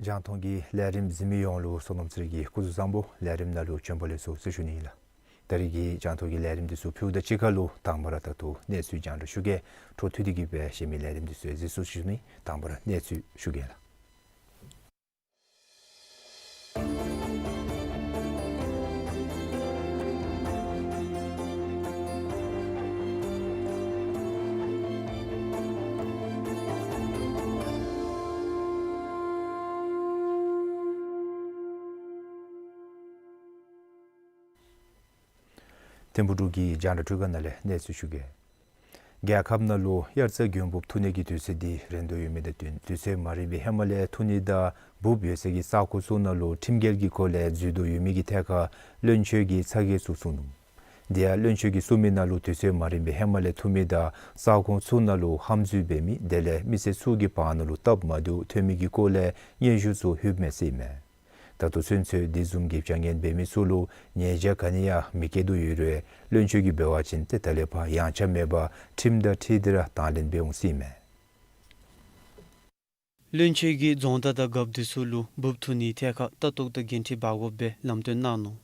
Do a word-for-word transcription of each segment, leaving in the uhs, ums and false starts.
རྒྱང་མཐོང་གི་ལས་རིམ་གཟིགས་མི་ཡོངས་ལུ་བསོད་ནམས་ཚེ་རིང་གི་སྐུ་གཟུགས་བཟང་པོ། ལས་རིམ་ནང་ལུ་བྱོན་པ་ལེགས་སོ་ཟེར་ཞུ་ནི་ཨིན་ལགས། ད་རིས་ཀྱི་རྒྱང་མཐོང་གི་ལས་རིམ་འདི་ཚུ་ཕུལཝ་ད་གཅིག་ཁར་ལུ་དང་པ་ར་ད་ལྟོ་གནས་ཚུལ་རྒྱང་བསྒྲགས་ཞུ་གེ། འཕྲོ་མཐུད་དེ་གི་སྦེ་གཞན་མི་ལས་རིམ་འདི་ཚུ་གཟིགས་ཚུགས་ཞུ་ནི། དང་པ་ར་གནས་ཚུལ་ཞུ་གེ་ལགས། ཐིམ་ཕུག་འབྲུག་གི་རྒྱང་བསྒྲགས་ཁང་ནང་ལས་གནས་ཚུལ་ཞུ་གེ། རྒྱལ་ཁབ་ནང་ལུ་དབྱར་རྩྭ་དགུན་འབུབ་འཐུ་ནི་གི་དུས་ཚོད་འདི་རན་དོ་ཡོད་མི་དང་བསྟུན་དུས་ཚོད་མ་རན་པའི་ཧེ་མ་ལས་འཐུ་ནི་དང་འབུབ་ཡོད་སའི་གི་ས་ཁོངས་ཚུ་ནང་ལུ་ཁྲིམས་འགལ་གྱི་སྒོ་ལས་འཛུལ་དོ་ཡོད་མི་གི་ཐད་ཁར་བློན་ཆེན་གྱིས་ཚ་གྱང་ཚུ་གསུངས་ནུག། དེ་ཡང་བློན་ཆེན་གྱིས་གསུངས་མི་ནང་ལུ་དུས་ཚོད་མ་རན་པའི་ཧེ་མ་ལས་འཐུ་མི་དང་ས་ཁོངས་ཚུ་ནང་ལུ་ཧམ་འཛུལ་འབད་མི་དེ་ལས་མི་སེར་ཚུ་གི་བར་ན་ལུ་སྟབས་མ་བདེཝ་ཐོན་མི་གི་སྐོར་ལས་སྙན་ཞུ་ཚུ་ལྷོདཔ་མས་ཟེར་ཨིན་མས། ད་ལྟོ་ཚུན་ཚོད་དེ་བཟུམ་གྱི་བྱ་ངན་འབད་མི་ཚུ་ལུ་ཉེས་བྱ་ག་ནི་ཡང་མི་བཀལ་དོ་ཡོད་རུང་བློན་ཆེན་གྱིས་འབད་བ་ཅིན་ཏེ་ད་ལས་ཕར་ཡངས་ཆག་མེད་པར་ཁྲིམས་དང་འཁྲིལ་ཏེ་ར་དང་ལེན་འབད་འོང་ཟེར་ཨིན་མས། བློན་ཆེན་གྱིས་རྫོང་བདག་དང་རྒཔོ་འདི་ཚུ་ལུ་འབུབ་འཐུ་ནིའི་ཐད་ཁར་ལྟ་རྟོག་དང་འགན་འཁྲི་འབག་དགོཔ་སྦེ་ལམ་སྟོན་གནང་ནུག།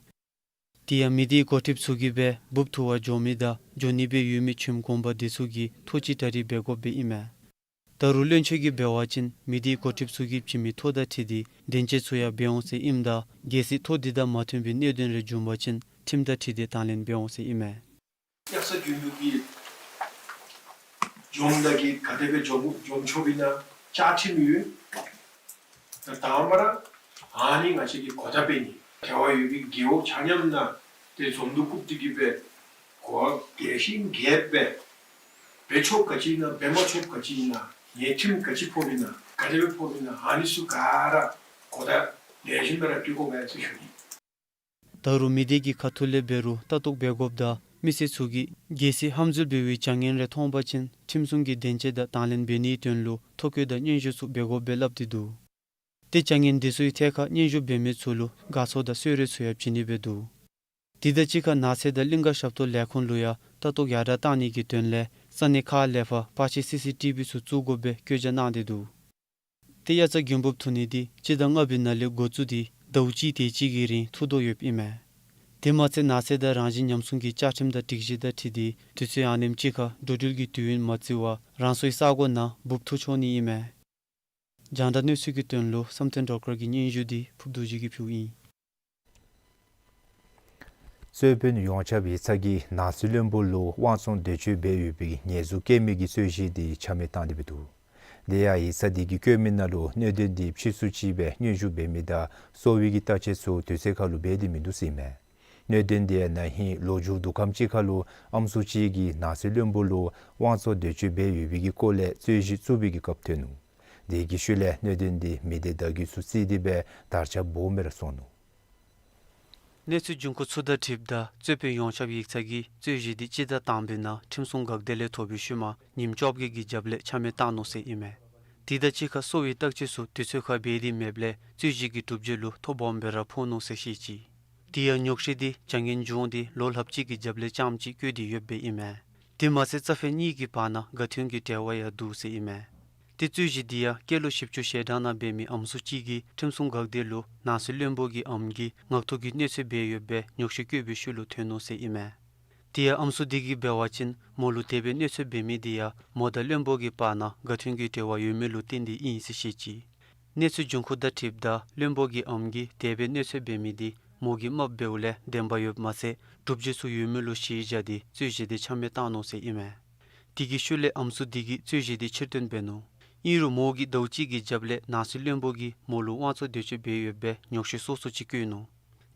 དེ་ཡང་མི་སྡེའི་འགོ་ཁྲིདཔ་ཚུ་གིས་སྦེ་འབུབ་འཐུ་བར་འགྱོ་མི་དང་འགྱོ་ནི་སྦེ་ཡོད་མི་ཁྱིམ་གུང་པ་འདི་ཚུ་གིས་ཐོ་ཅིག་གྲ་སྒྲིག་འབད་དགོཔ་སྦེ་ཨིན་མས། ད་རུང་བློན་ཆེན་གྱིས་འབད་བ་ཅིན་མི་སྡེའི་འགོ་ཁྲིདཔ་ཚུ་གིས་བྱིན་མི་ཐོ་དང་འཁྲིལ་ཏེ་བདེན་དཔྱད་ཚུ་ཡང་འབད་འོང་ཟེར་ཨིནམ་ད་གལ་སྲིད་ཐོ་འདི་དང་མ་མཐུན་པའི་གནད་དོན་རེ་བྱུང་པ་ཅིན་ཁྲིམས་དང་འཁྲིལ་ཏེ་དང་ལེན་འབད་འོང་ཟེར་ཨིན་མས། དབྱར་རྩྭ་དགུན་འབུབ་ཀྱི་འཇོམས་དང་གི་ག་དེ་སྦེ་འཇོམས་འཇོམས་ཆོག་པའི་ནང་བཅའ་ཁྲིམས་ཡོད། ད་དང་པ་ར་ཨ་ནི་ང་བཅས་ཀྱིས་གོ་བརྡ་སྤེལ་ནི། འབྲེལ་བ་ཡོད་པའི་རྒེད་འོག་ཆ་མཉམ་ནང་ཏེ་འཛོམས་འདུ་བཀུག་སྟེ་གི་སྦེ་གོ་བ་བདེ་ཞིང་རྒྱས་སྦེ་འབད་ཆོགཔ་ག་ཅི་ཨིན་ན་འབད་མ་ཆོགཔ་ག་ཅི་ཨིན་ན་ཉེས་ཁྲིམས་ག་ཅི་ཕོགཔ་ཨིན་ན་ག་དེ་སྦེ་ཕོགཔ་ཨིན་ན་ཨ་ནི་ཚུ་ག་ར་གོ་བརྡ་ལེགས་ཤོམ་སྦེ་ར་སྤྲོད་དགོ་པས་ཟེར་ཞུ་ནི། ད་རུང་མི་སྡེ་གི་ཁ་ཐུག་ལས་འབད་རུང་ལྟ་རྟོག་འབད་དགོཔ་དང་མི་སེར་ཚུ་གིས་གལ་སྲིད་ཧམ་འཛུལ་འབད་བའི་བྱ་ངན་རེ་མཐོང་པ་ཅིན་ཁྲིམས་སྲུང་གི་བདེན་དཔྱད་དང་དང་ལེན་འབད་ནིའི་དོན་ལུ་ཐོ་བཀོད་དང་སྙན་ཞུ་ཚུ་འབད་དགོཔ་སྦེ་སླབ་སྟེ་འདུག། ཏེ་བྱ་ངན་འདི་ཚུའི་ཐད་ཁར་སྙན་ཞུ་འབད་མི་ཚུ་ལུ་དགའ་ཚོར་དང་གསོལ་རས་ཚུ་ཡང་བྱིན་ནི་སྦེ་འདུག། དེ་དང་གཅིག་ཁར་ནགས་ཚལ་དང་གླིང་ག་ཞབས་ཏོག་ལས་ཁུངས་ལུ་ཡང་ལྟ་རྟོག་ཡར་དྲག་གཏང་ནི་གི་དོན་ལས་ས་གནས་ཁག་ལས་ཕར་པར་ཆས་སི་སི་ཊི་བི་ཚུ་བཙུགས་དགོཔ་སྦེ་བཀོད་རྒྱ་གནང་སྟེ་འདུག། ཏེ་དབྱར་རྩྭ་དགུན་འབུབ་འཐུ་ནི་འདི་སྤྱི་ཟླ་ལྔ་པའི་ནང་ལས་འགོ་བཙུགས་ཏེ་ཟླཝ་གཅིག་དེ་ཅིག་གི་རིང་འཐུ་དོ་ཡོདཔ་ཨིན་མས། དེ་མ་ཚད་ནགས་ཚལ་དང་རང་བཞིན་ཉམས་སྲུང་གི་བཅའ་ཁྲིམས་དང་སྒྲིག་གཞི་དང་འཁྲིལ་ཏེ་དུས་ཚོད་ཨ་ནེམ་ཅིག་ཁར་འགྲོ་འགྲུལ་གྱི་དུས་ཡུན་མ་བརྩི་བར་རང་སོའི་ས་གོ་ནང་འབུབ་འཐུ་ཆོག་ནི་ཨིན་མས། རྒྱང་བསྒྲགས་གནས་ཚུལ་གྱི་དོན་ལུ་བསམ་གཏན་སྒྲོལ་དཀར་གྱི་སྙན་ཞུ་འདི་ཕུརབ་རྡོ་རྗེ་གིས་ཕུལཝ་ཨིན། རྩོད་དཔོན་ཡོངས་ཁྱབ་ཡིག་ཚང་གིས་ནགས་སྲུང་བློན་པོ་ལུ་དབང་བཙོང་འདོད་སྤྱོད་འབད་ཡོད་པའི་ཉེས་འཛུགས་བཀལ་མི་གི་རྩོད་གཞི་འདི་ཆ་མེད་བཏང་སྟེ་འབད་འདུག། དེ་ཡང་ཡིག་ཚང་འདི་གིས་བཀོད་མི་ནང་ལུ་གནད་དོན་འདི་ཕྱིས་སུ་ཅིག་སྦེ་སྙན་ཞུ་འབད་མི་དང་གསོ་བའི་གི་བརྟག་དཔྱད་ཚུ་དུས་ཚོད་ཁར་ལུ་འབད་དེ་མིན་འདུག་ཟེར་ཨིན་མས། གནད་དོན་འདི་ཡང་ན་ཧིང་ལོ་མཇུག་དུས་ཁམས་ཅིག་ཁར་ལུ་ཨམ་སྲུ་ཅིག་གིས་ནགས་སྲུང་བློན་པོ་ལུ་དབང་བཙོང་འདོད་སྤྱོད་འབད་ཡོད་པའི་གི་སྐོར་ལས་རྩོད་གཞི་བཙུགས་པའི་གི་སྐབས་ཐོན་ནུག། དེ་གི་ཤུལ་ལས་གནད་དོན་འདི་མི་སྡེ་བརྡ་བརྒྱུད་ཚུ་བརྩིས་ཏེ་སྦེ་དར་ཁྱབ་སྦོམ་སྦེ་ར་སོང་ནུག། གནས་ཚུལ་འབྱུང་ཁུངས་ཚུ་དང་འཁྲིལཝ་ད་རྩོད་དཔོན་ཡོངས་ཁྱབ་ཡིག་ཚང་གིས་རྩོད་གཞི་དེ་སྤྱི་ཟླ་དང་པའི་ནང་ཁྲིམས་སྲུང་འགག་སྡེ་ལས་ཐོབ་པའི་ཤུལ་མ་ཉིནམ་བཅོ་བརྒྱད་ཀྱི་རྒྱབ་ལས་ཆ་མེད་བཏང་ནུག་ཟེར་ཨིན་མས། དེ་དང་གཅིག་ཁར་གསོ་བའི་བརྟག་དཔྱད་ཚུ་དུས་ཚོད་ཁར་འབད་དེ་མེདཔ་ལས་རྩོད་གཞི་གི་གྲུབ་འབྲས་ལུ་ཐོ་སྦོམ་སྦེ་ར་ཕོག་ནུག་ཟེར་བཤད་ཅི། དེ་ཡང་ཉོག་བཤད་དེ་བྱ་ངན་བྱུང་སྟེ་ལོ་ལྷགཔ་ཅིག་གི་རྒྱབ་ལས་རྐྱངམ་གཅིག་བཀོད་དེ་ཡོདཔ་ཨིན་མས། དེ་མ་ཚད་རྩ་དཔོན་གཉིས་ཀྱི་བར་ན་དགའ་མཐུན་གྱི་འབྲེལ་བ་ཡང་འདུག་ཟེར་ཨིན་མས། དེ་རྩོད་གཞི་དེ་ཡང་སྐྱེས་ལོ་བཞི་བཅུ་ཞེ་གྲངས་ནང་འབད་མི་ཨམ་སྲུ་གཅིག་གིས་ཁྲིམས་སྲུང་འགག་སྡེ་ལུ་ནང་སྲིད་བློན་པོ་གི་ཨམ་གྱིས་ངག་ཐོག་གི་གནོད་འཚེ་འབད་ཡོདཔ་སྦེ་ཉོག་བཤད་བཀོད་པའི་ཤུལ་ལུ་ཐོན་ནུག་ཟེར་ཨིན་མས། དེ་ཡང་ཨམ་སྲུ་དེ་གིས་འབད་བ་ཅིན་མོ་ལུ་དེ་སྦེ་གནོད་འཚེ་འབད་མི་དེ་ཡང་མོ་དང་བློན་པོ་གི་བར་ན་དགའ་མཐུན་གྱི་འབྲེལ་བ་ཡོད་མི་ལུ་བརྟེན་ཏེ་ཨིན་ཟེར་བཤད་ཅི། གནས་ཚུལ་འབྱུང་ཁུངས་དང་འཁྲིལཝ་ད་བློན་པོ་གི་ཨམ་གྱིས་དེ་སྦེ་གནོད་འཚེ་འབད་མི་དེ་མོ་གིས་མ་འབདཝ་ལས་བདེན་པ་ཡོདཔ་མ་ཚད་གྲུབ་འབྲས་ཚུ་ཡོད་མི་ལུ་གཞི་བཞག་སྟེ་རྩོད་གཞི་དེ་ཆ་མེད་བཏང་ནུག་ཟེར་ཨིན་མས། དེ་གི་ཤུལ་ལས་ཨམ་སྲུ་དེ་གིས་རྩོད་གཞི་དེ་ཕྱིར་བཏོན་འབད་ནུག། ཨིན་རུང་མོ་གིས་ཟླཝ་གཅིག་གི་རྒྱབ་ལས་ནང་སྲིད་བློན་པོ་གིས་མོ་ལུ་དབང་བཙོང་འདོད་སྤྱོད་འབད་ཡོདཔ་སྦེ་ཉོག་བཤད་སོ་སོ་ཅིག་བཀོད་ནུག།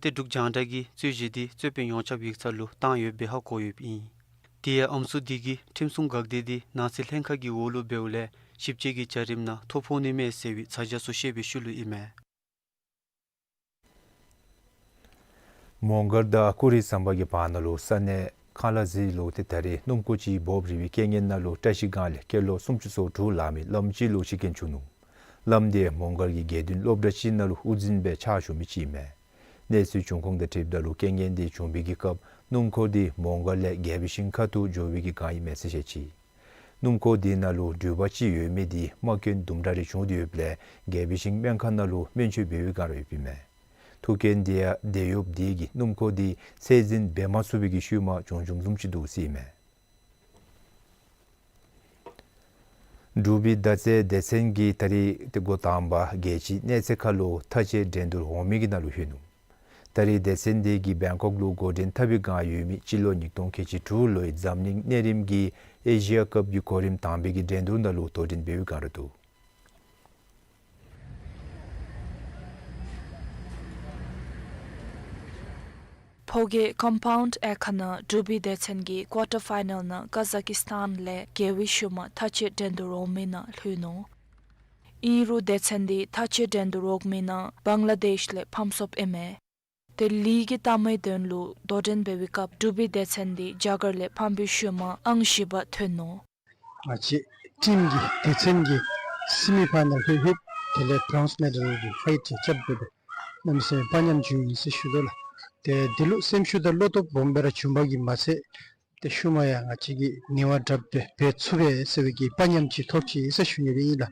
ཏེ་འབྲུག་རྒྱང་བསྒྲགས་ཀྱིས་རྩོད་གཞི་དེ་རྩོད་དཔོན་ཡོངས་ཁྱབ་ཡིག་ཚང་ལུ་བཏང་ཡོདཔ་སྦེ་ཧ་གོ་ཡོདཔ་ཨིན། དེ་ཡང་ཨམ་སྲུ་དེ་གིས་ཁྲིམས་སྲུང་འགག་སྡེ་དེ་ནང་སྲིད་ལྷན་ཁག་གི་འོག་ལུ་འབདཝ་ལས་ཞིབ་དཔྱད་ཀྱི་བྱ་རིམ་ནང་ཐོ་ཕོག་ནི་མས་ཟེར་བའི་ཚ་གྱང་ཚུ་བཤད་པའི་ཤུལ་ལུ་ཨིན་མས། མོང་སྒར་དང་ཀུ་རི་ཟམ་པ་གི་བར་ན་ལུ་ས་གནས་ཁང་གླ་ཟི་ལུ་ཏེ་ད་རེས་སྣུམ་འཁོར་ཅིག་འབོབ་རིལ་བའི་རྐྱེན་ངན་ནང་ལུ་བཀྲ་ཤིས་སྒང་ལས་སྐྱེས་ལོ་སུམ་ཅུ་སོ་དྲུག་ལང་མི་བླམ་ཅིག་ལུ་འཆི་རྐྱེན་བྱུང་ནུག། བླམ་དེ་མོང་སྒར་གྱི་དགེ་འདུན་སློབ་གྲྭ་ཅིག་ནང་ལུ་དབུ་འཛིན་སྦེ་ཕྱག་ཞུ་མི་ཅིག་ཨིན་མས། གནས་ཚུལ་འབྱུང་ཁུངས་དང་འཁྲིལཝ་ད་ལུ་རྐྱེན་ངན་དེ་བྱུང་བའི་གི་སྐབས་སྣུམ་འཁོར་དེ་མོང་སྒར་ལས་རྒྱལ་པོའི་ཞིང་ཁ་ཐུག་འགྱོ་བའི་གི་སྒང་ཨིན་མས་ཟེར་བཤད་ཅི། སྣུམ་འཁོར་དེ་ནང་ལུ་འགྲུལ་པ་ཅིག་ཡོད་མི་དེ་རྨ་སྐྱོན་དུམ་གྲ་རེ་བྱུང་སྟེ་ཡོདཔ་ལས་རྒྱལ་པོའི་ཞིང་སྨན་ཁང་ནང་ལུ་སྨན་བཅོས་འབད་བའི་སྒང་ར་ཡོདཔ་ཨིན་མས། ཐུག་རྐྱེན་དེ་ཡང་དེད་གཡོགཔ་དེ་གིས་སྣུམ་འཁོར་དེ་ཚད་འཛིན་འབད་མ་ཚུགས་པའི་གི་ཤུལ་མ་བྱུང་བྱུངམ་བཟུམ་ཅིག་འདུག་ཟེར་ཨིན་མས། འབྲུག་པའི་མདའ་རྩེད་སྡེ་ཚན་གྱིས་ད་རེས་ཏེ་འགོ་དང་པ་རྒྱལ་སྤྱིའི་གནས་ཚད་ཁར་ལུ་མཐའ་དཔྱད་འགྲན་བསྡུར་འོག་མའི་གི་ནང་ལུ་ལྷོད་ནུག། ད་རེས་སྡེ་ཚན་དེ་གིས་བེང་ཀོག་ལུ་འགོ་འདྲེན་འཐབ་པའི་སྒང་ཡོད་མི་སྤྱི་ལོ་ཉིས་སྟོང་ཁལ་གཅིག་དྲུག་ལོའི་འཛམ་གླིང་གནས་རིམ་གྱི་ཨེ་ཤི་ཡ་ཀབ་ཀྱི་གོ་རིམ་དང་པའི་གི་འགྲན་བསྡུར་ནང་ལུ་དོ་འགྲན་འབད་བའི་སྒང་ར་འདུག། ཕོ་སྐྱེས་ཀམ་པའུནཌ་དབྱེ་ཁག་ནང་འབྲུག་པའི་སྡེ་ཚན་གྱིས་ཀོར་ཊར་ཕའི་ནཱལ་ནང་ཀ་ཟ་ཀི་སི་ཐཱན་ལས་རྒྱལ་བའི་ཤུལ་མ་མཐའ་དཔྱད་འགྲན་བསྡུར་འོག་མའི་ནང་ལྷོད་ནུག། ཨིན་རུང་སྡེ་ཚན་དེ་མཐའ་དཔྱད་འགྲན་བསྡུར་འོག་མའི་ནང་བང་ལ་དེཤ་ལས་ཕམ་སོཔ་ཨིན་མས། ཏེ་ལིག་གི་ལྟག་མའི་དོན་ལུ་དོ་འགྲན་འབད་བའི་སྐབས་འབྲུག་པའི་སྡེ་ཚན་དེ་རྒྱ་གར་ལས་ཕམ་པའི་ཤུལ་མ་ཨང་བཞི་པ་ཐོན་ནུག། ང་བཅས་ཊིམ་གྱི་སྡེ་ཚན་གྱི་སི་མི་ཕའི་ནཱལ་ལྷོད་ལྷོདཔ་དེ་ལས་བྲོནསི་མེ་ཌལ་གྱི་ཕའིཊ་རྐྱབ་སྦེ་གནམ་མེད་ས་མེད་དཔའ་ཉམས་བྱུང་ཡི་ཟེར་ཞུ་དོ་ལགས། ཏེ་འདི་ལུ་སེམས་ཤུགས་དང་བློ་སྟོབས་སྦོམ་སྦེ་ར་བྱུང་བ་གིས་མ་ཚད་ཏེ་ཤུལ་མ་ཡང་ང་བཅས་ཀྱི་ནི་བ་དྲགཔ་སྦེ་འབད་ཚུགས་པས་ཟེར་བའི་གི་དཔའ་ཉམས་ཅིག་ཐོབ་ཅི་ཟེར་ཞུ་ནི་སྦེ་ཨིན་ལགས།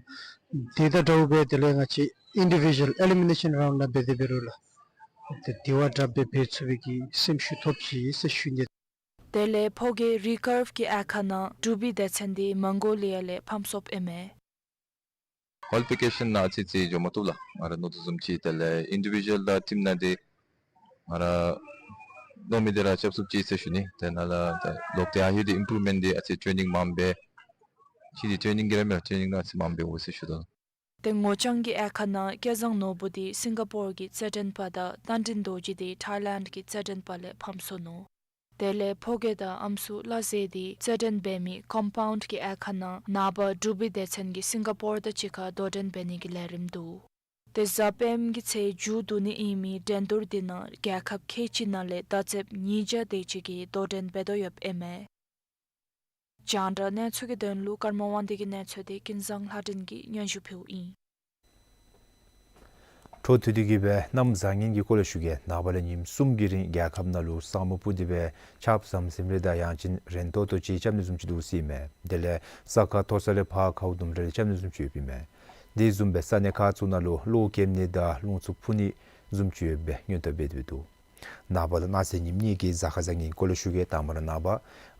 དེ་དང་འདྲཝ་སྦེ་དེ་ལས་ང་བཅས་ཨིན་ཌི་བི་ཞུ་ཝཱལ་ཨེ་ལི་མི་ནེ་ཤཱན་རའུནཌ་ནང་འབད་དེ་འབད་རུང་ལགས། ཏེ་ནི་བ་དྲགཔ་སྦེ་འབད་ཚུགས་པའི་གི་སེམས་ཤུགས་ཐོབ་ཅི་ཟེར་ཞུ་ནི། དེ་ལས་ཕོ་སྐྱེས་རི་ཀརབ་ཀྱི་དབྱེ་ཁག་ནང་འབྲུག་པའི་སྡེ་ཚན་དེ་མོང་གོ་ལི་ཡ་ལས་ཕམ་སོཔ་ཨིན་མས། ཀོ་ལི་ཕི་ཀེ་ཤཱན་ནང་ཨ་ཙི་ཅིག་འགྱོ་མ་བཏུབ་ལགས། ང་ར་མནོ་དོ་བཟུམ་ཅིག་དེ་ལས་ཨིན་ཌི་བི་ཞུ་ཝཱལ་དང་ཊིམ་ནང་འདི་ང་ར་མནོ་མི་དེ་ར་རྐྱབ་ཚུགས་ཅི་ཟེར་ཞུ་ནི། དེ་ནང་ལུ་ད་ལོག་སྟེ་ཨ་ཧེ་དེ་ཨིམ་པུ་རུབ་མེནཊ་འདི་ཨ་ཙི་ཊེ་ནིང་མངམ་སྦེ་ཅིག་འདི་ཊེ་ནིང་གི་ར་མེན་ཊེ་ནིང་ནང་ཨ་ཙི་མངམ་སྦེ་འོང་ཟེར་ཞུ་དོ། ཏེ་ངོ་རྐྱང་གི་དབྱེ་ཁག་ནང་སྐལ་བཟང་ནོར་བུ་དེ་སིང་ག་པོར་གྱི་རྩེད་འགྲན་པ་དང་རྟ་མགྲིན་རྡོ་རྗེ་དེ་ཐའི་ལེནཌ་གྱི་རྩེད་འགྲན་པ་ལས་ཕམ་སོ་ནུག། དེ་ལས་ཕོ་སྐྱེས་དང་ཨམ་སྲུ་བླ་ཟེ་དེ་རྩེད་འགྲན་འབད་མི་ཀམ་པའུནཌ་གྱི་དབྱེ་ཁག་ནང་ནངས་པ་འབྲུག་པའི་སྡེ་ཚན་གྱིས་སིང་ག་པོར་དང་གཅིག་ཁར་དོ་འགྲན་འབད་ནི་གི་ལས་རིམ་འདུག། ཏེ་གཟའ་སྤེནམ་གི་ཚེས་མཇུག་བསྡུ་ནི་ཨིན་མི་འགྲན་བསྡུར་དེ་ནང་རྒྱལ་ཁབ་ཁལ་གཅིག་ནང་ལས་མདའ་རྩེདཔ་ཉིས་བརྒྱ་དེ་ཅིག་གིས་དོ་འགྲན་འབད་དོ་ཡོདཔ་ཨིན་མས། རྒྱང་བསྒྲགས་གནས་ཚུལ་གྱི་དོན་ལུ་ཀརྨ་དབང་འདུས་ཀྱི་གནས་ཚུལ་དེ་ཀུན་བཟང་ལྷ་སྒྲོན་གྱིས་སྙན་ཞུ་ཕུལཝ་ཨིན། འཕྲོ་མཐུད་དེ་གི་སྦེ་གནམ་བཟང་ངན་གྱི་སྐོར་ལས་ཞུ་གེ། ནངས་པ་ལས་ཉིནམ་གསུམ་གྱི་རིང་རྒྱལ་ཁབ་ནང་ལུ་ས་སྨུག་སྤུབས་ཏེ་སྦེ་ཆརཔ་ཟམ་ཟིམ་རེ་དང་ཡང་ཅིན་རན་ཏོག་ཏོ་ཅིག་རྐྱབ་ནི་བཟུམ་ཅིག་འདུག་ཟེར་ཨིན་མས། དེ་ལས་ས་ཁ་མཐོ་ས་ལས་ཕར་ཁཝ་དུམ་གྲ་རེ་རྐྱབ་ནི་བཟུམ་ཅིག་ཡོདཔ་ཨིན་མས། དེ་བཟུམ་སྦེ་ས་གནས་ཁག་ཚུ་ནང་ལུ་གློག་ཀེམ་ནི་དང་རླུང་འཚུབ་འཕུ་ནི་བཟུམ་ཅིག་ཡོད་པའི་སྔོན་བརྡ་འབད་དེ་འདུག། ནངས་པ་དང་གནངས་ཚེ་ཉིནམ་གཉིས་ཀྱི་གཟའ་སྐར་བཟང་ངན་སྐོར་ལས་ཞུ་གེ། དང་པ་ར་ནངས་པ་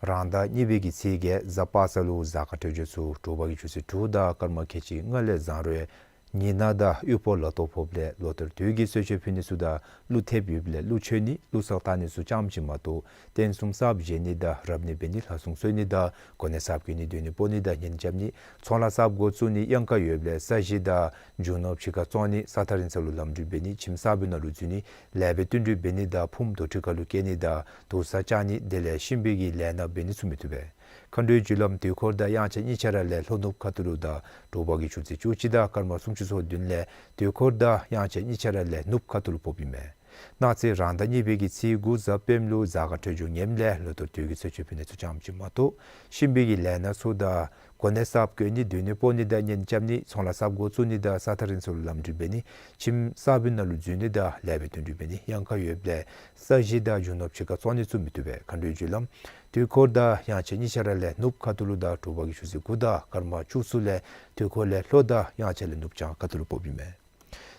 རང་ཟླ་གཉིས་པའི་གི་ཚེས་བརྒྱད་གཟའ་པ་སངས་ལུ་གཟའ་སྐར་འཕྲོད་སྦྱོར་ཚུ་དྲོ་པ་གི་ཆུ་ཚོད་དྲུག་དང་སྐར་མ་ཁལ་གཅིག་ལྔ་ལས་བཟང་རུང་ཉི་ནག་དང་དབུལ་པོ་ལ་དོགས་ཕོགཔ་ལས་ལོ་ལྟར་དུས་ཀྱི་གསོལ་མཆོད་ཕུལ་ནི་ཚུ་དང་གླུ་ཐེབས་ཡོདཔ་ལས་གླུ་མཆོད་ནི་གླུ་གསར་བཏང་ནི་ཚུ་རྐྱངམ་ཅིག་མ་གཏོགས་རྟེན་གསུམ་གསརཔ་བཞེངས་ནི་དང་རབ་གནས་འབད་ནི་ལྷ་སྲུང་གསོལ་ནི་དང་གོ་གནས་གསརཔ་བསྐོ་ནི་སྡོད་གནས་སྤོ་ནི་དང་གཉེན་རྐྱབ་ནི་ཚོང་ལཱ་གསརཔ་འགོ་བཙུགས་ནི་གཡང་ཁ་ཡོདཔ་ལས་ས་གཞི་དང་རྒྱུ་ནོར་ཕྱི་ཁར་བཙོང་ནི་ས་ཐག་རིང་ས་ལུ་ལམ་འགྲུལ་འབད་ནི་ཁྱིམ་གསར་པའི་ནང་ལུ་འཛུལ་ནི་ལེགས་པའི་བསྟུན་གྲོས་འབད་ནི་དང་ཕུངམ་དོ་ཁྲི་ཁ་ལུ་བསྐྱལ་ནི་དང་དུར་ས་བཅག་ནི་དེ་ལས་གཤིན་པོའི་གི་ལས་སྣ་འབད་ནི་ཚུ་མི་བཏུབ་པས། མཁའ་འགྲོའི་རྒྱུ་ལམ་དུས་འཁོར་དང་དབྱངས་འཆར་གཉིས་ཆ་ར་ལས་ལྷོ་ནུབ་ཁ་ཐུག་ལུ་དང་དྲོ་པ་གི་ཆུ་ཚོད་བཅུ་གཅིག་དང་སྐར་མ་སུམ་ཅུ་སོ་བདུན་ལས་དུས་འཁོར་དང་དབྱངས་འཆར་གཉིས་ཆ་ར་ལས་ནུབ་ཁ་ཐུག་ལུ་ཕོགཔ་ཨིན་མས། གནངས་ཚེ་རང་ཟླ་གཉིས་པའི་གི་ཚེས་དགུ་གཟའ་སྤེནམ་ལུ་གཟའ་སྐར་འཕྲོད་སྦྱོར་ངནམ་ལས་ལོ་ལྟར་དུས་ཀྱི་ཚེས་བཅུ་ཕུལ་ནི་ཚུ་ཙམ་ཅིག་མ་གཏོགས་གཤིན་པོའི་གི་ལས་སྣ་ཚོགས་དང་གོ་གནས་གསརཔ་བསྐོ་ནི་སྡོད་གནས་སྤོ་ནི་དང་གཉེན་རྐྱབ་ནི་ཚོང་ལཱ་གསརཔ་འགོ་བཙུགས་ནི་དང་ས་ཐག་རིང་སར་ལུ་ལམ་འགྲུལ་འབད་ནི་ཁྱིམ་གསར་པའི་ནང་ལུ་འཛུལ་ནི་དང་ལེགས་པའི་དོན་འགྲུབ་འབད་ནི་གཡང་ཁ་ཡོདཔ་ལས་ས་གཞི་དང་རྒྱུ་ནོར་ཕྱི་ཁར་བཙོང་ནི་ཚུ་མི་བཏུབ་པས། མཁའ་འགྲོའི་རྒྱུ་ལམ་དུས་འཁོར་དང་དབྱངས་འཆར་གཉིས་ཆ་ར་ལས་ནུབ་ཁ་ཐུག་ལུ་དང་དྲོ་པ་གི་ཆུ་ཚོད་དགུ་དང་སྐར་མ་བཅུ་གསུམ་ལས་དུས་འཁོར་ལས་ལྷོ་དང་དབྱངས་འཆར་ལས་ནུབ་བྱང་ཁ་ཐུག་ལུ་ཕོགཔ་ཨིན་མས།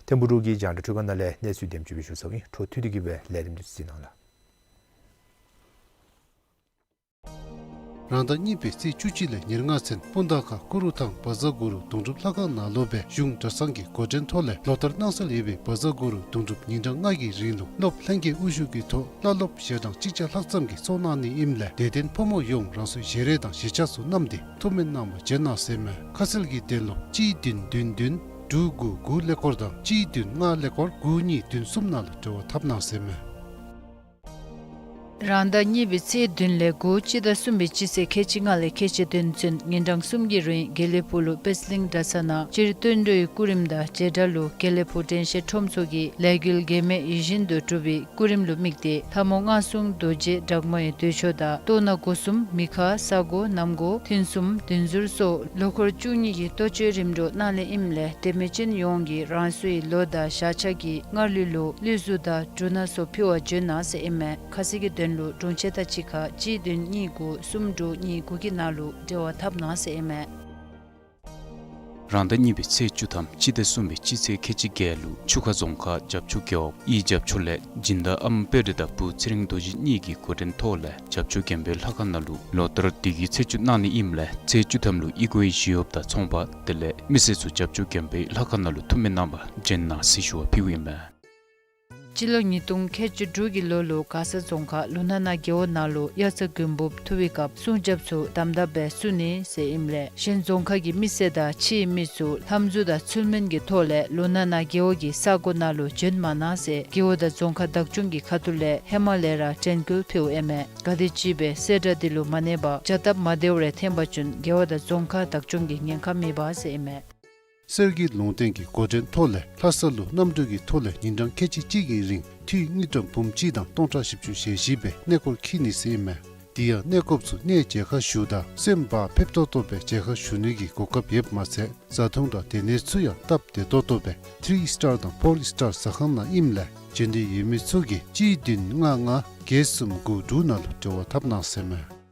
ཐིམ་ཕུག་འབྲུག་གི་རྒྱང་བསྒྲགས་འཕྲུལ་ཁང་ནང་ལས་གནས་ཚུལ་དེམ་ཅིག་སྦེ་ཞུ་ཚར་ཡི། འཕྲོ་མཐུད་དེ་གི་སྦེ་ལས་རིམ་འདི་ཚུ་གཟིགས་གནང་ལགས། རང་ཟླ་གཉིས་པའི་ཚེས་བཅུ་གཅིག་ལས་ཉེར་ལྔ་ཚུན་སྤུངས་ཐང་ཁ་ཀུ་རུ་ཐང་བཛྲ་གུ་རུ་དུང་སྒྲུབ་ལྷ་ཁང་ནང་ལུ་སྦེ་གཞུང་གྲྭ་ཚང་གི་འགོ་འདྲེན་ཐོག་ལས་ལོ་ལྟར་གནང་སྲོལ་ཡོད་པའི་བཛྲ་གུ་རུ་དུང་སྒྲུབ་ཉིན་གྲངས་ལྔ་གི་རིང་ལུ་སློབ་ལྷན་རྒྱས་དབུ་བཞུགས་ཀྱི་ཐོག་བླ་སློབ་ཞལ་གྲངས་གཅིག་བརྒྱ་ལྷག་ཙམ་གྱིས་ཚོགས་གནང་ནི་ཨིནམ་ལས་དད་ལྡན་ཕོ་མོ་ཡོངས་རང་སོའི་ཞལ་རས་དང་ཞལ་ཆས་ཚུ་བསྣམས་ཏེ་ཐུགས་སྨོན་གནང་བར་འབྱོན་གནང་ཟེར་ཨིན་མས། ཁ་གསལ་གྱི་དོན་ལུ་གཅིག་བདུན་བདུན་བདུན་དྲུག་དགུ་དགུ་ཀླད་ཀོར་དང་གཅིག་བདུན་ལྔ་ཀླད་ཀོར་དགུ་གཉིས་བདུན་གསུམ་ནང་ལུ་འབྲེལ་བ་འཐབ་གནང་ཟེར་ཨིན་མས། རང་ཟླ་གཉིས་པའི་ཚེས་བདུན་ལས་དགུ་སྤྱི་ཟླ་གསུམ་པའི་སྤྱི་ཚེས་ཁལ་གཅིག་ལྔ་ལས་ཁལ་གཅིག་བདུན་ཚུན་ཉིན་གྲངས་གསུམ་གྱི་རིང་དགེ་ལེགས་ཕུག་ལུ་པད་གླིང་གྲྭ་ཚང་ནང་སྤྱིར་བསྟན་འགྲོའི་སྐུ་རིམ་དང་བྱེ་བྲག་ལུ་དགེ་ལེགས་ཕུག་དྲན་ཤེས་ཁྲོམ་ཚོགས་ཀྱི་ལས་འགུལ་འགན་མེད་ཡིད་བཞིན་དུ་སྒྲུབ་པའི་སྐུ་རིམ་ལུ་དམིགས་ཏེ་ལྷ་མོ་མངའ་གསུང་རྡོ་རྗེ་སྦྲགས་མའི་མདོས་ཆོག་དང་གཏོར་ན་སྒོ་གསུམ་མི་ཁ་ས་སྒོ་གནམ་སྒོ་ཐུན་གསུམ་བདུན་ཟུར་སོགས་ལོ་འཁོར་བཅུ་གཉིས་ཀྱི་གཏོ་བཅོས་རིམ་གྲོ་གནང་ལེ་ཨིནམ་ལས་འབྲེལ་མི་ཅན་ཡོངས་ཀྱིས་རང་སོའི་ལོ་དང་ཞག་ཆ་གི་སྔར་ལུས་ལུ་ལུས་གཟུགས་དང་འབྲུ་སྣ་ཚོགས་ཕུལ་བར་འབྱོན་གནང་ཟེར་ཨིན་མས། ཁ་གསལ་གྱི་དོན་ལུ་དྲུང་ཆེ་དང་གཅིག་ཁར་གཅིག་བདུན་གཉིས་དགུ་གསུམ་དྲུག་གཉིས་དགུ་གི་ནང་ལུ་འབྲེལ་བ་འཐབ་གནང་ཟེར་ཨིན་མས། རང་ཟླ་གཉིས་པའི་ཚེས་བཅུ་ཐམ་སྤྱི་ཟླ་གསུམ་པའི་སྤྱི་ཚེས་ཁལ་གཅིག་བརྒྱད་ལུ་ཆུ་ཁ་རྫོང་ཁག་བྱབས་ཆུ་རྒེད་འོག་དབྱི་བྱབས་ཆུ་ལས་སྦྱིན་བདག་ཨམ་དཔལ་རི་དང་བུ་ཚེ་རིང་རྡོ་རྗེ་གཉིས་ཀྱི་འགོ་འདྲེན་ཐོག་ལས་བྱབས་ཆུ་དགོན་པའི་ལྷ་ཁང་ནང་ལུ་ལོ་ལྟར་དུས་ཀྱི་ཚེས་བཅུ་གནང་ནི་ཨིནམ་ལས་ཚེས་བཅུ་ཐམ་ལུ་གཡུས་སྒོའི་ཞི་གཡོགཔ་དང་ཚོང་པ་དེ་ལས་མི་སེར་ཚུ་བྱབས་ཆུ་དགོན་པའི་ལྷ་ཁང་ནང་ལུ་ཐུགས་སྨོན་གནང་བར་འབྱོན་གནང་ཟེར་ཞུ་བ་ཕུལཝ་ཨིན་མས། སྤྱི་ལོ་ཉིས་སྟོང་ཁལ་གཅིག་དྲུག་གི་ལོ་ལུ་མགར་ས་རྫོང་ཁག་ལུང་ནག་ན་རྒེད་འོག་ནང་ལུ་དབྱར་རྩྭ་དགུན་འབུབ་འཐུ་བའི་སྐབས་སྲུང་རྒྱབ་ཚུ་དམ་དམ་སྦེ་བསུ་ནི་ཟེར་ཨིནམ་ལས་གཞན་རྫོང་ཁག་གི་མི་སེར་དང་ཕྱིའི་མི་ཚུ་ལྷམ་གཟུགས་དང་ཚུལ་མིན་གྱི་ཐོག་ལས་ལུང་ནག་ན་རྒེད་འོག་གི་ས་སྒོ་ནང་ལུ་འབྱོན་མ་གནང་ཟེར་རྒེད་འོག་དང་རྫོང་ཁག་བདག་སྐྱོང་གི་ཁ་ཐུག་ལས་ཧེ་མ་ལས་ར་དྲན་སྐུལ་ཕུལཝ་ཨིན་མས། ག་དེམ་ཅིག་སྦེ་གསལ་བསྒྲགས་འདི་ལུ་མ་གནས་པར་བྱ་སྟབས་མ་བདེཝ་རེ་འཐོན་པ་ཅིན་རྒེད་འོག་དང་རྫོང་ཁག་བདག་སྐྱོང་གིས་ཉེན་ཁ་མེད་པ་ཟེར་ཨིན་མས། གསེར་གྱི་ལུང་བསྟན་གྱི་འགོ་འདྲེན་ཐོག་ལས་ལྷ་ས་ལུ་གནམ་གྲུ་གི་ཐོག་ལས་ཉིན་གྲངས་ཁལ་གཅིག་གཅིག་གི་རིང་འཐུས་དངུལ་ཀྲམ་འབུམ་གཅིག་དང་སྟོང་ཕྲག་བཞི་བཅུ་ཞེ་བཞི་སྦེ་གནས་སྐོར་འཁྱིད་ནི་ཟེར་ཨིན་མས། དེ་ཡང་གནས་སྐོརཔ་ཚུ་གནས་མཇལ་ཁ་ཞུ་དང་སེམས་བག་ཕེབས་ཏོག་ཏོ་སྦེ་མཇལ་ཁ་ཞུ་ནི་གི་གོ་སྐབས་ཡོདཔ་མ་ཚད་བཟའ་འཐུང་དང་སྡོད་གནས་ཚུ་ཡང་སྟབས་བདེ་ཏོག་ཏོ་སྦེ་ཐི་རི་སི་ཊར་དང་ཕོར་སི་ཊར་ཟ་ཁང་ནང་ཨིནམ་ལས་འབྱོན་འདོད་ཡོད་མི་ཚུ་གིས་གཅིག་བདུན་ལྔ་ལྔ་བརྒྱད་གསུམ་དགུ་དྲུག་ནང་ལུ་འབྲེལ་བ་འཐབ་གནང་ཟེར་ཨིན་མས།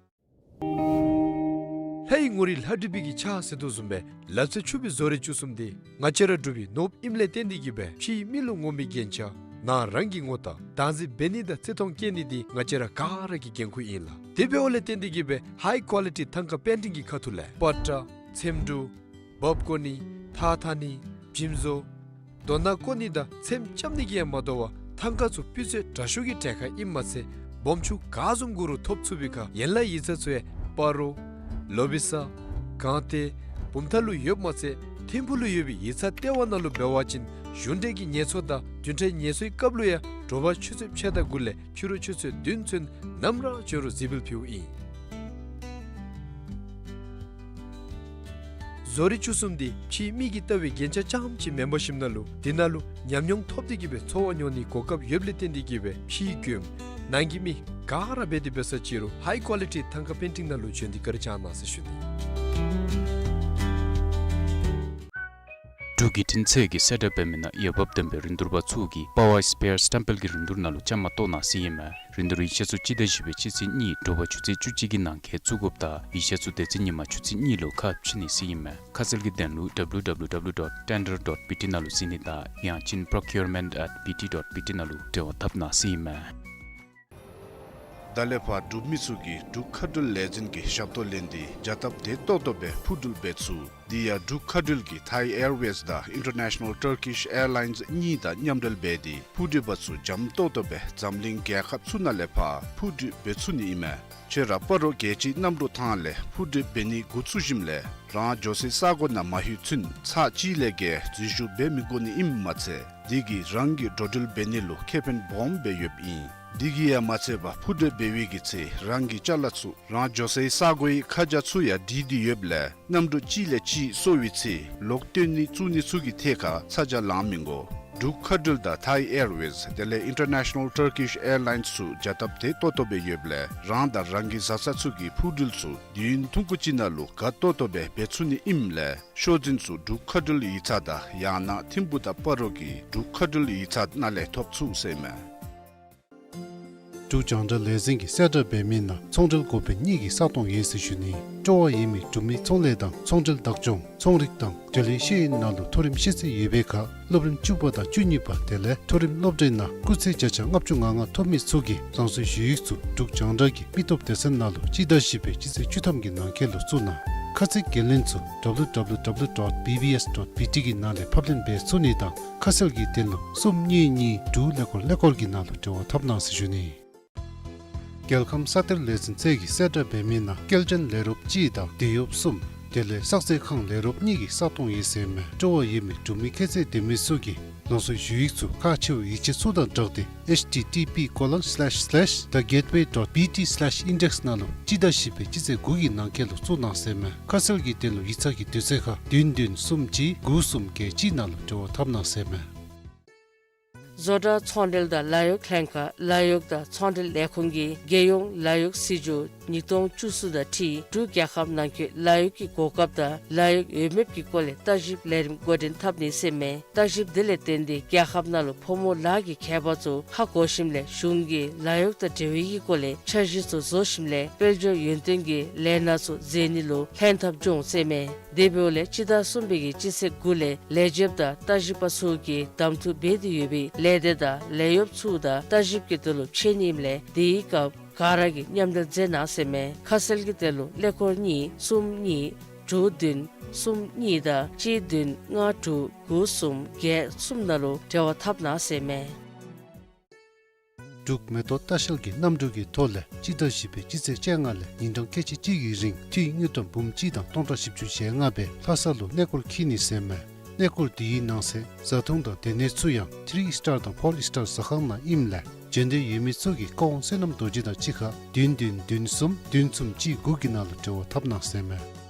ལྷའི་ངོ་རིས་ལྷ་བྲིས་པའི་གི་ཕྱག་ཟེར་དོ་བཟུམ་སྦེ་ལག་རྩལ་ཕྱུག་པའི་བཟོ་རིག་བཅུ་གསུམ་འདི་ང་བཅས་ར་འབྲུག་པའི་ནོར་བུ་ཨིནམ་ལས་བརྟེན་ཏེ་གིས་སྦེ་ཕྱིའི་མི་ལུ་ངོམ་པའི་རྒྱན་ཆ་ནང་རང་གི་ངོ་རྟགས་བདག་འཛིན་འབད་ནི་དང་བརྩི་མཐོང་བསྐྱེད་ནི་འདི་ང་བཅས་ར་ག་ར་གི་འགན་ཁུར་ཨིན་ལགས། དེ་འབདཝ་ལས་བརྟེན་ཏེ་གིས་སྦེ་ཧའི་ཀོ་ལི་ཊི་ཐང་ཀ་པེན་ཊིང་གི་ཁ་ཐུག་ལས་པ་ཏྲ་ཚེམ་དྲུབ་འབག་བརྐོ་ནི་ཐགས་འཐག་ནི་འཇིམ་བཟོ་རྡོ་ནག་བརྐོ་ནི་དང་ཚེམ་རྐྱབ་ནི་གིས་ཡང་མ་དོ་བར་ཐང་ཀ་ཚུ་སྤུས་ཚད་དྲག་ཤོས་ཀྱི་གྲལ་ཁར་ཨིནམ་མ་ཚད་སྦོམ་ཆུང་ག་བཟུམ་དགོ་རུང་ཐོབ་ཚུགས་པའི་ཁར་ཡན་ལག་ཡིག་ཚང་ཚུ་ཡང་སྤ་རོ་ལོ་བི་ས་སྒང་སྟེང་བུམ་ཐང་ལུ་ཡོདཔ་མ་ཚད་ཐིམ་ཕུག་ལུ་ཡོད་པའི་ཡིག་ཚང་ལྟེ་བ་ནང་ལུ་འབད་བ་ཅིན་གཞུང་འབྲེལ་གྱི་ངལ་གསོ་དང་བདུན་ཕྲག་ངལ་གསོའི་སྐབས་ལུ་ཡང་དྲོ་པ་ཆུ་ཚོད་ཕྱེད་དང་དགུ་ལས་ཕྱི་རུ་ཆུ་ཚོད་བདུན་ཚུན་ནམ་ར་བྱོན་རུང་གཟིགས་འབུལ་ཕུལཝ་ཨིན། བཟོ་རིག་བཅུ་གསུམ་འདི་ཕྱིའི་མི་གིས་བལྟ་བའི་རྒྱན་ཆ་རྐྱངམ་ཅིག་མེན་པར་ཞིནམ་ལས་འདི་ནང་ལུ་ཉམས་མྱོང་ཐོབ་སྟེ་གིས་སྦེ་འཚོ་བ་མྱོང་ནིའི་གོ་སྐབས་ཡོདཔ་ལས་བརྟེན་ཏེ་གིས་སྦེ་ཕྱིའི་མགྱོནམ་ནང་གི་མི་ག་ར་འབད་དེ་འབད་ས་ཅིག་རུང་ཧའི་ཀོ་ལི་ཊི་ཐང་ཀ་པེན་ཊིང་ནང་ལུ་བྱོན་ཏེ་བཀའ་དྲིན་བསྐྱང་གནང་ཟེར་ཞུ་ནི། འབྲུག་རྒྱལ་འཕྲིན་ཚད་ཀྱིས་གསལ་བསྒྲགས་འབད་མི་ནང་འོས་འབབ་ལྡན་པའི་རིན་བསྡུར་པ་ཚུ་གིས་པ་ཝར་སི་པེར་སི་ཊེམ་པེལ་གྱི་རིན་བསྡུར་ནང་ལུ་བཅའ་མར་གཏོགས་གནང་ཟེར་ཨིན་མས། རིན་བསྡུར་ཡིག་ཆ་ཚུ་སྤྱི་ཟླ་བཞི་པའི་སྤྱི་ཚེས་གཉིས་དྲོ་པ་ཆུ་ཚོད་བཅུ་གཅིག་གི་ནང་འཁོད་བཙུགས་དགོཔ་དང་ཡིག་ཆ་ཚུ་དེ་ཚེ་ཉིན་མ་ཆུ་ཚོད་གཉིས་ལུ་ཁ་ཕྱེ་ནི་ཟེར་ཨིན་མས། ཁ་གསལ་གྱི་དོན་ལུ་ཌབ་ལུ་ཌབ་ལུ་ཌབ་ལུ་ཌོཊ་ཊེན་ཌར་ཌོཊ་བི་ཊི་ནང་ལུ་གཟིགས་ནི་དང་ཡང་ཅིན་པྲོ་ཀིའུར་མེནཊ་ཨེཊ་བི་ཊི་ཌོཊ་བི་ཊི་ནང་ལུ་འབྲེལ་བ་འཐབ་གནང་ཟེར་ཨིན་མས། ད་ལས་ཕར་འབྲུག་མི་ཚུ་གིས་འབྲུག་མཁའ་འགྲུལ་ལས་འཛིན་གྱི་ཞབས་ཏོག་ལེན་ཏེ་བྱ་སྟབས་བདེ་ཏོག་ཏོ་སྦེ་འཕུར་འགྲུལ་འབད་ཚུགས། དེ་ཡང་འབྲུག་མཁའ་འགྲུལ་གྱིས་ཐའི་ཨེར་ཝེསི་དང་ཨིན་ཊར་ནེ་ཤ་ནཱལ་ཊར་ཀིཤ་ཨེར་ལའིནསི་གཉིས་དང་མཉམ་འབྲེལ་འབད་དེ་འཕུར་འགྲུལ་པ་ཚུ་འཇམ་ཏོག་ཏོ་སྦེ་འཛམ་གླིང་རྒྱལ་ཁབ་ཚུ་ནང་ལས་ཕར་འཕུར་འགྲུལ་འབད་ཚུགས་ནི་ཨིན་མས། ཁྱོད་ར་སྤ་རོ་རྒྱལ་སྤྱིའི་གནམ་གྲུ་ཐང་ལས་འཕུར་འགྲུལ་འབད་ནི་འགོ་བཙུགས་ཞིནམ་ལས་རང་འགྱོ་སའི་ས་གོ་ནང་མ་ལྷོད་ཚུན་ཚར་གཅིག་ལས་བརྒལ་འཛུལ་ཞུགས་འབད་མི་དགོ་ནི་ཨིནམ་མ་ཚད་དེ་གིས་རང་གི་འགྲོ་འགྲུལ་འབད་ནི་ལུ་ཁེ་ཕན་སྦོམ་སྦེ་ཡོདཔ་ཨིན། དེ་གིས་ཡང་མ་ཚད་པར་འཕུར་འགྲུལ་འབད་བའི་གི་ཚེ་རང་གི་ཅ་ལ་ཚུ་རང་འགྱོ་སའི་ས་གོའི་ཁ་བྱང་ཚུ་ཡང་བྲིས་ཏེ་ཡོདཔ་ལས་གནམ་གྲུ་གཅིག་ལས་གཅིག་སོར་བའི་ཚེ་ལོག་བཏོན་ནི་བཙུགས་ནི་ཚུ་གི་ཐད་ཁར་ཚ་གྱང་ལང་མི་དགོ། འབྲུག་མཁའ་འགྲུལ་དང་ཐའི་ཨེར་ཝེསི་དེ་ལས་ཨིན་ཊར་ནེ་ཤ་ནཱལ་ཊར་ཀིཤ་ཨེར་ལའིནསི་ཚུ་བྱ་སྟབས་དེ་ཏོག་ཏོ་སྦེ་ཡོདཔ་ལས་རང་དང་རང་གི་བཟའ་ཚང་ཚུ་གི་འཕུར་འགྲུལ་ཚུ་དུས་ཡུན་ཐུང་ཀུ་ཅིག་ནང་ལུ་དགའ་ཏོག་ཏོ་སྦེ་འབད་ཚུགས་ནི་ཨིནམ་ལས་ཤོག་འཛིན་ཚུ་འབྲུག་མཁའ་འགྲུལ་ཡིག་ཚང་དང་ཡང་ན་ཐིམ་ཕུག་དང་སྤ་རོ་གི་འབྲུག་མཁའ་འགྲུལ་ཡིག་ཚང་ནང་ལས་ཐོབ་ཚུགས་ཟེར་ཨིན་མས། འབྲུག་རྒྱང་བསྒྲགས་ལས་འཛིན་གྱིས་གསལ་བསྒྲགས་འབད་མི་ནང་ཚོང་འབྲེལ་འགོ་དཔོན་གཉིས་ཀྱི་ས་སྟོང་ཡོད་ཟེར་ཞུ་ནི། སྤྲོ་བ་ཡོད་མི་འབྲུག་མི་ཚོང་ལས་དང་ཚོང་འབྲེལ་བདག་སྐྱོང་ཚོང་རིག་དང་འབྲེལ་ཡོད་ཤེས་ཡོན་ནང་ལུ་མཐོ་རིམ་ཤེས་ཚད་ཡོད་པའི་ཁར་སློབ་རིམ་བཅུ་པ་དང་བཅུ་གཉིས་པ་དེ་ལས་མཐོ་རིམ་སློབ་གྲྭའི་ནང་སྐུགས་ཚད་བརྒྱ་ཆ་ལྔ་བཅུ་ང་ལྔ་ཐོབ་མི་ཚུ་གིས་རང་སོའི་ཞུ་ཡིག་ཚུ་འབྲུག་རྒྱང་བསྒྲགས་ཀྱི་མི་སྟོབས་སྡེ་ཚན་ནང་ལུ་སྤྱི་ཟླ་བཞི་པའི་སྤྱི་ཚེས་བཅུ་ཐམ་གྱི་ནང་འཁོད་ལུ་བཙུགས་གནང་། ཁ་གསལ་འགན་ལེན་ཚུ་W W W dot B B S dot B T གི་ནང་ལས་ཕབ་ལེན་འབད་ཚུགས་ནི་དང་ཁ་གསལ་གྱི་དོན་ལུ་གསུམ་གཉིས་གཉིས་དྲུག་ཀླད་ཀོར་ཀླད་ཀོར་གྱི་ནང་ལུ་འབྲེལ་བ་འཐབ་གནང་ཟེར་ཞུ་ནི། རྒྱལ་ཁམས་ས་གཏེར་ལས་འཛིན་ཚད་ཀྱིས་གསལ་བསྒྲགས་འབད་མི་ནང་སྐྱེལ་འདྲེན་ལས་རོགསཔ་གཅིག་དང་དེད་གཡོགཔ་གསུམ་དེ་ལས་བསགས་ཚད་ཁང་ལས་རོགསཔ་གཉིས་ཀྱི་ས་སྟོང་ཡོད་ཟེར་ཨིན་མས། སྤྲོ་བ་ཡོད་མི་འབྲུག་མི་ཁྱད་ཚད་ལྡན་མི་ཚུ་གིས་རང་སོའི་ཞུ་ཡིག་ཚུ་ཁག་ཆེ་བའི་ཡིག་ཆ་ཚུ་དང་སྦྲགས་ཏེ་H T T P colon slash slash the gateway dot B T slash index ནང་ལུ་སྤྱི་ཟླ་བཞི་པའི་སྤྱི་ཚེས་དགུ་གི་ནང་འཁོད་ལུ་བཙུགས་གནང་ཟེར་ཨིན་མས། ཁ་གསལ་གྱི་དོན་ལུ་ཡིག་ཚང་གི་དུས་ཚོད་ཁར་བདུན་བདུན་གསུམ་གཅིག་དགུ་གསུམ་བརྒྱད་གཅིག་ནང་ལུ་འབྲེལ་བ་འཐབ་གནང་ཟེར་ཨིན་མས། བཟོ་གྲྭ་ཚོང་འབྲེལ་དང་ལཱ་གཡོག་ལྷན་ཁག་ལཱ་གཡོག་དང་ཚོང་འབྲེལ་ལས་ཁུངས་ཀྱིས་རྒྱལ་ཡོངས་ལཱ་གཡོག་སྲིད་བྱུས་ཉིས་སྟོང་བཅུ་གསུམ་དང་འཁྲིལ་འབྲུག་རྒྱལ་ཁབ་ནང་འཁོད་ལཱ་གཡོག་གི་གོ་སྐབས་དང་ལཱ་གཡོག་འོས་འབབ་ཀྱི་སྐོར་ལས་བརྟག་ཞིབ་ལས་རིམ་འགོ་འདྲེན་འཐབ་ནི་ཟེར་ཨིན་མས། བརྟག་ཞིབ་དེ་ལས་བརྟེན་ཏེ་རྒྱལ་ཁབ་ནང་ལུ་ཕོ་མོ་ལཱ་གི་ཁྱད་པར་ཚུ་ཧ་གོ་ཞིནམ་ལས་གཞུང་གིས་ལཱ་གཡོག་དང་འབྲེལ་བའི་གི་སྐོར་ལས་འཆར་གཞི་ཚུ་བཟོ་ཞིནམ་ལས་དཔལ་འབྱོར་ཡོན་ཏན་གྱི་ལས་སྣ་ཚུ་མཛད་ནི་ལུ་ལྷན་ཐབས་འབྱུང་ཟེར་ཨིན་མས། དེ་འབདཝ་ལས་སྤྱི་ཟླ་གསུམ་པའི་གི་སྤྱི་ཚེས་དགུ་ལས་ལས་བྱེདཔ་དང་བརྟག་ཞིབ་པ་ཚུ་གིས་གདམ་འཐུ་འབད་དེ་ཡོད་པའི་ལས་སྡེ་དང་ལས་གཡོགཔ་ཚུ་དང་བརྟག་ཞིབ་ཀྱི་དོན་ལུ་ཕྱད་ནི་ཨིནམ་ལས་དེའི་སྐབས་ག་ར་གིས་མཉམ་འབྲེལ་མཛད་གནང་ཟེར་ཨིན་མས། ཁ་གསལ་གྱི་དོན་ལུ་ཀླད་ཀོར་གཉིས་གསུམ་གཉིས་དྲུག་བདུན་གསུམ་གཉིས་དང་གཅིག་བདུན་ལྔ་དྲུག་དགུ་གསུམ་བརྒྱད་གསུམ་ནང་ལུ་འབྲེལ་བ་འཐབ་གནང་ཟེར་ཨིན་མས། འབྲུག་མེ་ཏོག་ལྟ་བཤལ་གྱིས་གནམ་གྲུ་གི་ཐོག་ལས་སྤྱི་ཟླ་བཞི་པའི་སྤྱི་ཚེས་བཅོ་ལྔ་ལས་ཉིན་གྲངས་ཁལ་གཅིག་གཅིག་གི་རིང་འཐུས་དངུལ་ཀྲམ་འབུམ་གཅིག་དང་སྟོང་ཕྲག་བཞི་བཅུ་ཞེ་ལྔ་སྦེ་ལྷ་ས་ལུ་གནས་སྐོར་འཁྱིད་ནི་ཟེར་ཨིན་མས། གནས་སྐོར་དེའི་ནང་གསེས་བཟའ་འཐུང་དང་སྡོད་གནས་ཚུ་ཡང་ཐི་རི་ཨིས་ཊར་དང་ཕོར་ཨིས་ཊར་ཟ་ཁང་ནང་ཨིནམ་ལས་འབྱོན་འདོད་ཡོད་མི་ཚུ་གིས་བཀའ་དབང་བསོད་ནམས་རྡོ་རྗེ་དང་གཅིག་ཁར་བདུན་བདུན་བདུན་གསུམ་བདུན་གསུམ་གཅིག་དགུ་གི་ནང་ལུ་འབྲེལ་བ་འཐབ་གནང་ཟེར་ཨིན་མས།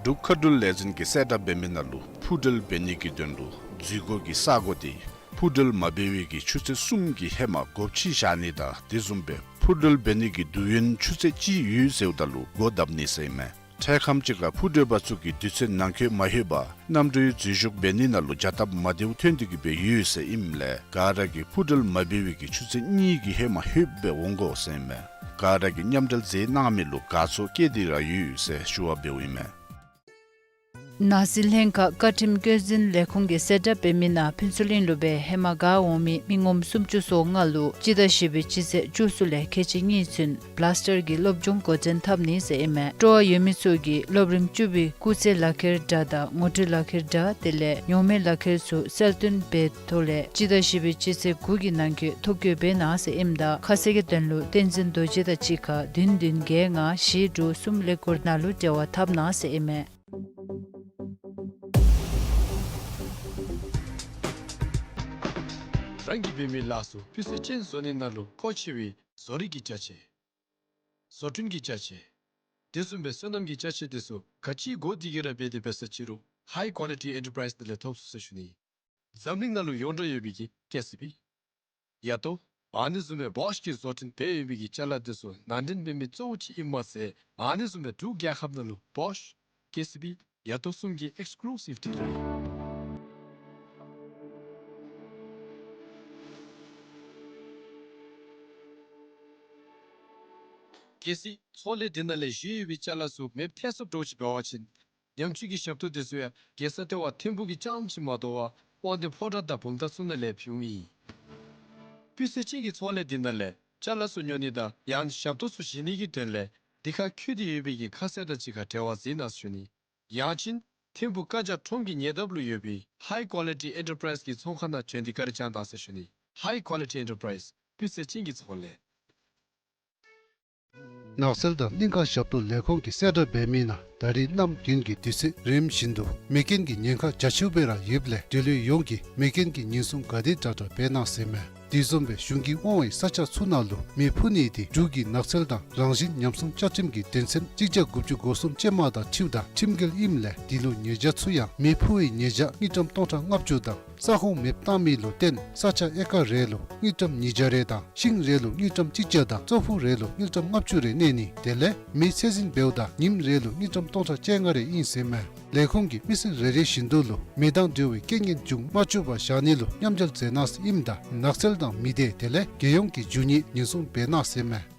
འབྲུག་མཁའ་འགྲུལ་ལས་འཛིན་གྱིས་གསལ་བསྒྲགས་འབད་མི་ནང་ལུ་འཕུར་འགྲུལ་འབད་ནི་གི་དོན་ལུ་འཛུལ་སྒོ་གི་ས་སྒོ་དེ་འཕུར་འགྲུལ་མ་འབད་བའི་གི་ཆུ་ཚོད་གསུམ་གྱི་ཧེ་མ་སྒོ་ཕྱེ་བཞག་ནི་དང་དེ་བཟུམ་སྦེ་འཕུར་འགྲུལ་འབད་ནི་གི་དུས་ཡུན་ཆུ་ཚོད་གཅིག་ཡོད་ཟེརཝ་ད་ལུ་སྒོ་བརྡབ་ནི་ཟེར་ཨིན་མས། འཕྲལ་ཁམས་ཅིག་ཁར་འཕུར་འགྲུལ་པ་ཚུ་གིས་དུས་ཚོད་ནང་འཁོད་མ་ལྷོད་པར་གནམ་གྲུའི་འཛུལ་ཞུགས་འབད་ནི་ནང་ལུ་བྱ་སྟབས་མ་བདེཝ་ཐོན་ཏེ་གི་སྦེ་ཡོད་ཟེར་ཨིནམ་ལས་ག་ར་གིས་འཕུར་འགྲུལ་མ་འབད་བའི་གི་ཆུ་ཚོད་གཉིས་ཀྱི་ཧེ་མ་ལྷོད་སྦེ་འོང་དགོ་ཟེར་ཨིན་མས། ག་ར་གིས་མཉམ་འབྲེལ་མཛད་གནང་མི་ལུ་དགའ་ཚོར་བསྐྱེད་དེ་ར་ཡོད་ཟེར་ཞུ་བ་འབདཝ་ཨིན་མས། ནགས་གསིལ་ལྷན་ཁག་བཀའ་ཁྲིམས་བཀོད་འཛིན་ལས་ཁུངས་ཀྱིས་གསལ་བསྒྲགས་འབད་མི་ནང་ཕུན་ཚོགས་གླིང་ལུ་སྦེ་ཧེ་མ་ག་འོང་མི་མི་ངོམ་སུམ་ཅུ་སོ་ལྔ་ལུ་སྤྱི་ཟླ་བཞི་པའི་སྤྱི་ཚེས་བཅུ་གསུམ་ལས་ཁལ་གཅིག་གཉིས་ཚུན་བླཱས་ཊར་གྱི་སློབ་སྦྱོང་འགོ་འདྲེན་འཐབ་ནི་ཟེར་ཨིན་མས། སྤྲོ་བ་ཡོད་མི་ཚུ་གིས་སློབ་རིམ་བཅུ་པའི་སྐུགས་ཚད་ལག་ཁྱེར་འདྲ་དང་ངོ་སྤྲོད་ལག་ཁྱེར་འདྲ་དེ་ལས་ཉོག་མེད་ལག་ཁྱེར་ཚུ་གསལ་སྟོན་འབད་ཐོག་ལས་སྤྱི་ཟླ་བཞི་པའི་སྤྱི་ཚེས་དགུ་གི་ནང་འཁོད་ཐོ་བཀོད་འབད་གནང་ཟེར་ཨིནམ་ད་ཁ་གསལ་གྱི་དོན་ལུ་བསྟན་འཛིན་རྡོ་རྗེ་དང་གཅིག་ཁར་བདུན་བདུན་བརྒྱད་ལྔ་བཞི་དྲུག་གསུམ་ཀླད་ཀོར་ནང་ལུ་འབྲེལ་བ་འཐབ་གནང་ཟེར་ཨིན་མས། རང་གིས་འབད་མི་ལཱ་ཚུ་སྤུས་ཚད་ཅན་བཟོ་ནི་ནང་ལུ་མཁོ་ཆེ་བའི་བཟོ་རིག་གི་ཅ་ཆས། བཟོ་སྐྲུན་གྱི་ཅ་ཆས། དེ་བཟུམ་སྦེ་སོ་ནམ་གྱི་ཅ་ཆས་དེ་ཚུ་ག་ཅི་དགོ་དེ་གིས་ར་འབད་དེ་འབད་ས་ཅི་རུང་High Quality Enterprise ནང་ལས་ཐོབ་ཚུགས་ཟེར་ཞུ་ནི། འཛམ་གླིང་ནང་ལུ་ཡོངས་གྲགས་ཡོད་པའི་གི་ཀེ་སི་བི། ཡ་ཏོ། ཨ་ནི་བཟུམ་སྦེ་བོཤ་གིས་བཟོ་སྐྲུན་འབད་ཡོད་པའི་གི་ཅ་ལ་དེ་ཚུ་ནང་འདྲེན་འབད་མི་གཙོ་བོ་ཅིག་ཨིན་མས་ཟེར། ཨ་ནི་བཟུམ་སྦེ་འབྲུག་རྒྱལ་ཁབ་ནང་ལུ་བོཤ་ཀེ་སི་བི་ཡ་ཏོ་གསུམ་གྱི་ཨེགསི་ཀུ་ལུ་སིབ་ཊི་རེད། གལ་སྲིད་ཚོང་ལས་དེ་ནང་ལས་བཞེས་ཡོད་པའི་ཅ་ལ་ཚུ་མེདཔ་ཐལ་སོཔ་འདྲཝ་ཅིག་འབད་བ་ཅིན་ཉམས་བཅོས་ཀྱི་ཞབས་ཏོག་དེ་ཚུ་ཡང་རྒྱལ་ས་ལྟེ་བ་ཐིམ་ཕུག་གི་རྐྱངམ་ཅིག་མ་དོ་བར་ དབང་འདུས་ཕོ་བྲང་དང་བུམ་ཐང་ཚུ་ནང་ལས་ཕུལཝ་ཨིན། སྤུས་ཚད་ཅན་གྱི་ཚོང་ལས་འདི་ནང་ལས་ཅ་ལ་ཚུ་ཉོ་ནི་དང་ཡང་ཞབས་ཏོག་ཚུ་བཞེས་ནི་གི་དོན་ལས་འདི་ཁར་འཁོད་དེ་ཡོད་པའི་གི་ཁ་གསལ་དང་གཅིག་ཁར་འབྲེལ་བ་འཛིན་གནང་ཟེར་ཞུ་ནི། ཡང་ཅིན་ཐིམ་ཕུག་ཀ་ཇ་ཁྲོམ་གྱི་ཉེ་འདབས་ལུ་ཡོད་པའི་ཧའི་ཀོ་ལི་ཊི་ཨེན་ཊར་པ་རའིཛ་གི་ཚོང་ཁང་ནང་བྱོན་ཏེ་བཀའ་དྲིན་བསྐྱང་གནང་ཟེར་ཞུ་ནི། ཧའི་ཀོ་ལི་ཊི་ཨེན་ཊར་པ་རའིཛ་སྤུས་ཚད་ཅན་གྱི་ཚོང་ལས། ནགས་ཚལ་དང་གླིང་ཁ་ཞབས་ཏོག་ལས་ཁུངས་ཀྱིས་གསལ་བསྒྲགས་འབད་མི་ནང་ད་རིས་གནམ་དགུན་གྱི་དུས་ཚོད་རིམ་བཞིན་དུ་མེ་རྐྱེན་གྱི་ཉེན་ཁ་རྒྱ་ཆེཝ་སྦེ་ར་ཡོདཔ་ལས་འབྲེལ་ཡོད་ཡོངས་ཀྱིས་མེ་རྐྱེན་གྱི་ཉེན་སྲུང་ག་དེ་དྲག་དྲག་འབད་གནང་ཟེར་མས། དེ་བཟུམ་སྦེ་གཞུང་གིས་དབང་བའི་ས་ཆ་ཚུ་ནང་ལུ་མེ་ཕུ་ནི་དེ་འབྲུག་གི་ནགས་ཚལ་དང་རང་བཞིན་ཉམས་སྲུང་བཅའ་ཁྲིམས་ཀྱི་དོན་ཚན་གཅིག་བརྒྱ་དགུ་བཅུ་གོ་གསུམ་ཅན་མ་དང་འཁྲིལཝ་ད་ཁྲིམས་འགལ་ཨིནམ་ལས་དེ་ལུ་ཉེས་བྱ་ཚུ་ཡང་མེ་ཕུ་བའི་ཉེས་བྱ་དངུལ་ཀྲམ་སྟོང་ཕྲག་ལྔ་བཅུ་དང་ས་ཁོངས་མེདཔ་བཏང་མི་ལུ་བརྟེན་ས་ཆ་ཨེ་ཀར་རེ་ལུ་དངུལ་ཀྲམ་ཉིས་བརྒྱ་རེ་དང་ཤིང་རེ་ལུ་དངུལ་ཀྲམ་གཅིག་བརྒྱ་དང་ཙོག་ཕུ་རེ་ལུ་དངུལ་ཀྲམ་ལྔ་བཅུ་རེ་གནས་ནི། དེ་ལས་མེ་ཚད་འཛིན་འབདཝ་ད་ཉིནམ་རེ་ལུ་དངུལ་ཀྲམ་སྟོང་ཕྲག་བཅོ་ལྔ་རེ་ཨིན་ཟེར་མས། ལས་ཁུངས་ཀྱིས་མི་སེར་རེ་རེ་བཞིན་དུ་ལུ་མེ་དང་འབྲེལ་བའི་རྐྱེན་ངན་འབྱུང་མ་བཅུག་པར་བཞག་ནི་ལུ་མཉམ་འབྲེལ་མཛད་གནང་ཟེར་ཨིནམ་ད་ནགས་ཚལ་དང་མི་སྡེ་དེ་ལས་རྒྱལ་ཡོངས་ཀྱི་རྒྱུ་དངོས་ཉེན་སྲུང་འབད་གནང་ཟེར་མས།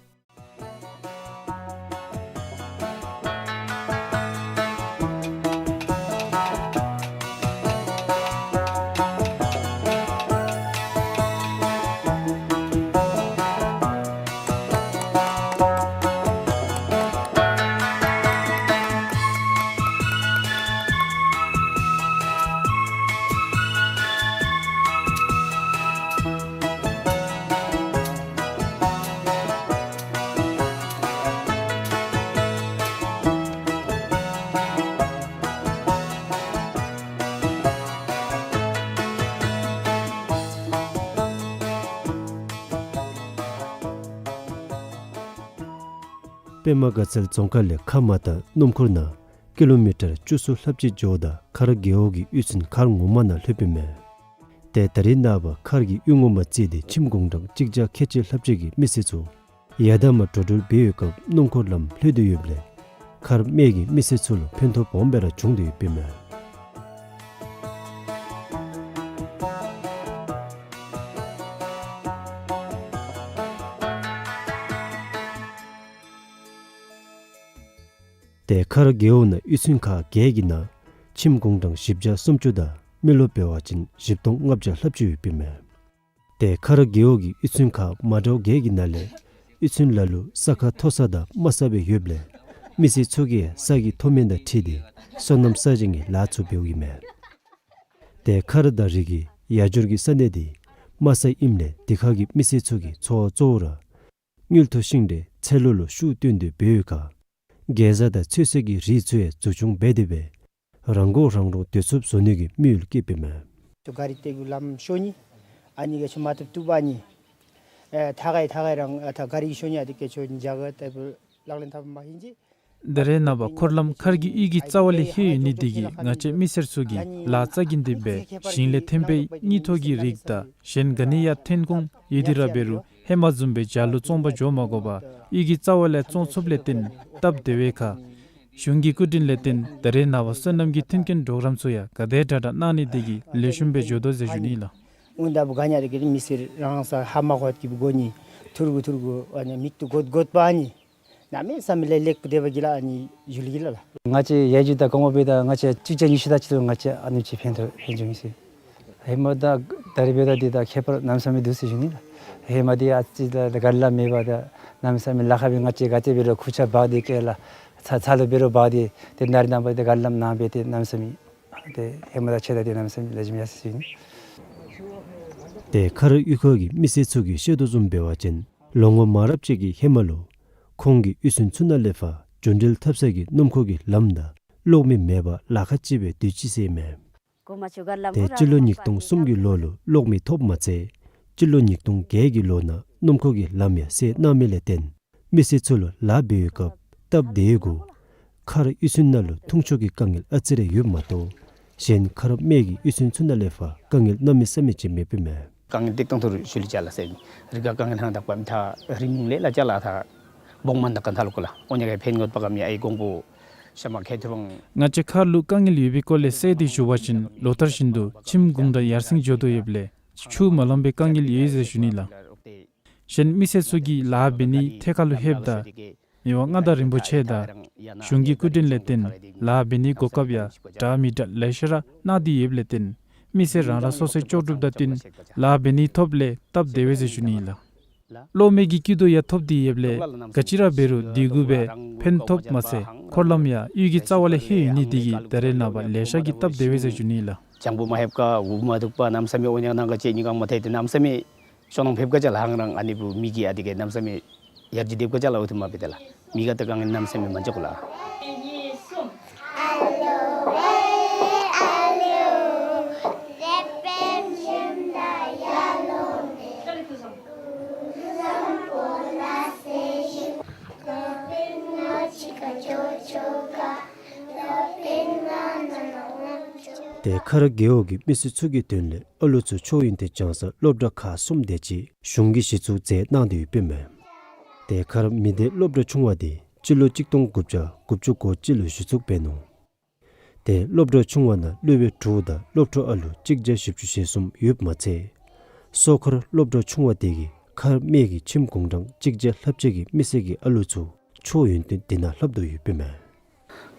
པདྨ་དགའ་ཚལ་རྫོང་ཁག་ལས་ཁ་མ་ཏ་སྣུམ་འཁོར་ནང་ཀི་ལོ་མི་ཊར་བཅུ་གསུམ་ལྷགཔ་ཅིག་འགྱོཝ་ད་མཁར་རྒེད་འོག་གི་གཡུས་ཚན་མཁར་ངོ་མ་ནང་ལྷོདཔ་ཨིན་མས། ཏེ་ད་རིས་ནངས་པ་མཁར་གྱི་གཡུས་ངོ་མ་བརྩིས་ཏེ་ཁྱིམ་གུང་གྲངས་གཅིག་བརྒྱ་ཁལ་གཅིག་ལྷགཔ་ཅིག་གི་མི་སེར་ཚུ་ཡར་དང་མར་འགྲོ་འགྲུལ་འབད་བའི་སྐབས་སྣུམ་འཁོར་ལམ་ལྷོད་དེ་ཡོདཔ་ལས་མཁར་རྨེད་ཀྱི་མི་སེར་ཚུ་ལུ་ཕན་ཐོགས་སྦོམ་སྦེ་ར་བྱུང་སྟེ་ཡོདཔ་ཨིན་མས། ཏེ་མཁར་རྒེད་འོག་ནང་གཡུས་ཚན་ཁག་བརྒྱད་ཀྱི་ནང་ཁྱིམ་གུང་གྲངས་བཞི་བརྒྱ་སུམ་ཅུ་དང་མི་ལོ་འབད་བ་ཅིན་བཞི་སྟོང་ལྔ་བརྒྱ་ལྷགཔ་ཅིག་ཡོདཔ་ཨིན་མས། ཏེ་མཁར་རྒེད་འོག་གི་གཡུས་ཚན་ཁག་མ་འདྲཝ་བརྒྱད་ཀྱི་ནང་ལས་གཡུས་ཚན་ལ་ལུ་ས་ཁ་མཐོ་ས་དང་དམའ་ས་སྦེ་ཡོདཔ་ལས་མི་སེར་ཚུ་གིས་ས་གི་མཐོ་དམན་དང་འཁྲིལ་ཏེ་སོ་ནམ་ས་གཞན་གྱི་ལཱ་ཚུ་འབདཝ་ཨིན་མས། ཏེ་མཁར་དང་རི་གི་ཡར་འགྱུར་གྱི་ས་གནས་དེ་དམའ་ས་ཨིནམ་ལས་དེ་ཁ་གི་མི་སེར་ཚུ་གི་འཚོ་བ་གཙོ་བོ་ར་དངུལ་མཐོ་ཤིང་འབྲས་ཚལ་ལུ་ལུ་ཤུགས་བཏོན་ཏེ་འབད་བའི་ཁར་གེ་ཛ་དང་ཚོད་བསྲེ་གི་རིགས་ཚུ་ཡང་འཛུགས་སྐྱོང་འབད་དེ་སྦེ་རང་མགོ་རང་འདྲོངས་སྡོད་ཚུགསཔ་བཟོ་ནི་གི་དམིགས་ཡུལ་བསྐྱེདཔ་ཨིན་མས། ད་ག་རི་ཏེ་གུ་ལམ་ཤོར་ནི་ཨ་ནི་ག་ཅི་མ་བཏུབ་བཏུབ་ཨ་ནི་ཨེ་ཐ་ག་ཐ་ག་རང་ཨ་ད་ག་རི་ཤོར་ནི་ཨ་དེ་ག་ཅི་འཇག་ག་ཏེ་བུ་ལག་ལེན་འཐབ་མ་ཧིན་ཅི། ད་རེས་ནངས་པ་འཁོར་ལམ་མཁར་གྱི་གཡུས་ཀྱི་རྩ་བ་ལས་ལྷོད་ཡོད་ནི་དེ་གིས་ང་བཅས་མི་སེར་ཚུ་གིས་ལཱ་རྩ་འགེངས་ཏེ་སྦེ་ཞིང་ལས་ཐོན་པའི་དངུལ་ཐོག་གི་རིགས་དང་གཞན་ག་ནི་ཡང་ཐོན་ཁུངས་ཡོད་དེ་ར་འབད་རུང་ཧེ་མ་བཟུམ་སྦེ་བྱག་ལུ་བཙོང་པར་འགྱོ་མ་དགོ་པར་གཡུས་ཀྱི་རྩ་བ་ལས་བཙོང་ཚུགསཔ་ལས་བརྟེན་སྟབས་བདེ་བའི་ཁར་གཞུང་གི་སྐུ་དྲིན་ལས་བརྟེན་ད་རེས་ནངས་པ་སོ་ནམ་གྱི་མཐུན་རྐྱེན་གྲོགས་རམ་ཚུ་ཡང་ག་དེ་དྲག་དྲག་གནང་ནི་དེ་གིས་ལེགས་ཤོམ་སྦེ་འགྱོ་དོ་ཟེར་ཞུ་ནི་ལགས། འོང་ད་བུ་ག་ཉ་རེ་གི་མི་སེར་རང་ས་ཧ་མ་གོ་གི་བུ་གོ་ནི་ཐུར་གུ་ཐུར་གུ་ཨ་ནི་མིག་ཏོ་གོད་གོད་པ་ཨ་ནི་གནམ་མེད་ས་མེད་ལེགས་ལེགས་པོ་དེ་བ་གི་ལ་ཨ་ནི་ཡུལ་གི་ལ་ལགས། ང་བཅས་ཡར་རྒྱུ་དང་གོང་འོག་འབདཝ་ད་ང་བཅས་གཅིག་བརྒྱ་ཉི་ཤུ་དང་གཅིག་ལུ་ང་བཅས་ཨ་ནེམ་ཅིག་ཕན་ཐོགས་ཕན་བྱུང་ཡི་ཟེར། ཧེ་མ་དང་ད་རེས་འབདཝ་ད་འདི་དང་ཁྱད་པར་གནམ་མེད་ས་མེད་འདུག་ཟེར་ཞུ་ནི་ལགས། ཧེ་མ་འདི་ཨ་ཙི་ད་ག་རི་ལམ་མེད་པར་ད་གནམ་མེད་ས་མེད་ལཱ་ཁག་སྦེ་ང་བཅས་ག་ཅི་འབད་རུང་ཁུར་ཆ་འབག་སྟེ་སྐྱེལ་ལགས། ཚ་ཚ་ལུ་འབད་རུང་འབག་སྟེ་ཏེ་ནཱ་རེ་ནངས་པ་ད་ག་རི་ལམ་ནང་སྦེ་ཏེ་གནམ་མེད་ས་མེད་ཏེ་ཧེ་མ་དང་ཕྱད་ད་ཏེ་གནམ་མེད་ས་མེད་ལེགས་ཤོམ་ཡར་སོང་ཟེར་ཞུ་ནི། ཏེ་མཁར་གཡུས་ཁ་གི་མི་སེར་ཚུ་གིས་བཤད་དོ་བཟུམ་འབད་བ་ཅིན་ལོ་ངོ་མང་རབས་ཅིག་གི་ཧེ་མ་ལུ་ཁོང་གི་གཡུས་ཚན་ཚུ་ནང་ལས་ཕར་རྒྱུན་འགྲུལ་འཐབ་ས་གི་སྣུམ་འཁོར་གྱི་ལམ་ནང་གློག་མེ་མེད་པར་ལཱ་ཁག་ཅིག་སྦེ་སྡོད་ཅི་ཟེར་མས། ཏེ་སྤྱི་ལོ་ཉིས་སྟོང་གསུམ་གྱི་ལོ་ལུ་གློག་མེ་ཐོབ་མ་ཚད་སྤྱི་ལོ་ཉིས་སྟོང་བརྒྱད་ཀྱི་ལོ་ནང་སྣུམ་འཁོར་གྱི་ལམ་ཡང་སེལ་གནང་མི་ལས་བརྟེན་མི་སེར་ཚུ་ལུ་ལཱ་འབད་བའི་སྐབས་སྟབས་བདེ་ཡོད་གུ་མཁར་གཡུས་ཚན་ནང་ལུ་མཐོང་ཆོས་ཀྱི་དཀའ་ངལ་ཨ་ཙི་རེ་ཡོདཔ་མ་གཏོགས་གཞན་མཁར་རྨེད་ཀྱི་གཡུས་ཚན་ཚུ་ནང་ལས་ཕར་དཀའ་ངལ་གནམ་མེད་ས་མེད་ཅིག་མེདཔ་ཨིན་མས། དཀའ་ངལ་ཏིག་ཏོ་ཐུར་ཞུ་ལི་ཅ་ལ་ཟེར་ནི་རི་ཁ་དཀའ་ངལ་ཧང་དག་པ་མི་ཐ་རི་མུང་ལས་ལ་ཅ་ལ་ཐ་བོང་མ་དག་ག་ཐ་ལུ་ཀོ་ལ་ཨོ་ཉ་ག་ཕན་གོད་པ་གམ་ཡ་ཨའི་གོང་བུ་ཤ་མ་ཁེ་ཐུ་བང་། ང་བཅས་མཁར་ལུ་དཀའ་ངལ་ཡོད་པའི་སྐོར་ལས་གསལ་ཏེ་ཞུ་བ་ཅིན་ལོ་ལྟར་བཞིན་དུ་ཁྱིམ་གུང་དང་ཡར་སེང་འགྱོ་དོ་ཡོདཔ་ལས་ཆུ་མ་ལང་པའི་དཀའ་ངལ་ཡོད་ཟེར་ཞུ་ནི་ལགས། གཞན་མི་སེར་ཚུ་གིས་ལཱ་འབད་ནི་ཐད་ཀར་ལུ་ལྷོདཔ་ད་མི་དབང་མངའ་བདག་རིན་པོ་ཆེ་དང་གཞུང་གི་སྐུ་དྲིན་ལས་བརྟེན་ལཱ་འབད་ནི་གོ་སྐབས་ཡང་འདྲ་མི་འདྲ་ལེ་ཤ་ར་གནང་སྟེ་ཡོདཔ་ལས་བརྟེན་ མི་སེར་རང་རང་སོ་སོའི་ལྕོགས་གྲུབ་དང་བསྟུན་ལཱ་འབད་ནིའི་ཐོག་ལས་སྟབས་བདེ་བས་ཟེར་ཞུ་ནི་ལགས། གློག་མེ་གི་སྐྱིད་སྡུག་ཡང་ཐོབ་སྟེ་ཡོདཔ་ལས་ག་ཅི་ར་འབད་རུང་དེ་གུ་སྦེ་ཕན་ཐོགས་མ་ཚད་འཁོར་ལམ་ཡང་གཡུས་ཀྱི་རྩ་བ་ལས་ལྷོད་ཡོད་ནི་དེ་གིས་ད་རེས་ནངས་པ་ལེ་ཤ་གི་སྟབས་བདེ་བས་ཟེར་ཞུ་ནི་ལགས། སྤྱང་པོ་མ་ལྷོདཔ་ག་འུ་མ་འདུག་པ་གནམ་མེད་ས་མེད་འོ་ཉག་ནང་ག་ཅིག་ཉི་གང་མ་ཐལ་ཏེ་གནམ་མེད་ས་མེད་ཤོང་ནང་ཕེབས་ག་ཅི་ལགས། ཧང་རང་ཨ་ནི་བུ་མི་གིས་ཨ་དེ་གི་གནམ་མེད་ས་མེད་ཡར་རྒྱས་འདེབས་ག་ཅི་ལགས། འོ་དེ་མ་འབད་དེ་ལགས། མི་ག་ད་ག་ནི་གནམ་མེད་ས་མེད་མ་འཇོག་གོ་ལགས། ཏེ་ཁ་ར་རྒེད་འོག་གི་མི་སེར་ཚུ་གི་དོན་ལས་ཨ་ལུ་ཚུ་ཆོས་ཡོན་ཏན་སྦྱང་སར་སློབ་གྲྭ་ཁག་གསུམ་དེ་ཅིག་གཞུང་གིས་གཞི་བཙུགས་མཛད་གནང་སྟེ་ཡོདཔ་ཨིན་མས། ཏེ་ཁ་ར་མི་སྡེ་སློབ་གྲྭ་ཆུང་བ་དེ་སྤྱི་ལོ་གཅིག་སྟོང་དགུ་བརྒྱ་དགུ་བཅུ་གོ་གཅིག་ལུ་གཞི་བཙུགས་འབད་ནུག། ཏེ་སློབ་གྲྭ་ཆུང་བ་ནང་སློབ་དཔོན་དྲུག་དང་སློབ་ཕྲུག་ཨ་ལུ་གཅིག་བརྒྱ་བཞི་བཅུ་ཞེ་གསུམ་ཡོདཔ་མ་ཚད་སོ་ཁར་སློབ་གྲྭ་ཆུང་བ་དེ་གིས་ཁར་སྨད་ཀྱི་ཁྱིམ་གུང་གྲངས་གཅིག་བརྒྱ་ལྷགཔ་ཅིག་གི་མི་སེར་གྱི་ཨ་ལུ་ཚུ་ཆོས་ཡོན་ཏན་དེ་ནང་ལྷབ་དོ་ཡོདཔ་ཨིན་མས།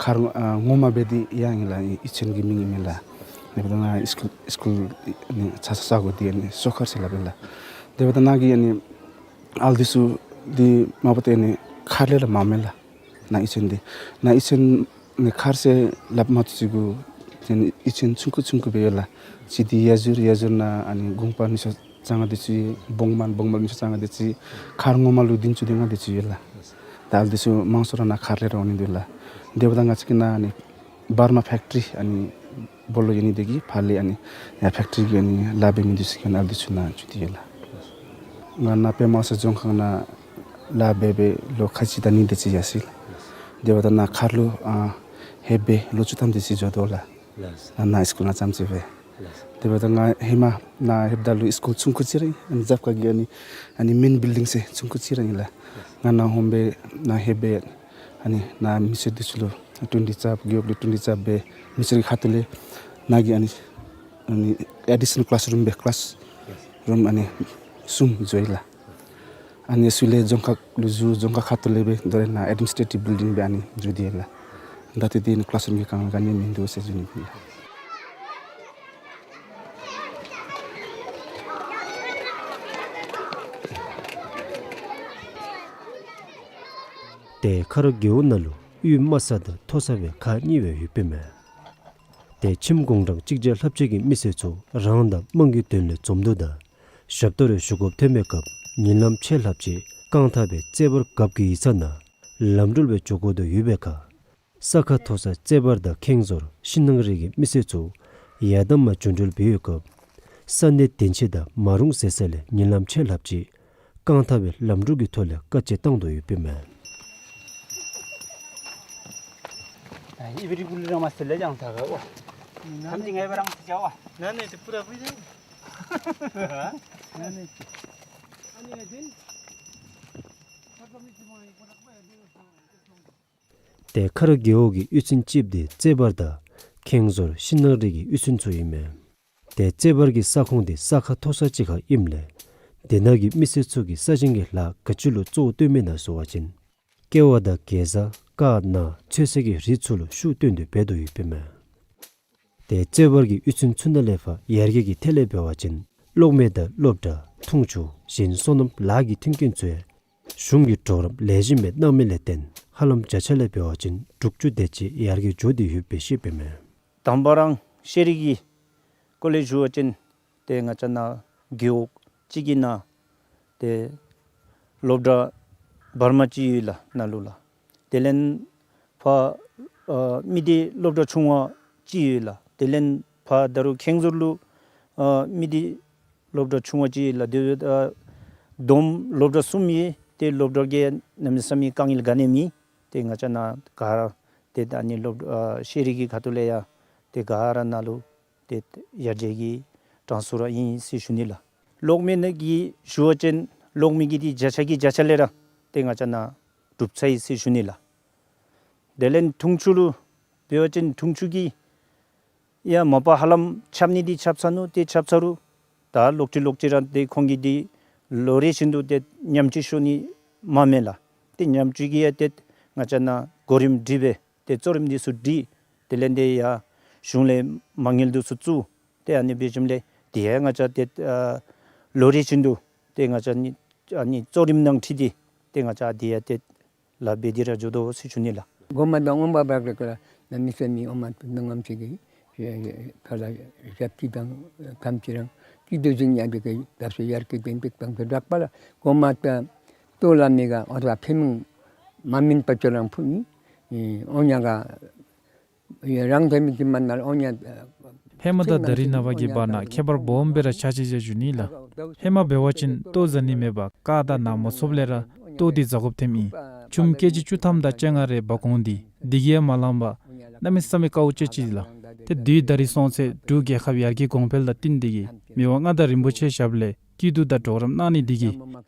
ཁར་ཨ་ངོ་མ་འབད་དེ་ཡང་ཨིན་ལགས། གཡུས་ཚན་གྱི་མིང་ཨིན་མས་ལགས། དེ་འབདཝ་ད་ང་སི་ཀུལ་སི་ཀུལ་ནི་ཚ་ས་ས་གོ་དེ་ནི་སོ་ཁར་ཟེར་སླབ་ཨིན་ལགས། དེ་འབདཝ་ད་ནཱ་གི་ཨ་ནི་ཨ་ལུ་འདི་ཚུ་འདི་མ་པ་ཏེ་ནི་ཁར་ལས་ར་མངམ་མས་ལགས། ནཱ་གཡུས་ཚན་འདི་ནཱ་གཡུས་ཚན་ནི་ཁར་ཟེར་སླབ་མ་བཏུབ་ཅིག་གུ་ཏེ་ནི་གཡུས་ཚན་ཆུང་ཀུ་ཆུང་ཀུ་སྦེ་ཡོད་ལགས། ཅིག་འདི་ཡ་ཟུར་ཡ་ཟུར་ནང་ཨ་ནི་གུང་པ་ཉི་ཤུ་རྩ་ལྔ་དེ་ཅིག་བོང་མ་བོང་མ་ཉི་ཤུ་རྩ་ལྔ་དེ་ཅིག་ཁར་ངོ་མ་ལུ་བདུན་ཅུ་དེ་ལྔ་དེ་ཅིག་ཡོད་ལགས། ད་ཨ་ལུ་འདི་ཚུ་མང་ཤོས་ར་ནཱ་ཁར་ལས་ར་འོང་ནི་འདུག་ལགས། དེ་འབདཝ་ད་ང་བཅས་ཀྱི་ནཱ་ཨ་ནི་འབར་མ་ཕེཀ་ཊི་རི་ཨ་ནི་སྦོ་ལོགས་ཡོད་ནི་དེ་གིས་ཕར་ལས་ཨ་ནི་ཡར་ཕེཀ་ཊི་རི་གི་ཨ་ནི་ལཱ་འབད་མི་འདི་ཚུ་གིས་ཨ་ནི་ཨ་ལུ་འདི་ཚུ་ནཱ་འགྱོ་སྟེ་ཡོད་ལགས། ང་ནཱ་པདྨ་ཨོ་རྩལ་ལྗོངས་ཁང་ནང་ལཱ་འབད་འབད་ལོ་ཁ་ཅིག་དང་གཉིས་དེ་ཅིག་ཡར་སོ་ཡི་ལགས། དེ་འབདཝ་ད་ནཱ་ཁར་ལུ་ཨ་ལྷོད་སྦེ་ལོ་བཅུ་ཐམ་དེ་ཅིག་འགྱོ་དོ་ལགས། ལགས། ནཱ་སི་ཀུལ་ནང་རྐྱངམ་ཅིག་སྦེ། ལགས། དེ་འབདཝ་ད་ང་ཧེ་མ་ནཱ་ལྷོདཔ་ད་ལུ་སི་ཀུལ་ཆུང་ཀུ་ཅིག་ར་ཨིན། ཨ་ནི་རྒྱབ་ཁ་གི་ཨ་ནི་ཨ་ནི་མེན་བིལ་ཌིང་ཟེར་ཆུང་ཀུ་ཅིག་ར་ཨིན་ལགས། ང་ནཱ་ཧོངས་སྦེ་ནཱ་ལྷོད་སྦེ་ཨ་ནི་ནཱ་མི་སེར་འདི་ཚུ་ལུ་ཊུན་ཊི་རྩ་བ་རྒེད་འོག་ལས་ཊུན་ཊི་རྩ་བ་སྦེ་མི་སེར་གྱི་ཁ་ཐུག་ལས་ནཱ་གི་ཨ་ནི་ཨ་ནི་ཨེ་ཌི་ཤ་ནཱལ་ཀླཱས་རུམ་སྦེ་ཀླཱས་རུམ་ཨ་ནི་གསུམ་བཟོ་ཡི་ལགས། ཨ་ནི་ཚུ་ལས་རྫོང་ཁག་ལུ་བཟོ། རྫོང་ཁག་ཁ་ཐུག་ལས་སྦེ་དོ་རུང་ནཱ་ཨེཌ་མི་ནིས་ཊེ་ཊིབ་བིལ་ཌིང་སྦེ་ཨ་ནི་བཟོ་སྟེ་ཡོད་ལགས། ད་ཏེ་དེ་ནི་ཀླཱས་རུམ་གྱི་ཁང་ག་ནི་མིན་འདུག་ཟེར་ཞུ་ནི་ཨིན་ལགས། ཏེ་ཁ་ར་རྒེད་འོག་ནང་ལུ་གཡུས་དམའ་ས་དང་མཐོ་ས་སྦེ་ཁག་གཉིས་སྦེ་ཡོདཔ་ཨིན་མས། ཏེ་ཁྱིམ་གུང་གྲངས་གཅིག་བརྒྱ་ལྷགཔ་ཅིག་གི་མི་སེར་ཚུ་རང་དང་དམངས་ཀྱི་དོན་ལས་འཛོམས་འདུ་དང་ཞབས་ཏོག་རེ་ཞུ་དགོཔ་ཐོན་པའི་སྐབས་ཉིན་ལམ་ཆད་ལྷགཔ་ཅིག་རྐང་ཐང་སྦེ་རྩེ་བར་རྒཔོ་གི་ཡིག་ཚང་ནང་ལམ་འགྲུལ་སྦེ་འགྱོ་དགོ་དོ་ཡོད་པའི་ཁར་ས་ཁ་མཐོ་ས་རྩེ་བར་དང་ཁེངས་ཟོར་ཤིང་ནགས་རི་གི་མི་སེར་ཚུ་ཡར་དང་མར་འགྱོ་འགྲུལ་འབད་བའི་སྐབས་ས་གནས་དོན་ཆེན་དང་མ་རུང་ཟེར་ས་ལས་ཉིན་ལམ་ཆད་ལྷགཔ་ཅིག་རྐང་ཐང་སྦེ་ལམ་འགྲུལ་གྱི་ཐོག་ལས་དཀའ་སྤྱད་བཏང་དོ་ཡོདཔ་ཨིན་མས། ཏེ་ཁ་ར་རྒེད་འོག་གི་གཡུས་ཚན་གཅིགཔོ་དེ་རྩེ་བར་དང་ཁེངས་ཟོར་ཤིང་ནགས་རི་གི་གཡུས་ཚན་ཚུ་ཨིན་མས། ཏེ་རྩེ་བར་གྱི་ས་ཁོངས་དེ་ས་ཁ་མཐོ་ས་ཅིག་ཁར་ཨིནམ་ལས་དེ་ནང་གི་མི་སེར་ཚུ་གིས་ས་ཞིང་གི་ལཱ་ག་ཅི་ལུ་གཙོ་བོ་བཏོན་མི་ན་ཟེར་བ་ཅིན་ཀེ་བ་དང་གེ་ཛ་ཀར་ནཱ་ཚོད་བསྲེ་གི་རིགས་ཚུ་ལུ་ཤུགས་བཏོན་ཏེ་འབད་དོ་ཡོདཔ་ཨིན་མས། ཏེ་རྩེ་བར་གྱི་གཡུས་ཚན་ཚུ་ནང་ལས་ཕར་ཡར་རྒྱས་ཀྱི་ཐད་ལས་འབད་བ་ཅིན་གློག་མེ་དང་སློབ་གྲྭ་འཐུང་ཆུ་གཞན་སོ་ནམ་ལཱ་གི་མཐུན་རྐྱེན་ཚུ་ཡང་གཞུང་གིས་གྲོགས་རམ་ལེགས་ཤོམ་སྦེ་གནང་མི་ལས་བརྟེན་ཧ་ལམ་བརྒྱ་ཆ་ལས་འབད་བ་ཅིན་དྲུག་ཅུ་དེ་ཅིག་ཡར་རྒྱས་འགྱོ་སྟེ་ཡོདཔ་སྦེ་ཤེས་པས་མས། དང་པ་ར་ཤེས་རིག་གི་སྐོར་ལས་ཞུ་བ་ཅིན་ཏེ་ང་བཅས་ནཱ་རྒེད་འོག་གཅིག་གི་ནང་ཏེ་སློབ་གྲྭ་བར་མ་གཅིག་ཡོད་ལགས་ནཱ་ལུ་ལགས། དེ་ལས་ཕར་ཨ་མི་སྡེ་སློབ་གྲྭ་ཆུང་བ་གཅིག་ཡོད་ལགས། དེ་ལས་ཕར་ད་རུང་ཁེངས་ཟོར་ལུ་ཨ་མི་སྡེ་སློབ་གྲྭ་ཆུང་བ་གཅིག་ཡོད་ལགས། དེ་ཨ་བསྡོམས་སློབ་གྲྭ་གསུམ་ཡོད། ཏེ་སློབ་གྲྭ་གི་གནམ་མེད་ས་མེད་དཀའ་ངལ་ག་ནི་མེད། ཏེ་ང་བཅས་ནཱ་ག་ར་ཏེ་ད་ནི་སློབ་ཨ་ཤེས་རིག་གི་ཁ་ཐུག་ལས་ཡང་ཏེ་ག་ར་ནཱ་ལུ་ཏེ་ཡར་རྒྱས་ཀྱི་གྲངས་སུ་ར་ཨིན་ཟེར་ཞུ་ནི་ལགས། གློག་མེ་ནང་གི་ཞུ་བ་ཅིན་གློག་མེ་གི་འདི་བརྒྱ་ཆ་གི་བརྒྱ་ཆ་ལས་ར་ཏེ་ང་བཅས་ནཱ་གྲུབ་ཚར་ཡི་ཟེར་ཞུ་ནི་ལགས། དེ་ལས་འཐུང་ཆུ་ལུ་འབད་བ་ཅིན་འཐུང་ཆུ་གི་ཡང་མ་པ་ཧ་ལམ་ཆགས་ནི་འདི་ཆགས་ཚར་ནུག། ཏེ་ཆགས་ཚར་རུང་ད་ལོག་སྟེ་ལོག་སྟེ་ར་ཏེ་ཁོང་གིས་འདི་ལོ་རེ་བཞིན་དུ་ཏེ་ཉམས་བཅོས་ཞུ་ནི་མ་མེད་ལགས། ཏེ་ཉམས་བཅོས་ཀྱི་ཡང་ཏེ་ང་བཅས་ནཱ་གོ་རིམ་སྒྲིག་སྦེ་ཏེ་གཙོ་རིམ་འདི་ཚུ་སྒྲིག། དེ་ལས་ཏེ་ཡང་གཞུང་ལས་མ་དངུལ་འདི་ཚུ་བཙུགས། ཏེ་ཨ་ནི་འབད་ཞིནམ་ལས་དེ་ཡང་ང་བཅས་ཏེ་ཨ་ལོ་རེ་བཞིན་དུ་ཏེ་ང་བཅས་ནི་ཨ་ནི་གཙོ་རིམ་ནང་འཁྲིལ་ཏེ་ཏེ་ང་བཅས་དེ་ཡང་ཏེ་ལཱ་འབད་དེ་ར་འགྱོ་དོ་ཟེར་ཞུ་ནི་ལགས། གོ་མ་དང་ཨོམ་བ་བག་རེ་ཀ་ལ་ན་མི་ས་མི་ཨོམ་མ་ཏུ་ནང་ངམ་ཅིག་གི་ཁ་ལ་ཞབས་ཀྱི་དང་ཁམ་ཅིག་རང་ཀི་དུ་ཟིན་ཡ་འདི་གི་བརྡབ་སེ་ཡར་གི་བེང་པེག་བང་སེ་བྲག་པ་ལ་གོ་མ་ཏ་ལྟོ་ལ་མི་ག་ཨོ་ཏ་ཕེ་མིང་མ་མིན་པ་ཅོ་རང་ཕུ་ནི་ཨོ་ཉ་ག་རང་དེ་མི་གི་མ་ན་ལ་ཨོ་ཉ། ཧེ་མ་དང་ད་རིས་ནངས་པ་གི་བར་ན་ཁྱད་པར་སྦོམ་སྦེ་ར་ཆགས་ཅི་ཟེར་ཞུ་ནི་ལགས། ཧེ་མ་འབད་བ་ཅིན་ལྟོ་ཟ་ནི་མེད་པར་ཀ་དང་ནཱ་མ་ཚུདཔ་ལས་ར་ལྟོ་འདི་ཟ་དགོཔ་ཐོནམ་ཨིན། ཆུམ་ཀེ་ཇི་བཅུ་ཐམ་དང་བཅོ་ལྔ་རེ་འབག་འོང་སྟེ་འདི་གིས་ཡང་མ་ལང་པར་གནམ་མེད་ས་མེད་དཀའཝ་སྤྱད་ཅི་ལགས། ཏེ་དུས་ད་རིས་སོང་ཚེ་འབྲུག་རྒྱལ་ཁབ་ཡར་རྒྱས་གོང་འཕེལ་དང་བསྟུན་ཏེ་གིས་མི་དབང་མངའ་བདག་རིན་པོ་ཆེའི་ཞབས་ལས་སྐྱིད་སྡུག་དང་གྲོགས་རམ་གནང་ནི་འདི་གིས་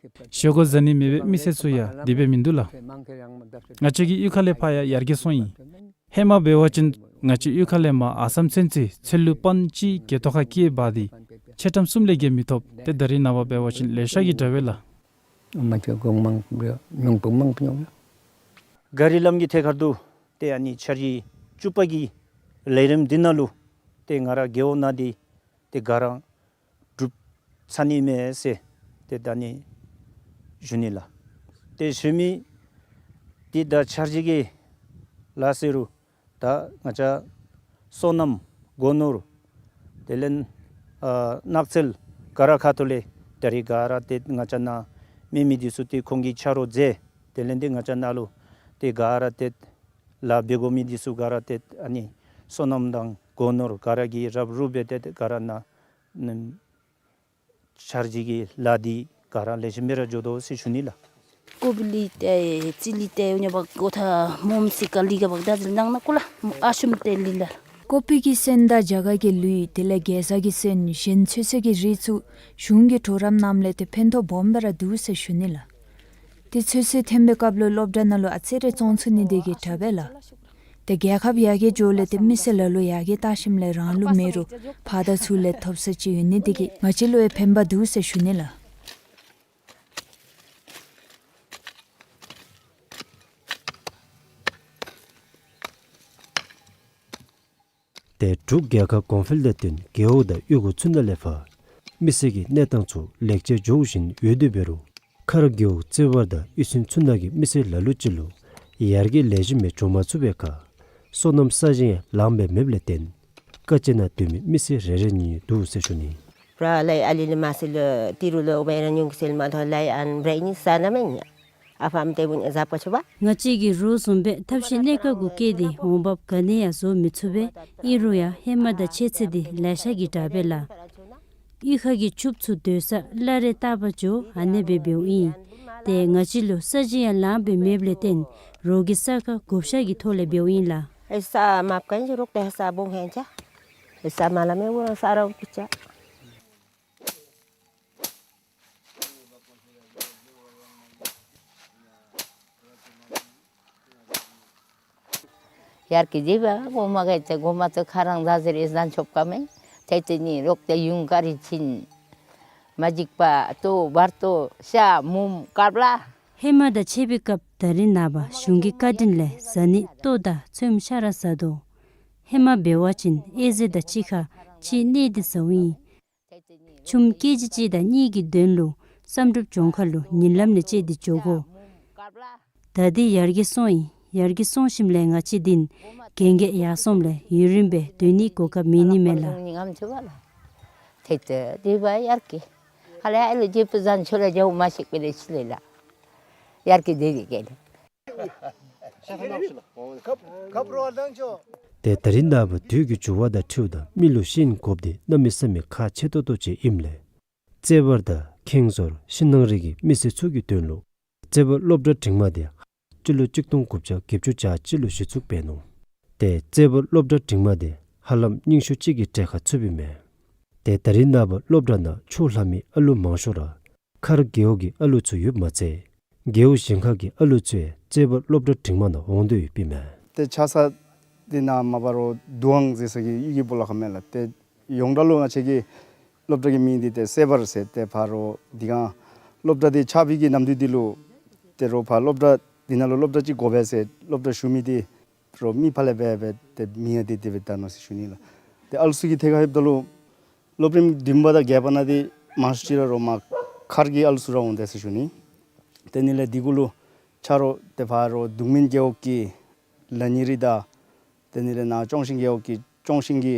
ཞོག་ཁོག་ཟ་ནི་མེད་པའི་མི་སེར་ཚུ་ཡང་དེ་སྦེ་མིན་འདུག་ལགས། ང་བཅས་ཀྱི་གཡུས་ཁ་ལས་ཕར་ཡང་ཡར་རྒྱས་སོང་ཡི། ཧེ་མ་འབད་བ་ཅིན་ང་བཅས་གཡུས་ཁ་ལས་མར་ཨ་སམ་ཚུན་ཚོད་ཚལ་ལུ་པཱན་གཅིག་གི་ཐོག་ཁར་སྐྱེལ་འབག་སྟེ་ཕྱེ་ཊམ་གསུམ་ལས་བརྒལ་མི་ཐོབ། ཏེ་ད་རིས་ནངས་པ་འབད་བ་ཅིན་ལེ་ཤ་གིས་དྲག་པས་ལགས། མ་ཅོ་གོང་མང་པོ་མང་པོ་མྱོང་ལགས། ག་རི་ལམ་གྱི་ཐད་ཁར་དུ་ཏེ་ཨ་ནི་འཆར་གཞི་བཅུ་པ་གི་ལས་རིམ་འདི་ནང་ལུ་ཏེ་ང་ར་རྒེད་འོག་ནང་འདི་ཏེ་ག་ར་གྲུབ་ཚར་ནི་མས་ཟེར་ཏེ་ད་ནི་ཞུ་ནི་ལགས། ཏེ་ཞུ་མི་འདི་ད་འཆར་གཞི་གི་ལཱ་ཟེར་རུང་ད་ང་བཅས་སོ་ནམ་སྒོ་ནོར་དེ་ལས་ཨ་ནགས་ཚལ་ག་ར་ཁ་ཐུག་ལས་ད་རིས་ག་ར་ཏེ་ང་བཅས་ནང་མེད་མི་འདི་ཚུ་ཏེ་ཁོང་གིས་ཆ་རོགས་མཛད། དེ་ལས་ཏེ་ང་བཅས་ནང་ལུ་ཏེ་ག་ར་ཏེ་ལཱ་འབད་དགོ་མི་འདི་ཚུ་ག་ར་ཏེ་ཨ་ནི་སོ་ནམ་དང་སྒོ་ནོར་ག་ར་གིས་རབ་རུབ་སྦེ་ཏེ་ག་ར་ནཱ་ནམ་འཆར་གཞི་གི་ལཱ་འདི་ག་ར་ལེགས་ཤོམ་སྦེ་ར་འགྱོ་དོ་ཟེར་ཞུ་ནི་ལགས། ཀོ་པི་ལི་ཏེ་ཙི་ལི་ཏེ་ཡོ་ཉ་བག་གོ་ཐ་མོམ་སི་ཀ་ལི་ག་བག་ད་ཟིལ་ནང་ན་ཀོ་ལ་ཨ་ཤུམ་ཏེ་ལི་ལ། ཀོ་པི་གི་སོན་དང་རྒྱ་གར་གྱི་ལུད་དེ་ལས་གེ་ཟ་གི་སོན་གཞན་ཚོད་བསྲེ་གི་རིགས་ཚུ་གཞུང་གི་གྲོགས་རམ་གནངམ་ལས་ཏེ་ཕན་ཐོགས་སྦོམ་སྦེ་ར་འདུག་ཟེར་ཞུ་ནི་ལགས། ཏེ་ཚོད་བསྲེ་འཐོན་པའི་སྐབས་ལུ་སློབ་གྲྭ་ནང་ལུ་ཨ་ཙི་རེ་བཙོང་ཚུགས་ནི་དེ་གིས་དྲག་པས་ལགས། ཏེ་རྒྱལ་ཁབ་ཡར་རྒྱས་འགྱོཝ་ལས་ཏེ་མི་སེར་ལ་ལུ་ཡར་རྒྱས་བལྟ་ཞིནམ་ལས་རང་ལུ་མེད་རུང་ཕར་དང་ཚུར་ལས་ཐོབ་ས་ཅིག་ཡོད་ནི་དེ་གིས་ང་བཅས་ལུ་ཡང་ཕན་པ་འདུག་ཟེར་ཞུ་ནི་ལགས། ཏེ་འབྲུག་རྒྱལ་ཁབ་གོང་འཕེལ་དང་བསྟུན་རྒེད་འོག་དང་གཡུས་སྒོ་ཚུ་ནང་ལས་ཕར་མི་སེར་གྱི་གནས་སྟངས་ཚུ་ལེགས་ཆ་འགྱོ་བཞིན་ཡོད་དེ་འབད་རུང་ཁར་རྒེད་འོག་རྩེ་བར་དང་གཡུས་ཚན་ཚུ་ནང་གི་མི་སེར་ལ་ལུ་ཅིག་ལུ་ཡར་རྒྱས་ལེགས་ཤོམ་སྦེ་འགྱོ་མ་ཚུགས་པའི་ཁར་སོ་ནམ་ས་ཞིང་ཡང་ལངམ་སྦེ་མེདཔ་ལས་བརྟེན་དཀའ་སྤྱད་ནང་སྡོད་མི་མི་སེར་རེ་རེ་གཉིས་གཉིས་འདུག་ཟེར་ཞུ་ནི། པྲ་ལའི་ཨ་ལི་ལི་མ་སི་ལུ་ཏི་རུ་ལུ་ཨོ་བའི་ར་ཉུང་གི་སེལ་མ་ཐོ་ལའི་ཨན་བྲེ་ནི་ས་ན་མེ་ཉ། ཨ་ཕམ་ཏེ་བུ་ནི་ཟབ་ཀ་ཆུ་བ། ང་བཅས་ཀྱིས་རོགས་བཟུམ་སྦེ་ཐབས་ཤེས་གནས་ཁག་གུ་བཀལ་ཏེ་འོང་འབབ་ག་ནི་ཡང་བཟོ་མི་ཚུགས་པས། ཨིན་རུང་ཡང་ཧེ་མ་དང་ཕྱད་ཚེ་འདི་ལེ་ཤ་གིས་དྲག་པས་ལགས། གཡུས་ཁ་གི་ཕྱུགཔོ་ཚུ་སྡོད་ས་སླ་རེ་ལྟ་བར་འགྱོ་ཨ་ནེ་སྦེ་འབདཝ་ཨིན། ཏེ་ང་བཅས་ལུ་ས་ཞིང་ཡང་ལངམ་སྦེ་མེདཔ་ལས་བརྟེན་རོགས་ཀྱི་ས་ཁར་བགོ་བཤའ་གི་ཐོག་ལས་འབདཝ་ཨིན་ལགས། ཨེ་ས་མ་བཀན་ཅི་རོགས་ཏེ་ས་བོང་ཧེན་ཅ། ཨེ་ས་མ་ལ་མེ་བོ་རང་ས་ར་བུ་ཅ། ཡར་གི་འདི་བ་གོ་མ་གི་ཏེ་གོ་མ་ཏེ་ཁ་རང་ཟ་ཟེར་ཨེ་ཟན་ཆོབ་ཀ་མེ། ཏེ་ཏེ་ནི་རོགས་ཏེ་ཡུང་ཀ་རི་ཆིན་མ་འཇིག་པ་ལྟོ་བར་ལྟོ་ཤ་མུམ་ཀར་པ་ལ། ཧེ་མ་དང་ཕྱད་པའི་སྐབས་ད་རིས་ནངས་པ་གཞུང་གི་བཀའ་དྲིན་ལས་ཟ་ནི་ལྟོ་དང་ཚོདམ་ཤ་ར་ཟ་དོ། ཧེ་མ་འབད་བ་ཅིན་ཨེ་ཟེ་དང་གཅིག་ཁར་གཅིག་གནས་ཏེ་ཟཝ་ཨིན། ཆུམ་ཀེ་ཇི་གཅིག་དང་གཉིས་ཀྱི་དོན་ལུ་བསམ་གྲུབ་ལྗོངས་མཁར་ལུ་ཉིན་ལམ་ལས་བཅད་དེ་འགྱོ་དགོ། ད་འདི་ཡར་རྒྱས་སོང་ཡི། ཡར་རྒྱས་སོང་ཞིནམ་ལས་ང་བཅས་འདི་གན་རྐྱལ་ཡར་སོངམ་ལས་ཡུན་རིངམོ་སྦེ་སྡོད་ནིའི་གོ་སྐབས་མེད་ནི་མས་ལགས། ཏེ་ཏེ་འདི་བ་ཡར་གི་ཧ་ལས་ཨ་ལུ་ཇེ་པུ་ཟན་ཆོ་ལ་ཇའུ་མ་ཤེས་པེ་ལེ་ཤི་ལེ་ལགས། ཡར་གི་འདི་གི་གེ་ལེ། ཏེ་ད་རིས་ནངས་པ་དུས་ཀྱི་འགྱུར་བ་དང་འཁྲིལཝ་ད་མི་ལུ་ཤིང་དགོཔ་འདི་གནམ་མེད་ས་མེད་ཁག་ཆེ་ཏོག་ཏོ་ཅིག་ཨིནམ་ལས་རྩེ་བར་དང་ཁེངས་ཟོར་ཤིང་ནགས་རི་གི་མི་སེར་ཚུ་གི་དོན་ལུ་རྩེ་བར་སློབ་གྲྭ་འབྲིང་མ་འདི་སྤྱི་ལོ་གཅིག་སྟོང་དགུ་བརྒྱ་བརྒྱད་ཅུ་གྱ་གཅིག་ལུ་གཞི་བཙུགས་འབད་ནུག། ཏེ་རྩེ་བར་སློབ་གྲྭ་འབྲིང་མ་འདི་ཧ་ལམ་རྙིང་ཤོས་ཅིག་གི་གྲས་ཁར་ཚུདཔ་ཨིན་མས། ཏེ་ད་རིས་ནངས་པ་སློབ་གྲྭ་ནང་ཕྱོགས་ལྷག་མི་ཨ་ལུ་མང་ཤོས་ར་ཁར་རྒེད་འོག་གི་ཨ་ལུ་ཚུ་ཡོདཔ་མ་ཚད་རྒེད་འོག་གཞན་ཁ་གི་ཨ་ལུ་ཚུ་ཡང་རྩེ་བར་སློབ་གྲྭ་འབྲིང་མ་ནང་འོང་དོ་ཡོདཔ་ཨིན་མས། ཏེ་ཆགས་ས་འདི་ནང་མ་པ་རོ་དུ་ཝང་ཟེར་ས་གི་གཡུས་ཀྱི་སྦོ་ལོགས་ཁར་མས་ལགས། ཏེ་ཡོངས་གྲགས་ལུ་ང་བཅས་ཀྱི་སློབ་གྲྭ་གི་མིང་འདི་ཏེ་སེ་བར་ཟེར་ཏེ་ཕར་རོ་འདི་གང་སློབ་གྲྭ་འདི་ཆགས་པའི་གི་ནམ་དུས་འདི་ལུ་ཏེ་རོ་ཕར་སློབ་གྲྭ་འདི་ནང་ལུ་སློབ་གྲྭ་ཅིག་དགོ་པས་ཟེར་སློབ་གྲྭ་ཞུ་མི་འདི་རོ་མི་ཕར་ལས་འབད་འབད་ཏེ་མིང་ཡང་འདི་དེ་སྦེ་བཏགས་ནུག་ཟེར་ཞུ་ནི་ལགས། ཏེ་ཨ་ལུ་ཚུ་གི་ཐད་ཁར་ལྷོདཔ་ད་ལུ་ སློབ་རིམ་བདུན་པ་དང་བརྒྱད་པ་ནང་འདི་མང་ཤོས་ཅིག་ར་རོགས་མར་མཁར་གྱི་ཨ་ལུ་ཚུ་ར་འོང་དེས་ཟེར་ཞུ་ནི། དེ་ནི་ལས་འདི་གུ་ལུ་ཆ་རོགས་ཏེ་ཕར་རོགས་གདུང་སྨིན་རྒེད་འོག་གི་ལ་ཉི་རི་དང་དེ་ནི་ལས་ནཱ་ལྕོང་ཤིང་རྒེད་འོག་གི་ལྕོང་ཤིང་གི་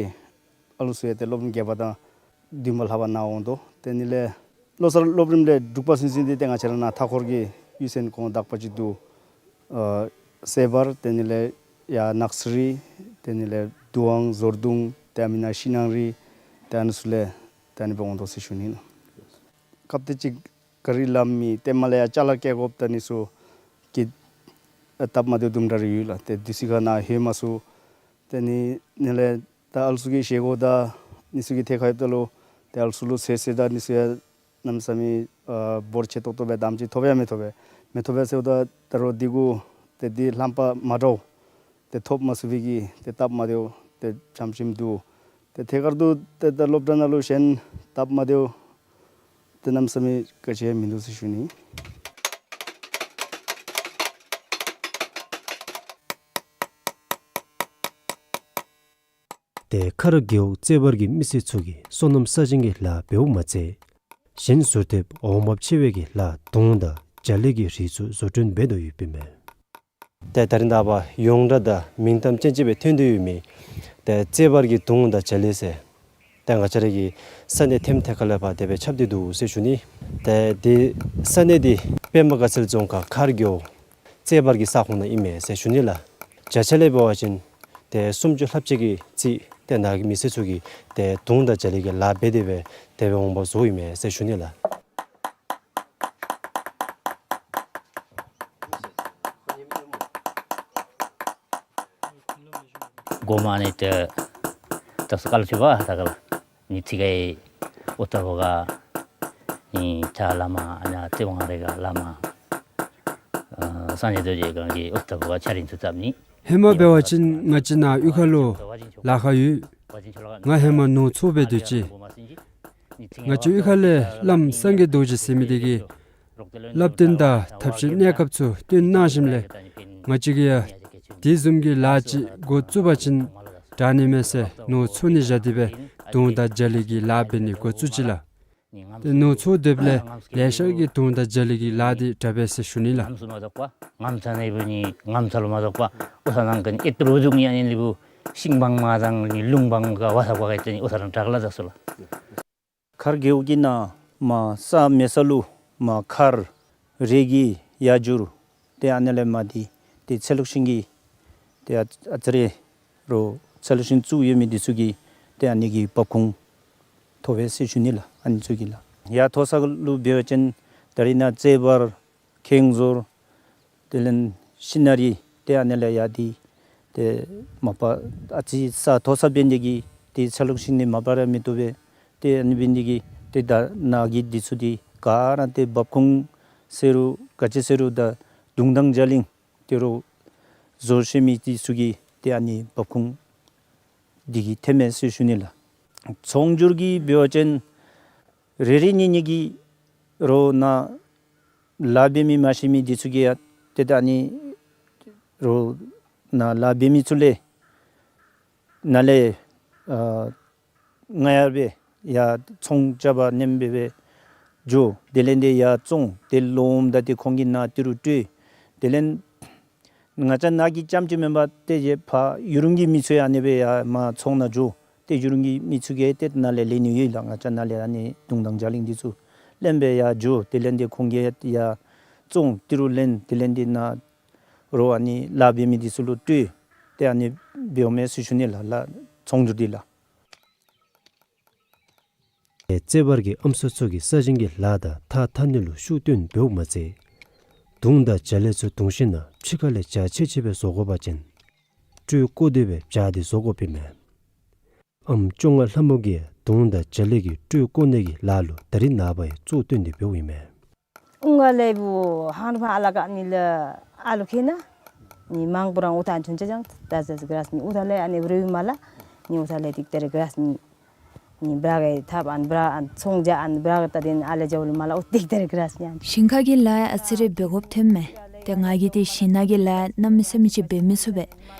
ཨ་ལུ་ཚུ་ཡང་ཏེ་སློབ་རིམ་བརྒྱད་པ་དང་བདུན་པ་ལྷག་པ་ནཱ་འོང་དོ། དེ་ནི་ལས་བློ་གསར་སློབ་རིམ་ལས་དྲུག་པ་ཚུན་ཚོད་འདི་ཏེ་ང་བཅས་ར་ནཱ་མཐའ་འཁོར་གྱི་གཡུས་ཚན་ཁོང་དག་པ་ཅིག་འདུག། ཨ་སེ་བར་དེ་ནི་ལས་ཡར་ནགས་རི་དེ་ནི་ལས་དུ་ཝང་ཟོར་གདུང་དེ་ཨ་མི་ནཱ་ཤིང་ནགས་རི་དེ་ཨ་ནི་ཚུ་ལས་དེ་ཨ་ནི་སྦེ་འོང་དོ་ཟེར་ཞུ་ནི་ལགས། སྐབས་དེ་ཅིག་ག་རི་ལམ་མེད། ཏེ་མར་ལས་ཡར་ཅ་ལ་བཀལ་དགོཔ་ད་ཨ་ནི་ཚུ་གི་ཨ་སྟབས་མ་བདེཝ་དུམ་གྲ་རེ་ཡོད་ལགས། ཏེ་དུས་ཅི་ཁར་ནཱ་ཧེ་མ་ཚུ་ཏེ་ནི་ནི་ལས་ད་ཨ་ལུ་ཚུ་གི་བཞེས་སྒོ་དང་ཨ་ནི་ཚུ་གི་ཐད་ཁར་ཡོདཔ་ད་ལུ་ཏེ་ཨ་ལུ་ཚུ་ལུ་ཟས་ཟེར་དང་ཨ་ནི་ཚུ་ཡང་གནམ་མེད་ས་མེད་ཨ་འབོར་ཆེ་ཏོག་ཏོ་སྦེ་དང་ཅིག་ཐོབ་ཡང་མི་ཐོབ་པས། མི་ཐོབ་པས་ཟེརཝ་ད་ད་རོགས་འདི་གུ་ཏེ་འདི་ལྷམ་པ་མ་འདྲཝ་ཏེ་ཐོབ་མ་ཚུགས་པའི་གི་ཏེ་སྟབས་མ་བདེཝ་ཏེ་ཙམ་ཅིག་འདུག། ཏེ་ཐད་ཀར་དུ་ཏེ་ད་སློབ་གྲྭ་ནང་ལུ་གཞན་སྟབས་མ་བདེཝ་ཏེ་གནམ་མེད་ས་མེད་ག་ཅི་ཡང་མིན་འདུག་ཟེར་ཞུ་ནི། ཏེ་མཁར་རྒེད་འོག་རྩེ་བར་གྱི་མི་སེར་ཚུ་གིས་སོ་ནམ་ས་ཞིང་གི་ལཱ་འབདཝ་མ་ཚད་གཞན་ཟུར་ཐེབས་འོང་འབབ་ཆེ་བའི་གི་ལཱ་དུང་དང་རྒྱ་གླིང་གི་རིགས་ཚུ་བཟོ་སྐྲུན་འབད་དོ་ཡོདཔ་ཨིན་མས། ཏེ་ད་རིས་ནངས་པ་ཡོངས་གྲགས་དང་མིང་གཏམ་ཅན་ཅིག་སྦེ་ཐོན་ཏེ་ཡོད་མི་ཏེ་རྩེ་བར་གྱི་དུང་དང་རྒྱ་གླིང་ཟེར་ཏེ་ང་བཅས་ར་གི་ས་གནས་ཐེམ་ཐེ་ཁ་ལས་ཕར་དེ་སྦེ་ཁྱབ་སྟེ་འདུག་ཟེར་ཞུ་ནི། ཏེ་འདི་ས་གནས་འདི་པདྨ་དགའ་ཚལ་རྫོང་ཁག་མཁར་རྒེད་འོག་རྩེ་བར་གྱི་ས་ཁོངས་ནང་ཨིན་མས་ཟེར་ཞུ་ནི་ལགས། བརྒྱ་ཆ་ལས་འབད་བ་ཅིན་ཏེ་སུམ་ཅུ་ལྷགཔ་ཅིག་གི་རྩིས་ཏེ་ནཱ་གི་མི་སེར་ཚུ་གིས་ཏེ་དུང་དང་རྒྱ་གླིང་གི་ལཱ་འབད་དེ་སྦེ་དེ་སྦེ་འོང་འབབ་བཟོཝ་ཨིན་མས་ཟེར་ཞུ་ནི་ལགས། གོ་མ་ནི་ཏེ་ད་སྐལ་ཅིག་བ་ད་ག་ལ་ནི་ཚིག་གི་ཨོ་ཐ་བོ་ག་ནི་ཆ་ལ་མ་ཨ་ནི་ཏེ་ཝང་རེ་ག་ལ་མ་ཨ་སངས་རྒྱས་རྡོ་རྗེ་གང་གི་ཨོ་ཐ་བོ་ག་ཆ་རིན་ཚུ་ཙམ་ནི། ཧེ་མ་འབད་བ་ཅིན་ང་བཅས་ནཱ་གཡུས་ཁ་ལུ་ལཱ་ཁག་ཡོད། ང་ཧེ་མ་ནོར་འཚོ་འབད་སྡོད་ཅི། ང་བཅས་གཡུས་ཁ་ལས་བླམ་སངས་རྒྱས་རྡོ་རྗེ་ཟེར་མི་དེ་གིས་བསླབ་སྟོན་དང་ཐབས་ཤེས་གནས་སྐབས་ཚུ་སྟོན་གནང་ཞིནམ་ལས་ང་བཅས་ཀྱིས་ཡང་དེ་བཟུམ་གྱི་ལཱ་ཅིག་འགོ་བཙུགས་པ་ཅིན་དྲག་ནི་མས་ཟེར་ནོར་འཚོ་ནི་བཞག་སྟེ་སྦེ་དུང་དང་རྒྱ་གླིང་གི་ལཱ་འབད་ནི་འགོ་བཙུགས་ཅི་ལགས། ཏེ་ནོར་འཚོ་སྡོདཔ་ལས་ལེ་ཤ་གིས་དུང་དང་རྒྱ་གླིང་གི་ལཱ་འདི་དྲག་པས་ཟེར་ཞུ་ནི་ལགས། ངམ་ཚ་ནི་བུ་ནི་ངམ་ཚ་ལུ་མ་སོགས་པ་ཨོ་ཐ་ནང་གི་ནི་ཨེ་ཏི་རུ་བཟུང་ཡང་ནི་ལི་བུ་ཤིང་སྦང་མ་དང་ནི་ལུང་སྦང་ག་བ་ས་བ་ག་ཏེ་ནི་ཨོ་ཐ་རང་དྲག་ལ་ད་སོ་ལགས། མཁར་རྒེད་འོག་གི་ནང་མར་ས་མེད་ས་ལུ་མར་མཁར་རེ་གི་ཡར་འགྱུར་ཏེ་ཨ་ནི་ལས་མར་འདི་ཏེ་ཚལ་ལུ་ཤིང་གི་ཏེ་ཨ་ཨ་ཙི་རེ་རོགས་ཚལ་ལུ་ཤིང་བཙུགས་ཡོད་མི་འདི་ཚུ་གི་ཏེ་ཨ་ནི་གི་འབབ་ཁུངས་ཐོབ་པས་ཟེར་ཞུ་ནི་ལགས། ཨ་ནི་ཚུ་གི་ལགས། ཡར་མཐོ་ས་ལུ་འབད་བ་ཅིན་ད་རིས་ནཱ་རྩེ་བར་ཁེང་ཟོར་དེ་ལས་ཤིང་ནགས་རི་ཏེ་ཨ་ནི་ལས་ཡར་འདི་ཏེ་མ་པ་ཨ་ཙི་ས་མཐོ་ས་འབད་ནི་དེ་གིས་ཏེ་ཚལ་ལུ་ཤིང་ནི་མ་པ་ར་མི་བཏུབ་པས། ཏེ་ཨ་ནི་འབད་ནི་དེ་གིས་ཏེ་ད་ནཱ་གི་འདི་ཚུ་འདི་ག་ར་ཏེ་འབབ་ཁུངས་ཟེར་རུང་ག་ཅི་ཟེར་རུང་ད་དུང་དང་རྒྱ་གླིང་ཏེ་རོགས་བཟོ་ཤེས་མི་འདི་ཚུ་གི་ཏེ་ཨ་ནི་འབབ་ཁུངས་འདི་གིས་ཐོནམ་མས་ཟེར་ཞུ་ནི་ལགས། ཚོང་སྒྱུར་གྱི་འབད་བ་ཅིན་རེ་རེ་གཉིས་གཉིས་ཀྱིས་རོགས་ནཱ་ལཱ་འབད་མི་མ་ཤེས་མི་འདི་ཚུ་གིས་ཡང་ཏེ་ད་ཨ་ནི་རོགས་ནཱ་ལཱ་འབད་མི་ཚུ་ལས་ནཱ་ལས་ཨ་རྔ་ཡབ་སྦེ་ཡར་ཚོང་རྐྱབ་པར་ནེམ་སྦེ་སྦེ་འགྱོ། དེ་ལས་འདི་ཡར་བཙོང་། ཏེ་ལོངམ་ད་ཏེ་ཁོང་གིས་ནཱ་ཏི་རུ་སྤྲོད། དེ་ལས་ང་བཅས་ནཱ་གི་རྐྱངམ་ཅིག་མེན་པར་ཏེ་ཡར་ཕར་ཡུ་རུང་གི་མི་ཚུ་ཡང་ཨ་ནི་སྦེ་ཡར་མར་ཚོང་ནང་འགྱོ། ཏེ་ཡུ་རུང་གི་མི་ཚུ་གིས་ཏེ་ནཱ་ལས་ལེན་ནི་ཡོད་ལགས། ང་བཅས་ནཱ་ལས་ཨ་ནི་དུང་དང་རྒྱ་གླིང་འདི་ཚུ་ལེན་སྦེ་ཡར་འགྱོ། དེ་ལས་འདི་ཁོང་གིས་ཡར་བཙོང་ཏི་རུ་ལེན། དེ་ལས་འདི་ནཱ་རོགས་ཨ་ནི་ལཱ་འབད་མི་འདི་ཚུ་ལུ་སྤྲོད། ཏེ་ཨ་ནི་འབདཝ་མས་ཟེར་ཞུ་ནི་ལགས། ལགས་ཚོང་སྒྱུར་འདི་ལགས། རྩེ་བར་གྱི་ཨམ་སྲུ་ཚུ་གིས་ས་ཞིང་གི་ལཱ་དང་ཐགས་འཐག་ནི་ལུ་ཤུགས་བཏོན་འབདཝ་མ་ཚད་དུང་དང་རྒྱ་གླིང་ཚུ་བརྡུང་ཞིན་ན་ཕྱི་ཁ་ལས་འཇའ་ཆི་ཆི་སྦེ་བཟོ་དགོ་པ་ཅིན་སྤྲོས་བཀོ་སྟེ་སྦེ་འཇའ་འདི་བཟོ་དགོཔ་ཨིན་མས། ཨམ་བཅོ་ལྔ་ལྷ་མོ་གིས་དུང་དང་རྒྱ་གླིང་གི་སྤྲོས་བཀོ་ནི་གི་ལཱ་ལུ་ད་རིས་ནངས་པ་ཡང་གཙོ་བཏོན་ཏེ་འབདཝ་ཨིན་མས། ཨུང་ག་ལས་བུ་ཧང་རུ་ཕ་ཨ་ལ་ཀ་ནི་ལ་ཨ་ལུ་ཁེ་ན་ནི་མང་པོ་རང་ཨུ་ཐང་ཆུན་ཅ་ཅང་ད་ཟེར་ག་ར་ནི་ཨུ་ཐང་ལས་ཨ་ནི་རུ་མ་ལ་ནི་ཨུ་ཐང་ལས་ཏིག་ཏེ་རེ་ག་ར་ནི་ནི་བྲག་གི་ཐབ་ཨན་བྲག་ཨན་ཚོང་རྒྱག་ཨན་བྲག་ད་དེ་ནི་ཨ་ལས་ཇ་བུ་ལུ་མ་ལ་ཨུ་ཏིག་ཏེ་རེ་ག་ར་ནི་ཨན། ཞིང་ཁ་གི་ལཱ་ཨ་ཙི་རེ་འབད་དགོཔ་ཐོནམ་མས། ཏེ་ང་གིས་ཏེ་ཞིང་ནང་གི་ལཱ་གནམ་མེད་ས་མེད་ཅིག་འབད་མི་ཚུགས་པས།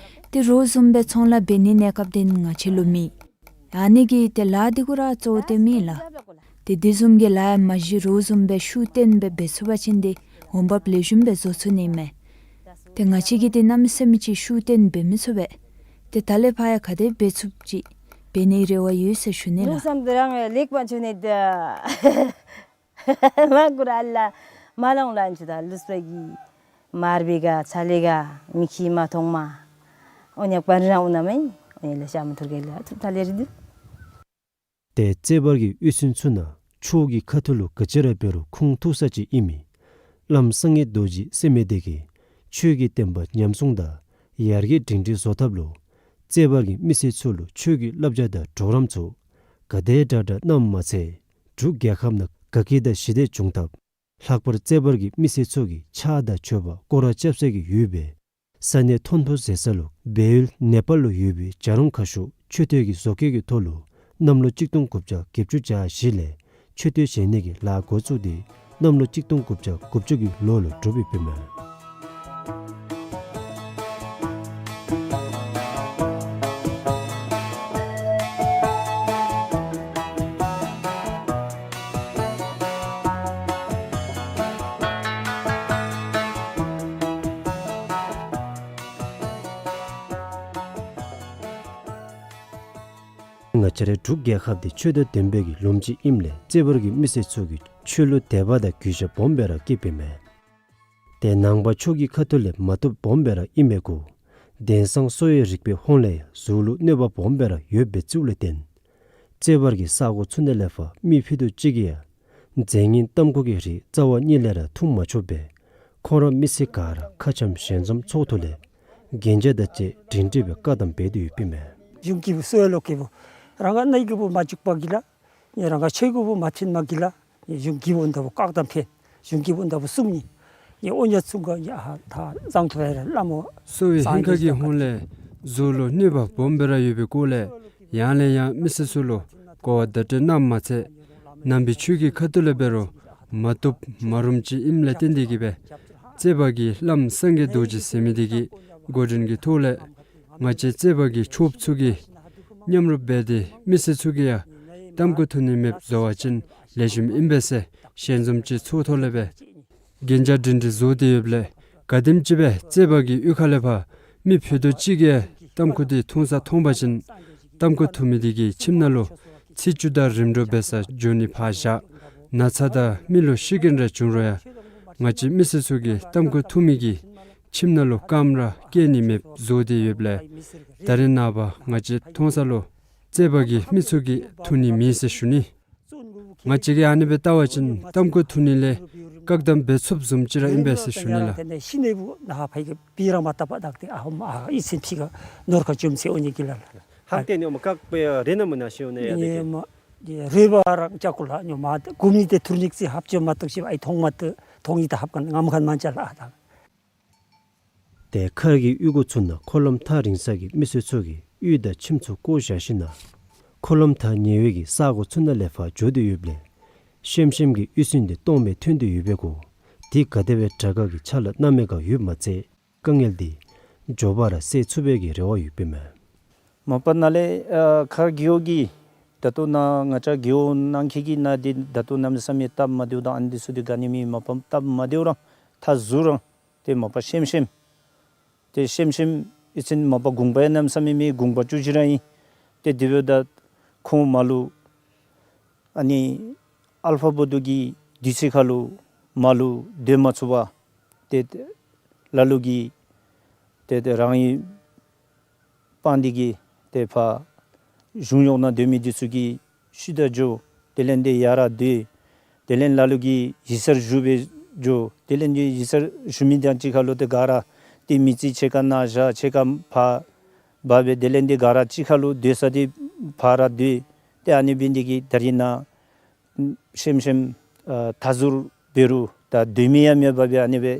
ཏེ་རོགས་བཟུམ་སྦེ་ཚོང་ལཱ་འབད་ནི་གནས་སྐབས་དེ་ནི་ང་བཅས་ལུ་མེད། ཨ་ནི་གི་ཏེ་ལཱ་འདི་གུ་ར་གཙོ་བོ་ཏེ་མེན་ལགས། ཏེ་དེ་བཟུམ་གྱི་ལཱ་ཡང་མ་གཞི་རོགས་བཟུམ་སྦེ་ཤུགས་བཏོན་སྦེ་འབད་ཚུགས་པ་ཅིན་ཏེ་འོང་འབབ་ལེགས་ཤོམ་སྦེ་བཟོ་ཚུགས་ནི་མས། ཏེ་ང་བཅས་ཀྱིས་ཏེ་གནམ་མེད་ས་མེད་ཅིག་ཤུགས་བཏོན་འབད་མི་ཚུགས་པས། ཏེ་ད་ལས་ཕར་ཡང་ག་དེ་འབད་ཚུགསཔ་ཅིག་འབད་ནིའི་རེ་བ་ཡོད་ཟེར་ཞུ་ནི་ལགས། ལུགས་བསམ་དེ་རང་ལེགས་པ་བྱུང་ནི་ད། མ་གུ་ར་ལ་མ་ལོང་ལ་འཇུ་ད་ལུས་པ་གི་མར་བེ་ག་ཚ་ལེ་ག་མི་ཁི་མ་མཐོང་མ། འོ་ཉག་པ་རང་འོ་ན་མེན། འོ་ཉག་ལ་ཤ་མ་ཐུར་གེ་ལ་ཐུབ་ཐ་ལེ་རི་འདུག། ཏེ་རྩེ་བར་གྱི་ཡུལ་ཚན་ཚུ་ནང་ཆོས་ཀྱི་ཁ་ཐུག་ལུ་ག་ཅི་ར་འབད་རུང་ཁུངས་ཐུག་ས་ཅིག་ཨིན་མི་བླམ་སངས་རྒྱས་རྡོ་རྗེ་ཟེར་མི་དེ་གིས་ཆོས་ཀྱི་བསྟན་པ་ཉམས་སྲུང་དང་ཡར་རྒྱས་སྒྲིང་སྒྲིང་བཟོ་ཐབས་ལུ་རྩེ་བར་གྱི་མི་སེར་ཚུ་ལུ་ཆོས་ཀྱི་བསླབ་བྱ་དང་གྲོགས་རམ་ཚུ་ག་དེ་དྲག་དྲག་གནངམ་མ་ཚད་འབྲུག་རྒྱལ་ཁབ་ནང་དགའ་སྐྱིད་དང་ཞི་བདེ་འབྱུང་ཐབས། ལྷག་པར་རྩེ་བར་གྱི་མི་སེར་ཚུ་གིས་ཕྱག་དང་མཆོད་པ་སྐོར་ར་རྐྱབ་ས་གི་ཡུལ་སྦེ་ས་གནས་ཐོན་ཕུ་ཟེར་ས་ལུ་སྦས་ཡུལ་ནེ་པཱལ་ལུ་ཡོད་པའི་བྱ་རུང་ཁ་ཤོར་མཆོད་རྟེན་གྱི་བཟོ་བཀོད་ཀྱི་ཐོག་ལུ་གནམ་ལོ་གཅིག་སྟོང་དགུ་བརྒྱ་བརྒྱད་ཅུ་གྱ་བཞི་ལས་མཆོད་རྟེན་བཞེངས་ནི་གི་ལཱ་འགོ་བཙུགས་ཏེ་གནམ་ལོ་གཅིག་སྟོང་དགུ་བརྒྱ་དགུ་བཅུ་གི་ལོ་ལུ་གྲུབ་ཡོདཔ་ཨིན་མས། ང་བཅས་རའི་འབྲུག་རྒྱལ་ཁབ་འདི་ཆོས་དང་ལྡན་པའི་གི་ལུངམ་ཅིག་ཨིནམ་ལས་རྩེ་བར་གྱི་མི་སེར་ཚུ་གིས་ཆོས་ལུ་དད་པ་དང་གུས་ཞབས་སྦོམ་སྦེ་ར་བསྐྱེདཔ་ཨིན་མས། ཏེ་ནང་པ་ཆོས་ཀྱི་ཁ་ཐུག་ལས་མ་བཏུབ་སྦོམ་སྦེ་ར་ཨིན་མས་གོ། དེང་སང་གསོ་བའི་རིག་པའི་ཧོང་ལས་ཡང་གཟུགས་ལུ་གནོད་པ་སྦོམ་སྦེ་ར་ཡོདཔ་སྦེ་བརྩིཝ་ལས་བརྟེན། རྩེ་བར་གྱི་ས་གོ་ཚུ་ནང་ལས་ཕར་མི་ཕུད་རྡོག་གཅིག་གིས་ཡང་རྫས་ངན་ཏམ་ཁུ་གི་རིགས་རྩ་བ་ཉིད་ལས་ར་འཐུང་མ་ཆོགཔ་སྦེ་ཁོང་ར་མི་སེར་ག་ར་ཁ་འཆམ་ཞལ་འཛོམས་ཚོགས་ཐོག་ལས་གན་རྒྱ་དང་བཅས་སྒྲིང་སྒྲིང་སྦེ་བཀག་དམ་འབད་དེ་ཡོདཔ་ཨིན་མས། གཞུང་གི་གསོ་བའི་ལོ་ཀེ་བུ་རང་ག་ནི་ཀེ་བུ་མ་བཅུག་པ་གི་ལ། ཡ་རང་ག་ཆོས་ཀེ་བུ་མ་ཐོན་མ་གི་ལ། ཡ་གཞུང་གི་བུ་འདབ་བཀག་དམ་འབད། གཞུང་གི་བུ་འདབ་གསུམ་ནི། ཡ་འོ་ཉ་ཚུ་ག་ཡ་ད་གཙང་ཐུ་བ་ར་བླ་མོ་གསོ་བའི་ཧིང་ཁ་གི་ཧོང་ལས་གཟུགས་ལུ་གནོད་པ་སྦོམ་སྦེ་ར་ཡོད་པའི་སྐོར་ལས་ཡང་ལས་ཡང་མི་སེར་ཚུ་ལུ་གོ་བ་བརྡ་སྤྲོད་གནངམ་མ་ཚད་ནང་པའི་ཆོས་ཀྱི་ཁ་ཐུག་ལས་འབད་རུང་མ་བཏུབ་མ་རུངམ་ཅིག་ཨིནམ་ལས་བརྟེན་ཏེ་གིས་སྦེ་རྩེ་བར་གྱི་བླམ་སངས་རྒྱས་རྡོ་རྗེ་ཟེར་མི་དེ་གིས་འགོ་འདྲེན་གྱི་ཐོག་ལས་ང་བཅས་རྩེ་བར་གྱི་ཆོསཔ་ཚུ་གིས་མཉམ་རུབ་འབད་དེ་མི་སེར་ཚུ་གིས་ཡང་ཏམ་ཁུ་འཐུང་ནི་མེདཔ་བཟོ་བ་ཅིན་ལེགས་ཤོམ་ཨིན་པས་ཟེར་ཞལ་འཛོམས་ཅིག་ཚོགས་ཐོག་ལས་སྦེ་གན་རྒྱ་སྒྲིང་སྒྲིང་བཟོ་སྟེ་ཡོདཔ་ལས་ག་དེམ་ཅིག་སྦེ་རྩེ་བར་གྱི་གཡུས་ཁ་ལས་ཕར་མི་ཕུད་རྡོག་གཅིག་གིས་ཏམ་ཁུ་དེ་འཐུང་ས་མཐོང་པ་ཅིན་ཏམ་ཁུ་འཐུང་མི་དེ་གི་ཁྱིམ་ནང་ལུ་ཚེས་བཅུ་དང་རིམ་གྲོ་འབད་ས་འགྱོ་ནི་ཕར་བཞག་ན་ཚ་དང་མི་ལུ་ཤི་རྐྱེན་རེ་བྱུང་རུང་ཡང་ང་བཅས་མི་སེར་ཚུ་གིས་ཏམ་ཁུ་འཐུང་མི་གི་ཁྱིམ་ནང་ལུ་རྐངམ་ར་བཀལ་ནི་མེདཔ་བཟོ་སྟེ་ཡོདཔ་ལས་ད་རེས་ནངས་པ་ང་བཅས་མཐོང་ས་ལུ་རྩེ་བར་གྱི་མི་ཚུ་གིས་འཐུང་ནི་མེད་ཟེར་ཞུ་ནི། ང་བཅས་ཀྱིས་ཨ་ནི་སྦེ་བལྟ་བ་ཅིན་ཏམ་ཁུ་འཐུང་ནི་ལས་བཀག་དམ་འབད་ཚུགསཔ་བཟུམ་ཅིག་ར་ཨིན་པས་ཟེར་ཞུ་ནི་ལགས། ཏེ་མཁར་གྱི་གཡུས་སྒོ་ཚུ་ནང་འཁོར་ལམ་ཐག་རིང་ས་གི་མི་སེར་ཚུ་གིས་གཡུས་དང་ཁྱིམ་ཚུ་བཀོ་བཞག་ཞིནམ་ལས་འཁོར་ལམ་ཐག་ཉེ་བའི་གི་ས་གོ་ཚུ་ནང་ལས་ཕར་འགྱོ་སྟེ་ཡོདཔ་ལས་ཤེམ་ཤེམ་གྱི་གཡུས་ཚན་འདི་སྟོངམ་སྦེ་ཐོན་ཏེ་ཡོད་པས་གོ། དེ་ག་དེ་སྦེ་དྲག་དཀའ་གི་ཆ་ལ་གནམ་མེད་ཁར་ཡོདཔ་མ་ཚད་དཀའ་ངལ་འདི་མགྱོགས་པ་ར་སེལ་ཚུགས་པའི་གི་རེ་བ་ཡོདཔ་ཨིན་མས། མ་པ་ནཱ་ལས་ཨ་མཁར་རྒེད་འོག་གི་ད་ལྟོ་ནཱ་ང་བཅས་རྒེད་འོག་ནང་འཁོད་ཀྱི་ནཱ་འདི་ད་ལྟོ་གནམ་མེད་ས་མེད་སྟབས་མ་བདེཝ་དང་ཨ་ནི་འདི་ཚུ་འདི་ག་ནི་མེད། མ་པ་སྟབས་མ་བདེཝ་རང་ཐག་ཟུར་རང་ཏེ་མ་པ་ཤེམ་ཤེམ། ཏེ་ཤེམ་ཤེམ་ཨི་ཚན་མ་པ་གུང་པ་ཡང་གནམ་མེད་ས་མེད་མེད། གུང་པ་བཅུ་བཞི་ར་ཨིན། ཏེ་དེ་འབདཝ་ད་ཁོང་མར་ལུ་ཨ་ནི་ཨལ་ཕ་བོ་དྷུ་གི་དུས་ཚོད་ཁར་ལུ་མར་ལུ་སྡོད་མ་ཚུགས་པར་ཏེ་ལ་ལུ་གིས་ཏེ་ཏེ་རང་གི་སྤང་འདི་གིས་ཏེ་ཕར་གཞུང་གཡོག་ནང་སྡོད་མི་འདི་ཚུ་གིས་ཤུལ་ད་འགྱོ། དེ་ལས་ཏེ་ཡར་ར་སྡོད། དེ་ལས་ལ་ལུ་གིས་ཡིག་ཚང་ཞུ་སྦེ་འགྱོ། དེ་ལས་ཏེ་ཡིག་ཚང་ཞུ་མི་དང་གཅིག་ཁར་ལུ་ཏེ་ག་ར་ཏེ་མི་རྩིས་ཕྱེད་ཀ་ནཱ་བཞག་ཕྱེད་ཀ་ཕར་འབག་སྦེ་དེ་ལས་ཏེ་ག་ར་གཅིག་ཁར་ལུ་སྡོད་ས་འདི་ཕར་ར་སྡོད། ཏེ་ཨ་ནི་འབད་ནི་འདི་གིས་ད་རིས་ནཱ་ཤེམ་ཤེམ་ཨ་ཐག་ཟུར་འབད་རུང་ད་སྡོད་མི་ཡང་མེད་པར་སྦེ་ཨ་ནི་སྦེ་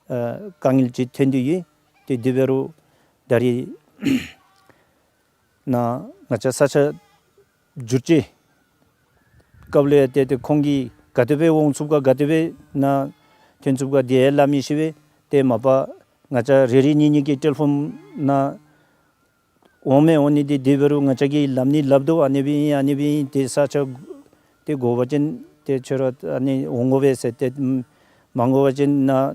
ཨ་དཀའ་ངལ་ཅིག་ཐོན་ཏེ་ཡོད། ཏེ་དེ་འབད་རུང་ད་རིས་ནཱ་ང་བཅས་ས་ཆ་བསྒྱུར་བཅོས་སྐབས་ལུ་ཡང་ཏེ་ཏེ་ཁོང་གིས་ག་དེ་སྦེ་འོང་ཚུགས་ག་ག་དེ་སྦེ་ནཱ་ཐོན་ཚུགས་ག་དེ་ཡང་སླབ་མི་ཤེས་པས། ཏེ་མ་པ་ང་བཅས་རེ་རེ་གཉིས་གཉིས་ཀྱིས་ཊེ་ལི་ཕོན་ནང་ འོང་མི་འོང་ནི་འདི་དེ་འབད་རུང་ང་བཅས་ཀྱིས་ལམ་ནི་སླབ་དོ། ཨ་ནི་སྦེ་ཨིན་ཨ་ནི་སྦེ་ཨིན། ཏེ་ས་ཆ་ཏེ་དགོ་པ་ཅིན་ཏེ་ཁྱོད་ར་ཨ་ནི་འོང་དགོ་པས་ཟེར། ཏེ་མ་དགོ་པ་ཅིན་ནཱ་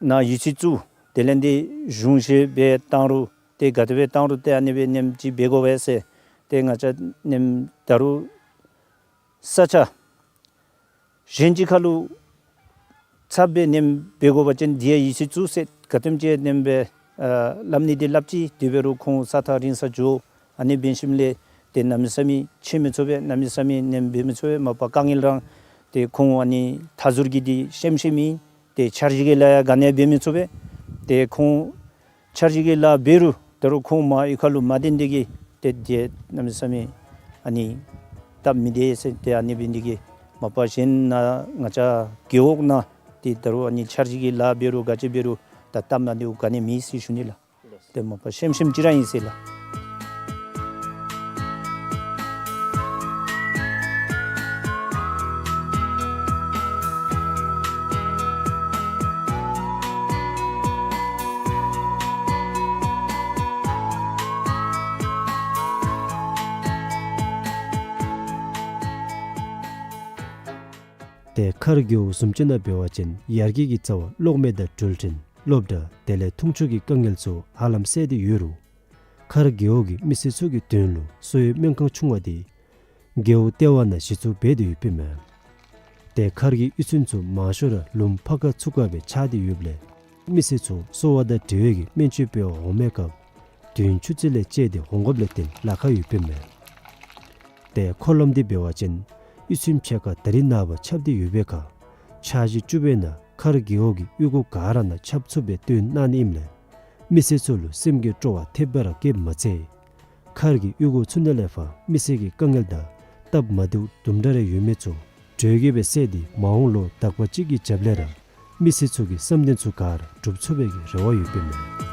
ནཱ་ཡོད་ཚད་བཙུགས། དེ་ལས་འདི་གཞུང་བཞེས་སྦེ་བཏང་རུང་ཏེ་ག་དེ་སྦེ་བཏང་རུང་ཏེ་ཨ་ནི་སྦེ་ནེམ་ཅིག་འབད་དགོ་པས་ཟེར། ཏེ་ང་བཅས་ནེམ་ད་རུང་ས་ཆ་གཞན་ཅིག་ཁ་ལུ་ཚབ་སྦེ་ནེམ་འབད་དགོ་པ་ཅིན་འདི་ཡང་ཡོད་ཚད་བཙུགས་ཟེར་ག་དེམ་ཅིག་ནེམ་སྦེ་ཨ་སླབ་ནི་འདི་སླབ་ཅི། དེ་འབད་རུང་ཁོང་ས་ཐག་རིང་ས་འགྱོ། ཨ་ནི་འབད་ཞིནམ་ལས་ཏེ་གནམ་མེད་ས་མེད་ཕྱད་མི་ཚུགས་པས། གནམ་མེད་ས་མེད་ནེམ་འབད་མི་ཚུགས་པས། མ་པ་དཀའ་ངལ་རང་ཏེ་ཁོང་ཨ་ནི་མཐའ་ཟུར་གྱི་འདི་ཤེམ་ཤེམ་ཨིན། ཏེ་འཆར་གཞི་གི་ལཱ་ཡང་ག་ནི་འབད་མི་ཚུགས་པས། ཏེ་ཁོང་འཆར་གཞི་གི་ལཱ་འབད་རུང་ད་རུང་ཁོང་མ་གཡུས་ཁ་ལུ་མ་སྡོད་ནི་དེ་གིས་ཏེ་འདི་གནམ་མེད་ས་མེད་ཨ་ནི་སྟབས་མི་བདེ་ཟེར། ཏེ་ཨ་ནི་འབད་ནི་དེ་གིས་མ་པ་གཞན་ནཱ་ང་བཅས་རྒེད་འོག་ནང་ཏེ་ད་རུང་ཨ་ནི་འཆར་གཞི་གི་ལཱ་འབད་རུང་ག་ཅི་འབད་རུང་ད་སྟབས་མ་བདེཝ་ག་ནི་མེད་ཟེར་ཞུ་ནི་ལགས། ཏེ་མ་པ་ཤེམ་ཤེམ་ཅིག་ར་ཨིན་ཟེར་ལགས། ཏེ་མཁར་རྒེད་འོག་བཟུམ་ཅིག་ནང་འབད་བ་ཅིན་ཡར་རྒྱས་ཀྱི་རྩ་བ་གློག་མེ་དང་འགྲུལ་འཕྲིན་སློབ་གྲྭ་དེ་ལས་འཐུང་ཆུ་གི་དཀའ་ངལ་ཚུ་ཧ་ལམ་སེལ་ཏེ་ཡོད་རུང་མཁར་རྒེད་འོག་གི་མི་སེར་ཚུ་གི་དོན་ལུ་གསོ་བའི་སྨན་ཁང་ཆུང་བ་འདི་རྒེད་འོག་ལྟེ་བ་ནང་གཞི་བཙུགས་འབད་དེ་ཡོདཔ་ཨིན་མས། ཏེ་མཁར་གྱི་གཡུས་ཚན་ཚུ་མང་ཤོས་ར་ལུངམ་ཕར་ཁ་ཚུར་ཁ་སྦེ་ཆགས་ཏེ་ཡོདཔ་ལས་མི་སེར་ཚུ་གསོ་བ་དང་འབྲེལ་བའི་གི་སྨན་བཅོས་འབད་བར་འོང་མིའི་སྐབས་དུས་ཡུན་ཆུ་ཚོད་ལས་བཅད་དེ་འོང་དགོཔ་ལས་བརྟེན་ལཱ་ཁག་ཡོདཔ་ཨིན་མས། ཏེ་འཁོར་ལམ་འདི་འབད་བ་ཅིན་གཡུས་ཚན་ཕྱེད་ཀ་ད་རིས་ནངས་པ་ཆགས་ཏེ་ཡོད་པའི་ཁར་འཆར་གཞི་བཅུ་པའི་ནང་མཁར་རྒེད་འོག་གི་གཡུས་སྒོ་ག་ར་ནང་ཁྱབ་ཚུགསཔ་སྦེ་བཏོན་གནང་ནི་ཨིནམ་ལས་མི་སེར་ཚུ་ལུ་སེམས་ཀྱི་སྤྲོ་བ་ཐེབས་པ་ར་བསྐྱེདཔ་མ་ཚད་མཁར་གྱི་གཡུས་སྒོ་ཚུ་ནང་ལས་ཕར་མི་སེར་གྱི་དཀའ་ངལ་དང་སྟབས་མ་བདེཝ་དུམ་གྲ་རེ་ཡོད་མི་ཚུ་དྲོད་ཀྱི་སྦེ་སེལ་ཏེ་མ་འོངས་ལོ་དག་པ་ཅིག་གི་རྒྱབ་ལས་ར་མི་སེར་ཚུ་གི་བསམ་དོན་ཚུ་ག་ར་འགྲུབ་ཚུགས་པའི་གི་རེ་བ་ཡོདཔ་ཨིན་མས།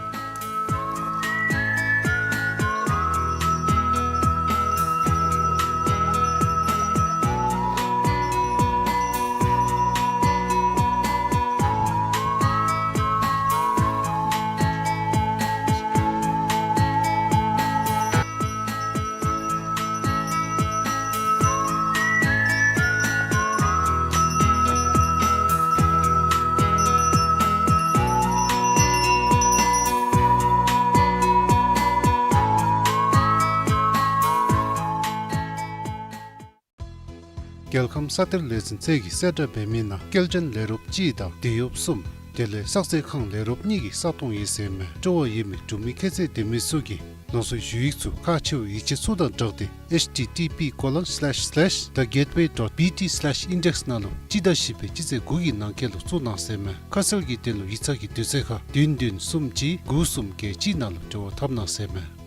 རྒྱལ་ཁམས་ས་གཏེར་ལས་འཛིན་རྩལ་གྱིས་གསལ་བསྒྲགས་འབད་མི་ནང་སྐྱེལ་འདྲེན་ལས་རོགས་གཅིག་དང་དུས་ཡོབ་གསུམ་དེ་ལས་བསགས་ཚད་ཁང་ལས་རོགས་གཉིས་ཀྱི་ས་སྟོང་ཡོད་ཟེར་མས། སྤྲོ་བ་ཡོད་མི་འབྲུག་མི་ཁྱད་ཚད་ལྡན་མི་ཚུ་གིས་ནང་གསུག་ཞུ་ཡིག་ཚུ་ཁག་ཆེ་བའི་ཡིག་ཆ་ཚུ་དང་སྦྲགས་ཏེ་H T T P colon slash slash the gateway dot B T slash index ནང་ལུ་སྤྱི་ཟླ་བཞི་པའི་སྤྱི་ཚེས་དགུ་གི་ནང་འཁོད་ལུ་བཙུགས་གནང་ཟེར་མས། ཁ་གསལ་གྱི་དོན་ལུ་ཡིག་ཚང་གི་དུས་ཚོད་ཁར་བདུན་བདུན་གསུམ་གཅིག་དགུ་གསུམ་བརྒྱད་གཅིག་ནང་ལུ་འབྲེལ་བ་འཐབ་གནང་ཟེར་མས།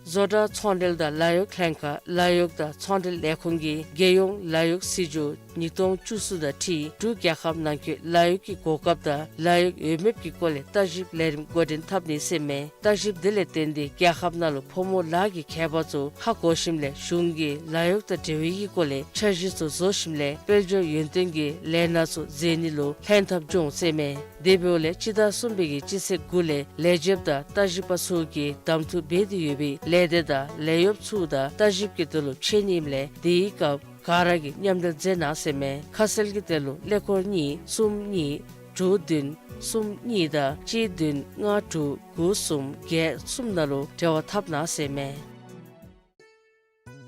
བཟོ་གྲྭ་ཚོང་འབྲེལ་དང་ལཱ་གཡོག་ལྷན་ཁག་ལཱ་གཡོག་དང་ཚོང་འབྲེལ་ལས་ཁུངས་ཀྱིས་རྒྱལ་ཡོངས་ལཱ་གཡོག་སྲིད་བྱུས་ཉིས་སྟོང་བཅུ་གསུམ་དང་འཁྲིལ་འབྲུག་རྒྱལ་ཁབ་ནང་འཁོད་ལཱ་གཡོག་གི་གོ་སྐབས་དང་ལཱ་གཡོག་འོས་འབབ་ཀྱི་སྐོར་ལས་བརྟག་ཞིབ་ལས་རིམ་འགོ་འདྲེན་འཐབ་ནི་ཟེར་མས། བརྟག་ཞིབ་འདི་ལས་བརྟེན་ཏེ་རྒྱལ་ཁབ་ནང་ལུ་ཕོ་མོ་ལཱ་གི་ཁྱད་པར་ཚུ་ཧ་གོ་ཞིནམ་ལས་གཞུང་གིས་ལཱ་གཡོག་དང་འབྲེལ་བའི་གི་སྐོར་ལས་འཆར་གཞི་ཚུ་བཟོ་ཞིནམ་ལས་དཔལ་འབྱོར་ཡོན་ཏན་གྱི་ལས་སྣ་ཚུ་མཛད་ནི་ལུ་ལྷན་ཐབས་འབྱུང་ཟེར་མས། དེ་འབདཝ་ལས་སྤྱི་ཟླ་གསུམ་པའི་གི་སྤྱི་ཚེས་དགུ་ལས་ལས་བྱེདཔ་དང་བརྟག་ཞིབ་པ་ཚུ་གིས་གདམ་འཐུ་འབད་དེ་ཡོད་པའི་ལས་སྡེ་དང་ལས་གཡོགཔ་ཚུ་དང་བརྟག་ཞིབ་ཀྱི་དོན་ལུ་ཕྱད་ནི་ཨིནམ་ལས་དེའི་སྐབས་ག་ར་གིས་མཉམ་འབྲེལ་མཛད་གནང་ཟེར་མས། ཁ་གསལ་གྱི་དོན་ལུ་ཀླད་ཀོར་གཉིས་གསུམ་གཉིས་དྲུག་བདུན་གསུམ་གཉིས་དང་གཅིག་བདུན་ལྔ་དྲུག་དགུ་གསུམ་བརྒྱད་གསུམ་ནང་ལུ་འབྲེལ་བ་འཐབ་གནང་ཟེར་མས།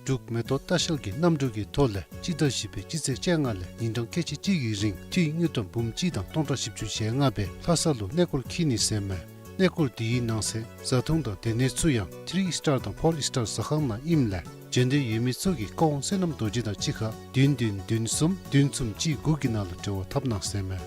འབྲུག་མེ་ཏོག་ལྟ་བཤལ་གྱི་གནམ་གྲུ་གི་ཐོག་ལས་སྤྱི་ཟླ་བཞི་པའི་སྤྱི་ཚེས་བཅོ་ལྔ་ལས་ཉིན་གྲངས་ཁལ་གཅིག་གཅིག་གི་རིང་འཐུས་དངུལ་ཀྲམ་འབུམ་གཅིག་དང་སྟོང་ཕྲག་བཞི་བཅུ་ཞེ་ལྔ་སྦེ་ལྷ་ས་ལུ་གནས་སྐོར་འཁྱིད་ནི་ཟེར་མས། གནས་སྐོར་དེའི་ནང་གསེས་བཟའ་འཐུང་དང་སྡོད་གནས་ཚུ་ཡང་ཐི་རི་ཨིས་ཊར་དང་ཕོར་ཨིས་ཊར་ཟ་ཁང་ནང་ཨིནམ་ལས་འབྱོན་འདོད་ཡོད་མི་ཚུ་གིས་བཀའ་དབང་བསོད་ནམས་རྡོ་རྗེ་དང་གཅིག་ཁར་བདུན་བདུན་བདུན་གསུམ་བདུན་གསུམ་གཅིག་དགུ་གི་ནང་ལུ་འབྲེལ་བ་འཐབ་གནང་ཟེར་མས།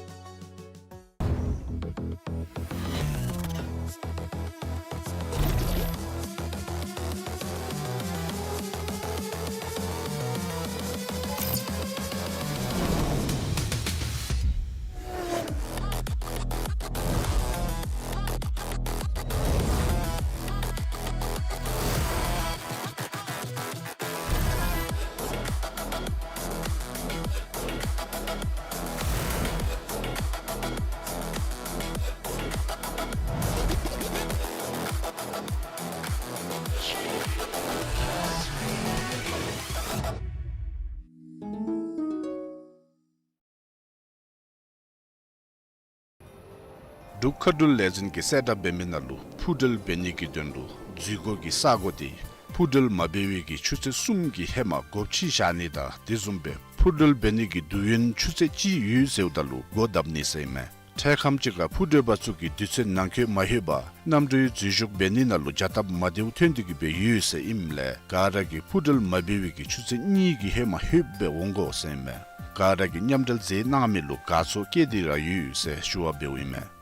འབྲུག་མཁའ་འགྲུལ་ལས་འཛིན་གྱིས་གསལ་བསྒྲགས་འབད་མི་ནང་ལུ་འཕུར་འགྲུལ་འབད་ནི་གི་དོན་ལུ་འཛུལ་སྒོ་གི་ས་གོ་དེ་འཕུར་འགྲུལ་མ་འབད་བའི་གི་ཆུ་ཚོད་གསུམ་གྱི་ཧེ་མ་སྒོ་ཕྱེ་བཞག་ནི་དང་དེ་བཟུམ་སྦེ་འཕུར་འགྲུལ་འབད་ནི་གི་དུས་ཡུན་ཆུ་ཚོད་གཅིག་ཡོད་ཟེརཝ་ད་ལུ་སྒོ་བརྡབ་ནི་ཟེར་ཨིན་མས། འཕྲལ་ཁམས་ཅིག་ཁར་འཕུར་འགྲུལ་པ་ཚུ་གིས་དུས་ཚོད་ནང་འཁོད་མ་ལྷོད་པར་གནམ་གྲུའི་འཛུལ་ཞུགས་འབད་ནི་ནང་ལུ་བྱ་སྟབས་མ་བདེཝ་ཐོན་ཏེ་གི་སྦེ་ཡོད་ཟེར་ཨིནམ་ལས་ག་ར་གིས་འཕུར་འགྲུལ་མ་འབད་བའི་གི་ཆུ་ཚོད་གཉིས་ཀྱི་ཧེ་མ་ལྷོད་སྦེ་འོང་དགོ་ཟེར་ཨིན་མས། ག་ར་གིས་མཉམ་འབྲེལ་མཛད་གནང་མི་ལུ་དགའ་ཚོར་བསྐྱེད་དེ་ར་ཡོད་ཟེར་ཞུ་བ་འབདཝ་ཨིན་མས།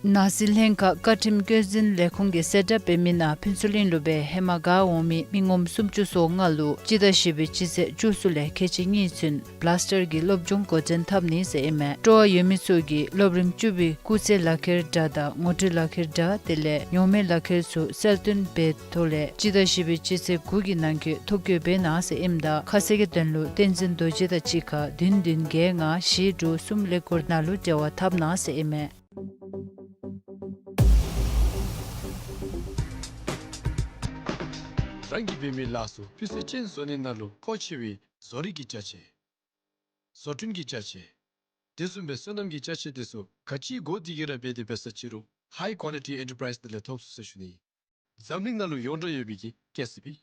ནགས་གསིལ་ལྷན་ཁག་བཀའ་ཁྲིམས་བཀོད་འཛིན་ལས་ཁུངས་ཀྱིས་གསལ་བསྒྲགས་འབད་མི་ནང་ཕུན་ཚོགས་གླིང་ལུ་སྦེ་ཧེ་མ་ག་འོང་མི་མི་ངོམ་སུམ་ཅུ་སོ་ལྔ་ལུ་སྤྱི་ཟླ་བཞི་པའི་སྤྱི་ཚེས་བཅུ་གསུམ་ལས་ཁལ་གཅིག་གཉིས་ཚུན་བླཱསི་ཊར་གྱི་སློབ་སྦྱོང་འགོ་འདྲེན་འཐབ་ནི་ཟེར་ཨིན་མས། སྤྲོ་བ་ཡོད་མི་ཚུ་གིས་སློབ་རིམ་བཅུ་པའི་སྐུགས་ཚད་ལག་ཁྱེར་འདྲ་དང་ངོ་སྤྲོད་ལག་ཁྱེར་འདྲ་དེ་ལས་ཉོག་མེད་ལག་ཁྱེར་ཚུ་གསལ་སྟོན་འབད་ཐོག་ལས་སྤྱི་ཟླ་བཞི་པའི་སྤྱི་ཚེས་དགུ་གི་ནང་འཁོད་ཐོ་བཀོད་འབད་གནང་ཟེར་ཨིནམ་ད་ཁ་གསལ་གྱི་དོན་ལུ་བསྟན་འཛིན་རྡོ་རྗེ་དང་གཅིག་ཁར་བདུན་བདུན་བརྒྱད་ལྔ་བཞི་དྲུག་གསུམ་ཀླད་ཀོར་ནང་ལུ་འབྲེལ་བ་འཐབ་གནང་ཟེར་ཨིན་མས། རང་གིས་འབད་མི་ལཱ་ཚུ་སྤུས་ཚད་ཅན་བཟོ་ནི་ནང་ལུ་མཁོ་ཆེ་བའི་བཟོ་རིག་གི་ཅ་ཆས། བཟོ་སྐྲུན་གྱི་ཅ་ཆས། དེ་བཟུམ་སྦེ་སོ་ནམ་གྱི་ཅ་ཆས་དེ་ཚུ་ག་ཅི་དགོ་དེ་གིས་ར་འབད་དེ་འབད་ས་ཅི་རུང་High Quality Enterprise ནང་ལས་ཐོབ་ཚུགས་ཟེར་ཞུ་ནི། འཛམ་གླིང་ནང་ལུ་ཡོངས་གྲགས་ཡོད་པའི་གི་ཀེ་སི་བི།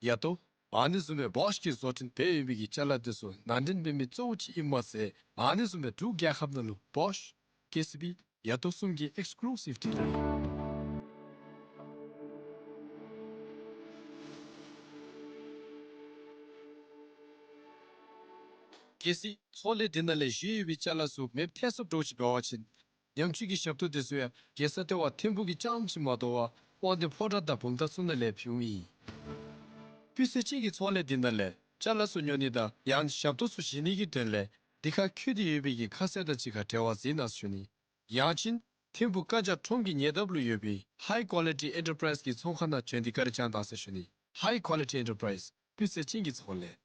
ཡ་ཏོ། ཨ་ནི་བཟུམ་སྦེ་བོཤ་གིས་བཟོ་སྐྲུན་འབད་ཡོད་པའི་གི་ཅ་ལ་དེ་ཚུ་ནང་འདྲེན་འབད་མི་གཙོ་བོ་ཅིག་ཨིནམ་མ་ཚད་ཨ་ནི་བཟུམ་སྦེ་འབྲུག་རྒྱལ་ཁབ་ནང་ལུ་བོཤ་ཀེ་སི་བི་ཡ་ཏོ་གསུམ་གྱི་ཨེགསི་ཀུ་ལུ་སིབ་ཌི་ལར་ཨིན། གལ་སྲིད་ཚོང་ལས་འདི་ནང་ལས་བཞེས་ཡོད་པའི་ཅ་ལ་ཚུ་མེདཔ་ཐལ་སོངམ་འདྲཝ་ཅིག་འབད་བ་ཅིན་ཉམས་བཅོས་ཀྱི་ཞབས་ཏོག་དེ་ཚུ་ཡང་རྒྱལ་ས་ལྟེ་བ་ཐིམ་ཕུག་གི་རྐྱངམ་ཅིག་མ་དོ་བར་དབང་འདུས་ཕོ་བྲང་དང་བུམ་ཐང་ཚུ་ནང་ལས་ཕུལཝ་ཨིན། སྤུས་ཚད་ཅན་གྱི་ཚོང་ལས་འདི་ནང་ལས་ཅ་ལ་ཚུ་ཉོ་ནི་དང་ཡང་ཞབས་ཏོག་ཚུ་བཞེས་ནི་གི་དོན་ལས་འདི་ཁར་བཀོད་དེ་ཡོད་པའི་གི་ཁ་གསལ་དང་གཅིག་ཁར་འབྲེལ་བ་མཛད་གནང་ཟེར་ཞུ་ནི། ཡང་ཅིན་ཐིམ་ཕུག་བཀའ་རྒྱ་ཁྲོམ་གྱི་ཉེ་འདབས་ལུ་ཡོད་པའི་High Quality Enterprise གི་ཚོང་ཁང་ནང་བྱོན་ཏེ་བཀའ་དྲིན་བསྐྱང་གནང་ཟེར་ཞུ་ནི། High Quality Enterprise སྤུས་ཚད་ཅན་གྱི་ཚོང་ལས།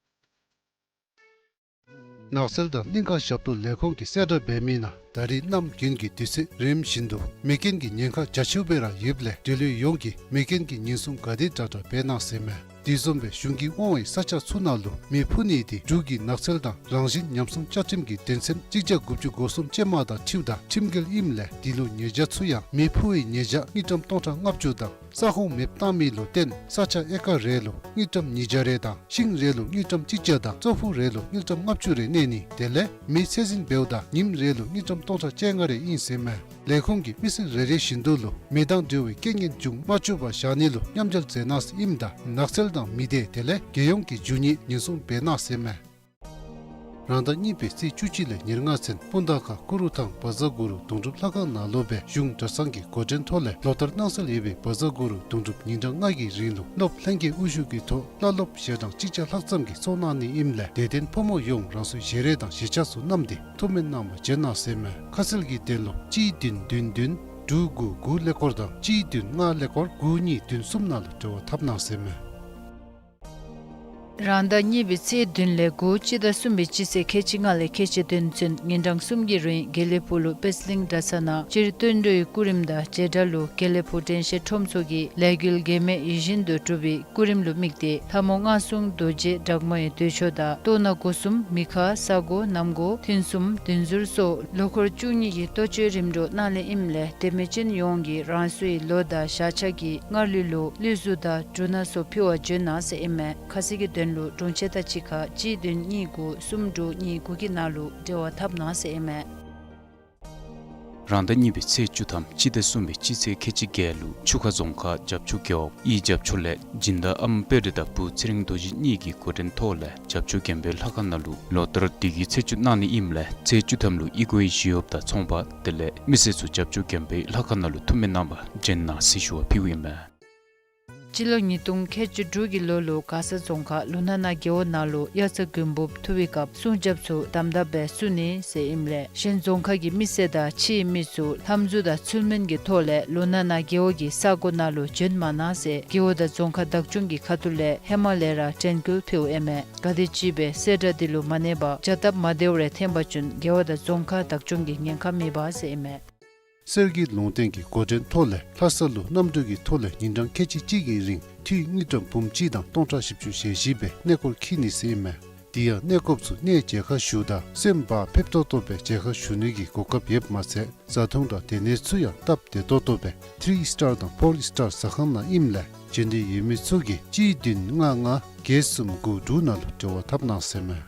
ནགས་ཚལ་དང་གླིང་ཁ་ཞབས་ཏོག་ལས་ཁུངས་ཀྱིས་གསལ་བསྒྲགས་འབད་མི་ནང་ད་རེས་གནམ་དགུན་གྱི་དུས་ཚོད་རིམ་བཞིན་དུ་མེ་རྐྱེན་གྱི་ཉེན་ཁ་རྒྱ་ཆེཝ་སྦེ་ར་ཡོདཔ་ལས་འབྲེལ་ཡོད་ཡོངས་ཀྱིས་མེ་རྐྱེན་གྱི་ཉེན་སྲུང་ག་དེ་དྲག་དྲག་འབད་གནང་ཟེར་མས། དེ་བཟུམ་སྦེ་གཞུང་གིས་དབང་བའི་ས་ཆ་ཚུ་ནང་ལུ་མེ་འཕུ་ནི་དེ་འབྲུག་གི་ནགས་ཚལ་དང་རང་བཞིན་ཉམས་སྲུང་བཅའ་ཁྲིམས་ཀྱི་དོན་ཚན་གཅིག་བརྒྱ་དགུ་བཅུ་གོ་གསུམ་ཅན་མ་དང་འཁྲིལཝ་ད་ཁྲིམས་འགལ་ཨིནམ་ལས་དེ་ལུ་ཉེས་བྱ་ཚུ་ཡང་མེ་འཕུ་བའི་ཉེས་བྱ་དངུལ་ཀྲམ་སྟོང་ཕྲག་ལྔ་བཅུ་དང་ས་ཁོངས་མེདཔ་བཏང་མི་ལུ་བརྟེན་ས་ཆ་ཨེ་ཀར་རེ་ལུ་དངུལ་ཀྲམ་ཉིས་བརྒྱ་རེ་དང་ཤིང་རེ་ལུ་དངུལ་ཀྲམ་གཅིག་བརྒྱ་དང་ཙོག་ཕུད་རེ་ལུ་དངུལ་ཀྲམ་ལྔ་བཅུ་རེ་གནས་ནི་དེ་ལས་མེ་ཚད་འཛིན་འབདཝ་ད་ཉིནམ་རེ་ལུ་དངུལ་ཀྲམ་སྟོང་ཕྲག་བཅོ་ལྔ་རེ་ཨིན་ཟེར་མས། ལས་ཁུངས་ཀྱིས་མི་སེར་རེ་རེ་བཞིན་དུ་ལུ་མེ་དང་འབྲེལ་བའི་རྐྱེན་ངན་འབྱུང་མ་བཅུག་པར་བཞག་ནི་ལུ་མཉམ་འབྲེལ་མཛད་གནང་ཟེར་ཨིནམ་ད་ནགས་ཚལ་དང་མི་སྡེ་དེ་ལས་རྒྱལ་ཡོངས་ཀྱི་རྒྱུ་ནོར་ཉེན་སྲུང་འབད་གནང་ཟེར་མས། རང་ཟླ་གཉིས་པའི་ཚེས་བཅུ་གཅིག་ལས་ཉེར་ལྔ་ཚུན་སྤུངས་ཐང་ཁ་ཀུ་རུ་ཐང་བ་ཛ་གུ་རུ་དོང་གྲུབ་ལྷ་ཁང་ནང་ལུ་སྦེ་གཞུང་གྲྭ་ཚང་གི་འགོ་འདྲེན་ཐོག་ལས་ལོ་ལྟར་གནང་སྲོལ་ཡོད་པའི་བ་ཛ་གུ་རུ་དོང་གྲུབ་ཉིན་གྲངས་ལྔ་གི་རིང་ལུ་སློབ་ལྷན་རྒྱས་དབུ་བཞུགས་ཀྱི་ཐོག་བླ་སློབ་ཞལ་གྲངས་གཅིག་བརྒྱ་ལྷག་ཙམ་གྱིས་ཚོགས་གནང་ནི་ཨིནམ་ལས་དད་ལྡན་ཕོ་མོ་ཡོངས་རང་སོའི་ཞལ་རས་དང་ཞལ་ཆས་ཚུ་བསྣམས་ཏེ་ཐུགས་སྨོན་གནང་བར་བྱོན་གནང་ཟེར་མས། ཁ་གསལ་གྱི་དོན་ལུ་གཅིག་བདུན་བདུན་བདུན་དྲུག་དགུ་དགུ་ཀླད་ཀོར་དང་གཅིག་བདུན་ལྔ་ཀླད་ཀོར་དགུ་གཉིས་བདུན་གསུམ་ནང་ལུ་འབྲེལ་བ་འཐབ་གནང་ཟེར་མས། རང་ཟླ་གཉིས་པའི་ཚེས་བདུན་ལས་དགུ་སྤྱི་ཟླ་གསུམ་པའི་སྤྱི་ཚེས་ཁལ་གཅིག་ལྔ་ལས་ཁལ་གཅིག་བདུན་ཚུན་ཉིན་གྲངས་གསུམ་གྱི་རིང་དགེ་ལེགས་ཕུག་ལུ་པད་གླིང་གྲྭ་ཚང་ནང་སྤྱིར་བསྟན་འགྲོའི་སྐུ་རིམ་དང་བྱེ་བྲག་ལུ་དགེ་ལེགས་ཕུག་དྲན་ཤེས་ཁྲོམ་ཚོགས་ཀྱིས་ལས་འགུལ་འགལ་མེད་ཡིད་བཞིན་དུ་སྒྲུབ་པའི་སྐུ་རིམ་ལུ་དམིགས་ཏེ་ལྷ་མོ་མངའ་གསོལ་རྡོ་རྗེ་སྦྲགས་མའི་མདོས་ཆོག་དང་གཏོར་ནག་སྒོ་གསུམ་མི་ཁ་ས་སྒོ་གནམ་སྒོ་ཐུན་གསུམ་བདུན་ཟུར་སོགས་ལོ་འཁོར་བཅུ་གཉིས་ཀྱི་གཏོ་བཅོས་རིམ་གྲོ་གནང་ལེ་ཨིནམ་ལས་དད་མོས་ཅན་ཡོངས་ཀྱིས་རང་སོའི་ལོ་དང་ཞག་ཆ་གི་སྔར་ལུས་ལུ་ལུས་གཟུགས་དང་འབྲུ་སྣ་ཚུ་ཕུལ་བར་བྱོན་གནང་ཟེར་ཨིན་མས། ཁ་གསལ་གྱི་དོན་ལུ་དྲུང་ཆེ་དང་གཅིག་ཁར་གཅིག་བདུན་གཉིས་དགུ་གསུམ་དྲུག་གཉིས་དགུ་གི་ནང་ལུ་འབྲེལ་བ་འཐབ་གནང་ཟེར་ཨིན་མས། རང་ཟླ་གཉིས་པའི་ཚེས་བཅུ་ཐམ་སྤྱི་ཟླ་གསུམ་པའི་སྤྱི་ཚེས་ཁལ་གཅིག་བརྒྱད་ལུ་ཆུ་ཁ་རྫོང་ཁག་བྱབས་ཆུ་རྒེད་འོག་ཡི་བྱབས་ཆུ་ལས་སྦྱིན་བདག་ཨམ་དཔལ་རི་དང་བུ་ཚེ་རིང་རྡོ་རྗེ་གཉིས་ཀྱི་འགོ་འདྲེན་ཐོག་ལས་བྱབས་ཆུ་དགོན་པའི་ལྷ་ཁང་ནང་ལུ་ལོ་ལྟར་དུས་ཀྱི་ཚེས་བཅུ་གནང་ནི་ཨིནམ་ལས་ཚེས་བཅུ་ཐམ་ལུ་གཡུས་སྒོའི་ཞི་གཡོགཔ་དང་ཚོང་པ་དེ་ལས་མི་སེར་ཚུ་བྱབས་ཆུ་དགོན་པའི་ལྷ་ཁང་ནང་ལུ་ཐུགས་སྨོན་གནང་བར་བྱོན་གནང་ཟེར་ཞུ་བ་ཕུལཝ་ཨིན་མས། སྤྱི་ལོ་ཉིས་སྟོང་ཁལ་གཅིག་དྲུག་གི་ལོ་ལུ་མགར་ས་རྫོང་ཁག་ལུང་ནག་ན་རྒེད་འོག་ནང་ལུ་དབྱར་རྩྭ་དགུན་འབུབ་འཐུ་བའི་སྐབས་སྲུང་སྐྱོབ་ཚུ་དམ་དམ་སྦེ་བསུ་ནི་ཟེར་ཨིནམ་ལས་གཞན་རྫོང་ཁག་གི་མི་སེར་དང་ཕྱིའི་མི་ཚུ་ལྷམ་གཟུགས་དང་ཚུལ་མིན་གྱི་ཐོག་ལས་ལུང་ནག་ན་རྒེད་འོག་གི་ས་སྒོ་ནང་ལུ་བྱོན་མ་གནང་ཟེར་རྒེད་འོག་དང་རྫོང་ཁག་བདག་སྐྱོང་གི་ཁ་ཐུག་ལས་ཧེ་མ་ལས་ར་དྲན་སྐུལ་ཕུལཝ་ཨིན་མས། ག་དེམ་ཅིག་སྦེ་གསལ་བསྒྲགས་འདི་ལུ་མ་གནས་པར་བྱ་སྟབས་མ་བདེཝ་རེ་འཐོན་པ་ཅིན་རྒེད་འོག་དང་རྫོང་ཁག་བདག་སྐྱོང་གིས་ཉེན་ཁ་མེད་པ་ཟེར་ཨིན་མས། གསེར་གྱི་ལུང་བསྟན་གྱི་འགོ་འདྲེན་ཐོག་ལས་ལྷ་ས་ལུ་གནམ་གྲུ་གི་ཐོག་ལས་ཉིན་གྲངས་ཁལ་གཅིག་གཅིག་གི་རིང་འཐུས་དངུལ་ཀྲམ་འབུམ་གཅིག་དང་སྟོང་ཕྲག་བཞི་བཅུ་ཞེ་བཞི་སྦེ་གནས་སྐོར་འཁྱིད་ནི་ཟེར་ཨིན་མས། དེ་ཡང་གནས་སྐབས་སུ་གནས་མཇལ་ཁ་ཞུཝ་ད་སེམས་བག་ཕེབས་ཏོག་ཏོ་སྦེ་མཇལ་ཁ་ཞུ་ནི་གི་གོ་སྐབས་ཡོདཔ་མ་ཚད་བཟའ་འཐུང་དང་སྡོད་གནས་ཚུ་ཡང་སྟབས་བདེ་ཏོག་ཏོ་སྦེ་ཐི་རི་སི་ཊར་དང་ཕོར་སི་ཊར་ཟ་ཁང་ནང་ཨིནམ་ལས་འབྱོན་འདོད་ཡོད་མི་ཚུ་གིས་གཅིག་བདུན་ལྔ་ལྔ་བརྒྱད་གསུམ་དགུ་དྲུག་ནང་ལུ་འབྲེལ་བ་འཐབ་གནང་ཟེར་མས།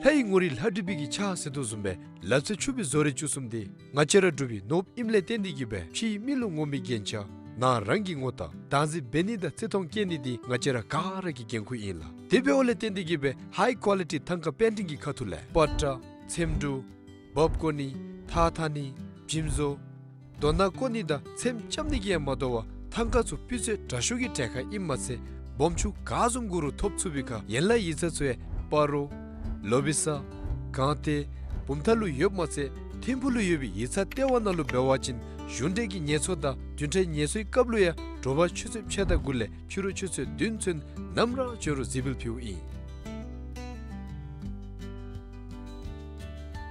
ལྷའི་ངོ་རིས་ལྷ་འབྲི་བའི་གི་ཆ་ཟེར་དོ་བཟུམ་སྦེ་ལ་རྩེ་ཆུ་སྦིས་བཟོ་རིག་བཅུ་གསུམ་འདི་ང་བཅས་ར་འབྲུག་པའི་ནོར་བུ་ཨིནམ་ལས་བརྟེན་ཏེ་གིས་སྦེ་ཕྱིའི་མི་ལུ་ངོམ་པའི་རྒྱན་ཆ་ནང་རང་གི་ངོ་རྟགས་བདག་འཛིན་འབད་ནི་དང་བརྩི་མཐོང་བསྐྱེད་ནི་འདི་ང་བཅས་ར་ག་ར་གི་འགན་ཁུར་ཨིན་ལགས། དེ་འབདཝ་ལས་བརྟེན་ཏེ་གིས་སྦེ་ཧའི་ཀོ་ལི་ཊི་ཐང་ཀ་པེན་ཊིང་གི་ཁ་ཐུག་ལས་པ་ཏྲ་ཚེམ་དྲུབ་འབག་བཀོ་ནི་ཐགས་འཐག་ནི་འཇིམ་བཟོ་རྡོ་ནག་བརྐོ་ནི་དང་ཚེམ་རྐྱབ་ནི་གིས་ཡང་མ་དོ་བར་ཐང་ཀ་ཚུ་སྤུས་ཚད་དྲག་ཤོས་ཀྱི་གྲལ་ཁར་ཨིནམ་མ་ཚད་སྦོམ་ཆུང་ག་བཟུམ་དགོ་རུང་ཐོབ་ཚུགས་པའི་ཁར་ཡན་ལག་ཡིག་ཚང་ཚུ་ཡང་སྤ་རོ་ལོ་བི་ས་སྒང་སྟེང་བུམ་ཐང་ལུ་ཡོདཔ་མ་ཚད་ཐིམ་ཕུག་ལུ་ཡོད་པའི་ཡིག་ཚང་ལྟེ་བ་ནང་ལུ་འབད་བ་ཅིན་གཞུང་འབྲེལ་གྱི་ངལ་གསོ་དང་བདུན་ཕྲག་ངལ་གསོའི་སྐབས་ལུ་ཡང་དྲོ་པ་ཆུ་ཚོད་ཕྱེད་དང་དགུ་ལས་ཕྱི་རུ་ཆུ་ཚོད་བདུན་ཚུན་ནམ་ར་བྱོན་རུང་གཟིགས་འབུལ་ཕུལཝ་ཨིན།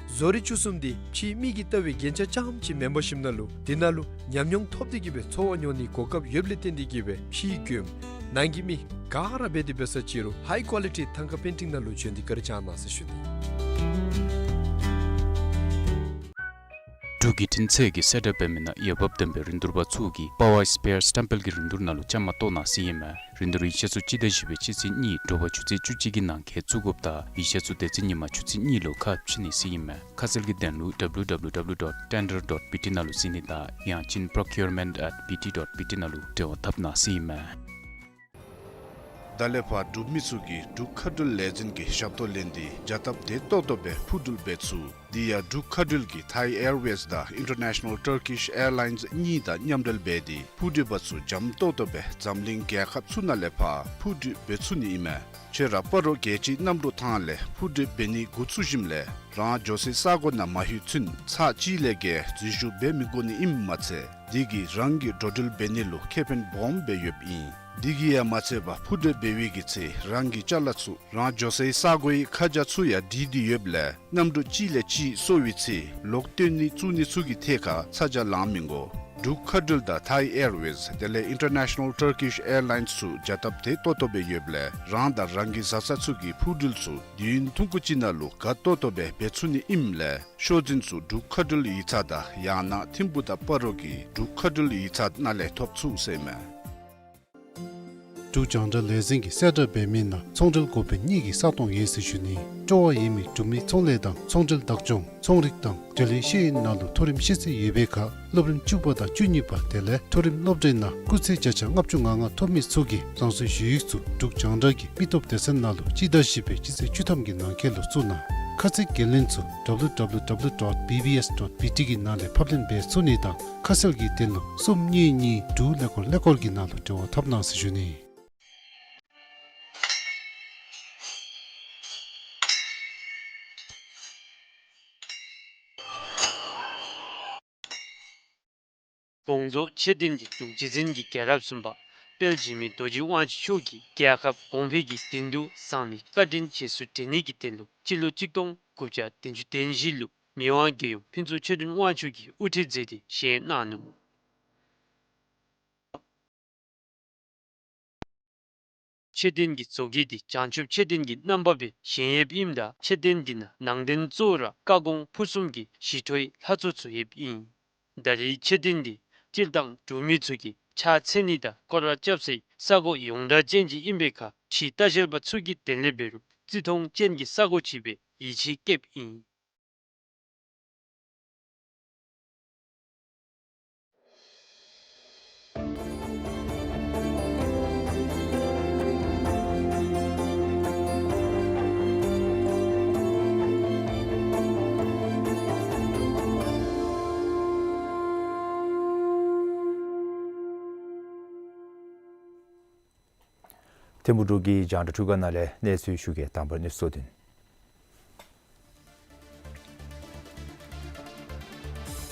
བཟོ་རིག་བཅུ་གསུམ་འདི་ཕྱིའི་མིག་གིས་བལྟ་བའི་རྒྱན་ཆ་རྐྱངམ་ཅིག་མེན་པར་ཞིནམ་ལས་དེ་ནང་ལུ་ཉམས་མྱོང་ཐོབ་སྟེ་གིས་སྦེ་འཚོ་བ་མྱོང་ནིའི་གོ་སྐབས་ཡོདཔ་ལས་བརྟེན་ཏེ་གིས་སྦེ་ཕྱིའི་མགྱོནམ་ནང་གི་མི་ག་ར་འབད་དེ་འབད་ས་ཅིག་རུང་ཧའི་ཀོ་ལི་ཊི་ཐང་ཀ་པེན་ཊིང་ནང་ལུ་བྱོན་ཏེ་བཀའ་དྲིན་བསྐྱང་གནང་ཟེར་ཞུ་ནི། འབྲུག་བརྒྱུད་འཕྲིན་ཚད་ཀྱིས་གསལ་བསྒྲགས་འབད་མི་ནང་འོས་འབབ་ལྡན་པའི་རིན་བསྡུར་པ་ཚུ་གིས་པ་ཝར་སི་པེར་སི་ཊམ་པེལ་གྱི་རིན་བསྡུར་ནང་ལུ་བཅའ་མར་གཏོགས་གནང་ཟེར་ཨིན་མས། རིན་བསྡུར་ཡིག་ཆ་ཚུ་སྤྱི་ཟླ་བཞི་པའི་སྤྱི་ཚེས་གཉིས་དྲོ་པ་ཆུ་ཚོད་བཅུ་གཅིག་གི་ནང་འཁོད་བཙུགས་དགོཔ་དང་ཡིག་ཆ་ཚུ་དེ་ཚེ་ཉིན་མ་ཆུ་ཚོད་གཉིས་ལུ་ཁ་ཕྱེ་ནི་ཟེར་ཨིན་མས། ཁ་གསལ་གྱི་དོན་ལུ་W W W dot tender dot B T ནང་ལུ་གཟིགས་ནི་དང་ཡང་ཅིན་procurement at B T dot B T ནང་ལུ་འབྲེལ་བ་འཐབ་གནང་ཟེར་ཨིན་མས། ད་ལས་ཕར་འབྲུག་མི་ཚུ་གིས་འབྲུག་མཁའ་འགྲུལ་ལས་འཛིན་གྱི་ཞབས་ཏོག་ལེན་ཏེ་བྱ་སྟབས་བདེ་ཏོག་ཏོ་སྦེ་འཕུར་འགྲུལ་འབད་ཚུགས། དེ་ཡང་འབྲུག་མཁའ་འགྲུལ་གྱིས་Thai Airways དང་International Turkish Airlines གཉིས་དང་མཉམ་འབྲེལ་འབད་དེ་འཕུར་འགྲུལ་པ་ཚུ་འཇམ་ཏོག་ཏོ་སྦེ་འཛམ་གླིང་རྒྱལ་ཁབ་ཚུ་ནང་ལས་ཕར་འཕུར་འགྲུལ་འབད་ཚུགས་ནི་ཨིན་མས། ཁྱོད་ར་སྤ་རོ་རྒྱལ་སྤྱིའི་གནམ་གྲུ་ཐང་ལས་འཕུར་འགྲུལ་འབད་ནི་འགོ་བཙུགས་ཞིནམ་ལས་རང་འགྱོ་སའི་ས་གོ་ནང་མ་ལྷོད་ཚུན་ཚར་གཅིག་ལས་བརྒལ་འཛུལ་ཞུགས་འབད་མི་དགོ་ནི་ཨིནམ་མ་ཚད་དེ་གིས་རང་གི་འགྲོ་འགྲུལ་འབད་ནི་ལུ་ཁེ་ཕན་སྦོམ་སྦེ་ཡོདཔ་ཨིན། དེ་གིས་ཡང་མ་ཚད་པར་འཕུར་འགྲུལ་འབད་བའི་གི་ཚེ་རང་གི་ཅ་ལ་ཚུ་རང་འགྱོ་སའི་ས་གོའི་ཁ་བྱང་ཚུ་ཡང་བྲིས་ཏེ་ཡོདཔ་ལས་གནམ་གྲུ་གཅིག་ལས་གཅིག་སོར་བའི་ཚེ་ལོག་སྟོན་ནི་བཙུགས་ནི་ཚུ་གི་ཐད་ཁར་ཚ་གྱང་ལང་མི་དགོ། འབྲུག་མཁའ་འགྲུལ་དང་Thai Airways དེ་ལས་International Turkish Airlines ཚུ་བྱ་སྟབས་བདེ་ཏོག་ཏོ་སྦེ་ཡོདཔ་ལས་རང་དང་རང་གི་བཟའ་ཚང་ཚུ་གི་འཕུར་འགྲུལ་ཚུ་དུས་ཡུན་ཐུང་ཀུ་ཅིག་ནང་ལུ་དགའ་ཏོག་ཏོ་སྦེ་འབད་ཚུགས་ནི་ཨིནམ་ལས་ཤོག་འཛིན་ཚུ་འབྲུག་མཁའ་འགྲུལ་ཡིག་ཚང་དང་ཡང་ན་ཐིམ་ཕུག་དང་སྤ་རོ་གི་འབྲུག་མཁའ་འགྲུལ་ཡིག་ཚང་ནང་ལས་ཐོབ་ཚུགས་ཟེར་མས། འབྲུག་རྒྱང་བསྒྲགས་ལས་འཛིན་གྱིས་གསལ་བསྒྲགས་འབད་མི་ནང་ཚོང་འབྲེལ་འགོ་དཔོན་གཉིས་ཀྱི་ས་སྟོང་ཡོད་ཟེར་ཞུ་ནི། སྤྲོ་བ་ཡོད་མི་འབྲུག་མི་ཚོང་ལས་དང་ཚོང་འབྲེལ་བདག་སྐྱོང་ཚོང་རིག་དང་འབྲེལ་ཡོད་ཤེས་ཡོན་ནང་ལུ་མཐོ་རིམ་ཤེས་ཚད་ཡོད་པའི་ཁར་སློབ་རིམ་བཅུ་པ་དང་བཅུ་གཉིས་པ་དེ་ལས་མཐོ་རིམ་སློབ་གྲྭའི་ནང་སྐུགས་ཚད་བརྒྱ་ཆ་ལྔ་བཅུ་ང་ལྔ་ཐོབ་མི་ཚུ་གིས་རང་སོའི་ཞུ་ཡིག་ཚུ་འབྲུག་རྒྱང་བསྒྲགས་ཀྱི་མི་སྟོབས་སྡེ་ཚན་ནང་ལུ་སྤྱི་ཟླ་བཞི་པའི་སྤྱི་ཚེས་བཅུ་ཐམ་གྱི་ནང་འཁོད་ལུ་བཙུགས་གནང་། ཁ་གསལ་འགན་ལེན་ཚུ་W W W dot B B S dot B T གི་ནང་ལས་ཕབ་ལེན་འབད་ཚུགས་ནི་དང་ཁ་གསལ་གྱི་དོན་ལུ་གསུམ་གཉིས་གཉིས་དྲུག་ཀླད་ཀོར་ཀླད་ཀོར་གྱི་ནང་ལུ་འབྲེལ་བ་འཐབ་གནང་ཟེར་ཞུ་ནི། དགོངས་རྫོགས་མཆོད་རྟེན་འདི་འབྲུག་རྗེ་བཙུན་གྱི་རྒྱལ་རབས་གསུམ་པ་དཔལ་འཇིགས་མེད་རྡོ་རྗེ་དབང་ཕྱུག་མཆོག་གིས་རྒྱལ་ཁབ་གོང་འཕེལ་གྱི་དོན་དུ་གསང་བའི་བཀའ་དྲིན་རྗེས་སུ་དྲན་ནི་གི་དོན་ལུ་སྤྱི་ལོ་གཅིག་སྟོང་དགུ་བརྒྱ་བདུན་ཅུ་དོན་བཞི་ལུ་མི་དབང་རྒྱལ་ཡུམ་ཕུན་ཚོགས་ཆོས་སྒྲོན་དབང་ཕྱུག་གིས་དབུ་ཁྲིད་མཛད་དེ་བཞེངས་གནང་ནུག། མཆོད་རྟེན་གྱི་བཟོ་བཀོད་འདི་བྱང་ཆུབ་མཆོད་རྟེན་གྱི་རྣམ་པ་སྦེ་བཞེངས་ཡོདཔ་ཨིནམ་ད་མཆོད་རྟེན་འདི་ནང་ནང་རྟེན་གཙོ་བོ་ར་བཀའ་དགོངས་ཕུར་གསུམ་གྱི་ཞི་ཁྲོའི་ལྷ་ཚོགས་ཚུ་ཡོདཔ་ཨིན། ད་རེས་མཆོད་རྟེན་འདི་སྤྱིར་བཏང་འབྲུག་མི་ཚུ་གིས་ཕྱག་འཚལ་ནི་དང་སྐོར་ར་རྐྱབ་སའི་ས་གོ་ཡོངས་གྲགས་ཅན་ཅིག་ཨིན་པའི་ཁར་ཕྱིའི་ལྟ་བཤལ་པ་ཚུ་གི་དོན་ལས་འབད་རུང་བརྩི་མཐོང་ཅན་གྱི་ས་གོ་ཅིག་སྦེ་ཡིད་ཆེས་བསྐྱེདཔ་ཨིན། ཐིམ་ཕུག་འབྲུག་གི་རྒྱང་བསྒྲགས་ཐོག་ཁ་ནང་ལས་གནས་ཚུལ་ཞུ་གེ། དང་པ་ར་གནས་ཚུལ་བསྡུ་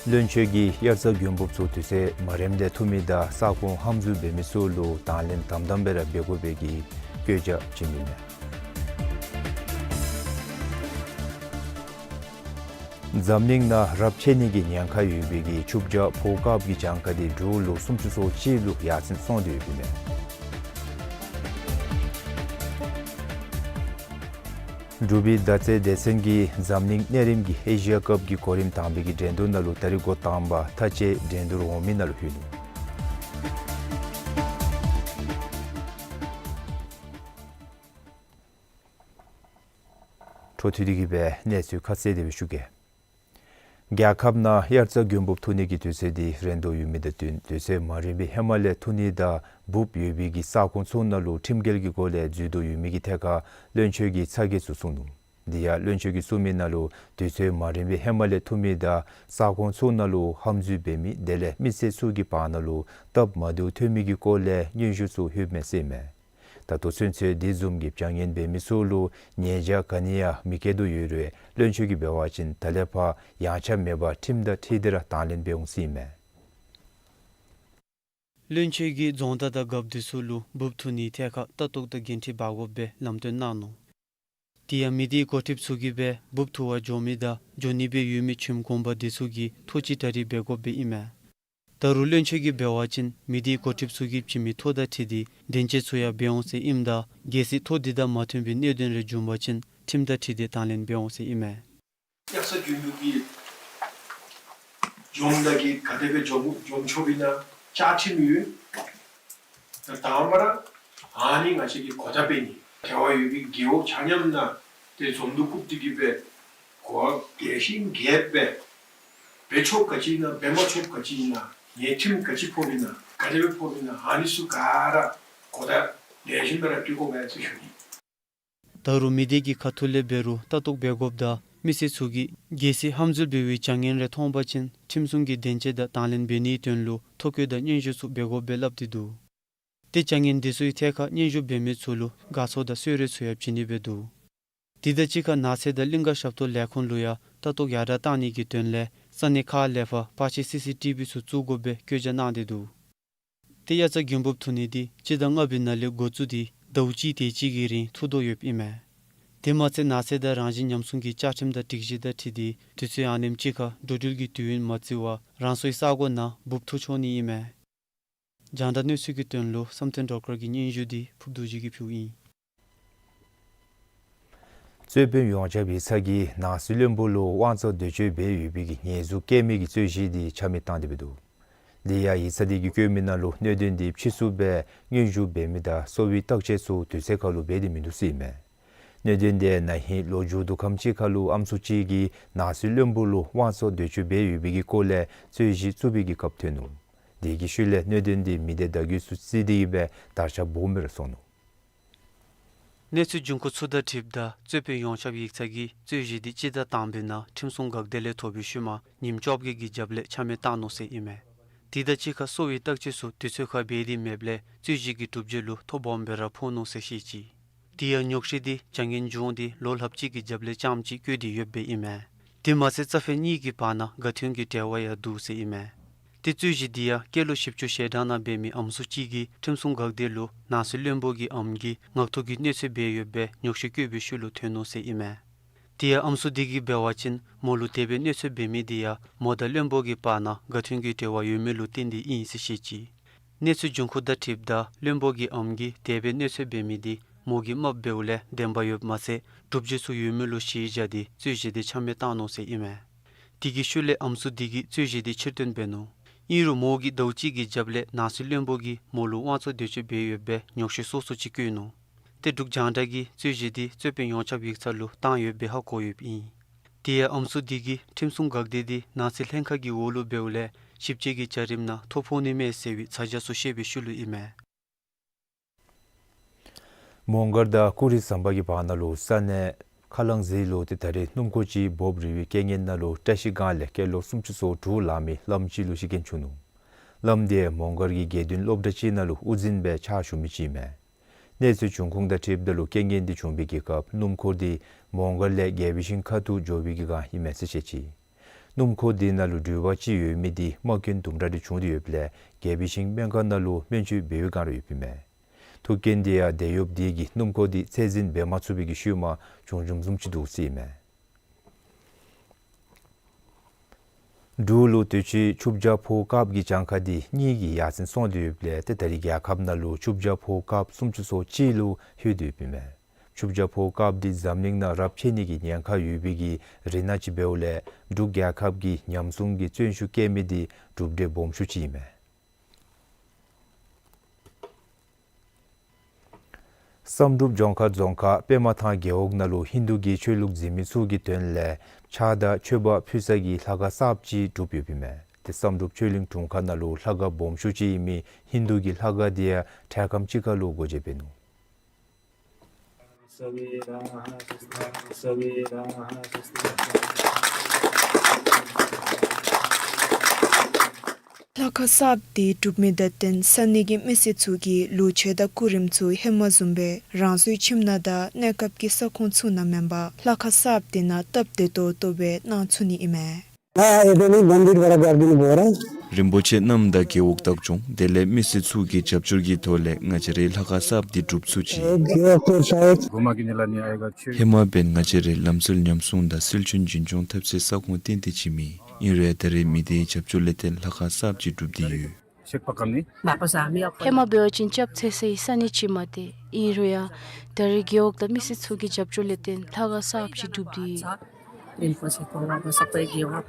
ནི། བློན་ཆེན་གྱིས་དབྱར་རྩྭ་དགུན་འབུབ་ཚུ་དུས་ཚོད་མ་རནམ་ལས་འཐུ་མི་དང་ས་ཁོངས་ཧམ་འཛུལ་འབད་མི་ཚུ་ལུ་དང་ལེན་དམ་དམ་སྦེ་ར་འབད་དགོ་པའི་གི་བཀོད་རྒྱ་བྱིན་མི་མས། འཛམ་གླིང་ནང་རབས་ཆད་ནི་གི་ཉེན་ཁ་ཡོད་པའི་གི་ཆུ་བྱ་ཕོ་སྐབས་ཀྱི་གྱངས་ཁ་འདི་འབྲུག་ལུ་སུམ་ཅུ་སོ་གཅིག་ལུ་ཡར་སེང་སོང་སྟེ་ཡོདཔ་ཨིན་མས། འབྲུག་པའི་མདའ་རྩེད་སྡེ་ཚན་གྱིས་འཛམ་གླིང་གནས་རིམ་གྱི་ཨེ་ཤི་ཡ་ཀབ་ཀྱི་གོ་རིམ་དང་པའི་གི་འགྲན་བསྡུར་ནང་ལུ་ད་རིས་འགོ་དང་པ་མཐའ་དཔྱད་འགྲན་བསྡུར་འོང་མི་ནང་ལུ་ལྷོད་ནུག། འཕྲོ་མཐུད་དེ་གི་སྦེ་གནས་ཚུལ་ཁ་གསལ་དེ་སྦེ་ཞུ་གེ། རྒྱལ་ཁབ་ནང་དབྱར་རྩྭ་དགུན་འབུབ་འཐུ་ནི་གི་དུས་ཚོད་འདི་རན་དོ་ཡོད་མི་དང་བསྟུན་དུས་ཚོད་མ་རན་པའི་ཧེ་མ་ལས་འཐུ་ནི་དང་འབུབ་ཡོད་པའི་གི་ས་ཁོངས་ཚུ་ནང་ལུ་ཁྲིམས་འགལ་གྱི་སྒོ་ལས་འཛུལ་དོ་ཡོད་མི་གི་ཐད་ཁར་བློན་ཆེན་གྱིས་ཚ་གྱང་ཚུ་གསུངས་ནུག། དེ་ཡང་བློན་ཆེན་གྱིས་གསུངས་མི་ནང་ལུ་དུས་ཚོད་མ་རན་པའི་ཧེ་མ་ལས་འཐུ་མི་དང་ས་ཁོངས་ཚུ་ནང་ལུ་ཧམ་འཛུལ་འབད་མི་དེ་ལས་མི་སེར་ཚུ་གི་བར་ན་ལུ་སྟབས་མ་བདེཝ་ཐོན་མི་གི་སྐོར་ལས་སྙན་ཞུ་ཚུ་ལྷོད་མས་ཟེར་ཨིན་མས། ད་ལྟོ་ཚུན་ཚོད་དེ་བཟུམ་གྱི་བྱ་ངན་འབད་མི་ཚུ་ལུ་ཉེས་བྱ་ག་ནི་ཡང་མི་བཀལ་དོ་ཡོད་རུང་བློན་ཆེན་གྱིས་འབད་བ་ཅིན་ད་ལས་ཕར་ཡངས་ཆག་མེད་པར་ཁྲིམས་དང་འཁྲིལ་ཏེ་ར་དང་ལེན་འབད་འོང་ཟེར་ཨིན་མས། བློན་ཆེན་གྱིས་རྫོང་བདག་དང་རྒཔོ་འདི་ཚུ་ལུ་འབུབ་འཐུ་ནིའི་ཐད་ཁར་ལྟ་རྟོག་དང་འགན་འཁྲི་འབག་དགོཔ་སྦེ་ལམ་སྟོན་གནང་ནུག། དེ་ཡང་མི་སྡེའི་འགོ་ཁྲིདཔ་ཚུ་གིས་སྦེ་འབུབ་འཐུ་བར་འགྱོ་མི་དང་འགྱོ་ནི་སྦེ་ཡོད་མི་ཁྱིམ་གུང་པ་འདི་ཚུ་གིས་ཐོ་ཅིག་གྲ་སྒྲིག་འབད་དགོཔ་སྦེ་ཨིན་མས། ད་རུང་བློན་ཆེན་གྱིས་འབད་བ་ཅིན་མི་སྡེའི་འགོ་ཁྲིདཔ་ཚུ་གིས་བྱིན་མི་ཐོ་དང་འཁྲིལ་ཏེ་བདེན་དཔྱད་ཚུ་ཡང་འབད་འོང་ཟེར་ཨིནམ་ད་གལ་སྲིད་ཐོ་འདི་དང་མ་མཐུན་པའི་གནད་དོན་རེ་བྱུང་བ་ཅིན་ཁྲིམས་དང་འཁྲིལ་ཏེ་དང་ལེན་འབད་འོང་ཟེར་ཨིན་མས། དབྱར་རྩྭ་དགུན་འབུབ་ཀྱི་འཛོམས་ད་གི་ག་དེ་སྦེ་འཛོམས་འཛོམས་ཆོགཔ་ཨིན་ན་བཅའ་ཁྲིམས་ཡོད། ད་དང་པ་ར་ཨ་ནི་ང་བཅས་ཀྱི་གོ་བརྡ་སྤེལ་ནི། འབྲེལ་བ་ཡོད་པའི་རྒེད་འོག་ཆ་མཉམ་ནང་ཏེ་འཛོམས་འདུ་བཀུག་སྟེ་གི་སྦེ་གོ་བརྡ་བཞིན་རྒྱས་སྦེ་འབད་ཆོགཔ་ག་ཅི་ཨིན་ན་འབད་མ་ཆོགཔ་ག་ཅི་ཨིན་ན་ཉེས་ཁྲིམས་ག་ཅི་ཕོགཔ་ཨིན་ན་ག་དེ་སྦེ་ཕོགཔ་ཨིན་ན་ཨ་ནི་ཚུ་ག་ར་གོ་བརྡ་ལེགས་ཤོམ་སྦེ་ར་སྤྲོད་དགོ་པས་ཟེར་ཞུ་ནི། ད་རུང་མི་སྡེ་གི་ཁ་ཐུག་ལས་འབད་རུང་ལྟ་རྟོག་འབད་དགོཔ་དང་མི་སེར་ཚུ་གིས་གལ་སྲིད་ཧམ་འཛུལ་འབད་བའི་བྱ་ངན་རེ་མཐོང་པ་ཅིན་ཁྲིམས་སྲུང་གི་བདེན་དཔྱད་དང་དང་ལེན་འབད་ནིའི་དོན་ལུ་ཐོ་བཀོད་དང་སྙན་ཞུ་ཚུ་འབད་དགོཔ་སྦེ་སླབ་སྟེ་འདུག། ཏེ་བྱ་ངན་འདི་ཚུའི་ཐད་ཁར་སྙན་ཞུ་འབད་མི་ཚུ་ལུ་དགའ་ཚོར་དང་གསོལ་རས་ཚུ་ཡང་བྱིན་ནི་སྦེ་འདུག། དེ་དང་གཅིག་ཁར་ནགས་ཚལ་དང་གླིང་ཀ་ཞབས་ཏོག་ལས་ཁུངས་ལུ་ཡང་ལྟ་རྟོག་ཡར་དྲག་གཏང་ནི་གི་དོན་ལས་ས་གནས་ཁག་ལས་ཕར་པར་ཆས་སི་སི་ཊི་བི་ཚུ་བཙུགས་དགོཔ་སྦེ་བཀོད་རྒྱ་གནང་སྟེ་འདུག། ཏེ་དབྱར་རྩྭ་དགུན་འབུབ་འཐུ་ནི་འདི་སྤྱི་ཟླ་ལྔ་པའི་ནང་ལས་འགོ་བཙུགས་ཏེ་ཟླཝ་གཅིག་དེ་ཅིག་གི་རིང་འཐུ་དོ་ཡོདཔ་ཨིན་མས། དེ་མ་ཚད་ནགས་ཚལ་དང་རང་བཞིན་ཉམས་སྲུང་གི་བཅའ་ཁྲིམས་དང་སྒྲིག་གཞི་དང་འཁྲིལ་ཏེ་དུས་ཚོད་ཨ་ནེམ་ཅིག་ཁར་འགྲོ་འགྲུལ་གྱི་དུས་ཡུན་མ་བརྩི་བར་རང་སོའི་ས་གོ་ནང་འབུབ་འཐུ་ཆོག་ནི་ཨིན་མས། རྒྱང་བསྒྲགས་གནས་ཚུལ་གྱི་དོན་ལུ་བསམ་གཏན་སྒྲོལ་དཀར་གྱི་སྙན་ཞུ་འདི་ཕུརབ་རྡོ་རྗེ་གིས་ཕུལཝ་ཨིན། རྩོད་དཔོན་ཡོངས་ཁྱབ་ཡིག་ཚང་གིས་ནང་སྲིད་བློན་པོ་ལུ་དབང་བཙོང་འདོད་སྤྱོད་འབད་ཡོད་པའི་གི་ཉེས་འཛུགས་བཀལ་མི་གི་རྩོད་གཞི་འདི་ཆ་མེད་བཏང་སྟེ་འབད་འདུག། དེ་ཡང་ཡིག་ཚང་འདི་གིས་བཀོད་མི་ནང་ལུ་གནད་དོན་འདི་ཕྱིས་སུ་སྦེ་སྙན་ཞུ་འབད་མི་དང་གསོ་བའི་བརྟག་དཔྱད་ཚུ་དུས་ཚོད་ཁར་ལུ་འབད་དེ་མིན་འདུག་ཟེར་ཨིན་མས། གནད་དོན་འདི་ན་ཧིང་ལོ་མཇུག་བསྡུ་ཁམས་ཅིག་ཁར་ལུ་ཨམ་སྲུ་ཅིག་གིས་ནང་སྲིད་བློན་པོ་ལུ་དབང་བཙོང་འདོད་སྤྱོད་འབད་ཡོད་པའི་གི་སྐོར་ལས་རྩོད་གཞི་བཙུགས་པའི་གི་སྐབས་ཐོན་ནུག། དེ་གི་ཤུལ་ལས་གནད་དོན་འདི་མི་སྡེ་བརྡ་བརྒྱུད་ཚུ་བརྩིས་ཏེ་གི་སྦེ་དར་ཁྱབ་སྦོམ་སྦེ་ར་སོང་ནུག། གནས་ཚུལ་འབྱུང་ཁུངས་ཚུ་དང་འཁྲིལཝ་ད་རྩོད་དཔོན་ཡོངས་ཁྱབ་ཡིག་ཚང་གིས་རྩོད་གཞི་འདི་སྤྱི་ཟླ་དང་པའི་ནང་ཁྲིམས་སྲུང་འགག་སྡེ་ལས་ཐོབ་པའི་ཤུལ་མ་ཉིནམ་བཅོ་བརྒྱད་ཀྱི་རྒྱབ་ལས་ཆ་མེད་བཏང་ནུག་ཟེར་ཨིན་མས། དེ་དང་གཅིག་ཁར་གསོ་བའི་བརྟག་དཔྱད་ཚུ་དུས་ཚོད་ཁར་འབད་དེ་མེདཔ་ལས་རྩོད་གཞི་གི་གྲུབ་འབྲས་ལུ་ཐོ་སྦོམ་སྦེ་ར་ཕོག་ནུག་ཟེར་བཤད་ཅི། དེ་ཡང་ཉོག་བཤད་འདི་བྱ་ངན་བྱུང་སྟེ་ལོ་ལྷགཔ་ཅིག་གི་རྒྱབ་ལས་རྐྱངམ་ཅིག་བཀོད་དེ་ཡོདཔ་སྦེ་ཨིན་མས། དེ་མ་ཚད་རྩ་ཕན་གཉིས་ཀྱི་བར་ན་དགའ་མཐུན་གྱི་འབྲེལ་བ་ཡང་འདུག་ཟེར་ཨིན་མས། ཏེ་རྩོད་གཞི་འདི་ཡང་སྐྱེས་ལོ་བཞི་བཅུ་ཞེ་གྲངས་ནང་འབད་མི་ཨམ་སྲུ་ཅིག་གིས་ཁྲིམས་སྲུང་འགག་སྡེ་ལུ་ནང་སྲིད་བློན་པོ་གི་ཨམ་གྱིས་ངག་ཐོག་གི་གནོད་འཚེ་འབད་ཡོདཔ་སྦེ་ཉོག་བཤད་བཀོད་པའི་ཤུལ་ལུ་ཐོན་ནུག་ཟེར་ཨིན་མས། དེ་ཡང་ཨམ་སྲུ་འདི་གིས་འབད་བ་ཅིན་མོ་ལུ་དེ་སྦེ་གནོད་འཚེ་འབད་མི་འདི་ཡང་མོ་དང་བློན་པོ་གི་བར་ན་དགའ་མཐུན་གྱི་འབྲེལ་བ་ཡོད་མི་ལུ་བརྟེན་ཏེ་ཨིན་ཟེར་བཤད་ཅི། གནས་ཚུལ་འབྱུང་ཁུངས་དང་འཁྲིལཝ་ད་བློན་པོ་གི་ཨམ་གྱིས་དེ་སྦེ་གནོད་འཚེ་འབད་མི་འདི་མོ་གིས་རྨགཔ་འབདཝ་ལས་བདེན་པ་ཡོདཔ་མ་ཚད་གྲུབ་འབྲས་ཚུ་ཡོད་མི་ལུ་གཞི་བཞག་སྟེ་རྩོད་གཞི་འདི་ཆ་མེད་བཏང་ནུག་ཟེར་ཨིན་མས། དེ་གི་ཤུལ་ལས་ཨམ་སྲུ་འདི་གིས་རྩོད་གཞི་འདི་ཕྱིར་བཏོན་འབད་ནུག། ཨིན་རུང་མོ་གིས་ཟླཝ་གཅིག་གི་རྒྱབ་ལས་ནང་སྲིད་བློན་པོ་གིས་མོ་ལུ་དབང་བཙོང་འདོད་སྤྱོད་འབད་ཡོདཔ་སྦེ་ཉོག་བཤད་སོ་སོ་ཅིག་བཀོད་ནུག། ཏེ་འབྲུག་རྒྱང་བསྒྲགས་ཀྱིས་རྩོད་གཞི་འདི་རྩོད་དཔོན་ཡོངས་ཁྱབ་ཡིག་ཚང་ལུ་བཏང་ཡོདཔ་སྦེ་ཧ་གོ་ཡོདཔ་ཨིན། དེ་ཡང་ཨམ་སྲུ་འདི་གིས་ཁྲིམས་སྲུང་འགག་སྡེ་འདི་ནང་སྲིད་ལྷན་ཁག་གི་འོག་ལུ་འབདཝ་ལས་ཞིབ་དཔྱད་ཀྱི་བྱ་རིམ་ནང་ཐོ་ཕོག་ནི་མས་ཟེར་བའི་ཚ་གྱང་ཚུ་བཤད་པའི་ཤུལ་ལུ་ཨིན་མས། མོང་སྒར་དང་ཀུ་རི་ཟམ་པ་གི་བར་ན་ལུ་ས་གནས་ཁ་ལང་ཟི་ལུ་ཏེ་ད་རིས་སྣུམ་འཁོར་ཅིག་འབོབ་རིལ་བའི་རྐྱེན་ངན་ནང་ལུ་བཀྲ་ཤིས་སྒང་ལས་སྐྱེས་ལོ་སུམ་ཅུ་སོ་དྲུག་ལང་མི་བླམ་ཅིག་ལུ་ཤི་རྐྱེན་བྱུང་ནུག། བླམ་དེ་མོང་སྒར་གྱི་དགེ་འདུན་སློབ་གྲྭ་ཅིག་ནང་ལུ་དབུ་འཛིན་སྦེ་ཕྱག་ཞུ་མི་ཅིག་ཨིན་མས། གནས་ཚུལ་འབྱུང་ཁུངས་དང་འཁྲིལཝ་ད་ལུ་རྐྱེན་ངན་འདི་བྱུང་བའི་གི་སྐབས་སྣུམ་འཁོར་འདི་མོང་སྒར་ལས་རྒྱལ་པོའི་ཤིང་ཁ་ཐུག་འགྱོ་བའི་གི་སྒང་ཨིན་མས་ཟེར་བཤད་ཅི། སྣུམ་འཁོར་འདི་ནང་ལུ་འགྲུལ་པ་ཅིག་ཡོད་མི་འདི་རྨ་སྐྱོན་དུམ་གྲ་རེ་བྱུང་སྟེ་ཡོདཔ་ལས་རྒྱལ་པོའི་ཤིང་སྨན་ཁང་ནང་ལུ་སྨན་བཅོས་འབད་བའི་སྒང་ར་ཡོདཔ་ཨིན་མས། ཐུག་རྐྱེན་འདི་ཡང་དེད་གཡོགཔ་དེ་གིས་སྣུམ་འཁོར་འདི་ཚད་འཛིན་འབད་མ་ཚུགས་པའི་གི་ཤུལ་མ་བྱུང་བྱུངམ་བཟུམ་ཅིག་འདུག་ཟེར་ཨིན་མས། འབྲུག་ལུ་དུས་ཅི་ཆུ་བྱ་ཕོ་དཀརཔོ་གི་གྱངས་ཁ་འདི་གཉིས་ཀྱིས་ཡར་སེང་སོང་སྟེ་ཡོདཔ་ལས་ཏེ་ད་རིས་རྒྱལ་ཁབ་ནང་ལུ་ཆུ་བྱ་ཕོ་དཀརཔོ་སུམ་ཅུ་སོ་གཅིག་ལུ་ལྷོད་དེ་ཡོདཔ་ཨིན་མས། ཆུ་བྱ་ཕོ་སྐབས་འདི་འཛམ་གླིང་ནང་རབས་ཆད་ནི་གི་ཉེན་ཁ་ཡོད་པའི་གི་རི་ནང་ཅིག་འབདཝ་ལས་འབྲུག་རྒྱལ་ཁབ་ཀྱིས་ཉམས་སྲུང་གི་བརྩོན་ཤུགས་བསྐྱེད་མི་འདི་གྲུབ་འབྲས་སྦོམ་ཤོས་ཅིག་ཨིན་མས། བསམ་གྲུབ་ལྗོངས་མཁར་རྫོང་ཁག་པདྨ་ཐང་རྒེད་འོག་ནང་ལུ་ཧིན་དུ་གི་ཆོས་ལུགས་འཛིན་མི་ཚུ་གི་དོན་ལས་ཕྱག་དང་མཆོད་པ་ཕུལ་ས་གི་ལྷ་ཁང་གསརཔ་ཅིག་གྲུབ་ཡོདཔ་ཨིན་མས། ཏེ་བསམ་གྲུབ་ཆོས་གླིང་དྲུང་ཁག་ནང་ལུ་ལྷ་ཁང་སྦོམ་ཤོས་ཅིག་ཨིན་མི་ཧིན་དུ་གི་ལྷ་ཁང་འདི་ཡང་འཕྲལ་ཁམས་ཅིག་ཁར་ལུ་སྒོ་འབྱེད་འབད་ནུག། ལྷ་ཁང་གསརཔ་འདི་གྲུབ་མི་དང་བརྟེན་ས་གནས་ཀྱི་མི་སེར་ཚུ་གི་ལུགས་སྲོལ་དང་གོ་རིམ་ཚུ་ཧེ་མ་བཟུམ་སྦེ་རང་སོའི་ཁྱིམ་ནང་དང་གནས་སྐབས་ཀྱི་ས་ཁོངས་ཚུ་ནང་མེན་པར་ལྷ་ཁང་གསརཔ་འདི་ནང་སྟབས་བདེ་ཏོག་ཏོ་སྦེ་གནང་ཚུགས་ནི་ཨིན་མས། हाँ, ये तो नहीं, मंदिर बड़ा गार्डन बोल रहा है। རིན་པོ་ཆེ་རྣམ་དང་རྒེད་འོག་བདག་སྐྱོང་དེ་ལས་མི་སེར་ཚུ་གི་རྒྱབ་སྐྱོར་གྱི་ཐོག་ལས་ང་བཅས་རའི་ལྷ་ཁང་གསརཔ་འདི་གྲུབ་ཚུགས་ཅི། ये तो शायद ཧེ་མ་འབདན་ང་བཅས་རའི་ལམ་སྲོལ་ཉམས་སྲུང་དང་སྲོལ་རྒྱུན་རྒྱུན་སྐྱོང་འཐབ་སའི་ས་ཁོངས་ཏན་ཏན་ཅིག་མེད། ཨིན་རུང་ད་རེས་མི་སྡེའི་རྒྱབ་སྐྱོར་ལས་བརྟེན་ལྷ་ཁང་གསརཔ་ཅིག་གྲུབ་སྟེ་ཡོད། ཧེ་མ་འབད་བ་ཅིན་སྐྱབས་འཚོལ་སའི་ས་གནས་ཅིག་མ་སྟེར། ཨིན་རུང་ཡང་ད་རེས་རྒེད་འོག་དང་མི་སེར་ཚུ་གི་རྒྱབ་སྐྱོར་ལས་བརྟེན་ལྷ་ཁང་གསརཔ་ཅིག་གྲུབ་སྟེ་ཡོད།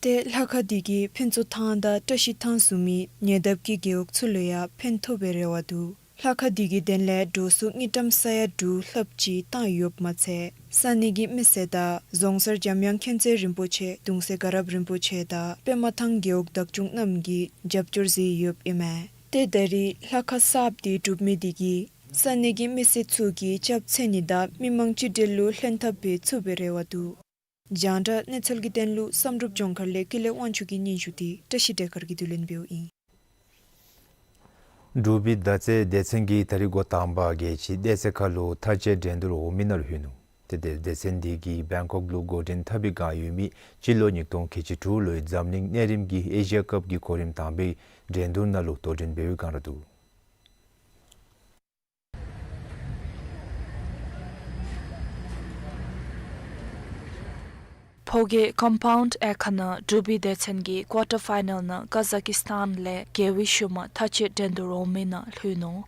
ཏེ་ལྷ་ཁང་འདི་གིས་ཕུན་ཚོགས་ཐང་དང་བཀྲ་ཤིས་ཐང་བཟུམ་མའི་ཉེ་འདབས་ཀྱི་རྒེད་འོག་ཚུ་ལུ་ཡང་ཕན་ཐོགས་པའི་རེ་བ་འདུག། ལྷ་ཁང་འདི་གི་དོན་ལས་འགྲོ་སོང་དངུལ་ཀྲམ་ས་ཡ་དྲུག་ལྷགཔ་ཅིག་བཏང་ཡོདཔ་མ་ཚད་ས་གནས་ཀྱི་མི་སེར་དང་རྫོང་སར་འཇམ་དབྱངས་མཁྱེན་བརྩེ་རིན་པོ་ཆེ་གདུང་སྲས་དགའ་རབ་རིན་པོ་ཆེ་དང་པདྨ་ཐང་རྒེད་འོག་བདག་སྐྱོང་རྣམས་ཀྱིས་རྒྱབ་སྐྱོར་མཛད་ཡོདཔ་ཨིན་མས། ཏེ་ད་རེས་ལྷ་ཁང་གསརཔ་འདི་གྲུབ་མི་འདི་གིས་ས་གནས་ཀྱི་མི་སེར་ཚུ་གི་སྐྱབས་འཚོལ་ནི་དང་མི་མང་གཅིག་སྒྲིལ་ལུ་ལྷན་ཐབས་འབད་ཚུགས་པའི་རེ་བ་འདུག། རྒྱང་བསྒྲགས་གནས་ཚུལ་གྱི་དོན་ལུ་བསམ་གྲུབ་ལྗོངས་མཁར་ལས་ཀུན་ལེགས་དབང་ཕྱུག་གི་སྙན་ཞུ་འདི་བཀྲ་ཤིས་བདེ་དཀར་གྱིས་བསྡུ་ལེན་འབདཝ་ཨིན། འབྲུག་པའི་མདའ་རྩེད་སྡེ་ཚན་གྱིས་ད་རིས་འགོ་དང་པ་རྒྱལ་སྤྱིའི་གཏད་རྩིས་ཁ་ལུ་མཐའ་དཔྱད་འགྲན་བསྡུར་འོག་མའི་ནང་ལུ་ལྷོད་ནུག། ཏེ་དེ་སྡེ་ཚན་འདི་གིས་བེང་ཀོག་ལུ་འགོ་འདྲེན་འཐབ་པའི་བསྒང་ཡོད་མི་སྤྱི་ལོ་ཉིས་སྟོང་ཁལ་གཅིག་དྲུག་ལོའི་འཛམ་གླིང་གནས་རིམ་གྱི་ཨེ་ཤི་ཡ་ཀབ་ཀྱི་གོ་རིམ་དང་པའི་འགྲན་བསྡུར་ནང་ལུ་དོ་འགྲན་འབད་བའི་བསྒང་ར་འདུག། ཕོ་སྐྱེས་ཀམ་པའུནཌ་དབྱེ་ཁག་ནང་འབྲུག་པའི་སྡེ་ཚན་གྱིས་ཀོར་ཊར་ཕའི་ནཱལ་ནང་ཀ་ཛ་ཀི་སི་ཐཱན་ལས་རྒྱལ་བའི་ཤུལ་མ་མཐའ་དཔྱད་འགྲན་བསྡུར་འོག་མའི་ནང་ལྷོད་ནུག།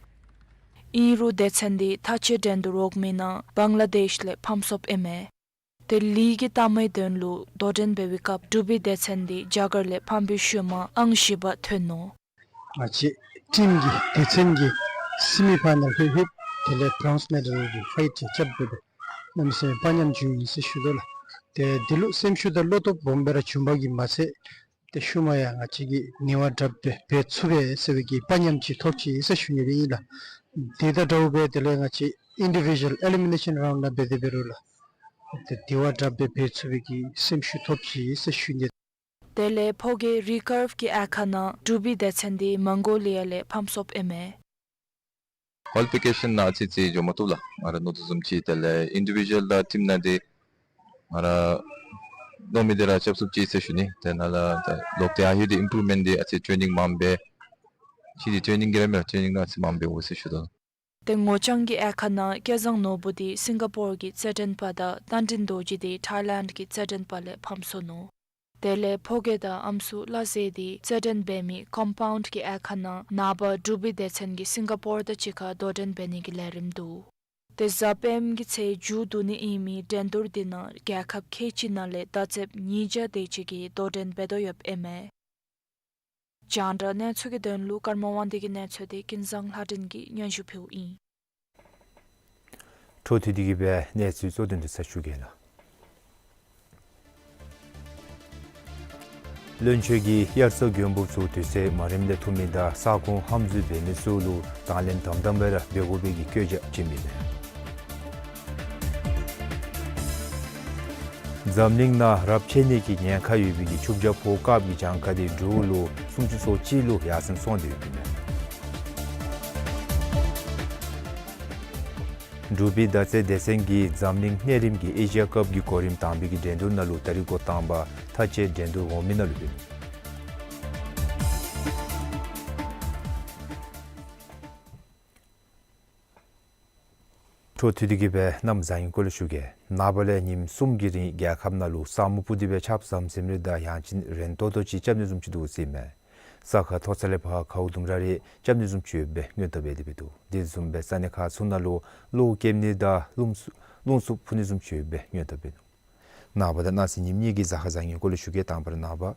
ཨིན་རུང་སྡེ་ཚན་འདི་མཐའ་དཔྱད་འགྲན་བསྡུར་འོག་མའི་ནང་བང་ལ་དེཤ་ལས་ཕམ་སོཔ་ཨིན་མས། ཏེ་ལིག་གི་མཐའ་མའི་དོན་ལུ་དོ་འགྲན་འབད་བའི་སྐབས་འབྲུག་པའི་སྡེ་ཚན་འདི་རྒྱ་གར་ལས་ཕམ་པའི་ཤུལ་མ་ཨང་བཞི་པ་ཐོན་ནུག། ང་བཅས་ཊིམ་གྱིས་སྡེ་ཚན་གྱི་སི་མི་ཕའི་ནཱལ་ལྷོད་ལྷོདཔ་དེ་ལས་བྲོནསི་མེ་ཌལ་གྱི་ཕའིཊ་རྐྱབ་སྦེ་གནམ་མེད་ས་མེད་དཔའ་ཉམས་བྱུང་ཡི་ཟེར་ཞུ་དོ་ལགས། ཏེ་འདི་ལུ་སེམས་ཤུགས་དང་བློ་སྟོབས་སྦོམ་སྦེ་ར་བྱུང་པ་གིས་མ་ཚད་ཏེ་ཤུལ་མ་ཡང་ང་བཅས་ཀྱིས་ནི་བ་དྲགཔ་སྦེ་འབད་ཚུགས་པས་ཟེར་བའི་གི་དཔའ་ཉམས་ཅིག་ཐོབ་ཅི་ཟེར་ཞུ་ནི་སྦེ་ཨིན་ལགས། དེ་དང་འདྲཝ་སྦེ་དེ་ལས་ང་བཅས་ཨིན་ཌི་བི་ཞུ་ཨལ་ཨེ་ལི་མི་ནེ་ཤཱན་རའུནཌ་ནང་འབད་དེ་འབད་རུང་ལགས། ཏེ་དེ་བ་དྲགཔ་སྦེ་འབད་ཚུགས་པའི་གི་སེམས་ཤུགས་ཐོབ་ཅི་ཟེར་ཞུ་ནི། དེ་ལས་ཕོ་སྐྱེས་རི་ཀརབ་ཀྱི་དབྱེ་ཁག་ནང་འབྲུག་པའི་སྡེ་ཚན་འདི་མོང་གོ་ལི་ཡ་ལས་ཕམ་སོཔ་ཨིན་མས། ཀོ་ལི་ཕི་ཀེ་ཤཱན་ནང་ཨ་ཙི་ཅིག་འགྱོ་མ་བཏུབ་ལགས། ང་ར་མནོ་དོ་བཟུམ་ཅིག་དེ་ལས་ཨིན་ཌི་བི་ཞུ་ཨལ་དང་ཊིམ་ནང་འདི་ང་ར་མནོ་མི་འདི་ར་རྐྱབ་ཚུགས་ཅི་ཟེར་ཞུ་ནི། དེ་ནང་ལུ་ད་ལོག་སྟེ་ཨ་ཧེ་འདི་ཨིམ་པུ་རུབ་མེནཊ་འདི་ཨ་ཙི་ཊེ་ནིང་མངམ་འབད། ཅིག་འདི་ཊེ་ནིང་གི་ར་མེན་ཊེ་ནིང་ནང་ཨ་ཙི་མངམ་འབདཝ་ཟེར་ཞུ་དོ། ཏེ་ངོ་རྐྱང་གི་དབྱེ་ཁག་ནང་སྐལ་བཟང་ནོར་བུ་འདི་སིང་ག་པོར་གྱི་རྩེད་འགྲན་པ་དང་རྟ་མགྲིན་རྡོ་རྗེ་འདི་ཐའི་ལེནཌ་གྱི་རྩེད་འགྲན་པ་ལས་ཕམ་སོ་ནུག། དེ་ལས་ཕོ་སྐྱེས་དང་ཨམ་སྲུ་བླ་ཟེ་འདི་རྩེད་འགྲན་འབད་མི་ཀམ་པའུནཌ་གྱི་དབྱེ་ཁག་ནང་ནངས་པ་འབྲུག་པའི་སྡེ་ཚན་གྱིས་སིང་ག་པོར་དང་གཅིག་ཁར་དོ་འགྲན་འབད་ནི་གི་ལས་རིམ་འདུག། ཏེ་གཟའ་སྤེནམ་གྱི་ཚེས་མཇུག་བསྡུ་ནི་ཨིན་མི་འགྲན་བསྡུར་འདི་ནང་རྒྱལ་ཁབ་ཁལ་གཅིག་ནང་ལས་མདའ་རྩེདཔ་ཉིས་བརྒྱ་དེ་ཅིག་གིས་དོ་འགྲན་འབད་དོ་ཡོདཔ་ཨིན་མས། རྒྱང་བསྒྲགས་གནས་ཚུལ་གྱི་དོན་ལུ་ཀརྨ་དབང་འདུས་ཀྱི་གནས་ཚུལ་དེ་ཀུན་བཟང་ལྷ་སྒྲོན་གྱིས་སྙན་ཞུ་ཕུལཝ་ཨིན། འཕྲོ་མཐུད་དེ་གི་སྦེ་གནས་ཚུལ་གཙོ་དོན་དེ་ཚུ་ཞུ་གེ་ལགས། བློན་ཆེན་གྱིས་དབྱར་རྩྭ་དགུན་འབུ་ཚུ་དུས་ཚོད་མ་རནམ་ལས་འཐུ་མི་དང་ས་ཁོངས་ཧམ་འཛུལ་འབད་མི་ཚུ་ལུ་དང་ལེན་དམ་དམ་སྦེ་ར་འབད་དགོ་པའི་གི་བཀོད་རྒྱ་བྱིན་མི་མས། འཛམ་གླིང་ནང་རབས་ཆད་ནི་གི་ཉེན་ཁ་ཡོད་པའི་གི་ཆུ་བྱ་ཕོ་སྐབས་ཀྱི་གྱངས་ཁ་དེ་འབྲུག་ལུ་སུམ་ཅུ་སོ་གཅིག་ལུ་ཡར་སེང་སོང་སྟེ་ཡོདཔ་ཨིན་མས། འབྲུག་པའི་མདའ་རྩེད་སྡེ་ཚན་གྱིས་འཛམ་གླིང་གནས་རིམ་གྱི་ཨེ་ཤི་ཡ་ཀབ་ཀྱི་གོ་རིམ་དང་པའི་གི་འགྲན་བསྡུར་ནང་ལུ་ད་རིས་འགོ་དང་པ་མཐའ་དཔྱད་འགྲན་བསྡུར་འོག་མའི་ནང་ལུ་ལྷོད་ནུག། འཕྲོ་མཐུད་དེ་གི་སྦེ་གནམ་བཟང་ངན་སྐོར་ལས་ཞུ་གེ། ནངས་པ་ལས་ཉིནམ་གསུམ་གྱི་རིང་རྒྱལ་ཁབ་ནང་ལུ་ས་སྨུག་སྤུབས་ཏེ་སྦེ་ཆརཔ་ཟམ་ཟིམ་རེ་དང་ཡང་ཅིན་རན་ཏོག་ཏོ་ཅིག་རྐྱབ་ནི་བཟུམ་ཅིག་འདུག་ཟེར་ཨིན་མས། ས་ཁ་མཐོ་ས་ལས་ཕར་ཁཝ་དུམ་ར་རེ་རྐྱབ་ནི་བཟུམ་ཅིག་ཡོདཔ་སྦེ་མངོན་དོ་སྦེ་དེ་སྦེ་འདུག། དེ་བཟུམ་སྦེ་ས་གནས་ཁག་ཚུ་ནང་ལུ་གློག་ཀེམ་ནི་དང་རླུང་སུ་རླུང་འཚུབ་ཕུ་ནི་བཟུམ་ཅིག་ཡོདཔ་སྦེ་མངོན་དོ་སྦེ་འདུག། ནངས་པ་དང་གནངས་ཚེ་ཉིནམ་གཉིས་ཀྱི་གཟའ་སྐར་བཟང་ངན་སྐོར་ལས་ཞུ་གེ། དང་པ་ར་ནངས་པ།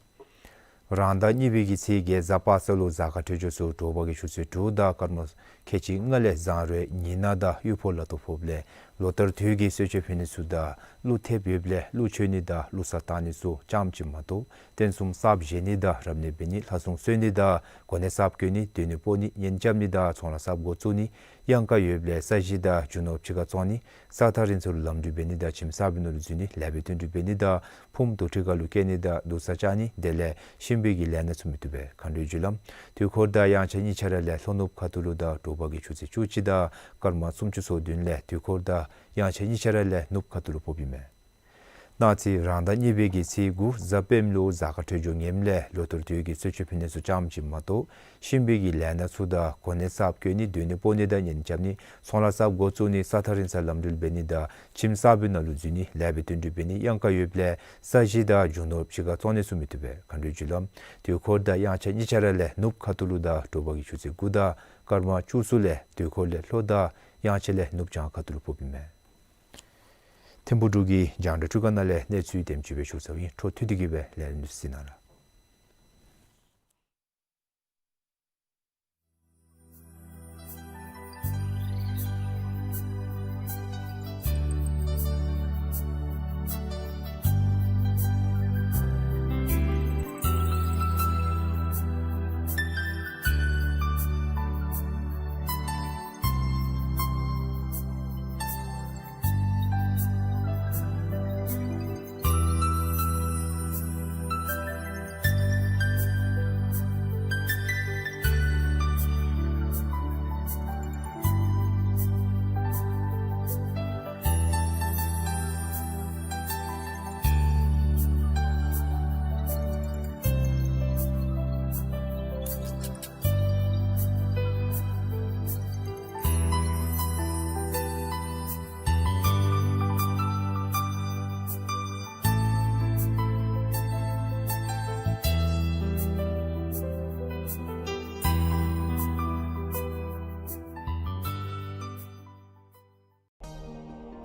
རང་ཟླ་གཉིས་པའི་གི་ཚེས་བརྒྱད་གཟའ་པ་སངས་ལུ་གཟའ་སྐར་འཕྲོད་སྦྱོར་ཚུ་དྲོ་པ་གི་ཆུ་ཚོད་དྲུག་དང་སྐར་མ་ཁལ་གཅིག་ལྔ་ལས་བཟང་རོལ་ཉི་ནག་དང་གཡུ་ཕོ་ལ་དོ་ཕོགཔ་ལས་ལོ་ལྟར་དུས་ཀྱི་གསོལ་མཆོད་ཕུལ་ནི་ཚུ་དང་ཀླུ་ཐེབས་ཡོདཔ་ལས་ཀླུ་མཆོད་ནི་དང་ཀླུ་གསར་བཏང་ནི་ཚུ་ཙམ་ཅིག་མ་གཏོགས་རྟེན་གསུམ་གསརཔ་བཞེངས་ནི་དང་རབ་གནས་འབད་ནི་ལྷ་སྲུང་གསོལ་ནི་དང་གོ་གནས་གསརཔ་བསྐོ་ནི་སྡོད་གནས་སྤོ་ནི་གཉེན་རྐྱབ་ནི་དང་ཚོང་ལཱ་གསརཔ་འགོ་བཙུགས་ནི་གཡང་ཀ་ཡོདཔ་ལས་ས་གཞི་དང་རྒྱུ་ནོར་ཕྱི་ཁར་བཙོང་ནི་ས་ཐག་རིང་ས་ལུ་ལམ་འགྲུལ་འབད་ནི་དང་ཁྱིམ་གསར་པའི་ནང་ལུ་འཛུལ་ནི་ལེགས་པའི་དོན་འགྲུབ་འབད་ནི་དང་ཕུངམ་དོ་ཁྲི་ཁ་ལུ་སྐྱེ་ནི་དང་སྡུག་ས་བཅག་ནི་དེ་ལས་གཤིན་པོའི་གི་ལས་སྣ་ཚུ་མི་བཏུབ་པས། མཁའ་འགྲོའི་རྒྱུ་ལམ་དུས་འཁོར་དང་དབྱངས་འཆར་གཉིས་ཆ་ར་ལས་ལྷོ་ནུབ་ཁ་ཐུག་ལུ་དང་དྲོ་པ་གི་ཆུ་ཚོད་བཅུ་གཅིག་དང་སྐར་མ་སུམ་ཅུ་སོ་བདུན་ལས་དུས་འཁོར་དང་དབྱངས་འཆར་གཉིས་ཆ་ར་ལས་ནུབ་ཁ་ཐུག་ལུ་ཕོགཔ་ཨིན་མས། གནངས་ཚེ་རང་ཟླ་གཉིས་པའི་གི་ཚེས་དགུ་གཟའ་སྤེནམ་ལུ་གཟའ་སྐར་འཕྲོད་སྦྱོར་ངནམ་ལས་ལོ་ལྟར་དུས་ཀྱི་གསོལ་མཆོད་ཕུལ་ནི་ཚུ་ཙམ་ཅིག་མ་གཏོགས་གཤིན་པོའི་གི་ལས་སྣ་ཚུ་དང་གོ་གནས་གསརཔ་བསྐོ་ནི་སྡོད་གནས་སྤོ་ནི་དང་གཉེན་རྐྱབ་ནི་ཚོང་ལཱ་གསརཔ་འགོ་བཙུགས་ནི་ས་ཐག་རིང་ས་ལམ་འགྲུལ་འབད་ནི་དང་ཁྱིམ་གསར་པའི་ནང་ལུ་འཛུལ་ནི་ལེགས་པའི་དོན་འགྲུབ་འབད་ནི་གཡང་ཀ་ཡོདཔ་ལས་ས་གཞི་དང་རྒྱུ་ནོར་ཕྱི་ཁར་བཙོང་ནི་ཚུ་མི་བཏུབ་པས། མཁའ་འགྲོའི་རྒྱུ་ལམ་དུས་འཁོར་དང་དབྱངས་འཆར་གཉིས་ཆ་ར་ལས་ནུབ་ཁ་ཐུག་ལུ་དང་དྲོ་པ་གི་ཆུ་ཚོད་དགུ་དང་སྐར་མ་བཅུ་གསུམ་ལས་དུས་འཁོར་ལས་ལྷོ་དང་དབྱངས་འཆར་ལས་ནུབ་བྱང་ཁ་ཐུག་ལུ་ཕོགཔ་ཨིན་མས། ཐིམ་ཕུག་འབྲུག་གི་རྒྱང་བསྒྲགས་ཁང་ནང་ལས་གནས་ཚུལ་དེམ་ཅིག་སྦེ་ཞུ་ཚརཝ་ཨིན། འཕྲོ་མཐུད་དེ་གི་སྦེ་ལས་རིམ་འདི་གཟིགས་གནང་ལགས།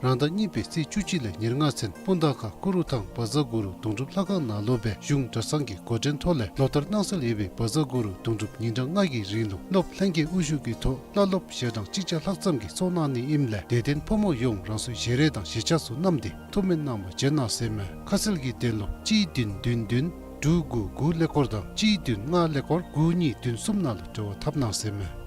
རང་ཟླ་གཉིས་པའི་ཚེས་བཅུ་གཅིག་ལས་ཉེར་ལྔ་ཚུན་སྤུངས་ཐང་ཁ་ཀུ་རུ་ཐང་བཛྲ་གུ་རུ་དུང་སྒྲུབ་ལྷ་ཁང་ནང་ལུ་སྦེ་གཞུང་གྲྭ་ཚང་གི་འགོ་འདྲེན་ཐོག་ལས་ལོ་ལྟར་གནང་སྲོལ་ཡོད་པའི་བཛྲ་གུ་རུ་དུང་སྒྲུབ་ཉིན་གྲངས་ལྔ་གི་རིང་ལུ་སློབ་ལྷན་རྒྱས་དབུ་བཞུགས་ཀྱི་ཐོག་བླ་སློབ་ཞལ་གྲངས་གཅིག་བརྒྱ་ལྷག་ཙམ་གྱིས་ཚོགས་གནང་ནི་ཨིནམ་ལས་དད་ལྡན་ཕོ་མོ་ཡོངས་རང་སོའི་ཞལ་རས་དང་ཞལ་ཆས་ཚུ་བསྣམས་ཏེ་ཐུགས་སྨོན་གནང་བར་འབྱོན་གནང་ཟེར་ཨིན་མས། ཁ་གསལ་གྱི་དོན་ལུ་གཅིག་བདུན་བདུན་བདུན་དྲུག་དགུ་དགུ་ཀླད་ཀོར་དང་གཅིག་བདུན་ལྔ་ཀླད་ཀོར་དགུ་གཉིས་བདུན་གསུམ་ནང་ལུ་འབྲེལ་བ་འཐབ་གནང་ཟེར་ཨིན་མས།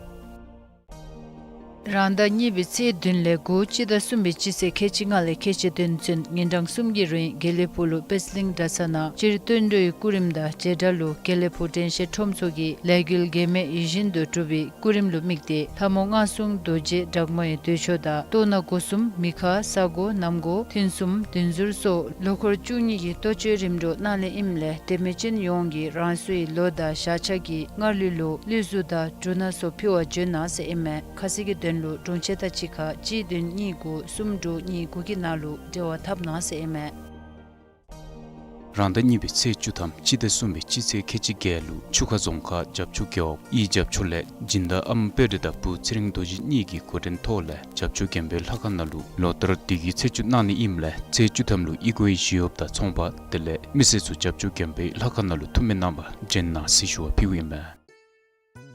རང་ཟླ་གཉིས་པའི་ཚེས་བདུན་ལས་དགུ་སྤྱི་ཟླ་གསུམ་པའི་སྤྱི་ཚེས་ཁལ་གཅིག་ལྔ་ལས་ཁལ་གཅིག་བདུན་ཚུན་ཉིན་གྲངས་གསུམ་གྱི་རིང་དགེ་ལེགས་ཕུག་ལུ་པད་གླིང་གྲྭ་ཚང་ནང་སྤྱིར་བསྟན་འགྲོའི་སྐུ་རིམ་དང་རྗེས་འབྲང་ལུ་དགེ་ལེགས་ཕུག་དྲན་ཤེས་ཁྲོམ་ཚོགས་ཀྱིས་ལས་འགུལ་འགལ་མེད་ཡིད་བཞིན་དུ་སྒྲུབ་པའི་སྐུ་རིམ་ལུ་དམིགས་ཏེ་ལྷ་མོ་མངའ་གསུང་རྡོ་རྗེ་བྲག་མོའི་མདོས་ཆོག་དང་གཏོར་ནག་སྒོ་གསུམ་མི་ཁ་ས་སྒོ་གནམ་སྒོ་ཐུན་གསུམ་བདུན་ཟུར་སོགས་ལོ་འཁོར་བཅུ་གཉིས་ཀྱི་གཏོར་མཆོད་རིམ་གྲོ་གནང་ནི་ཨིནམ་ལས་དད་མོས་ཅན་ཡོངས་ཀྱིས་རང་སོའི་ལོ་དང་ཞག་ཆ་གི་སྔར་ལུས་ལུ་ལུས་གཟུགས་དང་འབྲུ་སྣ་ཚུ་ཕུལ་བར་འབྱོན་གནང་ཟེར་ཨིན་མས། ཁ་གསལ་གྱི་དོན་ལུ་དྲུང་ཆེན་དང་གཅིག་ཁར་གཅིག་བདུན་གཉིས་དགུ་གསུམ་དྲུག་གཉིས་དགུ་གི་ནང་ལུ་འབྲེལ་བ་འཐབ་གནང་ཟེར་ཨིན་མས། རང་ཟླ་གཉིས་པའི་ཚེས་བཅུ་ཐམ་སྤྱི་ཟླ་གསུམ་པའི་སྤྱི་ཚེས་ཁལ་གཅིག་བརྒྱད་ལུ་ཆུ་ཁ་རྫོང་ཁག་བྱབས་ཆུ་རྒེད་འོག་ཡི་བྱབས་ཆུ་ལས་སྦྱིན་བདག་ཨམ་དཔལ་རི་དང་བུ་ཚེ་རིང་རྡོ་རྗེ་གཉིས་ཀྱི་འགོ་འདྲེན་ཐོག་ལས་བྱབས་ཆུ་དགོན་པའི་ལྷ་ཁང་ནང་ལུ་ལོ་ལྟར་དུས་ཀྱི་ཚེས་བཅུ་གནང་ནི་ཨིནམ་ལས་ཚེས་བཅུ་ཐམ་ལུ་ཨི་གོའི་ཞི་གཡོགཔ་དང་ཚོང་པ་དེ་ལས་མི་སེར་ཚུ་བྱབས་ཆུ་དགོན་པའི་ལྷ་ཁང་ནང་ལུ་ཐུགས་སྨོན་གནང་བར་འབྱོན་གནང་ཟེར་ཞུ་བ་ཕུལཝ་ཨིན་མས།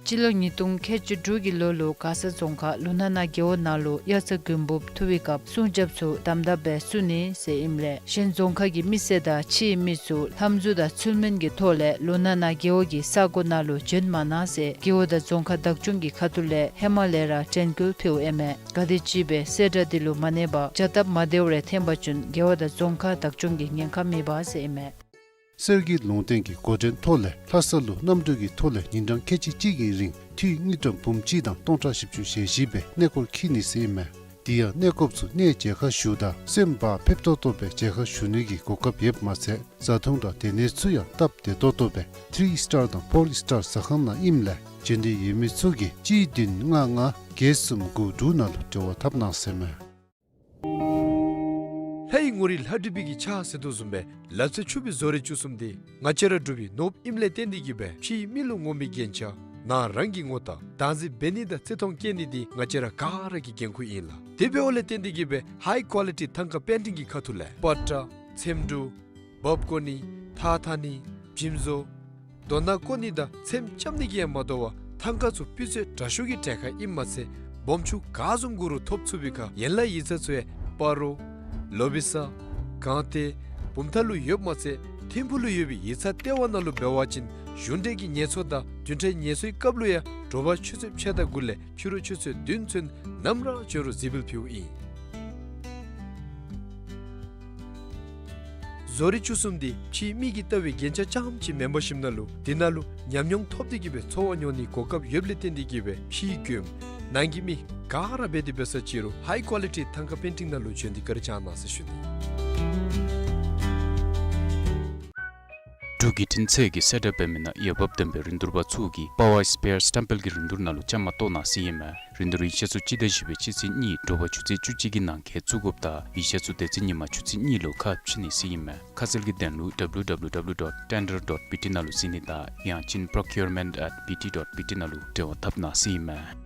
སྤྱི་ལོ་ཉིས་སྟོང་ཁལ་གཅིག་དྲུག་གི་ལོ་ལུ་མགར་ས་རྫོང་ཁག་ལུང་ནག་ན་རྒེད་འོག་ནང་ལུ་དབྱར་རྩྭ་དགུན་འབུབ་འཐུ་བའི་སྐབས་སྲུང་སྐྱོབ་ཚུ་དམ་དམ་སྦེ་བསུ་ནི་ཟེར་ཨིནམ་ལས་གཞན་རྫོང་ཁག་གི་མི་སེར་དང་ཕྱིའི་མི་ཚུ་ལྷམ་གཟུགས་དང་ཚུལ་མིན་གྱི་ཐོག་ལས་ལུང་ནག་ན་རྒེད་འོག་གི་ས་སྒོ་ནང་ལུ་འབྱོན་མ་གནང་ཟེར་རྒེད་འོག་དང་རྫོང་ཁག་བདག་སྐྱོང་གི་ཁ་ཐུག་ལས་ཧེ་མ་ལས་ར་དྲན་སྐུལ་ཕུལཝ་ཨིན་མས། ག་དེམ་ཅིག་སྦེ་གསལ་བསྒྲགས་འདི་ལུ་མ་གནས་པར་བྱ་སྟབས་མ་བདེཝ་རེ་འཐོན་པ་ཅིན་རྒེད་འོག་དང་རྫོང་ཁག་བདག་སྐྱོང་གིས་ཉེན་ཁ་མེད་པ་ཟེར་ཨིན་མས། གསེར་གྱི་ལུང་བསྟན་གྱི་འགོ་འདྲེན་ཐོག་ལས་ལྷ་ས་ལུ་གནམ་གྲུ་གི་ཐོག་ལས་ཉིན་གྲངས་ཁལ་གཅིག་གཅིག་གི་རིང་འཐུས་དངུལ་ཀྲམ་འབུམ་གཅིག་དང་སྟོང་ཕྲག་བཞི་བཅུ་ཞེ་བཞི་སྦེ་གནས་སྐོར་འཁྱིད་ནི་ཟེར་ཨིན་མས། དེ་ཡང་གནས་སྐོརཔ་ཚུ་གནས་མཇལ་ཁ་ཞུ་དང་སེམས་བག་ཕེབས་ཏོག་ཏོ་སྦེ་མཇལ་ཁ་ཞུ་ནི་གི་གོ་སྐབས་ཡོདཔ་མ་ཚད་བཟའ་འཐུང་དང་སྡོད་གནས་ཚུ་ཡང་སྟབས་བདེ་ཏོག་ཏོ་སྦེ་ཐི་རི་སི་ཊར་དང་ཕོར་སི་ཊར་ཟ་ཁང་ནང་ཨིནམ་ལས་འབྱོན་འདོད་ཡོད་མི་ཚུ་གིས་གཅིག་བདུན་ལྔ་ལྔ་བརྒྱད་གསུམ་དགུ་དྲུག་ནང་ལུ་འབྲེལ་བ་འཐབ་གནང་ཟེར་ཨིན་མས། ལྷའི་ ངོ་རིས་ལྷ་བྲིས་པའི་གི་ཕྱག་ཟེར་དོ་བཟུམ་སྦེ་ལབ་ཚད་ཆུབ་པའི་བཟོ་རིག་བཅུ་གསུམ་འདི་ང་བཅས་ར་འབྲུག་པའི་ནོར་བུ་ཨིནམ་ལས་བརྟེན་ཏེ་གིས་སྦེ་ཕྱིའི་མི་ལུ་ངོམ་པའི་རྒྱན་ཆ་ནང་རང་གི་ངོ་རྟགས་བདག་འཛིན་འབད་ནི་དང་བརྩི་མཐོང་བསྐྱེད་ནི་འདི་ང་བཅས་ར་ག་ར་གི་འགན་ཁུར་ཨིན་ལགས། དེ་འབདཝ་ལས་བརྟེན་ཏེ་གིས་སྦེ་ཧའི་ཀོ་ལི་ཊི་ཐང་ཀ་པེན་ཊིང་གི་ཁ་ཐུག་ལས་པ་ཏྲ་ཚེམ་དྲུབ་འབག་བརྐོ་ནི་ཐགས་འཐག་ནི་འཇིམ་བཟོ་རྡོ་ནང་བརྐོ་ནི་དང་ཚེམ་རྐྱབ་ནི་གིས་ཡང་མ་དོ་བར་ཐང་ཀ་ཚུ་སྤུས་ཚད་དྲག་ཤོས་ཀྱི་གྲལ་ཁར་ཨིནམ་མ་ཚད་སྦོམ་ཆུང་ག་བཟུམ་དགོ་རུང་ཐོབ་ཚུགས་པའི་ཁར་ཡན་ལག་ཡིག་ཚང་ཚུ་ཡང་སྤ་རོ་ལོ་བི་ས་སྒང་སྟེང་བུམ་ཐང་ལུ་ཡོདཔ་མ་ཚད་ཐིམ་ཕུག་ལུ་ཡོད་པའི་ཡིག་ཚང་ལྟེ་བ་ནང་ལུ་འབད་བ་ཅིན་གཞུང་འབྲེལ་གྱི་ངལ་འཚོ་དང་བདུན་ཕྲག་ངལ་འཚོའི་སྐབས་ལུ་ཡང་དྲོ་པ་ཆུ་ཚོད་ཕྱེད་དང་དགུ་ལས་ཕྱི་རུ་ཆུ་ཚོད་བདུན་ཚུན་ནམ་ར་བྱོན་རུང་གཟིགས་འབུལ་ཕུལཝ་ཨིན། བཟོ་རིག་བཅུ་གསུམ་འདི་ཕྱིའི་མི་གིས་བལྟ་བའི་རྒྱན་ཆ་རྐྱངམ་ཅིག་མེན་པར་ཞིནམ་ལས་འདི་ནང་ལུ་ཉམས་མྱོང་ཐོབ་སྟེ་གིས་སྦེ་འཚོ་བ་འཁྱོལ་ནིའི་གོ་སྐབས་ཡོདཔ་ལས་བརྟེན་ཏེ་གིས་སྦེ་ཕྱིའི་མགྱོནམ་ནང་གི་མི་ག་ར་འབད་དེ་འབད་ས་ཅིག་རུང་ཧའི་ཀོ་ལི་ཊི་ཐང་ཀ་པེན་ཊིང་ནང་ལུ་བྱོན་ཏེ་བཀའ་དྲིན་བསྐྱང་གནང་ཟེར་ཞུ་ནི། འབྲུག་བརྒྱུད་འཕྲིན་ཚད་ཀྱིས་གསལ་བསྒྲགས་འབད་མི་ནང་འོས་འབབ་ལྡན་པའི་རིན་བསྡུར་པ་ཚུ་གིས་པ་ཝར་སི་པེར་སི་ཊམ་པེལ་གྱི་རིན་བསྡུར་ནང་ལུ་བཅའ་མར་གཏོགས་གནང་ཟེར་ཨིན་མས། རིན་བསྡུར་ཡིག་ཆ་ཚུ་སྤྱི་ཟླ་བཞི་པའི་སྤྱི་ཚེས་གཉིས་དྲོ་པ་ཆུ་ཚོད་བཅུ་གཅིག་གི་ནང་འཁོད་བཙུགས་དགོཔ་དང་ཡིག་ཆ་ཚུ་དེ་ཚེ་ཉིན་མ་ཆུ་ཚོད་གཉིས་ལུ་ཁ་ཕྱེ་ནི་ཟེར་ཨིན་མས། ཁ་གསལ་གྱི་དོན་ལུ་W W W dot tender dot B T ནང་ལུ་གཟིགས་ནི་དང་ཡང་ཅིན་procurement at B T dot B T ནང་ལུ་འབྲེལ་བ་འཐབ་གནང་ཟེར་ཨིན་མས།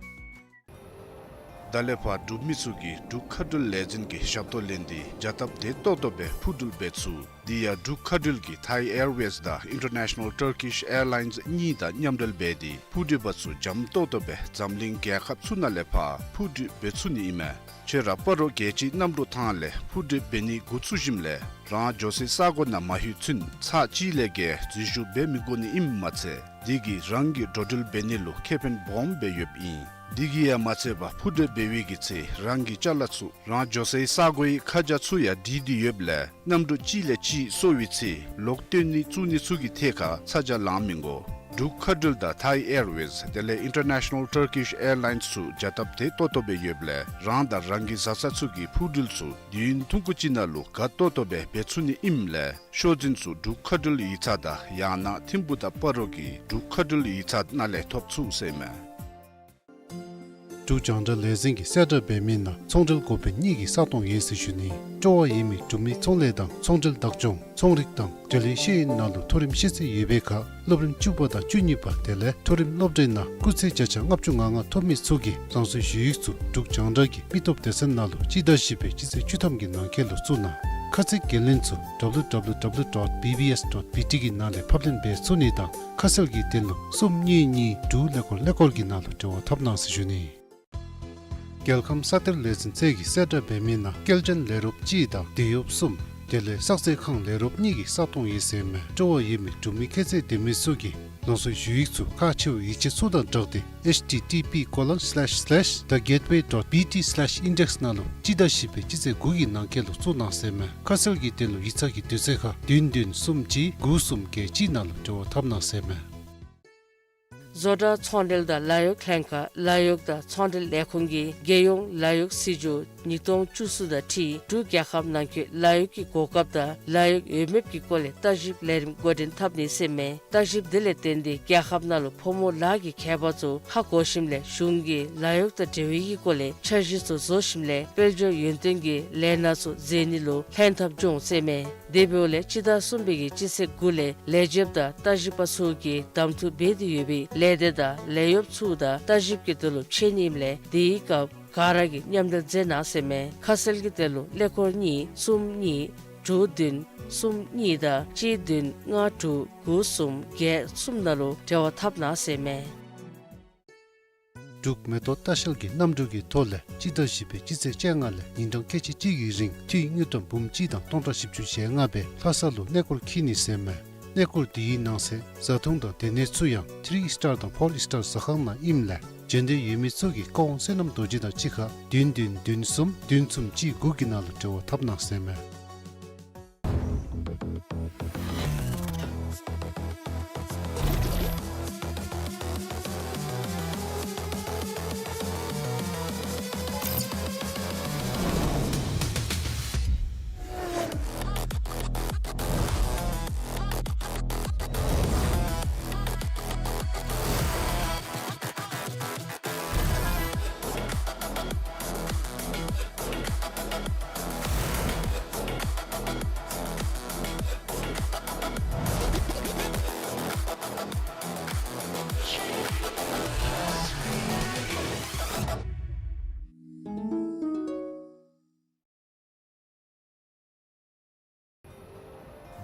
ད་ལས་ཕར་འབྲུག་མི་ཚུ་གིས་འབྲུག་མཁའ་འགྲུལ་ལས་འཛིན་གྱི་ཞབས་ཏོག་ལེན་ཏེ་བྱ་སྟབས་བདེ་ཏོག་ཏོ་སྦེ་འཕུར་འགྲུལ་འབད་ཚུགས། དེ་ཡང་འབྲུག་མཁའ་འགྲུལ་གྱིས་Thai Airways དང་International Turkish Airlines གཉིས་དང་མཉམ་འབྲེལ་འབད་དེ་འཕུར་འགྲུལ་པ་ཚུ་འཇམ་ཏོག་ཏོ་སྦེ་འཛམ་གླིང་རྒྱལ་ཁབ་ཚུ་ནང་ལས་ཕར་འཕུར་འགྲུལ་འབད་ཚུགས་ནི་ཨིན་མས། ཁྱོད་ར་སྤ་རོ་རྒྱལ་སྤྱིའི་གནམ་གྲུ་ཐང་ལས་འཕུར་འགྲུལ་འབད་ནི་འགོ་བཙུགས་ཞིནམ་ལས་རང་འགྱོ་སའི་ས་གོ་ནང་མ་ལྷོད་ཚུན་ཚར་གཅིག་ལས་བརྒལ་འཛུལ་ཞུགས་འབད་མི་དགོ་ནི་ཨིནམ་མ་ཚད་དེ་གིས་རང་གི་འགྲོ་འགྲུལ་འབད་ནི་ལུ་ཁེ་ཕན་སྦོམ་སྦེ་ཡོདཔ་ཨིན། དེ་གིས་ཡང་མ་ཚད་པར་འཕུར་འགྲུལ་འབད་བའི་གི་ཚེ་རང་གི་ཅ་ལ་ཚུ་རང་འགྱོ་སའི་ས་གོའི་ཁ་བྱང་ཚུ་ཡང་བྲིས་ཏེ་ཡོདཔ་ལས་གནམ་གྲུ་གཅིག་ལས་གཅིག་སོར་བའི་ཚེ་ལོག་བཏོན་ནི་བཙུགས་ནི་ཚུ་གི་ཐད་ཁར་ཚ་གྱང་ལང་མི་དགོ། འབྲུག་མཁའ་འགྲུལ་དང་Thai Airways དེ་ལས་International Turkish Airlines ཚུ་བྱ་སྟབས་བདེ་ཏོག་ཏོ་སྦེ་ཡོདཔ་ལས་རང་དང་རང་གི་བཟའ་ཚང་ཚུ་གི་འཕུར་འགྲུལ་ཚུ་དུས་ཡུན་ཐུང་ཀུ་ཅིག་ནང་ལུ་དགའ་ཏོག་ཏོ་སྦེ་འབད་ཚུགས་ནི་ཨིནམ་ལས་ཤོག་འཛིན་ཚུ་འབྲུག་མཁའ་འགྲུལ་ཡིག་ཚང་དང་ཡང་ན་ཐིམ་ཕུག་དང་སྤ་རོ་གི་འབྲུག་མཁའ་འགྲུལ་ཡིག་ཚང་ནང་ལས་ཐོབ་ཚུགས་ཟེར་མས། འབྲུག་རྒྱང་བསྒྲགས་ལས་འཛིན་གྱིས་གསལ་བསྒྲགས་འབད་མི་ནང་ཚོང་འབྲེལ་འགོ་དཔོན་གཉིས་ཀྱི་ས་སྟོང་ཡོད་ཟེར་ཞུ་ནི། སྤྲོ་བ་ཡོད་མི་འབྲུག་མི་ཚོང་ལས་དང་ཚོང་འབྲེལ་བདག་སྐྱོང་ཚོང་རིག་དང་འབྲེལ་ཡོད་ཤེས་ཡོན་ནང་ལུ་མཐོ་རིམ་ཤེས་ཚད་ཡོད་པའི་ཁར་སློབ་རིམ་བཅུ་པ་དང་བཅུ་གཉིས་པ་དེ་ལས་མཐོ་རིམ་སློབ་གྲྭའི་ནང་སྐུགས་ཚད་བརྒྱ་ཆ་ལྔ་བཅུ་ང་ལྔ་ཐོབ་མི་ཚུ་གིས་རང་སོའི་ཞུ་ཡིག་ཚུ་འབྲུག་རྒྱང་བསྒྲགས་ཀྱི་མི་སྟོབས་སྡེ་ཚན་ནང་ལུ་སྤྱི་ཟླ་བཞི་པའི་སྤྱི་ཚེས་བཅུ་ཐམ་གྱི་ནང་འཁོད་ལུ་བཙུགས་གནང་། ཁ་ཚིག་འགན་ལེན་ཚུ་W W W dot B B S dot B T གི་ནང་ལས་ཕབ་ལེན་འབད་ཚུགས་ནི་དང་ཁ་གསལ་གྱི་དོན་ལུ་གསུམ་གཉིས་གཉིས་དྲུག་ཀླད་ཀོར་ཀླད་ཀོར་གྱི་ནང་ལུ་འབྲེལ་བ་འཐབ་གནང་ཟེར་ཞུ་ནི། རྒྱལ་ཁམས་ས་གཏེར་ལས་འཛིན་ཚད་ཀྱིས་གསལ་བསྒྲགས་འབད་མི་ནང་སྐྱེལ་འདྲེན་ལས་རོགས་གཅིག་དང་དེད་གཡོགཔ་གསུམ་དེ་ལས་བསགས་ཚད་ཁང་ལས་རོགས་གཉིས་ཀྱི་ས་སྟོང་ཡོད་ཟེར་མས། སྤྲོ་བ་ཡོད་མི་འབྲུག་མི་ཁྱད་ཚད་ལྡན་མི་ཚུ་གིས་རང་སོའི་ཞུ་ཡིག་ཚུ་ཁག་ཆེ་བའི་ཡིག་ཆ་ཚུ་དང་སྦྲགས་ཏེ་H T T P colon slash slash the gateway dot B T slash index ནང་ལུ་སྤྱི་ཟླ་བཞི་པའི་སྤྱི་ཚེས་དགུ་གི་ནང་འཁོད་ལུ་བཙུགས་གནང་ཟེར་མས། ཁ་གསལ་གྱི་དོན་ལུ་ཡིག་ཚང་གི་དུས་ཚོད་ཁར་བདུན་བདུན་གསུམ་གཅིག་དགུ་གསུམ་བརྒྱད་གཅིག་ནང་ལུ་འབྲེལ་བ་འཐབ་གནང་ཟེར་མས། བཟོ་གྲྭ་ཚོང་འབྲེལ་དང་ལཱ་གཡོག་ལྷན་ཁག་ལཱ་གཡོག་དང་ཚོང་འབྲེལ་ལས་ཁུངས་ཀྱིས་རྒྱལ་ཡོངས་ལཱ་གཡོག་སྲིད་བྱུས་ཉིས་སྟོང་བཅུ་གསུམ་དང་འཁྲིལ་འབྲུག་རྒྱལ་ཁབ་ནང་འཁོད་ལཱ་གཡོག་གི་གོ་སྐབས་དང་ལཱ་གཡོག་ཡོད་མེད་ཀྱི་སྐོར་ལས་བརྟག་ཞིབ་ལས་རིམ་འགོ་འདྲེན་འཐབ་ནི་ཟེར་མས། བརྟག་ཞིབ་དེ་ལས་བརྟེན་ཏེ་རྒྱལ་ཁབ་ནང་ལུ་ཕོ་མོ་ལཱ་གི་ཁྱད་པར་ཚུ་ཧ་གོ་ཞིནམ་ལས་གཞུང་གིས་ལཱ་གཡོག་དང་འབྲེལ་བའི་གི་སྐོར་ལས་འཆར་གཞི་ཚུ་བཟོ་ཞིནམ་ལས་དཔལ་འབྱོར་ཡོན་ཏན་གྱི་ལས་སྣ་ཚུ་མཛད་ནི་ལུ་ལྷན་ཐབས་འབྱུང་ཟེར་མས། དེ་འབདཝ་ལས་སྤྱི་ཟླ་གསུམ་པའི་གི་སྤྱི་ཚེས་དགུ་ལས་ལས་བྱེདཔ་དང་བརྟག་ཞིབ་པ་ཚུ་གིས་གདམ་འཐུ་འབད་དེ་ཡོད་པའི་ལས་སྡེ་དང་ལས་གཡོགཔ་ཚུ་དང་བརྟག་ཞིབ་ཀྱི་དོན་ལུ་ཕྱད་ནི་ཨིནམ་ལས་དེའི་སྐབས་ག་ར་གིས་མཉམ་འབྲེལ་མཛད་གནང་ཟེར་མས། ཁ་གསལ་གྱི་དོན་ལུ་ཀླད་ཀོར་གཉིས་གསུམ་གཉིས་དྲུག་བདུན་གསུམ་གཉིས་དང་གཅིག་བདུན་ལྔ་དྲུག་དགུ་གསུམ་བརྒྱད་གསུམ་ནང་ལུ་འབྲེལ་བ་འཐབ་གནང་ཟེར་མས། འབྲུག་མེ་ཏོག་ལྟ་བཤལ་གྱིས་གནམ་གྲུ་གི་ཐོག་ལས་སྤྱི་ཟླ་བཞི་པའི་སྤྱི་ཚེས་བཅོ་ལྔ་ལས་ཉིན་གྲངས་ཁལ་གཅིག་གཅིག་གི་རིང་འཐུས་དངུལ་ཀྲམ་འབུམ་གཅིག་དང་སྟོང་ཕྲག་བཞི་བཅུ་ཞེ་ལྔ་སྦེ་ལྷ་ས་ལུ་གནས་སྐོར་འཁྱིད་ནི་ཟེར་མས། གནས་སྐོར་དེའི་ནང་གསེས་བཟའ་འཐུང་དང་སྡོད་གནས་ཚུ་ཡང་ཐི་རི་སི་ཊར་དང་ཕོར་སི་ཊར་ཟ་ཁང་ནང་ཨིནམ་ལས་འབྱོན་འདོད་ཡོད་མི་ཚུ་གིས་བཀའ་དབང་བསོད་ནམས་རྡོ་རྗེ་དང་གཅིག་ཁར་བདུན་བདུན་བདུན་གསུམ་བདུན་གསུམ་གཅིག་དགུ་གི་ནང་ལུ་འབྲེལ་བ་འཐབ་གནང་ཟེར་མས།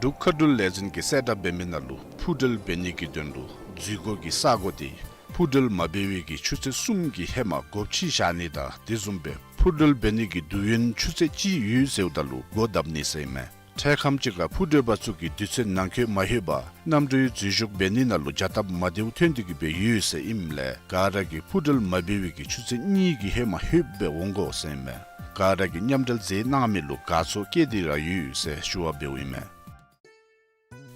འབྲུག་མཁའ་འགྲུལ་ལས་འཛིན་གྱིས་གསལ་བསྒྲགས་འབད་མི་ནང་ལུ་འཕུར་འགྲུལ་འབད་ནི་གི་དོན་ལུ་འཛུལ་སྒོ་གི་ས་གོ་དེ་འཕུར་འགྲུལ་མ་འབད་བའི་གི་ཆུ་ཚོད་གསུམ་གྱི་ཧེ་མ་སྒོ་ཕྱེ་བཞག་ནི་དང་དེ་བཟུམ་སྦེ་འཕུར་འགྲུལ་འབད་ནི་གི་དུས་ཡུན་ཆུ་ཚོད་གཅིག་ཡོད་ཟེརཝ་ད་ལུ་སྒོ་བརྡབ་ནི་ཟེར་ཨིན་མས། འཕྲལ་ཁམས་ཅིག་ཁར་འཕུར་འགྲུལ་པ་ཚུ་གིས་དུས་ཚོད་ནང་འཁོད་མ་ལྷོད་པར་གནམ་གྲུའི་འཛུལ་ཞུགས་འབད་ནི་ནང་ལུ་བྱ་སྟབས་མ་བདེཝ་ཐོན་ཏེ་གི་སྦེ་ཡོད་ཟེར་ཨིནམ་ལས་ག་ར་གིས་འཕུར་འགྲུལ་མ་འབད་བའི་གི་ཆུ་ཚོད་གཉིས་ཀྱི་ཧེ་མ་ལྷོད་སྦེ་འོང་དགོ་ཟེར་ཨིན་མས། ག་ར་གིས་མཉམ་འབྲེལ་མཛད་གནང་མི་ལུ་དགའ་ཚོར་བསྐྱེད་དེ་ར་ཡོད་ཟེར་ཞུ་བ་འབདཝ་ཨིན་མས།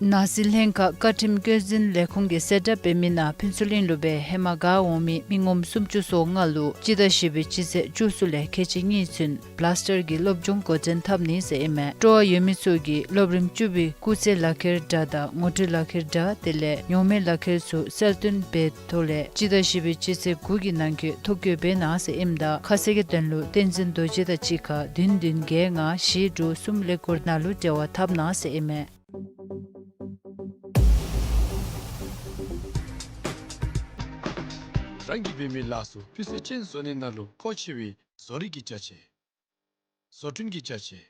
ནགས་གསིལ་ལྷན་ཁག་བཀའ་ཁྲིམས་བཀོད་འཛིན་ལས་ཁུངས་ཀྱིས་གསལ་བསྒྲགས་འབད་མི་ནང་ཕུན་ཚོགས་གླིང་ལུ་སྦེ་ཧེ་མ་ག་འོང་མི་མི་ངོམ་སུམ་ཅུ་སོ་ལྔ་ལུ་སྤྱི་ཟླ་བཞི་པའི་སྤྱི་ཚེས་བཅུ་གསུམ་ལས་ཁལ་གཅིག་གཉིས་ཚུན་བླཱསི་ཊར་གྱི་སློབ་སྦྱོང་འགོ་འདྲེན་འཐབ་ནི་ཟེར་ཨིན་མས། སྤྲོ་བ་ཡོད་མི་ཚུ་གིས་སློབ་རིམ་བཅུ་པའི་སྐུགས་ཚད་ལག་ཁྱེར་འདྲ་དང་ངོ་སྤྲོད་ལག་ཁྱེར་འདྲ་དེ་ལས་ཉོག་མེད་ལག་ཁྱེར་ཚུ་གསལ་སྟོན་འབད་ཐོག་ལས་སྤྱི་ཟླ་བཞི་པའི་སྤྱི་ཚེས་དགུ་གི་ནང་འཁོད་ཐོ་བཀོད་འབད་གནང་ཟེར་ཨིནམ་ད་ཁ་གསལ་གྱི་དོན་ལུ་བསྟན་འཛིན་རྡོ་རྗེ་དང་གཅིག་ཁར་བདུན་བདུན་བརྒྱད་ལྔ་བཞི་དྲུག་གསུམ་ཀླད་ཀོར་ནང་ལུ་འབྲེལ་བ་འཐབ་གནང་ཟེར་ཨིན་མས། རང་གིས་འབད་མི་ལཱ་ཚུ་སྤུས་ཚད་ཅན་བཟོ་ནི་ནང་ལུ་མཁོ་ཆེ་བའི་བཟོ་རིག་གི་ཅ་ཆས། བཟོ་སྐྲུན་གྱི་ཅ་ཆས།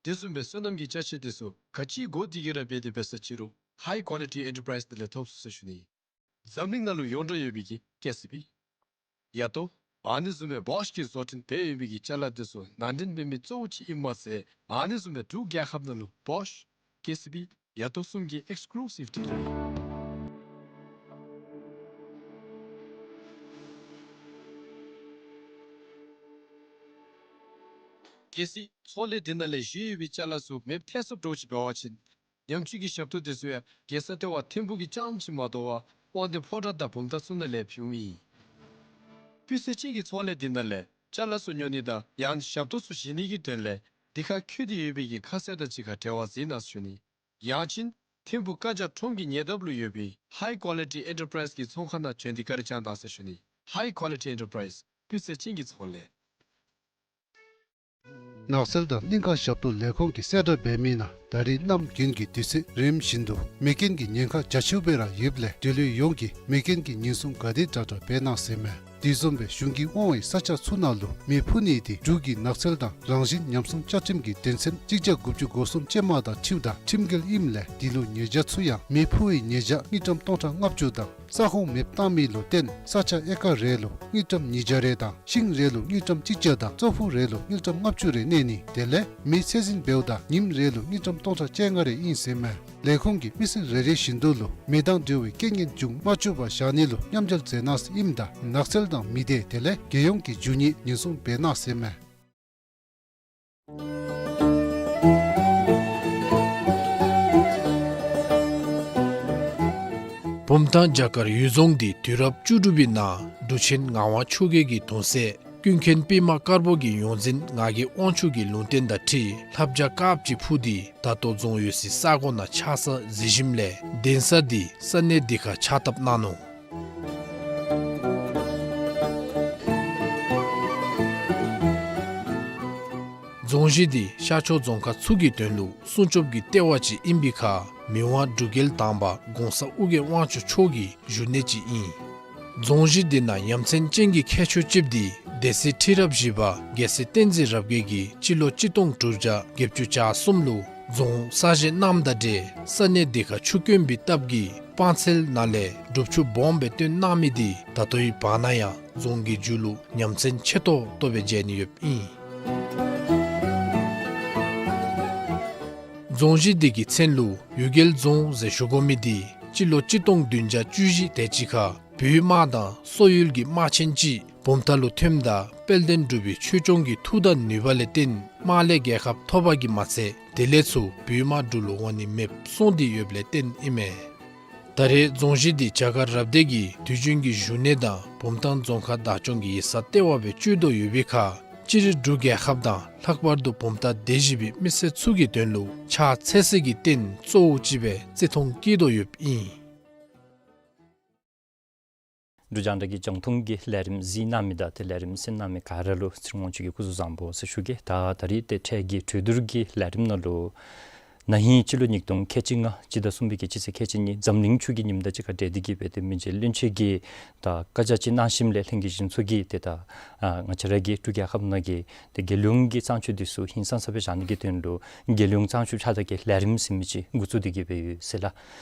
དེ་བཟུམ་སྦེ་སོ་ནམ་གྱི་ཅ་ཆས་དེ་ཚུ་ག་ཅི་དགོ་དེ་གིས་ར་འབད་དེ་འབད་ས་ཅི་རུང་High Quality Enterprise ནང་ལས་ཐོབ་ཚུགས་ཟེར་ཞུ་ནི། འཛམ་གླིང་ནང་ལུ་ཡོངས་གྲགས་ཡོད་པའི་གི་ཀེ་སི་བི། ཡ་ཏོ། ཨ་ནི་བཟུམ་སྦེ་བོཤ་གིས་བཟོ་སྐྲུན་འབད་ཡོད་པའི་གི་ཅ་ལ་དེ་ཚུ་ནང་འདྲེན་འབད་མི་གཙོ་བོ་ཅིག་ཨིནམ་མ་ཚད་ཨ་ནི་བཟུམ་སྦེ་འབྲུག་རྒྱལ་ཁབ་ནང་ལུ་བོཤ་ཀེ་སི་བི་ཡ་ཏོ་གསུམ་གྱི་ཨེགསི་ཀུ་ལུ་སིབ་ཌི་ལར་ཨིན། གལ་སྲིད་ཚོང་ལས་འདི་ནང་ལས་བཞེས་ཡོད་པའི་ཅ་ལ་ཚུ་མེདཔ་ཐལ་སོངམ་འདྲཝ་ཅིག་འབད་བ་ཅིན་ཉམས་བཅོས་ཀྱི་ཞབས་ཏོག་དེ་ཚུ་ཡང་རྒྱལ་ས་ལྟེ་བ་ཐིམ་ཕུག་གི་རྐྱངམ་ཅིག་མ་དོ་བར་དབང་འདུས་ཕོ་བྲང་དང་བུམ་ཐང་ཚུ་ནང་ལས་ཕུལཝ་ཨིན། སྤུས་ཚད་ཅན་གྱི་ཚོང་ལས་འདི་ནང་ལས་ཅ་ལ་ཚུ་ཉོ་ནི་དང་ཡང་ཞབས་ཏོག་ཚུ་བཞེས་ནི་གི་དོན་ལས་འདི་ཁར་བཀོད་དེ་ཡོད་པའི་གི་ཁ་གསལ་དང་གཅིག་ཁར་འབྲེལ་བ་མཛད་གནང་ཞུ་ནི། ཡང་ཅིན་ཐིམ་ཕུག་བཀའ་རྒྱ་ཁྲོམ་གྱི་ཉེ་འདབས་ལུ་ཡོད་པའི་High Quality Enterprise གི་ཚོང་ཁང་ནང་བྱོན་ཏེ་བཀའ་དྲིན་བསྐྱང་གནང་ཟེར་ཞུ་ནི། High Quality Enterprise སྤུས་ཚད་ཅན་གྱི་ཚོང་ལས། ནགས་ཚལ་དང་གླིང་ཁ་ཞབས་ཏོག་ལས་ཁུངས་ཀྱིས་གསལ་བསྒྲགས་འབད་མི་ནང་ད་རེས་གནམ་དགུན་གྱི་དུས་ཚོད་རིམ་བཞིན་དུ་མེ་རྐྱེན་གྱི་ཉེན་ཁ་རྒྱ་ཆེཝ་སྦེ་ར་ཡོདཔ་ལས་འབྲེལ་ཡོད་ཡོངས་ཀྱིས་མེ་རྐྱེན་གྱི་ཉེན་སྲུང་ག་དེ་དྲག་དྲག་འབད་གནང་ཟེར་མས། དེ་བཟུམ་སྦེ་གཞུང་གིས་དབང་བའི་ས་ཆ་ཚུ་ནང་ལུ་མེ་འཕུ་ནི་དེ་འབྲུག་གི་ནགས་ཚལ་དང་རང་བཞིན་ཉམས་སྲུང་བཅའ་ཁྲིམས་ཀྱི་དོན་ཚན་གཅིག་བརྒྱ་དགུ་བཅུ་གོ་གསུམ་ཅན་མ་དང་འཁྲིལཝ་ད་ཁྲིམས་འགལ་ཨིནམ་ལས་དེ་ལུ་ཉེས་བྱ་ཚུ་ཡང་མེ་འཕུ་བའི་ཉེས་བྱ་དངུལ་ཀྲམ་སྟོང་ཕྲག་ལྔ་བཅུ་དང་ས་ཁོངས་མེདཔ་བཏང་མི་ལུ་བརྟེན་ས་ཆ་ཨེ་ཀར་རེ་ལུ་དངུལ་ཀྲམ་ཉིས་བརྒྱ་རེ་དང་ཤིང་རེ་ལུ་དངུལ་ཀྲམ་གཅིག་བརྒྱ་དང་ཙོག་ཕུད་རེ་ལུ་དངུལ་ཀྲམ་ལྔ་བཅུ་རེ་གནས་ནི་དེ་ལས་མེ་ཚད་འཛིན་འབདཝ་ད་ཉིནམ་རེ་ལུ་དངུལ་ཀྲམ་སྟོང་ཕྲག་བཅོ་ལྔ་རེ་ཨིན་ཟེར་མས། ལས་ཁུངས་ཀྱིས་མི་སེར་རེ་རེ་བཞིན་དུ་ལུ་མེ་དང་འབྲེལ་བའི་རྐྱེན་ངན་འབྱུང་མ་བཅུག་པར་བཞག་ནི་ལུ་མཉམ་འབྲེལ་མཛད་གནང་ཟེར་ཨིནམ་ད་ནགས་ཚལ་དང་མི་སྡེ་དེ་ལས་རྒྱལ་ཡོངས་ཀྱི་རྒྱུ་དངོས་ཉེན་སྲུང་འབད་གནང་ཟེར་མས། བུམ་ཐང་བྱ་དཀར་གཡུལ་རྫོང་འདི་དུས་རབས་བཅུ་དྲུག་པའི་ནང་འབྲུག་ཆེན་ངག་དབང་ཆོས་རྒྱལ་གྱི་གདུང་སྲས་ཀུན་མཁྱེན་པདྨ་དཀར་པོ་གི་ཡོངས་འཛིན་ངག་གི་དབང་ཕྱུག་གི་ལུང་བསྟན་དང་འཁྲིལ་ལྷ་བྱ་དཀརཔོ་ཅིག་འཕུར་ཏེ་ད་ལྟོ་རྫོང་ཡོད་སའི་ས་གོ་ནང་ཆགས་ས་གཟིགས་ཞིནམ་ལས་གདན་ས་འདི་ས་གནས་འདི་ཁར་ཕྱག་བཏབ་གནང་ནུག། རྫོང་གཞི་འདི་ཤར་ཕྱོགས་རྫོང་ཁག་ཚུ་གི་དོན་ལུ་སྲུང་སྐྱོབ་ཀྱི་ལྟེ་བ་ཅིག་ཨིན་པའི་ཁར་མི་དབང་འབྲུག་རྒྱལ་དང་པ་གོང་ས་ཨོ་རྒྱན་དབང་ཕྱུག་མཆོག་གི་བཞུགས་གནས་ཅིག་ཨིན། རྫོང་གཞི་འདི་ནང་ཡ་མཚན་ཅན་གྱི་ཁྱད་ཆོས་ཅིག་འདི་སྡེ་སྲིད་ཁྲི་རབས་བཞི་པ་རྒྱལ་སྲས་བསྟན་འཛིན་རབ་རྒྱས་ཀྱིས་སྤྱི་ལོ་གཅིག་སྟོང་དྲུག་བརྒྱ་བརྒྱད་ཅུ་གྱ་གསུམ་ལུ་རྫོང་གསར་བཞེངས་གནངམ་དང་འབྲེལ་ས་གནས་འདི་ཁར་ཆུ་དཀོན་པའི་སྟབས་ཀྱིས་སྤང་ཚལ་ནང་ལས་སྒྲུབ་ཆུ་སྦོམ་སྦེ་བཏོན་གནང་མི་འདི་ད་ལྟོའི་བར་ན་ཡང་རྫོང་གི་མཇུག་ལུ་ཉམས་ཚན་ཆེ་ཏོག་ཏོ་སྦེ་མཇལ་ནི་ཡོདཔ་ཨིན། རྫོང་གཞི་འདི་གི་མཚན་ལུ་གཡུལ་རྒྱལ་རྫོང་ཟེར་ཞུ་དགོ་མི་འདི་སྤྱི་ལོ་གཅིག་སྟོང་བདུན་བརྒྱ་བཅུ་བཞི་དེ་ཅིག་ཁར་བོད་དམག་དང་སོག་ཡུལ་གྱི་དམག་ཆེན་ཅིག་བུམ་ཐང་ལུ་ཐོནམ་ད་དཔལ་ལྡན་འབྲུག་པའི་ཆོས་སྐྱོང་གི་མཐུ་དང་ནུས་པ་ལས་བརྟེན་དམག་ལས་རྒྱལ་ཁ་ཐོབ་པ་གིས་མ་ཚད་དེ་ལས་ཚུར་བོད་དམག་འབྲུག་ལུ་འོང་ནི་མེདཔ་སོང་སྟེ་ཡོདཔ་ལས་བརྟེན་ཨིན་མས། ད་རེས་རྫོང་གཞི་འདི་བྱ་དཀར་རབ་སྡེ་གིས་དུས་རྒྱུན་གྱི་བཞུགས་གནས་དང་བུམ་ཐང་རྫོང་ཁག་བདག་སྐྱོང་གི་ཡིག་ཚང་ལྟེ་བ་སྦེ་སྤྱོད་དོ་ཡོད་པའི་ཁར་སྤྱིར་འབྲུག་རྒྱལ་ཁབ་དང་ལྷག་པར་དུ་བུམ་ཐང་སྡེ་བཞི་པའི་མི་སེར་ཚུ་གི་དོན་ལུ་ཕྱག་འཚལ་ས་གི་རྟེན་གཙོ་བོ་ཅིག་སྦེ་བརྩི་མཐོང་བསྐྱེད་དོ་ཡོདཔ་ཨིན། འབྲུག་རྒྱང་བསྒྲགས་ཀྱི་རྒྱང་མཐོང་གི་ལས་རིམ་གཟིགས་གནང་མི་དང་དེ་ལས་རིམ་གསན་གནང་མི་ག་ར་ལུ་ཚེ་རིང་དབང་ཕྱུག་གིས་སྐུ་གཟུགས་བཟང་པོ་ཟེར་ཞུ་གེ། ད་ད་རིས་ཏེ་འཕྲལ་གྱི་གྲོས་བསྡུར་གྱི་ལས་རིམ་ནང་ལུ་ ན་ཧིང་སྤྱི་ལོ་ཉིས་སྟོང་ཁལ་གཅིག་ལྔ་སྤྱི་ཟླ་གསུམ་པའི་གི་སྤྱི་ཚེས་ཁལ་གཅིག་གཉིས་འཛམ་གླིང་ཆུ་གི་ཉིནམ་དང་གཅིག་ཁར་འབྲེལ་ཏེ་གི་སྦེ་ཏེ་མི་རྗེ་བློན་ཆེན་གྱིས་ད་བཀའ་རྒྱ་ཅིག་གནང་ཞིནམ་ལས་ལྷན་རྒྱས་གཞུང་ཚོགས་ཀྱིས་ཏེ་ད་ཨ་ང་བཅས་ར་གི་འབྲུག་རྒྱལ་ཁབ་ནང་གི་ཏེ་རྒྱལ་ཡོངས་ཀྱི་གཙང་ཆུ་འདི་ཚུ་ཧིང་སངས་ས་སྦེ་བཞག་ནི་གི་དོན་ལུ་རྒྱལ་ཡོངས་གཙང་ཆུ་ཕྱག་བདར་གྱི་ལས་རིམ་ཟེར་མི་ཅིག་འགོ་བཙུགས་ཏེ་གི་སྦེ་ཡོད་ཟེར་ལགས།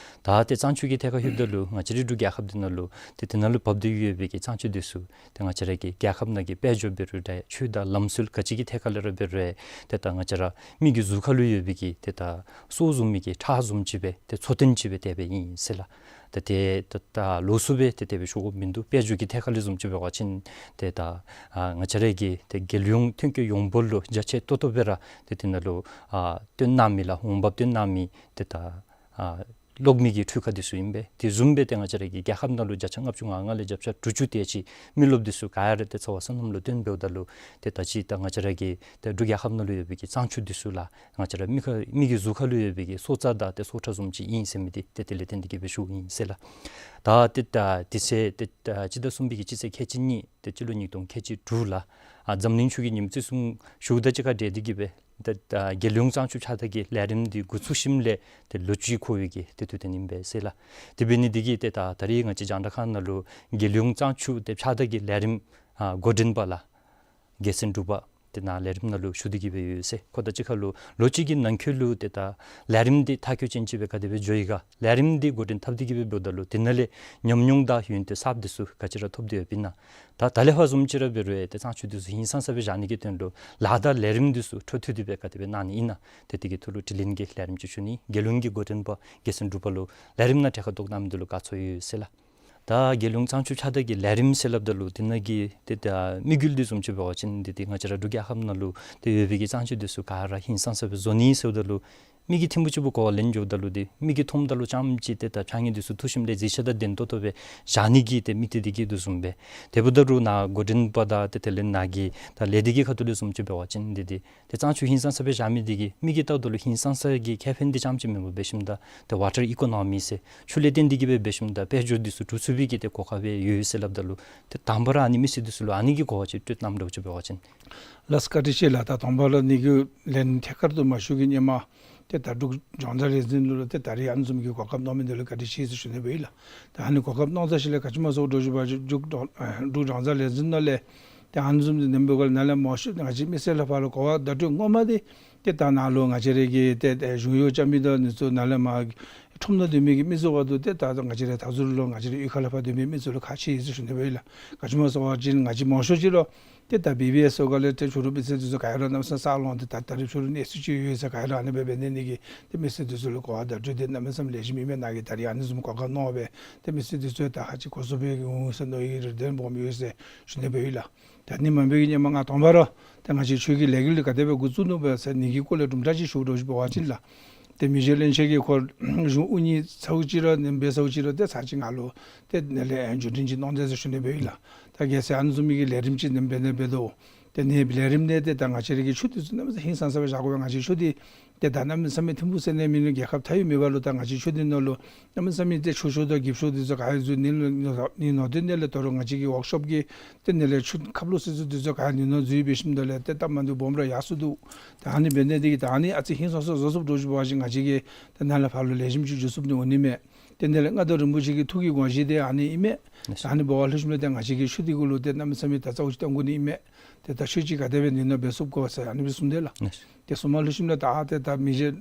ད་ཏེ་གཙང་ཆུ་གི་ཐད་ཁར་ལྷོདཔ་ད་ལུ་ང་བཅས་རའི་འབྲུག་རྒྱལ་ཁབ་འདི་ནང་ལུ་ཏེ་དེ་ནང་ལུ་འབབ་སྟེ་ཡོད་པའི་གི་གཙང་ཆུ་འདི་ཚུ་ཏེ་ང་བཅས་ར་གི་རྒྱལ་ཁབ་ནང་གི་དཔལ་འབྱོར་འབད་རུང་འདྲ་ཆོས་དང་ལམ་སྲོལ་ག་ཅི་གི་ཐད་ཁར་ལས་ར་འབད་རུང་ཏེ་ད་ང་བཅས་ར་མི་གི་གཟུགས་ཁར་ལུ་ཡོད་པའི་གི་ཏེ་ད་སྲོག་བཟུམ་མའི་གི་ཁྲག་བཟུམ་ཅིག་སྦེ་ཏེ་འཚོ་རྟེན་ཅིག་སྦེ་དེ་སྦེ་ཨིན་ཟེར་ལགས། ཏེ་ཏེ་ད་ད་ལོགས་སུ་སྦེ་ཏེ་དེ་སྦེ་ཞུ་དགོཔ་མིན་འདུག། དཔལ་འབྱོར་གྱི་ཐད་ཁར་ལས་བཟུམ་ཅིག་འབད་བ་ཅིན་ཏེ་ད་ཨ་ང་བཅས་ར་གི་ཏེ་རྒྱལ་ཡོངས་ཐོན་སྐྱེད་ཡོངས་འབོར་ལུ་རྒྱ་ཆེ་ཏོག་ཏོ་སྦེ་ར་ཏེ་དེ་ནང་ལུ་ཨ་བཏོན་གནང་མི་ལགས་འོང་འབབ་བཏོན་གནང་མི་ཏེ་ད་ཨ་གློག་མེ་གི་འཕྲུལ་ཁང་འདི་ཚུ་ཨིན་པས། དེ་བཟུམ་སྦེ་ཏེ་ང་བཅས་ར་གི་རྒྱལ་ཁབ་ནང་ལུ་བརྒྱ་ཆ་ལྔ་བཅུ་ང་ལྔ་ལས་བརྒྱ་ཆ་དྲུག་ཅུ་དེ་ཅིག་མི་རློབས་འདི་ཚུ་ག་ར་ཏེ་ཚ་བ་སོ་ནམ་ལུ་བཏོན་འབདཝ་ད་ལུ་ཏེ་ད་ཅི་ད་ང་བཅས་ར་གི་ཏེ་འབྲུག་རྒྱལ་ཁབ་ནང་ལུ་ཡོད་པའི་གི་གཙང་ཆུ་འདི་ཚུ་ལགས་ང་བཅས་ར་མི་ཁ་མི་གི་གཟུགས་ཁར་ལུ་ཡོད་པའི་གི་སྲོག་རྩ་དང་ཏེ་སྲོག་ཁྲག་བཟུམ་ཅིག་ཨིན་ཟེར་མི་འདི་ཏེ་དེ་ལས་བརྟེན་ཏེ་གི་སྦེ་ཞུཝ་ཨིན་ཟེར་ལགས། ད་ཏེ་ད་དེ་ཚེ་ཏེ་ད་སྤྱི་ཟླ་གསུམ་པའི་གི་སྤྱི་ཚེས་ཁལ་གཅིག་གཉིས་ཏེ་སྤྱི་ལོ་ཉིས་སྟོང་ཁལ་གཅིག་དྲུག་ལགས། ཨ་འཛམ་གླིང་ཆུ་གི་ཉིནམ་བརྩི་སྲུང་ཞུཝ་དང་གཅིག་ཁར་འབྲེལ་ཏེ་གི་སྦེ་ཏེ་ད་རྒྱལ་ཡོངས་གཙང་ཆུ་ཕྱག་བདར་གྱི་ལས་རིམ་འདི་འགོ་བཙུགས་ཞིནམ་ལས་ཏེ་ལོ་གཅིག་འཁོར་བའི་གི་ཏེ་དུས་སྟོན་ཨིན་པས་ཟེར་ལགས། དེ་འབད་ནི་འདི་གིས་ཏེ་ད་ད་རེས་ང་བཅས་རྒྱང་བསྒྲགས་ཁང་ནང་ལུ་རྒྱལ་ཡོངས་གཙང་ཆུ་ཏེ་ཕྱག་བདར་གྱི་ལས་རིམ་ཨ་འགོ་འདྲེན་པ་ལགས་རྒྱལ་མཚན་འབྲུག་པ་ཏེ་ནཱ་ལས་རིམ་ནང་ལུ་ཞུགས་ཏེ་གི་སྦེ་ཡོད་ཟེར། ཁོ་དང་གཅིག་ཁར་ལུ་ལོ་གཅིག་གི་ནང་འཁོད་ལུ་ཏེ་ད་ལས་རིམ་འདི་མཐའ་འཁྱོལ་ཅན་ཅིག་སྦེ་ག་དེ་སྦེ་འགྱོ་ཡི་ག། ལས་རིམ་འདི་འགོ་འདྲེན་འཐབ་སྟེ་གི་སྦེ་འབདཝ་ད་ལུ་དེ་ནང་ལས་ཉམས་མྱོང་དང་ཡོན་ཏན་གསརཔ་འདི་ཚུ་ག་ཅི་ར་ཐོབ་སྟེ་ཡོདཔ་ཨིན་ན། ད་ད་ལས་ཕར་བཟུམ་ཅིག་ར་འབད་རུང་ཏེ་གཙང་ཆུ་འདི་ཚུ་ཧིང་སངས་ས་སྦེ་བཞག་ནི་གི་དོན་ལུ་ལཱ་དང་ལས་རིམ་འདི་ཚུ་འཕྲོ་མཐུད་དེ་སྦེ་ག་དེ་སྦེ་གནང་ནི་ཨིན་ན། ཏེ་དེ་གི་ཐོག་ལུ་དྲི་ལན་གྱི་ལས་རིམ་ཅིག་ཞུ་ནི། རྒྱལ་ཡོངས་ཀྱི་འགོ་འདྲེན་པ་རྒྱལ་མཚན་འབྲུག་པ་ལུ་ལས་རིམ་ནང་གྲལ་ཁར་གཏོགས་གནང་མི་འདི་ལུ་དགའ་ཚོར་ཡོད་ཟེར་ལགས། ད་རྒྱལ་ཡོངས་གཙང་ཆུ་ཕྱག་བདར་གྱི་ལས་རིམ་ཟེར་སླབ་ད་ལུ་དེ་ནང་གི་ཏེ་ད་དམིགས་ཡུལ་འདི་བཟུམ་ཅིག་འབད་བ་ཅིན་ཏེ་ཏེ་ང་བཅས་ར་འབྲུག་རྒྱལ་ཁབ་ནང་ལུ་ཏེ་ཡོད་པའི་གི་གཙང་ཆུ་འདི་ཚུ་ག་ར་ཧིང་སངས་ས་སྦེ་བཟོ་ནི་ཟེརཝ་ད་ལུ་མི་གིས་ཐིམ་ཕུག་ཅིག་པོ་གོ་བ་ལེན་འགྱོཝ་ད་ལུ་ཏེ་མི་གིས་མཐོངམ་ད་ལུ་རྐྱངམ་ཅིག་ཏེ་ད་ཕྱགས་སྙིགས་འདི་ཚུ་འཐུ་ཞིནམ་ལས་གཟི་བྱ་དང་ལྡན་ཏོག་ཏོ་སྦེ་བཞག་ནི་གི་ཏེ་དམིགས་གཏད་འདི་གིས་དོ་བཟུམ་སྦེ། དེ་འབདཝ་ད་ལུ་ནཱ་འགོ་འདྲེན་པ་དང་ཏེ་དེ་ལས་ནཱ་གི་ད་ལས་སྡེ་གི་ཁ་ཐུག་ལས་བཟུམ་ཅིག་འབད་བ་ཅིན་ཏེ་ཏེ་ཏེ་གཙང་ཆུ་ཧིང་སངས་ས་སྦེ་བཞག་མི་འདི་གིས་མི་གིས་བལྟཝ་ད་ལུ་ཧིང་སངས་ས་གི་ཁེ་ཕན་འདི་རྐྱངམ་ཅིག་མེན་པར་འབད་ཞིནམ་ད་ཏེ་ཝ་ཊར་ཨི་ཀོ་ནོ་མི་ཟེར་ཆུ་ལས་བརྟེན་ཏེ་གི་སྦེ་འབད་ཞིནམ་ད་དཔལ་འབྱོར་འདི་ཚུ་གྲུབ་ཚུགས་པའི་གི་ཏེ་གོ་སྐབས་སྦེ་ཡོད་ཟེར་སླབ་ད་ལུ་ཏེ་དང་པ་ར་ཨ་ནི་མི་སེར་འདི་ཚུ་ལུ་ཨ་ནི་གི་གོ་བ་ཅིག་སྤྲོད་གནངམ་འདྲཝ་ཅིག་འབད་བ་ཅིན། ལགས་བཀའ་དྲིན་ཆེ་ལགས། ད་དང་པ་ར་ཨ་ནི་གི་ལན་ཐད་ཀར་དུ་མ་ཞུ་གི་སྔོན་མ་ཏེ་ད་འབྲུག་རྒྱང་བསྒྲགས་ལས་འཛིན་ལུ་ཏེ་ད་རེས་ཨ་ནི་བཟུམ་གྱི་གོ་སྐབས་གནང་མི་འདི་ལུ་བཀའ་དྲིན་ཆེ་ཟེར་ཞུ་ནི་སྦེ་ཨིན་ལགས། ད་ཨ་ནི་གོ་སྐབས་གནང་ཚར་ཞིནམ་ལས་ག་ཅི་སྨོ་ཟེར་འབྲུག་རྒྱང་བསྒྲགས་ལས་འཛིན་ནང་ལས་ཏེ་ཨ་ནི་བཟུམ་འདི་ནེམ་འབདཝ་ལས་ནཱ་ལས་མང་ཤོས་ང་བཅས་མི་སེར་ལུ་ཕར་ལུ་གོ་བ་བརྡ་སྤྲོད་ངོ་མ་འདི་ཏེ་ད་ནཱ་ལུ་ང་བཅས་ར་གི་ཏེ་ཏེ་གཞུང་གཡོག་རྐྱབ་མི་དང་ཨ་ནི་ཚུ་ནཱ་ལས་མར་ཁྲོམ་ནང་སྡོད་མི་གི་མི་ཚུ་ག་དེ་ཏེ་ད་ང་བཅས་ར་ད་ཚུར་ལུ་ང་བཅས་ར་གཡུས་ཁ་ལས་ཕར་སྡོད་མི་མི་ཚུ་ལུ་ཁག་ཆེ་ཟེར་ཞུ་ནི་སྦེ་ཨིན་ལགས། ག་ཅི་སྨོ་ཟེར་བ་ཅིན་ང་བཅས་མང་ཤོས་ཅིག་ལུ་ཏེ་ད་བི་བི་ཨེསི་སོགས་ཀ་ལས་ཏེ་ཕྱི་རུ་མི་སེར་འདི་ཚུ་ག་ར་གནམ་མེད་ས་མེད་བསགས་ལོང་ཏེ་ད་ད་རེས་ཕྱི་རུ་གནས་ཚུལ་ཅིག་ཡོད་ཟེར་ག་ར་ཨ་ནི་སྦེ་འབད་ནི་གིས་ཏེ་མི་སེར་འདི་ཚུ་ལུ་གོ་བ་བརྡ་སྤྲོད་འདི་གནམ་མེད་ས་མེད་ལེགས་ཤོམ་ཨིན་མས། ནཱ་གིས་ད་རེས་ཨ་ནི་བཟུམ་གོ་སྐབས་གནང་བས་ཏེ་མི་སེར་འདི་ཚུ་ད་ཧ་ཅིག་གོ་ཚོད་སྦེ་འོང་ཟེར་མནོ་ཡི་རེ་འདོད་སྦོམ་ཡོད་ཟེར་ཞུ་ནི་སྦེ་ཨིན་ལགས། ད་ཨ་ནི་མ་འབད་བའི་སྔོན་མ་ང་དང་པ་ར་ཏེ་ང་བཅས་ཆུ་གི་ལས་འགུལ་འདི་ག་དེ་སྦེ་འགོ་བཙུགས་ནུག་པས་ཟེར་ནི་གི་སྐོར་ལས་དུམ་གྲ་ཅིག་ཞུ་དོ་ཞུ་འབད་བ་ཅིན་ལགས། ཏེ་མི་རྗེ་བློན་ཆེན་གྱིས་ཁོ་གཞུང་དབུ་བརྙེས་ཚརཝ་ཅིག་ར་ནེམ་འབད་ཚརཝ་ཅིག་ར་ཏེ་ཚར་ཅིག་ང་ལུ་ཏེ་ནཱ་ལས་བརྒྱུད་འཕྲིན་ཅིག་གནང་མཛད་ཟེར་ཞུ་ནི་སྦེ་ཨིན་ལགས། ད་གལ་སྲིད་ཨ་ནི་བཟུམ་མའི་གི་ལས་རིམ་ཅིག་ནེམ་འབད་ནི་འབད་དོ། ཏེ་ནི་ལས་རིམ་ནང་ཏེ་ད་ང་བཅས་ར་གི་ཆུ་འདི་ཚུ་གནམ་མེད་ས་མེད་ཧིང་སངས་ས་སྦེ་བཞག་དགོ་པས། ང་བཅས་ཆུ་འདི་ཏེ་ད་གནམ་མེད་ས་མེད་ཐིམ་ཕུག་ཟེར་ནི་མེན་ན་རྒྱལ་ཁབ་མཐའ་དབུས་མེད་པ་ལུ་ད་ང་བཅས་ཆུ་འདི་ནང་ལུ་གནམ་མེད་ས་མེད་ཏེ་ཆུ་ཤོག་དང་འགྱིབ་ཤོག་འདི་ཚུ་ག་ར་འཛུལ་ནི་ལུ་ནི་ནོར་དོན་ནི་ལས་དོ་རུང་ང་བཅས་ཀྱི་ཝརཀ་ཤོབ་ཀྱི་ཏེ་ནི་ལས་ཆུ་ཁབ་ལོག་སི་སི་འདི་ཚུ་ག་ར་ནི་ནོར་འཛུལ་འབད་ཞིནམ་ད་ལས་ཏེ་སྟབས་མ་བདེཝ་སྦོམ་ར་ཡར་སོང་འདུག། ད་ཨ་ནི་འབད་ནི་འདི་གིས་ད་ཨ་ནི་ཨ་ཙི་ཧིང་སངས་ས་བཟོ་ཚུགསཔ་འདྲཝ་ཅིག་འབད་བ་ཅིན་ང་བཅས་ཀྱིས་ད་ནཱ་ལས་ཕར་ལུ་ལེགས་ཤོམ་ཅིག་འགྱོ་ཚུགསཔ་འདི་འོང་ནི་མས། ཏེ་ནི་ལས་མངའ་བདག་རིན་པོ་ཆེ་གི་ཐུགས་ཀྱི་དགོངས་བཞེད་འདི་ཨ་ནི་ཨིན་མས། ད་ཨ་ནི་འབད་བ་ལྷོད་ཞིནམ་ལས་ཏེ་ང་བཅས་ཀྱིས་ཆུ་འདི་གུ་ལུ་ཏེ་གནམ་མེད་ས་མེད་ད་རྩ་བ་ཅིག་གཏང་དགོ་ནི་ཨིན་མས། ཏེ་ད་ཆུ་ཅིག་ག་དེ་སྦེ་ནི་ནོར་འབད་ཚུགསཔ་གོ་ཟེར་ཨ་ནི་སྦེ་གསུངས་དེས་ལགས། ཏེ་གསུངམ་ལྷོད་ཞིནམ་ལས་ད་ཏེ་ད་མི་རྗེ་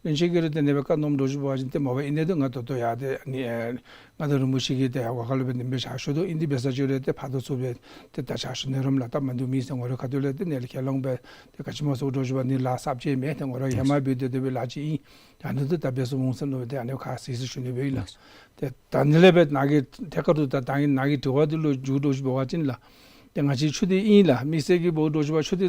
བློན་ཆེན་གྱིས་ར་ཏེ་ནི་སྦེ་བཀའ་གནངམ་འདྲཝ་ཅིག་འབད་བ་ཅིན་ཏེ་མ་པ་ཨིན་ནི་འདི་ང་ད་ལྟོ་ཡང་ཏེ་ཨ་ནི་ཨེ་མངའ་བདག་རིན་པོ་ཆེ་གིས་ཏེ་ཡར་ཝརཀ་ལུ་སྦེ་ནི་སྦེ་ཕྱག་ཞུ་དོ་ཨིན། དེ་འབད་ས་ཅིག་རུང་ཏེ་ཕར་དང་ཚུར་སྦེ་ཏེ་ད་ཕྱག་ཞུ་ནི་རུང་ལགས་སྟབས་མ་བདེཝ་མེད་ཟེར་ངོ་ར་ཁ་ཐུག་ལས་ཏེ་ནི་ལས་ཁས་བླངས་སྦེ་ཏེ་ག་ཅི་སྨོ་ཟེར་འདྲཝ་ཅིག་འབད་ནི་ལཱ་གསརཔ་ཅིག་མེན། ཏེ་ངོ་ར་ཧེ་མ་འབད་དེ་དེ་སྦེ་ལཱ་ཅིག་ཨིན། ད་ཨ་ནི་འདི་ད་འབད་ཚུགས་འོང་ཟེར་མནོ་སྦེ་ཏེ་ཨ་ནི་ཁ་ཟེར་ཟེར་ཞུ་ནི་སྦེ་ཨིན་ལགས། ཏེ་ད་ནི་ལས་འབད་ནཱ་གི་ཐད་ཁར་དུ་ད་ད་ནཱ་གི་དྲི་བ་འདི་ལུ་འཇུག་འདྲཝ་ཅིག་འབད་བ་ཅིན་ལགས། ཏེ་ང་བཅས་ཆུ་འདི་ཨིན་ལགས། དམིགས་བསལ་གྱི་འབད་འདྲཝ་ཅིག་འབད་ཆུ་འདི་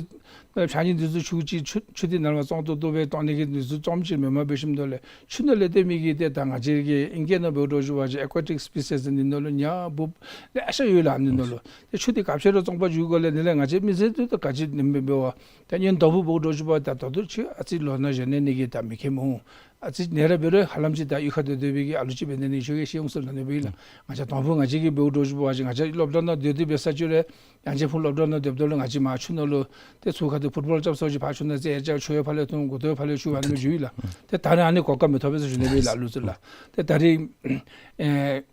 ཕྱགས་སྙིགས་འདི་ཚུ་ཆུ་ཅིག་ཆུ་ཆུ་འདི་ནང་ལས་བཙོང་ཏོག་ཏོ་སྦེ་བཏོན་ནི་གི་འདི་ཚུ་རྩོམ་ཅིག་མེནམ་འབད་ཞིནམ་ད་ལས་ཆུ་ནང་ལས་ཏེ་མི་གིས་ཏེ་ད་ང་བཅས་ཀྱི་ཨིང་སྐད་ནང་འབད་འདྲཝ་ཅིག་འབད་ཅིན་ཨེ་ཀུ་ཨ་ཊིག་སི་པི་སི་ཨེས་ནི་ནང་ལུ་ཉ་འབུཔ་ལེ་ཤ་ཡོད་ལགས། ཨ་ནི་ནང་ལུ་ཏེ་ཆུ་འདི་ག་ཅི་ར་བཙོང་པར་འགྱོ་དགོ་ལས་ནི་ལས་ང་བཅས་མི་སེར་འདི་ད་ག་ཅི་ནི་འབད་འབད་བ་ད་ཉིནམ་དང་པོ་འབད་འདྲཝ་ཅིག་འབད་ད་ད་ལྟོ་ཆུ་ཨ་ཙི་ལོ་ན་གཞོན་ནི་གིས་ད་མི་མཁྱེན་འོང་། ཨ་ཙི་ནེ་ར་འབད་རུང་ཧ་ལམ་ཅིག་ད་གཡུས་ཁར་སྡོད་སྡོད་པའི་གི་ཨ་ལུ་ཅིག་འབད་ནི་ནི་ཁྱོད་ཀྱིས་ཤེས་འོང་ཟེར་སླབ་ནི་སྦེ་ཨིན་ལགས། ང་བཅས་དང་ཕུ་ང་བཅས་ཀྱིས་འབདཝ་འདྲཝ་ཅིག་འབད་བ་ཅིན་ང་བཅས་སློབ་གྲྭ་ནང་སྡོད་དེ་འབད་ས་ཅིག་རུང་ཡང་ཅིན་ཕུ་སློབ་གྲྭ་ནང་སྡོདཔ་ད་ལུ་ང་བཅས་མར་ཆུ་ནང་ལུ་ཏེ་ཚུར་ཁ་ཐུག་ཕུཊ་བཱོལ་རྐྱབ་ས་ཅིག་ཕར་ཆུ་ནང་རྩེད་རྐྱབ་ཆུ་ཡང་ཕར་ལས་འཐུང་མགུ་ཏོ་ཡང་ཕར་ལས་འཁྱུ་ཨ་ནི་སྦེ་འགྱོཝ་ཨིན་ལགས། ཏེ་ད་རེས་ཨ་ནི་གོ་སྐབས་མི་ཐོབ་པས་ཟེར་ཞུ་ནི་སྦེ་ཨིན་ལགས་ཨ་ལུ་ཚུ་ལགས། ཏེ་ད་རེས་ཨེ་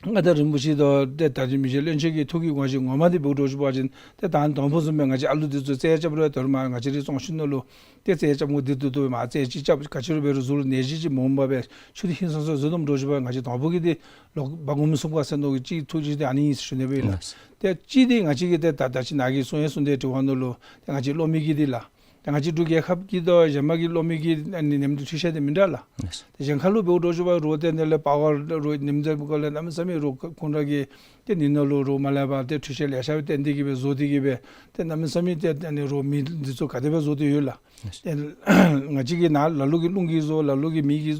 མངའ་བདག་རིན་པོ་ཆེ་དང་ཏེ་ད་རེས་མི་རྗེ་བློན་ཆེན་གྱི་ཐུགས་ཀྱི་དགོངས་བཞེད་ངོ་མ་འདི་འབདཝ་འདྲཝ་ཅིག་འབད་བ་ཅིན་ཏེ་ད་དང་ཕུ་བཟུམ་སྦེ་ང་བཅས་ཨ་ལུ་འདི་ཚུ་རྩེད་རྐྱབ་རུང་ད་རུང་མར་ང་བཅས་རའི་བཙོན་ཤུལ་ནང་ལུ་ཏེ་རྩེད་རྐྱབ་དགོ་འདི་བཏུབ་བཏུབ་སྦེ་མར་རྩེད་ཅིག་རྐྱབ་ག་ཅི་རུང་འབད་རུང་གཟུགས་ལུ་ནད་གཞི་ཅིག་མ་འོང་པར་སྦེ་ཆུ་འདི་ཧིང་སངས་ས་བཟོ་དོ་འདྲཝ་ཅིག་འབད་བ་ང་བཅས་དང་ཕུ་གི་འདི་ལོག་འབག་འོང་མི་ཚུགས་ག་ཟེར་མནོ་གི་ཅིག་ཐུགས་བཞེད་འདི་ཨ་ནི་ཨིན་ཟེར་ཞུ་ནི་སྦེ་ཨིན་ལགས། ལགས། ཏེ་གཅིག་འདི་ང་བཅས་ཀྱིས་ཏེ་ད་ད་ཅི་ནཱ་གིས་གསུང་ཡང་གསུངས་ཏེ་དྲི་བ་ནང་ལུ་ཏེ་ང་བཅས་སློབ་མི་གི་འདི་ལགས། ཏེ་ང་བཅས་འབྲུག་རྒྱལ་ཁབ་ཀྱི་དང་གཞན་མ་གི་སློབ་མི་གི་ཨ་ནི་ཉིནམ་དུ་འཕྲུལ་ཆས་འདི་མི་འདྲ་ལགས། ལགས། ཏེ་གཞན་ཁ་ལུ་འབདཝ་འདྲཝ་ཅིག་འབད་རུང་ཏེ་ནཱ་ལས་པ་ཝར་རུང་ཉིནམ་དུ་འབད་དགོ་ལས་གནམ་མེད་ས་མེད་རུང་ཁོང་ར་གིས་ཏེ་ཉིནམ་ནང་ལུ་རུང་མར་ལས་ཕར་ཏེ་འཕྲུལ་ཆས་ལེ་ཤ་སྦེ་བཏོན་ཏེ་གི་སྦེ་བཟོ་སྟེ་གི་སྦེ་ཏེ་གནམ་མེད་ས་མེད་ཏེ་ཨ་ནི་རུང་མི་འདི་ཚུ་ག་དེ་སྦེ་བཟོ་སྟེ་ཡོད་ལགས། ལགས། ཏེ་ང་བཅས་ཀྱིས་ནཱ་ལ་ལུ་གིས་རླུང་གིས་བཟོ་ལ་ལུ་གིས་མེ་གིས་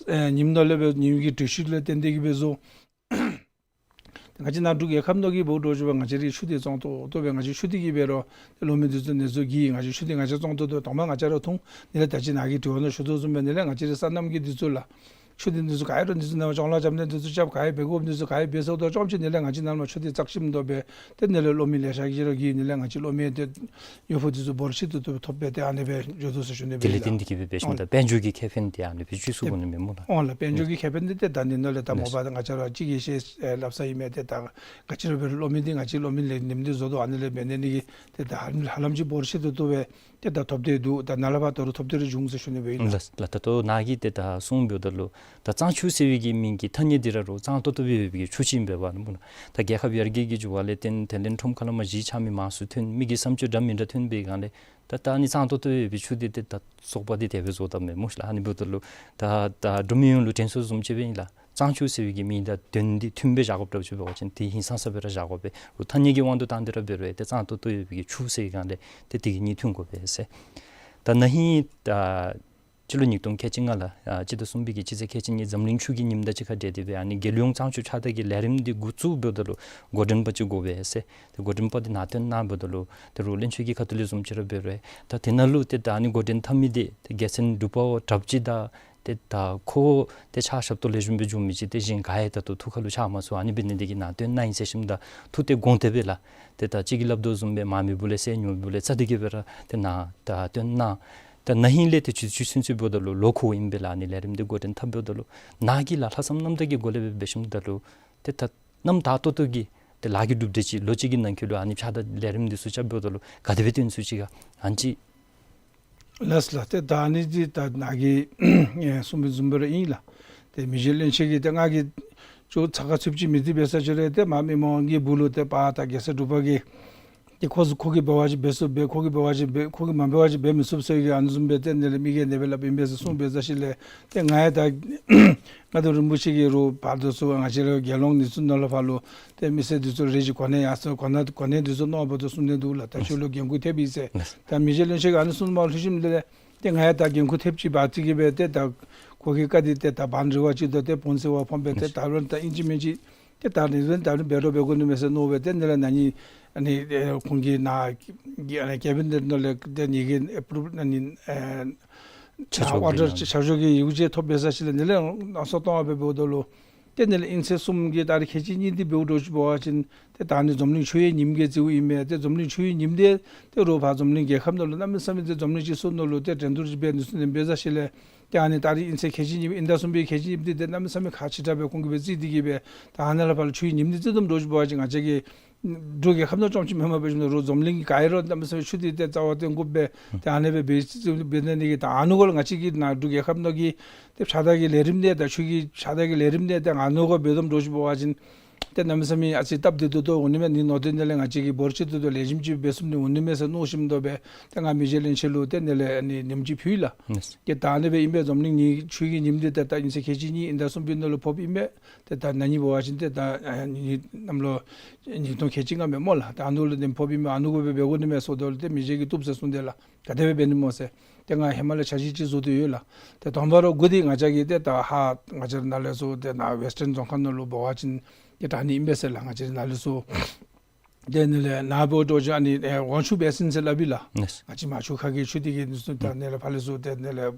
ཨེ་ཉིནམ་ནང་ལས་སྦེ་ཉིནམ་གི་དུས་ཚོད་ལས་བཏོན་ཏེ་གི་སྦེ་བཟོ། ང་བཅས་ནཱ་འབྲུག་རྒྱལ་ཁབ་ནང་གི་འབདཝ་འདྲཝ་ཅིག་འབད་བ་ང་བཅས་རའི་ཆུ་འདི་གཙང་ཏོག་ཏོ་སྦེ་ང་བཅས་ཆུ་འདི་གིས་འབད་རུང་ཏེ་ལོ་མི་འདི་ཚུ་ནད་གཞི་གིས་ང་བཅས་ཆུ་འདི་ང་བཅས་གཙང་ཏོག་ཏོ་དང་པ་ང་བཅས་ར་འཐུང་། དེ་ལས་ད་ཅི་ནཱ་གིས་དྲི་བ་ནང་ཞུ་དོ་བཟུམ་སྦེ་དེ་ལས་ང་བཅས་རའི་སོ་ནམ་གྱི་འདི་ཚུ་ལགས། ཆུ་འདི་འདི་ཚུ་ག་ཡོད་རུང་འདི་ཚུ་ནང་སྐྱོང་ལཱ་རྐྱབ་ནི་འདི་ཚུ་རྐྱབ་ག་ཡོད་འབད་དགོཔ་འདི་ཚུ་ག་ཡོད་འབད་ཚུགས་དོ་བཅོམ་ཅིག་དེ་ལས་ང་བཅས་ནཱ་མར་ཆུ་འདི་བཙག་ཞིནམ་དོ་སྦེ་ཏེ་དེ་ལས་ལོ་མི་ལེ་ཤ་གིས་ར་གིས་དེ་ལས་ང་བཅས་ལོ་མི་འདི་ཡོད་ཕུ་འདི་ཚུ་འབོར་ཆེ་ཏོག་ཏོ་ཐོབ་སྦེ་ཏེ་ཨ་ནི་སྦེ་འགྱོ་དོ་ཟེར་ཞུ་ནི་སྦེ་ཨིན་ལགས། དེ་ལས་བརྟེན་ཏེ་གི་སྦེ་འབད་ཞིནམ་ད་དཔལ་འབྱོར་གྱི་ཁེ་ཕན་འདི་ཨ་ནི་སྦེ་བཅུག་ཚུགས་དགོ་ནི་མས་སྨོ་ལགས། ཨོ་ལགས། དཔལ་འབྱོར་གྱི་ཁེ་ཕན་འདི་ཏེ་ད་ནི་ནཱ་ལས་ད་མོ་པ་ང་བཅས་ར་གཅིག་གིས་བཤད་ཨེ་སླབ་ས་ཨིན་མས། ཏེ་ད་ག་ཅི་རུང་འབད་རུང་ལོ་མི་འདི་ང་བཅས་ལོ་མི་ལས་ཉིནམ་འདི་བཟོ་དོ་ཨ་ནི་ལས་འབད་ནི་གི་ཏེ་ད་ཧ་ལམ་ཅིག་འབོར་ཆེ་ཏོག་ཏོ་སྦེ་ཏེ་ད་ཐོབ་སྟེ་འདུག། ད་ནཱ་ལས་ཕར་ད་རུང་ཐོབ་སྟེ་ར་འབྱུང་ཟེར་ཞུ་ནི་སྦེ་ཨིན་ལགས། ལགས། ད་ལྟོ་ནཱ་གིས་ཏེ་ད་གསུངས་འབདཝ་ད་ལུ་ད་གཙང་ཆུ་ཟེར་བའི་གི་མིང་གི་ཐ་སྙད་འདི་ར་རུང་གཙང་ཏོག་ཏོ་སྦེ་ཡོད་པའི་གི་ཆུ་ཅིག་ཨིན་པས་པ་ནི་སྨོ་ལགས། ད་རྒྱལ་ཁབ་ཡར་རྒྱས་ཀྱི་འགྱུར་བ་ལས་བརྟེན་དེ་ལས་ཁྲོམ་ཁ་ལས་མར་གཞི་ཆགས་མི་མང་སུ་ཐོན། མི་གི་བསམ་སྤྱོད་འདྲ་མི་འདྲ་ཐོན་པའི་སྒང་ལས་ད་ད་ཨ་ནི་གཙང་ཏོག་ཏོ་སྦེ་ཡོད་པའི་ཆུ་འདི་ཏེ་ད་བཙོག་པ་འདི་དེ་སྦེ་བཟོ་དོ་མས་སྨོ་ལགས། ཨ་ནི་འབདཝ་ད་ལུ་ད་ད་འབྲུག་མི་ཡོངས་ལུ་དྲན་གསོ་བཟུམ་ཅིག་སྦེ་ཨིན་ལགས། གཙང་ཆུ་ཟེར་བའི་གི་མིང་དང་དོན་འདི་མཐུན་སྦེ་བཞག་དགོཔ་འདྲཝ་ཅིག་འབད་བ་ཅིན་ཏེ་ཧིང་སངས་ས་སྦེ་ར་བཞག་དགོ་པས། རུང་ཐ་སྙད་ཀྱི་དབང་དུ་བཏང་སྟེ་ར་འབད་རུང་ཏེ་གཙང་ཏོག་ཏོ་ཡོད་པའི་གི་ཆུ་ཟེར་བའི་སྒང་ལས་ཏེ་དེ་གི་གཉིས་མཐུན་དགོ་པས་ཟེར། ད་ན་ཧིང་ད་སྤྱི་ལོ་ཉིས་སྟོང་ཁལ་གཅིག་ལྔ་ལགས། ཨ་སྤྱི་ཟླ་གསུམ་པའི་གི་སྤྱི་ཚེས་ཁལ་གཅིག་གཉིས་འཛམ་གླིང་ཆུ་གི་ཉིནམ་དང་གཅིག་ཁར་འབྲེལ་ཏེ་སྦེ་ཨ་ནི་རྒྱལ་ཡོངས་གཙང་ཆུ་ཕྱག་བདར་གྱི་ལས་རིམ་འདི་འགོ་བཙུགས་འབདཝ་ད་ལུ་འགོ་འདྲེན་པ་ཅིག་དགོ་པས་ཟེར། ཏེ་འགོ་འདྲེན་པ་འདི་ནཱ་བཏོན་གནང་འབདཝ་ད་ལུ་ཏེ་རུང་བློན་ཆེན་གྱི་ཁ་ཐུག་ལས་བཟུམ་ཅིག་ར་འབད་རུང་ད་དེ་ནང་ལུ་ཏེ་ད་ཨ་ནི་འགོ་འདྲེན་འཐབ་མི་འདི་ཏེ་རྒྱལ་མཚན་འབྲུག་པ་བ་དྲགཔ་ཅིག་དང་ཏེ་ད་ཁོ་ཏེ་ཕྱག་ཞབས་ཏོག་ལེགས་ཤོམ་སྦེ་འབྱུང་མི་ཅིག་ཏེ་གཞན་ག་ཡང་ད་ལྟོ་ཐུགས་ཁ་ལུ་ཆགས་མ་ཚུགས། ཨ་ནི་འབད་ནི་འདི་གིས་ནཱ་བཏོན་གནང་ཡི་ཟེར་ཞིནམ་ད་ཐུགས་ཏེ་དགོངས་ཏེ་སྦེ་ལགས། ཏེ་ད་ཅིག་གིས་སླབ་དོ་བཟུམ་སྦེ་མར་མི་བུ་ལས་སེར་ཉུང་མི་བུ་ལས་རྩ་འདི་གིས་སྦེ་ར་ཏེ་ནཱ་ད་བཏོན་གནང་། ད་ན་ཧིང་ལས་ཏེ་ཆུ་ཆུ་ཚུན་ཚོད་འབདཝ་ད་ལུ་ལོ་འཁོརཝ་ཨིན་པས་ལགས། ཨ་ནི་ལས་རིམ་འདི་འགོ་འདྲེན་འཐབ་འབདཝ་ད་ལུ་ནཱ་གིས་ལཱ་ལྷག་བསམ་རྣམ་དག་གི་སྒོ་ལས་སྦེ་འབད་ཞིནམ་ད་ལུ་ཏེ་ད་རྣམ་དག་ཏོག་ཏོ་གི་ཏེ་ལཱ་གི་གྲུབ་འབྲས་ཅིག་ལོ་གཅིག་གི་ནང་འཁོད་ལུ་ཨ་ནི་ཕྱག་བདར་ལས་རིམ་འདི་ཚུ་རྐྱབ་འབདཝ་ད་ལུ་ག་དེ་སྦེ་སྟོན་ཚུགས་ཅི་ག་ཨ་ནི་ཅིག། ལགས་ལགས། ཏེ་ད་ཨ་ནི་འདི་ད་ནཱ་གིས་ཨེ་གསུངས་པའི་བཟུམ་སྦེ་ར་ཨིན་ལགས། ཏེ་མི་རྗེ་བློན་ཆེན་གྱིས་ཏེ་ང་གིས་ཅོག་ཚ་ཁ་ཚུདཔ་ཅིག་མི་འདི་འབད་ས་ཅིག་རུང་ཏེ་མར་མི་མང་གི་སྦུག་ལུ་ཏེ་པ་ད་རྒྱལ་སྲས་འབྲུག་པ་གིས་ཏེ་ཁོ་ཁོ་གིས་འབད་བ་ཅིན་འབད་ཚུགས་པས། ཁོ་གིས་འབད་བ་ཅིན་འབད་ཁོ་གིས་མ་འབད་བ་ཅིན་འབད་མི་ཚུགས་ཟེར་གི་ཨ་ནི་བཟུམ་སྦེ་ཏེ་དེ་ལས་མི་གིས་དེ་སྦེ་སླབ་ཨིན་པས་ཟེར་གསུངས་འབད་ས་ཅིག་ལས་ཏེ་ང་ཡང་ད་མངའ་བདག་རིན་པོ་ཆེ་གིས་རུང་ཕར་དུ་སོང་ང་བཅས་ར་རྒྱལ་ཡོངས་འདི་ཚུ་ནང་ལུ་ཕར་ལུ་ཏེ་མི་སེར་འདི་ཚུ་རེ་ཅིག་གོ་གནས་ཡར་སོང་གོ་གནས་གོ་གནས་འདི་ཚུ་གནང་འབདཝ་ད་གསུངས་ཏེ་འདུག་ལགས། ད་ཁྱོད་ལུ་འགན་ཁུར་ཐེབས་ཡི་ཟེར། ད་མི་རྗེ་བློན་ཆེན་གྱིས་ཨ་ནི་གསུངས་མ་ལྷོད་ཞིནམ་ལས་ཏེ་ང་ཡང་ད་འགན་ཁུར་ཐེབས་ཅི་འབད་ཅི་གི་སྦེ་ཏེ་ད་ཁོ་གི་བཀའ་འདི་ཏེ་ད་བང་རི་བ་ཅིག་དང་ཏེ་བོན་སིལ་བ་ཕམ་སྦེ་ཏེ་ད་རུང་ད་ཨིན་ཅི་མིན་ཅི་ཏེ་ད་ནི་ད་རུང་འབད་རུང་འབད་དགོ་ནི་མས་ཟེར་མནོ་སྦེ་ཏེ་དེ་ལས་ན་ནི་ཨ་ནི་ཨེ་ཁོང་གི་ནཱ་གི་ཨ་ནི་ཁེ་ཕན་འདི་ནང་ལས་ཏེ་ནི་གི་ཨེ་པུ་རུབ་ཨ་ནི་ཨེ་ཕྱག་ཕྱག་ཕྱོགས་ཨོར་ཌར་ཕྱག་ཕྱོགས་ཀྱི་ཡིག་ཆ་ཐོབ་འབད་ས་ཅིག་ལས་དེ་ལས་ནང་སོ་གཏང་བ་སྦེ་འབདཝ་ད་ལུ་ཏེ་དེ་ལས་ཨིན་ཚེས་གསུམ་གྱི་ཏ་རིག་ཁལ་གཅིག་གཉིས་འདི་འབདཝ་འདྲཝ་ཅིག་འབད་བ་ཅིན་ཏེ་ད་ནི་འཛམ་གླིང་ཆུ་ཡི་ཉིནམ་གི་རྩིཝ་ཨིན་མས། ཏེ་འཛམ་གླིང་ཆུ་ཡི་ཉིནམ་འདི་ཏེ་རོགས་ཕར་འཛམ་གླིང་རྒྱལ་ཁབ་ནང་ལུ་གནམ་མེད་ས་མེད་ཏེ་འཛམ་གླིང་སྤྱི་ཚོགས་ནང་ལུ་ཏེ་འགྲན་བསྡུར་ཅིག་འབད་ནི་ཚུ་ནི་འབད་ས་ཅིག་ལས་ཏེ་ཨ་ནི་ཏ་རིག་ཨིན་ཚེས་ཁལ་གཅིག་གཉིས་ཨིན་ཟླ་གསུམ་པའི་ཁལ་གཅིག་གཉིས་འདི་ཏེ་གནམ་མེད་ས་མེད་ཁག་ཆེ་དྲགས་སྦེ་ཁོང་གིས་སྦེ་བརྩི་སྟེ་གི་སྦེ་ད་ཨ་ནཱ་ལས་ཕར་ལུ་ཆུ་ཡི་ཉིནམ་འདི་བརྩི་དོ་འདྲཝ་ཅིག་འབད་བ་ཅིན་ང་བཅས་ཀྱི་འབྲུག་རྒྱལ་ཁབ་ནང་རྐྱངམ་ཅིག་མེན་པར་འབད་ཞིནམ་ལས་རོགས་འཛམ་གླིང་གི་ག་ཡི་རོགས་གནམ་མེད་ས་མེད་ཆུ་འདི་ཏེ་རྩ་བ་ཏེ་འགོ་སྦེ་ཏེ་ཨ་ནི་སྦེ་འབད་འབད་ནི་གི་ད་ཨ་ནི་གུ་ལུ་ང་བཅས་ཀྱི་ནཱ་འབྲུག་རྒྱལ་ཁབ་ནང་གི་ཏེ་ཕྱག་བདར་གྱི་ལས་རིམ་འདི་ད་ཆུ་གི་ཕྱག་བདར་གྱི་ལས་རིམ་འདི་ད་ཨ་ནི་གུ་འབད་དོ་འདྲཝ་ཅིག་འབད་བ་ཅིན་ཏེ་གནམ་མེད་ས་མེད་ཨ་ཙི་སྟབས་བདེ་ཏོག་ཏོ་འོང་ནི་མས། ཨ་ནི་མནོ་སྟེ་དེ་ལས་ང་བཅས་ཀྱིས་འབོར་ཆེ་ཏོག་ཏོ་ལེགས་ཤོམ་ཅིག་འབད་ཚུགས་ནི་འོང་ནི་མས་ཟེར་མནོ་ཞིནམ་དོ་སྦེ་ཏེ་ང་མི་རྗེ་བློན་ཆེན་ལུ་ཏེ་དེ་ལས་ཨ་ནི་ཉིནམ་ཅིག་ཕུལ་ཡི་ལགས། ཏེ་ད་ཨ་ནི་སྦེ་ཨིན་པས། འཛམ་གླིང་ཉིན་ཆུ་གི་ཉིནམ་འདི་ཏེ་ད་ཨིན་ཚེས་ཁལ་གཅིག་གཉིས་ཨིན་ཟླ་གསུམ་པའི་ནང་ལུ་ཕོགཔ་ཨིན་པས། ཏེ་ད་ན་ནི་འབད་བ་ཅིན་ཏེ་ད་ཨ་ནི་གནམ་ལོ་ཉིས་སྟོང་ཁལ་གཅིག་ལྔ་མས་སྨོ་ལགས། ད་ཨ་ནི་ལུ་ཏེ་ཕོགཔ་ཨིན་པས། ཨ་ནི་གུ་སྦེ་འབད་དགོ་ནི་མས་ཟེརཝ་ད་ལུ་ཏེ་མི་རྗེ་གིས་བཏུབ་ཟེར་གསུངས་ཏེ་ལགས། ག་དེ་སྦེ་འབད་ནི་སྨོ་ཟེར། ཏེ་ང་ཧེ་མ་ལས་འཆར་གཞི་ཅིག་བཟོ་སྟེ་ཡོད་ལགས། ཏེ་དང་པ་ར་འགོ་འདི་ང་བཅས་ཀྱི་ཏེ་ད་ཧཱ་ང་བཅས་ར་ནཱ་ལས་ཚུར་ཏེ་ནཱ་ཝེསི་ཊརན་རྫོང་ཁག་ནང་ལུ་འབད་བ་ཅིན་ཏེ་དྲག་ནི་ཨིན་པས་ཟེར་ལགས། ང་བཅས་ར་ནཱ་ལས་ཚུར་ཏེ་དེ་ལས་ནཱ་འབདཝ་འདྲཝ་ཅིག་ཨ་ནི་ཨེ་ཝང་ཆུ་བེ་སིན་ཟེར་སླབ་ཨིན་ལགས། ལགས། ང་བཅས་མར་ཆུ་ཁ་གི་ཆུ་འདི་གིས་ནི་ཚུ་ད་ཨ་ནི་ལས་ཕར་ལས་ཚུར་ཏེ་དེ་ལས་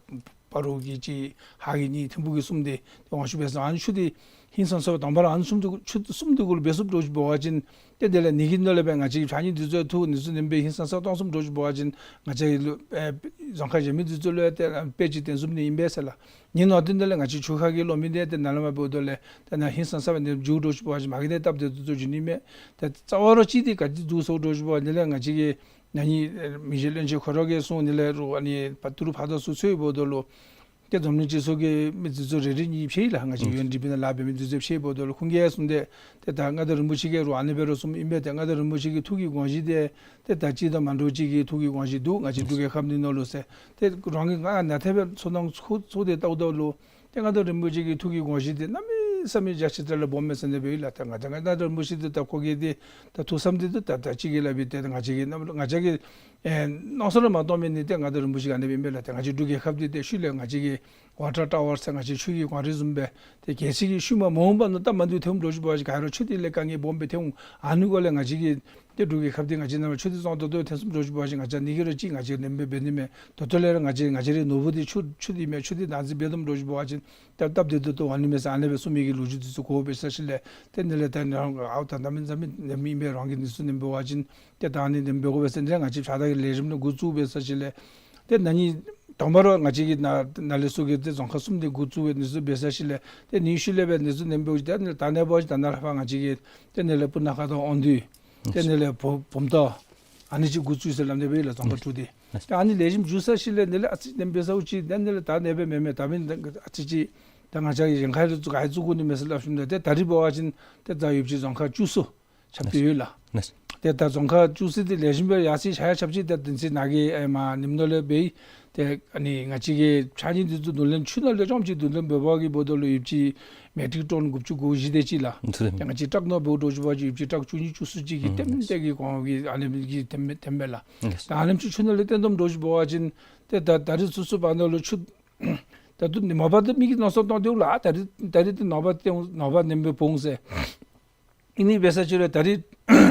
སྤ་རོ་གི་གཅིག་ཧཱ་གི་གཉིས་ཐིམ་ཕུག་གི་གསུམ་དེ་དབང་ཤུགས་འབད་ས་ཨ་ནི་ཆུ་དེ་ཧིང་སངས་ས་དང་པ་ར་ཨ་ནི་གསུམ་དེ་ཆུ་གསུམ་དེ་གུ་ལུ་འབད་ཚུགསཔ་འདྲཝ་ཅིག་འབད་བ་ཅིན་ཏེ་དེ་ལས་ནི་གི་ནང་ལས་སྦེ་ང་བཅས་ཀྱིས་ཕྱགས་སྙིགས་འདི་ཚུ་འཐུ་ནི་ཚུ་ནེམ་སྦེ་ཧིང་སངས་ས་གཏང་ཚུགསཔ་འདྲཝ་ཅིག་འབད་བ་ཅིན་ང་བཅས་ཀྱི་ལུ་ཨེ་རྫོང་ཁག་གཞན་མི་འདི་ཚུ་ལུ་ཡང་ཏེ་དཔེ་ཅིག་སྟོན་ཚུགསཔ་ནི་ཨིན་པས་ཟེར་ལགས། ནི་ནང་དེ་ནང་ལས་ང་བཅས་ཆུ་ཁ་གི་ལོག་མི་འདི་ཏེ་ནཱ་ལས་མར་འབདཝ་ད་ལས་ཏེ་ནཱ་ཧིང་སངས་ས་སྦེ་ནི་འགྱོཝ་འདྲཝ་ཅིག་འབད་བ་ཅིན་མ་གི་ནི་སྟབས་བདེ་ཏོག་ཏོ་འགྱོ་ནི་མས། ཏེ་རྩ་བ་ར་གཅིག་དེ་ག་ཅི་འདུག་ཟེར་འདྲཝ་ཅིག་འབད་བ་ཅིན་ལས་ང་བཅས་ཀྱི་ན་ནི་མི་རྗེ་བློན་ཆེན་ཁོ་ར་གིས་གསུངས་ནི་ལས་རུང་ཨ་ནི་པ་ཏི་རུ་ཕར་དང་ཚུར་འཚོལ་འབདཝ་ད་ལུ་ཏེ་འཛམ་གླིང་སྤྱི་ཚོགས་ཀྱི་མི་འདི་ཚུ་རེ་རེ་གཉིས་ཕྱད་ཡི་ལགས། ང་བཅས་ཡུ་ཨེན་ཌི་པི་ནང་ལཱ་འབད་མི་འདི་ཚུ་ཕྱད་འབདཝ་ད་ལུ་ཁོང་གིས་ཡང་གསུངས་ཏེ་ཏེ་ད་མངའ་བདག་རིན་པོ་ཆེ་གིས་རུང་ཨ་ནི་འབད་རུང་གསུངམ་ཨིན་པས། ཏེ་མངའ་བདག་རིན་པོ་ཆེ་གི་ཐུགས་ཀྱི་དགོངས་གཞི་དེ་ཏེ་ད་གཅིག་དང་མ་འདྲཝ་ཅིག་གི་ཐུགས་ཀྱི་དགོངས་གཞི་འདུག། ང་བཅས་འབྲུག་རྒྱལ་ཁབ་འདི་ནང་ལུ་ཟེར་ཏེ་རང་གིས་ང་ནཱ་ཐད་སྦེ་ཚོར་སྣང་ཚོར་ཚོར་ཏེ་བལྟཝ་ད་ལུ་ཏེ་མངའ་བདག་རིན་པོ་ཆེ་གི་ཐུགས་ཀྱི་དགོངས་གཞི་དེ་གནམ་མེད་ས་མེད་རྒྱ་ཆེ་དྲགས་ལས་སྦོམ་མས་ཟེར་ནི་སྦེ་ཡོད་ལགས། ད་ང་བཅས་མངའ་བདག་རིན་པོ་ཆེ་དེ་ད་ཁོ་གིས་དེ་ད་ཐུགས་བསམ་དེ་ད་ད་ཅི་གི་ལཱ་འབད་དེ་ད་ང་བཅས་ཀྱིས་ནམ་ང་བཅས་ཀྱིས་ཨེ་མནོ་བསམ་ར་མ་གཏང་མི་ནི་ཏེ་མངའ་བདག་རིན་པོ་ཆེ་གིས་ཨ་ནི་སྦེ་ཨིན་པས་ལགས། ཏེ་ང་བཅས་འབྲུག་རྒྱལ་ཁབ་འདི་ཏེ་ཤུལ་ལས་ང་བཅས་ཀྱི་ཝ་ཊར་ཊ་ཝར་ཟེར་ང་བཅས་ཆུ་གི་གོང་རིལ་བཟུམ་སྦེ་ཏེ་གལ་སྲིད་ཀྱི་ཤུལ་མ་མ་འོངས་པ་ནང་སྟབས་མ་བདེཝ་ཐོནམ་འདྲཝ་ཅིག་འབད་བ་ཅིན་ག་ར་ཆུ་དེ་ལས་དཀའ་ངལ་སྦོམ་སྦེ་ཐོན་འོང་། ཨ་ནི་སྒང་ལས་ང་བཅས་ཀྱི་ཏེ་འབྲུག་རྒྱལ་ཁབ་འདི་ང་བཅས་ནང་ཆུ་དེ་བཙོང་ཏོག་ཏོ་ཐོན་སོངམ་འདྲཝ་ཅིག་འབད་བ་ཅིན་ང་བཅས་ནི་གི་ར་ཅིག་ང་བཅས་ནེམ་སྦེ་འབད་ནི་མས། ད་ལྟོ་ལས་ར་ང་བཅས་ང་བཅས་རའི་ནོར་བུ་འདི་ཆུ་ཆུ་འདི་མས། ཆུ་འདི་བདག་འཛིན་འབད་དོ་འདྲཝ་ཅིག་འབད་བ་ཅིན་ད་སྟབས་བདེ་ཏོག་ཏོ་འོང་ནི་མས་ཟེར་ཨ་ནི་སྦེ་གསུང་མི་གི་ལོ་རྒྱུས་འདི་ཚུ་གོ་སྦེ་ས་ཅིག་ལས་ཏེ་ནི་ལས་ད་ནི་རང་ཨའོ་ད་ནཱ་མེན་ཟ་མེན་ནེམ་ཨིན་པས། རང་གི་ནི་ཚུ་ནེམ་འབད་བ་ཅིན་ཏེ་ད་ནི་ནེམ་འབད་དགོ་པས་ཟེར་ནི་ལས་ང་བཅས་ཕྱག་བདའ་གི་ལས་རིམ་ནི་འགོ་བཙུགས་སྦེ་ས་ཅིག་ལས་ཏེ་ནཱ་ནི་དང་པ་ར་ང་བཅས་ཀྱི་ནཱ་ནཱ་ལས་ཚུར་གྱི་ཏེ་རྫོང་ཁག་གསུམ་དེ་འགོ་བཙུགས་སྦེ་ནི་ཚུ་འབད་ས་ཅིག་ལས་ཏེ་ནི་ཤུལ་ལས་སྦེ་ནི་ཚུ་ནེམ་འབདཝ་ཅིག་ཏེ་ནི་ད་ནཱ་འབདཝ་ཅིག་ད་ནཱ་ལས་ཕར་ང་བཅས་ཀྱི་ཏེ་ནི་ལས་སྤུ་ན་ཁ་དང་དབང་འདུས་ཏེ་ནི་ལས་བུ་བུམ་ཐང་ཨ་ནི་ཅིག་འགོ་བཙུགས་ཟེར་སླབ་ནི་སྦེ་ལགས། རྫོང་ཁག་དྲུག་དེ་ཏེ་ཨ་ནི་ལས་རིམ་འགྱོ་ས་ཅིག་ལས་ནི་ལས་ཨ་ཙི་ནེམ་འབད་ས་འུ་ཅིག་ཏེ་ནི་ལས་ད་ནེམ་འབད་མེན་མས། ད་མེན་ཨ་ཙི་ཅིག་ད་ང་བཅས་ཀྱི་གཞན་ཁ་ལུ་ཚུ་ག་ཡང་བཙུགས་དགོ་ནི་མས་ཟེར་སླབ་ཞིནམ་ད་ཏེ་ད་རིས་འབད་བ་ཅིན་ཏེ་ད་ཡོདཔ་ཅིག་རྫོང་ཁག་བཅུ་གསུམ་ཁྱབ་སྟེ་ཡོད་ལགས། ཏེ་ད་རྫོང་ཁག་བཅུ་གསུམ་དེ་ལས་རིམ་སྦེ་ཡར་སོང་ཡར་ཁྱབ་ཅི། ད་དེ་ཚེ་ནཱ་གི་ཨེ་མ་ཉིནམ་ནང་ལས་འབད་ཏེ་ཨ་ནི་ང་བཅས་ཀྱི་ཕྱགས་སྙིགས་འདི་ཚུ་བསྡུ་ལེན་ཆུ་ནང་ལས་རྐྱངམ་ཅིག་བསྡུ་ལེན་འབད་བ་གི་འབདཝ་ད་ལུ་ཡོདཔ་ཅིག་མེ་ཊིག་ཊོན་དགུ་བཅུ་གོ་བཞི་དེ་ཅིག་ལགས། ཏེ་ང་བཅས་ཊཱག་ནང་འབདཝ་འདྲཝ་ཅིག་འབད་བ་ཅིན་ཡོདཔ་ཅིག་ཊཱག་བཅུ་གཉིས་བཅུ་གསུམ་ཅིག་གིས་ཏེ་ཏེ་གི་གོང་གི་ཨ་ནི་གི་ཏེ་མེན་ཏེ་མེན་ལགས། ད་ཨ་ནེམ་ཅིག་ཆུ་ནང་ལས་བཏོན་དོ་འདྲཝ་ཅིག་འབད་བ་ཅིན་ཏེ་ད་ད་རིས་ཚུན་ཚོད་བར་ན་ལུ་ཆུ་ད་ལྟོ་ནི་མ་པ་ཏེ་མི་གིས་མནོ་བསམ་བཏང་སྟེ་འོང་ལགས། ད་རིས་ད་རིས་ཏེ་ནངས་པ་ཏེ་ནངས་པ་ནེམ་སྦེ་འོང་ཟེར། ཨིན་ནི་འབད་ས་ཅིག་ལས་ད་རིས་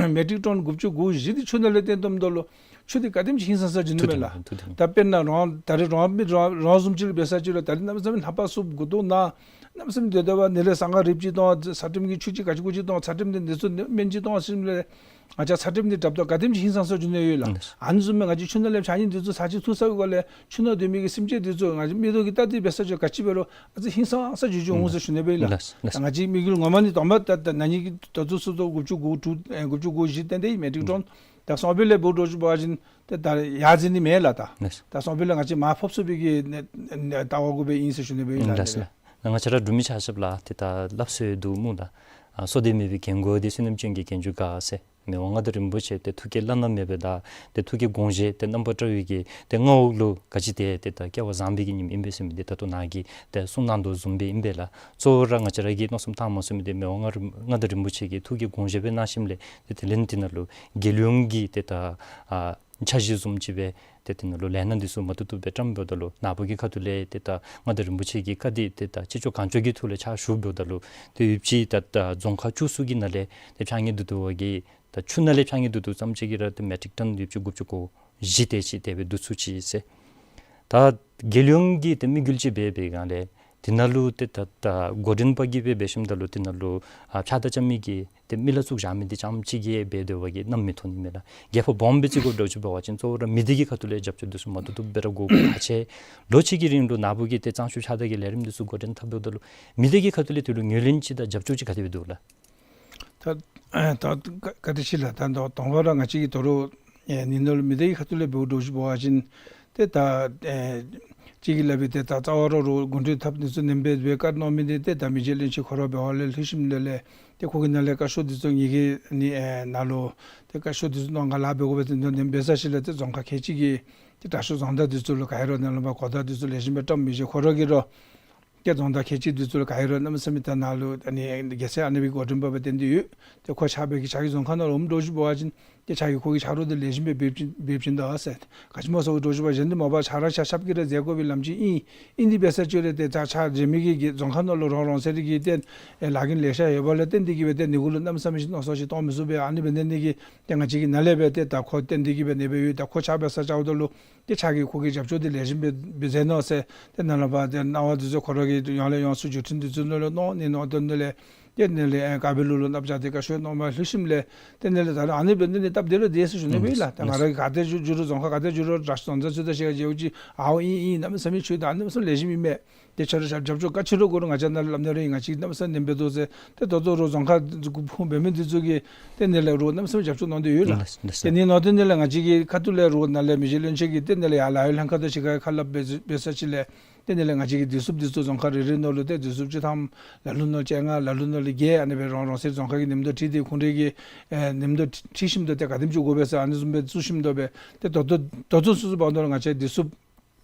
མེ་ཊིག་ཊོན་དགུ་བཅུ་གོ་བཞི་དེ་ཆུ་ནང་ལས་བཏོན་དོ་འདྲཝ་ལུ་ཆུ་དེ་ག་དེམ་ཅིག་ཧིང་སངས་ས་འགྱོ་ནི་མས་ལགས། ད་དཔེར་ན་རང་ད་རིས་རང་མི་རང་རང་བཟུམ་ཅིག་ལུ་འབད་ས་ཅིག་ལུ་ད་རིས་གནམ་མེད་ས་མེད་ལྷམ་པ་བསུབ་མགུ་ཏོ་ན་གནམ་མེད་ས་མེད་སྡོད་སྡོདཔ་ནི་ལས་སྲང་ཁ་རིལ་ཅིག་བཏང་ཚད་རིམས་ཀྱི་ཆུ་ཅིག་ག་ཅི་གུ་ཅིག་བཏང་ཚད་རིམས་འདི་འདི་ཚུ་སྨན་ཅིག་བཏང་ཞིནམ་ལས་ང་བཅས་ཚད་རིམས་འདི་དྲགཔ་ད་ག་དེམ་ཅིག་ཧིང་སངས་ས་འགྱོ་ནི་ཡོད་ལགས། ཨ་ནི་བཟུམ་སྦེ་ང་བཅས་ཆུ་ནང་ལས་ཕྱགས་སྙིགས་འདི་ཚུ་ཚར་གཅིག་འཐུ་ཚར་བའི་སྒང་ལས་ཆུ་ནང་སྡོད་མི་གི་སེམས་ཅན་འདི་ཚུ་ང་བཅས་མིག་ཏོ་གིས་བལྟ་སྟེ་འབད་ས་ཅིག་ག་ཅི་འབད་རུང་ཨ་ཙི་ཧིང་སངས་ས་ཅིག་འགྱོ་འོང་ཟེར་ཞུ་ནི་སྦེ་ཨིན་ལགས། ད་ང་བཅས་དམིགས་ཡུལ་ངོ་མ་ནི་དང་པ་ད་ད་ན་ནི་གི་ད་ལྟོ་ཚུན་ཚོད་དགུ་བཅུ་གོ་དྲུག་ཨེ་དགུ་བཅུ་གོ་བཞི་བཏོན་ཏེ་མེ་ཊིག་ཊོན་ད་སོང་བའི་ལས་འབདཝ་འདྲཝ་ཅིག་འབད་བ་ཅིན་ཏེ་ད་ཡར་འཛེགས་ནི་མེད་ལགས། ད་ད་སོང་བའི་ལས་ང་བཅས་མར་ཕབ་ཚུགས་པའི་གི་ནི་ནི་ལྟ་བ་གུ་སྦེ་ཨིན་ཟེར་ཞུ་ནི་སྦེ་ཨིན་ལགས། ལགས་སོ་ལགས། ང་བཅས་ར་འབྲུག་མི་ཆ་ཁྱབ་ལུ་ཏེ་ད་སླབ་སྲོལ་འདུག་སྨོ་ལགས། ཨ་སོ་སྡེ་མེད་པའི་རྒན་རྒོན་འདི་བསོད་ནམས་ཅན་གྱི་རྒྱན་གྱུར་དགའ་ཟེར། མི་དབང་མངའ་བདག་རིན་པོ་ཆེ་ཏེ་ཐུགས་བསྐྱེད་བླ་ན་མེད་པའི་ད་ཏེ་ཐུགས་ཀྱི་དགོངས་བཞེད་ཏེ་རྣམ་པར་བཀྲ་བའི་གི་ཏེ་མངའ་འོག་ལུ་ག་ཅི་ཏེ་ཏེ་ད་སྐལ་བ་བཟང་པའི་གི་ཉིནམ་ཨིན་པས་ཟེར་མི་འདི་ད་ལྟོ་ནཱ་གིས་ཏེ་གསུངས་གནང་དོ་བཟུམ་སྦེ་ཨིན་པས་ལགས། གཙོ་བོ་ར་ང་བཅས་ར་གིས་མནོ་བསམ་བཏངམ་ཟེར་མི་འདི་མི་དབང་མངའ་རིན་མངའ་བདག་རིན་པོ་ཆེ་གིས་ཐུགས་ཀྱི་དགོངས་བཞེད་སྦེ་གནང་ཞིནམ་ལས་ཏེ་དེ་ལས་དེ་ནང་ལུ་རྒྱལ་ཡོངས་ཀྱི་ཏེ་ད་ཨ་འཆར་གཞི་བཟུམ་ཅིག་སྦེ་ཏེ་དེ་ནང་ལུ་ལས་སྣ་འདི་ཚུ་མ་བཏུབ་བཏུབ་སྦེ་བཀྲམ་འབདཝ་ད་ལུ་ནཱ་བུ་གི་ཁ་ཐུག་ལས་ཏེ་ད་མངའ་བདག་རིན་པོ་ཆེ་གི་བཀའ་འདི་ཏེ་ད་ཅི་ལྕོགས་གང་ལྕོགས་ཀྱི་ཐོག་ལས་ཕྱག་ཞུ་འབདཝ་ད་ལུ་ཏེ་ཡོདཔ་ཅིག་ད་ད་རྫོང་ཁག་བཅུ་གསུམ་གྱི་ནང་ལས་ཏེ་ཕྱགས་སྙིགས་བསྡུ་བསྡུ་བ་གི་ད་ཆུ་ནང་ལས་ཕྱགས་སྙིགས་བསྡུ་བསྡུ་ཙམ་ཅིག་གིས་ར་ཏེ་མེ་ཊིག་ཊོན་ཡོདཔ་ཅིག་དགུ་བཅུ་གོ་བཞི་དེ་ཅིག་དེ་སྦེ་བསྡུ་ཚུགས་ཅི་ཟེར། ད་རྒྱལ་ཡོངས་ཀྱི་ཏེ་དམིགས་ཡུལ་ཅིག་འབད་བའི་སྒང་ལས་དེ་ནང་ལུ་ཏེ་ད་ད་འགོ་འདྲེན་པ་གིས་འབད་འབད་ཞིནམ་ད་ལུ་དེ་ནང་ལུ་ཨ་ཕྱག་བདའ་རྐྱབ་མི་གི་ཏེ་མི་ལ་བཙུགས་བཞག་མི་འདི་རྐྱངམ་ཅིག་གིས་འབད་སྡོད་པ་གིས་རྣམ་མི་འཐོན་ནི་མས་ལགས། རྒྱལ་ཁབ་སྦོམ་སྦེ་ཅིག་འགོ་འདྲེན་ཅིག་འབད་བ་ཅིན་གཙོ་བོ་ར་མི་སྡེ་གི་ཁ་ཐུག་ལས་རྒྱབ་སྐྱོར་འདི་ཚུ་མ་བཏུབ་བཏུབ་སྦེ་ར་དགོ་པ་ཁག་ཆེ། ལོ་གཅིག་གི་རིང་ལུ་ནཱ་བུ་གིས་ཏེ་གཙང་ཆུ་ཕྱག་བདའ་གི་ལས་རིམ་འདི་ཚུ་འགོ་འདྲེན་འཐབ་འབདཝ་ད་ལུ་མི་སྡེ་གི་ཁ་ཐུག་ལས་དེ་ལུ་ངོས་ལེན་ཅིག་དང་རྒྱབ་སྐྱོར་ཅིག་ག་དེ་སྦེ་འདུག་ལགས། ད་ད་ག་དེ་ཅིག་ལགས། ད་དང་པ་ར་ང་བཅས་ཀྱིས་དོ་རུང་ཨེ་ནི་ནང་ལུ་མི་སྡེ་གི་ཁ་ཐུག་ལས་འབདཝ་འདྲཝ་ཅིག་འབད་བ་ཅིན་ཏེ་ད་ཨེ་ཅིག་གིས་སླབ་པའི་ཏེ་ད་རྩ་བ་ར་རུང་འགོ་འདྲེན་འཐབ་ནི་ཚུ་ནེམ་སྦེ་སྦེ་བཀའ་གནང་མི་འདི་ཏེ་ད་མི་རྗེ་བློན་ཆེན་ཁོ་ར་འབད་བ་ལས་ལྷོད་ཞིནམ་ལས་ལས་ཏེ་ཁོ་གི་ནང་ལས་བཀའ་ཤོག་འདི་ཚུ་ངེ་གི་ནི་ཨེ་ནང་ལུ་ཏེ་བཀའ་ཤོག་འདི་ཚུ་ནང་ག་ལཱ་འབད་དགོ་པས་ཏེ་ནེམ་འབད་ས་ཅིག་ལས་ཏེ་རྫོང་ཁག་ཁལ་གཅིག་གི་ཏེ་དྲག་ཤོས་རྫོང་བདག་འདི་ཚུ་ལུ་ག་ར་ནཱ་ལས་མར་གོ་བརྡ་འདི་ཚུ་ལེགས་ཤོམ་སྦེ་བཀྲམ་མི་རྗེ་ཁོ་ར་གིས་ར་ ཏེ་རྫོང་བདག་ཁལ་གཅིག་འདི་ཚུ་ལུ་ག་ཨིན་རུང་གནམ་མེད་ས་མེད་ད་ནཱ་ལུ་ཨ་ནི་རྒྱལ་སྲས་ཨ་ནེ་སྦེ་གི་འགོ་འདྲེན་པ་སྦེ་བསྟེན་ཏེ་ཡོད། ཏེ་ཁོ་ཕྱག་འབད་གི་ཕྱག་གི་རྫོང་ཁ་ནང་ལུ་འོངམ་འདྲཝ་ཅིག་འབད་བ་ཅིན་ཏེ་ཕྱག་གི་ཁོ་གི་ཕྱག་རོགས་འདི་ལེགས་ཤོམ་སྦེ་འབད་བྱིན་འབད་བྱིན་ད་ཟེར། ག་ཅི་སྨོ་ཟེར་འོང་འདྲཝ་ཅིག་འབད་བ་ཅིན་ཏེ་མ་པ་ཕྱག་ར་ཕྱག་ཞབས་ཀྱིས་ར་མཛད་དགོ་པའི་ལམ་ཅིག་ཨིན། ཨིན་ཏེ་འབད་ས་ཅིག་རུང་ཏེ་ད་ཕྱག་མཛད་མི་གི་རྫོང་ཁ་ནང་ལུ་རོགས་རོགས་ཟེར་གི་ཏེ་ཨེ་ལཱ་གིན་ལེ་ཤ་ཡོད་པ་ལས་བརྟེན་ཏེ་གིས་སྦེ་ཏེ་ནི་གུ་ལུ་གནམ་མེད་ས་མེད་ཅིག་མནོ་བསམ་ཅིག་གཏང་མི་ཚུགས་པས། ཨ་ནི་འབད་ནི་འདི་གིས་ཏེ་ང་བཅས་ཀྱིས་ནཱ་ལས་སྦེ་ཏེ་ད་ཁོ་བསྟེན་ཏེ་གིས་སྦེ་ཨ་ནི་སྦེ་ཡོད། ད་ཁོ་ཕྱག་འབད་ས་བཅརཝ་ད་ལུ་ཏེ་ཕྱག་གི་ཁོ་གི་རྒྱབ་སྐྱོར་འདི་ལེགས་ཤོམ་སྦེ་སྦེ་མཛད་གནང་ཟེར། ཏེ་ནཱ་ལས་ཕར་ཏེ་སྣང་བ་འདི་ཚུ་ཁོ་ར་གི་ཡོངས་ལས་ཡོངས་སུ་བརྒྱུད་འཕྲིན་འདི་ཚུ་ནང་ལུ་གནང་ནི་གནང་དོ་ནི་ལས་ཏེ་ནི་ལས་ཨེ་ཀ་བི་ལུ་ལུ་ནབ་ཅ་དེ་ཀ་ཤོ་གནང་མ་ལྷོད་ཞིནམ་ལས་ཏེ་ནི་ལས་ད་རུང་ཨ་ནི་འབད་ནི་འདི་སྟབས་བདེ་ར་བདེ་ཟེར་ཞུ་ནི་སྦེ་ཨིན་ལགས། ད་ང་ར་གིས་ག་ཏེ་འགྱོ་འགྱོ་རུང་རྫོང་ཁ་ག་ཏེ་འགྱོ་རུང་ར་རྫོང་བཟའ་ཚུ་དང་ཞིག་ག་མཇལཝ་ཅིག་ཨའོ་ཨིན་ཨིན་གནམ་མེད་ས་མེད་ཁྱོད་ད་གནམ་མེད་ས་མེད་ལེགས་ཤོམ་ཨིན་མས། ཏེ་ཁྱོད་ར་རྒྱབ་རྒྱབ་སྐྱོར་ག་ཅི་ར་དགོ་རུང་ང་བཅས་ནཱ་ལུ་སླབ་ནི་ར་ཨིན། ང་བཅས་གནམ་མེད་ས་མེད་ནེམ་སྦེ་འདུག་ཟེར། ཏེ་ད་ལྟོ་རོགས་རྫོང་ཁ་འདི་ཚུ་གུ་ཕུང་འབད་མི་འདི་ཚུ་གིས་ཏེ་ནི་ལས་རོགས་གནམ་མེད་ས་མེད་རྒྱབ་སྐྱོར་གནང་སྟེ་ཡོད་ལགས། ལགས་ལགས། ཏེ་ནི་གནང་སྟེ་ནི་ལས་ང་བཅས་ཀྱི་ཁ་ཐུག་ལས་རོགས་ནཱ་ལས་མི་རྗེ་བློན་ཆེན་གྱིས་ཏེ་ནི་ལས་ཡར་ལཱ་གཡོག་ལྷན་ཁག་དང་ཞིག་ག་ཁ་སླབ་འབད་འབད་ས་ཅིག་ལས་ཏེ་ནི་ལས་ང་བཅས་ཀྱི་བདེ་སྲུངཔ་འདི་ཚུ་རྫོང་ཁ་རེ་རེ་ནང་ལུ་ཏེ་བདེ་སྲུངཔ་སྤྱི་ཐམ་ལ་ལུ་ནང་བཅོ་ལྔ་ལ་ལུ་ནང་ལུ་བརྒྱད་ཨ་ནི་སྦེ་རོགས་རོགས་ཟེར་རྫོང་ཁ་གི་ནེམ་དོ་ཁྲིད་དེ་ཁོང་རའི་གི་ཨེ་ནེམ་དོ་ཁྲིད་ཞིནམ་ད་ཏེ་ག་དེམ་ཅིག་དགོ་པས་ཟེར་ཨ་ནི་བཟུམ་སྦེ་བཙུགས་ཞིནམ་ད་སྦེ་ཏེ་ད་ལྟོ་ད་ལྟོ་ཚུན་ཚོད་བར་ན་ལུ་ང་བཅས་བདེ་སྲུངཔ་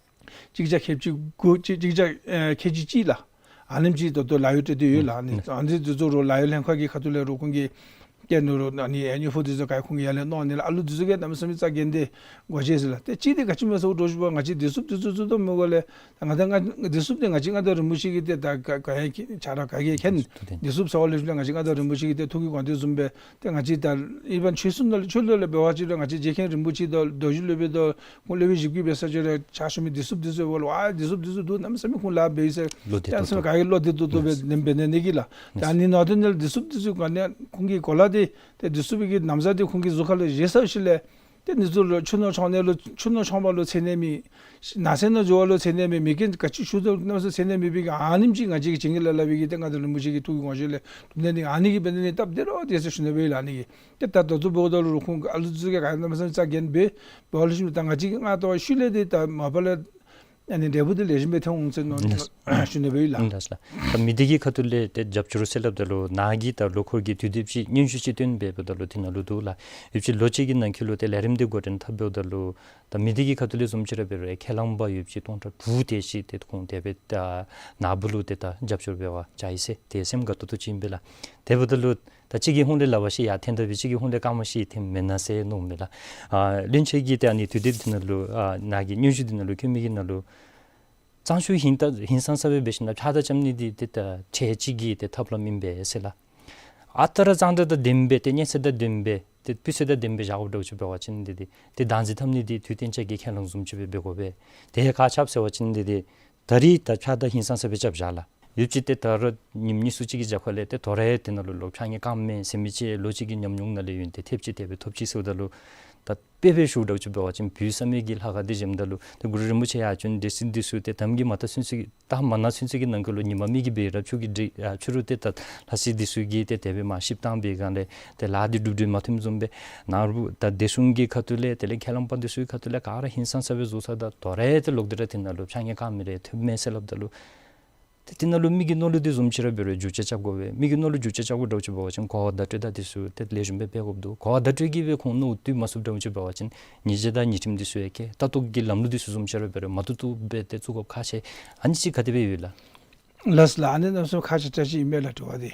གཅིག་བརྒྱ་ཁལ་གཅིག་དགུ་གཅིག་གཅིག་བརྒྱ་ཨེ་ཁལ་གཅིག་གཅིག་ལགས། ཨ་ནེམ་ཅིག་ད་ལྟོ་ལཱ་གཡོག་སྤྲོད་དེ་ཡོད་ལགས། ཨ་ནི་ཨ་ནི་འདི་ཚུ་རོགས་ལཱ་གཡོག་ལྷན་ཁག་གི་ཁ་ཐུག་ལས་རོགས་ཁོང་གིས་ཏེ་ནོར་ཨ་ནི་ཨེ་དངུལ་ཕོགས་འདི་ཚུ་ག་ཁོང་གིས་ཡར་ལས་གནང་ནི་ལགས། ཨ་ལུ་འདི་ཚུ་གིས་གནམ་མེད་ས་མེད་རྩ་འགེངས་ཏེ་དགོ་ཅི་ཟེར་ལགས། ཏེ་གཅིག་འདི་ག་ཅི་སྨོ་ཟེར་འོང་འདྲཝ་ཅིག་འབད་བ་ང་བཅས་བདེ་སྲུངཔ་འདི་ཚུ་བཙུགས་དོ་མི་དགོ་ལས་ད་ང་བཅས་ང་བདེ་སྲུངཔ་འདི་ང་བཅས་མངའ་བདག་རིན་པོ་ཆེ་གིས་ཏེ་ད་ག་ག་ཡང་ཁྱེད་ཆ་ར་ག་གིས་མཁྱེན། བདེ་སྲུངཔ་ཟེར་བ་ལས་ཞུ་ལས་ང་བཅས་མངའ་བདག་རིན་པོ་ཆེ་གིས་ཏེ་ཐུགས་ཀྱི་དགོངས་དོན་བཟུམ་སྦེ་ཏེ་ང་བཅས་ད་ཨི་བན་ཆོས་སྲུང་ནང་ལས་ཆོས་ལུགས་ལས་འབད་བ་ཅིན་ང་བཅས་རྗེ་མཁན་རིན་པོ་ཆེ་དང་རྡོ་རྗེ་སློབ་དཔོན་དང་ཁོང་སློབ་དཔོན་བཞིཔོ་གིས་འབད་ས་ཅིག་ར་ཕྱག་ཞུ་མི་བདེ་སྲུངཔ་འདི་ཚུ་འབདཝ་ལས་ཨ་བདེ་སྲུངཔ་འདི་ཚུ་འདུག་གནམ་མེད་ས་མེད་ཁོང་ལཱ་འབད་ཡི་ཟེར་བློ་བདེ་ཏོག་ཏོ་ག་གིས་བློ་བདེ་ཏོག་ཏོ་སྦེ་ནེམ་འབད་ནི་འདི་གིས་ལགས། ད་ནི་ནང་དོན་ནང་ལུ་བདེ་སྲུངཔ་འདི་ཚུ་ག་ནི་ཁོང་གི་གོ་ལ་འདི་ཏེ་བདེ་སྲུངཔ་གི་ན་བཟའ་འདི་ཁོང་གི་གཟུགས་ཁ་ལུ་བཞེས་ཚར་ཞིནམ་ལས་ཏེ་ནི་ཚུ་ལུ་ཆུ་ནང་མཆོང་ནི་ལུ་ཆུ་ནང་མཆོང་པ་ལུ་འཚེར་ནི་མེད། ནགས་ཚལ་ནང་འགྱོ་བ་ལུ་འཚེར་ནི་མེད། མི་རྒན་ག་ཅི་ཞུ་དོ་གནམ་མེད་ས་མེད་འཚེར་ནི་མེད་པའི་གི་ཨ་ནེམ་ཅིག་ང་བཅས་ཀྱིས་བྱིན་གྱིས་བརླབས་བརླབས་པའི་གི་ཏེ་མངའ་བདག་རིན་པོ་ཆེ་གི་ཐུགས་ཀྱི་དགོངས་བཞེད་ལས་གྲུབ་ནི་འདི་ཨ་ནི་གིས་འབད་ནི་འདི་སྟབས་བདེ་ར་བདེ་ཟེར་ཞུ་ནི་སྦེ་ཨིན་ལགས། ཨ་ནི་གིས་ཏེ་ད་ད་ལྟོ་འབདཝ་ད་ལུ་ཁོང་གི་ཨ་ལུ་འདི་ཚུ་གིས་ག་གནམ་མེད་ས་མེད་རྩ་འགེངས་འབད་འབདཝ་ལས་ཞིནམ་ད་ང་བཅས་ཀྱིས་མངའ་བདག་ཤུལ་ལས་འདི་ད་མ་པ་ལས་ཨ་ནི་འབྲས་བུ་འདི་ལེགས་ཤོམ་སྦེ་ཐོན་འོང་ཟེར་མནོ་ཞུ་ནི་སྦེ་ཨིན་ལགས། ལགས་ལགས། ད་མི་སྡེ་གི་ཁ་ཐུག་ལས་ཏེ་རྒྱབ་སྐྱོར་ཟེར་སླབ་ད་ལུ་ནཱ་གི་ད་ལོ་འཁོར་གྱི་དུས་དེབ་ཅིག་སྙན་ཞུ་ཅིག་བཏོན་འབདཝ་ད་ལུ་དེ་ནང་ལུ་འདུག་ལགས། ཡོདཔ་ཅིག་ལོ་གཅིག་གི་ནང་འཁོད་ལུ་ཏེ་ལས་རིམ་འདི་འགོ་འདྲེན་འཐབ་འབདཝ་ད་ལུ་ད་མི་སྡེ་གི་ཁ་ཐུག་ལས་བཟུམ་ཅིག་ར་འབད་རུང་ཁས་བླངས་པ་ཡོདཔ་ཅིག་སྟོང་ཕྲག་དྲུག་དེ་ཅིག་ཏེ་ཁོང་དེ་སྦེ་ད་ནཱ་བུ་ལུ་ཏེ་ད་རྒྱབ་སྐྱོར་འབད་བར་བཅར་ཡི་ཟེར་ཏེ་སེམས་དགའ་ཏོག་ཏོ་ཅིག་ཨིན་པས་ལགས། དེ་འབདཝ་ད་ལུ་ད་གཅིག་གིས་ཧོང་ལས་ལག་པ་ཅིག་ཡར་འཐེན་ད་འབད་གཅིག་གིས་ཧོང་ལས་རྐངམ་ཅིག་འཐེན་མེན་ན་ཟེར་མནོཝ་མས་ལགས། ཨ་བློན་ཆེན་གྱིས་ཏེ་ཨ་ནི་དུས་དེབ་འདི་ནང་ལུ་ཨ་ནཱ་གི་སྙན་ཞུ་འདི་ནང་ལུ་བཀོད་མི་གི་ནང་ལུ་གཙང་ཆུ་ཧིང་ད་ཧིང་སངས་ས་སྦེ་འབད་ཞིནམ་ལས་ཕྱགས་བདར་རྐྱབ་ནི་འདི་ཏེ་ད་ཁྲལ་ཅིག་གི་ཏེ་ཐབས་ལམ་ཨིན་པས་ཟེར་ལགས། ཨ་རྟག་ར་གཙང་སྦྲ་དང་ལྡནམ་སྦེ་ཏེ་གཉན་ཚད་དང་ལྡནམ་སྦེ་ཏེ་སྤུས་ཚད་དང་ལྡནམ་སྦེ་བཞག་དགོཔ་འདྲཝ་ཅིག་འབད་བ་ཅིན་འདི་འདི་ཏེ་བདག་འཛིན་འཐབ་ནི་འདི་དུས་གཏན་འཇགས་ཀྱི་ཁས་བླངས་བཟུམ་ཅིག་སྦེ་འབད་དགོ་པས། དེ་ཁག་ཆེཝ་ཟེར་བ་ཅིན་འདི་འདི་ད་རིས་ད་ཕྱགས་བདར་ཧིང་སངས་ས་སྦེ་རྐྱབ་བཞག་ལགས། ཡོདཔ་ཅིག་ཏེ་ད་རུང་ཉིནམ་གཉིས་གསུམ་ཅིག་གི་རྒྱབ་ཁ་ལས་ཏེ་དོ་རུང་དེ་ནང་ལུ་ལོག་ཕྱགས་སྙིགས་བཀང་མས་ཟེར་མི་ཅིག་ལོ་གཅིག་གི་ཉམས་མྱོང་ནང་ལས་ཡོན་ཏན་ཐེབས་ཅིག་དེ་སྦེ་ཐོབ་ཅི་ཟེརཝ་ད་ལུ་ད་དཔེ་སྦེ་ཞུཝ་འདྲཝ་ཅིག་འབད་བ་ཅིན་བོད་བསམ་ཡས་ཀྱི་ལྷ་ཁང་འདི་བཞེངསམ་ད་ལུ་ཏེ་གུ་རུ་རིན་པོ་ཆེ་ཡར་བྱོན་སྡོད་ས་འདི་ཚུ་ཏེ་དེམ་གྱིས་མ་ད་ཚུན་ཚོད་ཀྱི་ད་མ་ན་ཚུན་ཚོད་ཀྱི་ནང་འཁོད་ལུ་ཉི་མ་མི་གིས་འབད་རུང་ཆུ་གིས་འདི་ཨ་ཆུ་རུད་ཏེ་ད་ལྷ་སྲས་འདི་ཚུ་གིས་ཏེ་དེ་སྦེ་མར་བཤིག་བཏང་པའི་སྒང་ལས་ཏེ་ལཱ་འདི་གྲུབ་འབྲས་མ་ཐོནམ་བཟུམ་སྦེ་ནཱ་རུང་ད་བདེ་སྲུང་གི་ཁ་ཐུག་ལས་དེ་ལས་ཁས་བླངས་པ་འདི་ཚུ་གི་ཁ་ཐུག་ལས་ག་ར་ཧིང་སངས་ས་སྦེ་བཟོ་ཚརཝ་ད་དོ་རུང་ཏེ་ལོག་སྟེ་ར་དེ་ནང་ལུ་ཕྱགས་སྙིགས་བཀང་མི་རེ་ཐོནམ་མས་ཟེར་སླབ་ད་ལུ་ཏེ་དེ་ནང་ལུ་མི་གི་མནོ་ལུགས་འདི་བཟུམ་ཅིག་ར་འབད་རུང་བསྒྱུར་བཅོས་རྐྱབ་དགོ་པས། མི་གི་མནོ་ལུགས་བསྒྱུར་བཅོས་རྐྱབ་དགོཔ་འདྲཝ་ཅིག་འབད་བ་ཅིན་གོ་བ་བརྡ་སྤྲོད་དང་འདི་ཚུ་ཏེ་ལེགས་ཤོམ་སྦེ་འབད་དགོཔ་འདུག། གོ་བ་བརྡ་སྤྲོད་ཀྱིས་སྦེ་ཁོང་མནོ་བཏུབ་མ་ཚུགསཔ་འདྲཝ་ཅིག་འབད་བ་ཅིན་ཉེས་ཆད་དང་ཉེས་ཁྲིམས་འདི་ཚུ་ཡང་བཀལ་ལྟ་རྟོག་གི་ལམ་ལུགས་འདི་ཚུ་བཟུམ་ཅིག་ར་འབད་རུང་མ་བཏུབ་བཏུབ་སྦེ་ཏེ་བཙུགས་དགོཔ་ཁག་ཆེ། ཨ་ནི་ཅིག་ག་དེ་སྦེ་ཡོད་ལགས། ལགས་ལགས། ཨ་ནི་གནམ་མེད་ས་མེད་ཁག་ཆེ་དྲགས་ཅིག་ཨིན་མས་ལགས་དྲི་བ་འདི།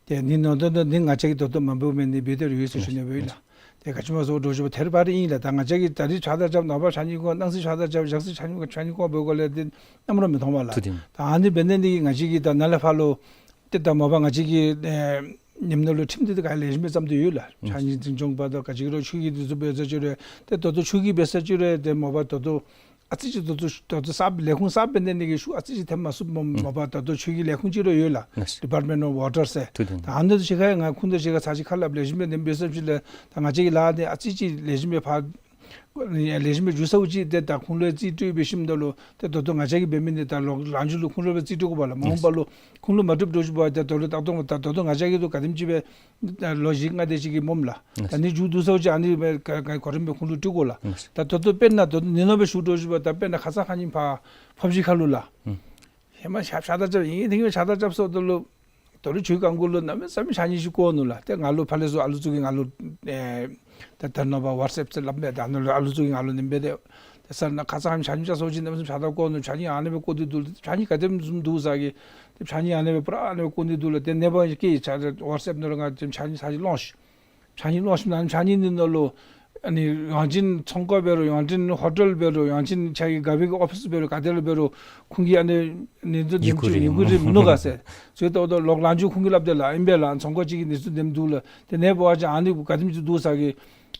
ཏེ་ནི་ནང་དོན་དང་ནི་ང་བཅས་ཀྱིས་ད་ལྟོ་མ་འབདཝ་མེད་ནི་འབད་དེ་ར་ཡོད་ཟེར་ཞུ་ནི་སྦེ་ཨིན་ལགས། ཏེ་ག་ཅི་སྨོ་ཟེར་འོང་འདྲཝ་ཅིག་འབད་ཐད་རི་བ་རི་ཨིན་ལགས། ད་ང་བཅས་ཀྱིས་ད་རིས་ཕྱགས་བདར་རྐྱབ་ནངས་པ་ཕྱགས་སྙིགས་བཀོ་གནངས་ཚེ་ཕྱགས་བདར་རྐྱབ་ཞག་ཚེ་ཕྱགས་སྙིགས་བཀོ་ཕྱགས་སྙིགས་བཀོ་འབད་དགོ་ལས་ཏེ་གནམ་ར་མི་མཐོང་བས་ལགས། ཐུགས་བདེན། ད་ཨ་ནི་འབད་ནི་འདི་གིས་ང་བཅས་ཀྱིས་ད་ནཱ་ལས་ཕར་ལུ་ཏེ་ད་མ་པ་ང་བཅས་ཀྱི་ཨེ་ཉམས་མྱོང་ལུ་ཁྲིམས་འདི་ད་ག་ལེགས་ཤོམ་སྦེ་བརྩམས་ཏེ་ཡོད་ལགས། ཕྱགས་སྙིགས་འཛིན་སྐྱོང་འབདཝ་ད་ག་ཅི་ར་ཆུ་གི་འདི་ཚུ་འབད་ས་ཅིག་རུང་ཏེ་ད་ལྟོ་ཆུ་གི་འབད་ས་ཅིག་རུང་ཏེ་མ་པ་ད་ལྟོ་ཨ་ཙི་ཅིག་ད་ལྟོ་ད་ལྟོ་གསརཔ་ལས་ཁུངས་གསརཔ་འབད་ནི་འདི་གིས་ཤུགས་ཨ་ཙི་ཅིག་ཐེབས་མ་ཚུགས་མ་མ་པ་ད་ལྟོ་ཆུ་གི་ལས་ཁུངས་ཅིག་ར་ཡོད་ལགས། Department of Water ཟེར། ཐུགས་བདེན། ད་ཨ་ནི་ཚུ་ཞིག་ཁར་ཡང་ང་ཁོང་དང་ཞིག་ཁར་ཚར་ཅིག་ཁ་སླབ་ལེགས་ཤོམ་སྦེ་ནི་འབད་ས་ཅིག་ལས་ད་ང་བཅས་ཀྱི་ལཱ་འདི་ཨ་ཙི་ཅིག་ལེགས་ཤོམ་སྦེ་ཕར་ལེགས་ཤོམ་སྦེ་འགྱོ་ཚརཝ་ཅིག་ཏེ་ད་ཁོང་ལུ་རྩིས་སྤྲོད་འབད་ཞིནམ་ད་ལུ་ཏེ་ད་ལྟོ་ང་བཅས་ཀྱིས་འབད་མི་འདི་ད་ལོག་ལམ་འཇུག་ལུ་ཁོང་ལུ་སྦེ་རྩིས་སྤྲོད་དགོ་པས་ལགས། མ་འོངས་པ་ལུ་ཁོང་ལུ་མ་འགྲུབ་འདྲཝ་ཅིག་འབད་བ་ཅིན་ད་ལྟོ་ལྟ་རྟོག་ད་ལྟོ་ང་བཅས་ཀྱིས་ད་ག་དེམ་ཅིག་སྦེ་ལོ་བཞི་ལྔ་དེ་ཅིག་གི་སྨོ་ལགས། ད་ནི་མཇུག་བསྡུ་ཚརཝ་ཅིག་ཨ་ནི་སྦེ་ག་ག་གོ་རིམ་སྦེ་ཁོང་ལུ་སྤྲོད་དགོ་ལགས། ད་ད་ལྟོ་དཔེར་ན་ད་ལྟོ་ནི་ནོར་སྦེ་ཞུ་འདྲཝ་ཅིག་འབད་བ་ཅིན་ད་དཔེར་ན་ཁ་ཙ་ཁ་ཉིནམ་ཕར་ཕབ་གཞིས་ཁ་ལུ་ལགས། ཧེ་མ་ཕྱགས་ཕྱགས་བདར་རྐྱབ་ཨིན་ཏེ་ཕྱགས་བདར་རྐྱབ་སོངམ་ད་ལུ་ད་རུང་ཆུའི་རྐང་འགུ་ལུ་གནམ་མེད་ས་མེད་ཕྱགས་སྙིགས་ཅིག་བཀོ་ནུག་ལགས། ཏེ་ང་ལུ་ཕར་ལས་ཚུར་ཨ་ལུ་ཚུ་གིས་ང་ལུ་ཨེ་ད་ད་ནངས་པ་ཝཊས་ཨེཔ་ཟེར་སླབ་མས། ད་ནཱ་ལུ་ཨ་ལུ་ཚུ་གིས་ང་ལུ་ནི་འབད་དེ་ ཏེ་ས་ནང་ཁ་ཙ་ཁ་ཉིནམ་ཕྱགས་སྙིགས་བཅའ་སོང་ཅི་ནམ་སེམས་ཕྱགས་བདར་བཀོ་ནུག། ཕྱགས་སྙིགས་ཨ་ནི་སྦེ་བཀོ་སྟེ་འདུག། ཕྱགས་སྙིགས་ག་དེམ་བཟུམ་འདུག་ཟེར་གི་ཏེ་ཕྱགས་སྙིགས་ཨ་ནི་སྦེ་པུ་ར་ཨ་ནི་སྦེ་བཀོ་སྟེ་འདུག་ལགས། ཏེ་ནངས་པ་སྐད་ཡིག་ཆ་ཝཊསི་ཨེཔ་ནང་ལུ་ང་ཏེ་ཕྱགས་སྙིགས་ཚར་ཅིག་སློང་ཤིག། ཕྱགས་སྙིགས་སློང་ཞིནམ་ཨ་ནི་ཕྱགས་སྙིགས་འདི་ནང་ལུ་ཨ་ནི་ཡང་ཅིན་ཚོང་ཁང་འབད་རུང་ཡང་ཅིན་ཧོ་ཊེལ་འབད་རུང་ཡང་ཅིན་ཁྱོད་ཀྱི་ག་འབད་གི་ཨོ་ཕིསི་འབད་རུང་ག་ཏེ་ལུ་འབད་རུང་ཁོང་གིས་ཨ་ནི་ནི་འདི་ཡི་གུ་རེ་ཡི་གུ་རེ་མིན་ནུག་ག་ཟེར། ཚུ་ཏོག་ཏོ་ལོག་ལང་ཅུ་ཁོང་གིས་སླབ་དེས་ལགས། ཨིན་པས་ལགས། ཚོང་ཁང་ཅིག་གི་ནི་ཚུ་འདེམས་འདུག་ལགས། ཏེ་ནངས་པ་ཅིན་ཨ་ནི་ག་དེམ་ཅིག་འདུག་ཟེར་གི་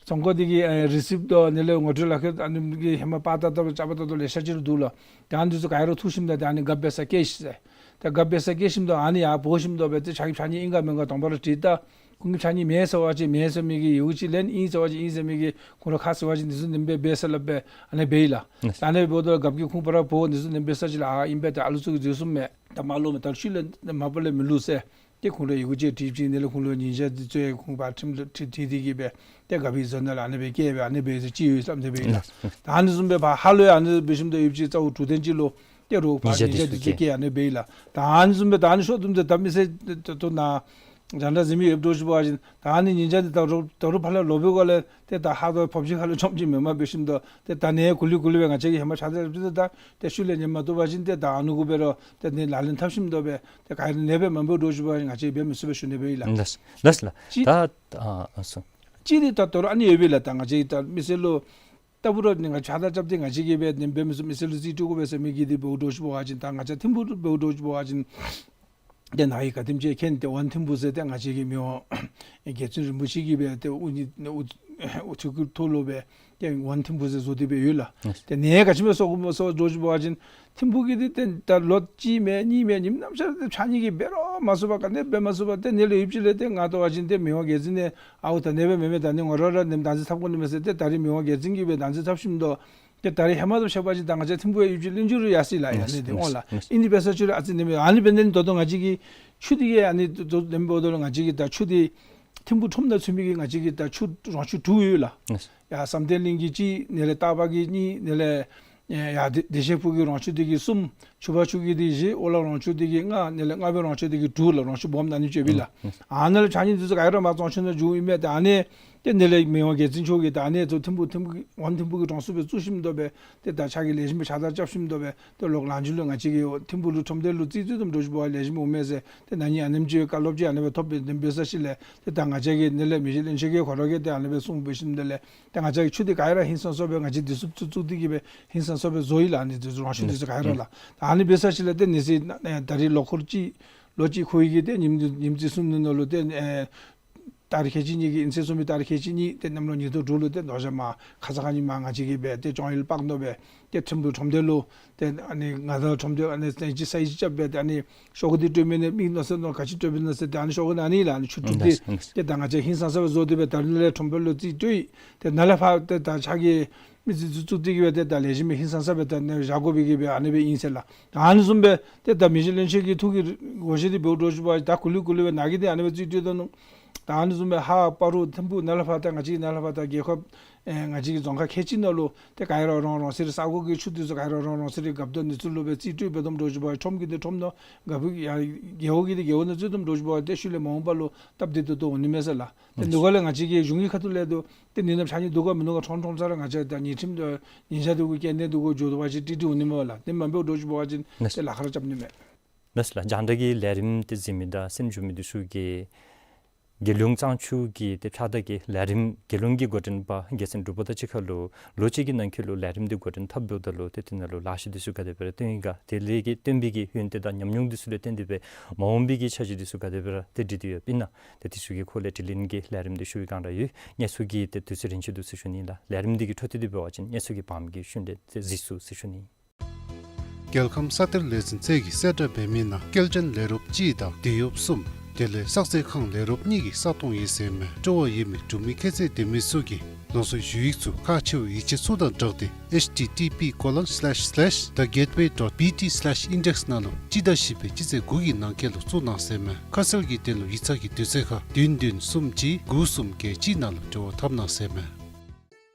ཚོང་ཁང་འདི་གི་ཨེ་རི་སིབཊ་དང་ནི་ལས་ངོ་སྤྲོད་ལག་ཁྱེར་ཨ་ནི་གི་ཧེ་མ་པར་བཏབ་བཏབ་རྐྱབ་བཏབ་བཏབ་ལེ་ཤ་ཅིག་ར་འདུག་ལགས། ཏེ་ཨ་ནི་ཚུ་ག་ར་འཐུ་ཞིནམ་ད་ཏེ་ཨ་ནི་རྒཔོ་འབད་སར་བསྐྱལ་ཤིག་ཟེར། ཏེ་རྒཔོ་འབད་སར་བསྐྱལ་ཞིནམ་ད་ཨ་ནི་ཡར་འབོ་ཞིནམ་ད་འབད་ཏེ་ཁྱོད་ཀྱི་ཕྱགས་སྙིགས་ཨིན་ག་མེན་ག་དང་པ་ར་དྲིས་ད། ཁོང་གིས་ཕྱགས་སྙིགས་མེན་ཟེར་བ་ཅིན་མེན་ཟེར་མི་གི་ཡི་གུ་ཅིག་ལེན། ཨིན་ཟེར་བ་ཅིན་ཨིན་ཟེར་མི་གི་ཁོང་ར་ཁ་ཟེར་བ་ཅིན་ནི་ཚུ་འདེམས་སྦེ་འབད་ཟེར་སླབ་སྦེ་ཨ་ནི་འབད་ཡི་ལགས། ཨ་ནི་འབདཝ་ད་རྒཔོ་གིས་ཁོང་ཕར་འབོ་ནི་ཚུ་འདེམས་འབད་ས་ཅིག་ལགས། ཨ་ཨིན་པས། ད་ཨ་ལུ་ཚུ་གིས་འཛོལ་སོངམ་མས། ད་མ་བླུགས་མས། ད་ཤུལ་ལས་མ་པ་ལས་མི་བླུགས་ཟེར། ཏེ་ཁོང་ར་ཡི་གུ་ཅིག་བྲིས་བྱིན་ནི་ལས་ཁོང་ལུ་ཉེས་བྱ་འདི་ཚུ་ཁོང་ཕར་ཁྲིམས་ལུ་ཁྲིམས་བྲིས་ཏེ་གི་སྦེ་ཏེ་རྒཔོ་གི་མཛོད་ནང་ལུ་ཨ་ནི་སྦེ་བསྐྱལ་སྦེ་ཨ་ནི་སྦེ་ཅིག་ཡོད་ཟེར་སླབ་སྟེ་འབད་ཡི་ལགས། ད་ཨ་ནི་བཟུམ་སྦེ་ཕར་ཧ་ལུ་ཡང་ཨ་ནི་འབད་ཞིནམ་ད་ཡོདཔ་ཅིག་རྩ་བོ་དྲུག་དེ་ཅིག་ལུ་ཏེ་རོགས་ཕར་ཉེས་བྱ་ཉེས་བྱ་འདི་འདི་ཚུ་ཚུ་བཀལ་ཨ་ནི་སྦེ་ཡི་ལགས། ད་ཨ་ནི་བཟུམ་སྦེ་ད་ཨ་ནི་ཤོར་དུམ་ཚེ་ད་མི་སེར་ཏེ་ཏེ་ནཱ་རྒྱང་བསྒྲགས་གཟིགས་མི་ཡོདཔ་འདྲཝ་ཅིག་འབད་བ་ཅིན་ད་ཨ་ནི་ཉེས་བྱ་འདི་ད་རུང་ད་རུང་ཕར་ལས་ལོག་པའི་སྒོ་ལས་ཏེ་ད་ཧ་ད་ཕོབ་ཅིག་ཁ་ལས་ཆོམ་ཅིག་མེནམ་འབད་ཞིནམ་ད་ཏེ་ད་ནི་གུ་ལུ་གུ་ལུ་སྦེ་ང་བཅས་ཀྱིས་ཧེ་མ་ཕྱགས་བདར་རྐྱབ་ད་ཏེ་ཤུལ་ལས་ཉེས་མ་བཏུབ་པ་ཅིན་ཏེ་ད་ཨ་ནི་གུ་འབད་རུང་ཏེ་ནི་ལག་ལེན་འཐབ་ཞིནམ་ད་སྦེ་ཏེ་ག་ར་ནི་སྦེ་མ་འབད་འདྲཝ་ཅིག་འབད་བ་ཅིན་ང་བཅས་འབད་མི་ཚུགས་པས་ཞུ་ནི་སྦེ་ཡི་ལགས། ལགས་ལགས་ལགས། ཅིག་ད་ཨ་སོ། ཅིག་འདི་ད་ད་རུང་ཨ་ནི་ཡོད་པས་ལགས། ད་ང་བཅས་ད་མི་སེར་ལུ་ལྟ་བུ་ར་ནི་ང་ཕྱགས་བདར་རྐྱབ་སྟེ་ང་བཅས་ཀྱིས་འབད་ནི་འབད་མི་ཚུགས། མི་སེར་ལུ་རྩིས་སྤྲོད་དགོ་པས་ཟེར་མི་གི་འདི་འབདཝ་འདྲཝ་ཅིག་འབད་བ་ཅིན་ད་ང་བཅས་ཐིམ་ཕུག་ལུ་འབདཝ་འདྲཝ་ཅིག་འབད་བ་ཅིན་ཏེ་ནཱ་གི་ག་དེམ་ཅིག་མཁྱེན། ཏེ་ཝན་ཐིམ་ཕུག་ཟེར་ཏེ་ང་བཅས་ཀྱི་མི་དབང་རྒྱལ་བཙུན་རིན་པོ་ཆེ་གིས་སྦེ་ཏེ་དབུ་བརྙེས་ནི་དབུ་དབུ་ཐུགས་ཀྱི་ཐོག་ལུ་སྦེ་ཏེ་ཝན་ཐིམ་ཕུག་ཟེར་བཟོ་སྟེ་སྦེ་ཡོད་ལགས། ཏེ་ནི་ག་ཅི་སྦེ་བཟོ་དགོཔ་སྨོ་ཟེར་འདྲཝ་ཅིག་འབད་བ་ཅིན་ཐིམ་ཕུག་གི་འདི་ཏེ་ད་ལོ་གཅིག་མེན་གཉིས་མེན་ཉིནམ་རྣམ་གཞག་ཏེ་ཕྱགས་སྙིགས་ཀྱིས་འབད་རུང་མ་ཚུགས་པར་ག་ནི་འབད་མ་ཚུགས་པར་ཏེ་ནི་ལས་ཡུདཔ་ཅིག་ལས་ཏེ་ང་བལྟ་བ་ཅིན་ཏེ་མི་དབང་རྒྱལ་བཙུན་ནི་ཨའོ་ད་ནི་སྦེ་མེན་མེན་ད་ནི་ངོ་ར་ར་ནི་བདག་འཛིན་འཐབ་དགོ་ནི་མས་ཟེར་ཏེ་ད་རིས་མི་དབང་རྒྱལ་བཙུན་གྱིས་སྦེ་བདག་འཛིན་འཐབ་ཞིནམ་ད་ཏེ་ད་རིས་ཧེ་མ་དང་ཕྱད་པ་ཅིན་ད་ང་བཅས་ཐིམ་ཕུག་ཡུདཔ་ཅིག་གླིང་བཞུགས་ར་ཡར་སོ་ཡི་ལགས། ཡར་ནི་ཏེ་འོང་ལགས། ཨིན་ཏེ་འབད་ས་ཅིག་ར་ཨ་ཙི་ནི་མེན། ཨ་ནི་འབད་ནི་ད་ལྟོ་ང་བཅས་ཀྱི་ཆུ་འདི་གིས་ཨ་ནི་ད་ལྟོ་ནེམ་འབདཝ་ད་ལུ་ང་བཅས་ཀྱི་ད་ཆུ་འདི་ཐིམ་ཕུག་ཁྲོམ་ནང་ཚུད་མི་གི་ང་བཅས་ཀྱི་ད་ཆུ་རོང་ཆུ་དྲུག་ཡོད་ལགས། ཡར་བསམ་གཏན་གླིང་གི་གཅིག་ནི་ལས་སྟག་པ་གི་གཉིས་ནི་ལས་ཡར་བདེ་བདེ་ཆེན་ཕུག་གི་རོང་ཆུ་འདི་གི་གསུམ། ཆུ་བར་ཆུ་གི་འདི་བཞི། ཨོ་ལ་རོང་ཆུ་འདི་གི་ལྔ། ནི་ལས་རྔ་བའི་རོང་ཆུ་འདི་གི་དྲུག་ལགས། རོང་ཆུ་སྦོམ་ཨ་ནི་ཅིག་ཡོད་པས་ལགས། ཨ་ནི་ལས་ཕྱགས་སྙིགས་འདི་ཚུ་ག་ར་མར་བཙོང་ཆུ་ནང་འགྱོཝ་ཨིན་མས། ཏེ་ཨ་ནི་ཏེ་ནི་ལས་མི་དབང་རྒྱལ་བཙུན་མཆོག་གིས་ད་ཨ་ནི་ཚུ་ཐིམ་ཕུག་ཐིམ་ཕུག་གི་ཝན་ཐིམ་ཕུག་གི་གྲོང་ཚོ་སྦེ་བཙུགས་ཞིནམ་ད་སྦེ་ཏེ་ད་ཕྱགས་སྙིགས་ལེགས་ཤོམ་སྦེ་ཕྱགས་བདར་རྐྱབ་ཞིནམ་ད་སྦེ་ཏེ་ལོག་ལང་ཅུ་ལུ་ང་བཅས་ཀྱི་ཐིམ་ཕུག་ལུ་ཁྲོམ་སྡེ་ལུ་རྩིས་སྤྲོད་དོ་འདྲཝ་ཅིག་འབད་བ་ལེགས་ཤོམ་འོང་མས་ཟེར། ཏེ་ན་ནིང་ཨ་ནེམ་ཅིག་བཀའ་སློབ་ཅིག་ཨ་ནི་སྦེ་ཐོབ་སྦེ་ཏེ་འབད་ས་ཅིག་ལས་ཏེ་ད་ང་བཅས་ཀྱིས་ནི་ལས་མི་རྗེ་བློན་ཆེན་གྱིས་ཁོ་ར་གིས་ཏེ་ཨ་ནི་སྦེ་གསུངས་འབད་ཞིནམ་ད་ལས་ཏེ་ང་བཅས་ཀྱི་ཆུ་འདི་ག་ར་ཧིང་སངས་ས་སྦེ་ང་བཅས་འདི་ཚུ་བཙུགས་བཙུགས་ཏེ་གི་སྦེ་ཧིང་སངས་ས་སྦེ་བཟོ་ཡི་ལགས། ཨ་ནི་འདི་ཚུ་རོང་ཆུ་འདི་ཚུ་ག་ར་ལགས། ད་ཨ་ནི་འབད་ས་ཅིག་ལས་ཏེ་ནི་སི་ད་རིས་ལོ་འཁོར་གཅིག་ལོ་གཅིག་འཁོར་ཡི་གི་ཏེ་ཉིནམ་ཉིནམ་རྩིས་བཟུམ་ནི་ནང་ལུ་ཏེ་ཨེ་ཏ་རིག་ཁལ་གཅིག་གཉིས་ཀྱི་ཨིན་ཚེས་གསུམ་པའི་ཏ་རིག་ཁལ་གཅིག་གཉིས་ཏེ་གནམ་ལོ་ཉིས་སྟོང་དྲུག་ལུ་ཏེ་ནོར་བཞག་མ་ཁ་ཙ་ཁ་ཉིནམ་ང་བཅས་ཀྱིས་སྦེ་ཏེ་སྐྱོང་ཡུལ་དཔང་དོ་སྦེ་ཏེ་ཐིམ་ཕུག་ཁྲོམ་སྡེ་ལུ་ཏེ་ཨ་ནི་ང་བཅས་ཁྲོམ་སྡེ་ཨ་ནི་ས་ཡི་ཅིག་ས་ཡི་ཅིག་རྐྱབ་སྦེ་ཏེ་ཨ་ནི་ཤོག་གུ་འདི་སྤྲོད་མི་ནི་མི་མནོ་ས་མནོ་ག་ཅི་སྤྲོད་མི་མནོ་ཟེར་ཏེ་ཨ་ནི་ཤོག་གུ་ཨ་ནི་ལགས། ཨ་ནི་ཆུ་དྲུག་འདི་ཏེ་ད་ང་བཅས་ཧིང་སངས་ས་སྦེ་བཟོ་སྟེ་སྦེ་ད་ནི་ལས་ཁྲོམ་སྡེ་ལུ་རྩིས་སྤྲོད་ཡི། ཏེ་ནཱ་ལས་ཕར་ཏེ་ད་ཕྱགས་སྙིགས་མི་རྩིས་བཙུགས་བཙུགས་ཏེ་གི་སྦེ་ཏེ་ད་ལེགས་ཤོམ་སྦེ་ཧིང་སངས་ས་སྦེ་ད་ནི་བཞག་དགོ་པའི་གི་སྦེ་ཨ་ནི་སྦེ་ཨིན་ཟེར་ལགས། ད་ཨ་ནི་བཟུམ་སྦེ་ཏེ་ད་མི་རྗེ་བློན་ཆེན་གྱི་ཐུགས་ཀྱི་དགོངས་བཞེད་འདི་འབདཝ་འདྲཝ་ཅིག་འབད་བ་ཅིན་ད་གུ་ལུ་གུ་ལུ་སྦེ་ནཱ་གིས་ཏེ་ཨ་ནི་སྦེ་རྩིས་སྤྲོད་དོ་ནུག། ད་ཨ་ནི་བཟུམ་སྦེ་ཧཱ་སྤ་རོ་ཐིམ་ཕུག་ནཱ་ལས་ཕར་ད་ང་བཅས་ནཱ་ལས་ཕར་ད་རྒེད་འོག་ཨེ་ང་བཅས་ཀྱི་རྫོང་ཁག་ཁལ་གཅིག་ནང་ལུ་ཏེ་ག་ར་རོང་རོང་ས་རི་ས་གོ་གི་ཆུ་འདི་ཚུ་ག་ར་རོང་རོང་ས་རི་རྒཔོ་དང་ནི་ཚུ་ལུ་སྦེ་རྩིས་སྤྲོད་འབད་དོ་འདྲཝ་ཅིག་འབད་བ་ཅིན་ཁྲོམ་གྱི་འདི་ཁྲོམ་ནང་རྒཔོ་ཡ་རྒེད་འོག་གི་འདི་རྒེད་འོག་ནང་རྩིས་དོ་འདྲཝ་ཅིག་འབད་བ་ཏེ་ཤུལ་ལས་མ་འོངས་པ་ལུ་སྟབས་བདེ་ཏོག་ཏོ་འོང་ནི་མས་ཟེར་ལགས། ཏེ་ཨིན་ནི་འགོ་ལས་ང་བཅས་ཀྱི་གཞུང་གི་ཁ་ཐུག་ལས་དོ་ཏེ་ནི་ནཱ་ཕྱགས་སྙིགས་འདུག་ག་མིན་ནུག་ག་ཁྲོམ་ཁྲོམ་ས་ར་ང་བཅས་ད་ཉེས་ཁྲིམས་དང་ཉེས་བྱ་འདི་གུ་བཀལ་ནི་འདི་གུ་འགྱོ་དོ་བ་ཅིན་ཏིག་ཏིག་འོང་ནི་མས་ལགས། ཏེ་མ་འབད་འདྲཝ་ཅིག་འབད་བ་ཅིན་ཏེ་ལཱ་ཁག་ར་རྐྱབ་ནི་མས། ལགས་སོ་ལགས། རྒྱང་བསྒྲགས་ཀྱི་ལས་རིམ་འདི་གཟིགས་མི་དང་གསན་བཞུགས་མི་འདི་ཚུ་གིས་རྒྱལ་ཡོངས་གཙང་ཆུ་གི་ཏེ་ཕྱགས་བདར་གྱི་ལས་རིམ་རྒྱལ་ཡོངས་ཀྱི་འགོ་འདྲེན་པ་རྒྱལ་མཚན་འབྲུག་པ་དང་གཅིག་ཁར་ལུ་ལོ་གཅིག་གི་ནང་འཁོད་ལུ་ལས་རིམ་འདི་འགོ་འདྲེན་འཐབ་འབདཝ་ད་ལུ་ཏེ་དེ་ནང་ལུ་ལག་ཤེས་འདི་ཚུ་ག་དེ་སྦེ་ར་སྟོན་ཡི་ག། དེ་ལས་ཀྱི་སྟོན་པའི་གི་ཡོན་ཏན་དང་ཉམས་མྱོང་འདི་ཚུ་ལས་བརྟེན་ཏེ་སྦེ་མ་འོངས་པའི་གི་འཆར་གཞི་འདི་ཚུ་ག་དེ་སྦེ་ར་ཏེ་སྒྲིག་སྟེ་ཡོདཔ་ཨིན་ན། ཏེ་འདི་ཚུ་གི་སྐོར་ལས་དྲི་ལན་གྱི་ལས་རིམ་འདི་ཞུ་བའི་སྒང་ར་ཡོད། ངལ་འཚོ་གི་ཏེ་དུས་ཚོད་རན་ཆི་འདུག་ཟེར་ཞུ་ནི་ལགས། ལས་རིམ་འདི་གི་འཕྲོ་མཐུད་དེ་འབད་བ་ཅིན་ངལ་འཚོ་གི་བར་མ་གི་ཤུལ་ལས་ཏེ་གཟིགས་ཚུགས་ཟེར་ཞུ་ནི། རྒྱལ་ཁམས་ས་གཏེར་ལས་འཛིན་ཚད་ཀྱིས་གསལ་བསྒྲགས་འབད་མི་ནང་སྐྱེལ་འདྲེན་ལས་རོགས་གཅིག་དང་དེད་གཡོགཔ་གསུམ། དེ་ལས་བསགས་ཚད་ཁང་ལས་རོགས་གཉིས་ཀྱི་ས་སྟོང་ཡོད་ཟེར་མས། སྤྲོ་བ་ཡོད་མི་འབྲུག་མི་ཁྱད་ཚད་ལྡན་མི་ཚུ་གིས་ལམ་སང་ཞུ་ཡིག་ཚུ་ཁག་ཆེ་བའི་ཡིག་ཆ་ཚུ་དང་སྦྲགས་ཏེ་ཨེཆ་ཊི་ཊི་པི་ཀོ་ལོན་སི་ལེཤ་སི་ལེཤ་ད་གེཊ་ཝེ་ཌོཊ་བི་ཊི་སི་ལེཤ་ཨིན་ཌེག་སི་ནང་ལུ་སྤྱི་ཟླ་བཞི་པའི་སྤྱི་ཚེས་དགུ་གི་ནང་འཁོད་ལུ་བཙུགས་གནང་ཟེར་མས། ཁ་གསལ་གྱི་དོན་ལུ་ཡིག་ཚང་གི་དུས་ཚོད་ཁར་བདུན་བདུན་གསུམ་གཅིག་དགུ་གསུམ་བརྒྱད་གཅིག་ནང་ལུ་འབྲེལ་བ་འཐབ་གནང་ཟེར་མས།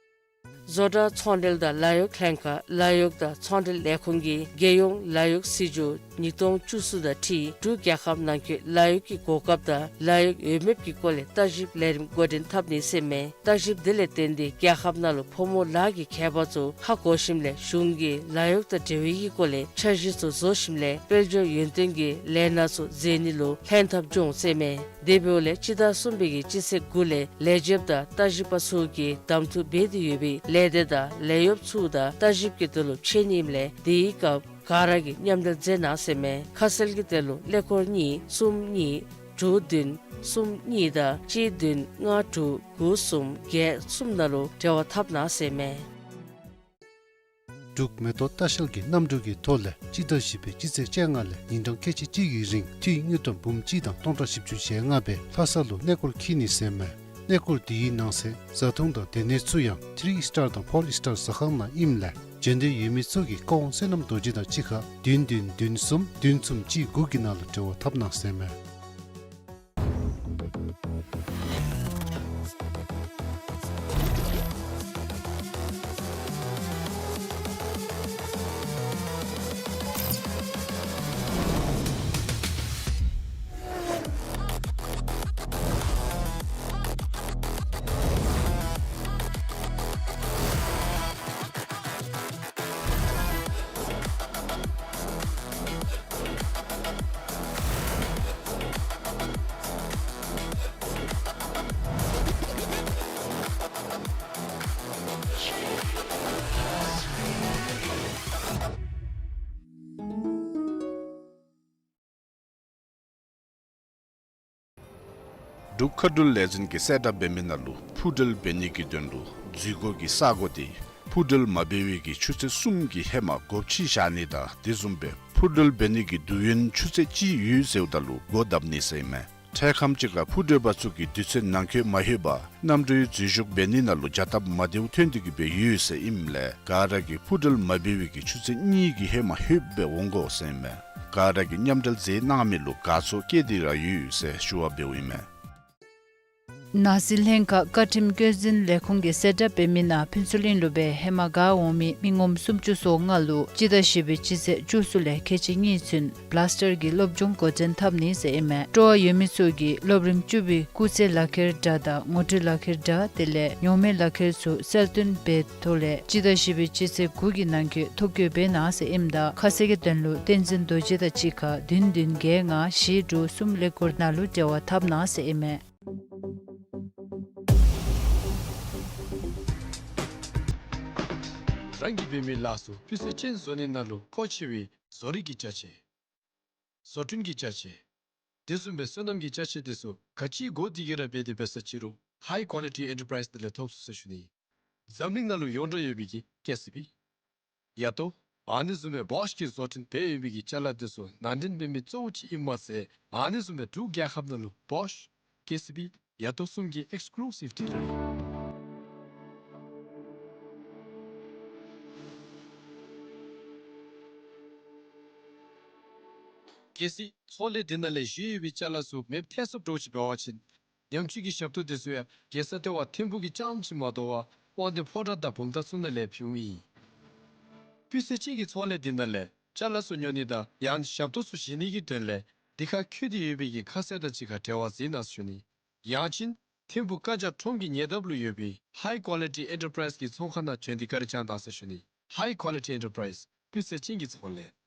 བཟོ་གྲྭ་ཚོང་འབྲེལ་དང་ལཱ་གཡོག་ལྷན་ཁག་ལཱ་གཡོག་དང་ཚོང་འབྲེལ་ལས་ཁུངས་ཀྱིས་རྒྱལ་ཡོངས་ལཱ་གཡོག་སྲིད་བྱུས་ཉིས་སྟོང་བཅུ་གསུམ་དང་འཁྲིལ་འབྲུག་རྒྱལ་ཁབ་ནང་འཁོད་ལཱ་གཡོག་གི་གོ་སྐབས་དང་ལཱ་གཡོག་འོས་འབབ་ཀྱི་སྐོར་ལས་བརྟག་ཞིབ་ལས་རིམ་འགོ་འདྲེན་འཐབ་ནི་ཟེར་མས། བརྟག་ཞིབ་དེ་ལས་བརྟེན་ཏེ་རྒྱལ་ཁབ་ནང་ལུ་ཕོ་མོ་ལཱ་གི་ཁྱད་པར་ཚུ་ཧ་གོ་ཞིནམ་ལས་གཞུང་གིས་ལཱ་གཡོག་དང་འབྲེལ་བའི་གི་སྐོར་ལས་འཆར་གཞི་ཚུ་བཟོ་ཞིནམ་ལས་དཔལ་འབྱོར་ཡུན་བརྟན་གྱི་ལས་སྣ་ཚུ་མཛད་ནི་ལུ་ལྷན་ཐབས་འབྱུང་ཟེར་མས། དེ་འབདཝ་ལས་སྤྱི་ཟླ་གསུམ་པའི་གི་སྤྱི་ཚེས་དགུ་ལས་ལས་བྱེདཔ་དང་བརྟག་ཞིབ་པ་ཚུ་གིས་གདམ་འཐུ་འབད་དེ་ཡོད་པའི་ལས་སྡེ་དང་ལས་གཡོགཔ་ཚུ་དང་བརྟག་ཞིབ་ཀྱི་དོན་ལུ་ཕྱད་ནི་ཨིནམ་ལས་དེའི་སྐབས་ག་ར་གིས་མཉམ་འབྲེལ་མཛད་གནང་ཟེར་མས། ཁ་གསལ་གྱི་དོན་ལུ་ཀླད་ཀོར་གཉིས་གསུམ་གཉིས་དྲུག་བདུན་གསུམ་གཉིས་དང་གཅིག་བདུན་ལྔ་དྲུག་དགུ་གསུམ་བརྒྱད་གསུམ་ནང་ལུ་འབྲེལ་བ་འཐབ་གནང་ཟེར་མས། འབྲུག་མེ་ཏོག་ལྟ་བཤལ་གྱི་གནམ་གྲུ་གི་ཐོག་ལས་སྤྱི་ཟླ་བཞི་པའི་སྤྱི་ཚེས་བཅོ་ལྔ་ལས་ཉིན་གྲངས་ཁལ་གཅིག་གཅིག་གི་རིང་འཐུས་དངུལ་ཀྲམ་འབུམ་གཅིག་དང་སྟོང་ཕྲག་བཞི་བཅུ་ཞེ་ལྔ་སྦེ་ལྷ་ས་ལུ་གནས་སྐོར་འཁྱིད་ནི་ཟེར་མས། གནས་སྐོར་དེའི་ནང་གསེས་བཟའ་འཐུང་དང་སྡོད་གནས་ཚུ་ཡང་ཐི་རི་སི་ཊར་དང་ཕོར་སི་ཊར་ཟ་ཁང་ནང་ཨིནམ་ལས་འབྱོན་འདོད་ཡོད་མི་ཚུ་གིས་བཀའ་དབང་བསོད་ནམས་རྡོ་རྗེ་དང་གཅིག་ཁར་བདུན་བདུན་བདུན་གསུམ་བདུན་གསུམ་གཅིག་དགུ་གི་ནང་ལུ་འབྲེལ་བ་འཐབ་གནང་ཟེར་མས། འབྲུག་མཁའ་འགྲུལ་ལས་འཛིན་གྱིས་གསལ་བསྒྲགས་འབད་མི་ནང་ལུ་འཕུར་འགྲུལ་འབད་ནི་གི་དོན་ལུ་འཛུལ་སྒོ་གི་ས་སྒོ་དེ་འཕུར་འགྲུལ་མ་འབད་བའི་གི་ཆུ་ཚོད་གསུམ་གྱི་ཧེ་མ་སྒོ་ཕྱེ་བཞག་ནི་དང་དེ་བཟུམ་སྦེ་འཕུར་འགྲུལ་འབད་ནི་གི་དུས་ཡུན་ཆུ་ཚོད་གཅིག་ཡོད་ཟེརཝ་ད་ལུ་སྒོ་བརྡབ་ནི་ཟེར་ཨིན་མས། འཕྲལ་ཁམས་ཅིག་ཁར་འཕུར་འགྲུལ་པ་ཚུ་གིས་དུས་ཚོད་ནང་འཁོད་མ་ལྷོད་པར་གནམ་གྲུའི་འཛུལ་ཞུགས་འབད་ནི་ནང་ལུ་བྱ་སྟབས་མ་བདེཝ་ཐོན་ཏེ་གི་སྦེ་ཡོད་ཟེར་ཨིནམ་ལས་ག་ར་གིས་འཕུར་འགྲུལ་མ་འབད་བའི་གི་ཆུ་ཚོད་གཉིས་ཀྱི་ཧེ་མ་ལྷོད་སྦེ་འོང་དགོ་ཟེར་ཨིན་མས། ག་ར་གིས་མཉམ་འབྲེལ་མཛད་གནང་མི་ལུ་དགའ་ཚོར་བསྐྱེད་དེ་ར་ཡོད་ཟེར་ཞུ་བ་འབདཝ་ཨིན་མས། ནགས་གསིལ་ལྷན་ཁག་བཀའ་ཁྲིམས་བཀོད་འཛིན་ལས་ཁུངས་ཀྱིས་གསལ་བསྒྲགས་འབད་མི་ནང་ཕུན་ཚོགས་གླིང་ལུ་སྦེ་ཧེ་མ་ག་འོང་མི་མི་ངོམ་སུམ་ཅུ་སོ་ལྔ་ལུ་སྤྱི་ཟླ་བཞི་པའི་སྤྱི་ཚེས་བཅུ་གསུམ་ལས་ཁལ་གཅིག་གཉིས་ཚུན་བླ་སི་ཊར་གྱི་སློབ་སྦྱོང་འགོ་འདྲེན་འཐབ་ནི་ཟེར་ཨིན་མས། སྤྲོ་བ་ཡོད་མི་ཚུ་གིས་སློབ་རིམ་བཅུ་པའི་སྐུགས་ཚད་ལག་ཁྱེར་འདྲ་དང་ངོ་སྤྲོད་ལག་ཁྱེར་འདྲ་དེ་ལས་ཉོག་མེད་ལག་ཁྱེར་ཚུ་གསལ་སྟོན་འབད་ཐོག་ལས་སྤྱི་ཟླ་བཞི་པའི་སྤྱི་ཚེས་དགུ་གི་ནང་འཁོད་ཐོ་བཀོད་འབད་གནང་ཟེར་ཨིནམ་ད་ཁ་གསལ་གྱི་དོན་ལུ་བསྟན་འཛིན་རྡོ་རྗེ་དང་གཅིག་ཁར་བདུན་བདུན་བརྒྱད་ལྔ་བཞི་དྲུག་གསུམ་ཀླད་ཀོར་ནང་ལུ་འབྲེལ་བ་འཐབ་གནང་ཟེར་ཨིན་མས། རང་གིས་འབད་མི་ལཱ་ཚུ་སྤུས་ཚད་ཅན་བཟོ་ནི་ནང་ལུ་མཁོ་ཆེ་བའི་བཟོ་རིག་གི་ཅ་ཆས། བཟོ་སྐྲུན་གྱི་ཅ་ཆས། དེ་བཟུམ་སྦེ་སོ་ནམ་གྱི་ཅ་ཆས་དེ་ཚུ་ག་ཅི་དགོ་དེ་གིས་ར་འབད་དེ་འབད་ས་ཅི་རུང་High Quality Enterprise དེ་ལས་ཐོབ་ཚུགས་ཟེར་ཞུ་ནི། འཛམ་གླིང་ནང་ལུ་ཡོངས་གྲགས་ཡོད་པའི་གི་ཀེ་སི་བི། ཡ་ཏོ། ཨ་ནི་བཟུམ་སྦེ་བོཤ་གིས་བཟོ་སྐྲུན་འབད་ཡོད་པའི་གི་ཅ་ལ་དེ་ཚུ་ནང་འདྲེན་འབད་མི་གཙོ་བོ་ཅིག་ཨིནམ་མ་ཚད་ཨ་ནི་བཟུམ་སྦེ་འབྲུག་རྒྱལ་ཁབ་ནང་ལུ་བོཤ་ཀེ་སི་བི་ཡ་ཏོ་གསུམ་གྱི་ཨེགསི་ཀུ་ལུ་སིབ་ཌི་ལར་ཨིན། གལ་སྲིད་ཚོང་ལས་འདི་ནང་ལས་བཞེས་ཡོད་པའི་ཅ་ལ་ཚུ་མེདཔ་ཐལ་སོངམ་འདྲཝ་ཅིག་འབད་བ་ཅིན་ཉམས་བཅོས་ཀྱི་ཞབས་ཏོག་དེ་ཚུ་ཡང་རྒྱལ་ས་ལྟེ་བ་ཐིམ་ཕུག་གི་རྐྱངམ་ཅིག་མ་དོ་བར་དབང་འདུས་ཕོ་བྲང་དང་བུམ་ཐང་ཚུ་ནང་ལས་ཕུལཝ་ཨིན། སྤུས་ཚད་ཅན་གྱི་ཚོང་ལས་འདི་ནང་ལས་ཅ་ལ་ཚུ་ཉོ་ནི་དང་ཡང་ཞབས་ཏོག་ཚུ་བཞེས་ནི་གི་དོན་ལས་འདི་ཁར་འཁོད་དེ་ཡོད་པའི་གི་ཁ་གསལ་དང་གཅིག་ཁར་འབྲེལ་བ་མཛད་གནང་ཞུ་ནི། ཡང་ཅིན་ཐིམ་ཕུག་ཀ་ཇ་ཁྲོམ་གྱི་ཉེ་འདབས་ལུ་ཡོད་པའི་High Quality Enterprise གི་ཚོང་ཁང་ནང་བྱོན་ཏེ་བཀའ་དྲིན་བསྐྱང་གནང་ཟེར་ཞུ་ནི། High Quality Enterprise སྤུས་ཚད་ཅན་གྱི་ཚོང་ལས།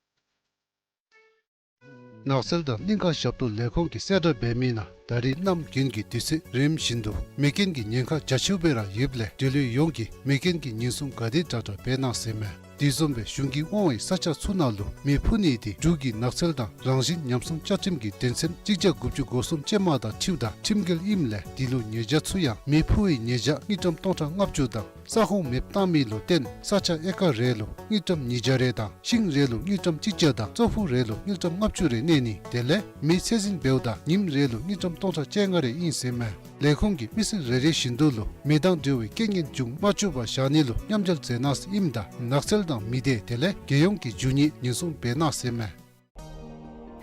ནགས་ཚལ་དང་གླིང་ཁ་ཞབས་ཏོག་ལས་ཁུངས་ཀྱིས་གསལ་བསྒྲགས་འབད་མི་ནང་ད་རེས་གནམ་དགུན་གྱི་དུས་ཚོད་རིམ་བཞིན་དུ་མེ་རྐྱེན་གྱི་ཉེན་ཁ་རྒྱ་ཆེཝ་སྦེ་ར་ཡོདཔ་ལས་འབྲེལ་ཡོད་ཡོངས་ཀྱིས་མེ་རྐྱེན་གྱི་ཉེན་སྲུང་ག་དེ་དྲག་དྲག་འབད་གནང་ཟེར་མས། དེ་བཟུམ་སྦེ་གཞུང་གིས་དབང་བའི་ས་ཆ་ཚུ་ནང་ལུ་མེ་འཕུ་ནི་དེ་འབྲུག་གི་ནགས་ཚལ་དང་རང་བཞིན་ཉམས་སྲུང་བཅའ་ཁྲིམས་ཀྱི་དོན་ཚན་གཅིག་བརྒྱ་དགུ་བཅུ་གོ་གསུམ་ཅན་མ་དང་འཁྲིལཝ་ད་ཁྲིམས་འགལ་ཨིནམ་ལས་དེ་ལུ་ཉེས་བྱ་ཚུ་ཡང་མེ་འཕུ་བའི་ཉེས་བྱ་དངུལ་ཀྲམ་སྟོང་ཕྲག་ལྔ་བཅུ་དང་ས་ཁོངས་མེདཔ་བཏང་མི་ལུ་བརྟེན་ས་ཆ་ཨེ་ཀར་རེ་ལུ་དངུལ་ཀྲམ་ཉིས་བརྒྱ་རེ་དང་ཤིང་རེ་ལུ་དངུལ་ཀྲམ་གཅིག་བརྒྱ་དང་ཙོག་ཕུག་རེ་ལུ་དངུལ་ཀྲམ་ལྔ་བཅུ་རེ་གནས་ནི་དེ་ལས་མེ་ཚད་འཛིན་འབདཝ་ད་ཉིནམ་རེ་ལུ་དངུལ་ཀྲམ་སྟོང་ཕྲག་བཅོ་ལྔ་རེ་ཨིན་ཟེར་མས། ལས་ཁུངས་ཀྱིས་མི་སེར་རེ་རེ་བཞིན་དུ་ལུ་མེ་དང་འབྲེལ་བའི་རྐྱེན་ངན་འབྱུང་མ་བཅུག་པར་བཞག་ནི་ལུ་མཉམ་འབྲེལ་མཛད་གནང་ཟེར་ཨིནམ་ད་ནགས་ཚལ་དང་མི་སྡེ་དེ་ལས་རྒྱལ་ཡོངས་ཀྱི་རྒྱུ་དངོས་ཉེན་སྲུང་འབད་གནང་ཟེར་མས།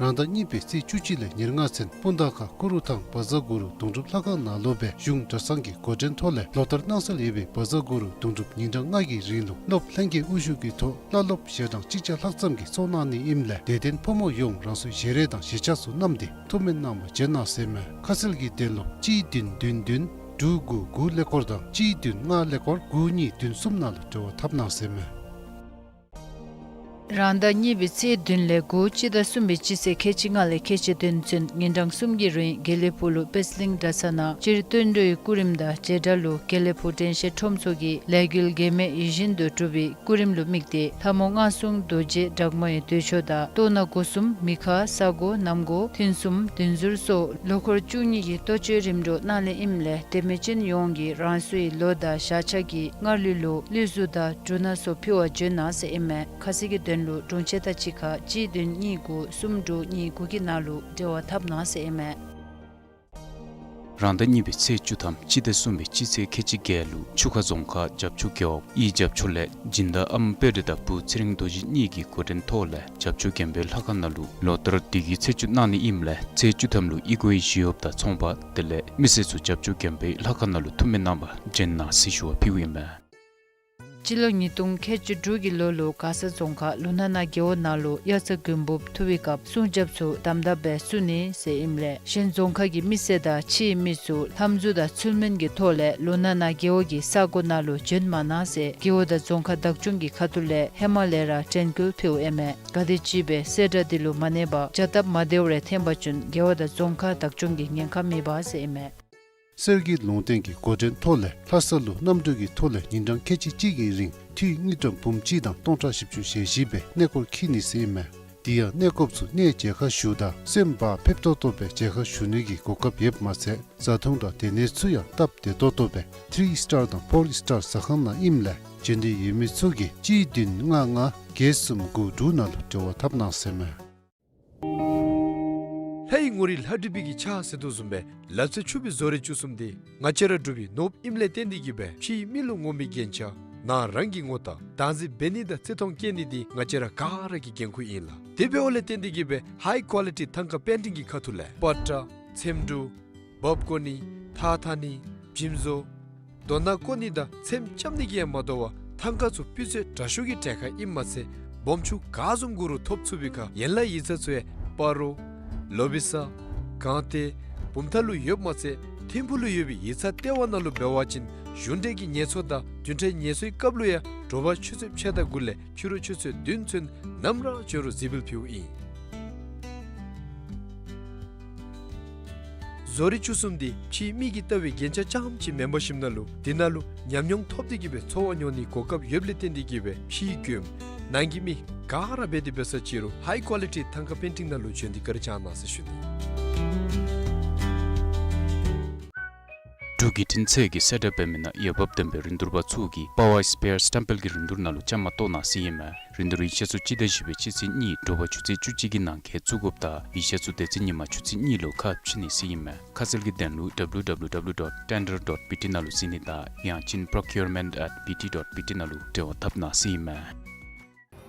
རང་ཟླ་གཉིས་པའི་ཚེས་བཅུ་གཅིག་ལས་ཉེར་ལྔ་ཚུན་སྤུངས་ཐང་ཁ་ཀུ་རུ་ཐང་བཛྲ་གུ་རུ་དུང་སྒྲུབ་ལྷ་ཁང་ནང་ལུ་སྦེ་གཞུང་གྲྭ་ཚང་གི་འགོ་འདྲེན་ཐོག་ལས་ལོ་ལྟར་གནང་སྲོལ་ཡོད་པའི་བཛྲ་གུ་རུ་དུང་སྒྲུབ་ཉིན་གྲངས་ལྔ་གི་རིང་ལུ་སློབ་ལྷན་རྒྱས་དབུ་བཞུགས་ཀྱི་ཐོག་བླ་སློབ་ཞལ་གྲངས་གཅིག་བརྒྱ་ལྷག་ཙམ་གྱིས་ཚོགས་གནང་ནི་ཨིནམ་ལས་དད་ལྡན་ཕོ་མོ་ཡོངས་རང་སོའི་ཞལ་རས་དང་ཞལ་ཆས་ཚུ་བསྣམས་ཏེ་ཐུགས་སྨོན་གནང་བར་བྱོན་གནང་ཟེར་ཨིན་མས། ཁ་གསལ་གྱི་དོན་ལུ་གཅིག་བདུན་བདུན་བདུན་དྲུག་དགུ་དགུ་ཀླད་ཀོར་དང་གཅིག་བདུན་ལྔ་ཀླད་ཀོར་དགུ་གཉིས་བདུན་གསུམ་ནང་ལུ་འབྲེལ་བ་འཐབ་གནང་ཟེར་ཨིན་མས། རང་ཟླ་གཉིས་པའི་ཚེས་བདུན་ལས་དགུ་སྤྱི་ཟླ་གསུམ་པའི་སྤྱི་ཚེས་ཁལ་གཅིག་ལྔ་ལས་ཁལ་གཅིག་བདུན་ཚུན་ཉིན་གྲངས་གསུམ་གྱི་རིང་དགེ་ལེགས་ཕུག་ལུ་པད་གླིང་གྲྭ་ཚང་ནང་སྤྱིར་བསྟན་འགྲོའི་སྐུ་རིམ་དང་བྱེ་བྲག་ལུ་དགེ་ལེགས་ཕུག་དྲན་ཤེས་ཁྲོམ་ཚོགས་ཀྱི་ལས་འགུལ་འགལ་མེད་ཡིད་བཞིན་དུ་གྲུབ་པའི་སྐུ་རིམ་ལུ་དམིགས་ཏེ་ལྷ་མོ་མངའ་གསུང་རྡོ་རྗེ་སྦྲགས་མའི་མདོས་ཆོག་དང་གཏོར་ནག་སྒོ་གསུམ་མི་ཁ་ས་སྒོ་གནམ་སྒོ་ཐུན་གསུམ་བདུན་ཟུར་སོགས་ལོ་འཁོར་བཅུ་གཉིས་ཀྱི་གཏོར་མཆོད་རིམ་གྲོ་གནང་ནི་ཨིནམ་ལས་དད་མོས་ཅན་ཡོངས་ཀྱིས་རང་སོའི་ལོ་དང་ཞག་ཆ་གི་སྔར་ལུས་ལུ་ལུས་གཟུགས་དང་འབྲུ་སྣ་ཚོགས་ཕུལ་བར་བྱོན་གནང་ཟེར་ཨིན་མས། ཁ་གསལ་གྱི་དོན་ལུ་དྲུང་ཆེན་དང་གཅིག་ཁར་གཅིག་བདུན་གཉིས་དགུ་གསུམ་དྲུག་གཉིས་དགུ་གི་ནང་ལུ་འབྲེལ་བ་འཐབ་གནང་ཟེར་ཨིན་མས། རང་ཟླ་གཉིས་པའི་ཚེས་བཅུ་ཐམ་སྤྱི་ཟླ་གསུམ་པའི་སྤྱི་ཚེས་ཁལ་གཅིག་བརྒྱད་ལུ་ཆུ་ཁ་རྫོང་ཁག་བྱབ་ཆུ་རྒེད་འོག་ཡི་བྱབ་ཆུ་ལས་སྦྱིན་བདག་ཨམ་དཔལ་རི་དང་བུ་ཚེ་རིང་རྡོ་རྗེ་གཉིས་ཀྱི་འགོ་འདྲེན་ཐོག་ལས་བྱབ་ཆུ་དགོན་པའི་ལྷ་ཁང་ནང་ལུ་ལོ་ལྟར་དུས་ཀྱི་ཚེས་བཅུ་གནང་ནི་ཨིནམ་ལས་ཚེས་བཅུ་ཐམ་ལུ་ཨི་གོའི་ཞི་གཡོགཔ་དང་ཚོང་པ་དེ་ལས་མི་སེར་ཚུ་བྱབ་ཆུ་དགོན་པའི་ལྷ་ཁང་ནང་ལུ་ཐུགས་སྨོན་གནང་བར་བྱོན་གནང་ཟེར་ཞུ་བ་ཕུལཝ་ཨིན་མས། སྤྱི་ལོ་ཉིས་སྟོང་ཁལ་གཅིག་དྲུག་གི་ལོ་ལུ་མགར་ས་རྫོང་ཁག་ལུང་ནག་ན་རྒེད་འོག་ནང་ལུ་དབྱར་རྩྭ་དགུན་འབུབ་འཐུ་བའི་སྐབས་སྲུང་སྐྱོབ་ཚུ་དམ་དམ་སྦེ་བསུ་ནི་ཟེར་ཨིནམ་ལས་གཞན་རྫོང་ཁག་གི་མི་སེར་དང་ཕྱིའི་མི་ཚུ་ལྷམ་འཛུ་དང་ཚུལ་མིན་གྱི་ཐོག་ལས་ལུང་ནག་ན་རྒེད་འོག་གི་ས་སྒོ་ནང་ལུ་བྱོན་མ་གནང་ཟེར་རྒེད་འོག་དང་རྫོང་ཁག་བདག་སྐྱོང་གི་ཁ་ཐུག་ལས་ཧེ་མ་ལས་ར་དྲན་སྐུལ་ཕུལཝ་ཨིན་མས། ག་དེམ་ཅིག་སྦེ་གསལ་བསྒྲགས་འདི་ལུ་མ་གནས་པར་བྱ་སྟབས་མ་བདེཝ་རེ་འཐོན་པ་ཅིན་རྒེད་འོག་དང་རྫོང་ཁག་བདག་སྐྱོང་གིས་ཉེན་ཁ་མེད་པ་ཟེར་ཨིན་མས། གསེར་གྱི་ལུང་བསྟན་གྱི་འགོ་འདྲེན་ཐོག་ལས་ལྷ་ས་ལུ་གནམ་གྲུ་གི་ཐོག་ལས་ཉིན་གྲངས་ཁལ་གཅིག་གཅིག་གི་རིང་འཐུས་དངུལ་ཀྲམ་འབུམ་གཅིག་དང་སྟོང་ཕྲག་བཞི་བཅུ་ཞེ་བཞི་སྦེ་གནས་སྐོར་འཁྱིད་ནི་ཟེར་ཨིན་མས། དེ་ཡང་གནས་སྐོརཔ་ཚུ་གནས་མཇལ་ཁ་ཞུཝ་ད་སེམས་བག་ཕེབས་ཏོག་ཏོ་སྦེ་མཇལ་ཁ་ཞུ་ནི་གི་གོ་སྐབས་ཡོདཔ་མ་ཚད་བཟའ་འཐུང་དང་སྡོད་གནས་ཚུ་ཡང་སྟབས་བདེ་ཏོག་ཏོ་སྦེ་ཐི་རི་སི་ཊར་དང་ཕོར་སི་ཊར་ཟ་ཁང་ནང་ཨིནམ་ལས་བྱོན་འདོད་ཡོད་མི་ཚུ་གིས་གཅིག་བདུན་ལྔ་ལྔ་བརྒྱད་གསུམ་དགུ་དྲུག་ནང་ལུ་འབྲེལ་བ་འཐབ་གནང་ཟེར་ཨིན་མས། ལྷའི་ངོ་རིས་ལྷ་བྲིས་པའི་གི་ཕྱག་ཟེར་དོ་བཟུམ་སྦེ་ལབ་ཚེ་ཆུ་བོའི་བཟོ་རིག་བཅུ་གསུམ་འདི་ང་བཅས་ར་འབྲུག་པའི་ནོར་བུ་ཨིནམ་ལས་བརྟེན་ཏེ་གིས་སྦེ་ཕྱིའི་མི་ལུ་ངོམ་པའི་རྒྱན་ཆ་ནང་རང་གི་ངོ་རྟགས་བདག་འཛིན་འབད་ནི་དང་བརྩི་མཐོང་བསྐྱེད་ནི་འདི་ང་བཅས་ར་ག་ར་གི་འགན་ཁུར་ཨིན་ལགས། དེ་འབདཝ་ལས་བརྟེན་ཏེ་གིས་སྦེ་ཧའི་ཀོ་ལི་ཊི་ཐང་ཀ་པེན་ཊིང་གི་ཁ་ཐུག་ལས་པ་ཏྲ་ཚེམ་དྲུབ་འབག་བཀོ་ནི་ཐགས་འཐག་ནི་བྱིམ་བཟོ་རྡོ་ནག་བརྐོ་ནི་དང་ཚེམ་རྐྱབ་ནི་གིས་ཡང་མ་དོ་བར་ཐང་ཀ་ཚུ་སྤུས་ཚད་དྲག་ཤོས་ཀྱི་གྲལ་ཁར་ཨིནམ་མ་ཚད་སྦོམ་ཆུང་ག་བཟུམ་གུ་རུ་ཐོབ་ཚུགས་པའི་ཁར་ཡན་ལག་ཡིག་ཚང་ཚུ་ཡང་སྤ་རོ་ལོ་བི་ས་སྒང་སྟེང་བུམ་ཐང་ལུ་ཡོདཔ་མ་ཚད་ཐིམ་ཕུག་ལུ་ཡོད་པའི་ཡིག་ཚང་ལྟེ་བ་ནང་ལུ་འབད་བ་ཅིན་གཞུང་འབྲེལ་གྱི་ངལ་གསོ་དང་བདུན་ཕྲག་ངལ་གསོའི་སྐབས་ལུ་ཡང་དྲོ་པ་ཆུ་ཚོད་ཕྱེད་དང་དགུ་ལས་ཕྱི་རུ་ཆུ་ཚོད་བདུན་ཚུན་ནམ་ར་བྱོན་རུང་གཟིགས་འབུལ་ཕུལཝ་ཨིན། བཟོ་རིག་བཅུ་གསུམ་འདི་ཕྱིའི་མི་གིས་བལྟ་བའི་རྒྱན་ཆ་རྐྱངམ་ཅིག་མེན་པར་ཞིནམ་ལས་དེ་ནང་ལུ་ཉམས་མྱོང་ཐོབ་སྟེ་གིས་སྦེ་འཚོ་བ་མྱོང་ནིའི་གོ་སྐབས་ཡོདཔ་ལས་བརྟེན་ཏེ་གིས་སྦེ་ཕྱིའི་མགྱོནམ་ནང་གི་མི་ག་ར་འབད་དེ་འབད་ས་ཅིག་རུང་ཧའི་ཀོ་ལི་ཊི་ཐང་ཀ་པེན་ཊིང་ནང་ལུ་བྱོན་ཏེ་བཀའ་དྲིན་བསྐྱང་གནང་ཟེར་ཞུ་ནི། འབྲུག་གི་འཕྲིན་ཚད་ཀྱི་གསལ་བསྒྲགས་འབད་མི་ནང་འོས་འབབ་ལྡན་པའི་རིན་བསྡུར་པ་ཚུ་གིས་པ་ཝར་སི་པེར་སི་ཊམ་པེལ་གྱི་རིན་བསྡུར་ནང་ལུ་བཅའ་མར་གཏོགས་གནང་ཟེར་ཨིན་མས། རིན་བསྡུར་ཡིག་ཆ་ཚུ་སྤྱི་ཟླ་བཞི་པའི་སྤྱི་ཚེས་གཉིས་དྲོ་པ་ཆུ་ཚོད་བཅུ་གཅིག་གི་ནང་འཁོད་བཙུགས་དགོཔ་དང་ཡིག་ཆ་ཚུ་དེ་ཚེ་ཉིན་མ་ཆུ་ཚོད་གཉིས་ལུ་ཁ་ཕྱེ་ནི་ཟེར་ཨིན་མས། ཁ་གསལ་གྱི་དོན་ལུ་W W W dot tender dot B T ནང་ལུ་གཟིགས་ནི་དང་ཡང་ཅིན་procurement at B T dot B T ནང་ལུ་འབྲེལ་བ་འཐབ་གནང་ཟེར་ཨིན་མས།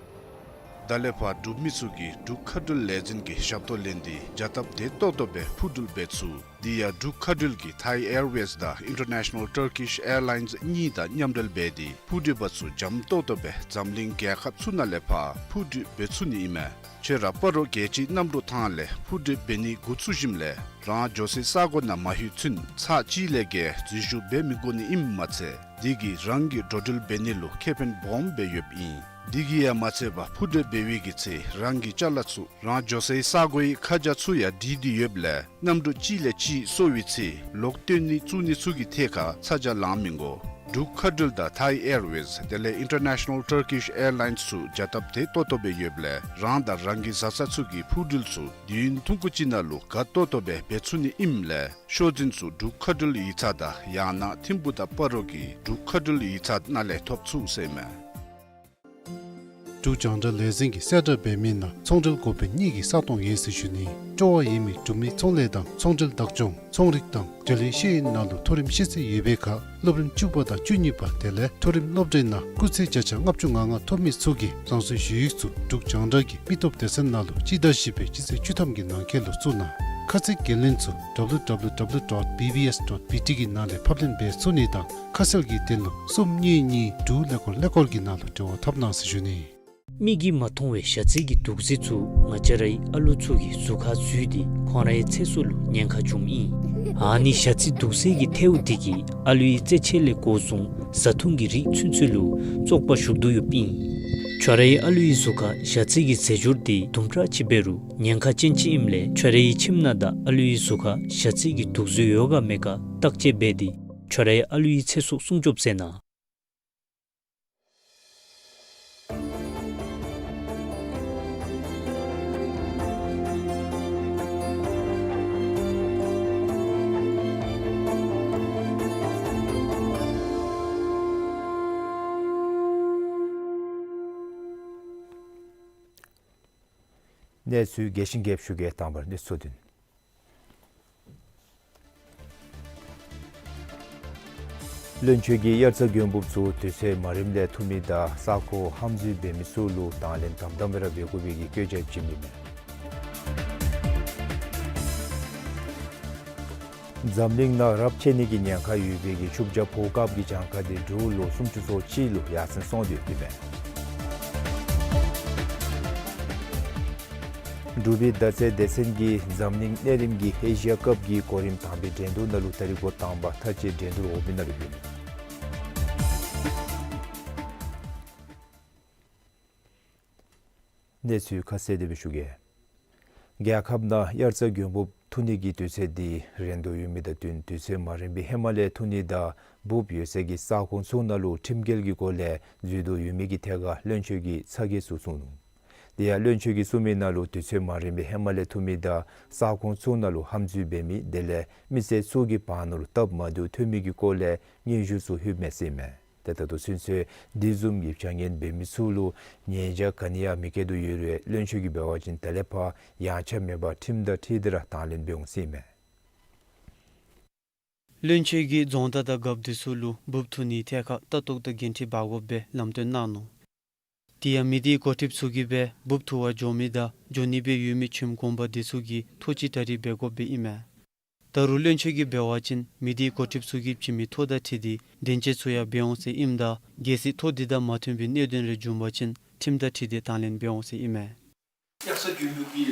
ད་ལས་ཕར་འབྲུག་མི་ཚུ་གིས་འབྲུག་མཁའ་འགྲུལ་ལས་འཛིན་གྱི་ཞབས་ཏོག་ལེན་ཏེ་བྱ་སྟབས་བདེ་ཏོག་ཏོ་སྦེ་འཕུར་འགྲུལ་འབད་ཚུགས། དེ་ཡང་འབྲུག་མཁའ་འགྲུལ་གྱིས་ཐའི་ཨེར་ཝེསི་དང་ཨིན་ཊར་ནེ་ཤ་ནཱལ་ཊར་ཀིཤ་ཨེར་ལའིནསི་གཉིས་དང་མཉམ་འབྲེལ་འབད་དེ་འཕུར་འགྲུལ་པ་ཚུ་འཇམ་ཏོག་ཏོ་སྦེ་འཛམ་གླིང་རྒྱལ་ཁབ་ཚུ་ནང་ལས་ཕར་འཕུར་འགྲུལ་འབད་ཚུགས་ནི་ཨིན་མས། ཁྱོད་ར་སྤ་རོ་རྒྱལ་སྤྱིའི་གནམ་གྲུ་ཐང་ལས་འཕུར་འགྲུལ་འབད་ནི་འགོ་བཙུགས་ཞིནམ་ལས་རང་འགྱོ་སའི་ས་གོ་ནང་མ་ལྷོད་ཚུན་ཚར་གཅིག་ལས་བརྒལ་འཛུལ་ཞུགས་འབད་མི་དགོ་ནི་ཨིནམ་མ་ཚད་དེ་གིས་རང་གི་འགྲོ་འགྲུལ་འབད་ནི་ལུ་ཁེ་ཕན་སྦོམ་སྦེ་ཡོདཔ་ཨིན། དེ་གིས་ཡང་མ་ཚད་པར་འཕུར་འགྲུལ་འབད་བའི་གི་ཚེ་རང་གི་ཅ་ལ་ཚུ་རང་འགྱོ་སའི་ས་གོའི་ཁ་བྱང་ཚུ་ཡང་བྲིས་ཏེ་ཡོདཔ་ལས་གནམ་གྲུ་གཅིག་ལས་གཅིག་སོར་བའི་ཚེ་ལོག་བཏོན་ནི་བཙུགས་ནི་ཚུ་གི་ཐད་ཁར་ཚ་གྱང་ལང་མི་དགོ། འབྲུག་མཁའ་འགྲུལ་དང་ཐའི་ཨེར་ཝེསི་དེ་ལས་ཨིན་ཊར་ནེ་ཤ་ནཱལ་ཊར་ཀིཤ་ཨེར་ལའིནསི་ཚུ་བྱ་སྟབས་བདེ་ཏོག་ཏོ་སྦེ་ཡོདཔ་ལས་རང་དང་རང་གི་བཟའ་ཚང་ཚུ་གི་འཕུར་འགྲུལ་ཚུ་དུས་ཡུན་ཐུང་ཀུ་ཅིག་ནང་ལུ་དགའ་ཏོག་ཏོ་སྦེ་འབད་ཚུགས་ནི་ཨིནམ་ལས་ཤོག་འཛིན་ཚུ་འབྲུག་མཁའ་འགྲུལ་ཡིག་ཚང་དང་ཡང་ན་ཐིམ་ཕུག་དང་སྤ་རོ་གི་འབྲུག་མཁའ་འགྲུལ་ཡིག་ཚང་ནང་ལས་ཐོབ་ཚུགས་ཟེར་ཨིན་མས། འབྲུག་རྒྱང་བསྒྲགས་ལས་འཛིན་གྱིས་གསལ་བསྒྲགས་འབད་མི་ནང་ཚོང་འབྲེལ་འགོ་དཔོན་གཉིས་ཀྱི་ས་སྟོང་ཡོད་ཟེར་ཞུ་ནི། སྤྲོ་བ་ཡོད་མི་འབྲུག་མི་ཚོང་ལས་དང་ཚོང་འབྲེལ་བདག་སྐྱོང་ཚོང་རིག་དང་འབྲེལ་ཡོད་ཤེས་ཡོན་ནང་ལུ་མཐོ་རིམ་ཤེས་ཚད་ཡོད་པའི་ཁར་སློབ་རིམ་བཅུ་པ་དང་བཅུ་གཉིས་པ་དེ་ལས་མཐོ་རིམ་སློབ་གྲྭའི་ནང་སྐུགས་ཚད་བརྒྱ་ཆ་ལྔ་བཅུ་ང་ལྔ་ཐོབ་མི་ཚུ་གིས་རང་སོའི་ཞུ་ཡིག་ཚུ་འབྲུག་རྒྱང་བསྒྲགས་ཀྱི་མི་སྟོབས་སྡེ་ཚན་ནང་ལུ་སྤྱི་ཟླ་བཞི་པའི་སྤྱི་ཚེས་བཅུ་ཐམ་གྱི་ནང་འཁོད་ལུ་བཙུགས་གནང་། ཁ་གསལ་འགན་ལེན་ཚུ་W W W dot B B S dot B T གི་ནང་ལས་ཕབ་ལེན་འབད་ཚུགས་ནི་དང་ཁ་གསལ་གྱི་དོན་ལུ་གསུམ་གཉིས་གཉིས་དྲུག་ཀླད་ཀོར་ཀླད་ཀོར་གྱི་ནང་ལུ་འབྲེལ་བ་འཐབ་གནང་ཟེར་ཞུ་ནི། མིག་གིས་མ་མཐོང་བའི་ཞ་རྩི་གི་དུག་རྫས་ཚུ་ང་བཅས་རའི་ཨ་ལུ་ཚུ་གི་གཟུགས་ཁར་འཛུལ་ཏེ་ཁོང་རའི་ཚེ་སྲོག་ལུ་ཉེན་ཁ་འབྱུངམ་ཨིན། ཨ་ནི་ཞ་རྩི་དུག་རྫས་ཀྱི་ཐལཝ་འདི་གིས་ཨ་ལུའི་རྩེད་ཆས་ལས་འགོ་བཟུང་བཟའ་འཐུང་གི་རིགས་ཚུན་ཚོད་ལུ་བཙོག་པ་ཞུགས་དོ་ཡོདཔ་ཨིན། ཁྱོད་རའི་ཨ་ལུའི་གཟུགས་ཁར་ཞ་རྩི་གི་རྫས་སྦྱོར་འདི་དུམ་གྲ་ཅིག་འབད་རུང་ཉེན་ཁ་ཅན་ཅིག་ཨིནམ་ལས་ཁྱོད་རའི་ཁྱིམ་ནང་དང་ཨ་ལུའི་གཟུགས་ཁར་ཞ་རྩི་གི་དུག་རྫས་ཡོད་ག་མེད་ག་བརྟག་དཔྱད་འབད་དེ་ཁྱོད་རའི་ཨ་ལུའི་ཚེ་སྲོག་སྲུང་སྐྱོབ་མཛད་གནང་། གནས་ཚུལ་རྒྱས་ཤིང་རྒྱསཔ་ཞུ་གེ། དང་པ་ར་གནས་ཚུལ་བདུན། བློན་ཆེན་གྱིས་དབྱར་རྩྭ་དགུན་འབུབ་ཚུ་དུས་ཚོད་མ་རནམ་ལས་འཐུ་མི་དང་ས་ཁོངས་ཧམ་འཛུལ་འབད་མི་ཚུ་ལུ་དང་ལེན་དམ་དམ་སྦེ་ར་འབད་དགོ་པའི་གི་བཀོད་རྒྱ་བྱིན་མི་མས། འཛམ་གླིང་ནང་རབས་ཆད་ནི་གི་ཉེན་ཁ་ཡོད་པའི་གི་ཆུ་བྱ་ཕོ་སྐབས་ཀྱི་གྱངས་ཁ་དེ་འབྲུག་ལོ་སུམ་ཅུ་སོ་གཅིག་ལུ་ཡར་སེང་སོང་སྟེ་ཡོདཔ་ཨིན་མས། འབྲུག་པའི་མདའ་རྩེད་སྡེ་ཚན་གྱིས་འཛམ་གླིང་གནས་རིམ་གྱི་ཨེ་ཤི་ཡ་ཁབ་ཀྱི་གོ་རིམ་དང་པའི་འགྲན་བསྡུར་ནང་ལུ་ད་རིས་འགོ་དང་པ་མཐའ་དཔྱད་འགྲན་བསྡུར་འོག་མའི་ནང་ལུ་ལྷོད་ནུག། གནས་ཚུལ་ཁ་གསལ་དེ་སྦེ་ཞུ་གེ། རྒྱལ་ཁབ་ནང་དབྱར་རྩྭ་དགུན་འབུབ་འཐུ་ནི་གི་དུས་ཚོད་འདི་རན་དོ་ཡོད་མི་དང་བསྟུན་དུས་ཚོད་མ་རན་པའི་ཧེ་མ་ལས་འཐུ་ནི་དང་འབུབ་ཡོད་སའི་གི་ས་ཁོངས་ཚུ་ནང་ལུ་ཁྲིམས་འགལ་གྱི་སྒོ་ལས་འཛུལ་དོ་ཡོད་མི་གི་ཐད་ཁར་བློན་ཆེན་གྱིས་ཚ་གྱང་ཚུ་གསུངས་ནུག། དེ་ཡང་བློན་ཆེན་གྱིས་གསུངས་མི་ནང་ལུ་དུས་ཚོད་མ་རན་པའི་ཧེ་མ་ལས་འཐུ་མི་དང་ས་ཁོངས་ཚུ་ནང་ལུ་ཧམ་འཛུལ་འབད་མི་དེ་ལས་མི་སེར་ཚུ་གི་བར་ན་ལུ་སྟབས་མ་བདེཝ་ཐོན་མི་གི་སྐོར་ལས་སྙན་ཞུ་ཚུ་ལྷོདཔ་མས་ཟེར་ཨིན་མས། ཏེ་ད་ལྟོ་ཚུན་ཚོད་དེ་བཟུམ་གྱི་བྱ་ངན་འབད་མི་ཚུ་ལུ་ཉེས་བྱ་ག་ནི་ཡང་མི་བཀལ་དོ་ཡོད་རུང་བློན་ཆེན་གྱིས་འབད་བ་ཅིན་ད་ལས་ཕར་ཡངས་ཆག་མེད་པར་ཁྲིམས་དང་འཁྲིལ་ཏེ་ར་དང་ལེན་འབད་འོང་ཟེར་ཨིན་མས། བློན་ཆེན་གྱིས་རྫོང་བདག་དང་རྒཔོ་འདི་ཚུ་ལུ་འབུབ་འཐུ་ནིའི་ཐད་ཁར་ལྟ་རྟོག་དང་འགན་འཁྲི་འབག་དགོཔ་སྦེ་ལམ་སྟོན་གནང་ནུག། དེ་ཡང་མི་སྡེའི་འགོ་ཁྲིདཔ་ཚུ་གིས་སྦེ་འབུབ་འཐུ་བར་འགྱོ་མི་དང་འགྱོ་ནི་སྦེ་ཡོད་མི་ཁྱིམ་གུང་པ་འདི་ཚུ་གིས་ཐོ་ཅིག་གྲ་སྒྲིག་འབད་དགོཔ་སྦེ་ཨིན་མས། ད་རུང་བློན་ཆེན་གྱིས་འབད་བ་ཅིན་མི་སྡེའི་འགོ་ཁྲིདཔ་ཚུ་གིས་བྱིན་མི་ཐོ་དང་འཁྲིལ་ཏེ་དན་ཅན་ཚུ་ཡང་འབད་འོང་ཟེར་ཨིནམ་ད་གལ་སྲིད་ཐོ་འདི་དང་མ་མཐུན་པའི་གནད་དོན་རེ་བྱུང་པ་ཅིན་ཁྲིམས་དང་འཁྲིལ་ཏེ་དང་ལེན་འབད་འོང་ཟེར་ཨིན་མས། དབྱར་རྩྭ་དགུན་འབུབ་ཀྱི་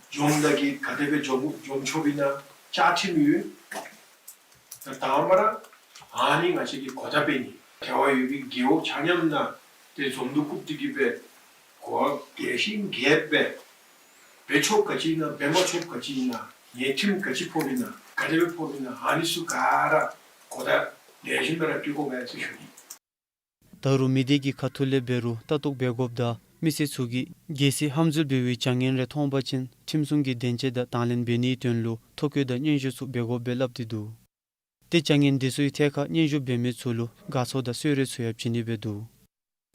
འཛོམས་ད་གི་ག་དེ་སྦེ་འཛོམས་འཛོམས་ཆོག་པའི་ནང་བཅའ་ཁྲིམས་ཡོད། ད་དང་པ་ར་ཨ་ནི་ང་བཅས་ཀྱིས་གོ་བརྡ་སྤེལ་ནི། དེ་བ་ཡོད་པའི་རྒེད་འོག་ཆ་མཉམ་ནང་ཏེ་འཛོམས་འདུ་བཀུག་སྟེ་གི་སྦེ་གོ་བ་རྒྱས་ཤིང་རྒྱསཔ་སྦེ་འབད་ཆོགཔ་ག་ཅི་ཨིན་ན་འབད་མ་ཆོགཔ་ག་ཅི་ཨིན་ན་ཉེས་ཁྲིམས་ག་ཅི་ཕོག་ནི་ཨིན་ན་ག་དེ་སྦེ་ཕོག་ནི་ཨིན་ན་ཨ་ནི་ཚུ་ག་ར་གོ་བརྡ་ལེགས་ཤོམ་སྦེ་ར་སྤྲོད་དགོ་པས་ཟེར་ཞུ་ནི། ད་རུང་མི་སྡེ་གི་ཁ་ཐུག་ལས་འབད་རུང་ལྟ་རྟོག་འབད་དགོཔ་དང་མི་སེར་ཚུ་གིས་གལ་སྲིད་ཧམ་འཛུལ་འབད་བའི་བྱ་ངན་རེ་མཐོང་པ་ཅིན་ཁྲིམས་སྲུང་གི་དན་ཅན་དང་དང་ལེན་འབད་ནིའི་དོན་ལུ་ཐོ་བཀོད་དང་སྙན་ཞུ་ཚུ་འབད་དགོཔ་སྦེ་སླབ་སྟེ་འདུག། ཏེ་བྱ་ངན་འདི་ཚུའི་ཐད་ཁར་སྙན་ཞུ་འབད་མི་ཚུ་ལུ་དགའ་ཚོར་དང་གསོལ་རས་ཚུ་ཡང་བྱིན་ནི་སྦེ་འདུག།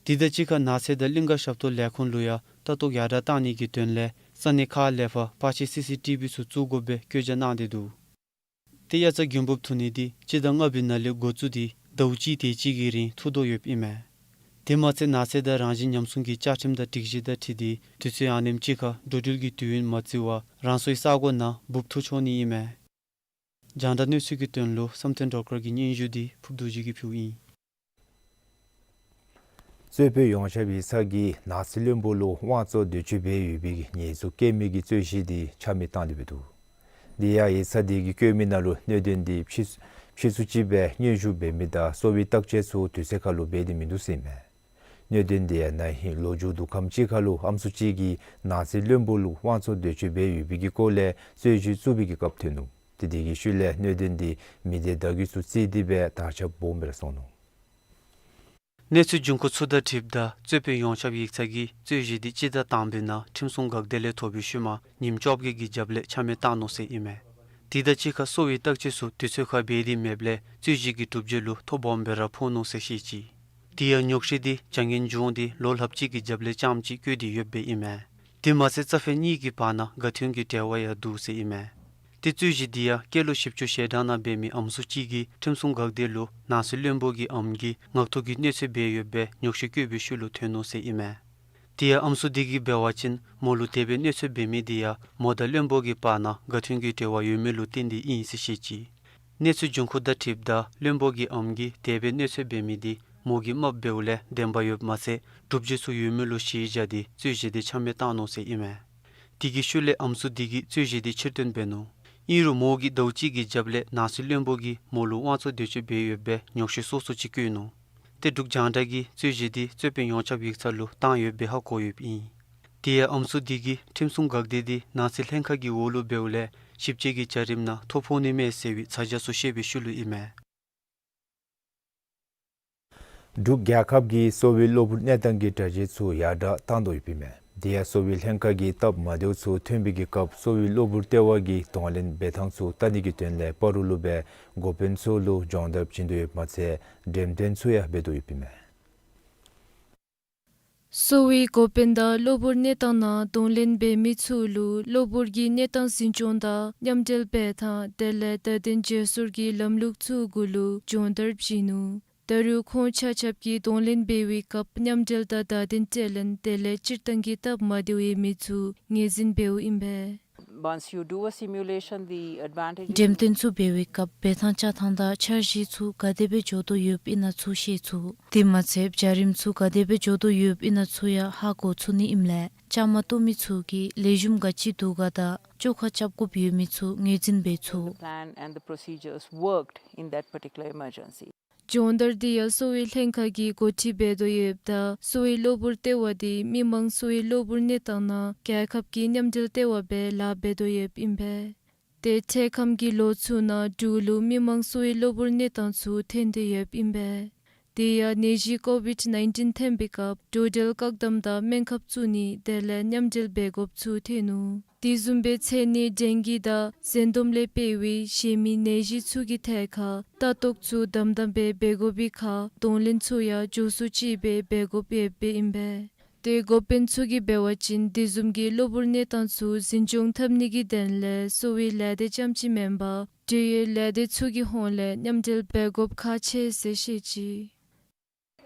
དེ་དང་གཅིག་ཁར་ནགས་ཚལ་དང་གླིང་ཀ་ཞབས་ཏོག་ལས་ཁུངས་ལུ་ཡང་ལྟ་རྟོག་ཡར་དྲག་གཏང་ནི་གི་དོན་ལས་ས་གནས་ཁག་ལས་ཕར་པར་ཆས་སི་སི་ཊི་བི་ཚུ་བཙུགས་དགོཔ་སྦེ་བཀོད་རྒྱ་གནང་སྟེ་འདུག། ཏེ་དབྱར་རྩྭ་དགུན་འབུབ་འཐུ་ནི་འདི་སྤྱི་ཟླ་ལྔ་པའི་ནང་ལས་འགོ་བཙུགས་ཏེ་ཟླཝ་གཅིག་དེ་ཅིག་གི་རིང་འཐུ་དོ་ཡོདཔ་ཨིན་མས། དེ་མ་ཚད་ནགས་ཚལ་དང་རང་བཞིན་ཉམས་སྲུང་གི་བཅའ་ཁྲིམས་དང་སྒྲིག་གཞི་དང་འཁྲིལ་ཏེ་དུས་ཚོད་ཨ་ནེམ་ཅིག་ཁར་འགྲོ་འགྲུལ་གྱི་དུས་ཡུན་མ་བརྩི་བར་རང་སོའི་ས་གོ་ནང་འབུབ་འཐུ་ཆོག་ནི་ཨིན་མས། རྒྱང་བསྒྲགས་གནས་ཚུལ་གྱི་དོན་ལུ་བསམ་གཏན་སྒྲོལ་དཀར་གྱི་སྙན་ཞུ་འདི་ཕུརབ་རྡོ་རྗེ་གིས་ཕུལཝ་ཨིན། གཙོས་པའི་ཡོངས་ཁྱབ་ཡིག་ཚང་གིས་ནགས་ཚལ་བློན་པོ་ལུ་དབང་བཙོང་འདོད་སྤྱོད་འབད་ཡོད་པའི་ཉེས་འཛུགས་བཀལ་མི་གི་རྩོད་གཞི་འདི་ཆ་མེད་བཏང་སྟེ་འབད་འདུག། དེ་ཡང་ཡིག་ཚང་དེ་གིས་བཀོད་མི་ནང་ལུ་གནད་དོན་འདི་ཕྱིས་ཕྱིས་སུ་ཅིག་སྦེ་སྙན་ཞུ་འབད་མི་དང་གསོ་བའི་བརྟག་དཔྱད་ཚུ་དུས་ཚོད་ཁར་ལུ་འབད་དེ་མིན་འདུག་ཟེར་ཨིན་མས། གནད་དོན་དེ་ཡང་ན་ཧིང་ལོ་མཇུག་དུས་ཁམས་ཅིག་ཁར་ལུ་ཨམ་སྲུ་ཅིག་གིས་ནགས་ཚལ་བློན་པོ་ལུ་དབང་བཙོང་འདོད་སྤྱོད་འབད་ཡོད་པའི་གི་སྐོར་ལས་རྩོད་གཞི་བཙུགས་པའི་གི་སྐབས་ཐོན་ནུག། ཏེ་དེ་གི་ཤུལ་ལས་གནད་དོན་འདི་མི་སྡེ་བརྡ་བརྒྱུད་ཚུ་བརྩིས་ཏེ་སྦེ་དར་ཁྱབ་སྦོམ་སྦེ་ར་སོང་ནུག། གནས་ཚུལ་འབྱུང་ཁུངས་ཚུ་དང་འཁྲིལཝ་ད་གཙོས་པའི་ཡོངས་ཁྱབ་ཡིག་ཚང་གིས་རྩོད་གཞི་འདི་སྤྱི་ཟླ་དང་པའི་ནང་ཁྲིམས་སྲུང་འགག་སྡེ་ལས་ཐོབ་པའི་ཤུལ་མ་ཉིནམ་བཅོ་བརྒྱད་ཀྱི་རྒྱབ་ལས་ཆ་མེད་བཏང་ནུག་ཟེར་ཨིན་མས། དེ་དང་གཅིག་ཁར་གསོ་བའི་བརྟག་དཔྱད་ཚུ་དུས་ཚོད་ཁར་འབད་དེ་མེདཔ་ལས་རྩོད་གཞི་གི་གྲུབ་འབྲས་ལུ་ཐོ་སྦོམ་སྦེ་ར་ཕོག་ནུག་ཟེར་བཤད་ཅི། དེ་ཡང་ཉོག་བཤད་འདི་བྱ་ངན་བྱུང་སྟེ་ལོ་ལྷགཔ་ཅིག་གི་རྒྱབ་ལས་རྐྱངམ་ཅིག་བཀོད་དེ་ཡོདཔ་སྦེ་ཨིན་མས། དེ་མ་ཚད་རྩ་ཕན་གཉིས་ཀྱི་བར་ན་དགའ་མཐུན་གྱི་འབྲེལ་བ་ཡང་འདུག་ཟེར་ཨིན་མས། ཏེ་རྩོད་གཞི་འདི་ཡང་སྐྱེས་ལོ་བཞི་བཅུ་ཞེ་གྲངས་ནང་འབད་མི་ཨམ་སྲུ་ཅིག་གིས་ཁྲིམས་སྲུང་འགག་སྡེ་ལུ་ནང་སྲིད་བློན་པོ་གི་ཨམ་གྱིས་ངག་ཐོག་གི་གནོད་འཚེ་འབད་ཡོདཔ་སྦེ་ཉོག་བཤད་བཀོད་པའི་ཤུལ་ལུ་ཐོན་ནུག་ཟེར་ཨིན་མས། དེ་ཡང་ཨམ་སྲུ་འདི་གིས་འབད་བ་ཅིན་མོ་ལུ་དེ་སྦེ་གནོད་འཚེ་འབད་མི་འདི་ཡང་མོ་དང་བློན་པོ་གི་བར་ན་དགའ་མཐུན་གྱི་འབྲེལ་བ་ཡོད་མི་ལུ་བརྟེན་ཏེ་ཨིན་ཟེར་བཤད་ཅི། གནས་ཚུལ་འབྱུང་ཁུངས་དང་འཁྲིལཝ་ད་བློན་པོ་གི་ཨམ་གྱིས་དེ་སྦེ་གནོད་འཚེ་འབད་མི་འདི་མོ་གིས་རྨགཔ་འབདཝ་ལས་བདེན་པ་ཡོདཔ་མ་ཚད་སྒྲུབ་བྱེད་ཚུ་ཡོད་མི་ལུ་གཞི་བཞག་སྟེ་རྩོད་གཞི་འདི་ཆ་མེད་བཏང་ནུག་ཟེར་ཨིན་མས། དེ་གི་ཤུལ་ལས་ཨམ་སྲུ་འདི་གིས་རྩོད་གཞི་འདི་ཕྱིར་བཏོན་འབད་ནུག། ཨིན་རུང་མོ་གིས་ཟླཝ་གཅིག་གི་རྒྱབ་ལས་ནང་སྲིད་བློན་པོ་གིས་མོ་ལུ་དབང་བཙོང་འདོད་སྤྱོད་འབད་ཡོདཔ་སྦེ་ཉོག་བཤད་སོ་སོ་ཅིག་བཀོད་ནུག། ཏེ་འབྲུག་རྒྱང་བསྒྲགས་ཀྱིས་རྩོད་གཞི་འདི་རྩོད་དཔོན་ཡོངས་ཁྱབ་ཡིག་ཚང་ལུ་བཏང་ཡོདཔ་སྦེ་ཧ་གོ་ཡོདཔ་ཨིན། དེ་ཡང་ཨམ་སྲུ་འདི་གིས་ཁྲིམས་སྲུང་འགག་སྡེ་འདི་ནང་སྲིད་ལྷན་ཁག་གི་འོག་ལུ་འབདཝ་ལས་ཞིབ་དཔྱད་ཀྱི་བྱ་རིམ་ནང་ཐོ་ཕོག་ནི་མས་ཟེར་བའི་ཚ་གྱང་ཚུ་བཤད་པའི་ཤུལ་ལུ་ཨིན་མས། འབྲུག་རྒྱལ་ཁབ་ཀྱིས་གསོ་བའི་གློ་བུར་གནས་སྟངས་ཀྱི་གྲ་སྒྲིག་ཚུ་ཡར་དྲགས་བཏང་དོ་ཡོདཔ་ཨིན་མས། དེ་ཡང་གསོ་བའི་ལྷན་ཁག་གི་སྟབས་མ་བདེཝ་ཚུ་ཐོན་པའི་གི་སྐབས་གསོ་བའི་གློ་བུར་ལྟེ་བ་གིས་གདོང་ལེན་འབད་ཐངས་ཚུ་བལྟ་ནི་གི་དོན་ལས་སྤ་རོ་ལུ་སྦེ་འགོ་དཔོན་ཚུ་ལུ་སྦྱོང་བརྡར་བྱིན་དོ་ཡོདཔ་མ་ཚད་འགྲེམས་སྟོན་ཚུ་ཡང་འབད་དོ་ཡོདཔ་ཨིན་མས། གསོ་བའི་འགོ་དཔོན་དང་གློ་བུར་གནས་སྟངས་ནང་གདོང་ལེན་འབད་མི་ཚུ་ལུ་གློ་བུར་གྱི་གནས་སྟངས་འཛིན་སྐྱོང་དང་མཉམ་འབྲེལ་འབད་ཐངས་དེ་ལས་བརྡ་དོན་བརྗེ་སོར་གྱི་ལམ་ལུགས་ཚུ་གུ་ལུ་སྦྱོང་བརྡར་བྱིན་ནུག། ད་རུང་ཁོང་ཆ་ཁྱབ་ཀྱིས་གདོང་ལེན་འབད་བའི་སྐབས་མཉམ་འབྲེལ་དང་བརྡ་དོན་སྤྲོད་ལེན་དེ་ལས་སྤྱིར་བཏང་གི་སྟབས་མ་བདེཝ་ཡོད་མི་ཚུ་ངོས་འཛིན་འབདཝ་ཨིན་པས། Once you do a simulation, the advantage is འགྲེམས་སྟོན་ཚུ་འབད་བའི་སྐབས་འབད་ཐངས་བཅའ་ཐངས་དང་འཆར་གཞི་ཚུ་ག་དེ་སྦེ་འགྱོ་དོ་ཡོདཔ་ཨིན་ན་ཚུ་ཤེས་ཚུགས། དེ་མ་ཚད་བྱ་རིམ་ཚུ་ག་དེ་སྦེ་འགྱོ་དོ་ཡོདཔ་ཨིན་ན་ཚུ་ཡང་ཧ་གོ་ཚུགས་ནི་ཨིནམ་ལས་བཅའ་མར་གཏོགས་མི་ཚུ་གིས་ལེགས་ཤོམ་ག་ཅི་འདུག་ག་དང་བཅོ་ཁ་རྐྱབ་དགོཔ་ཡོད་མི་ཚུ་ངོས་འཛིན་འབད་ཚུགས། Plan and the procedures worked in that particular emergency. སྦྱོང་བརྡར་འདི་ཡང་གསོ་བའི་ལྷན་ཁག་གིས་འགོ་ཁྲིད་འབད་དོ་ཡོདཔ་ད་གསོ་བའི་གློ་བུར་ལྟེ་བ་འདི་མི་མང་གསོ་བའི་གློ་བུར་གནས་སྟངས་ནང་རྒྱལ་ཁབ་ཀྱི་མཉམ་འབྲེལ་ལྟེ་བ་སྦེ་ལཱ་འབད་དོ་ཡོདཔ་ཨིན་པས། ཏེ་འཕྲལ་ཁམས་ཀྱི་ལོ་ཚུ་ནང་འབྲུག་ལུ་མི་མང་གསོ་བའི་གློ་བུར་གནས་སྟངས་ཚུ་ཐོན་ཏེ་ཡོདཔ་ཨིན་པས། དེ་ཡང་ནད་གཞི་ཀོ་ཝིཌ་ནའིན་ཊིན་ཐོན་པའི་སྐབས་འགྲོ་འགྲུལ་བཀག་དམ་དང་སྨན་ཁབ་བཙུགས་ནི་དེ་ལས་མཉམ་འབྲེལ་འབད་དགོཔ་ཚུ་ཐོན་ནུག། དེ་བཟུམ་སྦེ་མཚན་ནད་ཌེང་གི་དང་གཟན་དོམ་ལས་སྤེལ་བའི་གཞན་མི་ནད་གཞི་ཚུ་གི་ཐད་ཁར་ལྟ་རྟོག་ཚུ་དམ་དམ་སྦེ་འབད་དགོ་པའི་ཁར་གདོང་ལེན་ཚུ་ཡང་མགྱོགས་སུ་ཅིག་སྦེ་འབད་དགོཔ་ཡོདཔ་ཨིན་པས། ཏེ་འགོ་དཔོན་ཚུ་གིས་འབད་བ་ཅིན་དེ་བཟུམ་གྱི་གློ་བུར་གནས་སྟངས་ཚུ་འཛིན་སྐྱོང་འཐབ་ནི་གི་དོན་ལས་གསོ་བའི་ལས་སྡེ་རྐྱངམ་ཅིག་མེན་པར་འབྲེལ་ཡོད་ལས་སྡེ་ཚུ་གི་ཧོངས་ལས་མཉམ་འབྲེལ་འབད་དགོཔ་ཁག་ཆེ་ཟེར་བཤད་ཅི།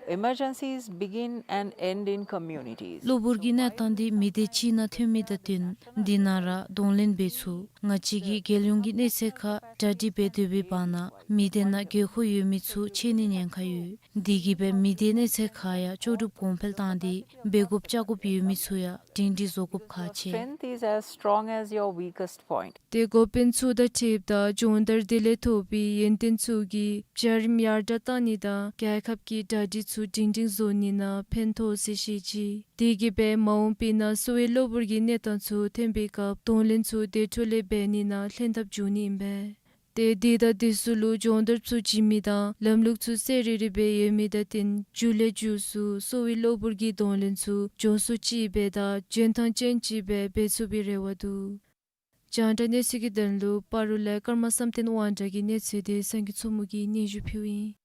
Emergencies begin and end in communities. གློ་བུར་གྱི་གནས་སྟངས་འདི་མི་སྡེ་གཅིག་ནང་ཐོན་མི་དང་བསྟུན་འདི་ནང་ར་གདོང་ལེན་འབད་ཚུགས། ང་བཅས་ཀྱིས་རྒྱལ་ཡོངས་ཀྱི་གནས་ཚད་ཁར་གྲ་སྒྲིག་འབད་སྡོད་པའི་བར་ན་མི་སྡེ་ནང་བརྒྱུད་འཁོར་ཡོད་མི་ཚུ་ཆད་ནི་ཉེན་ཁ་ཡོད། དེ་གིས་སྦེ་མི་སྡེ་གནས་ཚད་ཁར་ཡང་ལྕོགས་གྲུབ་གོང་འཕེལ་བཏང་སྟེ་འབད་དགོཔ་བཅའ་དགོཔ་ཡོད་མི་ཚུ་ཡང་སྒྲིང་སྒྲིང་བཟོ་དགོཔ་ཁག་ཆེ། Strength is as strong as your weakest point. ཏེ་འགོ་དཔོན་ཚུ་དང་འཁྲིལཝ་ད་སྦྱོང་བརྡར་དེ་ལས་ཐོབ་པའི་ཡོན་ཏན་ཚུ་གིས་བྱ་རིམ་ཡར་དྲགས་གཏང་ནི་དང་རྒྱལ་ཁབ་ཀྱི་གྲ་སྒྲིག་ཚུ་སྒྲིང་སྒྲིང་བཟོ་ནི་ནང་ཕན་ཐོགས་ཟེར་བཤད་ཅི། དེ་གིས་སྦེ་མ་འོངས་པའི་ནང་གསོ་བའི་གློ་བུར་གྱི་གནས་སྟངས་ཚུ་ཐོན་པའི་སྐབས་གདོང་ལེན་ཚུ་དེ་འཕྲོ་ལས་འབད་ནི་ནང་ལྷན་ཐབས་འབྱུང་ནི་ཨིན་པས། ཏེ་དེ་དང་དེ་ཚུ་ལུ་སྦྱོང་བརྡར་ཚུ་བྱིན་མི་དང་ལམ་ལུགས་ཚུ་གསལ་རི་རི་སྦེ་ཡོད་མི་དང་བསྟུན་མཇུག་ལས་མཇུག་སུ་གསོ་བའི་གློ་བུར་གྱི་གདོང་ལེན་ཚུ་མགྱོགས་སུ་ཅིག་སྦེ་དང་འཇོན་ཐང་ཅན་ཅིག་སྦེ་འབད་ཚུགས་པའི་རེ་བ་འདུག། རྒྱང་བསྒྲགས་གནས་ཚུལ་གྱི་དོན་ལུ་སྤ་རོ་ལས་ཀརྨ་བསམ་གཏན་དབང་གྲགས་ཀྱི་གནས་ཚུལ་འདི་སངས་རྒྱས་མཚོ་མོ་གིས་སྙན་ཞུ་ཕུལཝ་ཨིན།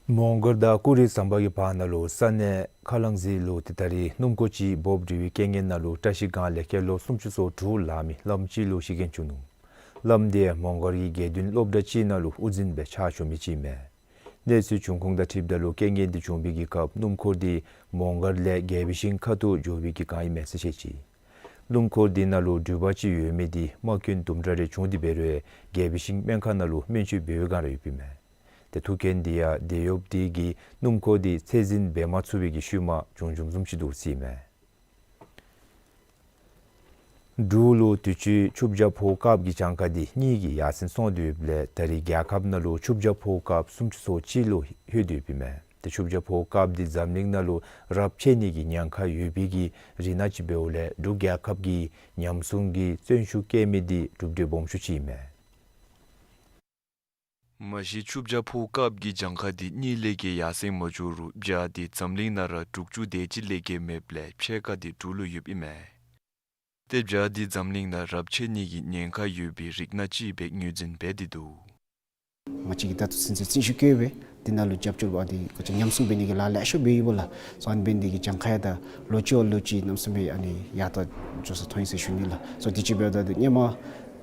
མོང་སྒར་དང་ཀུ་རི་ཟམ་པ་གི་བར་ན་ལུ་ས་གནས་ཁ་ལང་ཟི་ལུ་ཏེ་ད་རིས་སྣུམ་འཁོར་ཅིག་འབོབ་རིལ་བའི་རྐྱེན་ངན་ནང་ལུ་བཀྲ་ཤིས་སྒང་ལས་སྐྱེས་ལོ་སུམ་ཅུ་སོ་དྲུག་ལང་མི་བླམ་ཅིག་ལུ་ཤི་རྐྱེན་བྱུང་ནུག། བླམ་དེ་མོང་སྒར་གྱི་དགེ་འདུན་སློབ་གྲྭ་ཅིག་ནང་ལུ་དབུ་འཛིན་སྦེ་ཕྱག་ཞུ་མི་ཅིག་ཨིན་མས། གནས་ཚུལ་བྱུང་ཁུངས་དང་འཁྲིལཝ་ད་ལུ་རྐྱེན་ངན་འདི་བྱུང་བའི་གི་སྐབས་སྣུམ་འཁོར་འདི་མོང་སྒར་ལས་དགེ་བའི་ཤིང་ཁ་ཐུག་འགྱོ་བའི་གི་སྒང་ཨིན་མས་ཟེར་བཤད་ཅི། སྣུམ་འཁོར་འདི་ནང་ལུ་འགྲུལ་པ་ཅིག་ཡོད་མི་འདི་རྨ་སྐྱོན་དུམ་གྲ་རེ་བྱུང་སྟེ་འབད་རུང་དགེ་བའི་ཤིང་སྨན་ཁང་ནང་ལུ་སྨན་བཅོས་འབད་བའི་སྒང་ར་ཡོདཔ་ཨིན་མས། ཏེ་ཐུག་རྐྱེན་འདི་ཡང་དེད་གཡོགཔ་དེ་གིས་སྣུམ་འཁོར་འདི་ཚད་འཛིན་འབད་མ་ཚུགས་པའི་གི་ཤུལ་མ་བྱུང་བྱུངམ་བཟུམ་ཅིག་འདུག་ཟེར་ཨིན་མས། འབྲུག་ལུ་དུས་ཅི་ཆུ་བྱ་ཕོ་སྐབས་ཀྱི་གྱངས་ཁ་འདི་གཉིས་ཀྱིས་ཡར་སེང་སོང་སྟེ་ཡོདཔ་ལས་ད་རིས་རྒྱལ་ཁབ་ནང་ལུ་ཆུ་བྱ་ཕོ་སྐབས་སུམ་ཅུ་སོ་གཅིག་ལུ་ལྷོད་དེ་ཡོདཔ་ཨིན་མས། ཏེ་ཆུ་བྱ་ཕོ་སྐབས་འདི་འཛམ་གླིང་ནང་ལུ་རབས་ཆད་ནི་གི་ཉེན་ཁ་ཡོད་པའི་གི་རིགས་སྣ་ཅིག་འབདཝ་ལས་འབྲུག་རྒྱལ་ཁབ་ཀྱིས་ཉམས་སྲུང་གི་བརྩོན་ཤུགས་བསྐྱེད་མི་འདི་གྲུབ་འབྲས་སྦོམ་ཤོས་ཅིག་ཨིན་མས། མ་གཞི་ཆུ་བྱ་ཕོ་སྐབས་ཀྱི་གྱངས་ཁ་འདི་གཉིས་ལས་བརྒལ་ཡར་སེང་མ་འགྱོ་རུང་བྱ་འདི་འཛམ་གླིང་ནང་ར་དྲུག་ཅུ་དེ་ཅིག་ལས་བརྒལ་མེདཔ་ལས་ཕྱེད་ཀ་འདི་འབྲུག་ལུ་ཡོདཔ་ཨིན་མས། ཏེ་བྱ་འདི་འཛམ་གླིང་ནང་རབས་ཆད་ནི་གི་ཉེན་ཁ་ཡོད་པའི་རིགས་སྣ་ཅིག་སྦེ་ངོས་འཛིན་འབད་དེ་འདུག། ང་བཅས་ཀྱིས་ད་ལྟོ་ཚུན་ཚོད་བརྩོན་ཤུགས་བསྐྱེད་སྦེ་དེ་ནང་ལུ་རྒྱབ་སྐྱོར་འབད་དེ་ང་བཅས་ཉམས་སྲུང་འབད་ནི་གི་ལཱ་ལེ་ཤ་འབད་ཡི་པ་ལགས། སོ་ཨ་ནི་འབད་ནི་དེ་གིས་གྱངས་ཁ་ཡང་ད་ལོ་གཅིག་བ་ལོ་གཅིག་གནམ་མེད་ས་མེད་ཨ་ནི་ཡར་ད་འགྱོ་ས་མཐོང་ཡི་ཟེར་ཞུ་ནི་ལགས། སོ་དེ་ཅིག་འབདཝ་ད་ཏེ་སྔོན་མ་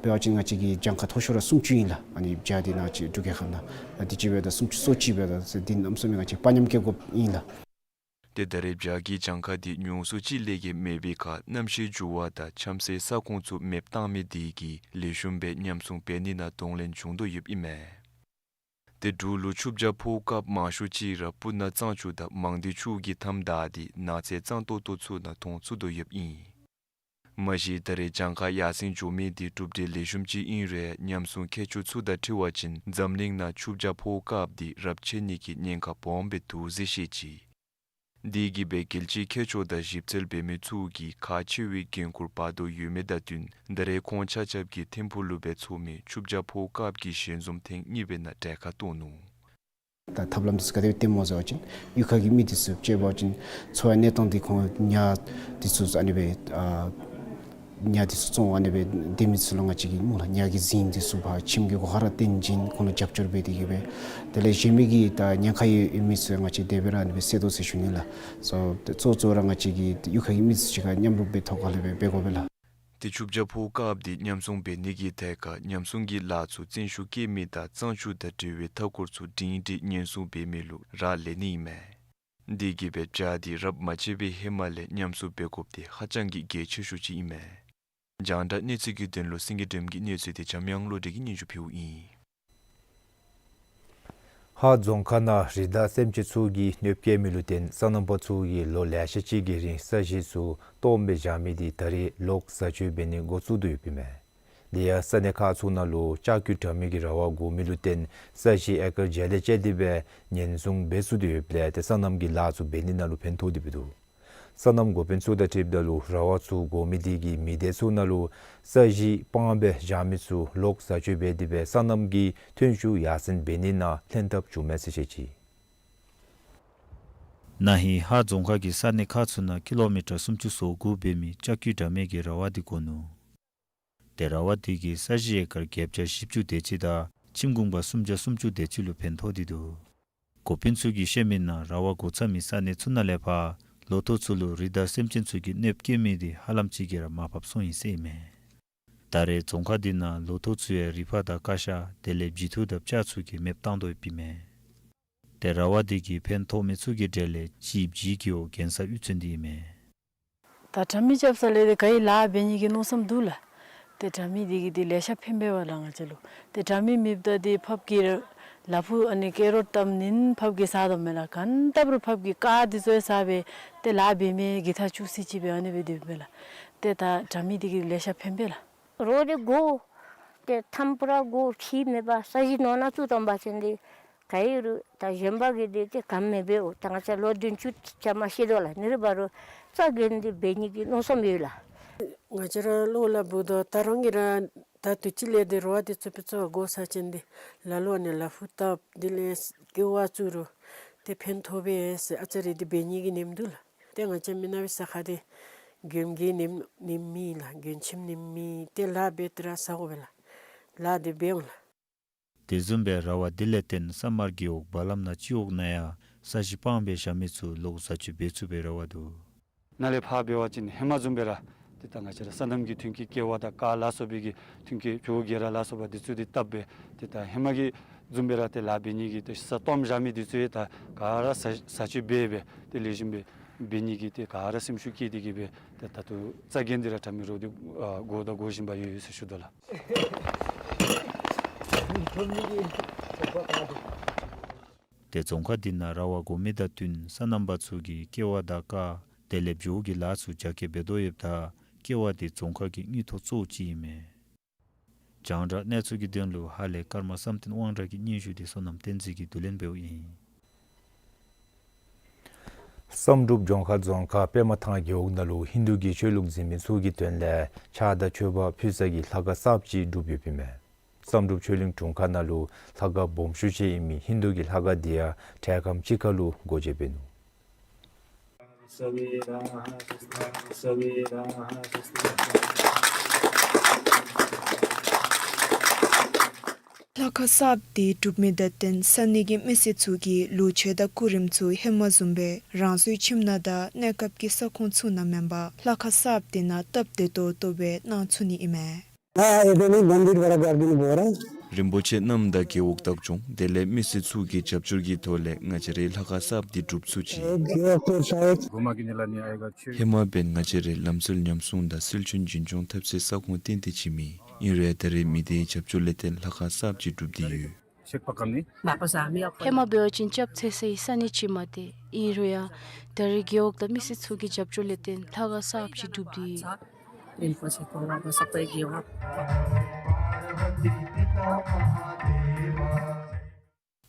འབད་བ་ཅིན་ང་བཅས་ཀྱི་གྱངས་ཁ་མཐོ་ཤོས་ར་སུམ་ཅུ་ཨིན་ལགས། ཨ་ནི་བྱཱར་འདི་ནང་ཅིག་འབྲུག་རྒྱལ་ཁབ་ནང་། ཨ་དེ་ཅིག་འབདཝ་ད་སུམ་ཅུ་སོ་གཅིག་འབདཝ་ད་ཏེ་འདི་གནམ་མེད་ས་མེད་ང་བཅས་དཔའ་ཉམས་བསྐྱེད་དགོཔ་ཨིན་ལགས། ཏེ་ད་རེས་བྱཱར་གྱི་གྱངས་ཁ་འདི་ཉུང་སུ་ཅིག་ལས་བརྒལ་མེད་པའི་ཁར་གནམ་གཤིས་འགྱུར་བ་དང་འཁྱམས་སའི་ས་ཁོངས་ཚུ་མེདཔ་བཏང་མི་དེ་གིས་ལེགས་ཤོམ་སྦེ་ཉམས་སྲུང་འབད་ནི་ནང་གདོང་ལེན་འབྱུང་དོ་ཡོདཔ་ཨིན་མས། ཏེ་འབྲུག་ལུ་ཆུ་བྱཱར་ཕོག་སྐབས་མང་ཤོས་ཅིག་ར་སྤུ་ན་གཙང་ཆུ་དང་མང་སྡེ་ཆུ་གི་མཐའམ་བདའ་སྟེ་ནགས་ཚལ་གཙང་ཏོག་ཏོ་ཚུ་ནང་མཐོང་ཚུགས་དོ་ཡོདཔ་ཨིན། མ་གཞི་ད་རེས་གྱངས་ཁ་ཡར་སེང་འགྱོ་མི་འདི་གྲུབ་འབྲས་ལེགས་ཤོམ་ཅིག་ཨིན་རུང་ཉམས་སྲུང་མཁས་མཆོག་ཚུ་དང་འཁྲིལ་བ་ཅིན་འཛམ་གླིང་ནང་ཆུ་བྱཱར་ཕོག་སྐབས་འདི་རབས་ཆད་ནི་གི་ཉེན་ཁ་སྦོམ་སྦེ་འདུག་ཟེར་བཤད་ཅི། དེ་གིས་སྦེ་རྒྱལ་སྤྱིའི་མཁས་མཆོག་དང་ཞིབ་འཚོལ་འབད་མི་ཚུ་གིས་ཁག་ཆེ་བའི་འགན་ཁུར་འབག་དོ་ཡོད་མི་དང་བསྟུན་ད་རེས་ཁོང་ཆ་ཁྱབ་ཀྱིས་ཐིམ་ཕུག་ལུ་སྦེ་འཚོགས་མི་ཆུ་བྱཱར་ཕོག་སྐབས་ཀྱི་ཞལ་འཛོམས་ཐེངས་གཉིས་པའི་ནང་གྲལ་ཁར་གཏོགས་ནུག། ད་ཐབས་ལམ་འདི་ཚུ་ག་དེ་སྦེ་བཏོནམ་སྨོ་ཟེར་བ་ཅིན་གཡུས་ཁ་གི་མི་འདི་ཚུ་དཔྱེ་འབད་བ་ཅིན་འཚོ་བའི་གནས་སྟངས་འདི་ཁོང་ཉ་འདི་ཚུ་ཨ་ནི་སྦེ་ཨ་ཉ་འདི་ཚུ་བཙོང་ཨ་ནི་སྦེ་སྡོད་མི་ཚུ་ལུ་ང་བཅས་ཀྱིས་སྨོ་ལགས་ཉ་གི་རྫིང་འདི་ཚུ་ཕར་ཁྱིམ་གྱི་སྒོ་ཁར་ར་བཏོན་བྱིན་ཁོང་ལུ་རྒྱབ་སྐྱོར་འབད་དེ་གིས་སྦེ་དེ་ལས་གཞན་མི་གི་ད་ཉེན་ཁ་ཡོད་མི་ཚུ་ང་བཅས་དེ་སྦེ་ར་ཨ་ནི་སྦེ་བསལ་དོ་ཟེར་ཞུ་ནི་ལགས། སོ་གཙོ་གཙོ་ར་ང་བཅས་ཀྱི་གཡུས་ཁ་གི་མི་ཚུ་གཅིག་ཁར་མཉམ་རུབ་སྦེ་ཐོག་ཁ་ལས་སྦེ་འབད་དགོ་པས་ལགས། ཏེ་ཆུ་བྱཱར་ཕོག་སྐབས་འདི་ཉམས་སྲུང་འབད་ནི་གི་ཐད་ཁར་ཉམས་སྲུང་གི་ལཱ་ཚུ་བརྩོན་ཤུགས་བསྐྱེད་མི་དང་གཙང་ཆུ་དང་འབྲེལ་བའི་མཐའ་འཁོར་ཚུ་སྒྲིང་སྒྲི་ཉེན་སྲུང་འབད་མི་ལུ་རག་ལས་ནི་ཨིན་མས། དེ་གིས་སྦེ་བྱཱར་འདི་རབས་མ་ཆད་པའི་ཧེ་མ་ལས་ཉམས་སྲུང་འབད་དགོཔ་འདི་ཧ་ཅང་གི་གལ་ཆེ་ཤོས་ཅིག་ཨིན་མས། རྒྱང་བསྒྲགས་གནས་ཚུལ་གྱི་དོན་ལུ་སེང་གེ་སྒྲོལམ་གྱི་གནས་ཚུལ་འདི་འཇམ་དབྱངས་བློ་གྲོས་ཀྱིས་སྙན་ཞུ་ཕུལཝ་ཨིན། ཧཱ་རྫོང་ཁག་ནང་རི་དྭགས་སེམས་ཅན་ཚུ་གིས་གནོདཔ་བཀལ་མི་ལུ་བརྟེན་སོ་ནམ་པ་ཚུ་གིས་ལོ་ལེ་ཤ་ཅིག་གི་རིང་ས་གཞི་ཚུ་སྟོངམ་སྦེ་བཞག་མི་འདི་ད་རེས་ལོག་བཟའ་སྤྱོད་འབད་ནི་འགོ་བཙུགས་དོ་ཡོདཔ་ཨིན་མས། དེ་ཡང་ས་གནས་ཁག་ཚུ་ནང་ལུ་ལྕགས་ཀྱུ་དྲ་མིག་གི་ར་བ་དགོ་མི་ལུ་བརྟེན་ས་གཞི་ཨེ་ཀར་བརྒྱ་ལས་བཅད་དེ་སྦེ་ཉེན་སྲུང་འབད་ཚུགས་དོ་ཡོདཔ་ལས་ཏེ་སོ་ནམ་གྱི་ལཱ་ཚུ་འབད་ནི་ནང་ལུ་ཕན་ཐོགས་ཏེ་འབད་འདུག། སོ་ནམ་འགོ་དཔོན་ཚུ་དང་འཁྲིལཝ་ད་ལུ་ར་བ་ཚུ་དགོ་མི་དེ་གིས་མི་སྡེ་ཚུ་ནང་ལུ་ས་གཞི་སྤངམ་སྦེ་བཞག་མི་ཚུ་ལོག་བཟའ་སྤྱོད་འབད་དེ་སྦེ་སོ་ནམ་གྱི་ཐོན་སྐྱེད་ཡར་སེང་འབད་ནི་ནང་ལྷན་ཐབས་བྱུངམ་མས་ཟེར་བཤད་ཅི། ན་ཧིང་ཧཱ་རྫོང་ཁག་གི་ས་གནས་ཁག་ཚུ་ནང་ཀི་ལོ་མི་ཊར་སུམ་ཅུ་སོ་དགུ་འབད་མི་ལྕགས་ཀྱུ་དྲ་མིག་གི་ར་བ་འདི་དགོ་ནུག། ཏེ་ར་བ་འདི་གིས་ས་གཞི་ཨེ་ཀར་བརྒྱད་བརྒྱ་བཞི་བཅུ་དེ་ཅིག་དང་ཁྱིམ་གུང་པ་སུམ་བརྒྱ་སུམ་ཅུ་དེ་ཅིག་ལུ་ཕན་ཐོགས་ཏེ་འདུག། འགོ་དཔོན་ཚུ་གིས་བཤད་མི་ནང་ར་བ་དགོ་ཚར་མི་ས་གནས་ཚུ་ནང་ལས་ཕར་ལོ་ཐོག་ཚུ་ལུ་རི་དྭགས་སེམས་ཅན་ཚུ་གིས་གནོདཔ་བཀལ་མི་འདི་ཧ་ལམ་ཅིག་གིས་ར་མར་ཕབ་སོང་ཡི་ཟེར་ཨིན་མས། ད་རེས་རྫོང་ཁག་འདི་ནང་ལོ་ཐོག་ཚུ་ཡང་རི་ཕག་དང་ཀ་ཤ་དེ་ལས་བྱི་ཐུར་དང་བྱ་ཚུ་གིས་མེདཔ་བཏང་དོ་ཡོདཔ་ཨིན་མས། ཏེ་ར་བ་འདི་གིས་ཕན་ཐོགས་མི་ཚུ་གི་གྲས་ལས་གཅིག་བྱི་གི་འོག་གྱོན་ས་གཡུས་ཚན་འདི་ཨིན་མས། ད་དྲ་མིག་རྐྱབ་ས་ལས་ཏེ་ག་ཡི་ལཱ་འབད་ནི་གི་མནོ་བསམ་འདུག་ལགས། ཏེ་དྲ་མིག་འདི་གིས་ཏེ་ལེ་ཤ་ཕན་པས་པ་ལགས་ང་བཅས་ལུ། ཏེ་དྲ་མིག་མེདཔ་ད་ཏེ་ཕགཔ་གིས་ལ་ཕུག་ཨ་ནི་ཀེ་རོཊ་བཏབ་ནི་ཕགཔ་གིས་ཟ་དོ་མས་ལགས། གང་ལྟབ་རུང་ཕགཔ་གིས་ཀར་འདི་ཚུ་ཡང་ཟ་སྦེ་ཏེ་ལཱ་འབད་མི་གི་ཐག་བཅད་ཅི་སྦེ་ཨ་ནི་སྦེ་སྡོདཔ་མས་ལགས། ཏེ་ད་དྲ་མིག་འདི་གིས་ལེ་ཤ་ཕན་པས་ལགས། རོགས་འདི་དགོ། ཏེ་ཐམ་པུ་ར་དགོ་ཁྱི་མེད་པར་ས་གཞི་ནང་ན་བཙུགས་བཏང་པ་ཅིན་འདི་ག་ཡི་རུང་ད་གཞན་པ་གིས་འདི་ཏེ་ག་མི་འབདཝ། ད་ང་བཅས་ལོ་བདུན་ཅུ་ཅ་མ་ཤི་དོ་ལགས། ཨ་ནི་ར་འབད་རུང་རྩ་འགེངས་ཏེ་འབད་ནི་གི་མནོ་བསམ་ཡོད་ལགས། ང་བཅས་ར་བློ་ལུ་འབོ་དོ། ད་རུང་གི་ར་ད་དུས་ཅི་ལས་འདི་རོགས་འདི་ཚུ་ཕར་ཚུར་དགོ་ས་ཅིན་འདི་ལ་ལུ་ཨ་ནི་ལ་ཕུག་བཏབ་དེ་ལས་ཀེ་བ་བཙུགས་རུང་ཏེ་ཕན་ཐོགས་པས་ཟེར་ཨ་ཙི་རེ་འདི་འབད་ནི་གི་ནེམ་འདུག་ལགས། ཏེ་ང་བཅས་མི་ནག་པའི་ས་ཁར་འདི་མགྱོནམ་གི་ནེམ་ནེམ་མེད་ལགས། མགྱོནམ་ཆེམ་ནེམ་མེད། ཏེ་ལཱ་འབད་དེ་ར་ཟ་དགོ་པས་ལགས། ལཱ་འདི་འབད་འོང་ལགས། དེ་བཟུམ་སྦེ་ར་བ་འདི་ལས་བརྟེན་ས་དམར་གྱི་འོག་བ་ལམ་ནང་སྤྱི་འོག་ནང་ཡང་ས་གཞི་སྤངམ་སྦེ་བཞག་མི་ཚུ་ལོག་བཟའ་སྤྱོད་འབད་ཚུགས་པའི་རེ་བ་འདུག། ནཱ་ལས་ཕར་འབད་བ་ཅིན་ཧེ་མ་བཟུམ་སྦེ་ར་ཏེ་ད་ང་བཅས་ར་སོ་ནམ་གྱི་མཐུན་རྐྱེན་ཀེ་བ་དང་ཀར་ལ་སོགས་པའི་གི་མཐུན་རྐྱེན་ཇོ་བོ་གེ་ར་ལ་སོགས་པ་འདི་ཚུ་འདི་བཏབ་སྦེ་ཏེ་ད་ཧེ་མ་གི་བཟུམ་སྦེ་ར་ཏེ་ལཱ་འབད་ནི་གི་ཏེ་ས་སྟོངམ་བཞག་མི་འདི་ཚུ་ཡང་ད་ག་ར་ཟ་ཟ་སྤྱོད་འབད་སྦེ་ཏེ་ལེགས་ཤོམ་སྦེ་འབད་ནི་གི་ཏེ་ག་ར་སེམས་ཤུགས་བསྐྱེད་དེ་གིས་སྦེ་ཏེ་ད་ལྟོ་རྩ་འགེངས་ཏེ་ར་དྲ་མིག་རོགས་འདི་ཨ་དགོ་དང་དགོ་བཞིན་པ་ཡོད་ཡོད་ཟེར་ཞུ་དོ་ལགས། ཏེ་རྫོང་ཁག་འདི་ནང་ར་བ་དགོ་མི་དང་བསྟུན་སོ་ནམ་པ་ཚུ་གིས་ཀེ་བ་དང་ཀར་དེ་ལས་ཇོ་བོ་གི་ལཱ་ཚུ་རྒྱ་སྐྱེད་འབད་དོ་ཡོདཔ་ད་ཀེ་བ་འདི་རྫོང་ཁག་གི་དངུལ་ཐོག་གཙོ་བོ་ཅིག་ཨིན་མས། རྒྱང་བསྒྲགས་གནས་ཚུལ་གྱི་དོན་ལུ་ཧཱ་ལས་ཀརྨ་བསམ་གཏན་དབང་གྲགས་ཀྱི་སྙན་ཞུ་འདི་བསོད་ནམས་བསྟན་འཛིན་གྱིས་བསྡུ་ལེན་འབདཝ་ཨིན། བསམ་གྲུབ་ལྗོངས་མཁར་རྫོང་ཁག་པདྨ་ཐང་རྒེད་འོག་ནང་ལུ་ཧིན་དུ་གི་ཆོས་ལུགས་འཛིན་མི་ཚུ་གི་དོན་ལས་ཕྱག་དང་མཆོད་པ་ཕུལ་ས་གི་ལྷ་ཁང་གསརཔ་ཅིག་གྲུབ་ཡོདཔ་ཨིན་མས། བསམ་གྲུབ་ཆོས་གླིང་དྲུང་ཁག་ནང་ལུ་ལྷ་ཁང་སྦོམ་ཤོས་ཅིག་ཨིན་མི་ཧིན་དུ་གི་ལྷ་ཁང་འདི་ཡང་གྲལ་ཁམས་ཅིག་ཁར་ལུ་སྒོ་འབྱེད་འབད་ནུག། ལྷ་ཁང་གསརཔ་འདི་གྲུབ་མི་དང་བསྟུན་ས་གནས་ཀྱི་མི་སེར་ཚུ་གིས་ལུགས་སྲོལ་དང་གོ་རིམ་ཚུ་ཧེ་མ་བཟུམ་སྦེ་རང་སོའི་ཁྱིམ་ནང་དང་གནས་སྐབས་ཀྱི་ས་ཁོངས་ཚུ་ནང་མེན་པར་ལྷ་ཁང་གསརཔ་འདི་ནང་སྟབས་བདེ་ཏོག་ཏོ་སྦེ་གནང་ཚུགས་ནི་ཨིན་མས། हाँ, ये तो नहीं, मंदिर बड़ा गार्डन बोरा। རིན་པོ་ཆེ་རྣམ་དང་རྒེད་འོག་བདག་སྐྱོང་དེ་ལས་མི་སེར་ཚུ་གི་རྒྱབ་སྐྱོར་གྱི་ཐོག་ལས་ང་བཅས་རའི་ལྷ་ཁང་གསརཔ་འདི་གྲུབ་ཚུགས་ཅི། एक गेट तो शायद ཧེ་མ་འབདན་ང་བཅས་རའི་ལམ་སྲོལ་ཉམས་སྲུང་དང་སྲོལ་རྒྱུན་རྒྱུན་སྐྱོང་འཐབ་སའི་ས་ཁོངས་ཏན་ཏན་ཅིག་མེད། ཨིན་རུང་ཡང་ད་རེས་མི་སྡེའི་རྒྱབ་སྐྱོར་ལས་བརྟེན་ལྷ་ཁང་གསརཔ་ཅིག་གྲུབ་སྟེ་ཡོད། ཧེ་མ་འབད་བ་ཅིན་སྐྱབས་འཚོལ་སའི་ས་གནས་ཅིག་མ་སྟེར། ཨིན་རུང་ཡང་ད་རེས་རྒེད་འོག་དང་མི་སེར་ཚུ་གི་རྒྱབ་སྐྱོར་ལས་བརྟེན་ལྷ་ཁང་གསརཔ་ཅིག་གྲུབ་སྟེ་ཡོད། རིན་པོ་ཆེ་གོང་མ་བ་ས་པའི་རྒེད་འོག།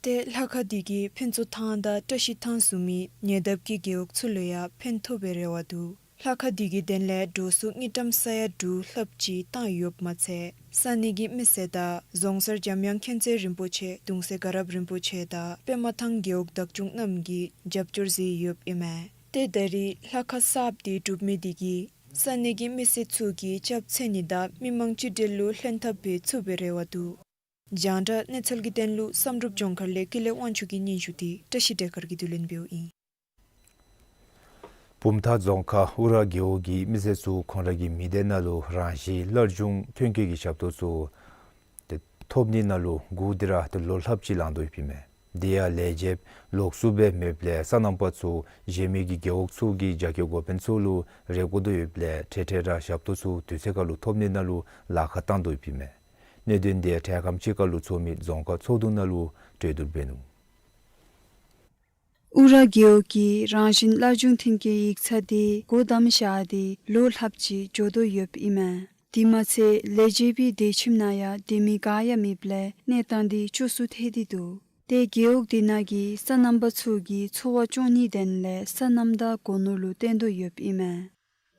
ཏེ་ལྷ་ཁང་འདི་གིས་ཕུན་ཚོགས་ཐང་དང་བཀྲ་ཤིས་ཐང་བཟུམ་མའི་ཉེ་འདབས་ཀྱི་རྒེད་འོག་ཚུ་ལུ་ཡང་ཕན་ཐོགས་པའི་རེ་བ་འདུག། ལྷ་ཁང་འདི་གི་དོན་ལས་འགྲོ་སོང་དངུལ་ཀྲམ་ས་ཡ་དྲུག་ལྷགཔ་ཅིག་བཏང་ཡོདཔ་མ་ཚད་ས་གནས་ཀྱི་མི་སེར་དང་རྫོང་སར་འཇམ་དབྱངས་མཁྱེན་བརྩེ་རིན་པོ་ཆེ་གདུང་སྲས་དགའ་རབ་རིན་པོ་ཆེ་དང་པདྨ་ཐང་རྒེད་འོག་བདག་སྐྱོང་རྣམས་ཀྱིས་རྒྱབ་སྐྱོར་མཛད་ཡོདཔ་ཨིན་མས། ཏེ་ད་རེས་ལྷ་ཁང་གསརཔ་འདི་གྲུབ་མི་འདི་གིས་ས་གནས་ཀྱི་མི་སེར་ཚུ་གི་སྐྱབས་འཚོལ་ནི་དང་མི་མང་གཅིག་སྒྲིལ་ལུ་ལྷན་ཐབས་འབད་ཚུགས་པའི་རེ་བ་འདུག། རྒྱང་བསྒྲགས་གནས་ཚུལ་གྱི་དོན་ལུ་བསམ་གྲུབ་ལྗོངས་མཁར་ལས་ཀུན་ལེགས་དབང་ཕྱུག་གི་སྙན་ཞུ་འདི་བཀྲ་ཤིས་བདེ་དཀར་གྱིས་བསྡུ་ལེན་འབདཝ་ཨིན། བུམ་ཐང་རྫོང་ཁག་ཨུ་ར་རྒེད་འོག་གི་མི་སེར་ཚུ་ཁོང་ར་གི་མི་སྡེ་ནང་ལུ་རང་བཞིན་སླར་འབྱུང་ཐོན་སྐྱེད་ཀྱི་ཞབས་ཏོག་ཚུ་ཏེ་ཐོབ་ནི་ནང་ལུ་སྒུག་སྟེ་ར་ཏེ་ལོ་ལྷགཔ་ཅིག་ལང་དོ་ཡོདཔ་ཨིན་མས། དེ་ཡང་ལས་བྱེདཔ་ལོགས་སུ་སྦེ་མེདཔ་ལས་སོ་ནམ་པ་ཚུ་གཞན་མི་གི་རྒེད་འོག་ཚུ་གི་རྒྱ་སྐྱེད་འགོ་དཔོན་ཚུ་ལུ་རེ་སྐུལ་དོ་ཡོདཔ་ལས་ཁྲེ་ཁྲེ་ར་ཞབས་ཏོག་ཚུ་དུས་ཚོད་ཁར་ལུ་ཐོབ་ནི་ནང་ལུ་ལཱ་ཁག་བཏང་དོ་ཡོདཔ་ཨིན་མས། གནད་དོན་འདི་ཡང་འཕྲལ་ཁམས་ཅིག་ཁར་ལུ་ཚོགས་མི་རྫོང་ཁག་ཚོགས་འདུ་ནང་ལུ་གྲོས་བསྡུར་འབད་ནུག། ཨུ་ར་རྒེད་འོག་གི་རང་བཞིན་སླར་འབྱུང་མཐུན་རྐྱེན་ཡིག་ཚང་འདི་སྒོ་བསྡམས་བཞག་སྟེ་ལོ་ལྷགཔ་ཅིག་འགྱོ་དོ་ཡོདཔ་ཨིན་མས། དེ་མ་ཚད་ལས་བྱེདཔ་གི་སྡོད་ཁྱིམ་ནང་ཡང་སྡོད་མི་ག་ཡང་མེདཔ་ལས་གནས་སྟངས་འདི་སྐྱོ་སུ་ཐལ་ཏེ་འདུག། ཏེ་རྒེད་འོག་དེ་ནང་གི་སོ་ནམ་པ་ཚུ་གིས་འཚོ་བ་སྐྱོང་ནིའི་དོན་ལས་སོ་ནམ་དང་སྒོ་ནོར་ལུ་བརྟེན་དོ་ཡོདཔ་ཨིན་མས།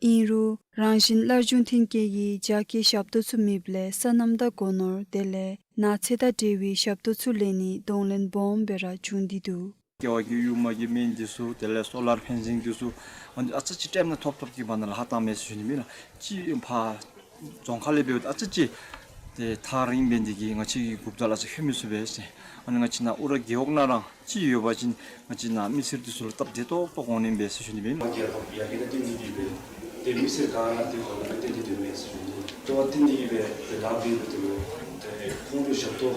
ཨིན་རུང་རང་བཞིན་སླར་འབྱུང་མཐུན་རྐྱེན་གྱི་རྒྱ་སྐྱེད་ཞབས་ཏོག་ཚུ་མེདཔ་ལས་སོ་ནམ་དང་སྒོ་ནོར་དེ་ལས་ནགས་ཚལ་དང་འབྲེལ་བའི་ཞབས་ཏོག་ཚུ་ལེན་ནི་གདོང་ལེན་སྦོམ་སྦེ་ར་བྱུང་སྟེ་འདུག། ཀེ་བ་གི་ཡུར་མ་གི་སྨན་འདི་ཚུ་དེ་ལས་སོ་ལར་ཕེན་སིང་འདི་ཚུ་ཨ་ནི་ཨ་ཙི་ཅིག་སྤྲེམ་ནང་ཐོབ་ཐོབ་ཀྱི་བར་ན་ལཱ་བཏང་མས་ཟེར་ཞུ་ནི་མེན་ན། ཅིག་ཕར་རྫོང་ཁག་ལས་འབདཝ་ད་ཨ་ཙི་ཅིག་ཏེ་ཐག་རིང་འབད་ནི་དེ་གིས་ང་བཅས་ཀྱི་འགོ་བདག་ལགས་ཚུ་ལྷོད་མི་ཚུགས་པས་ཟེར། ཨ་ནི་ང་བཅས་ནཱ་ཨུ་ར་རྒེད་འོག་ནང་ར་ཅིག་ཡོད་པ་ཅིན་ང་བཅས་ནཱ་མི་སེར་འདི་ཚུ་ལུ་སྟབས་བདེ་ཏོག་ཏོ་འོང་ནི་མས་ཟེར་ཞུ་ནི་མེན་ན། ཡར་རྒྱས་ཡར་རྒྱས་ད་བཏོན་ནི་འདི་སྦེ་ཏེ་མི་སེར་ག་ར་ཏེ་གོ་ལ་ཏེ་ཏེ་འདི་སྦེ་ཟེར་ཞུ་ནི། ལྟོ་བ་བཏོན་ནི་འདི་སྦེ་ཏེ་ལཱ་འབད་ནི་འདི་ལུ་ཏེ་ཁོང་ལུ་ཞབས་ཏོག་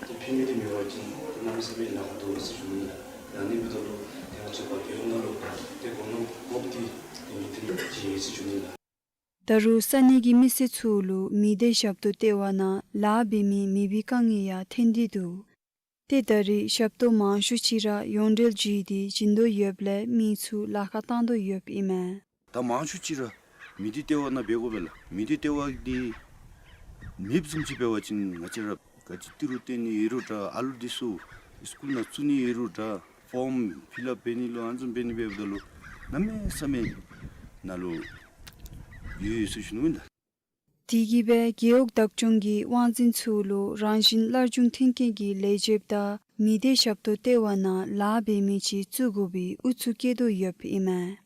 ཏེ་ཕན་མི་འདི་མེད་པ་ཅིན་ཏེ་གནམ་མེད་ས་མེད་ལཱ་ཁག་འདུག་ཟེར་ཞུ་ནི། ཡང་ནི་འབདཝ་ད་ལུ་ཏེ་ང་བཅས་པ་རྒེད་འོག་ནང་ལུ་ཏེ་སྒོ་ནོར་དགོཔ་འདི་ཏེ་མི་ཐོན་ཅི་ཟེར་ཞུ་ནི་ལགས། ད་རུང་ས་གནས་ཀྱི་མི་སེར་ཚུ་ལུ་མི་སྡེ་ཞབས་ཏོག་ལྟེ་བ་ནང་ལཱ་འབད་མི་མེད་པའི་དཀའ་ངལ་ཡང་ཐོན་ཏེ་འདུག། ཏེ་ད་རེས་ཞབས་ཏོག་མང་ཤོས་ཅིག་ར་ཡོངས་འབྲེལ་བརྒྱུད་དེ་བྱིན་དོ་ཡོདཔ་ལས་མི་ཚུ་ལཱ་ཁག་བཏང་དོ་ཡོདཔ་ཨིན་མས། ད་མང་ཤོས་ཅིག་ར་མི་སྡེ་ལྟེ་བ་ནང་འབད་དགོ་པས་ལགས། མི་སྡེ་ལྟེ་བ་འདི་མེདཔ་བཟུམ་ཅིག་འབད་བ་ཅིན་ང་བཅས་ར་ག་ཅི་ཏི་རུ་བཏོན་ནི་ཨིན་རུང་འདྲ་ཨ་ལུ་འདི་ཚུ་སི་ཀུལ་ནང་བཙུགས་ནི་ཨིན་རུང་འདྲ་ཕོརམ་ཕིལ་ཨཔ་འབད་ནི་ལུ་ཨ་ནི་བཟུམ་འབད་ནི་འབདཝ་ད་ལུ་གནམ་མེད་ས་མེད་ནཱ་ལུ་ཡོད་ཡོད་ཟེར་ཞུ་ནི་ཨིན་ལགས། དེ་གིས་སྦེ་རྒེད་འོག་བདག་སྐྱོང་གིས་དབང་འཛིན་ཚུ་ལུ་རང་བཞིན་སླར་འབྱུང་མཐུན་རྐྱེན་གྱི་ལས་བྱེདཔ་དང་མི་སྡེ་ཞབས་ཏོག་ལྟེ་བ་ནང་ལཱ་འབད་མི་ཅིག་བཙུགས་དགོ་པའི་ཨུ་ཚུགས་བསྐྱེད་དོ་ཡོདཔ་ཨིན་མས།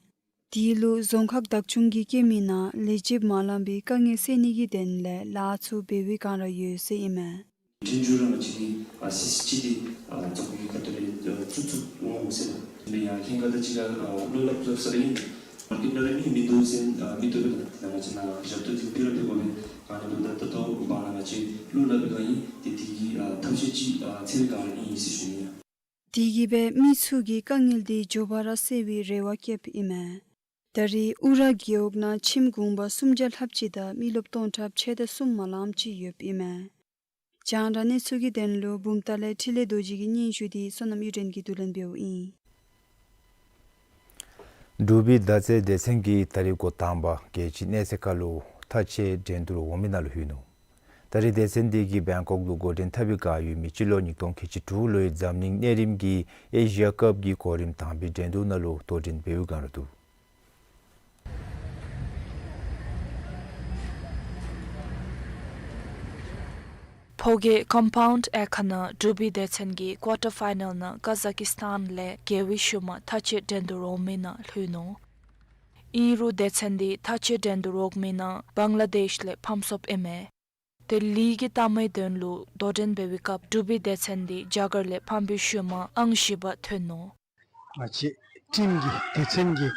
དེ་ལུ་རྫོང་ཁག་བདག་སྐྱོང་གིས་བཀོད་མི་ནང་ལས་བྱེདཔ་མ་ལང་པའི་དཀའ་ངལ་སེལ་ནི་གི་དོན་ལས་ལཱ་ཚུ་འབད་བའི་བསྒང་ར་ཡོད་ཟེར་ཨིན་མས། འབྲིང་ཆུང་ར་ང་བཅས་ཀྱིས་ཨ་སི་སི་ཅི་འདི་ཨ་ཚོགས་ཀྱི་ཁ་ཐུག་ལས་ཨ་བཙུགས་བཙུགས་འོང་ཟེར་ལགས། ཡང་ལྷན་ཁག་དང་གཅིག་ཁར་ཨ་བློ་སླབ་སླབ་ས་ར་ཨིན། མར་ཀེཊ་ནང་ར་མི་མིན་འདུག་ཟེར་ཨ་མིན་འདུག་པས་ལགས། ང་བཅས་ནཱ་ཞབས་ཏོག་འདི་ཕུལ་ར་ཕུལ་དགོ་པས། ག་ནི་འབདཝ་ད་ད་ལྟོ་བར་ན་ང་བཅས་བློ་སླབ་པའི་སྒང་ཨིན། ཏེ་དེ་གི་ཨ་ཐབས་ཤེས་ཅིག་ཨ་འཚོལ་བའི་བསྒང་ར་ཨིན་ཟེར་ཞུ་ནི་ཡ། དེ་གིས་སྦེ་མི་ཚུ་གི་དཀའ་ངལ་འདི་མགྱོགས་པ་ར་སེལ་བའི་རེ་བ་བསྐྱེདཔ་ཨིན་མས། ད་རེས་ཨུ་ར་རྒེད་འོག་ནང་ཁྱིམ་གུང་པ་སུམ་བརྒྱ་ལྷགཔ་ཅིག་དང་མི་རློབས་སྟོང་ཕྲག་ཕྱེད་དང་གསུམ་མ་ལངམ་ཅིག་ཡོདཔ་ཨིན་མས། རྒྱང་བསྒྲགས་གནས་ཚུལ་གྱི་དོན་ལུ་བུམ་ཐང་ལས་འཕྲིན་ལས་རྡོ་རྗེ་གི་སྙན་ཞུ་འདི་བསོད་ནམས་གཡུ་སྒྲོན་གྱིས་བསྡུ་ལེན་འབདཝ་ཨིན། འབྲུག་པའི་མདའ་རྩེད་སྡེ་ཚན་གྱིས་ད་རིས་འགོ་དང་པ་རྒྱལ་སྤྱིའི་གནས་ཚད་ཁར་ལུ་མཐའ་དཔྱད་འགྲན་བསྡུར་འོག་མའི་ནང་ལུ་ལྷོད་ནུག། ད་རིས་སྡེ་ཚན་འདི་གིས་བེང་ཀོག་ལུ་འགོ་འདྲེན་འཐབ་པའི་བསྒང་ཡོད་མི་སྤྱི་ལོ་ཉིས་སྟོང་ཁལ་གཅིག་དྲུག་ལོའི་འཛམ་གླིང་གནས་རིམ་གྱི་ཨེ་ཤི་ཡ་ཀབ་ཀྱི་གོ་རིམ་དང་པའི་འགྲན་བསྡུར་ནང་ལུ་དོ་འགྲན་འབད་བའི་བསྒང་ར་འདུག། ཕོ་སྐྱེས་ཀམ་པའུནཌ་ཨེ་ཁ་ནང་འབྲུག་པའི་སྡེ་ཚན་གྱིས་ཀོར་ཊར་ཕའི་ནཱལ་ནང་ཀ་ཛ་ཀི་སི་ཐཱན་ལས་རྒྱལ་པོའི་ཤུལ་མ་མཐའ་དཔྱད་འགྲན་བསྡུར་འོག་མའི་ནང་ལྷོད་ནུག། ཨིན་རུང་སྡེ་ཚན་འདི་མཐའ་དཔྱད་འགྲན་བསྡུར་འོག་མའི་ནང་བང་ལ་དེཤ་ལས་ཕམ་སོཔ་ཨིན་མས། ཏེ་ལི་གི་ལྟག་མའི་དོན་ལུ་དོ་འགྲན་འབད་བའི་སྐབས་འབྲུག་པའི་སྡེ་ཚན་འདི་རྒྱ་གར་ལས་ཕམ་པའི་ཤུལ་མ་ཨང་བཞི་པ་ཐོན་ནུག། ང་བཅས་ཊིམ་གྱི་སྡེ་ཚན་གྱི་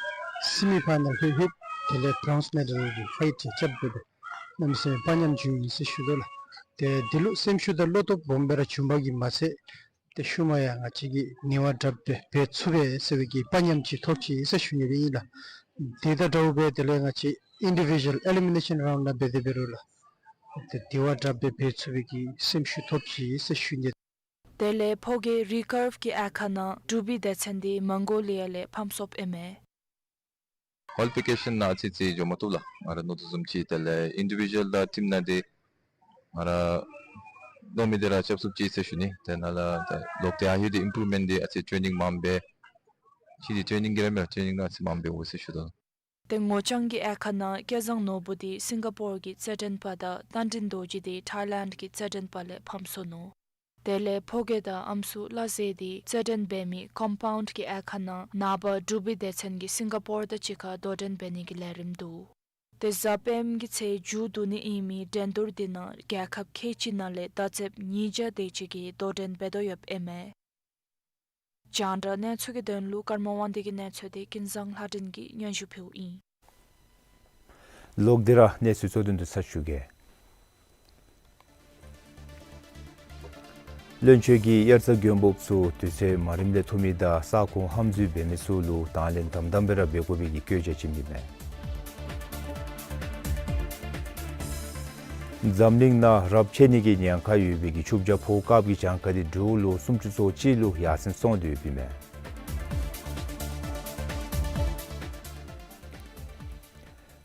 སི་མི་ཕ་ནལ་ལྷོད་ལྷོདཔ་དེ་ལས་བྲོན་སི་མེ་ཌལ་གྱི་ཕའིཊ་རྐྱབ་སྦེ་གནམ་མེད་ས་མེད་དཔའ་ཉམས་བྱུང་ཡི་ཟེར་ཞུ་དོ་ལགས། ཏེ་འདི་ལུ་སེམས་ཤུགས་དང་བློ་སྟོབས་སྦོམ་སྦེ་ར་བྱུང་པ་གིས་མ་ཚད་ཏེ་ཤུལ་མ་ཡང་ང་བཅས་ཀྱིས་ནུས་པ་དྲགཔ་སྦེ་འབད་ཚུགས་པས་ཟེར་བའི་གི་དཔའ་ཉམས་ཅིག་ཐོབ་ཅི་ཟེར་ཞུ་ནི་སྦེ་ཨིན་ལགས། དེ་དང་འདྲཝ་སྦེ་དེ་ལས་ང་བཅས་ཨིན་ཌི་བི་ཞུ་ཨལ་ཨེ་ལི་མི་ནེ་ཤཱན་རའུནཌ་ནང་འབད་དེ་འབད་རུང་ལགས། ཏེ་དེ་བ་དྲགཔ་སྦེ་འབད་ཚུགས་པའི་གི་སེམས་ཤུགས་ཐོབ་ཅི་ཟེར་ཞུ་ནི། དེ་ལས་ཕོ་སྐྱེས་རི་ཀརབ་ཀྱི་དབྱེ་ཁག་ནང་འབྲུག་པའི་སྡེ་ཚན་འདི་མོང་གོ་ལི་ཡ་ལས་ཕམ་སོཔ་ཨིན་མས། ཀོ་ལི་ཕི་ཀེ་ཤཱན་ནང་ཨ་ཙི་ཅིག་འགྱོ་མ་བཏུབ་ལགས། ང་ར་མནོ་དོ་བཟུམ་ཅིག་དེ་ལས་ཨིན་ཌི་བི་ཞུ་ཨལ་དང་ཊིམ་ནང་འདི་ང་ར་མནོ་མི་དེ་ར་རྐྱབ་ཚུགས་ཅི་ཟེར་ཞུ་ནི། དེ་ནང་ལུ་ད་ལོག་སྟེ་ཨ་ཧེ་འདི་ཨིམ་པུརུབ་མེནཊ་འདི་ཨ་ཙི་ཊེ་ནིང་མངམ་སྦེ་ཅིག་འདི་ཊེ་ནིང་གི་ར་མེན་ཊེ་ནིང་ནང་ཨ་ཙི་མངམ་སྦེ་འོང་ཟེར་ཞུ་དོ། ཏེ་ངོ་རྐྱང་གི་དབྱེ་ཁག་ནང་སྐལ་བཟང་ནོར་བུ་འདི་སིང་ག་པོར་གྱི་རྩེད་འགྲན་པ་དང་རྟ་མགྲིན་རྡོ་རྗེ་འདི་ཐའི་ལེནཌ་གྱི་རྩེད་འགྲན་པ་ལས་ཕམ་སོ་ནུག། དེ་ལས་ཕོ་སྐྱེས་དང་ཨམ་སྲུ་བླ་ཟེ་འདི་རྩེད་འགྲན་འབད་མི་ཀོམ་པའུནཌ་གྱི་དབྱེ་ཁག་ནང་ནངས་པ་འབྲུག་པའི་སྡེ་ཚན་གྱིས་སིང་ག་པོར་དང་གཅིག་ཁར་དོ་འགྲན་འབད་ནི་གི་ལས་རིམ་འདུག། ཏེ་གཟའ་སྤེནམ་གི་ཚེ་མཇུག་བསྡུ་ནི་ཨིན་མི་འགྲན་བསྡུར་འདི་ནང་རྒྱལ་ཁབ་ཁལ་གཅིག་ནང་ལས་མདའ་རྩེདཔ་ཉིས་བརྒྱ་དེ་ཅིག་གིས་དོ་འགྲན་འབད་དོ་ཡོདཔ་ཨིན་མས། རྒྱང་བསྒྲགས་གནས་ཚུལ་གྱི་དོན་ལུ་ཀརྨ་དབང་འདུས་ཀྱི་གནས་ཚུལ་འདི་ཀུན་བཟང་ལྷ་སྒྲོན་གྱིས་སྙན་ཞུ་ཕུལཝ་ཨིན། ལོག་སྟེ་ར་གནས་ཚུལ་གཙོ་དོན་དུ་ཚར་ཞུ་གེ། བློན་ཆེན་གྱིས་དབྱར་རྩྭ་དགུན་འབུབ་ཚུ་དུས་ཚོད་མ་རིམ་ལས་ཐུབ་མི་དང་ས་ཁོངས་ཧམ་འཛུལ་འབད་མི་ཚུ་ལུ་དང་ལེན་དམ་དམ་སྦེ་ར་འབད་དགོ་པའི་གི་བཀོད་རྒྱ་བྱིན་མི་མས། འཛམ་གླིང་ནང་རབས་ཆད་ནི་གི་ཉེན་ཁ་ཡོད་པའི་གི་ཆུ་བྱ་ཕོཝ་དཀརཔོ་གི་གྱངས་ཁ་འདི་འབྲུག་ལུ་སུམ་ཅུ་སོ་གཅིག་ལུ་ཡར་སེང་སོང་སྟེ་ཡོདཔ་ཨིན་མས།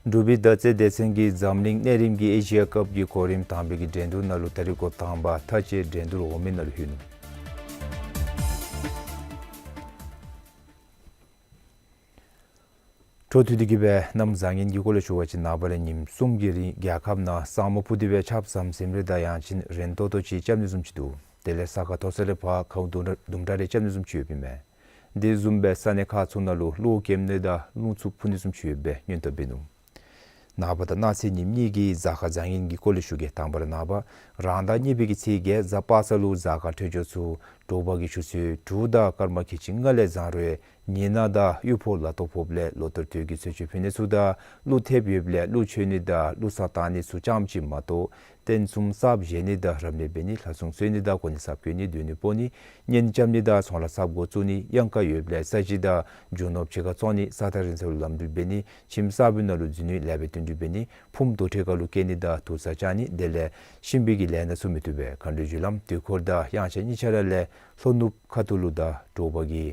འབྲུག་པའི་མདའ་རྩེད་སྡེ་ཚན་གྱིས་འཛམ་གླིང་གནས་རིམ་གྱི་ཨེ་ཤི་ཡ་ཀབ་ཀྱི་གོ་རིམ་དང་པའི་གི་འགྲན་བསྡུར་ནང་ལུ་ད་རིས་འགོ་དང་པ་མཐའ་དཔྱད་འགྲན་བསྡུར་འོག་མའི་ནང་ལུ་ལྷོད་ནུག། འཕྲོ་མཐུད་དེ་གི་སྦེ་གནམ་བཟང་ངན་གྱི་སྐོར་ལས་ཞུ་བ་ཅིན་ནངས་པ་ལས་ཉིནམ་གསུམ་གྱི་རིང་རྒྱལ་ཁབ་ནང་ས་སྨུག་སྤུབས་ཏེ་སྦེ་ཆརཔ་ཟམ་ཟིམ་རེ་དང་ཡང་ཅིན་རན་ཏོག་ཏོ་ཅིག་རྐྱབ་ནི་བཟུམ་ཅིག་འདུག། དེ་ལས་ས་ཁ་མཐོ་ས་ལས་ཕར་ཁཝ་དུམ་གྲ་དུམ་གྲ་རེ་རྐྱབ་ནི་བཟུམ་ཅིག་ཡོདཔ་ཨིན་མས། དེ་བཟུམ་སྦེ་ས་གནས་ཁག་ཚུ་ནང་ལུ་གློག་ཀེམ་ནི་དང་རླུང་འཚུབ་འཕུ་ནི་བཟུམ་ཅིག་ཡོདཔ་སྦེ་སྔོན་བརྡ་འབད་ནུག། ནངས་པ་དང་གནངས་ཚེ་ཉིནམ་གཉིས་ཀྱི་གཟའ་སྐར་བཟང་ངན་གྱི་སྐོར་ལས་ཞུ་གེ། དང་པ་ར་ནངས་པ་རང་ཟླ་གཉིས་པའི་གི་ཚེས་བརྒྱད་གཟའ་པ་སངས་ལུ་གཟའ་སྐར་འཕྲོད་སྦྱོར་ཚུ་དྲོ་པ་གི་ཆུ་ཚོད་དྲུག་དང་སྐར་མ་ཁལ་གཅིག་ལྔ་ལས་བཟང་རུང་ཉི་ནག་དང་གཡུ་ཕོ་ལ་ཐོག་ཕོགཔ་ལས་ལོ་ལྟར་དུས་ཀྱི་ཚེས་བཅུ་ཕུལ་ནི་ཚུ་དང་ཀླུ་ཐེབས་ཡོདཔ་ལས་ཀླུ་མཆོད་ནི་དང་ཀླུ་གསར་བཏང་ནི་ཚུ་ཙམ་ཅིག་མ་གཏོགས་རྟེན་གསུམ་གསརཔ་བཞེངས་ནི་དང་རབ་གནས་འབད་ནི་ལྷ་སྲུང་གསོལ་ནི་དང་གོ་གནས་གསརཔ་བསྐོ་ནི་སྡོད་ནི་སྤོ་ནི་གཉེན་རྐྱབ་ནི་དང་ཚོང་ལཱ་གསརཔ་འགོ་བཙུགས་ནི་གཡང་ཁ་ཡོདཔ་ལས་ས་གཞི་དང་རྒྱུ་ནོར་ཕྱི་ཁར་བཙོང་ནི་ས་ཐག་རིང་ས་ལུ་ལམ་འགྲུལ་འབད་ནི་ཁྱིམ་གསརཔ་ནང་ལུ་འཛུལ་ནི་ལེགས་པའི་བསྟུན་གྲོས་འབད་ནི་ཕུངམ་དོ་ཁྲི་ཁ་ལུ་བསྐྱལ་ནི་དང་དུར་ས་བཅག་ནི་དེ་ལས་གཤིན་པའི་གི་ལས་སྣ་ཚུ་མི་བཏུབ་པས། མཁའ་འགྲོའི་རྒྱུ་ལམ་དུས་འཁོར་དང་དབྱངས་འཆར་གཉིས་ཆ་ར་ལས་ལྷོ་ནུབ་ཁ་ཐུག་ལུ་དང་དྲོ་པ་གི་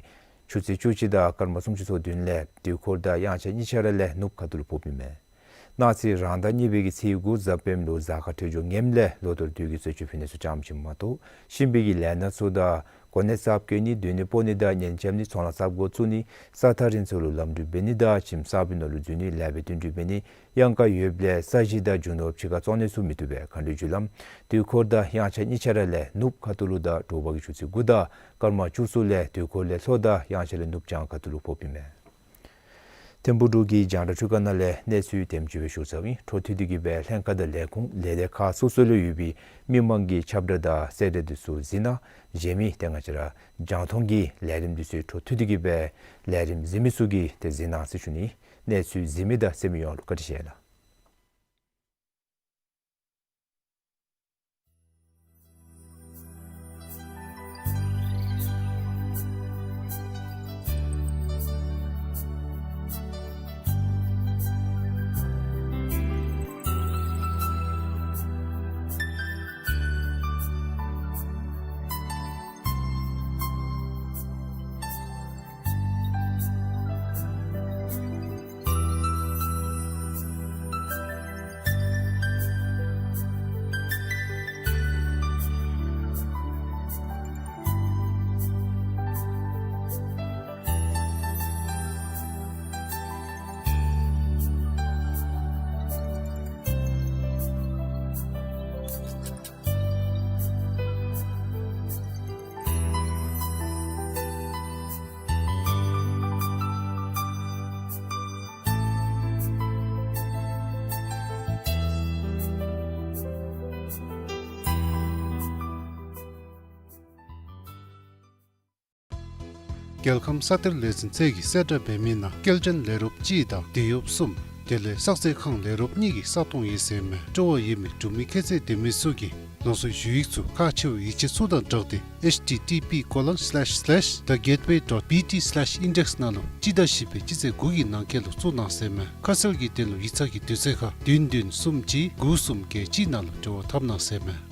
ཆུ་ཚོད་བཅུ་གཅིག་དང་སྐར་མ་སུམ་ཅུ་སོ་བདུན་ལས་དུས་འཁོར་དང་དབྱངས་འཆར་གཉིས་ཆ་ར་ལས་ནུབ་ཁ་ཐུག་ལུ་ཕོགཔ་ཨིན་མས། གནངས་ཚེ་རང་ཟླ་གཉིས་པའི་གི་ཚེས་དགུ་གཟའ་སྤེནམ་ལུ་གཟའ་སྐར་འཕྲོད་སྦྱོར་ངནམ་ལས་ལོ་ལྟར་དུས་ཀྱི་ཚེས་བཅུ་ཕུལ་ནི་ཚུ་ཙམ་ཅིག་མ་གཏོགས་གཤིན་པའི་གི་ལས་སྣ་ཚུ་དང་གོ་གནས་གསརཔ་བསྐོ་ནི་སྡོད་ནི་སྤོ་ནི་དང་གཉེན་རྐྱབ་ནི་ཚོང་ལཱ་གསརཔ་འགོ་བཙུགས་ནི་ས་ཐག་རིང་ས་ལུ་ལམ་འགྲུལ་འབད་ནི་དང་ཁྱིམ་གསརཔ་ནང་ལུ་འཛུལ་ནི་ལེགས་པའི་བསྟུན་གྲོས་འབད་ནི་གཡང་ཁ་ཡོདཔ་ལས་ས་གཞི་དང་རྒྱུ་ནོར་ཕྱི་ཁར་བཙོང་ནི་ཚུ་མི་བཏུབ་པས། མཁའ་འགྲོའི་རྒྱུ་ལམ་དུས་འཁོར་དང་དབྱངས་འཆར་གཉིས་ཆ་ར་ལས་ནུབ་ཁ་ཐུག་ལུ་དང་དྲོ་པ་གི་ཆུ་ཚོད་དགུ་དང་སྐར་མ་བཅུ་གསུམ་ལས་དུས་འཁོར་ལས་ལྷོ་དང་དབྱངས་འཆར་ལས་ནུབ་བྱང་ཁ་ཐུག་ལུ་ཕོགཔ་ཨིན་མས། ཐིམ་ཕུག་འབྲུག་གི་རྒྱང་བསྒྲགས་འཕྲུལ་ཁང་ནང་ལས་གནས་ཚུལ་དེམ་ཅིག་སྦེ་ཞུ་ཚརཝ་ཨིན། འཕྲོ་མཐུད་དེ་གི་སྦེ་ལྷན་ཁག་དང་ལས་ཁུངས་ལས་སྡེ་ཁག་སོ་སོ་ལུ་ཡོད་པའི་མི་མང་གི་ཁྱབ་བསྒྲགས་དང་གསལ་བསྒྲགས་འདི་ཚུ་གཟིགས་གནང་། གཞན་མི་ཏེ་ང་བཅས་ར་རྒྱང་མཐོང་གི་ལས་རིམ་འདི་ཚུ་འཕྲོ་མཐུད་དེ་གི་སྦེ་ལས་རིམ་གཟིགས་མི་ཚུ་གིས་ཏེ་གཟིགས་གནང་ཟེར་ཞུ་ནི། གནས་ཚུལ་གཟིགས་མི་དང་གསན་མི་ཡོངས་ལུ་བཀའ་དྲིན་ཆེ་ལགས། རྒྱལ་ཁམས་ས་གཏེར་ལས་འཛིན་ཚད་ཀྱིས་གསལ་བསྒྲགས་འབད་མི་ནང་སྐྱེལ་འདྲེན་ལས་རོགས་གཅིག་དང་དེད་གཡོགཔ་གསུམ། དེ་ལས་བསགས་ཚད་ཁང་ལས་རོགས་གཉིས་ཀྱི་ས་སྟོང་ཡོད་ཟེར་མས། སྤྲོ་བ་ཡོད་མི་འབྲུག་མི་ཁྱད་ཚད་ལྡན་མི་ཚུ་གིས་རང་སོའི་ཞུ་ཡིག་ཚུ་ཁག་ཆེ་བའི་ཡིག་ཆ་ཚུ་དང་སྦྲགས་ཏེ་H T T P colon slash slash the gateway dot B T slash index ནང་ལུ་སྤྱི་ཟླ་བཞི་པའི་སྤྱི་ཚེས་དགུ་གི་ནང་འཁོད་ལུ་བཙུགས་གནང་ཟེར་མས། ཁ་གསལ་གྱི་དོན་ལུ་ཡིག་ཚང་གི་དུས་ཚོད་ཁར་བདུན་བདུན་གསུམ་གཅིག་དགུ་གསུམ་བརྒྱད་གཅིག་ནང་ལུ་འབྲེལ་བ་འཐབ་གནང་ཟེར་མས།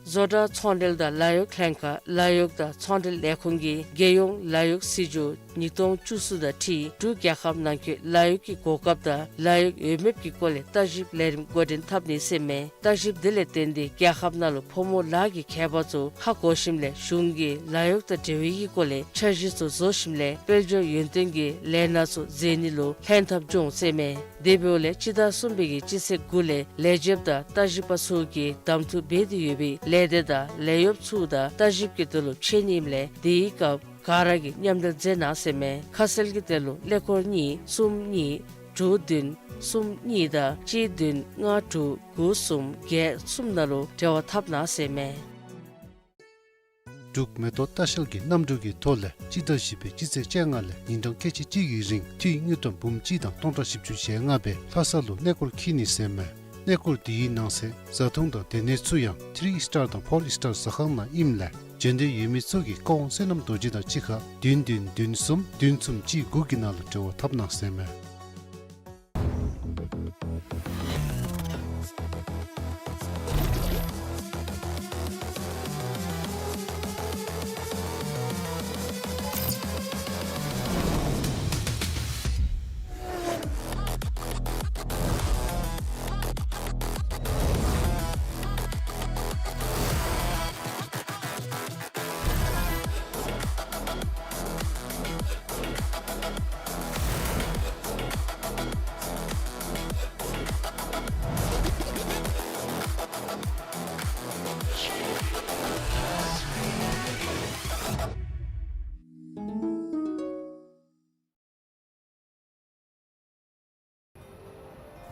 བཟོ་གྲྭ་ཚོང་འབྲེལ་དང་ལཱ་གཡོག་ལྷན་ཁག་ལཱ་གཡོག་དང་ཚོང་འབྲེལ་ལས་ཁུངས་ཀྱིས་རྒྱལ་ཡོངས་ལཱ་གཡོག་སྲིད་བྱུས་ཉིས་སྟོང་བཅུ་གསུམ་དང་འཁྲིལ་འབྲུག་རྒྱལ་ཁབ་ནང་འཁོད་ལཱ་གཡོག་གི་གོ་སྐབས་དང་ལཱ་གཡོག་འོས་འབབ་ཀྱི་སྐོར་ལས་ལྟ་ཞིབ་ལས་རིམ་འགོ་འདྲེན་འཐབ་ནི་ཟེར་མས། ལྟ་ཞིབ་དེ་ལས་བརྟེན་ཏེ་རྒྱལ་ཁབ་ནང་ལུ་ཕོ་མོ་ལཱ་གི་ཁྱད་པར་ཚུ་ཧ་གོ་ཞིནམ་ལས་གཞུང་གིས་ལཱ་གཡོག་དང་འབྲེལ་བའི་གི་སྐོར་ལས་འཆར་གཞི་ཚུ་བཟོ་ཞིནམ་ལས་དཔལ་འབྱོར་ཡོན་ཏན་གྱི་ལས་སྣ་ཚུ་མཛད་ནི་ལུ་ལྷན་ཐབས་འབྱུང་ཟེར་མས། དེ་འབདཝ་ལས་སྤྱི་ཟླ་གསུམ་པའི་གི་སྤྱི་ཚེས་དགུ་ལས་ལས་བྱེདཔ་དང་ལྟ་ཞིབ་པ་ཚུ་གིས་གདམ་འཐུ་འབད་དེ་ཡོད་པའི་ལས་སྡེ་དང་ལཱ་གཡོགཔ་ཚུ་དང་ལྟ་ཞིབ་ཀྱི་དོན་ལུ་ཕྱད་ནི་ཨིནམ་ལས་དེའི་སྐབས་ག་ར་གིས་མཉམ་འབྲེལ་མཛད་གནང་ཟེར་མས། ཁ་གསལ་གྱི་དོན་ལུ་ཀླད་ཀོར་གཉིས་གསུམ་གཉིས་དྲུག་བདུན་གསུམ་གཉིས་དང་གཅིག་བདུན་ལྔ་དྲུག་དགུ་གསུམ་བརྒྱད་གསུམ་ནང་ལུ་འབྲེལ་བ་འཐབ་གནང་ཟེར་མས། འབྲུག་མེ་ཏོག་ལྟ་བཤལ་གྱིས་གནམ་གྲུ་གི་ཐོག་ལས་སྤྱི་ཟླ་བཞི་པའི་སྤྱི་ཚེས་བཅོ་ལྔ་ལས་ཉིན་གྲངས་ཁལ་གཅིག་གཅིག་གི་རིང་འཐུས་དངུལ་ཀྲམ་འབུམ་གཅིག་དང་སྟོང་ཕྲག་བཞི་བཅུ་ཞེ་ལྔ་སྦེ་ལྷ་ས་ལུ་གནས་སྐོར་འཁྱིད་ནི་ཟེར་མས། གནས་སྐོར་དེའི་ནང་གསེས་བཟའ་འཐུང་དང་སྡོད་གནས་ཚུ་ཡང་ཐི་རི་ཨིས་ཊར་དང་ཕོར་ཨིས་ཊར་ཟ་ཁང་ནང་ཨིནམ་ལས་འབྱོན་འདོད་ཡོད་མི་ཚུ་གིས་བཀའ་དབང་བསོད་ནམས་རྡོ་རྗེ་དང་གཅིག་ཁར་བདུན་བདུན་བདུན་གསུམ་བདུན་གསུམ་གཅིག་དགུ་གི་ནང་ལུ་འབྲེལ་བ་འཐབ་གནང་ཟེར་མས།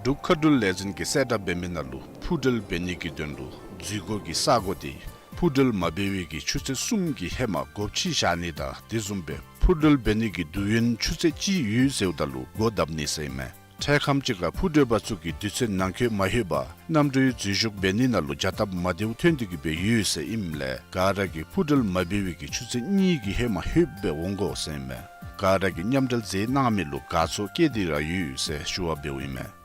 འབྲུག་མཁའ་འགྲུལ་ལས་འཛིན་གྱིས་གསལ་བསྒྲགས་འབད་མི་ནང་ལུ་འཕུར་འགྲུལ་འབད་ནི་གི་དོན་ལུ་འཛུལ་སྒོ་གི་ས་སྒོ་དེ་འཕུར་འགྲུལ་མ་འབད་བའི་གི་ཆུ་ཚོད་གསུམ་གྱི་ཧེ་མ་སྒོ་ཕྱེ་བཞག་ནི་དང་དེ་བཟུམ་སྦེ་འཕུར་འགྲུལ་འབད་ནི་གི་དུས་ཡུན་ཆུ་ཚོད་གཅིག་ཡོད་ཟེརཝ་ད་ལུ་སྒོ་བརྡབ་ནི་ཟེར་ཨིན་མས། འཕྲལ་ཁམས་ཅིག་ཁར་འཕུར་འགྲུལ་པ་ཚུ་གིས་དུས་ཚོད་ནང་འཁོད་མ་ལྷོད་པར་གནམ་གྲུའི་འཛུལ་ཞུགས་འབད་ནི་ནང་ལུ་བྱ་སྟབས་མ་བདེཝ་ཐོན་ཏེ་གི་སྦེ་ཡོད་ཟེར་ཨིནམ་ལས་ག་ར་གིས་འཕུར་འགྲུལ་མ་འབད་བའི་གི་ཆུ་ཚོད་གཉིས་ཀྱི་ཧེ་མ་ལྷོད་སྦེ་འོང་དགོ་ཟེར་ཨིན་མས། ག་ར་གིས་མཉམ་འབྲེལ་མཛད་གནང་མི་ལུ་དགའ་ཚོར་བསྐྱེད་དེ་ར་ཡོད་ཟེར་ཞུ་བ་འབདཝ་ཨིན་མས།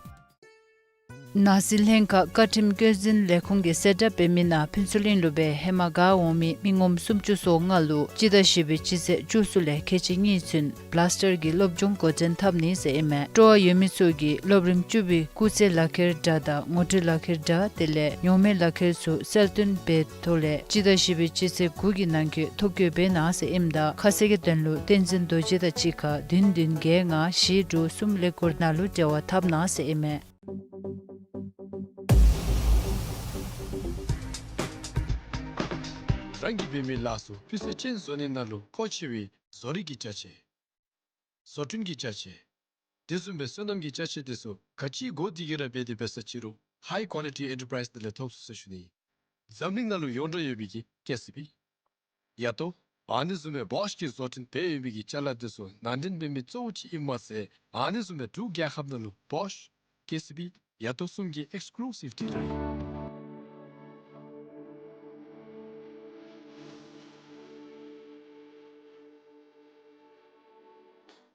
ནགས་གསིལ་ལྷན་ཁག་བཀའ་ཁྲིམས་བཀོད་འཛིན་ལས་ཁུངས་ཀྱིས་གསལ་བསྒྲགས་འབད་མི་ནང་ཕུན་ཚོགས་གླིང་ལུ་སྦེ་ཧེ་མ་ག་འོང་མི་མི་ངོམ་སུམ་ཅུ་སོ་ལྔ་ལུ་སྤྱི་ཟླ་བཞི་པའི་སྤྱི་ཚེས་བཅུ་གསུམ་ལས་ཁལ་གཅིག་གཉིས་ཚུན་བླཱས་ཊར་གྱི་སློབ་སྦྱོང་འགོ་འདྲེན་འཐབ་ནི་ཟེར་ཨིན་མས། སྤྲོ་བ་ཡོད་མི་ཚུ་གིས་སློབ་རིམ་བཅུ་པའི་སྐུགས་ཚད་ལག་ཁྱེར་འདྲ་དང་ངོ་སྤྲོད་ལག་ཁྱེར་འདྲ་དེ་ལས་ཉོག་མེད་ལག་ཁྱེར་ཚུ་གསལ་སྟོན་འབད་ཐོག་ལས་སྤྱི་ཟླ་བཞི་པའི་སྤྱི་ཚེས་དགུ་གི་ནང་འཁོད་ཐོ་བཀོད་འབད་གནང་ཟེར་ཨིནམ་ད་ཁ་གསལ་གྱི་དོན་ལུ་བསྟན་འཛིན་རྡོ་རྗེ་དང་གཅིག་ཁར་བདུན་བདུན་བརྒྱད་ལྔ་བཞི་དྲུག་གསུམ་ཀླད་ཀོར་ནང་ལུ་འབྲེལ་བ་འཐབ་གནང་ཟེར་ཨིན་མས། རང་གིས་འབད་མི་ལཱ་ཚུ་སྤུས་ཚད་ཅན་བཟོ་ནི་ནང་ལུ་མཁོ་ཆེ་བའི་བཟོ་རིག་གི་ཅ་ཆས། བཟོ་སྐྲུན་གྱི་ཅ་ཆས། དེ་བཟུམ་སྦེ་སོ་ནམ་གྱི་ཅ་ཆས་དེ་ཚུ་ག་ཅི་དགོ་དེ་གིས་ར་འབད་དེ་འབད་ས་ཅི་རུང་High Quality Enterprise ནང་ལས་ཐོབ་ཚུགས་ཟེར་ཞུ་ནི། འཛམ་གླིང་ནང་ལུ་ཡོངས་གྲགས་ཡོད་པའི་གི་ཀེ་སི་བི། ཡ་ཏོ། ཨ་ནི་བཟུམ་སྦེ་བོཤ་གིས་བཟོ་སྐྲུན་འབད་ཡོད་པའི་གི་ཅ་ལ་དེ་ཚུ་ནང་འདྲེན་འབད་མི་གཙོ་བོ་ཅིག་ཨིནམ་མ་ཚད་ཨ་ནི་བཟུམ་སྦེ་འབྲུག་རྒྱལ་ཁབ་ནང་ལུ་བོཤ་ཀེ་སི་བི་ཡ་ཏོ་གསུམ་གྱི་ཨེགསི་ཀུ་ལུ་སིབ་ཌི་ལར་ཨིན།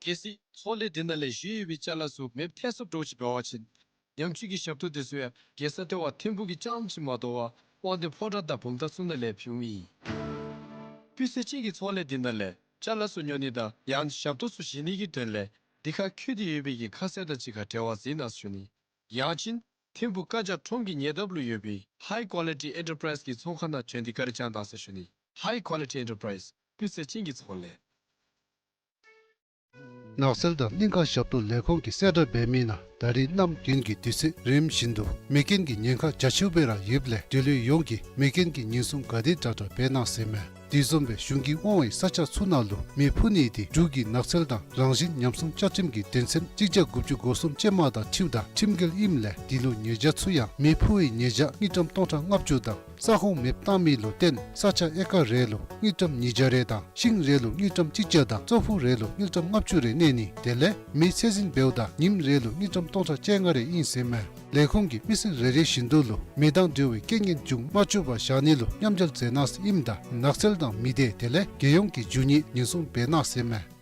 གལ་སྲིད་ཚོང་ལས་འདི་ནང་ལས་བཞེས་ཡོད་པའི་ཅ་ལ་ཚུ་མེདཔ་ཐལ་སོངམ་འདྲཝ་ཅིག་འབད་བ་ཅིན་ཉམས་བཅོས་ཀྱི་ཞབས་ཏོག་དེ་ཚུ་ཡང་རྒྱལ་ས་ལྟེ་བ་ཐིམ་ཕུག་གི་རྐྱངམ་ཅིག་མ་དོ་བར་དབང་འདུས་ཕོ་བྲང་དང་བུམ་ཐང་ཚུ་ནང་ལས་ཕུལཝ་ཨིན། སྤུས་ཚད་ཅན་གྱི་ཚོང་ལས་འདི་ནང་ལས་ཅ་ལ་ཚུ་ཉོ་ནི་དང་ཡང་ཞབས་ཏོག་ཚུ་བཞེས་ནི་གི་དོན་ལས་འདི་ཁར་བཀོད་དེ་ཡོད་པའི་གི་ཁ་གསལ་དང་གཅིག་ཁར་འབྲེལ་བ་འཛིན་གནང་ཟེར་ཞུ་ནི། ཡང་ཅིན་ཐིམ་ཕུག་བཀའ་རྒྱ་ཁྲོམ་གྱི་ཉེ་འདབས་ལུ་ཡོད་པའི་High Quality Enterprise གི་ཚོང་ཁང་ནང་བྱོན་ཏེ་བཀའ་དྲིན་བསྐྱང་གནང་ཟེར་ཞུ་ནི། High Quality Enterprise སྤུས་ཚད་ཅན་གྱི་ཚོང་ལས། ནགས་ཚལ་དང་གླིང་ཁ་ཞབས་ཏོག་ལས་ཁུངས་ཀྱིས་གསལ་བསྒྲགས་འབད་མི་ནང་ ད་རེས་གནམ་དགུན་གྱི་དུས་ཚོད་རིམ་བཞིན་དུ་མེ་རྐྱེན་གྱི་ཉེན་ཁ་རྒྱ་ཆེཝ་སྦེ་ར་ཡོདཔ་ལས་འབྲེལ་ཡོད་ཡོངས་ཀྱིས་མེ་རྐྱེན་གྱི་ཉེན་སྲུང་ག་དེ་དྲག་དྲག་འབད་གནང་ཟེར་མས། དེ་བཟུམ་སྦེ་གཞུང་གིས་དབང་བའི་ས་ཆ་ཚུ་ནང་ལུ་མེ་འཕུ་ནི་དེ་འབྲུག་གི་ནགས་ཚལ་དང་རང་བཞིན་ཉམས་སྲུང་བཅའ་ཁྲིམས་ཀྱི་དོན་ཚན་གཅིག་བརྒྱ་དགུ་བཅུ་གོ་གསུམ་ཅན་མ་དང་འཁྲིལཝ་ད་ཁྲིམས་འགལ་ཨིནམ་ལས་དེ་ལུ་ཉེས་བྱ་ཚུད་ཡང་མེ་འཕུ་བའི་ཉེས་བྱ་དངུལ་ཀྲམ་སྟོང་ཕྲག་ལྔ་བཅུ་དང་ས་ཁོངས་མེདཔ་བཏང་མི་ལུ་བརྟེན་ས་ཆ་ཨེ་ཀར་རེ་ལུ་དངུལ་ཀྲམ་ཉིས་བརྒྱ་རེ་དང་ཤིང་རེ་ལུ་དངུལ་ཀྲམ་གཅིག་བརྒྱ་དང་ཙོག་ཕུག་རེ་ལུ་དངུལ་ཀྲམ་ལྔ་བཅུ་རེ་གནས་ནི་དེ་ལས་མེ་ཚད་འཛིན་འབདཝ་ད་ཉིནམ་རེ་ལུ་དངུལ་ཀྲམ་སྟོང་ཕྲག་བཅོ་ལྔ་རེ་ཨིན་ཟེར་མས། ལས་ཁུངས་ཀྱིས་མི་སེར་རེ་རེ་བཞིན་དུ་ལུ་མེ་དང་འབྲེལ་བའི་རྐྱེན་ངན་འབྱུང་མ་བཅུག་པར་བཞག་ནི་ལུ་མཉམ་འབྲེལ་མཛད་གནང་ཟེར་ཨིནམ་ད་ནགས་ཚལ་དང་མི་སྡེ་དེ་ལས་རྒྱལ་ཡོངས་ཀྱི་རྒྱུ་ནོར་ཉེན་སྲུང་འབད་གནང་ཟེར་མས།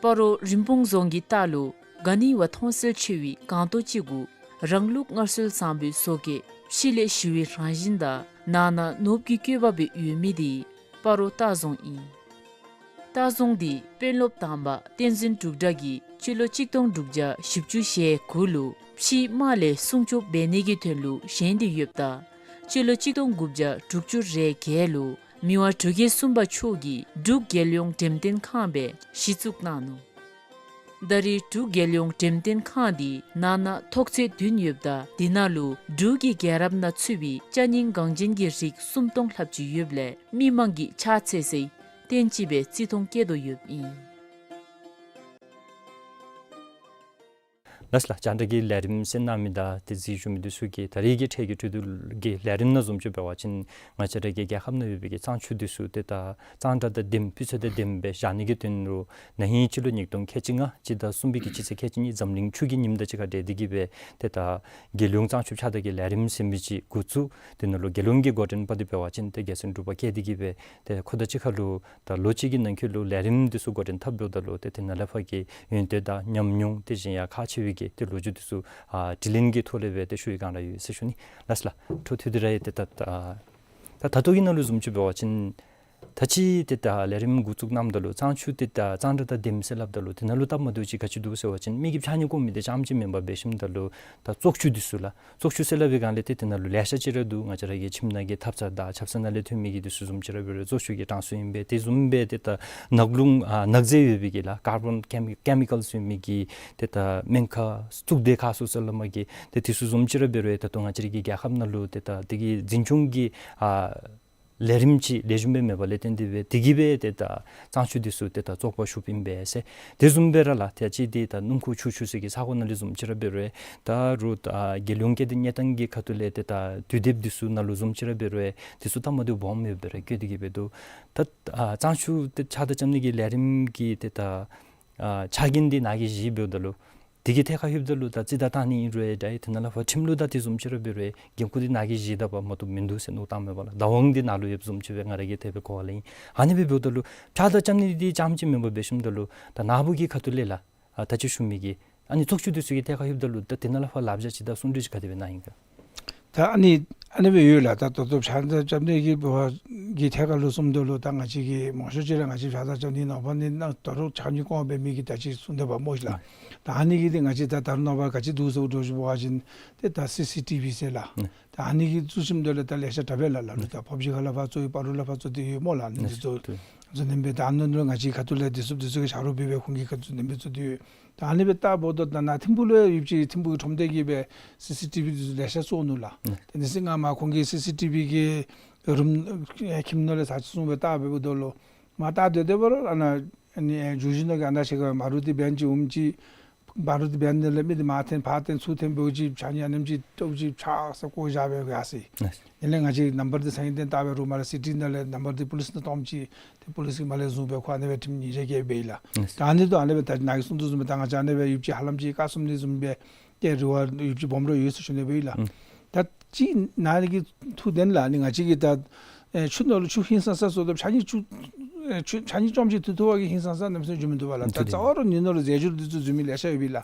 སྤ་རོ་རིན་སྤུངས་རྫོང་གི་ལྟག་ལུ་ག་ནི་བ་མཐོང་གསལ་ཆེ་བའི་སྒང་ཏོག་ཅིག་གུ་རང་ལུགས་སྔར་སྲོལ་བཟང་པོའི་བཟོ་བཀོད་ཕྱི་ལས་ཞི་བའི་རང་བཞིན་དང་ནང་ན་ནོར་བུ་གི་བཀོད་པ་སྦེ་ཡོད་མི་དེ་སྤ་རོ་ལྟ་རྫོང་ཨིན། ལྟ་རྫོང་དེ་དཔོན་སློབ་དང་པ་བསྟན་འཛིན་འབྲུག་གྲགས་ཀྱིས་སྤྱི་ལོ་གཅིག་སྟོང་དྲུག་བརྒྱ་བཞི་བཅུ་ཞེ་དགུ་ལུ་ཕྱིའི་དམག་ལས་སྲུང་སྐྱོབ་འབད་ནི་གི་དོན་ལུ་བཞེངས་ཏེ་ཡོདཔ་ད་སྤྱི་ལོ་གཅིག་སྟོང་དགུ་བརྒྱ་དྲུག་ཅུ་རེ་བརྒྱད་ལུ་མི་དབང་འབྲུག་རྒྱལ་གསུམ་པ་མཆོག་གིས་འབྲུག་རྒྱལ་ཡོངས་འགྲེམས་སྟོན་ཁང་སྦེ་གཞི་བཙུགས་གནང་ནུག། ད་རེས་འབྲུག་རྒྱལ་ཡོངས་འགྲེམས་སྟོན་ཁང་དེ་ནང་ན་ཐོག་ཚད་བདུན་ཡོདཔ་ད་དེ་ནང་ལུ་འབྲུག་གི་རྒྱལ་རབས་ནང་ཚུད་པའི་ཅ་རྙིང་འགངས་ཅན་གྱི་རིགས་སུམ་སྟོང་ལྷགཔ་ཅིག་ཡོདཔ་ལས་མི་མང་གིས་ཕྱག་འཚལ་སའི་རྟེན་ཅིག་སྦེ་བརྩི་མཐོང་བསྐྱེད་དོ་ཡོདཔ་ཨིན། ལགས་ལགས། རྒྱང་བསྒྲགས་ཀྱི་ལས་རིམ་གསན་གནང་མི་དང་དེ་གཟིགས་བཞུགས་མི་འདི་ཚུ་གིས་ད་རེས་ཀྱི་འཕྲལ་གྱི་འཕྲོ་མཐུད་ཀྱི་ལས་རིམ་ནང་བཟུམ་ཅིག་འབད་བ་ཅིན་ང་བཅས་ར་གི་རྒྱལ་ཁབ་ནང་ཡོད་པའི་གི་གཙང་ཆུ་འདི་ཚུ་ཏེ་ད་གཙང་སྦྲ་དང་ལྡནམ་སྤུས་ཚད་དང་ལྡནམ་སྦེ་བཞག་ནི་གི་དོན་ལུ་ན་ཧིང་སྤྱི་ལོ་ཉིས་སྟོང་ཁལ་གཅིག་ལྔ་སྤྱི་ཟླ་གསུམ་པའི་གི་སྤྱི་ཚེས་ཁལ་གཅིག་གཉིས་འཛམ་གླིང་ཆུ་གི་ཉིནམ་དང་གཅིག་ཁར་འབྲེལ་ཏེ་གིས་སྦེ་ཏེ་ད་རྒྱལ་ཡོངས་གཙང་ཆུ་ཕྱག་བདར་གྱི་ལས་རིམ་ཟེར་མི་ཅིག་འགོ་བཙུགས། དེ་ནང་ལུ་རྒྱལ་ཡོངས་ཀྱི་འགོ་འདྲེན་པ་འདི་འབད་བ་ཅིན་ཏེ་རྒྱལ་སྲས་འབྲུག་པ་བཀལ་ཏེ་གིས་སྦེ་ཏེ་ཁོ་དང་གཅིག་ཁར་ལུ་ད་ལོ་གཅིག་གི་ནང་འཁོད་ལུ་ལས་རིམ་འདི་ཚུ་འགོ་འདྲེན་འཐབ་འབདཝ་ད་ལུ་ཏེ་དེ་ནང་ལས་ཕར་གྱི་ཡོན་ཏན་དང་ཉམས་མྱོང་དེ་བཞིན་ཡང་ཁག་ཆེ་བའི་གི་ཏེ་ལོ་རྒྱུས་འདི་ཚུ་ཨ་དྲི་ལན་གྱི་ཐོག་ལས་སྦེ་ཏེ་ཞུ་བའི་སྒང་ར་ཡོད་ཟེར་ཞུ་ནི། ལགས་ལགས། འཕྲོ་མཐུད་དེ་ར་ཡང་ཏེ་ད་ད་ད་ད་ལྟོ་གི་ནང་ལུ་བཟུམ་ཅིག་འབད་བ་ཅིན་ད་ཅི་ཏེ་ད་ལས་རིམ་འགོ་བཙུགས་གནངམ་ད་ལུ་གཙང་ཆུ་ཏེ་ད་གཙང་སྦྲ་དང་ལྡནམ་ཟེར་སླབ་ད་ལུ་དེ་ནང་ལུ་སྟབས་མ་བདེཝ་ཅིག་ག་ཅི་འདུག་ཟེར་བ་ཅིན་མི་གིས་ཕྱགས་སྙིགས་བཀོ་མི་དེ་རྐྱངམ་ཅིག་མེན་པར་འབད་ཞིནམ་ད་ལུ་ད་བཙོག་ཆུ་འདི་ཚུ་ལགས། བཙོག་ཆུ་ཟེར་སླབ་པའི་སྒང་ལས་ཏེ་དེ་ནང་ལུ་ལེ་ཤ་ཅིག་ར་འདུག། ང་བཅས་ར་གི་ཁྱིམ་ནང་གི་ཐབ་ཚང་དང་ཆབ་གསང་ནང་ལས་ཐོན་མི་གི་འདི་ཚུ་བཟུམ་ཅིག་ར་འབད་རུང་བཙོག་ཆུ་གི་གྲངས་སུ་ཨིན་པས། དེ་བཟུམ་སྦེ་ཏེ་ད་ནག་རླུང་ཨ་ནག་རྫས་ཡོད་པའི་གི་ལགས་ཀར་བཱོན་ཀེ་མི་ཀེ་མི་ཀཱལ་ཟེར་མི་གི་ཏེ་ད་སྨན་ཁང་གཙུག་སྡེ་ཁག་ཚུ་ཟེར་སླབ་མས་གི་ཏེ་དེ་ཚུ་བཟུམ་ཅིག་ར་འབད་རུང་ད་ལྟོ་ང་བཅས་ར་གི་རྒྱལ་ཁབ་ནང་ལུ་ཏེ་ད་དེ་གི་འཛིན་སྐྱོང་གི་ཨ་ལས་རིམ་ཅིག་ལེགས་ཤོམ་སྦེ་མེད་པ་ལས་བརྟེན་ཏེ་སྦེ་དེ་གིས་སྦེ་ཏེ་ད་གཙང་ཆུ་འདི་ཚུ་ཏེ་ད་བཙོག་པ་ཤུགས་ཨིན་པས་ཟེར། དེ་བཟུམ་སྦེ་ར་ལགས་ཏེ་ཅིག་ཏེ་ད་སྣུམ་འཁོར་ཆུ་ཆུ་ཟེར་གི་ས་གོ་ནང་ལས་བཟུམ་ཅིག་ར་འབད་རུང་ད་རུང་ད་རྒྱལ་ཡོངས་སྐྱེ་ལྡན་གནས་སྟངས་ཀྱི་ཁ་ཐུག་ལས་ཏེ་ད་དུས་དེབ་འདི་ཚུ་ནང་ལུ་བཟུམ་ཅིག་ར་འབད་རུང་དེ་ཚུ་སྟབས་མ་བདེཝ་སྦོམ་ཡོདཔ་སྦེ་ར་བཀོད་དེ་གིས་སྦེ་འདུག། ད་ཨ་གཙང་ཆུ་ཏེ་ཕྱགས་བདར་རྐྱབ་ནི་གི་ལས་རིམ་གྱི་ཏེ་ད་ཨ་ཕྱགས་འགན་འདི་ནཱ་གིས་བཞེས་འབདཝ་ད་ལུ་དེ་གི་ཐད་ཁར་ལྷོདཔ་ད་ལུ་ད་རྩིས་བདའ་བཏང་ནི་ཨིན་རུང་ད་དེ་ནང་ལས་ཕར་ཁྲིམས་ལུགས་དང་དེ་བཟུམ་ཅིག་ར་འབད་རུང་འགན་ཁུར་འདི་ནཱ་གིས་བཞེས་ད་པ་མ་གཏོགས་མིན་འདུག་ཟེར་མནོ་བསམ་བཏངམ་མས་པ་ལགས། བདག་དབང་འདི་ནཱ་ལུ་ཡོདཔ་བཟུམ་ཅིག་སྦེ་ང་ར་གིས་དེ་སྦེ་གོ་བ་ལེན་ཡི། ཨ་ནི་སྦེ་འབདཝ་ད་ལུ་ཕྱགས་བདར་རྐྱབ་ནི་འདི་རྐྱངམ་ཅིག་མེན་པར་འབད་ཞིནམ་ད་ལུ་ད་ནཱ་བུ་གི་ཁ་ཐུག་ལས་ལགས་ཨ་ད་ཅི་ཞུ་མི་གི་ཨ་ནི་བཙོག་ཆུ་འདི་ཚུ་གི་ཐད་ཁར་ལྷོདཔ་ད་ལུ་ད་དེ་ནང་ལས་ཕར་ལག་ཆ་ཅིག་དང་གསུང་གྲོས་ཅིག་ག་དེ་སྦེ་གནང་ཡི་ག། ད་ཨ་ནི་ཨ་ནི་སྦེ་ཡོད་ལགས། ད་ད་ལྟོ་ཕྱགས་བདར་རྐྱབ་ནི་གི་འབད་བ་གི་ཐད་ཁར་ལུ་གསུངམ་ད་ལུ་ད་ང་བཅས་ཀྱིས་མང་ཤོས་ཅིག་ར་ང་བཅས་ཕྱགས་བདར་རྐྱབ་ནི་ནང་ཕར་ནི་ནང་ད་རུང་ཕྱགས་སྙིགས་བཀོ་བའི་མི་གི་ད་ཅི་གསུངས་ཏེ་འབདཝ་མས་ལགས། ད་ཨ་ནི་གི་འདི་ང་བཅས་ད་ད་རུང་ནངས་པ་ག་ཅི་འདུག་ཟེར་འགྱོ་ཞིནམ་འབད་བ་ཅིན་ཏེ་ད་སི་སི་ཊི་བི་ཟེར་ལགས། ད་ཨ་ནི་གི་བཙུགས་ཞིནམ་ད་ལུ་ད་ལེ་ཤ་དྲག་པས་ལགས། ལ་ལུ་ད་ཕབ་ཇི་ཁ་ལས་ཕར་བཙུགས་ཡི། སྤ་རོ་ལས་ཕར་བཙུགས་ཏེ་ཡོད་སྨོ་ལགས། ཨ་ནི་འདི་ཚུ་བཙུགས་ནི་སྦེ་ད་ཨ་ནི་ལུ་ང་བཅས་ཁ་ཐུག་ལས་དེ་ཚུ་དེ་ཚུ་གི་ཕྱག་རོགས་འབད་བའི་ཁོང་གི་ཁ་ཐུག་ནི་སྦེ་བཙུགས་ཏེ་ཡོད། ད་ཨ་ནི་སྦེ་བལྟ་འབདཝ་ད་ད་ནཱ་ཐིམ་ཕུག་ལུ་ཡང་ཡོདཔ་ཅིག་ཐིམ་ཕུག་གི་ཁྲོམ་སྡེ་གིས་སྦེ་སི་སི་ཊི་བི་འདི་ཚུ་ལེ་ཤ་བཙུགས་ནུག་ལགས། ཨ་དེ་ནི་ཟེར་ང་མར་ཁོང་གི་སི་སི་ཊི་བི་གི་རུམ་ཨེ་ཁྱིམ་ནང་ལས་ཚར་གཅིག་བཟུང་སྦེ་བལྟ་འབདཝ་ད་ལུ་མར་བལྟ་སྡོད་སྡོདཔ་ད་ལུ་ཨ་ནཱ་ཨ་ནི་ཨེ་བརྗོད་གཞི་ནང་གི་ཨ་ནཱ་ཅིག་ཁར་མ་རུ་ཏི་བེན་ཅིག་འོངམ་ཅིག་མ་རུ་ཏི་བེན་ནང་ལས་མི་འདི་མར་འཐེན་ཕར་འཐེན་ཚུར་འཐེན་འབདཝ་ཅིག་ཕྱགས་སྙིགས་ཨ་ནེམ་ཅིག་བཏོགཔ་ཅིག་ཕྱགས་ཟེར་བཀོ་བཞག་སྦེ་ཡར་སོ་ཡི། དེ་ལས་ང་བཅས་ནམ་བར་འདི་ཚང་གི་སྟེང་བལྟ་སྦེ་རུང་མར་ལས་སི་ཊི་ནང་ལས་ནམ་བར་འདི་པོ་ལིསི་ནང་གཏངམ་ཅིག་ཏེ་པོ་ལིསི་གིས་མར་ལས་བཟུང་སྦེ་ཁོ་ཨ་ནི་སྦེ་ཁྲིམས་ཉེས་ཆད་བཀལ་སྦེ་ཡི་ལགས། ད་ཨ་ནི་ད་ཨ་ནི་སྦེ་ད་ནཱ་གིས་གསུངས་དོ་བཟུམ་སྦེ་ད་ང་བཅས་ཨ་ནི་སྦེ་ཡོདཔ་ཅིག་ཧ་ལམ་ཅིག་ཀ་སུམ་ནི་བཟུམ་སྦེ་ཏེ་རེ་བ་ཡོདཔ་ཅིག་སྦོམ་ར་ཡོད་ཟེར་ཞུ་ནི་སྦེ་ཡོད་ལགས། ད་ཅིག་ནཱ་གི་ཐུགས་བདེན་ལགས། ཨ་ནི་ང་བཅས་ཀྱིས་ད་ཨེ་ཆུ་ནང་ལུ་ཆུ་ཧིང་སངས་ས་བཟོ་དོ་ཕྱགས་སྙིགས་ཆུ་ཨེ་ཆུ་ཕྱགས་སྙིགས་ཅོག་ཅིག་འཐུ་འཐུ་བ་གིས་ཧིང་སངས་ས་གནམ་མེད་ས་མེད་འགྱོ་མི་འདུག་པ་ལགས། ད་རྩ་བ་ར་ནི་ནང་ལུ་རྫས་འགྱུར་འདི་ཚུ་འཛུལ་མི་ལེ་ཤ་ཡོད་པས་ལགས།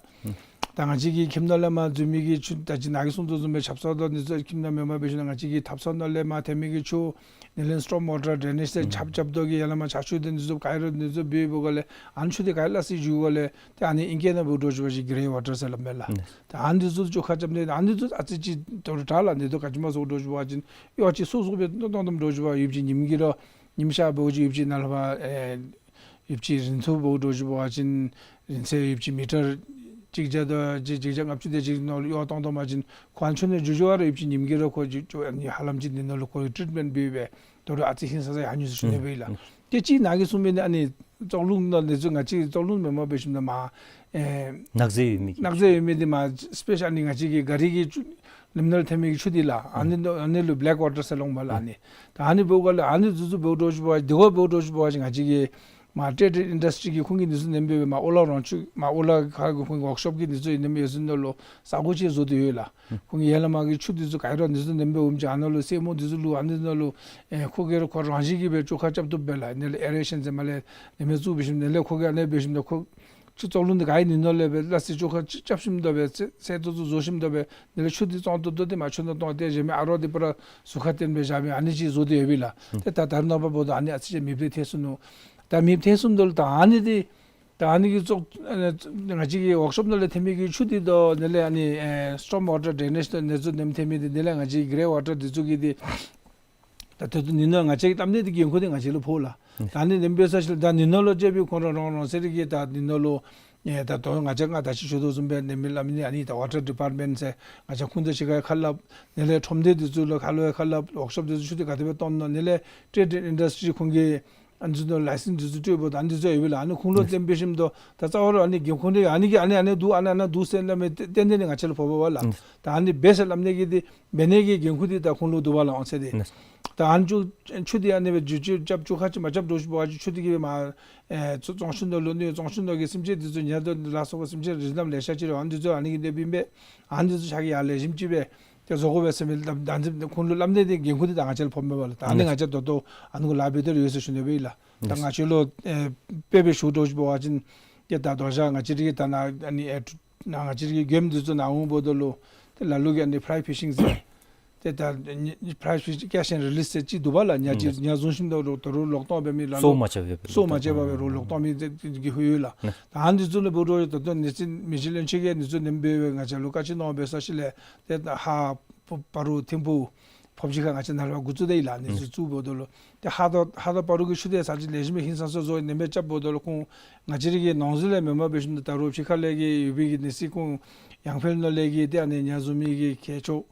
ད་ང་བཅས་ཀྱི་ཁྱིམ་ནང་ལས་མར་འཛུལ་མི་གི་ཆུ་ད་ཅི་ནཱ་གིས་གསུངས་དོ་བཟུམ་སྦེ་ཆབ་གསང་དང་འདི་ཚུ་ཁྱིམ་ནང་མེནམ་འབད་ཞིནམ་ལས་ང་བཅས་ཀྱི་ཐབ་ཚང་ནང་ལས་མར་ཐོན་མི་གི་ཆུ་ནི་ལས་སི་ཊོམ་ཝ་ཊར་ཌེ་ནེཇ་ཟེར་ཨུམ་ཆབ་རྐྱབ་དོ་གི་ཡར་ལས་མར་བྱག་ཆུ་འདི་འདི་ཚུ་ག་ར་འདི་ཚུ་འབད་འབདཝ་ལས་ཨ་ནི་ཆུ་འདི་ག་ར་སླ་བསྲེ་འགྱོཝ་ལས་ཏེ་ཨ་ནི་ཨིང་སྐད་ནང་འབད་དོ་ཞུ་བ་ཅིན་གེ་རེ་ཝ་ཊར་ཟེར་སླབ་མས་ལགས། ཨུམ་ད་ཨ་ནི་འདི་ཚུ་བཅོ་ཁ་རྐྱབ་ནི་ཨ་ནི་འདི་ཚུ་ཨ་ཙི་ཅིག་དོ་རུང་དྲག་ལགས། འདི་ཚུ་ག་ཅི་སྨོ་ཟེར་དོ་ཞུ་བ་ཅིན་གཡོག་ཅིག་སོ་སོ་སྦེ་བཏོན་བཏོནམ་དོ་ཞུ་བ། ཡུདཔ་ཅིག་ཉིམ་གི་ར་ཉིམ་ཤར་འབདཝ་ཅིག་ཡུདཔ་ཅིག་ནཱ་ལས་ཕར་ཨེ་ཡུདཔ་ཅིག་རིན་ཐང་འབདཝ་དོ་ཞུ་བ་ཅིན་རིན་ཐང་ཡུདཔ་ཅིག་མི་ཊར་གཅིག་བརྒྱ་དང་གཅིག་གཅིག་བརྒྱ་ལྔ་བཅུ་དེ་ཅིག་ནང་ལུ་གཡོག་བཏོན་བཏོནམ་ཅིན་ཁོ་ཨ་ནི་ཆུ་ནང་འགྱོ་འགྱོ་བ་ར་ཡུདཔ་ཅིག་ཉིམ་གི་ར་ཁོ་འགྱོ་འགྱོ་ཨ་ནི་ཧ་ལམ་ཅིག་འདི་ནང་ལུ་ཁོ་ཊྲིཊ་མེནཊ་འབད་སྦེ་དོ་རུང་ཨ་ཙི་ཧིང་སངས་ས་ཡར་འགྱོ་ཟེར་ཞུ་ནི་ཨུམ་སྦེ་ཨིན་ལགས། ཨུམ་ཏེ་ཅིག་ནཱ་གིས་གསུངས་མི་ནི་ཨ་ནི་ཙོག་རླུང་ནང་འདི་ཚུ་ང་བཅས་ཙོག་རླུང་མེནམ་འབད་ཞིནམ་ལས་མར་ཨེ་ནག་རྫས་ཡོད་མི་གི་ནག་རྫས་ཡོད་མི་འདི་མར་སི་པེ་ཤལ་ཨ་ནི་ང་བཅས་ཀྱི་ག་རི་གི་ཆུ་ལམ་ནང་ལས་ཐོན་མི་གི་ཆུ་འདི་ལགས། ཨ་ནི་ཨུམ་ཨ་ནི་ལུ་བེ་ལེཀ་ཝ་ཊར་ཟེར་སླབ་མས་ལགས། ཨ་ཨུམ་ནི་ད་ཨ་ནི་འབདཝ་ལས་ཨ་ནི་འདི་ཚུ་འབདཝ་དོ་ཞུ་བ་འདི་གུ་འབདཝ་དོ་ཞུ་བ་ཅིན་ང་བཅས་ཀྱི་མར་ཊེ་ཊེཌ་ཨིན་ཌསི་ཊི་རི་གི་ཁོང་གིས་འདི་ཚུ་ནེམ་འབད་སྦེ་མར་ཨོ་ལ་རོང་ཆུ་མར་ཨོ་ལ་ཁ་གི་ཁོང་གི་ཝརཀ་ཤོབ་ཀྱིས་འདི་ཚུ་ནེམ་འབད་ས་ནང་ལུ་ས་གོ་ཅིག་བཟོ་སྟེ་ཡོད་ལགས། ཁོང་གིས་ཡར་ལས་མར་གྱི་ཆུ་འདི་ཚུ་ག་ར་འདི་ཚུ་ནེམ་སྦེ་འོངམ་ཅིག་ཨ་ནཱ་ལུ་སེན་མོ་འདི་ཚུ་བླུགས། ཨ་ནི་ནང་ལུ་ཨེ་ཁོ་གིས་ར་ཁོ་རང་བཞིན་གྱིས་སྦེ་བཅོ་ཁ་རྐྱབ་བཏུབ་པས་ལགས། ཨ་ནི་ལས་ཨེ་རེ་ཤཱན་ཟེར་མར་ལས་ནེམ་སྦེ་བཙུགས་འབད་ཞིནམ་ལས་ཁོ་གིས་ཨ་ནི་འབད་ཞིནམ་ལས་ཁོ་ཆུ་ཙོག་རླུང་འདི་ག་ཨ་ནི་ནང་ལས་སྦེ་སླ་བསྲེ་བཅོ་ཁ་རྐྱབ་ཞིནམ་ད་སྦེ་ཚད་ཚད་མཐོ་ཚུ་བཟོ་ཞིནམ་ད་སྦེ་ཨ་ནི་ལས་ཆུ་འདི་བཙོང་ཏོག་ཏོ་འདི་མར་ཆུ་ནང་བཏོན་ཏེ་གཞན་མི་ཨ་རོགས་འདི་པུ་ར་ཟུར་ཁར་བཏོན་སྦེ་བཞག་མི་ཨ་ནི་ཅིག་བཟོ་སྟེ་ཡོད་པས་ལགས། ཏེ་ད་ད་རེས་ནངས་པ་འབདཝ་ད་ཨ་ནི་ཨ་ཙི་ཅིག་མེདཔ་སྦེ་ཐལ་སོ་ནུག། ད་མེདཔ་ཐལ་སོ་ནུག་ད་ལུ་ད་ཨ་ནི་འདི་ད་ཨ་ནི་གི་ཙོག་ཨ་ནི་ང་བཅས་ཀྱི་ཝརཀ་ཤོབ་ནང་ལས་ཐོན་མི་གི་ཆུ་འདི་དང་ཨ་ནི་ལས་ཨ་ནི་ཨེ་སི་ཊོམ་ཝ་ཊར་ཌེ་ནེཇ་དང་ཨ་ནི་ཚུ་ནེམ་ཐོན་མི་འདི་ཨ་ནི་ལས་ང་བཅས་ཀྱི་གེ་རེ་ཝ་ཊར་འདི་ཚུ་གི་འདི་ད་ད་ལྟོ་ནི་ནང་ང་བཅས་ཀྱིས་བཏབ་ནི་འདི་འགན་ཁུར་འདི་ང་བཅས་ལུ་ཕོག་ལགས། ཨུམ་ད་ཨ་ནི་ནེམ་འབད་ས་ཅིག་ལུ་ད་ནི་ནང་ལུ་ཅིག་སྦེ་ཁོང་ར་རང་རང་སོའི་གི་ད་ནི་ནང་ལུ་ཨེ་ད་ལྟོ་ང་བཅས་ང་ད་ཅི་ཞུ་དོ་བཟུམ་སྦེ་ནེམ་སྦེ་སླབ་ནི་ཨ་ནི་ད་ཝ་ཊར་ཌི་པཱརཊ་མེནཊ་ཟེར་ང་བཅས་ཁོང་དང་གཅིག་ཁར་ཁ་སླབ། ཨ་ནི་ལས་ཁྲོམ་སྡེ་འདི་ཚུ་ལུ་ཁ་སླབ་ཁ་སླབ་ཝརཀ་ཤོབ་འདི་ཚུ་ཆུ་འདི་ག་དེ་སྦེ་བཏོན་ནུག། ཨ་ནི་ལས་ཊེ་ཌེཌ་ཨིན་ཌསི་ཊི་རི་ཁོང་གིས་ཨ་ནི་ཚུ་ནང་ལའི་སེནསི་འདི་ཚུ་སྤྲོད་འབདཝ་ད་ཨ་ནི་ཚུ་ཡོད་པས་ལགས། ཨ་ནི་ཁོང་ལུ་ཨུམ་བསྟན་འབད་ཞིནམ་ད་ད་རྩ་བ་ར་ཨ་ནི་འགན་ཁུར་འདི་ཨ་ནི་གི་ཨ་ནི་ཨ་ནི་འདུག་ཨ་ནི་ཨ་ནི་འདུག་ཟེར་སླབ་མི་ཏན་ཏན་འདི་ང་བཅས་ལུ་ཕོགཔ་ལགས། ཨུམ་ད་ཨ་ནི་འབད་ཟེར་སླབ་ནི་གི་འདི་འབད་ནི་གི་འགན་ཁུར་འདི་ད་ཁོང་ལུ་འདུག་པ་ལགས། ཨོ་ཟེར་འདི་ཨུམ་ད་ཨ་ནི་ཆུ་ཆུ་འདི་ཨ་ནི་སྦེ་འགྱུར་བཅོས་རྐྱབ་བཅོ་ཁ་ཅིག་མ་རྐྱབ་དོ་ཞུ་བ་ཅིན་ཆུ་འདི་གིས་མར་ཨེ་ཙོག་ཙོག་ཆུ་ནང་ལུ་ནི་ཙོག་ཆུ་ནང་གི་སེམས་ཅན་འདི་ཚུ་ཉ་དང་ལ་སོགས་པ་སེམས་ཅན་རིགས་སྣ་ལེ་ཤ་ཅིག་ར་ཨ་ནི་འདི་ཚུ་ཨ་ནི་གིས་ནདཔ་ཨིན་པས། ཨ་ནི་འདི་ཚུ་ཕྱགས་ཀྱིས་ཡར་ལེགས་ཤོམ་ཅིག་སྦེ་ཏེ་བཟོ་དགོ་པས་ཟེར་མི་ལམ་ད་ཨ་ནི་ཁོང་ལུ་སླབ་ནི་འདི་འགན་ཁུར་འདི་ད་ང་བཅས་ལུ་ཕོག་མས་པ་ལགས། ད་ཨ་ནི་ང་བཅས་ད་ལྟོ་ཨ་ནི་གུ་ལཱ་འབད་དེ་ར་ཡོད་ཟེར་ཞུ་ནི་སྦེ་ཨིན་ལགས། ད་ང་བཅས་ལུ་ཨེ་དཔེ་སྦེ་ཞུ་དོ་ཞུ་བ་ཅིན་ཏེ་ད་དོ་རུང་ང་བཅས་ར་གི་ད་ནཱ་ཨ་ནི་ཨེ་ནཱ་ང་བཅས་ར་གི་མགྱོནམ་འདི་ཚུ་ནཱ་འོང་འབདཝ་ད་ལུ་ཏེ་ལ་ལུ་གིས་ཨ་ནི་ཕི་རའི་ཕི་ཤིང་ཟེར་ཏེ་ད་ནི་ཕི་རའི་ཕི་ཤིང་ཀེཆ་ཨེནཌ་རི་ལིས་ཟེར་ཅིག་འདུག་པ་ལགས། ཉ་ཅིག་ཨུམ་ཉ་བཟུང་ཞིནམ་ད་རུང་ད་རུང་ལོག་གཏོང་འབད་མི་ལ་ལུ་སོ་མ་ཆ་བརྒྱབ་པའི་སོ་མ་ཆ་བརྒྱབ་པའི་རུང་ལོག་གཏོང་མི་འདི་གི་ཧུ་ཡོད་ལགས། ཨུམ་ད་ཨ་ནི་འདི་ཚུ་ལུ་འབད་རུང་ད་ལྟོ་ནི་སི་མི་རྗེ་བློན་ཆེན་གྱིས་ཨ་ནི་ཚུ་ནེམ་འབད་སྦེ་ང་བཅས་ལུ་བཀའ་དྲིན་གནང་འབད་ས་ཅིག་ལས་ཏེ་ད་ཧཱ་སྤ་སྤ་རོ་ཐིམ་ཕུ་ཕོབ་སྦྱིས་ཁ་ང་བཅས་ནཱ་ལས་ཕར་འགོ་བཙུགས་ཏེ་ཨིན་ལགས། ཨ་ནི་ཚུ་བཙུགས་འབདཝ་ད་ལུ་ཏེ་ཧཱ་དང་ཧཱ་དང་སྤ་རོ་གི་ཆུ་འདི་ས་ཅིག་ལེགས་ཤོམ་སྦེ་ཧིང་སངས་ས་བཟོ་ནེམ་སྦེ་རྐྱབ་འབདཝ་ད་ལུ་ཁོང་ང་བཅས་ར་གི་ནང་འཛུལ་ལས་མེནམ་འབད་ཞིནམ་ད་ད་རུང་ཕྱི་ཁ་ལས་ཀྱི་ཡོད་པའི་གི་ནི་སི་ཁོང་ཡང་ཕེལ་ནང་ལས་ཀྱི་ཏེ་ཨ་ནི་ཉ་བཟུང་མི་གི་མཁས་མཆོག་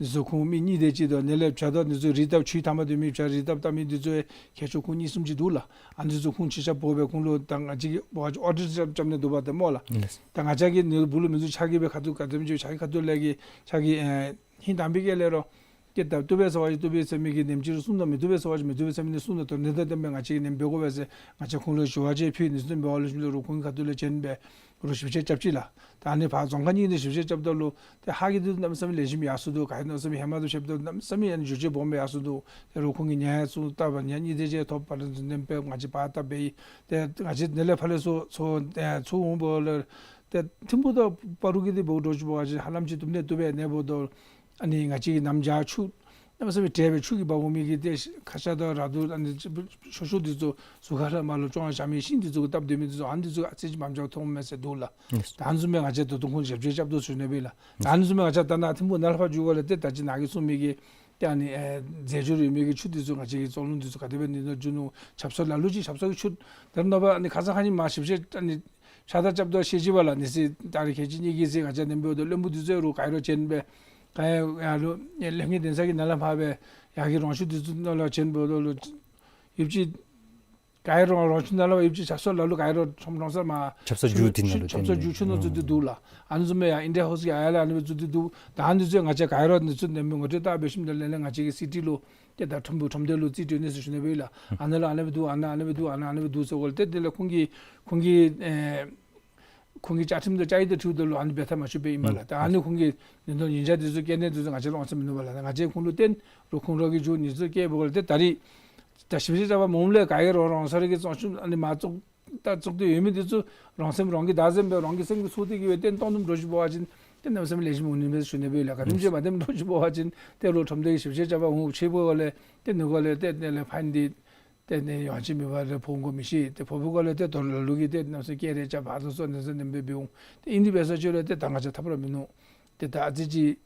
འདི་ཚུ་ཁོང་མི་གཉིས་དེ་ཅིག་དང་ཨ་ནི་ལས་བྱ་དང་འདི་ཚུ་རི་བཏབ་ཆུའི་མཐའ་མར་སྡོད་མི་བྱ་རི་བཏབ་བཏབ་མི་འདི་ཚུ་མཁས་མཆོག་ཁོང་གཉིས་གསུམ་ཅིག་འདུག་ལགས། ཨ་ནི་འདི་ཚུ་ཁོང་ཆ་ཁྱབ་འབོ་སྦེ་ཁོང་ལུ་ད་ང་བཅས་ཀྱིས་འབད་བ་ཅིན་ཨོ་ཌིཊ་རྐྱབ་རྐྱབ་ནི་འདུག་པ་ཏེ་སྨོ་ལགས། ལགས། ད་ང་བཅས་ཀྱིས་ནི་སྦུག་ལུ་མི་འཛུལ། ཕྱགས་ཀྱིས་སྦེ་ཁ་ཐུག་ག་དེམ་ཅིག་ཕྱགས་ཀྱི་ཁ་ཐུག་ལས་ཀྱི་ཕྱགས་ཀྱི་ཨེ་ཧིང་དྭངས་པའི་སྐད་ལས་རོགས་ཏེ་ད་བཏུབ་པས་ཟེར་བ་ཅིན་བཏུབ་པས་ཟེར་མི་གིས་ནེམ་ཅིག་ར་གསུངས་དང་མི་བཏུབ་པས་ཟེར་བ་ཅིན་མི་བཏུབ་པས་ཟེར་མི་གིས་གསུངས་དང་དོན་དང་ལྡནམ་སྦེ་ང་བཅས་ཀྱིས་ནེམ་འབད་དགོ་པས་ཟེར་ང་བཅས་ཁོང་ལུ་ཞུ་བ་ཅིན་ཕུལ། ནི་ཚུ་ནེམ་འབད་བ་ལུ་ཞུ་ལུ་རུང་ཁོང་གི་ཁ་ཐུག་ལས་བྱོན་སྦེ་རུང་ཞིབ་དཔྱད་རྐྱབ་ཅི་ལགས། ད་ཨ་ནི་ཕར་རྫོང་ཁག་གཉིས་ནང་ཞིབ་དཔྱད་རྐྱབ་ད་ལུ་ཏེ་ཧཱ་གི་འདི་གནམ་མེད་ས་མེད་ལེགས་ཤོམ་ཡར་སོང་འདུག། ག་ར་གནམ་མེད་ས་མེད་ཧེ་མ་དང་ཕྱདཔ་ད་གནམ་མེད་ས་མེད་ཨ་ནི་འགྱུར་བཅོས་སྦོམ་སྦེ་ཡར་སོང་འདུག། ཏེ་རུང་ཁོང་གིས་ཉ་ཡང་ཚུར་བཏབ་པ་ཉ་གཉིས་དེ་ཅིག་ཐོབ་པ་ལས་ཚུར་ནེམ་སྦེ་ང་བཅས་ཕར་བཏབ་པའི་ཏེ་ང་བཅས་ནཱ་ལས་ཕར་ལས་ཚུར་ཚུར་ཨེ་ཚུར་འོང་འབདཝ་ལས་ཏེ་ཐིམ་ཕུ་དང་སྤ་རོ་གི་འདི་འབདཝ་ད་ཞུ་བ་ཅིན་ཧ་ལམ་ཅིག་བཏུབ་ནི་བཏུབ་པས། ཨ་ནི་འབདཝ་ད་ཨ་ནི་ང་བཅས་ཀྱི་གནམ་བྱཱར་ཆུ་གནམ་མེད་ས་མེད་བྲེག་སྦེ་ཆུ་གིས་འབག་འོང་མི་གི་ཏེ་ཁ་ཤ་དང་ར་དུ་ཨ་ནི་ཤོ་ཤོ་འདི་ཚུ་ཟུར་ཁ་ལས་མར་ལུ་བཅོ་ཁ་བཞག་མི་ཤིང་འདི་ཚུ་གིས་བཏབ་སྡོད་མི་འདི་ཚུ་ཨ་ནི་འདི་ཚུ་ཨ་ཙི་ཅིག་མངམ་ཅིག་མཐོངམ་མས་ཟེར་འདུག་ལགས། ལགས། ད་ཨ་ནི་བཟུམ་སྦེ་ང་བཅས་ད་དུང་ཁོང་ཞིབ་དཔྱད་རྐྱབ་དོ་ཞུ་ནི་སྦེ་ལགས། ད་ཨ་ནི་བཟུམ་སྦེ་ང་བཅས་ད་ནཱ་ཐིམ་ཕུ་ནཱ་ལས་ཕར་འགྱོཝ་ལས་ཏེ་ད་ཅི་ནཱ་གིས་གསུངས་མི་གི་ཏེ་ཨ་ནི་ཨེ་རྫས་སྦྱོར་ཡོད་མི་གི་ཆུ་འདི་ཚུ་ང་བཅས་ཀྱི་ཙོག་རླུང་འདི་ཚུ་ག་དེ་སྦེ་ནི་ནང་འགྱོ་ནུག། ཆབ་གསང་ལ་ལུ་ཅིག་ཆབ་གསང་གི་ཆུ་ད་རེས་ནངས་པ་ཨ་ནི་ཁ་ཙ་ཁ་ཉིནམ་ཞིབ་དཔྱད་ཨ་ནི་ཕྱག་བསྟར་རྐྱབ་དོ་ཤེས་ཅི་པ་ལགས། ནི་སི་ད་རེས་ཁལ་གཅིག་གཉིས་ཀྱི་ཚེ་ང་བཅས་ནེམ་འབདཝ་ད་བློན་པོ་འདི་ཚུ་རུང་ག་ར་བྱོན་སྦེ་ག་ཡང་ལྷོ་ངེས་གདན་ས་གི་ནང་ལས་ཕར་སྦེ་ཡར་གྱི་རོང་ཆུ་འདི་ཚུ་ནང་ལུ་བྱོན་འབདཝ་ད་ལུ་ཡུདཔ་ཅིག་ག་ཡང་རོང་རོང་ཆུ་ནང་ལུ་ཡུདཔ་ཅིག་ཆབ་གསང་ལ་ལུ་ག་ཡང་རོང་ཁྲོམ་ཁྲོམ་སར་མར་ཆབ་གསང་རྒྱུག་འདི་ནང་ལུ་ཆབ་གསང་རྒྱུག་ཆུ་ནང་ཚུད་དེ་འདུག་ལགས། ཨ་ནི་བཟུམ་སྦེ་ཡར་ཨིན་ཌི་ཡ་ཧའུསི་གི་ཨ་ཡར་ལས་ཨ་ནི་སྦེ་ཚུད་དེ་འདུག། ད་ཨ་ནི་ཚུ་ང་བཅས་ག་ཡང་རོང་ནི་ཚུ་ནེམ་སྦེ་ངོ་སྤྲོད་བལྟ་འབད་ཞིནམ་ལས་ལས་ང་བཅས་ཀྱི་སི་ཊི་ལུ་ཏེ་ད་ཁྲོམ་ཕུག་ཁྲོམ་སྡེ་ལུ་རྩིས་སྤྲོད་ནི་ཟེར་ཞུ་ནི་སྦེ་ལགས། ཨ་ནཱ་ལུ་ཨ་ནི་སྦེ་འདུག། ཨ་ནཱ་ཨ་ནི་སྦེ་འདུག། ཨ་ནཱ་ཨ་ནི་སྦེ་འདུག་ཟེར་འོང་ལས་ཏེ་དེ་ལས་ཁོང་གིས་ཁོང་གིས་ཨེ་ཁོང་གི་བཅའ་ཁྲིམས་དང་བཅའ་ཡིག་དང་འཁྲིལཝ་ད་ལུ་ཨ་ནི་འབད་ཐབས་མ་བྱུང་པས་ཨིན་པས་ལགས། ད་ཨ་ནི་ཁོང་གིས་ནི་དོན་ཉེན་བཅར་འདི་ཚུ་བཀལ་ནི་འདི་ཚུ་ང་བཅས་ལུ་འོང་ས་མིན་ནུག་པ་ལགས། ང་བཅས་ཁོང་ལུ་བསྟན་རུང་ཁོང་ར་གིས་འགྱོ་ནི་ཚུ་བཀལ་འབདཝ་ལས་ཏེ་ད་རེས་ད་ཞིབ་དཔྱད་རྐྱབ་པ་མ་འོངམ་ལས་ག་ཡང་རོང་རོང་ས་ར་གི་ཙོག་ཆུ་ཨ་ནི་མར་ཙོག་ ད་བཙུགས་ཏེ་ཡོད་མི་འདི་ཚུ་རང་སེམས་རང་གིས་བདག་འཛིན་འབད་རང་གི་སེམས་ཀྱིས་ཚུར་ཏེ་གི་སྦེ་བཏོན་གཏང་དོ་བཟུམ་འདྲཝ་ཅིག་འབད་བ་ཅིན་ཏེ་གནམ་མེད་ས་མེད་ལེགས་ཤོམ་འོང་ནི་མས་ཟེར་ཞུ་ནི་སྦེ་ལགས། ག་དེམ་ཅིག་མ་བཏོན་འདྲཝ་ཅིག་འབད་བ་ཅིན་ཏེ་ལོག་ཁྲོམ་སྡེ་གི་ཞིབ་དཔྱད་རྐྱབ་པར་འོང་ཆེ་བོ་ག་ལས་ཏེ་ནུ་ག་ལས་ཏེ་ནི་ལས་ཕ་ཡི་འདི་ཏེ་ནི་ཡང་ཅིན་མེད་པར་ཕོག་འགྱོ་མི་ཤེས། ཏེ་ཕོག་པའི་སྒང་ལས་ཏེ་དོ་རུང་ལ་ལུ་གིས་ཏེ་གནམ་མེད་ས་མེད་སྐད་རེ་རྐྱབ་ཕར་དང་ཚུར་ནི་ཟེར་ནི་སྦེ་འབད་འོང་། ཏེ་ཨིན་དེ་འབད་ས་ཅིག་རུང་ཏེ་ད་ང་བཅས་ཐབས་ར་མིན་ནུག། ཏེ་ད་ཨ་ཙི་ཅིག་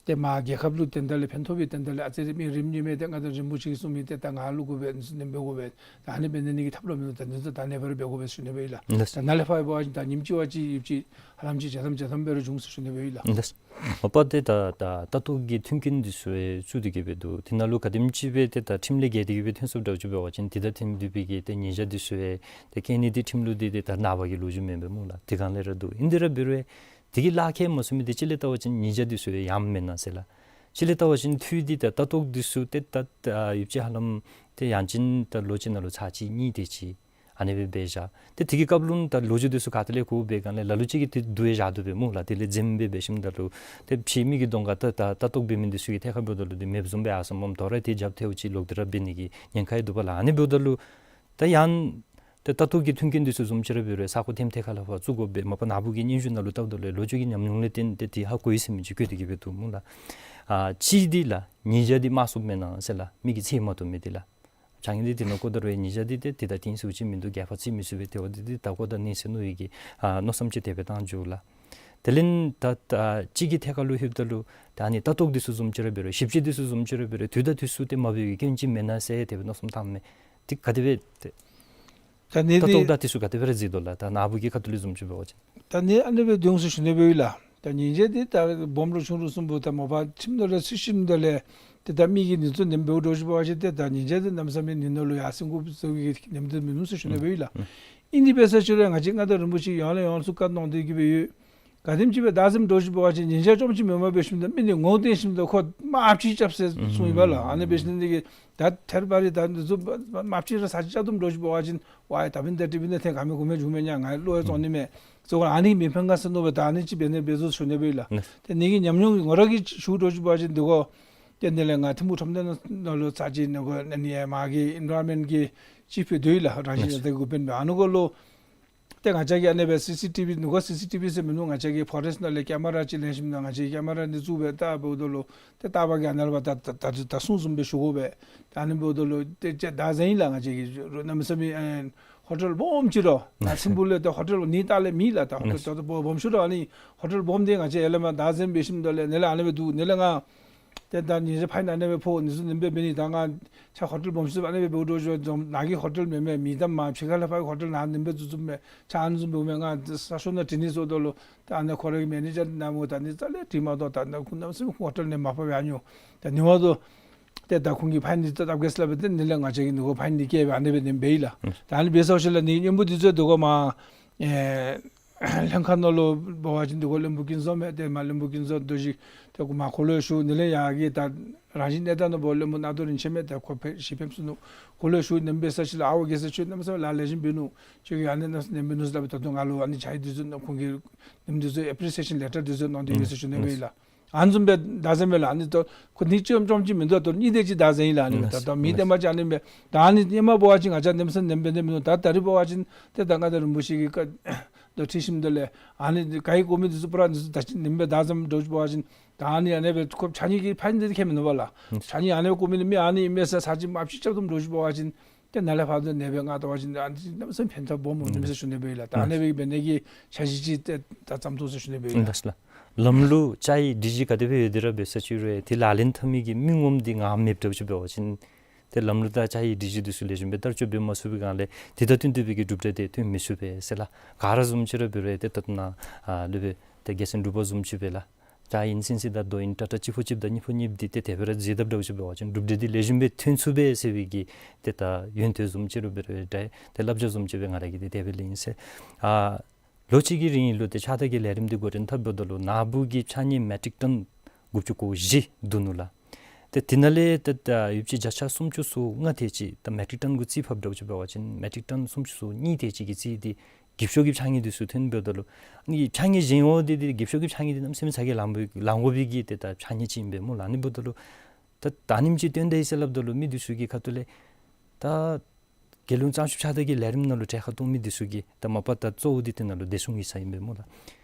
ཏེ་མ་རྒྱལ་ཁབ་ལུ་དོན་དག་ལས་ཕན་ཐོགས་པའི་དོན་དག་ལས་ཨ་ཙི་རེ་མི་རེ་གཉིས་མས་ཏེ་མངའ་བདག་རིན་པོ་ཆེ་གིས་གསུངས་མི་ཏེ་ད་ང་ལུ་དགོ་པས་ནི་ཟེར་ནི་སྦེ་དགོ་པས། ད་ཨ་ནི་འབད་ནི་གི་ཐབས་ར་མིན་ནུག། ད་ནི་ཚུ་ད་ནི་སྦེ་ར་འབད་དགོ་པས་ཟེར་ཞུ་ནི་སྦེ་ཨིན་ལགས། ལགས། ད་ནཱ་ལས་ཕར་འབད་བ་ཅིན་ད་ཉིནམ་གཅིག་བ་གཅིག་ཡུདཔ་ཅིག་ཧ་ལམ་ཅིག་ཇ་དམ་ཇ་དམ་སྦེ་ར་འབྱུང་ཟེར་ཞུ་ནི་སྦེ་ཨིན་ལགས། ལགས། མ་པ་ཏེ་ད་ད་ལྟ་རྟོག་གི་མཐུན་རྐྱེན་འདི་ཚུ་ཡང་བཙུགས་ཏེ་གི་སྦེ་འདུག། དེ་ནང་ལུ་ག་དེམ་ཅིག་སྦེ་ཏེ་ད་ཁྲིམས་ལས་འགལ་ཏེ་གི་སྦེ་ཐོན་སོངམ་འདྲཝ་ཅིག་འབད་བ་ཅིན་ཏེ་ད་ཐིམ་སྡོད་པའི་གི་ཏེ་ཉེས་བྱ་འདི་ཚུ་ཡང་ཏེ་བཀལ་ནི་འདི་ཁྲིམས་ལུགས་འདི་ཏེ་ད་ནངས་པ་གི་ལོ་རྒྱུས་མེན་པས་སྨོ་ལགས། དེ་སྒང་ལས་ར་འདུག། ཨིན་དེ་ར་འབད་རུང་དེ་གིས་ལཱ་ཁག་མ་བཟོ་མི་འདི་གཅིག་ལས་བལྟ་བ་ཅིན་ཉེས་བྱ་འདི་ཚུ་ཡང་ཡངམ་མེན་ན་ཟེར་ལགས། གཅིག་ལས་བལྟ་བ་ཅིན་འཐུས་འདི་ད་ལྟ་རྟོག་འདི་ཚུ་ཏེ་ད་ད་ཡུདཔ་ཅིག་ཧ་ལམ་ཏེ་ཡང་ཅིན་ད་ལོ་གཅིག་ནང་ལུ་ཚར་གཅིག་གཉིས་དེ་ཅིག་ཨ་ནི་སྦེ་འབད་བཞག། ཏེ་དེ་གི་སྐབས་ལུ་ད་ལོ་རྒྱུས་འདི་ཚུ་ག་ཏེ་ལས་གོཝ་འབད་སྒང་ལས་ལ་ལུ་ཅིག་གིས་ཏེ་བསྡུ་ཡང་བཞག་དོ་པས་སྨོ་ལགས། དེ་ལས་འཛེམ་སྦེ་འབད་ཞིནམ་ད་ལུ་ཏེ་ཕྱི་མི་གི་གདོང་ཁར་ད་ད་ལྟ་རྟོག་འབད་མི་འདི་ཚུ་གི་ཐད་ཁར་འབདཝ་ད་ལུ་ཏེ་མེདཔ་བཟུམ་སྦེ་ཨ་སོངམ་སྨོ། དོ་རུང་ཏེ་རྒྱབ་ཐལཝ་ཅིག་ལོག་སྟེ་ར་འབད་ནི་གི་ཉེན་ཁ་ཡང་འདུག་པ་ལགས། ཨ་ནི་འབདཝ་ད་ལུ་ད་ཡང་ཏེ་ལྟ་རྟོག་གི་མཐུན་རྐྱེན་འདི་ཚུ་བཟུམ་ཅིག་ར་འབད་རུང་ས་གོ་ཐེམ་ཐེ་ཁ་ལས་ཕར་བཙུགས་དགོ་པས། མ་པ་ནཱ་བུ་གི་སྙན་ཞུ་ནང་ལུ་བལྟཝ་ད་ལུ་ལོ་རྒྱུས་ཀྱི་ཉམས་མྱོང་ལས་བརྟེན་ཏེ་དེ་ཧ་གོ་ཡི་ཟེར་མི་ཅིག་བཀོད་དེ་གི་སྦེ་འདུག་སྨོ་ལགས། ཨ་གཅིག་འདི་ལགས་ཉེས་བྱ་འདི་དམར་སོངམ་མེན་ན་ཟེར་ལགས། མི་གིས་ཚེ་མ་བཏུབ་མི་འདི་ལགས། ཕྱགས་སྙིགས་འདི་དེ་ནང་བཀོ་ད་རུང་ཡང་ཉེས་བྱ་འདི་ཏེ་དེ་དང་གཏིང་ཟབ་ཅིག་མིན་འདུག། རྒྱལ་ཁབ་རྩིས་མི་ཚུགས་པས། དེ་བ་འདི་འདི་ད་བཀོ་ད་ནི་ཟེར་མནོ་ཡི་གི་ཨ་མནོ་བསམ་ཅིག་དེ་སྦེ་བཏང་འགྱོ་ལགས། དེ་ལས་ད་ད་གཅིག་གི་ཐད་ཁར་ལུ་ལྷོདཔ་ད་ལུ་ད་ཨ་ནི་ལྟ་རྟོག་འདི་ཚུ་བཟུམ་ཅིག་ར་འབད་རུང་ཞིབ་དཔྱད་འདི་ཚུ་བཟུམ་ཅིག་ར་འབད་རུང་དུས་དང་དུས་སུ་ཏེ་མ་འབད་བའི་སྐྱོན་ཅིག་མེན་ན་ཟེར་དེ་སྦེ་མནོ་བསམ་བཏངམ་མས། དེ་ག་དེ་སྦེ་ཏེ་ད་ནི་ལྟ་རྟོག་འདི་ད་དེ་ཚུ་ག་དེ་སྦེ་ར་གཟིགས་དོ་ལགས། ད་ནཱ་བུ་གི་ཁ་ཐུག་ལས་བཟུམ་ཅིག་འབད་བ་ཅིན། ད་ནི་ཨ་ནི་སྦེ་འདུག་ཟེར་ཞུ་ནི་སྦེ་ཨིན་ལགས། ད་ཉེས་བྱ་འདི་ད་སྦོམ་རུང་ཆུང་རུང་གསུམ་པོ་ད་མ་པ་ཁྲིམས་ནང་ལས་ཚུད་ཞིནམ་ད་ལས་ཏེ་ད་མི་གིས་ནི་ཚུ་ནེམ་འབདཝ་འདྲཝ་ཅིག་འབད་བ་ཅིན་ཏེ་ད་ཉེས་བྱ་འདི་གནམ་མེད་ས་མེད་ནི་ནང་ལུ་ཡར་སེང་དགོ་ཟེར་བའི་ནེམ་འདི་མིན་ནུག་ཟེར་ཞུ་ནི་སྦེ་ཨིན་ལགས། ཨིན་དེ་འབད་ས་ཅིག་རུང་ང་བཅས་མངའ་བདག་རིན་པོ་ཆེ་ཡང་ལས་ཡང་ལུ་ཚུར་བཀའ་གནང་སྟེ་གི་སྦེ་ཡོད། ག་དེམ་ཅིག་སྦེ་བདག་འཛིན་འདྲཝ་ཅིག་འབད་བ་ཅིན་ཉེས་བྱ་རྐྱངམ་ཅིག་མེནམ་འབད་ཞིནམ་ད་མི་འདི་ངོ་བསྟན་ཞིནམ་ད་ཁོ་དམར་ཕྱིས་རྐྱབ་ཟེར་གསུངས་ཡི་པ་ལགས། ཨ་ནི་འབད་ཞིནམ་ད་གི་ད་ཐེར་པ་རེ་ད་འདི་ཚུ་དམར་ཕྱིས་ར་ས་ཅིག་རྐྱབ་དོ་འདྲཝ་ཅིག་འབད་བ་ཅིན་ཝའི་ད་བིན་ད་ཏི་བིན་ད་ཐེངས་ག་མེད་གུ་མེད་འགྱོཝ་མས་ཉ་ང་བློ་ཡང་བཙོང་ནི་མས། ཙོ་ཨ་ནི་མི་ཕན་ག་ཟེར་མནོ་སྦེ་ད་ཨ་ནི་ཅིག་འབད་ནི་འབད་བཟོ་ཞུ་ནི་སྦེ་ཨིན་ལགས། ཏེ་ནི་གི་ཉམས་མྱོང་ངོ་ར་གིས་ཞུཝ་འདྲཝ་ཅིག་འབད་བ་ཅིན་འདི་གོ་ཏེ་ནི་ལས་ང་ཐིམ་ཕུག་ཁྲོམ་སྡེ་ནང་ལུ་ཚར་གཅིག་ནི་གོ་ནི་ནི་མ་གི་ཨེན་བའི་རོན་མེནཊ་གི་ཅིཕ་སྦེ་སྡོད་ཡི་ལགས། རང་བཞིན་ཡང་དག་གི་འགོ་དཔོན་སྦེ་ཨ་ནི་གུ་ལུ་ཏེ་ང་བཅས་ཀྱིས་ཨ་ནི་སྦེ་སི་སི་ཊི་བི་ནི་གོ་སི་སི་ཊི་བི་ཟེར་མིན་འདུག། ང་བཅས་ཀྱིས་ཕོ་རེསཊ་ནང་ལས་ཀེ་མ་ར་ཅིག་ལེན་ཞིནམ་ད་ང་བཅས་ཀྱིས་ཀེ་མ་ར་འདི་བཙུགས་སྦེ་བལྟ་འབདཝ་ད་ལུ་ཏེ་བལྟ་བ་གིས་ཨ་ནཱ་ལས་ཕར་ད་ད་ད་ད་གསུངས་བཟུམ་སྦེ་ཞུ་དགོ་པས། ད་ཨ་ནི་འབདཝ་ད་ལུ་ཏེ་ཅིག་བདག་འཛིན་ཨིན་ལགས། ང་བཅས་ཀྱིས་རུང་གནམ་མེད་ས་མེད་ཨེ་ཧོ་ཊེལ་སྦོམ་ཅིག་རོ་ད་ཐིམ་ཕུག་ལས་ཏེ་ཧོ་ཊེལ་ནི་ད་ལས་མེད་ལགས། ད་ཧོ་ཊེལ་ད་ད་སྦོམ་ཤོས་ར་ཨ་ནི་ཧོ་ཊེལ་སྦོམ་འདི་ང་བཅས་ཡར་ལས་མར་བདག་འཛིན་འབད་ཞིནམ་ད་ལས་ནི་ལས་ཨ་ནི་སྦེ་འདུག། ནི་ལས་ང་ཏེ་ད་ཉེས་བྱ་ཕར་ནཱ་ཨ་ནི་སྦེ་ཕོག་ནི་ཚུ་ནེམ་སྦེ་འབད་ནི་ད་ང་ཆ་ཧོ་ཊེལ་སྦོམ་ཤོས་ཨ་ནི་སྦེ་འབདཝ་འདྲཝ་ཅིག་འབད་ནཱ་གི་ཧོ་ཊེལ་མེན་མས། མི་དང་མ་ཕྱི་ཁ་ལས་ཕར་ཧོ་ཊེལ་ནཱ་ནེམ་སྦེ་བཙུགས་བཙུགསཔ་མས། ཆ་ཨ་ནི་བཟུམ་འབདཝ་མས། ང་གསར་ཤོག་ནང་བྲིས་ནི་བཟོ་དོ་ལོ། ད་ཨ་ནི་ཁོ་རའི་མེ་ནེ་ཇར་ནཱ་མོ་ད་ནི་རྩ་ལས་བྲིས་མ་དོ། ད་ནི་ཁོང་གནམ་མེད་ས་མེད་ཧོ་ཊེལ་ནང་མ་ཕབ་ཡང་ཉོ། ད་ནི་བ་དོ་ཏེ་ད་ཁོང་གིས་ཕའིན་འདི་ད་བཏབ་གེ་ཟེར་སླབ་སྦེ་ཏེ་ནི་ལས་ང་བཅས་ཀྱིས་ནི་གོ་ཕའིན་འདི་བཀལ་སྦེ་ཨ་ནི་སྦེ་ནི་འབད་ཡི་ལགས། ད་ཨ་ནི་འབད་ས་ཅིག་ལགས་ནི་གཉེན་པོ་འདི་ཚུ་འདི་གོ་མ་ཨེ་ལྷན་ཁག་ནང་ལུ་འབད་བ་ཅིན་འདི་གོ་བློན་པོ་ཀུན་བཟང་མས། ཏེ་མ་བློན་པོ་ཀུན་བཟང་དོ་ཅིག་ཏེ་གོ་མ་ཁོ་ལུ་ཞུ་ནི་ལས་ཡར་གྱི་ད་རང་བཞིན་གནས་སྟངས་ནང་འབདཝ་བློན་པོ་ནག་དོ་རིན་ཆེན་མས། ཏེ་ཁོ་ཕེབས་ཤི་ཕེབས་སོ་ནུག། ཁོ་ལུ་ཞུ་ནེམ་འབད་ས་ཅིག་ལགས། ཨའོ་རྒྱལ་སྲས་ཁྱོད་གནམ་མེད་ས་མེད་ལཱ་ལེགས་ཤོམ་འབད་ནུག། ཁྱོད་ཀྱིས་ཨ་ནི་གནམ་མེད་ས་མེད་ནེམ་འབད་ནུག་ཟེར་སླབ་སྦེ་ད་ལྟོ་ང་ལུ་ཨ་ནི་ཕྱག་ཡིག་འདི་ཚུ་ནང་ཁོང་གིས་ནེམ་འདི་ཚུ་ཨེ་པི་རི་སི་ཨེ་ཤཱན་ལེ་ཊར་འདི་ཚུ་གནང་སྟེ་ཡོད་ཟེར་ཞུ་ནི་སྦེ་ཨིན་ལགས། ཨ་ནི་བཟུམ་སྦེ་བདག་འཛིན་མས་ལགས། ཨ་ནི་ད་ཁོ་ནི་ཅིག་རྐྱངམ་ཅིག་མིན་འདུག། ད་གཉིས་དེ་ཅིག་བདག་འཛིན་ཨིན་ལགས། ཨ་ནི་ད་ད་མི་དེ་མ་ཅིག་ཨ་ནི་སྦེ་ད་ཨ་ནི་ཧེ་མ་འབད་བ་ཅིན་ང་བཅས་ནེམ་ས་ནེམ་འབད་ནི་མིན་འདུག། ད་ད་རིས་འབད་བ་ཅིན་ཏེ་ད་མངའ་བདག་རིན་པོ་ཆེ་གི་བཀའ་དང་འཁྲིལ་ཞིནམ་ད་ལས་ཨ་ནི་ག་གིས་བཀོད་མི་འདི་ཚུ་པུ་ར་འདི་ཚུ་ད་ཅི་ནེམ་སྦེ་བདག་འཛིན་འདྲཝ་ཅིག་འབད་བ་ཅིན་ད་ཨ་ནི་ཨ་ནི་སྦེ་ཁོ་ཕྱགས་སྙིགས་ཀྱི་ཕན་འདི་ཁྱད་མིན་འདུག་པ་ལགས། ཕྱགས་སྙིགས་ཨ་ནི་སྦེ་བཀོད་མི་འདི་མི་ཨ་ནི་ཨིན་མས་ཟེར་ས་ཅིག་དམར་ཕྱིས་རྐྱབ་དོ་འདྲཝ་ཅིག་འབད་བ་ཅིན་ཏེ་ནཱ་ལས་ཕར་འདི་ནེམ་སྦེ་མངའ་བདག་འབད་བ་ཅིན་ཏེ་གནམ་མེད་ས་མེད་ཕན་ཐོགས་སྦོམ་འོང་ནི་མས་ཟེར་ཞུ་ནི་སྦེ་ཨིན་ལགས། ད་ཨ་ནི་སྦེ་འབད་ནི་གི་འཆར་གཞི་ཅིག་ཏེ་ད་བརྩམ་དོ་ཟེར་ཞུ་ནི་སྦེ་ཨིན་ལགས། ལགས་སོ་ལགས། ལམ་ལུགས་བཅའ་ཡིག་སྒྲིག་གཞི་ག་དེ་སྦེ་ཡོད་དེ་ར་འབད་ས་ཅིག་རུང་དེ་ལག་ལེན་འཐབ་མི་གི་མི་ངོམ་འདི་ངོ་མ་མེདཔ་འདྲཝ་ཅིག་འབད་བ་ཅིན་ཏེ་ལམ་ལུགས་དང་བཅའ་ཡིག་སྒྲིག་གཞི་འདི་ཚུ་ལེགས་ཤོམ་སྦེ་བསྟར་སྤྱོད་འབད་མ་ཚུགས་པའི་སྒང་ལས་དེ་དང་བསྟུན་ཏེ་སྦེ་གི་གྲུབ་འབྲས་དེ་ཐོན་མི་ཚུགས་པས་ཟེར་ལགས། ག་ར་བཟུམ་ཅིག་ར་འབད་རུང་ཏེ་ད་ལྟོ་ནཱ་ཨ་ལུ་སྦེ་ཏེ་རྒྱལ་མཚན་འབྲུག་པ་བཟུམ་ཅིག་སྦེ་ལགས། བཅའ་ཡིག་ཨིན་ཟེར་ཟེར་ད་རྡོ་ཨིན་ཏྲ་ཏྲ་གཅིག་ཕུ་གཅིག་དང་གཉིས་ཕུ་གཉིས་འདི་ཏེ་དེ་སྦེ་ར་མཛད་དཔ་འདྲཝ་ཅིག་འབད་བ་ཅིན་གྲུབ་འབྲས་འདི་ལེགས་ཤོམ་སྦེ་ཐོན་ཚུགས་པས་ཟེར་བའི་གི་ཏེ་ད་ཡོན་ཏན་བཟུམ་ཅིག་ར་འབད་རུང་ཏེ་བླང་བྱ་བཟུམ་ཅིག་སྦེ་ང་ར་གིས་ཏེ་དེ་སྦེ་ལེན་ཟེར། ཨ་ལོ་གཅིག་གི་རིང་ལུ་ཏེ་ཕྱགས་བདར་གྱི་ལས་རིམ་འདི་འགོ་འདྲེན་འཐབ་འབདཝ་ད་ལུ་ནཱ་བུ་གི་ཕྱགས་སྙིགས་མེ་ཊིག་ཊོན་དགུ་བཅུ་གོ་བཞི་བསྡུ་ནུག་ལགས། ཏེ་དེ་ནང་ལས་ཏེ་ད་ཡུདཔ་ཅིག་བརྒྱ་ཆ་སུམ་ཅུ་སོ་ལྔ་དེ་ཅིག་ད་མེ་ཊིག་ཊོན་གུ་རྩིས་ཕབ་འདྲཝ་ཅིག་འབད་བ་ཅིན་མེ་ཊིག་ཊོན་སུམ་ཅུ་སོ་གཉིས་དེ་ཅིག་གི་རྩིས་འདི་འགྱིབ་ཤོག་གི་ཕྱགས་སྙིགས་འདི་ཚུ་ཐོན་འབདཝ་ད་ལུ་ཨ་ནི་ཕྱགས་སྙིགས་གཞན་འོ་འདི་འདི་འགྱིབ་ཤོག་གི་ཕྱགས་སྙིགས་འདི་གནམ་མེད་ས་མེད་ཚ་གྱང་ལང་པའི་ལང་དགོ་པའི་གི་ཏེ་ད་ཕྱགས་སྙིགས་ཅིག་ཨིན་པས་སྨོ་ལགས། ཨ་ནི་འབདཝ་ད་ལུ་ད་ད་ཨ་ནེམ་ཅིག་བཏོན་ད་ཡི་ཟེར་སླབ་ད་ལུ་མི་འདི་ཚུ་གི་ཁ་ཐུག་ལས་ད་ རྒྱལ་ཡོངས་གཙང་ཆུ་ཕྱག་བདར་གྱི་ལས་རིམ་ནང་ལུ་གྲལ་ཁར་གཏོགས་མི་འདི་ཚུ་གིས་ད་མ་པ་ད་གཙོ་བོ་འདི་དེ་ནང་ལུ་བདེ་སྲུང་ཡིག་ཚང་ཨིན་པས་སྨོ་ལགས།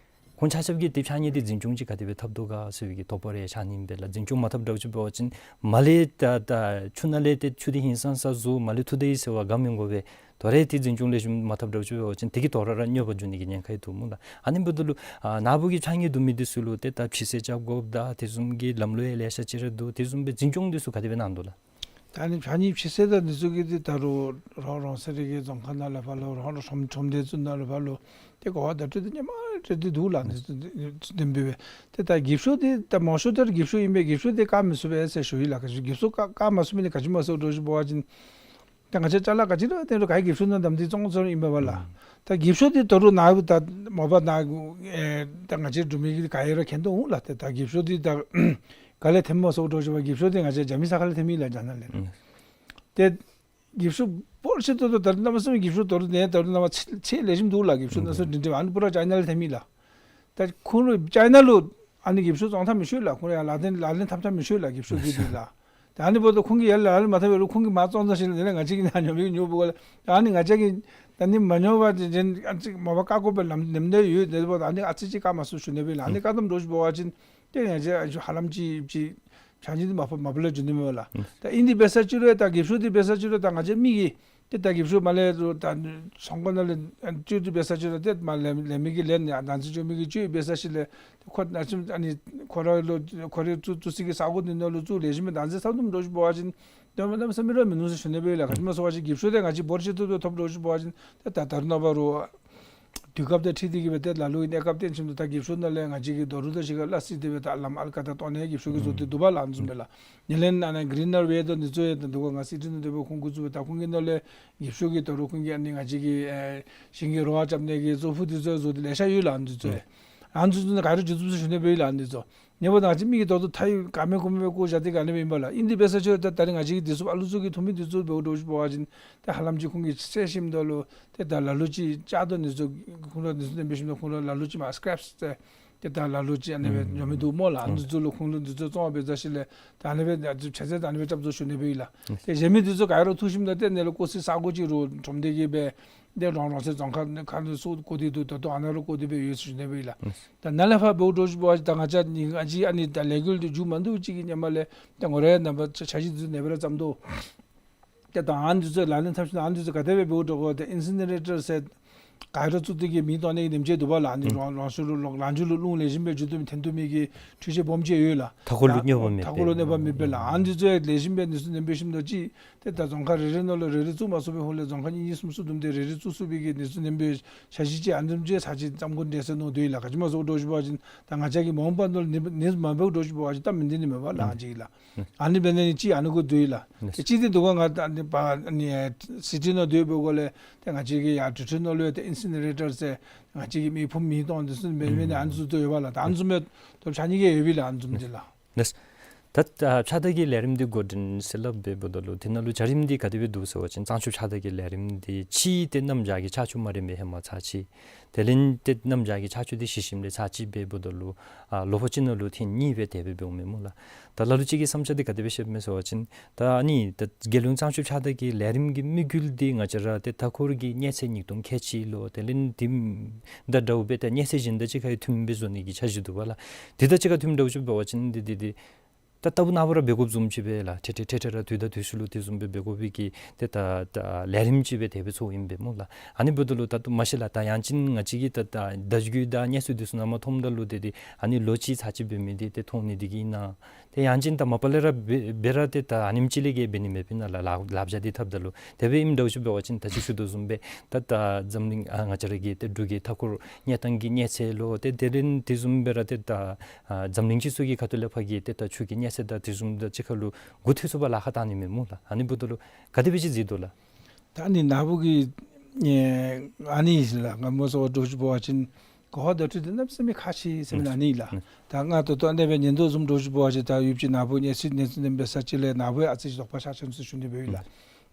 ཁོང་ཆ་ཁྱབ་ཀྱིས་དེ་ཕྱགས་སྙིགས་འདི་འཛིན་སྐྱོང་ཅིག་ག་དེ་སྦེ་འཐབ་དོ་ག་ཟེར་བའི་གི་དོགས་པ་རེ་ཆགས་ནི་ཨིན་པས་ལགས། འཛིན་སྐྱོང་མ་འཐབ་འདྲཝ་ཅིག་འབད་བ་ཅིན་མར་ལས་ད་ད་ཆུ་ནང་ལས་ཏེ་ཆུ་འདི་ཧིང་སངས་ས་བཟོ་མར་ལས་འཐུ་ད་ཡི་ཟེར་བ་ག་མི་དགོ་པས། དོ་རུང་ཏེ་འཛིན་སྐྱོང་ལེགས་ཤོམ་མ་འཐབ་འདྲཝ་ཅིག་འབད་བ་ཅིན་དེ་གིས་དོ་རུང་ར་གནོད་པ་འབྱུང་ནི་གི་ཉེན་ཁ་ཡང་འདུག་སྨོ་ལགས། ཨ་ནི་འབདཝ་ད་ལུ་ཨ་ནཱ་བུ་གི་ཕྱགས་སྙིགས་བསྡུ་མི་འདི་ཚུ་ལུ་ཏེ་ད་ཕྱི་སེལ་རྐྱབ་དགོཔ་དང་དེ་བཟུམ་གྱི་ལམ་ལུགས་ཡང་ལེ་ཤ་ཅིག་ར་འདུག། དེ་བཟུམ་སྦེ་འཛིན་སྐྱོང་འདི་ཚུ་ག་དེ་སྦེ་གནང་དོ་ལགས། ད་ཨ་ནི་ཕྱགས་སྙིགས་ཕྱི་སེལ་དང་འདི་ཚུ་གི་འདི་ད་རུང་རོང་རོང་སེ་རི་གི་རྫོང་ཁག་ནང་ལས་ཕར་ལུ་རོང་རོང་ཁྲོམ་ཁྲོམ་སྡེ་ཚུ་ནང་ལས་ཕར་ལུ་ཏེ་གོ་བ་བརྡ་སྤྲོད་འདི་ཧེ་མ་རེ་འདི་འདུག་ལགས། འདི་ཚུ་འདི་འདི་འབད་བས། ཏེ་ད་འགོ་ཤུགས་འདི་ད་མང་ཤོས་ད་རུང་འགོ་ཤུགས་ཨིན་པས། འགོ་ཤུགས་འདི་བཀག་མི་ཚུགས་པས་ཟེར་ཞུ་ཡི་ལགས། འགོ་ཤུགས་འགོ་ཤུགས་བཀག་བཀག་མ་ཚུགས་མི་འདི་ག་ཅི་སྨོ་ཟེར་འདྲཝ་ཅིག་འབད་བ་ཅིན་ད་ང་བཅས་ཅ་ལ་ག་ཅི་ར་ཏེ་རུང་ག་གི་འགོ་ཤུགས་ནང་བདམས་ཏེ་བཙོང་བཙོང་ཨིན་པས་ལགས། ཨུམ། ད་འགོ་ཤུགས་འདི་ད་རུང་ནཱ་ད་མ་པ་ནཱ་ཨེ་ད་ང་བཅས་འབྲུག་མི་གིས་ག་ཡ་ར་མཁྱེན་དོ་འོང་ལགས། ཏེ་ད་འགོ་ཤུགས་འདི་ད་ག་ལས་ཐོནམ་སྨོ་ཟེར་འདྲཝ་ཅིག་འབད་བ་འགོ་ཤུགས་འདི་ང་བཅས་རྒྱ་མི་ས་ཁ་ལས་ཐོནམ་ཨིན་ལགས། རྒྱ་ནག་ལས། ཨུམ། ཏེ་འགོ་ཤུགས་འབོར་ཆེ་ཏོག་ཏོ་ད་རུང་གནམ་མེད་ས་མེད་འགོ་ཤུགས་ད་རུང་ནཱ་ད་རུང་གནམ་མེད་ས་མེད་ལེགས་ཤོམ་འདུག་ལགས། འགོ་ཤུགས་ཨུམ། ནང་སོ་འདི་འདི་ཨ་ནི་པུ་ར་ཅའི་ན་ལས་ཐོནམ་ཨིན་ལགས། ད་ཁོང་ར་ཅའི་ན་ལུ་ཨ་ནི་འགོ་ཤུགས་བཙོང་འཐབ་མི་ཤེས་ལགས། ཁོང་ར་ཡང་ལག་ལེན་ལག་ལེན་འཐབ་འཐབ་མི་ཤེས་ལགས། འགོ་ཤུགས་ཀྱི་འདི་ལགས། ད་ཨ་ནི་འབདཝ་ད་ཁོང་གིས་ཡར་ལག་ལེན་མ་འཐབ་རུང་ཁོང་གིས་མར་བཙོང་བཙོང་ཞིནམ་ལས་ང་བཅས་ཀྱིས་ནཱ་ཉོ་མི་ཉོ་འབདཝ་ལས་ཨ་ནི་ང་བཅས་ཀྱིས་ད་ཨ་ནི་མ་ཉོ་བར་ཅིག་ཅིག་མ་པ་བཀག་དགོ་པའི་ལམ་ནེམ་ནེ་ཡོད། དེ་འབདཝ་ད་ཨ་ནི་ཨ་ཙི་ཅིག་བཀག་མ་ཚུགས་ཞུ་ནི་སྦེ་ལགས། ཨ་ནི་ཨུམ། བཀག་དོ་འདྲཝ་ཅིག་འབད་བ་ཅིན་ཏེ་ང་བཅས་ཧ་ལམ་ཅིག་ཅིག་ཕྱགས་སྙིགས་འདི་མ་པ་མ་པ་ལས་འགྱོ་ནི་མས་ལགས། ཨུམ། ད་ཨིན་དེ་འབད་ས་ཅིག་རུང་ད་འགོ་ཤུགས་འདི་འབད་ས་ཅིག་རུང་ད་ང་བཅས་མི་གིས་ཏེ་ད་འགོ་ཤུགས་མར་ལས་རུང་ད་ཚོང་ཁང་ནང་ལས་སྤྱོད་དེ་འབད་ས་ཅིག་རུང་ཏེ་མར་ལས་ལས་མི་གིས་ལེན་ནི་ཨ་ནཱ་ཚུ་སྤྱོད་མི་གིས་སྤྱོད་འབད་ས་ཅིག་ལས་ཏེ་ཁོ་ནཱ་ཚུ་ཨ་ནི་ཁོ་ར་ལུ་ཁོ་རའི་བཙུགས་བཙུགས་ས་གི་ས་སྒོ་འདི་ནང་ལུ་བཙུགས་ལེགས་ཤོམ་སྦེ་བདག་འཛིན་འཐབ་དོ་འདྲཝ་ཅིག་འབད་བ་ཅིན་ཏེ་མ་གནམ་མེད་ས་མེད་ར་མིན་ནུག་ཟེར་ཞུ་ནི་སྦེ་ལགས། ག་ཅི་སྨོ་ཟེར་བ་ཅིན་འགོ་ཤུགས་འདི་ང་བཅས་འབོར་ཆེ་ཏོག་ཏོ་ཐོབ་འདྲཝ་ཅིག་འབད་བ་ཅིན་ཏེ་ད་ད་རེས་ནངས་པ་རུང་དུས་སྐབས་དང་འཁྲིལ་ཏེ་གིས་སྦེ་ཏེ་ལ་ལུ་གི་གནས་སྐབས་བརྟེན་ཞིནམ་ད་ད་འགོ་ཤུགས་ནང་ལས་ང་བཅས་ཀྱི་རྡོ་རུག་དང་གཅིག་ཁར་སླ་བསྲེ་སྟེ་སྦེ་ད་ལམ་ཨལ་ཀ་དང་སྟོང་ནི་འགོ་ཤུགས་ཀྱིས་བཟོ་སྟེ་འདུག་པ་ལགས། ཨ་ནི་བཟུམ་སྦེ་ལགས། ཉེ་ལས་ཨ་ནཱ་གི་རི་ནར་ཝེ་དང་འདི་ཚུ་ཡང་ད་འདུག་ག། ང་སི་ཊི་ནང་སྡོད་པའི་ཁོང་འགོ་བཙུགས་པའི་ད་ཁོང་གི་ནང་ལས་འགོ་ཤུགས་ཀྱིས་ད་རུང་ཁོང་གིས་ཨ་ནི་ང་བཅས་ཀྱི་ཨེ་ཞིང་གི་རོ་ཁ་རྐྱབ་ནི་གི་ཙོག་ཕུད་འདི་ཚུ་ཡང་བཟོ་སྟེ་ལེ་ཤ་ཡོད་ལགས། ཨ་ནི་འདི་ཚུ་ཡང་ཨ་ནི་འདི་ཚུ་ནང་ག་ར་འགྱོ་ཚུགས་ཚུགས་ཞུ་ནི་སྦེ་ཡོད་ལགས། ཨ་ནི་འདི་ཚུ་ཉེ་བར་ད་ང་བཅས་མི་གིས་ད་ལྟོ་ཐག་ག་མེད་གོ་མེད་སྦེ་བཀོ་བཞག་སྟེ་ག་ནི་སྦེ་ཨིན་པས་ལགས། ཨིན་དེ་འབད་ས་ཅིག་རུང་ད་ད་རེས་ང་བཅས་ཀྱིས་འདི་ཚུ་ཨ་ལུ་ཚུ་གིས་ཐོབ་མི་འདི་ཚུ་འབདཝ་འདྲཝ་ཅིག་འབད་བ་ཅིན་ཏེ་ཧ་ལམ་ཅིག་ཁོང་གིས་བསད་ཞིནམ་ད་ལུ་ཏེ་ད་ལ་ལུ་ཅིག་བཅག་དོ་ནི་ཚུ་ཁོང་ར་འདི་ཚུ་ནེམ་སྦེ་ཞིནམ་ད་ཁོང་ར་ལ་ལུ་ཅིག་མར་སི་ཀེརེབསི་ཟེར་ཏེ་ད་ལ་ལུ་ཅིག་ཨ་ནི་སྦེ་ཉོ་མི་འདུག་སྨོ་ལགས། ཨ་ནི་འདི་ཚུ་ལུ་ཁོང་ལུ་འདི་ཚུ་བཙོང་བ་འབད་ས་ཅིག་ལས་ད་ཨ་ནི་སྦེ་ད་ཕྱགས་སྙིགས་ད་ཨ་ནི་སྦེ་རྐྱབ་བཟོ་ཞུ་ནི་སྦེ་ཡོད་ལགས། ཏེ་གཞན་མི་འདི་ཚུ་ག་ར་འཐུ་ཞིནམ་ད་ཏེ་ནཱ་ལུ་བཀོ་སའི་ས་སྒོ་ཅིག་རུང་ཁྲོམ་སྡེ་གིས་སྦེ་ཏེ་རོང་རོང་སེ་རྫོང་ཁག་ནང་ཁ་ལུ་སོར་བཀོ་སྟེ་འདུག། ད་ལྟོ་ཨ་ནཱ་ལུ་བཀོ་སྟེ་སྦེ་ཡོད་ཟེར་ཞུ་ནི་སྦེ་ཡོད་ལགས། ད་ནཱ་ལས་ཕར་འབདཝ་འདྲཝ་ཅིག་འབད་བ་ཅིན་ད་ང་བཅས་ནི་ང་བཅས་ཨ་ནི་ད་ལས་འགུལ་འདི་མཇུག་མ་བསྡུ་ཅིག་གི་ཉམས་ལས་ད་ངོ་ར་ནཱ་ཕར་ཆ་ཆ་ཤས་འདི་ཚུ་ནེ་སྦེ་ར་བརྩམ་དོ། ཏེ་ད་ཨ་ནི་འདི་ཚུ་ལག་ལེན་འཐབ་ཞིནམ་ཨ་ནི་འདི་ཚུ་ག་དེ་སྦེ་འབདཝ་འདྲཝ་གོ། ཏེ་ཨིན་སི་ནི་རེ་ཊར་ཟེར་ག་ར་བཙུགས་ཏེ་གིས་མེ་གཏང་ནི་གི་ནེམ་ཅིག་འདུག་པ་ལགས། ཨ་ནི་ཨུམ། རང་རང་སོ་ལུ་ལོག་ལང་ཇུ་ལུ་རླུང་ལེགས་ཤོམ་སྦེ་འཇུ་བཏུབ་མི་འཐེན་བཏུབ་མི་གི་འཕྲུལ་ཆས་སྦོམ་ཅིག་ཡོད་ལགས། མཐའ་འཁོར་ལུ་ད་གནོད་པ་མེད་པའི། མཐའ་འཁོར་ལུ་གནོད་པ་མེད་པའི་ལགས། ཨ་ནི་འདི་ཚུ་ཡང་ལེགས་ཤོམ་སྦེ་ནི་ཚུ་ནེམ་སྦེ་ཞིནམ་ད་ཅིག་ཏེ་ད་རྫོང་ཁག་རེ་རེ་ནང་ལུ་རེ་རེ་བཙུགས་མ་ཚུགས་པའི་ཧོང་ལས་རྫོང་ཁག་གཉིས་གཉིས་གསུམ་གསུམ་བསྡོམས་ཏེ་རེ་རེ་བཙུགས་ཚུགས་པའི་གི་ནི་ཚུ་ནེམ་སྦེ་ཤ་ཤི་ཅིག་ཨ་ནི་བཟུམ་ཅིག་ཚར་ཅིག་བརྩམ་དགོ་འདྲས་ཟེར་མནོ་དོ་ཡོད་ལགས། ག་ཅི་སྨོ་ཟེར་འདྲཝ་ཅིག་འབད་བ་ཅིན་ད་ང་བཅས་ཀྱིས་མ་འོངས་པ་ནང་ལུ་ནི་ནི་མ་འབདཝ་འདྲཝ་ཅིག་འབད་བ་ཅིན་ད་མི་འདི་ནི་མེད་པ་ལགས་ཨ་ཅིག་ལགས། ཨ་ནི་འབད་ནི་ཅིག་ཨ་ནི་གུ་འདུག་ལགས། ཨ་ནི་ཅིག་འདི་འདུག་ག། ང་ད་ནི་པ་ནི་སི་ཊི་ནང་སྡོད་པའི་སྒོ་ལས་ཏེ་ང་བཅས་ཀྱི་ཡར་གྲོང་ཁྱེར་ནང་ལུ་ཡང་ཏེ་ཨིན་སི་ནི་རེ་ཊར་ཟེར་ང་བཅས་ཀྱིས་མེ་ཕུང་མེ་གཏང་འདི་ཚུ་འབད་མི་ནི་ཨ་ནི་ཚུ་འདུག་ཡོད་པ་ལགས། ད་ཨ་ནི་ཚུ་མེད་དོ་ཕྱགས་སྙིགས་ཀྱི་ཡོད་པས་ལགས། ཨ་ནི་ཚུ་འདི་ལགས། ལགས། ད་ཨ་ཕྱགས་བདར་གྱི་ལས་རིམ་འདི་འགོ་འདྲེན་ཟེར་སླབ་སྦེ་འབདཝ་ད་ལུ་དེ་ནང་ལུ་བྱ་རིམ་འདི་ག་དེ་སྦེ་འདུག་ཟེར་བ་ཅིན་གཙང་ཆུ་ཕྱགས་བདར་གྱི་ལས་རིམ་འདི་ཕྱི་ཏེ་གནམ་བྱཱར་གྱི་ཆར་ཆུ་མ་རན་པའི་ཧེ་མ་ཚར་ཅིག། དེ་ལས་ཏེ་གནམ་བྱཱར་གྱི་ཆར་ཆུ་འདི་ཞི་ཞིནམ་ལས་ཚར་ཅིག་སྦེ་འབདཝ་ད་ལུ་ཨ་ལོ་ཕོ་ཅིག་ནང་ལུ་ཐེངས་གཉིས་སྦེ་དེ་སྦེ་འབདཝ་མས་སྨོ་ལགས། ད་ལ་ལུ་ཅིག་གིས་བསམ་འཆར་འདི་ག་དེ་སྦེ་བཤདཔ་མས་ཟེར་བ་ཅིན་ད་ཨ་ནི་ད་རྒྱལ་ཡོངས་གཙང་ཆུ་ཕྱགས་བདར་གྱི་ལས་རིམ་གྱི་དམིགས་ཡུལ་འདི་ང་བཅས་ར་ཏེ་མཐའ་འཁོར་གྱི་མྱེས་ཚལ་ཉིས་སྟོང་ཁལ་གཅིག་ལུ་དེ་ལས་དེ་དང་འདྲཝ་སྦེ་ད་མྱེས་ཚལ་གཞན་དང་གཅིག་ཁར་ཡང་མཐུནམ་སྦེ་བཟོ་ནི་གི་འཆར་གཞི་འདུག་པ་ལགས། དེ་དང་གཅིག་ཁར་མཐུནམ་འདྲཝ་ཅིག་འབད་བ་ཅིན་འདི་འདི་འདི་ད་ལྟ་བུ་ནཱ་བུ་ར་འབད་དགོཔ་བཟུམ་ཅིག་སྦེ་ལགས། ཏེ་ཏེ་ཏེ་ཏེ་ར་དུས་དང་དུས་སུ་ལུ་དེ་བཟུམ་སྦེ་འབད་དགོ་པའི་གི་ཏེ་ད་ད་ལས་རིམ་ཅིག་སྦེ་དེ་སྦེ་ཚོགས་ཨིན་པས་སྨོ་ལགས། ཨ་ནི་འབདཝ་ད་ལུ་ད་ལྟོ་མ་ཤེས་ལགས། ད་ཡང་ཅིན་ང་བཅས་ཀྱིས་ད་ད་བརྡ་བརྒྱུད་དང་སྙན་ཞུ་འདི་ཚུ་ནང་མ་མཐོངམ་ད་ལུ་ཏེ་ཏེ་ཨ་ནི་ལོ་གཅིག་ཚར་གཅིག་འབད་མི་འདི་ཏེ་མཐོང་ནི་འདི་གིས་ཨིན་ན། ཏེ་ཡང་ཅིན་ད་མ་པ་ལས་ར་འབད་འབད་ར་ཏེ་ད་ཨ་ནེམ་ཅིག་ལས་བརྒལ་འབད་ནི་མེད་པས་ན་ལགས། ལག་ལགཔ་བཞག་སྟེ་འཐབ་ད་ལུ་དེ་སྦེ་ཨིནམ་འདྲཝ་ཅིག་འབད་བ་ཅིན་ད་ཅི་ཞུ་དོ་བཟུམ་སྦེ་ད་ད་འཛམ་གླིང་ཨ་ང་བཅས་ར་གི་ཏེ་འབྲུག་གི་མཐའ་འཁོར་གནས་སྟངས་ཀྱི་མྱེས་ཚལ་ལུ་ཏེ་དེ་ལས་དེ་བཟུམ་སྦེ་ར་ཏེ་ད་ཨ་འཛམ་གླིང་སྤྱི་ཚོགས་ཀྱི་ཁ་ཐུག་ལས་ཕར་གྱི་ཏེ་ད་ཆུ་གི་མྱེས་ཚལ་དང་དེ་བཟུམ་དང་གཅིག་ཁར་ལུ་འགོ་ཐོག་ཚུགས་པར་ལཱ་ཁག་བཏང་ནི་མས་སྨོ་ལགས། ཨ་ནི་འབདཝ་ད་ལུ་ག་དེ་སྦེ་ཅིག་གཟིགས་དོ་ལགས། ད་ཨ་ནི་ནཱ་བུ་གིས་ཨེ་ཨ་ནི་ལགས། ང་སྨོ་ཟེར་བ་འདྲཝ་ཅིག་འབད་བ་ཅིན་གོ་བ་བརྡ་སྤྲོད་འདི་གནམ་མེད་ས་མེད་ཁག་ཆེ་ཟེར་མི་ཨ་ནི་ལགས། ད་ང་ད་ལྟོ་ཨ་ནི་སྦེ་ཉན་དོ་བཟུམ་འདྲཝ་ཅིག་འབད་བ་ཅིན་ད་ཡུདཔ་ཅིག་ནཱ་བུ་གནས་ཚུལ་གནས་ཚུལ་ནང་འབད་ས་ཅིག་ལས་ནཱ་བུ་ཡང་ཨ་ཙི་ཅིག་དོགས་པ་ཤར་ཅི་ཟེར་ཞུ་ནི་སྦེ་ཡོད་ལགས།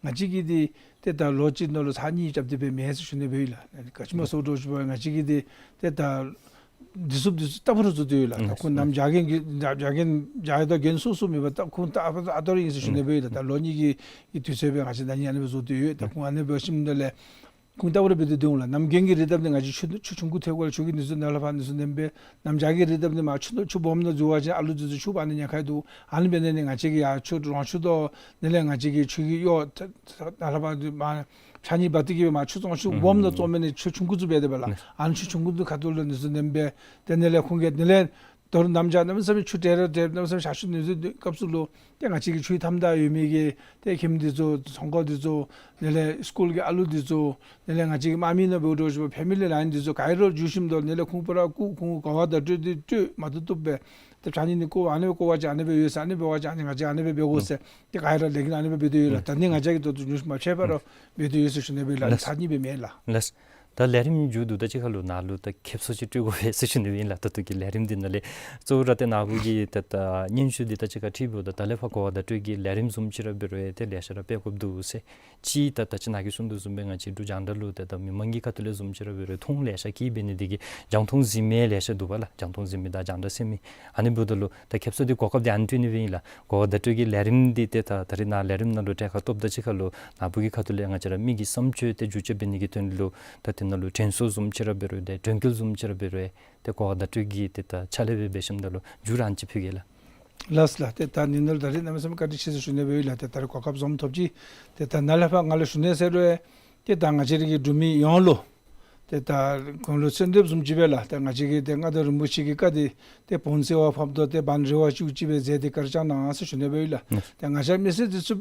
ང་བཅས་ཀྱིས་འདི་ཏེ་ད་ལོ་གཅིག་ནང་ལུ་ཚར་གཉིས་རྐྱབ་སྟེ་སྦེ་མེན་ཟེར་ཞུ་ནི་སྦེ་ཡོད་ལགས། ག་ཅི་སྨོ་ཟེར་བ་འདྲཝ་ཅིག་འབད་བ་ང་བཅས་ཀྱིས་འདི་ཏེ་ད་ འདི་ཚུ་འདི་ཚུ་ལྟ་བུ་ར་བཟོ་སྟེ་ཡོད་ལགས། ད་ཁོང་ནམ་རྒྱ་རྒན་གྱི་རྒྱ་རྒན་རྒྱ་ཡ་དང་རྒན་སོ་སོ་མེད་པར་ད་ཁོང་ད་ཨ་ཨ་ཏོ་རེ་ཨིན་ཟེར་ཞུ་ནི་སྦེ་ཡོད་ལགས། ད་ལོ་གཉིས་ཀྱི་གི་དུས་ཚོད་སྦེ་ང་བཅས་ད་ནི་ཨ་ནི་སྦེ་བཟོ་སྟེ་ཡོད། ད་ཁོང་ཨ་ནི་སྦེ་ཞིནམ་ལས་ཁོང་ལྟ་བུ་ར་འབད་དེ་འདུག་ལགས། ནམ་རྒྱུན་གྱི་རི་དྭགས་འདི་ང་བཅས་ཆུ་ཆུ་ཆུང་ཀུ་ཐོན་དགོ་ལགས། ཆུ་གི་ནུས་ཚོད་ནཱ་ལས་ཕར་ནུས་ཚོད་ལེན་སྦེ་ནམ་རྒྱ་གི་རི་དྭགས་འདི་མར་ཆུ་ཆུ་སྦོམ་ནང་འཛུལ་བ་ཅིན་ཨ་ལུ་འདི་ཚུ་ཆུ་འབག་ནི་ཉེན་ཁ་འདུག། ཨ་ནི་འབད་ནི་ནི་ང་བཅས་ཀྱིས་ཡར་ཆུ་རོང་ཆུ་དང་ནི་ལས་ང་བཅས་ཀྱི་ཆུ་གི་གཡོག་ད་ད་ནཱ་ལས་ཕར་འདི་མར་ཕྱགས་སྙིགས་འབག་སྟེ་གི་སྦེ་མར་ཆུ་བཙོང་ཆུ་སྦོམ་ནང་བཙོང་མི་ནི་ཆུ་ཆུང་ཀུ་ཚུ་འབད་དེ་སྦེ་ལགས། ཨ་ནི་ཆུ་ཆུང་ཀུ་འདི་ཁ་ཐུག་ལུ་ནུས་ཚོད་ལེན་སྦེ་ཏེ་ནི་ལས་ཁོང་གིས་ནི་ལས་དོ་རུང་ནམ་རྒྱ་གནམ་མེད་ས་མེད་ཆུ་ཏེ་ར་ཏེ་གནམ་མེད་ས་མེད་ཞག་ཆུ་ནུས་ཚོད་སྐབས་སུ་ལུ་ཏེ་ང་བཅས་ཀྱི་ཆུའི་མཐའམ་ད་ཡོད་མི་གི་ཏེ་ཁྱིམ་འདི་ཚུ་ཚོང་ཁང་འདི་ཚུ་ནི་ལས་སི་ཀུལ་གྱི་ཨ་ལུ་འདི་ཚུ་ནི་ལས་ང་བཅས་ཀྱི་དམག་མི་ནང་འབདཝ་འདྲཝ་ཅིག་ཕེ་མི་ལི་ལཱའིན་འདི་ཚུ་ག་ར་འགྱོ་ཞིནམ་ད་ནི་ལས་ཁོང་པ་ར་བཀུག། ཁོང་གོ་བ་བརྡ་སྤྲོད་འདི་སྤྲོད་མ་བཏུབ་བཏུབ་སྦེ་ཏེ་ཕྱགས་སྙིགས་འདི་བཀོ་ཨ་ནི་སྦེ་བཀོ་བ་ཅིན་ཨ་ནི་སྦེ་ཡོད་ཟེར། ཨ་ནི་འབད་བ་ཅིན་ཨ་ནི་ང་བཅས་ཨ་ནི་སྦེ་འབད་དགོ་ཟེར་ཏེ་ག་ར་ལས་འགན་ཨ་ནི་སྦེ་འབད་དེ་ཡོད་ལགས། ད་ནི་ང་བཅས་ཀྱིས་ད་ལྟོ་ཉུང་མ་ཕྱད་པར་འབད་དེ་ཡོད་ཟེར་ཞུ་ནི་སྦེ་ལགས། ལགས། ཚར་གཉིས་སྦེ་མེན་ལགས། ལགས། ད་ལས་རིམ་མཇུག་བསྡུཝ་ད་ཅིག་ཁར་ལུ་ནཱ་ལུ་ད་ཁེབ་སང་ཅིག་སྤྲོད་དགོ་པས་ཟེར་ཞུ་ནི་ཨིན་ལགས། ད་ལྟོ་གི་ལས་རིམ་འདི་ནང་ལས་གཙོ་བོ་ར་ཏེ་ནཱ་བུ་གི་ད་ད་སྙན་ཞུ་འདི་ད་ཅིག་ཁར་ཁྲིད་འབདཝ་ད་ད་ལས་ཕར་གོ་བ་བརྡ་སྤྲོད་ཀྱི་ལས་རིམ་བཟུམ་ཅིག་ར་འབད་རུང་ཏེ་ལེ་ཤ་ར་སྤེལ་དགོཔ་འདུག་ཟེར། གཅིག་ད་ད་ཅི་ནཱ་གིས་གསུངས་དོ་བཟུམ་སྦེ་ང་བཅས་འབྲུག་རྒྱང་བསྒྲགས་ལུ་ཏེ་ད་མི་མང་གི་ཁ་ཐུག་ལས་བཟུམ་ཅིག་ར་འབད་རུང་མཐོང་ལེ་ཤ་གིས་འབད་ནི་འདི་གིས་རྒྱང་མཐོང་གཟིགས་མི་ལེ་ཤ་འདུག་པ་ལགས། རྒྱང་མཐོང་གཟིགས་མི་དང་རྒྱང་བསྒྲགས་གསན་མི་ཨ་ནི་འབདཝ་ད་ལུ་ད་ཁེབ་སང་འདི་གོ་སྐབས་འདི་ཨ་ནི་སྤྲོད་ནི་སྦེ་ཨིན་ལགས། གོ་བ་བརྡ་སྤྲོད་ཀྱི་ལས་རིམ་འདི་ཏེ་ད་ད་རིས་ནཱ་ལས་རིམ་ནང་ལུ་གྲལ་ཁར་གཏོགསཔ་ད་ཅིག་ཁར་ལུ་ནཱ་བུ་གི་ཁ་ཐུག་ལས་ང་བཅས་ར་མི་གི་བསམ་སྤྱོད་ཏེ་བསྒྱུར་བཅོས་འབད་ནི་གི་དོན་ལུ་ད་དེ་ནང་ལུ་དྲན་གསོ་བཟུམ་ཅིག་ར་འབད་རུང་ཏེ་དྲན་སྐུལ་བཟུམ་ཅིག་ར་འབད་རུང་ཏེ་གོ་བ་བརྡ་སྤྲོད་ཀྱི་ཏེ་ད་ཕྱག་ལཱ་འབད་འབད་ཞིནམ་ད་ལུ་མཇུག་ར་ཨ་ནི་ཅིག་ཕུལ་གེ་ལགས། ལགས་ལགས། ཏེ་ད་ནི་ནཱ་ལུ་ད་རིས་གནམ་མེད་ས་མེད་བཀའ་དྲིན་ཆེ་ཟེར་ཞུ་ནི་སྦེ་ཡོད་ལགས། ཏེ་ད་རིས་གོ་སྐབས་བཟུམ་ཐོབ་ཅི། ཏེ་ད་ནཱ་ལས་ཕར་ང་ལུ་ཞུ་ནི་ཟེར་རུང་ཏེ་ད་ང་བཅས་ར་གི་འབྲུག་མི་ཡོངས་ལུ་ཏེ་ད་དགུང་ལོ་ཚེ་འདས་བཟུམ་ཅིག་སྦེ་ལགས། ཏེ་ང་བཅས་ཀྱིས་ཏེ་མངའ་བདག་རིན་པོ་ཆེ་གི་བཀའ་འདི་ཏེ་བོན་སེར་བ་ཕབ་དོ་ཏེ་བན་རེ་བ་ཅུ་ཅིག་སྦེ་མཛད་དེ་བཀའ་དྲིན་བསྐྱང་གནང་ཟེར་ཞུ་ནི་སྦེ་ཡོད་ལགས། ཏེ་ང་བཅས་མི་སེར་འདི་ཚུ་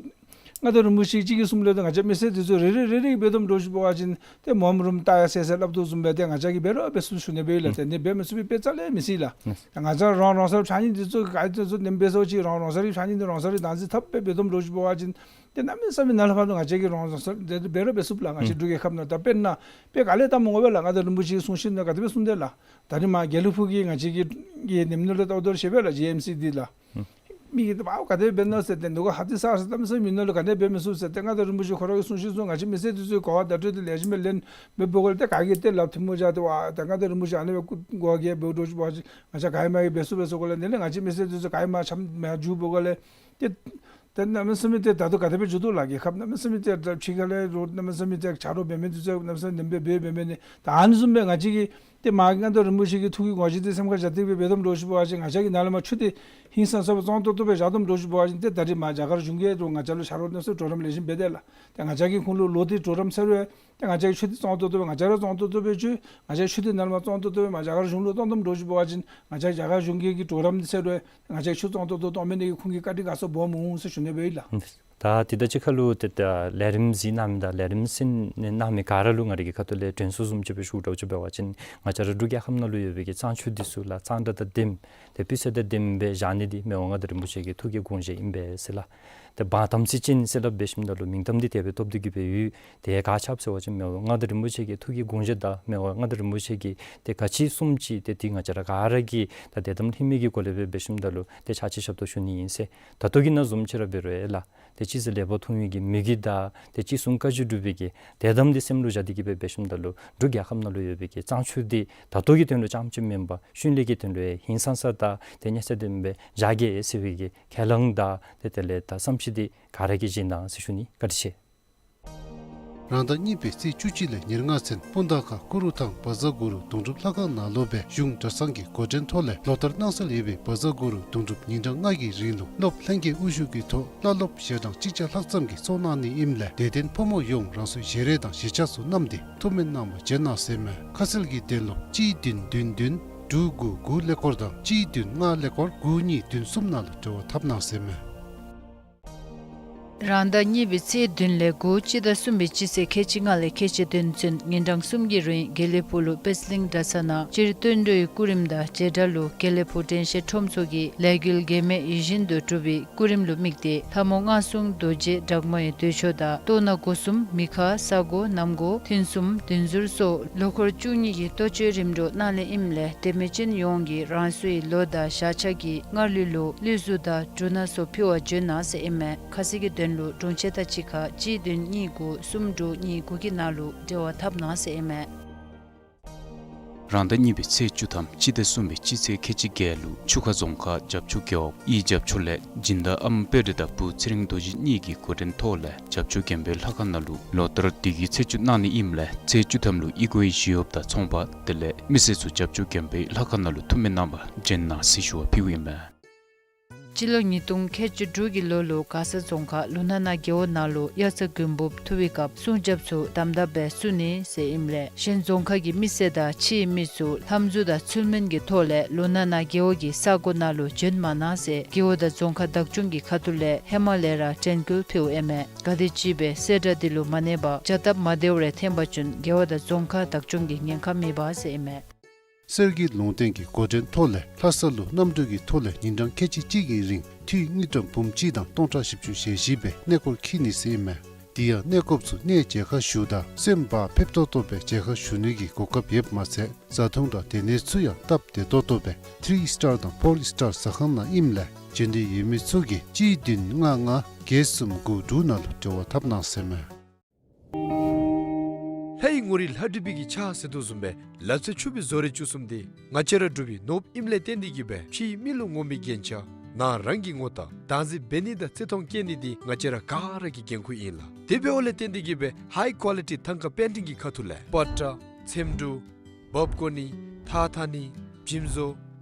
མངའ་བདག་རིན་པོ་ཆེ་གཅིག་གིས་གསུངམ་ལས་ད་ང་བཅས་མི་སེར་འདི་ཚུ་རེ་རེ་རེ་རེ་འབད་དོ་བཟུམ་འདྲཝ་ཅིག་འབད་བ་ཅིན་ཏེ་མོམ་རུམ་ཏ་ཡ་ཟེར་ཟེར་སླབ་དོ་བཟུམ་སྦེ་ཏེ་ང་བཅས་ཀྱིས་འབད་རུང་འབད་ཚུགས་ཞུ་ནི་སྦེ་ཡོད་ལགས། ཏེ་ནི་འབད་མི་ཚུགས་པའི་དཔེ་རྩ་ལས་མི་སྲིད་ལགས། ཏེ་ང་བཅས་རང་རང་སོའི་ཕྱགས་སྙིགས་འདི་ཚུ་ག་ཏེ་ཚུ་ནེམ་འབད་སོ་ཅིག་རང་རང་སོའི་ཕྱགས་སྙིགས་འདི་རང་སོ་ར་བདག་འཛིན་འཐབ་སྦེ་འབད་དོ་བཟུམ་འདྲཝ་ཅིག་ཏེ་གནམ་མེད་ས་མེད་ནཱ་ལས་ཕར་ལུ་ང་བཅས་ཀྱིས་རང་རང་སོ་ར་འབད་རུང་འབད་ཚུགས་ལགས། ང་བཅས་འབྲུག་རྒྱལ་ཁབ་ནང་ད་དཔེར་ན་དཔེ་ག་ལས་བལྟ་མི་དགོ་པས་ལགས། ང་བཅས་རིན་པོ་ཆེའི་གསུང་བཤད་ནང་ག་དེ་སྦེ་གསུངས་དེས་ལགས། ད་རིས་མར་དགེ་ལེགས་ཕུག་གི་ང་བཅས་ཀྱི་གི་ནེམ་ནང་ལུ་བལྟཝ་ད་ཤེས་པས་ལགས། ཇེ་ཨེམ་སི་འདི་ལགས། མི་གིས་ད་པའོ་ག་དེ་འབད་ནི་ཟེར་ཏེ་ནུ་ག་ཧ་ཏི་ས་ས་གནམ་མེད་ས་མེད་ནང་ལུ་ག་ནི་འབད་མི་ཚུགས་ཟེར་ཏེ་མངའ་བདག་རིན་པོ་ཆེ་ཁོ་ར་གིས་གསུང་བཤད་གསུངམ་ང་བཅས་མི་སེར་འདི་ཚུ་གིས་གོ་བ་བརྡ་སྤྲོད་འདི་ལེགས་ཤོམ་སྦེ་ལེན་འབད་འབདཝ་ལས་ཏེ་ག་གིས་ཏེ་ལགཔ་ཐལ་མོ་སྦྱར་ཏེ་ཝ་ད་མངའ་བདག་རིན་པོ་ཆེ་ཨ་ནི་སྦེ་བཀུར་དགོ་གི་འབདཝ་འདྲཝ་ཅིག་འབད་བ་ཅིན་ང་བཅས་ག་ཡང་མ་གིས་འབད་ཚུགས་འབད་ཚུགས་གོ་ལགས། ནི་ལས་ང་བཅས་མི་སེར་འདི་ཚུ་ག་ཡང་མ་འཆམ་མ་འགྱོ་འབདཝ་ལས་ཏེ་ད་གནམ་མེད་ས་མེད་ཏེ་ད་ལྟོ་ག་དེ་སྦེ་འགྱོ་དོ་ལགས། རྒྱལ་ཁབ་གནམ་མེད་ས་མེད་ཏེ་ཕྱི་ཁ་ལས་རོགས་གནམ་མེད་ས་མེད་ཏེ་ཆ་རོགས་འབད་མི་འདི་ཚུ་གནམ་མེད་ས་མེད་ནེམ་སྦེ་འབད་འབད་མི་ནི་ད་ཨ་ནི་བཟུམ་སྦེ་ང་བཅས་ཀྱིས་ཏེ་མར་མངའ་བདག་རིན་པོ་ཆེ་གི་ཐུགས་ཀྱི་དགོངས་བཞེད་འདི་སེམས་ཁར་བཞག་སྟེ་སྦེ་འབད་དོ་བཟུམ་འདྲཝ་ཅིག་འབད་བ་ཅིན་ང་བཅས་ཀྱིས་ནཱ་ལས་མར་ཆུ་འདི་ཧིང་སངས་ས་སྦེ་གཙང་ཏོག་ཏོ་སྦེ་བཞག་དོ་བཟུམ་འདྲཝ་ཅིག་འབད་བ་ཅིན་ཏེ་ད་རིས་མར་རྒྱ་གར་གཞུང་གིས་རོགས་ང་བཅས་ལུ་ཆ་རོགས་གནམ་མེད་ས་མེད་གྲོགས་རམ་ལེགས་ཤོམ་འབད་དེས་ལགས། ཏེ་ང་བཅས་ཀྱིས་ཁོང་ལུ་ལོག་སྟེ་གྲོགས་རམ་ཟེར་རུང་ཏེ་ང་བཅས་ཀྱིས་ཆུ་འདི་གཙང་ཏོག་ཏོ་སྦེ་ང་བཅས་ར་གཙང་ཏོག་ཏོ་སྦེ་ཆུ་ང་བཅས་ཆུ་འདི་ནཱ་ལས་མར་གཙང་ཏོག་ཏོ་སྦེ་མར་རྒྱ་གར་གཞུང་ལུ་གཏང་དོ་བཟུམ་འདྲཝ་ཅིག་ང་བཅས་རྒྱ་གར་གཞུང་གི་གི་གྲོགས་རམ་འདི་ཟེར་རུང་ང་བཅས་ཆུ་གཙང་ཏོག་ཏོ་གཏང་མི་ནི་གི་ཁོང་གི་བཀའ་དྲིན་དགའ་ཚོར་སྦོམ་འོང་ཟེར་ཞུ་ནི་སྦེ་ཡོད་ལགས། ད་དེ་དང་གཅིག་ཁར་ལུ་ཏེ་ད་ལས་རིམ་གཟིགས་གནང་མི་དང་ལས་རིམ་གསན་གནང་མི་ག་ར་ལུ་ང་རའི་གི་ཁ་ཐུག་ལས་དྲན་གསོ་བཟུམ་ཅིག་སྦེ་ཞུཝ་འདྲཝ་ཅིག་འབད་བ་ཅིན་ང་བཅས་ར་འབྲུག་རྒྱལ་ཁབ་ནང་ལུ་ཡོད་པའི་གི་གཙང་ཆུ་འདི་ཚུ་ལགས་གཙང་སྦྲ་དང་ལྡནམ་ཏེ་སྤུས་ཚད་དང་ལྡནམ་སྦེ་བཞག་ནི་འདི་མི་དབང་མངའ་བདག་རིན་པོ་ཆེ་གི་ཐུགས་ཀྱི་དགོངས་བཞེད་ཨིན་པས་ཟེར་ལགས། ཏེ་འབངས་དམ་ཚིག་ཅན་ཟེར་སླབ་འབད་ཞིནམ་ད་ལུ་མིང་གཏམ་འདི་དེ་སྦེ་ཐོབ་སྟེ་གི་སྦེ་ཡོད། དེ་ག་ཅི་སྦེ་ཟེར་བ་ཅིན་མི་དབང་མངའ་བདག་རིན་པོ་ཆེ་གི་ཐུགས་ཀྱི་དགོངས་བཞེད་དང་མི་དབང་མངའ་བདག་རིན་པོ་ཆེ་གིས་ཏེ་ག་ཅི་གསུངམ་ཅིག་ཏེ་འདི་ང་བཅས་ར་ག་ར་གིས་ད་དད་དམ་ལྷད་མེད་ཀྱི་སྒོ་ལས་སྦེ་འབད་ཞིནམ་ད་ལུ་ཏེ་ཕྱག་ཕྱི་ཞབས་ཏོག་ཞུ་ནི་ཨིན་ཟེར། ད་ལྟོ་གི་ནང་བཟུམ་ཅིག་ར་འབད་རུང་ཡང་ལགས། ཏེ་སྤྱི་ཚེས་ལེགས་པར་ཐུང་བའི་གི་མོས་གུས་དང་ཏེ་ཅི་གསུང་བཀའ་བཞིན་སྒྲུབ་པའི་གི་དད་དམ་འདི་སེམས་ལུ་བཞག་སྟེ་གི་སྦེ་འབད་ཞིནམ་ད་ལུ་འབྲུག་རྒྱལ་ཁབ་ནང་ལུ་ཡོད་པའི་གི་གཙང་ཆུ་འདི་ད་ལྟོ་གི་དོན་ལུ་རྐྱངམ་ཅིག་མེན་པར་ཤུལ་ལས་ཀྱི་དོན་ལུ་ཡང་ཧིང་སངས་ས་དང་ཏེ་ཉེས་ཆད་ལྡན་སྦེ་བཞག་གེ་ཟེར་བའི་གི་ཁས་བླངས་དང་ཏེ་དེ་ལས་ད་བསམ་ཤེས་འདི་ག་ར་གིས་བཞེས་གནང་ཟེར་ཞུ་ནི། བཀའ་དྲིན་ཆེ། རང་ཟླ་གཉིས་པའི་ཚེས་བཅུ་གཅིག་ལས་ཉེར་ལྔ་ཚུན་སྤུ་ན་ཁ་ཀུ་རུ་ཐང་བཛྲ་གུ་རུ་དུང་སྒྲུབ་ལྷ་ཁང་ནང་ལུ་སྦེ་གཞུང་གྲྭ་ཚང་གི་འགོ་འདྲེན་ཐོག་ལས་ལོ་ལྟར་གནང་སྲོལ་ཡོད་པའི་བཛྲ་གུ་རུ་དུང་སྒྲུབ་ཉིན་གྲངས་ལྔ་གི་རིང་ལུ་སློབ་ལྷན་རྒྱས་དབུ་བཞུགས་ཀྱི་ཐོག་བླ་སློབ་ཞལ་གྲངས་གཅིག་བརྒྱ་ལྷག་ཙམ་གྱིས་ཚོགས་གནང་ནི་ཨིནམ་ལས་དད་ལྡན་ཕོ་མོ་ཡོངས་རང་སོའི་ཞལ་རས་དང་ཞལ་ཆས་ཚུ་བསྣམས་ཏེ་ཐུགས་སྨོན་གནང་བར་བྱོན་གནང་ཟེར་མས། ཁ་གསལ་གྱི་དོན་ལུ་གཅིག་བདུན་བདུན་བདུན་དྲུག་དགུ་དགུ་ཀླད་ཀོར་དང་གཅིག་བདུན་ལྔ་ཀླད་ཀོར་དགུ་གཉིས་བདུན་གསུམ་ནང་ལུ་འབྲེལ་བ་འཐབ་གནང་ཟེར་མས། རང་ཟླ་གཉིས་པའི་ཚེས་བདུན་ལས་དགུ་སྤྱི་ཟླ་གསུམ་པའི་སྤྱི་ཚེས་ཁལ་གཅིག་ལྔ་ལས་ཁལ་གཅིག་བདུན་ཚུན་ཉིན་གྲངས་གསུམ་གྱི་རིང་དགེ་ལེགས་ཕུག་ལུ་པད་གླིང་གྲྭ་ཚང་ནང་སྤྱིར་བསྟན་འགྲོའི་སྐུ་རིམ་དང་བྱེ་བྲག་ལུ་དགེ་ལེགས་ཕུག་དྲན་ཤེས་ཁྲོམ་ཚོགས་ཀྱི་ལས་འགུལ་གེགས་མེད་ཡིད་བཞིན་དུ་གྲུབ་པའི་སྐུ་རིམ་ལུ་དམིགས་ཏེ་ལྷ་མོ་མངའ་གསུམ་རྡོ་རྗེ་སྦྲགས་མའི་མདོས་ཆོག་དང་སྟོད་ན་སྒོ་གསུམ་མི་ཁ་ས་སྒོ་གནམ་སྒོ་ཐུན་གསུམ་བདུན་ཟུར་སོགས་ལོ་འཁོར་བཅུ་གཉིས་ཀྱི་གཏོ་བཅོས་རིམ་གྲོ་གནང་ལེ་ཨིནམ་ལས་དད་མོས་ཅན་ཡོངས་ཀྱིས་རང་སོའི་ལོ་དང་ཞག་ཆ་གི་སྔར་ལུས་ལུ་ལུས་གཟུགས་དང་འབྲུ་སྣ་ཚུ་ཕུལ་བར་བྱོན་གནང་ཟེར་ཨིན་མས། ཁ་གསལ་གྱི་དོན་ལུ་དྲུང་ཆེ་དང་གཅིག་ཁར་གཅིག་བདུན་གཉིས་དགུ་གསུམ་དྲུག་གཉིས་དགུ་གི་ནང་ལུ་འབྲེལ་བ་འཐབ་གནང་ཟེར་ཨིན་མས། རང་ཟླ་གཉིས་པའི་ཚེས་བཅུ་ཐམ་སྤྱི་ཟླ་གསུམ་པའི་སྤྱི་ཚེས་ཁལ་གཅིག་བརྒྱད་ལུ་ཆུ་ཁ་རྫོང་ཁག་བྱབས་ཆུ་རྒེད་འོག་ཡི་བྱབས་ཆུ་ལས་སྦྱིན་བདག་ཨམ་དཔལ་རི་དང་བུ་ཚེ་རིང་རྡོ་རྗེ་གཉིས་ཀྱིས་འགོ་འདྲེན་ཐོག་ལས་བྱབས་ཆུ་དགོན་པའི་ལྷ་ཁང་ནང་ལུ་ལོ་ལྟར་དེ་གི་ཚེས་བཅུ་གནང་ནི་ཨིནམ་ལས་ཚེས་བཅུ་ཐམ་ལུ་ཨི་གོའི་ཞི་གཡོགཔ་དང་ཚོང་པ་དེ་ལས་མི་སེར་ཚུ་བྱབས་ཆུ་དགོན་པའི་ལྷ་ཁང་ནང་ལུ་ཐུགས་སྨོན་གནང་བར་བྱོན་གནང་ཟེར་ཞུ་བ་ཕུལཝ་ཨིན་མས། སྤྱི་ལོ་ཉིས་སྟོང་ཁལ་གཅིག་དྲུག་གི་ལོ་ལུ་མགར་ས་རྫོང་ཁག་ལུང་ནག་ན་རྒེད་འོག་ནང་ལུ་དབྱར་རྩྭ་དགུན་འབུབ་འཐུ་བའི་སྐབས་སྲུང་སྐྱོབ་ཚུ་དམ་དམ་སྦེ་བསུ་ནི་ཟེར་ཨིནམ་ལས་གཞན་རྫོང་ཁག་གི་མི་སེར་དང་ཕྱིའི་མི་ཚུ་ལྷམ་གཟུགས་དང་ཚུལ་མིན་གྱི་ཐོག་ལས་ལུང་ནག་ན་རྒེད་འོག་གི་ས་གོ་ནང་ལུ་བྱོན་མ་གནང་ཟེར་རྒེད་འོག་དང་རྫོང་ཁག་བདག་སྐྱོང་གི་ཁ་ཐུག་ལས་ཧེ་མ་ལས་ར་དྲན་སྐུལ་ཕུལཝ་ཨིན་མས། ག་དེམ་ཅིག་སྦེ་གསལ་བསྒྲགས་འདི་ལུ་མ་གནས་པར་བྱ་སྟབས་མ་བདེཝ་རེ་འཐོན་པ་ཅིན་རྒེད་འོག་དང་རྫོང་ཁག་བདག་སྐྱོང་གིས་ཉེན་ཁ་མེད་པ་ཟེར་ཨིན་མས། གསེར་གྱི་ལུང་བསྟན་གྱི་འགོ་འདྲེན་ཐོག་ལས་ལྷ་ས་ལུ་གནམ་གྲུ་གི་ཐོག་ལས་ཉིན་གྲངས་ཁལ་གཅིག་གཅིག་གི་རིང་འཐུས་དངུལ་ཀྲམ་འབུམ་གཅིག་དང་སྟོང་ཕྲག་བཞི་བཅུ་ཞེ་བཞི་སྦེ་གནས་སྐོར་འཁྱིད་ནི་ཟེར་ཨིན་མས། དེ་ཡང་གནས་སྐོརཔ་ཚུ་གནས་མཇལ་ཁ་ཞུཝ་ད་སེམས་བག་ཕེབས་ཏོག་ཏོ་སྦེ་མཇལ་ཁ་ཞུ་ནི་གི་གོ་སྐབས་ཡོདཔ་མ་ཚད་བཟའ་འཐུང་དང་སྡོད་གནས་ཚུ་ཡང་སྟབས་བདེ་ཏོག་ཏོ་སྦེ་ཐི་རི་སི་ཊར་དང་ཕོར་སི་ཊར་ཟ་ཁང་ནང་ཨིནམ་ལས་བྱོན་འདོད་ཡོད་མི་ཚུ་གིས་གཅིག་བདུན་ལྔ་ལྔ་བརྒྱད་གསུམ་དགུ་དྲུག་ནང་ལུ་འབྲེལ་བ་འཐབ་གནང་ཟེར་མས། ལྷའི་ངོ་རིས་ལྷ་བྲིས་པའི་གི་ཕྱག་ཟེར་དོ་བཟུམ་སྦེ་ལག་རྩལ་ཕྱུག་པའི་བཟོ་རིག་བཅུ་གསུམ་འདི་ང་བཅས་ར་འབྲུག་པའི་ནོར་བུ་ཨིནམ་ལས་བརྟེན་ཏེ་གིས་སྦེ་ཕྱིའི་མི་ལུ་ངོམ་པའི་རྒྱན་ཆ་ནང་རང་གི་ངོ་རྟགས་བདག་འཛིན་འབད་ནི་དང་བརྩི་མཐོང་བསྐྱེད་ནི་འདི་ང་བཅས་ར་ག་ར་གི་འགན་ཁུར་ཨིན་ལགས། དེ་འབདཝ་ལས་བརྟེན་ཏེ་གིས་སྦེ་ཧའི་ཀོ་ལི་ཊི་ཐང་ཀ་པེན་ཊིང་གི་ཁ་ཐུག་ལས་པ་ཏྲ་ཚེམ་དྲུབ་འབགཔ་བཀོ་ནི་ཐགས་འཐག་ནི་འཇིམ་བཟོ་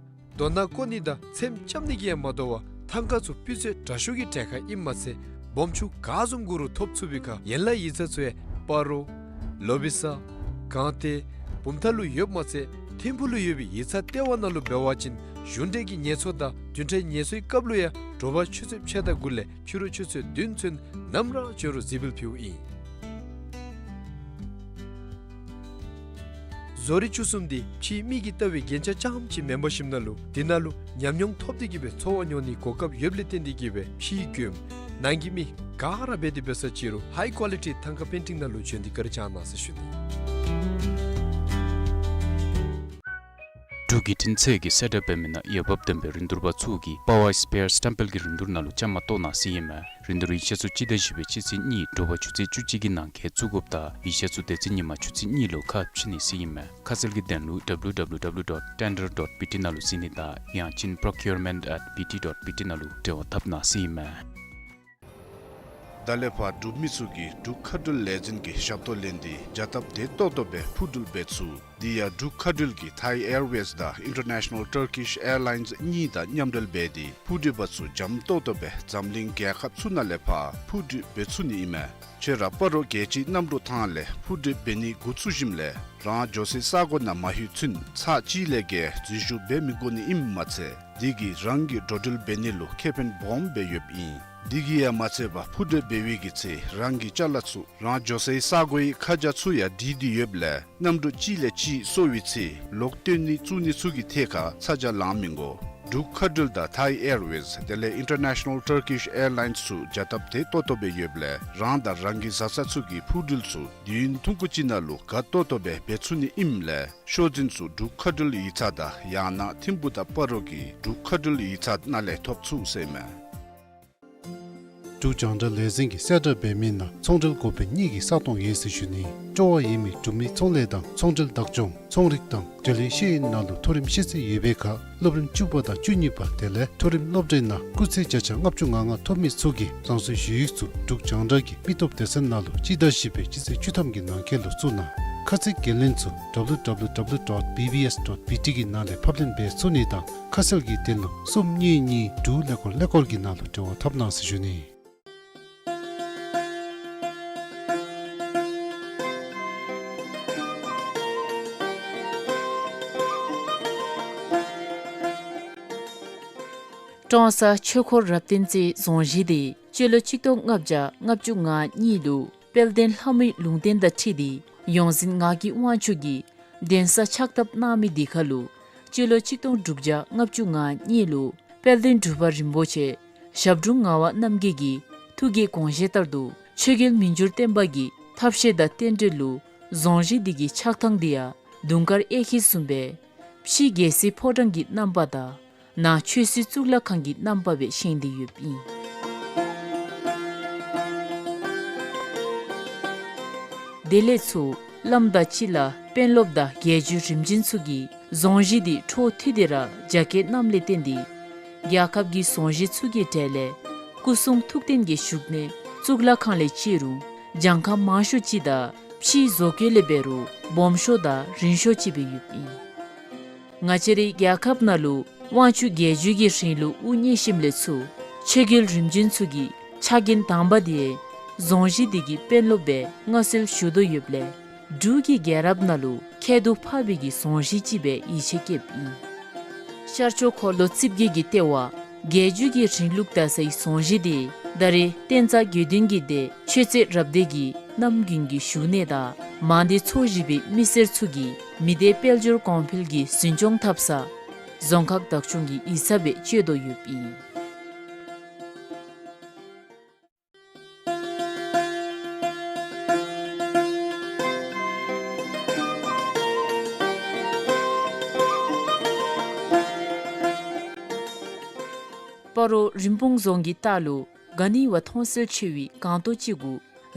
རྡོ་ནག་བརྐོ་ནི་དང་ཚེམ་རྐྱབ་ནི་གིས་ཡང་མ་དོ་བར་ཐང་ཀ་ཚུ་སྤུས་ཚད་དྲག་ཤོས་ཀྱི་གྲལ་ཁར་ཨིནམ་མ་ཚད་སྦོམ་ཆུང་ག་བཟུམ་དགོ་རུང་ཐོབ་ཚུགས་པའི་ཁར་ཡན་ལག་ཡིག་ཚང་ཚུ་ཡང་སྤ་རོ་ལོ་བི་ས་སྒང་སྟེང་བུམ་ཐང་ལུ་ཡོདཔ་མ་ཚད་ཐིམ་ཕུག་ལུ་ཡོད་པའི་ཡིག་ཚང་ལྟེ་བ་ནང་ལུ་འབད་བ་ཅིན་གཞུང་འབྲེལ་གྱི་ངལ་གསོ་དང་བདུན་ཕྲག་ངལ་གསོའི་སྐབས་ལུ་ཡང་དྲོ་པ་ཆུ་ཚོད་ཕྱེད་དང་དགུ་ལས་ཕྱི་རུ་ཆུ་ཚོད་བདུན་ཚུན་ནམ་ར་བྱོན་རུང་གཟིགས་འབུལ་ཕུལཝ་ཨིན། བཟོ་རིག་བཅུ་གསུམ་འདི་ཕྱིའི་མི་གིས་བལྟ་བའི་རྒྱན་ཆ་རྐྱངམ་ཅིག་མེན་པར་ཞིནམ་ན་ལུ་དེ་ནང་ལུ་ཉམས་མྱོང་ཐོབ་སྟེ་གིས་སྦེ་འཚོ་བ་མྱོང་ནིའི་གོ་སྐབས་ཡོདཔ་ལས་བརྟེན་ཏེ་གིས་སྦེ་ཕྱིའི་མགྱོནམ་ནང་གི་མི་ག་ར་འབད་དེ་འབད་ས་ཅིག་རུང་ཧའི་ཀོ་ལི་ཊི་ཐང་ཀ་པེན་ཊིང་ནང་ལུ་བྱོན་ཏེ་བཀའ་དྲིན་བསྐྱང་གནང་ཟེར་ཞུ་ནི། འབྲུག་གི་འཕྲིན་ཚད་ཀྱི་གསལ་བསྒྲགས་འབད་མི་ནང་འོས་འབབ་ལྡན་པའི་རིན་བསྡུར་པ་ཚུ་གིས་པ་ཝར་སི་པེར་སི་ཊམ་པེལ་གྱི་རིན་བསྡུར་ནང་ལུ་བཅའ་མར་གཏོགས་གནང་ཟེར་ཨིན་མས། རིན་བསྡུར་ཡིག་ཆ་ཚུ་སྤྱི་ཟླ་བཞི་པའི་སྤྱི་ཚེས་གཉིས་དྲོ་པ་ཆུ་ཚོད་བཅུ་གཅིག་གི་ནང་འཁོད་བཙུགས་དགོཔ་དང་ཡིག་ཆ་ཚུ་དེ་ཚེ་ཉིན་མ་ཆུ་ཚོད་གཉིས་ལུ་ཁ་ཕྱེ་ནི་ཟེར་ཨིན་མས། ཁ་གསལ་གྱི་དོན་ལུ་W W W dot tender dot B T ནང་ལུ་གཟིགས་ནི་དང་ཡང་ཅིན་procurement at B T dot B T ནང་ལུ་འབྲེལ་བ་འཐབ་གནང་ཟེར་ཨིན་མས། ད་ལས་ཕར་འབྲུག་མི་ཚུ་གིས་འབྲུག་མཁའ་འགྲུལ་ལས་འཛིན་གྱི་ཞབས་ཏོག་ལེན་ཏེ་བྱ་སྟབས་བདེ་ཏོག་ཏོ་སྦེ་འཕུར་འགྲུལ་འབད་ཚུགས། དེ་ཡང་འབྲུག་མཁའ་འགྲུལ་གྱིས་Thai Airways དང་International Turkish Airlines གཉིས་དང་མཉམ་འབྲེལ་འབད་དེ་འཕུར་འགྲུལ་པ་ཚུ་འཇམ་ཏོག་ཏོ་སྦེ་འཛམ་གླིང་རྒྱལ་ཁབ་ཚུ་ནང་ལས་ཕར་འཕུར་འགྲུལ་འབད་ཚུགས་ནི་ཨིན་མས། ཁྱོད་ར་སྤ་རོ་རྒྱལ་སྤྱིའི་གནམ་གྲུ་ཐང་ལས་འཕུར་འགྲུལ་འབད་ནི་འགོ་བཙུགས་ཞིནམ་ལས་རང་འགྱོ་སའི་ས་གོ་ནང་མ་ལྷོད་ཚུན་ཚར་གཅིག་ལས་བརྒལ་འཛུལ་ཞུགས་འབད་མི་དགོ་ནི་ཨིནམ་མ་ཚད་དེ་གིས་རང་གི་འགྲོ་འགྲུལ་འབད་ནི་ལུ་ཁེ་ཕན་སྦོམ་སྦེ་ཡོདཔ་ཨིན། དེ་གིས་ཡང་མ་ཚད་པར་འཕུར་འགྲུལ་འབད་བའི་གི་ཚེ་རང་གི་ཅ་ལ་ཚུ་རང་འགྱོ་སའི་ས་གོའི་ཁ་བྱང་ཚུ་ཡང་བྲིས་ཏེ་ཡོདཔ་ལས་གནམ་གྲུ་གཅིག་ལས་གཅིག་སོར་བའི་ཚེ་ལོག་སྟོན་ནི་བཙུགས་ནི་ཚུ་གི་ཐད་ཁར་ཚ་གྱང་ལང་མི་དགོ། འབྲུག་མཁའ་འགྲུལ་དང་Thai Airways དེ་ལས་International Turkish Airlines ཚུ་བྱ་སྟབས་བདེ་ཏོག་ཏོ་སྦེ་ཡོདཔ་ལས་རང་དང་རང་གི་བཟའ་ཚང་ཚུ་གི་འཕུར་འགྲུལ་ཚུ་དུས་ཡུན་ཐུང་ཀུ་ཅིག་ནང་ལུ་དགའ་ཏོག་ཏོ་སྦེ་འབད་ཚུགས་ནི་ཨིནམ་ལས་ཤོག་འཛིན་ཚུ་འབྲུག་མཁའ་འགྲུལ་ཡིག་ཚང་དང་ཡང་ན་ཐིམ་ཕུག་དང་སྤ་རོ་གི་འབྲུག་མཁའ་འགྲུལ་ཡིག་ཚང་ནང་ལས་ཐོབ་ཚུགས་ཟེར་ཨིན་མས། འབྲུག་རྒྱང་བསྒྲགས་ལས་འཛིན་གྱིས་གསལ་བསྒྲགས་འབད་མི་ནང་ཚོང་འབྲེལ་འགོ་དཔོན་གཉིས་ཀྱི་ས་སྟོང་ཡོད་ཟེར་ཞུ་ནི། སྤྲོ་བ་ཡོད་མི་འབྲུག་མི་ཚོང་ལས་དང་ཚོང་འབྲེལ་བདག་སྐྱོང་ཚོང་རིག་དང་འབྲེལ་ཡོད་ཤེས་ཡོན་ནང་ལུ་མཐོ་རིམ་ཤེས་ཚད་ཡོད་པའི་ཁར་སློབ་རིམ་བཅུ་པ་དང་བཅུ་གཉིས་པ་དེ་ལས་མཐོ་རིམ་སློབ་གྲྭའི་ནང་སྐུགས་ཚད་བརྒྱ་ཆ་ལྔ་བཅུ་ང་ལྔ་ཐོབ་མི་ཚུ་གིས་རང་སོའི་ཞུ་ཡིག་ཚུ་འབྲུག་རྒྱང་བསྒྲགས་ཀྱི་མི་སྟོབས་སྡེ་ཚན་ནང་ལུ་སྤྱི་ཟླ་བཞི་པའི་སྤྱི་ཚེས་བཅུ་ཐམ་གྱི་ནང་འཁོད་ལུ་བཙུགས་གནང་། ཁ་གསལ་འགན་ལེན་ཚུ་W W W dot B B S dot B T གི་ནང་ལས་ཕབ་ལེན་འབད་ཚུགས་ནི་དང་ཁ་གསལ་གྱི་དོན་ལུ་གསུམ་གཉིས་གཉིས་དྲུག་ཀླད་ཀོར་ཀླད་ཀོར་གྱི་ནང་ལུ་འབྲེལ་བ་འཐབ་གནང་ཟེར་ཞུ་ནི། ཀྲོང་གསར་ཆོས་འཁོར་རབ་བརྟན་རྩེའི་རྫོང་གཞིས་དེ་སྤྱི་ལོ་ཆིག་སྟོང་ལྔ་བརྒྱ་ལྔ་བཅུ་ང་གཉིས་ལུ་དཔལ་ལྡན་ལྷ་མོའི་ལུང་བསྟན་དང་འཁྲིལ་ཏེ་ཡོངས་འཛིན་ངག་གི་དབང་ཕྱུག་གིས་གདན་ས་ཕྱག་བཏབ་གནང་མི་དེ་ཁར་ལུ་སྤྱི་ལོ་ཆིག་སྟོང་དྲུག་བརྒྱ་ལྔ་བཅུ་ང་གཉིས་ལུ་དཔལ་ལྡན་འབྲུག་པ་རིན་པོ་ཆེ་ཞབས་དྲུང་ངག་དབང་རྣམ་རྒྱལ་གྱི་ཐུགས་ཀྱི་དགོངས་བཞེད་ལྟར་དུ་ཆོས་རྒྱལ་མི་འགྱུར་བརྟན་པ་གི་ཐབས་ཤེས་དང་རྟེན་འབྲེལ་ལུ་རྫོང་གཞིས་འདི་གི་ཆགས་ཐངས་འདི་ཡང་དུང་དཀར་གཡས་འཁྱིལ་བཟུམ་སྦེ་ཕྱི་རྒྱལ་སྲིད་ཕོ་བྲང་གི་རྣམ་པ་དང་ནང་ཆོས་སྲིད་གཙུག་ལག་ཁང་གི་རྣམ་པ་སྦེ་བཞེངས་ཏེ་ཡོདཔ་ཨིན། དེ་ལས་ཚུར་ བླམ་དང་གཅིག་ཁར་དཔོན་སློབ་དང་རྒྱལ་བརྒྱུད་རིམ་བྱོན་ཚུ་གིས་རྫོང་གཞི་འདི་འཕྲོ་མཐུད་དེ་ར་རྒྱ་བསྐྱེད་གནངམ་ལས་བརྟེན་ཏེ་རྒྱལ་ཁབ་ཀྱི་རྫོང་གཞི་ཚུ་གི་གྲས་ལས་སྐུ་གསུང་ཐུགས་རྟེན་གྱི་བཞུགས་གནས་གཙུག་ལག་ཁང་ལས་བཅད་རུང་གྱངས་ཁ་མང་ཤོས་ཅིག་དང་ཕྱིའི་བཟོ་བཀོད་ལས་འབད་རུང་སྦོམ་ཤོས་དང་རིང་ཤོས་ཅིག་སྦེ་ཡོདཔ་ཨིན། ང་བཅས་རའི་རྒྱལ་ཁབ་ནང་ལུ་དབང་ཕྱུག་རྒྱལ་བརྒྱུད་ཀྱི་རིང་ལུགས་དབུ་བརྙེས་ཞིནམ་ལས་ཚུར་ཆོས་རྒྱལ་རིམ་བྱོན་ཚུ་གི་ཕྱག་འགན་དང་པ་དེ་རྫོང་གཞི་འདི་གི་དཔོན་སློབ་སྦེ་མངའ་གསོལ་ཞུ་དོ་ཡོདཔ་ལས་འབྲུག་གི་རྒྱལ་རབས་ནང་ལུ་ཁྱད་དུ་འཕགས་པའི་གི་རྫོང་གཞི་ཅིག་སྦེ་ཡིད་ཆེས་བསྐྱེདཔ་ཨིན། ཤར་ཕྱོགས་འཁོར་ལོ་རྩིབས་བརྒྱད་ཀྱི་ལྟེ་བ་རྒྱལ་བརྒྱུད་ཀྱི་རིང་ལུགས་དར་སའི་རྫོང་གཞི་དེ་ད་རེས་བསྟན་རྩ་དགེ་འདུན་གྱི་སྡེ་ཆོས་རྩེ་རབ་སྡེ་གི་རྣམ་རྒྱུན་གྱི་བཞུགས་གནས་དང་མང་སྡེ་ཚོ་བཞི་པའི་མི་སེར་ཚུ་གིས་མི་སྡེ་དཔལ་འབྱོར་གོང་འཕེལ་གྱི་འཛིན་སྐྱོང་འཐབ་ས་རྫོང་ཁག་བདག་སྐྱོང་གི་ཡིག་ཚང་སྦེ་སྤྱོད་དོ་ཡོདཔ་ཨིན། སྤ་རོ་རིན་སྤུངས་རྫོང་གི་ལྟག་ལུ་ག་ནི་བ་མཐོང་གསལ་ཆེ་བའི་སྒང་ཏོག་ཅིག་གུ་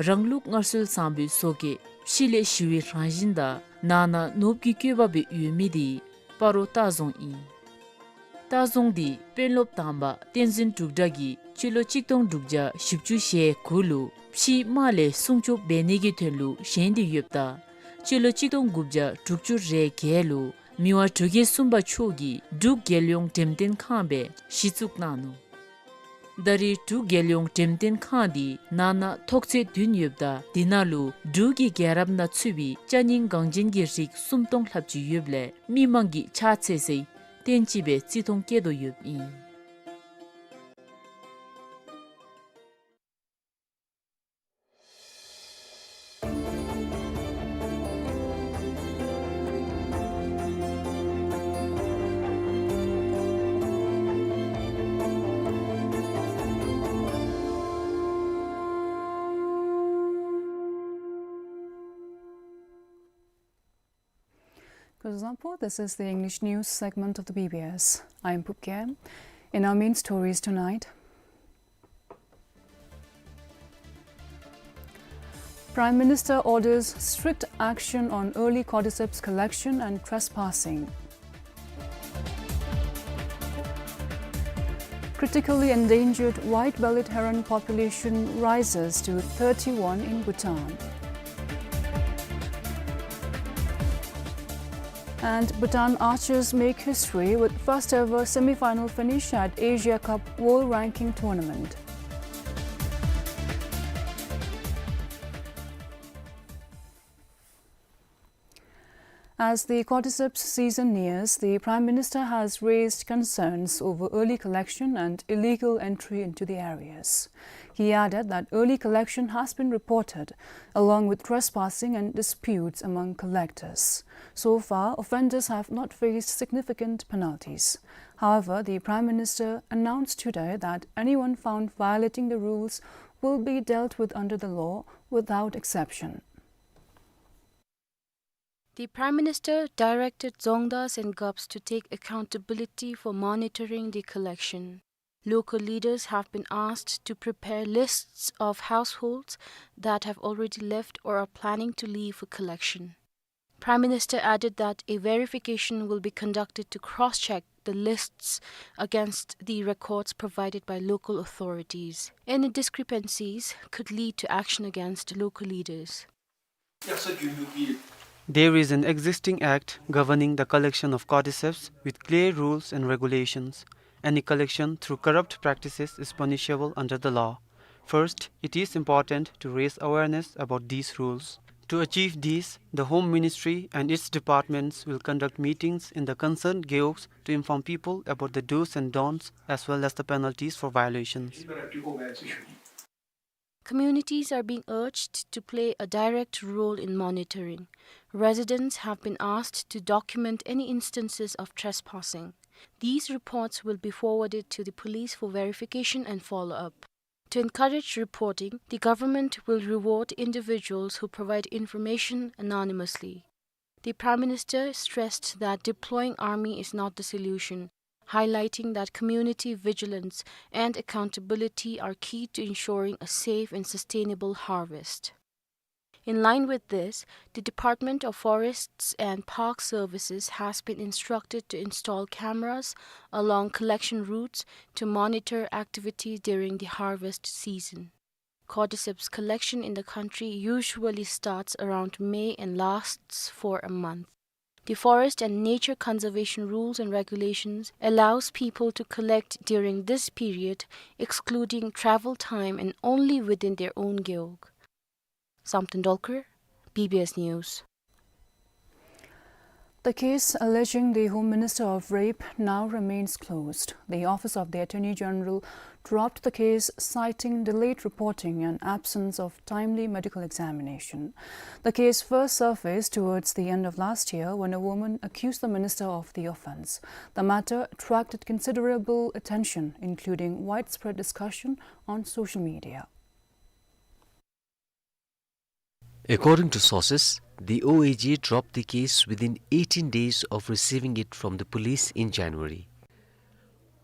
རང་ལུགས་སྔར་སྲོལ་བཟང་པོའི་བཟོ་བཀོད་ཕྱི་ལས་ཞི་བའི་རང་བཞིན་དང་ནང་ན་ནོར་བུ་གི་བཀོད་པ་སྦེ་ཡོད་མི་དེ་སྤ་རོ་ལྟ་རྫོང་ཨིན། ལྟ་རྫོང་འདི་དཔོན་སློབ་དང་པ་བསྟན་འཛིན་འབྲུག་གྲགས་ཀྱིས་སྤྱི་ལོ་གཅིག་སྟོང་དྲུག་བརྒྱ་བཞི་བཅུ་ཞེ་དགུ་ལུ་ཕྱིའི་དམག་ལས་སྲུང་སྐྱོབ་འབད་ནི་གི་དོན་ལུ་བཞེངས་ཏེ་ཡོདཔ་ད་སྤྱི་ལོ་གཅིག་སྟོང་དགུ་བརྒྱ་དྲུག་ཅུ་རེ་བརྒྱད་ལུ་མི་དབང་འབྲུག་རྒྱལ་གསུམ་པ་མཆོག་གིས་འབྲུག་རྒྱལ་ཡོངས་འགྲེམས་སྟོན་ཁང་སྦེ་གཞི་བཙུགས་གནང་ནུག། ད་རེས་འབྲུག་རྒྱལ་ཡོངས་འགྲེམས་སྟོན་ཁང་འདི་ནང་ན་ཐོག་ཚད་བདུན་ཡོདཔ་ད་དེ་ནང་ལུ་འབྲུག་གི་རྒྱལ་རབས་ནང་ཚུད་པའི་ཅ་རྙིང་འགངས་ཅན་གྱི་རིགས་སུམ་སྟོང་ལྷགཔ་ཅིག་ཡོདཔ་ལས་མི་མང་གིས་ཕྱག་འཚལ་སའི་རྟེན་ཅིག་སྦེ་བརྩི་མཐོང་བསྐྱེད་དོ་ཡོདཔ་ཨིན། Kuzuzangpo, this is the English news segment of the B B S. I'm Pup Kyae. In our main stories tonight, Prime Minister orders strict action on early cordyceps collection and trespassing. Critically endangered white-bellied heron population rises to thirty-one in Bhutan. And Bhutan archers make history with first ever semi-final finish at Asia Cup World Ranking Tournament. As the cordyceps season nears, the Prime Minister has raised concerns over early collection and illegal entry into the areas. He added that early collection has been reported, along with trespassing and disputes among collectors. So far, offenders have not faced significant penalties. However, the Prime Minister announced today that anyone found violating the rules will be dealt with under the law without exception. The Prime Minister directed Dzongdas and Gups to take accountability for monitoring the collection. Local leaders have been asked to prepare lists of households that have already left or are planning to leave for collection. Prime Minister added that a verification will be conducted to cross-check the lists against the records provided by local authorities. Any discrepancies could lead to action against local leaders. There is an existing act governing the collection of cordyceps with clear rules and regulations. Any collection through corrupt practices is punishable under the law. First, it is important to raise awareness about these rules. To achieve this, the Home Ministry and its departments will conduct meetings in the concerned gewogs to inform people about the do's and don'ts as well as the penalties for violations. Communities are being urged to play a direct role in monitoring. Residents have been asked to document any instances of trespassing. These reports will be forwarded to the police for verification and follow-up. To encourage reporting, the government will reward individuals who provide information anonymously. The Prime Minister stressed that deploying army is not the solution, highlighting that community vigilance and accountability are key to ensuring a safe and sustainable harvest. In line with this, the Department of Forests and Park Services has been instructed to install cameras along collection routes to monitor activity during the harvest season. Cordyceps collection in the country usually starts around May and lasts for a month. The Forest and Nature Conservation Rules and Regulations allows people to collect during this period, excluding travel time and only within their own gewog. Samten Dolkar, B B S News. The case alleging the Home Minister of rape now remains closed. The Office of the Attorney General dropped the case, citing delayed reporting and absence of timely medical examination. The case first surfaced towards the end of last year when a woman accused the minister of the offense. The matter attracted considerable attention, including widespread discussion on social media. According to sources, the O A G dropped the case within eighteen days of receiving it from the police in January.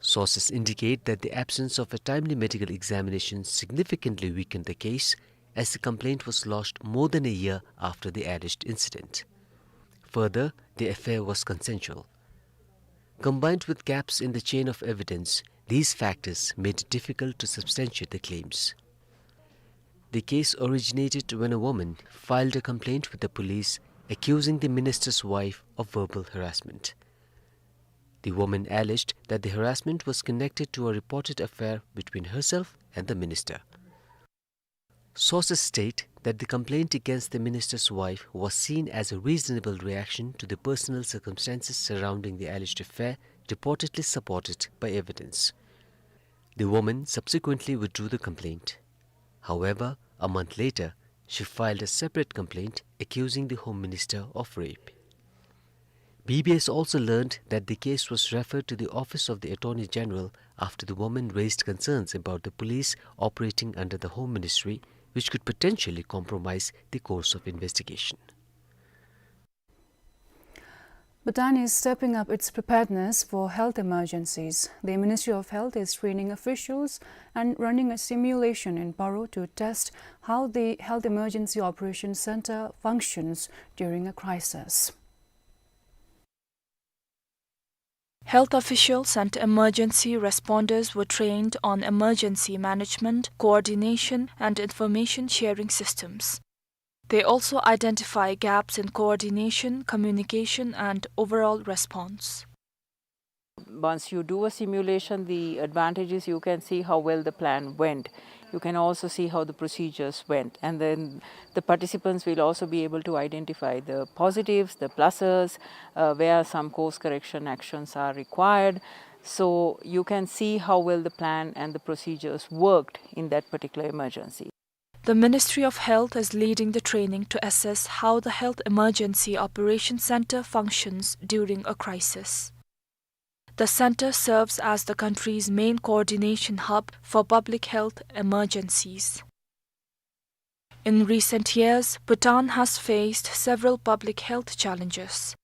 Sources indicate that the absence of a timely medical examination significantly weakened the case, as the complaint was lodged more than a year after the alleged incident. Further, the affair was consensual. Combined with gaps in the chain of evidence, these factors made it difficult to substantiate the claims. The case originated when a woman filed a complaint with the police accusing the minister's wife of verbal harassment. The woman alleged that the harassment was connected to a reported affair between herself and the minister. Sources state that the complaint against the minister's wife was seen as a reasonable reaction to the personal circumstances surrounding the alleged affair, reportedly supported by evidence. The woman subsequently withdrew the complaint. However, a month later, she filed a separate complaint accusing the Home Minister of rape. B B S also learned that the case was referred to the Office of the Attorney General after the woman raised concerns about the police operating under the Home Ministry, which could potentially compromise the course of investigation. Bhutan is stepping up its preparedness for health emergencies. The Ministry of Health is training officials and running a simulation in Paro to test how the Health Emergency Operation Center functions during a crisis. Health officials and emergency responders were trained on emergency management, coordination, and information sharing systems. They also identify gaps in coordination, communication, and overall response. Once you do a simulation, the advantage is you can see how well the plan went. You can also see how the procedures went. And then the participants will also be able to identify the positives, the pluses, uh, where some course correction actions are required. So you can see how well the plan and the procedures worked in that particular emergency. The Ministry of Health is leading the training to assess how the Health Emergency Operation Center functions during a crisis. The center serves as the country's main coordination hub for public health emergencies. In recent years, Bhutan has faced several public health challenges.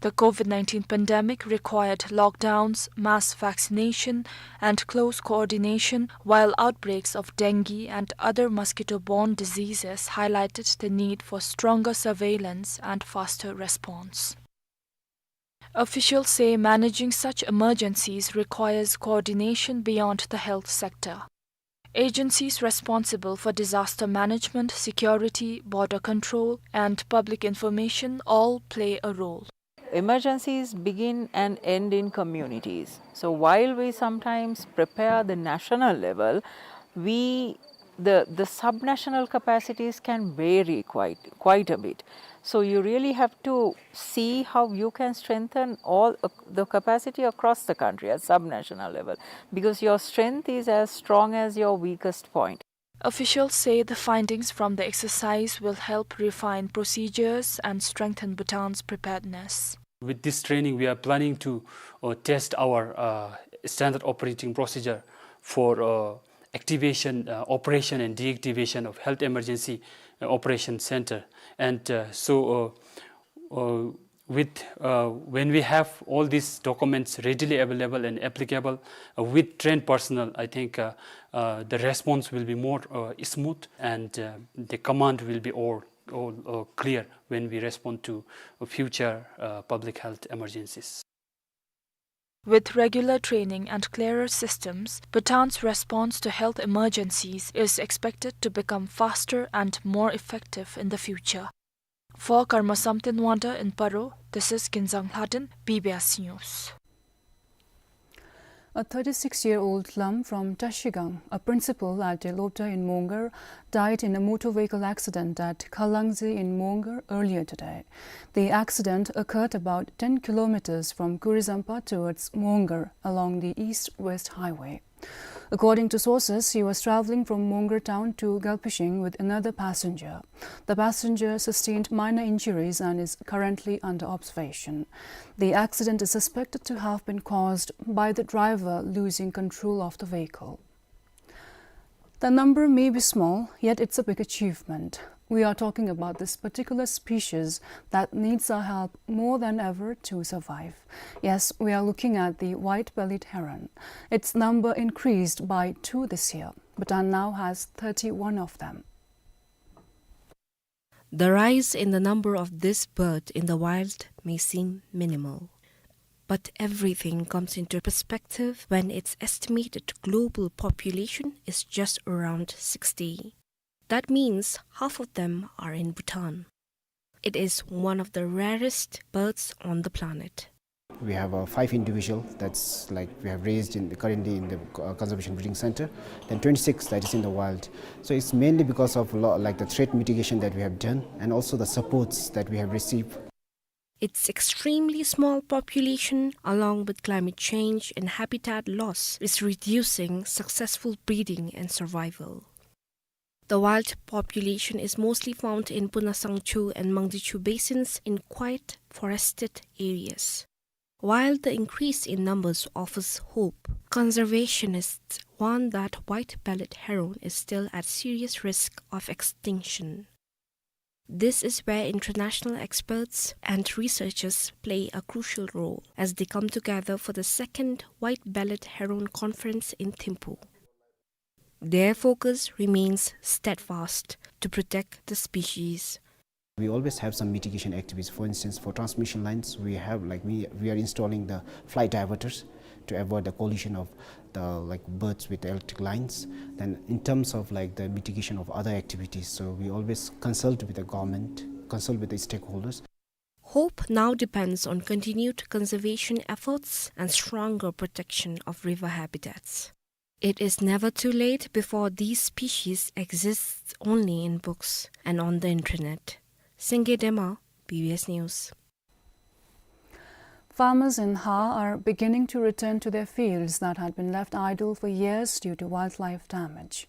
The COVID nineteen pandemic required lockdowns, mass vaccination, and close coordination, while outbreaks of dengue and other mosquito-borne diseases highlighted the need for stronger surveillance and faster response. Officials say managing such emergencies requires coordination beyond the health sector. Agencies responsible for disaster management, security, border control, and public information all play a role. Emergencies begin and end in communities. So while we sometimes prepare the national level, we, the, the subnational capacities can vary quite, quite a bit. So you really have to see how you can strengthen all, uh, the capacity across the country at subnational level, because your strength is as strong as your weakest point. Officials say the findings from the exercise will help refine procedures and strengthen Bhutan's preparedness. With this training, we are planning to, uh, test our, uh, standard operating procedure for, uh, activation, uh, operation and deactivation of Health Emergency, uh, Operation Center. And, uh, so, uh, uh, with, uh, when we have all these documents readily available and applicable, uh, with trained personnel, I think, uh, uh, the response will be more, uh, smooth, and, uh, the command will be all all, uh, clear when we respond to future, uh, public health emergencies. With regular training and clearer systems, Bhutan's response to health emergencies is expected to become faster and more effective in the future. For Karma Samten Wangda in Paro, this is Kinzang Lhaden, B B S News. A thirty-six-year-old Lam from Tashigang, a principal at a lobta in Mongar, died in a motor vehicle accident at Khalangzi in Mongar earlier today. The accident occurred about ten kilometers from Kurizampa towards Mongar along the east-west highway. According to sources, he was traveling from Mongar town to Galpishing with another passenger. The passenger sustained minor injuries and is currently under observation. The accident is suspected to have been caused by the driver losing control of the vehicle. The number may be small, yet it's a big achievement. We are talking about this particular species that needs our help more than ever to survive. Yes, we are looking at the white-bellied heron. Its number increased by two this year. Bhutan now has thirty-one of them. The rise in the number of this bird in the wild may seem minimal, but everything comes into perspective when its estimated global population is just around sixty. That means half of them are in Bhutan. It is one of the rarest birds on the planet. We have, uh, five individual that's, like, we have raised in the, currently in the, uh, conservation breeding center, then twenty-six that is in the wild. So it's mainly because of lo-, like, the threat mitigation that we have done and also the supports that we have received. Its extremely small population, along with climate change and habitat loss, is reducing successful breeding and survival. The wild population is mostly found in Punasangchu and Mangdichu basins in quiet forested areas. While the increase in numbers offers hope, conservationists warn that white-bellied heron is still at serious risk of extinction. This is where international experts and researchers play a crucial role as they come together for the second White-Bellied Heron Conference in Thimphu. Their focus remains steadfast to protect the species. We always have some mitigation activities. For instance, for transmission lines, we have, like, we, we are installing the flight diverters to avoid the collision of the, like, birds with the electric lines. Then in terms of, like, the mitigation of other activities, so we always consult with the government, consult with the stakeholders. Hope now depends on continued conservation efforts and stronger protection of river habitats. It is never too late before these species exist only in books and on the internet. Senge Dema, B B S News. Farmers in Ha are beginning to return to their fields that had been left idle for years due to wildlife damage.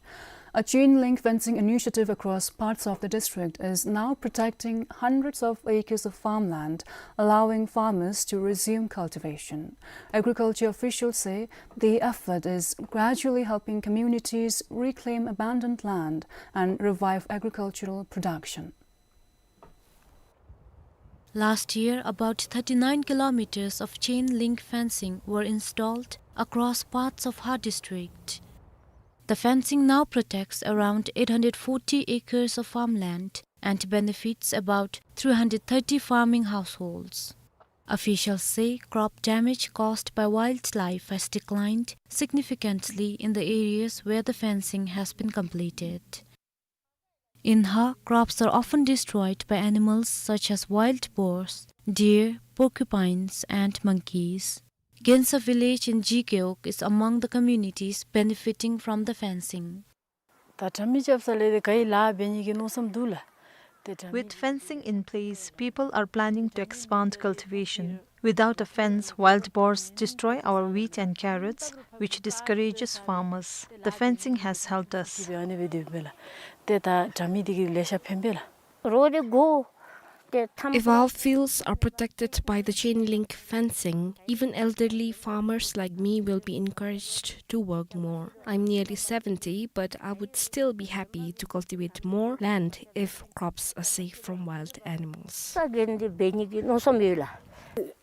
A chain link fencing initiative across parts of the district is now protecting hundreds of acres of farmland, allowing farmers to resume cultivation. Agriculture officials say the effort is gradually helping communities reclaim abandoned land and revive agricultural production. Last year, about thirty-nine kilometers of chain link fencing were installed across parts of Ha district. The fencing now protects around eight hundred forty acres of farmland and benefits about three hundred thirty farming households. Officials say crop damage caused by wildlife has declined significantly in the areas where the fencing has been completed. In Ha, crops are often destroyed by animals such as wild boars, deer, porcupines, and monkeys. Gensa village in Jikeok is among the communities benefiting from the fencing. ད་དྲ་མིག་རྐྱབ་ས་ལས་དེ་ག་ཡི་ལཱ་འབད་ནི་གི་མནོ་བསམ་འདུག་ལགས། དེ་དྲ་མིག With fencing in place, people are planning to expand cultivation. Without a fence, wild boars destroy our wheat and carrots, which discourages farmers. The fencing has helped us. དེ་ཨ་ནི་སྦེ་དེ་སྦེ་ལགས། དེ་ད་དྲ་མིག་དེ་གིས་ལེ་ཤ་ཕན་པས་ལགས། རོགས་དེ་གོ། དེ་ཐམ། If our fields are protected by the chain link fencing, even elderly farmers like me will be encouraged to work more. I'm nearly seventy, but I would still be happy to cultivate more land if crops are safe from wild animals. ས་གན་དེ་འབད་ནི་གི་མནོ་བསམ་ཡོད་ལགས།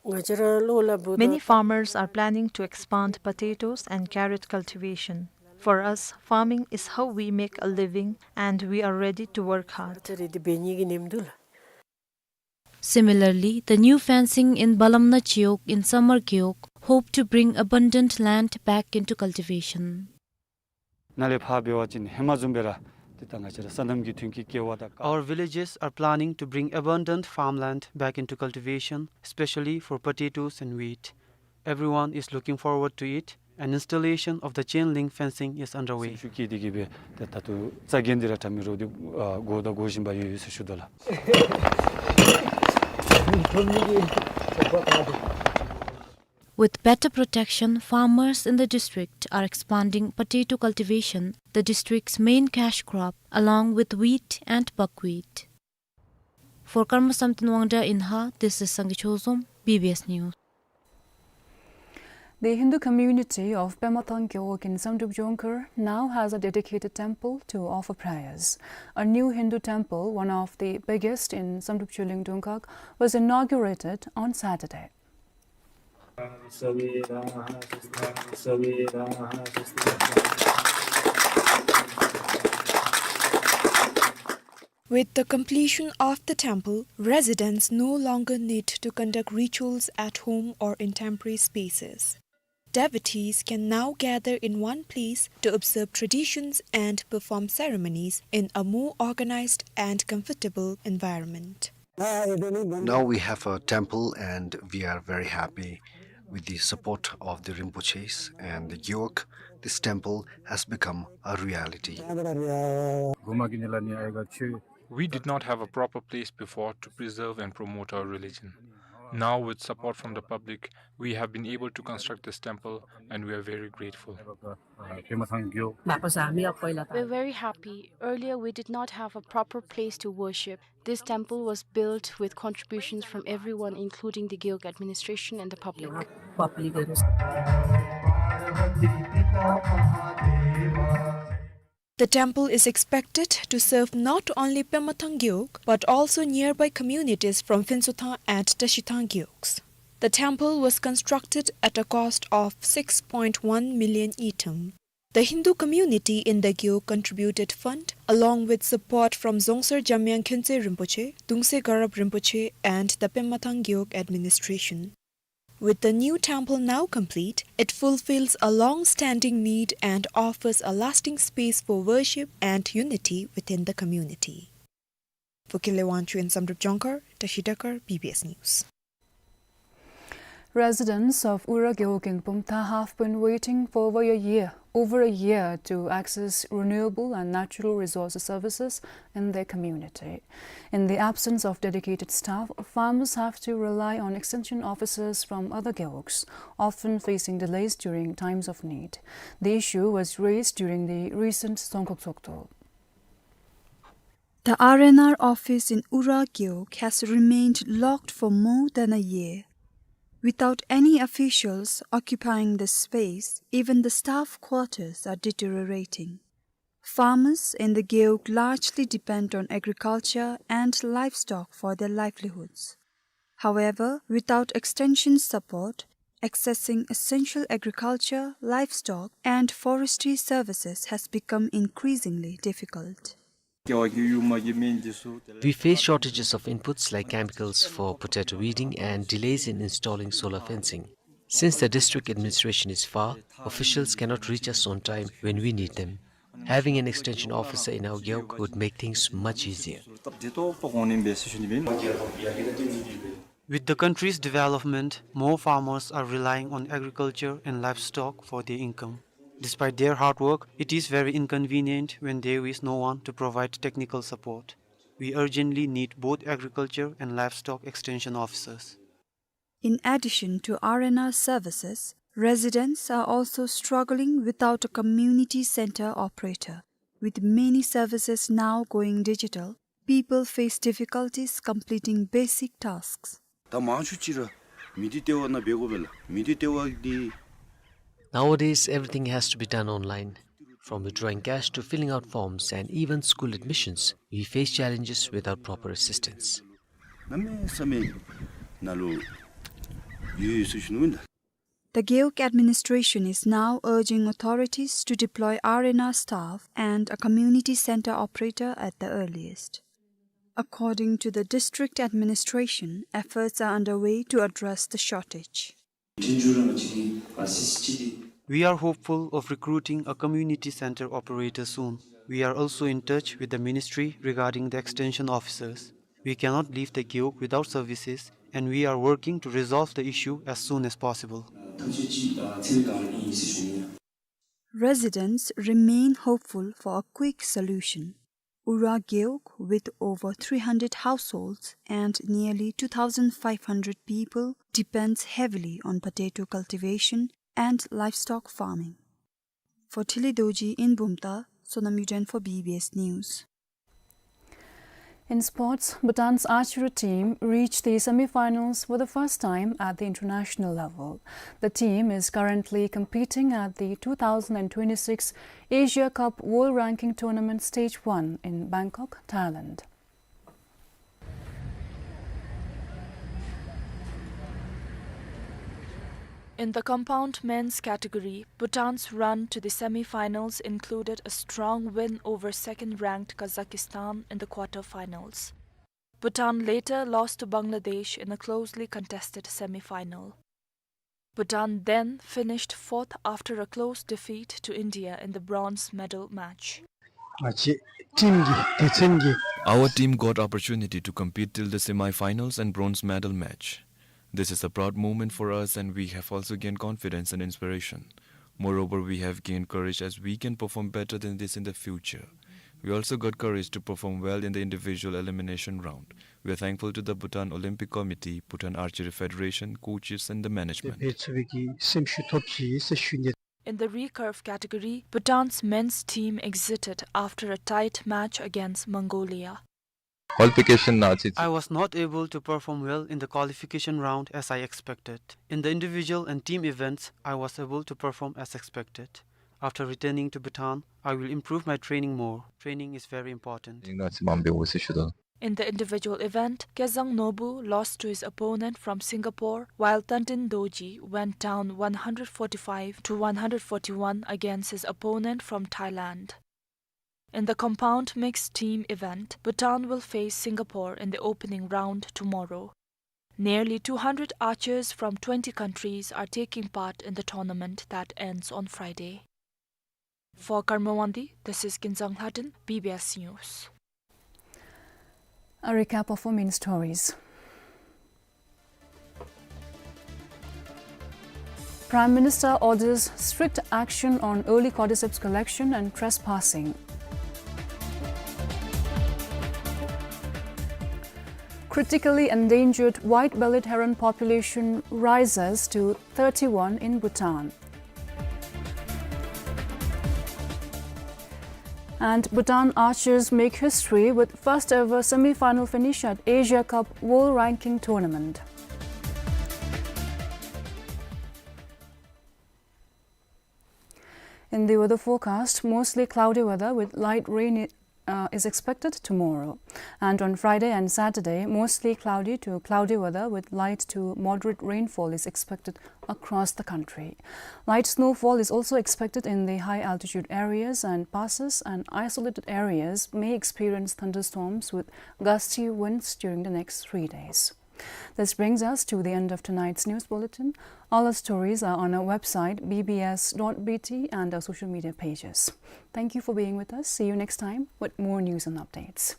ང་བཅས་ར་ལོ་ལ་བུ། Many farmers are planning to expand potatoes and carrot cultivation. For us, farming is how we make a living, and we are ready to work hard. Similarly, the new fencing in Balamna Gewog in Samar Gewog hope to bring abundant land back into cultivation. ནཱ་ལས་ཕར་འབད་བ་ཅིན་ཧེ་མ་བཟུམ་སྦེ་ར་ཏེ་ད་ང་བཅས་ར་སོ་ནམ་གྱི་ཐོན་སྐྱེད་སྐྱེ་བ་དང་། Our villages are planning to bring abundant farmland back into cultivation, especially for potatoes and wheat. Everyone is looking forward to it, and installation of the chain link fencing is underway. སེམས་ཤུགས་བསྐྱེད་དེ་གིས་སྦེ་ད་ད་ལྟོ་རྩ་འགེངས་ཏེ་ར་ད་མི་རོགས་འདི་ཨ་འགོ་དང་འགོ་བཞིན་པ་ཡོད་ཡོད་ཟེར་ཞུ་དོ་ལགས། With better protection, farmers in the district are expanding potato cultivation, the district's main cash crop, along with wheat and buckwheat. For Karma Samten Wangda in Ha, this is Sangay Chozom, B B S News. The Hindu community of Pemathang Gewog in Samdrup Jongkhar now has a dedicated temple to offer prayers. A new Hindu temple, one of the biggest in Samdrup Churlingdung Khag, was inaugurated on Saturday. With the completion of the temple, residents no longer need to conduct rituals at home or in temporary spaces. Devotees can now gather in one place to observe traditions and perform ceremonies in a more organized and comfortable environment. Now we have a temple and we are very happy. With the support of the Rinpoches and the Gewog, this temple has become a reality. We did not have a proper place before to preserve and promote our religion. Now, with support from the public, we have been able to construct this temple, and we are very grateful. We're very happy. Earlier, we did not have a proper place to worship. This temple was built with contributions from everyone, including the Gewog administration and the public. The temple is expected to serve not only Pemathang Gewog, but also nearby communities from Phinsothang and Tashithang Gewogs. The temple was constructed at a cost of six point one million ngultrum. The Hindu community in the Gewog contributed fund, along with support from Zongsar Jamyang Khyentse Rinpoche, Dungse Garab Rinpoche, and the Pemathang Gewog administration. With the new temple now complete, it fulfills a long-standing need and offers a lasting space for worship and unity within the community. For Kinley Wangchuk in Samdrup Jongkhar, Tashi Dekar, B B S News. Residents of Ura Gewog in Pumtha have been waiting for over a year, over a year to access renewable and natural resources services in their community. In the absence of dedicated staff, farmers have to rely on extension officers from other gewogs, often facing delays during times of need. The issue was raised during the recent Dzongkhag Tsoktokdal. The R N R office in Ura Gewog has remained locked for more than a year. Without any officials occupying the space, even the staff quarters are deteriorating. Farmers in the Gewog largely depend on agriculture and livestock for their livelihoods. However, without extension support, accessing essential agriculture, livestock, and forestry services has become increasingly difficult. We face shortages of inputs like chemicals for potato weeding and delays in installing solar fencing. Since the district administration is far, officials cannot reach us on time when we need them. Having an extension officer in our gewog would make things much easier. With the country's development, more farmers are relying on agriculture and livestock for their income. Despite their hard work, it is very inconvenient when there is no one to provide technical support. We urgently need both agriculture and livestock extension officers. In addition to R N R services, residents are also struggling without a community center operator. With many services now going digital, people face difficulties completing basic tasks. ད་མང་ཤོས་ཅིག་ར་མི་སྡེ་ལྟེ་བ་ནང་འབད་དགོ་པས་ལགས། མི་སྡེ་ལྟེ་བ་འདི། Nowadays, everything has to be done online. From withdrawing cash to filling out forms and even school admissions, we face challenges without proper assistance. གནམ་མེད་ས་མེད་ནང་ལུ་ཡོད་ཡོད་ཟེར་ཞུ་ནི་ཨིན་ལགས། The Gewog administration is now urging authorities to deploy R and R staff and a community center operator at the earliest. According to the district administration, efforts are underway to address the shortage. We are hopeful of recruiting a community center operator soon. We are also in touch with the ministry regarding the extension officers. We cannot leave the Gewog without services, and we are working to resolve the issue as soon as possible. Residents remain hopeful for a quick solution. Ura Gewog, with over three hundred households and nearly two thousand five hundred people, depends heavily on potato cultivation and livestock farming. For Thili Dorji in Bumthang, Sonam Yuden for B B S News. In sports, Bhutan's archery team reached the semi-finals for the first time at the international level. The team is currently competing at the two thousand and twenty-six Asia Cup World Ranking Tournament Stage one in Bangkok, Thailand. In the compound men's category, Bhutan's run to the semi-finals included a strong win over second-ranked Kazakhstan in the quarter-finals. Bhutan later lost to Bangladesh in a closely contested semi-final. Bhutan then finished fourth after a close defeat to India in the bronze medal match. Our team got opportunity to compete till the semi-finals and bronze medal match. This is a proud moment for us, and we have also gained confidence and inspiration. Moreover, we have gained courage as we can perform better than this in the future. We also got courage to perform well in the individual elimination round. We are thankful to the Bhutan Olympic Committee, Bhutan Archery Federation, coaches, and the management. In the recurve category, Bhutan's men's team exited after a tight match against Mongolia. Qualification, uh, it's I was not able to perform well in the qualification round as I expected. In the individual and team events, I was able to perform as expected. After returning to Bhutan, I will improve my training more. Training is very important. In the individual event, Kezang Nobu lost to his opponent from Singapore, while Tandin Dorji went down one hundred forty-five to one hundred forty-one against his opponent from Thailand. In the compound mixed team event, Bhutan will face Singapore in the opening round tomorrow. Nearly two hundred archers from twenty countries are taking part in the tournament that ends on Friday. For Karma Wangdi, this is Kinzang Lhaden, B B S News. A recap of our main stories. Prime Minister orders strict action on early cordyceps collection and trespassing. Critically endangered white-bellied heron population rises to thirty-one in Bhutan. And Bhutan archers make history with first ever semi-final finish at Asia Cup World Ranking Tournament. In the weather forecast, mostly cloudy weather with light rain, uh, is expected tomorrow. And on Friday and Saturday, mostly cloudy to cloudy weather with light to moderate rainfall is expected across the country. Light snowfall is also expected in the high altitude areas and passes, and isolated areas may experience thunderstorms with gusty winds during the next three days. This brings us to the end of tonight's news bulletin. All our stories are on our website, B B S dot B T, and our social media pages. Thank you for being with us. See you next time with more news and updates.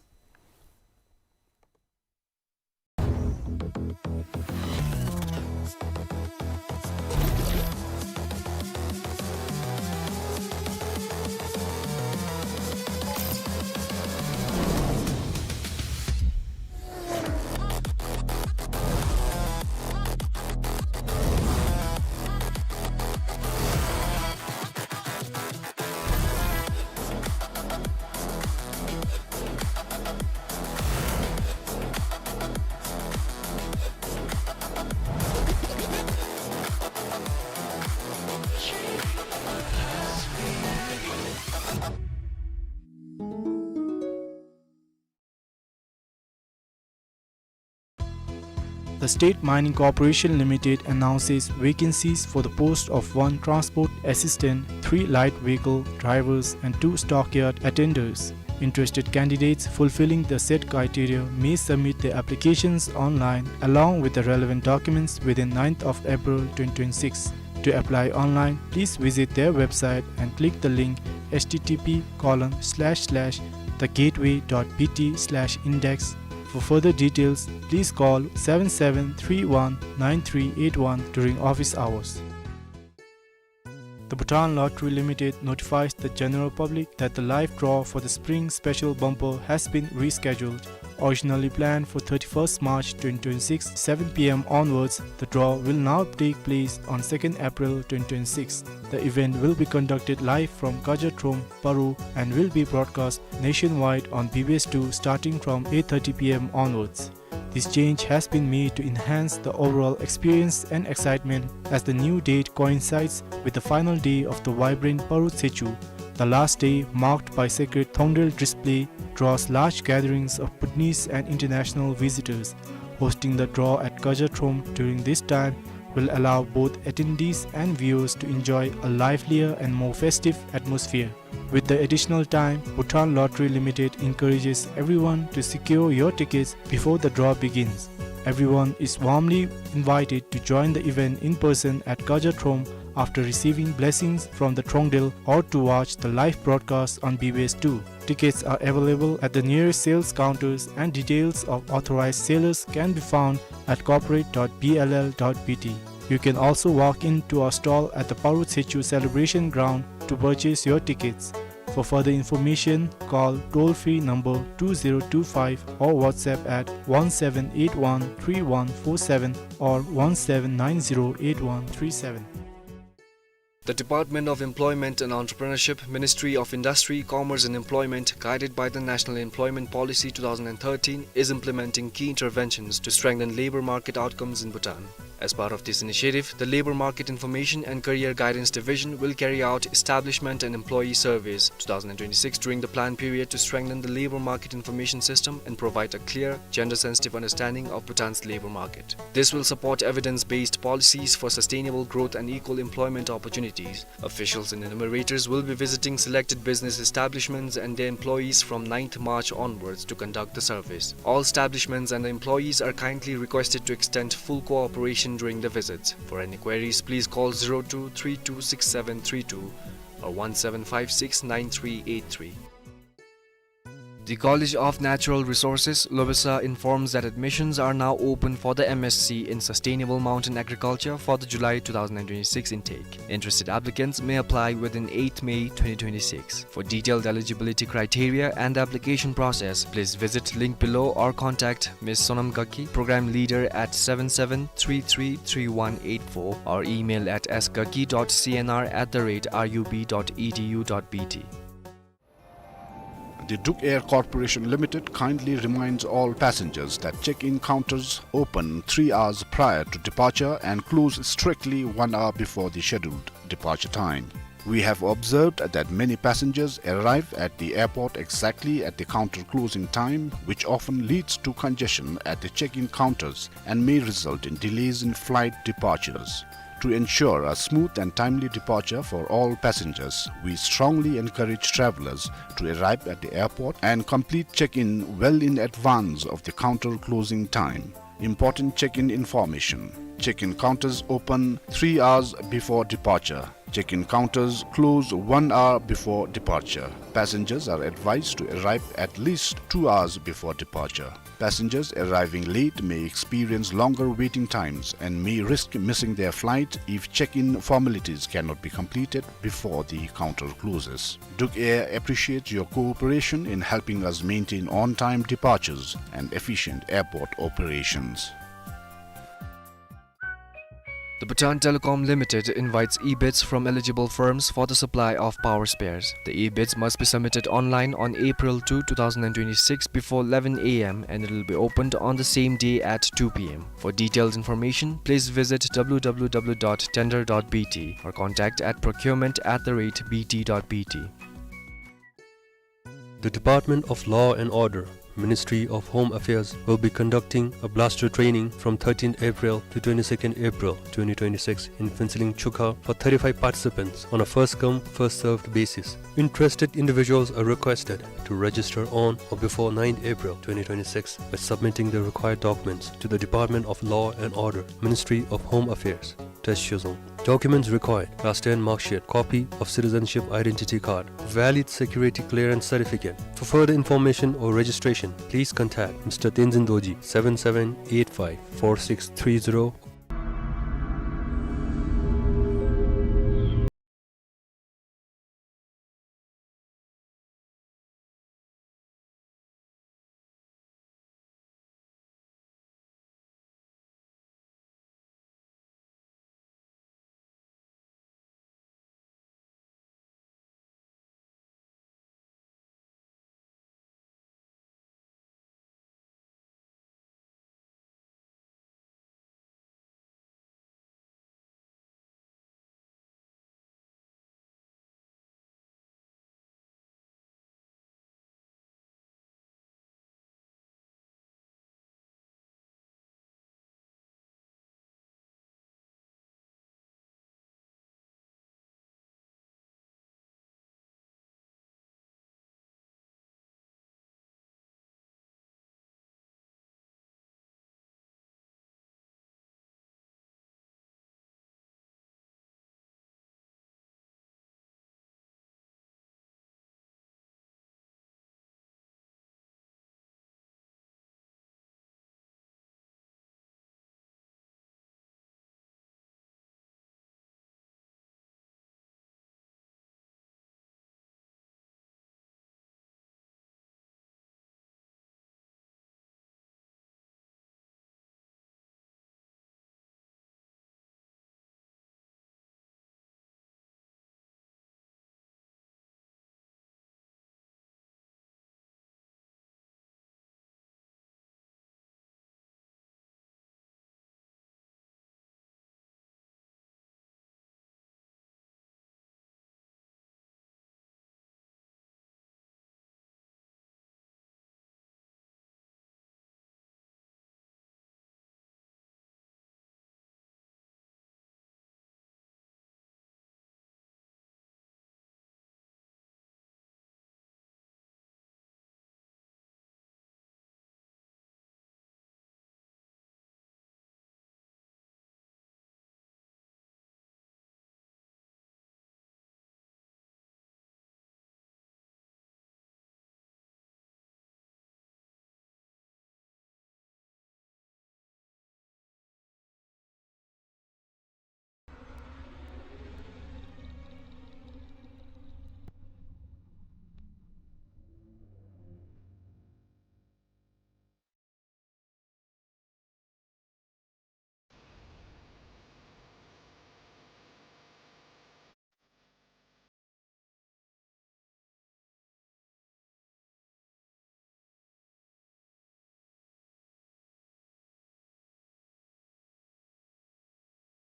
The State Mining Corporation Limited announces vacancies for the post of one transport assistant, three light vehicle drivers and two stockyard attenders. Interested candidates fulfilling the said criteria may submit their applications online along with the relevant documents within ninth of April twenty twenty-six. To apply online, please visit their website and click the link H T T P colon slash slash the gateway dot B T slash index. For further details, please call seven seven three one nine three eight one during office hours. The Bhutan Lottery Limited notifies the general public that the live draw for the Spring Special Bumper has been rescheduled. Originally planned for thirty-first March twenty twenty-six, seven P M onwards, the draw will now take place on second April twenty twenty-six. The event will be conducted live from Kaja Throm, Paro, and will be broadcast nationwide on B B S two starting from eight thirty P M onwards. This change has been made to enhance the overall experience and excitement, as the new date coincides with the final day of the vibrant Paro Tsechu, the last day marked by sacred Thongdel display draws large gatherings of Bhutanese and international visitors. Hosting the draw at Kaja Throm during this time will allow both attendees and viewers to enjoy a livelier and more festive atmosphere. With the additional time, Bhutan Lottery Limited encourages everyone to secure your tickets before the draw begins. Everyone is warmly invited to join the event in person at Kaja Throm after receiving blessings from the Thongdel or to watch the live broadcast on B B S two. Tickets are available at the nearest sales counters and details of authorized sellers can be found at corporate dot B L L dot B T. You can also walk into our stall at the Paro Tsechu Celebration Ground to purchase your tickets. For further information, call toll-free number two zero two five or WhatsApp at one seven eight one three one four seven or one seven nine zero eight one three seven. The Department of Employment and Entrepreneurship, Ministry of Industry, Commerce and Employment, guided by the National Employment Policy two thousand and thirteen, is implementing key interventions to strengthen labor market outcomes in Bhutan. As part of this initiative, the Labor Market Information and Career Guidance Division will carry out establishment and employee surveys two thousand and twenty-six during the plan period to strengthen the labor market information system and provide a clear, gender-sensitive understanding of Bhutan's labor market. This will support evidence-based policies for sustainable growth and equal employment opportunities. Officials and enumerators will be visiting selected business establishments and their employees from ninth March onwards to conduct the surveys. All establishments and the employees are kindly requested to extend full cooperation during the visits. For any queries, please call zero two three two six seven three two or one seven five six nine three eight three. The College of Natural Resources, Lobesa, informs that admissions are now open for the M S C in Sustainable Mountain Agriculture for the July two thousand and twenty-six intake. Interested applicants may apply within eighth May twenty twenty-six. For detailed eligibility criteria and the application process, please visit link below or contact Miss Sonam Gaki, Program Leader, at seven seven three three three one eight four, or email at s gaki dot c n r at the rate r u b dot e d u dot b t. The Druk Air Corporation Limited kindly reminds all passengers that check-in counters open three hours prior to departure and close strictly one hour before the scheduled departure time. We have observed that many passengers arrive at the airport exactly at the counter closing time, which often leads to congestion at the check-in counters and may result in delays in flight departures. To ensure a smooth and timely departure for all passengers, we strongly encourage travelers to arrive at the airport and complete check-in well in advance of the counter closing time. Important check-in information. Check-in counters open three hours before departure. Check-in counters close one hour before departure. Passengers are advised to arrive at least two hours before departure. Passengers arriving late may experience longer waiting times and may risk missing their flight if check-in formalities cannot be completed before the counter closes. Druk Air appreciates your cooperation in helping us maintain on-time departures and efficient airport operations. The Bhutan Telecom Limited invites e-bids from eligible firms for the supply of power spares. The e-bids must be submitted online on April two, two thousand and twenty-six before eleven a m and it will be opened on the same day at two p m. For detailed information, please visit w w w dot tender dot b t or contact at procurement at the rate b t dot b t. The Department of Law and Order, Ministry of Home Affairs will be conducting a blaster training from thirteenth April to twenty-second April twenty twenty-six in Phuentsholing Chukha for thirty-five participants on a first-come, first-served basis. Interested individuals are requested to register on or before ninth April twenty twenty-six by submitting the required documents to the Department of Law and Order, Ministry of Home Affairs. Test Shozong. Documents required: raster and mark sheet, copy of citizenship identity card, valid security clearance certificate. For further information or registration, please contact Mister Tenzin Dorji, seven seven eight five four six three zero.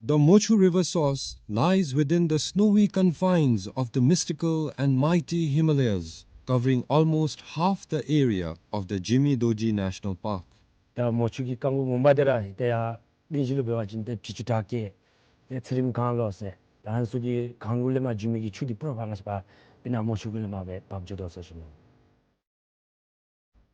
The Mochu River source lies within the snowy confines of the mystical and mighty Himalayas, covering almost half the area of the Jimi Dorji National Park. ད་མོ་ཆུ་གི་རྐང་འགོ་ངོ་མ་འདི་ར་ཏེ་ཡར་གླིང་བཞི་ལུ་འབད་བ་ཅིན་ཏེ་བྱི་ཅུང་བྲག་སྐྱེས་ཏེ་ཚེ་རིང་སྒང་ལོ་ཟེར་ད་ཨ་ནི་ཚུ་གི་སྒང་ལུ་ལས་མར་འགྱོ་མི་གི་ཆུ་འདི་སྤུ་ར་ཕར་ང་བཅས་པ་དཔེར་ན་མོ་ཆུ་གུ་ལས་མར་སྦེ་འབབ་འགྱོ་དོ་ཟེར་ཞུ་ནི།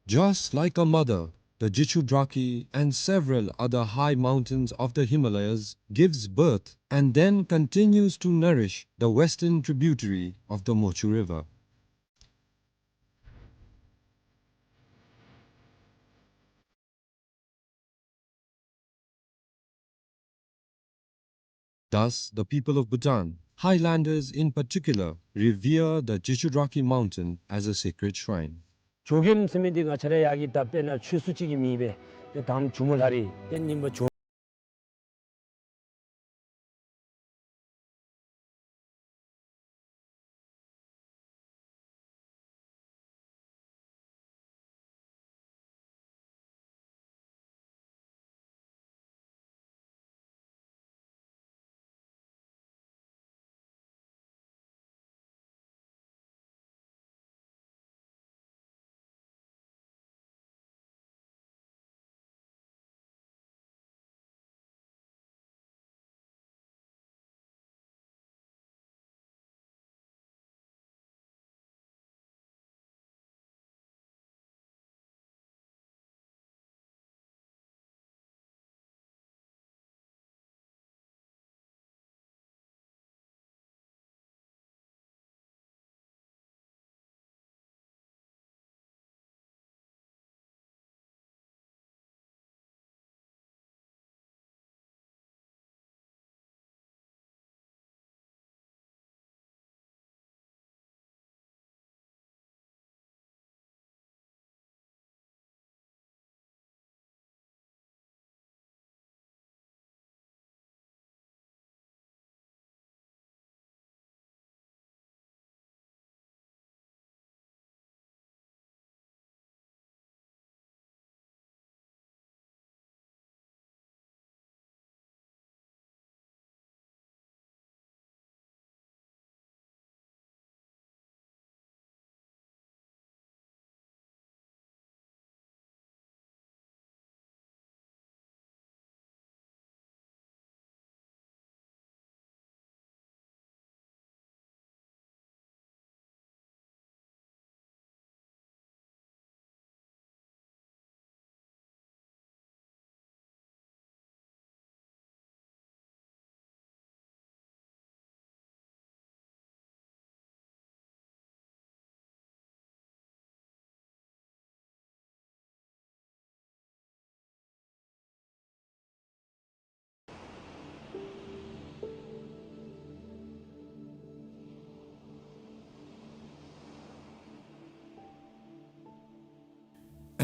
Just like a mother, the Jichudrakhi and several other high mountains of the Himalayas gives birth and then continues to nourish the western tributary of the Mochu River. Thus, the people of Bhutan, highlanders in particular, revere the Jichudrakhi mountain as a sacred shrine. ཇོ་མགོན་ཟེར་མི་འདི་ང་བཅས་ར་ཡར་གྱི་ད་དཔེར་ན་ཆོས་སྲུང་ཅིག་གི་མིང་སྦེ་ཏེ་དང་ཇོ་མོ་ལྷ་རི་ཏེ་ཨིན་པས། ཇོ།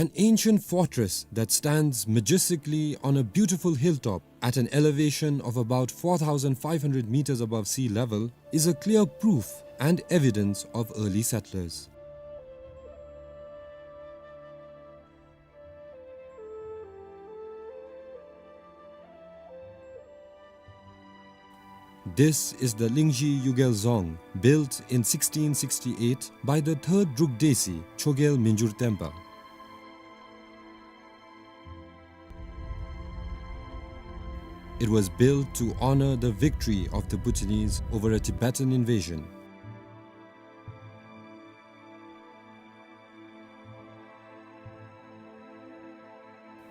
An ancient fortress that stands majestically on a beautiful hilltop at an elevation of about four thousand five hundred meters above sea level is a clear proof and evidence of early settlers. This is the Lingzhi Yugel Dzong, built in sixteen sixty-eight by the third Druk Desi, Chogyel Minjur Tenpa. It was built to honor the victory of the Bhutanese over a Tibetan invasion.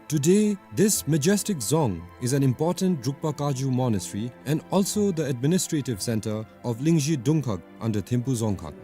Today, this majestic dzong is an important Drukpa Kagyu monastery and also the administrative center of Lingzhi Dungkhag under Thimphu Dzongkhag.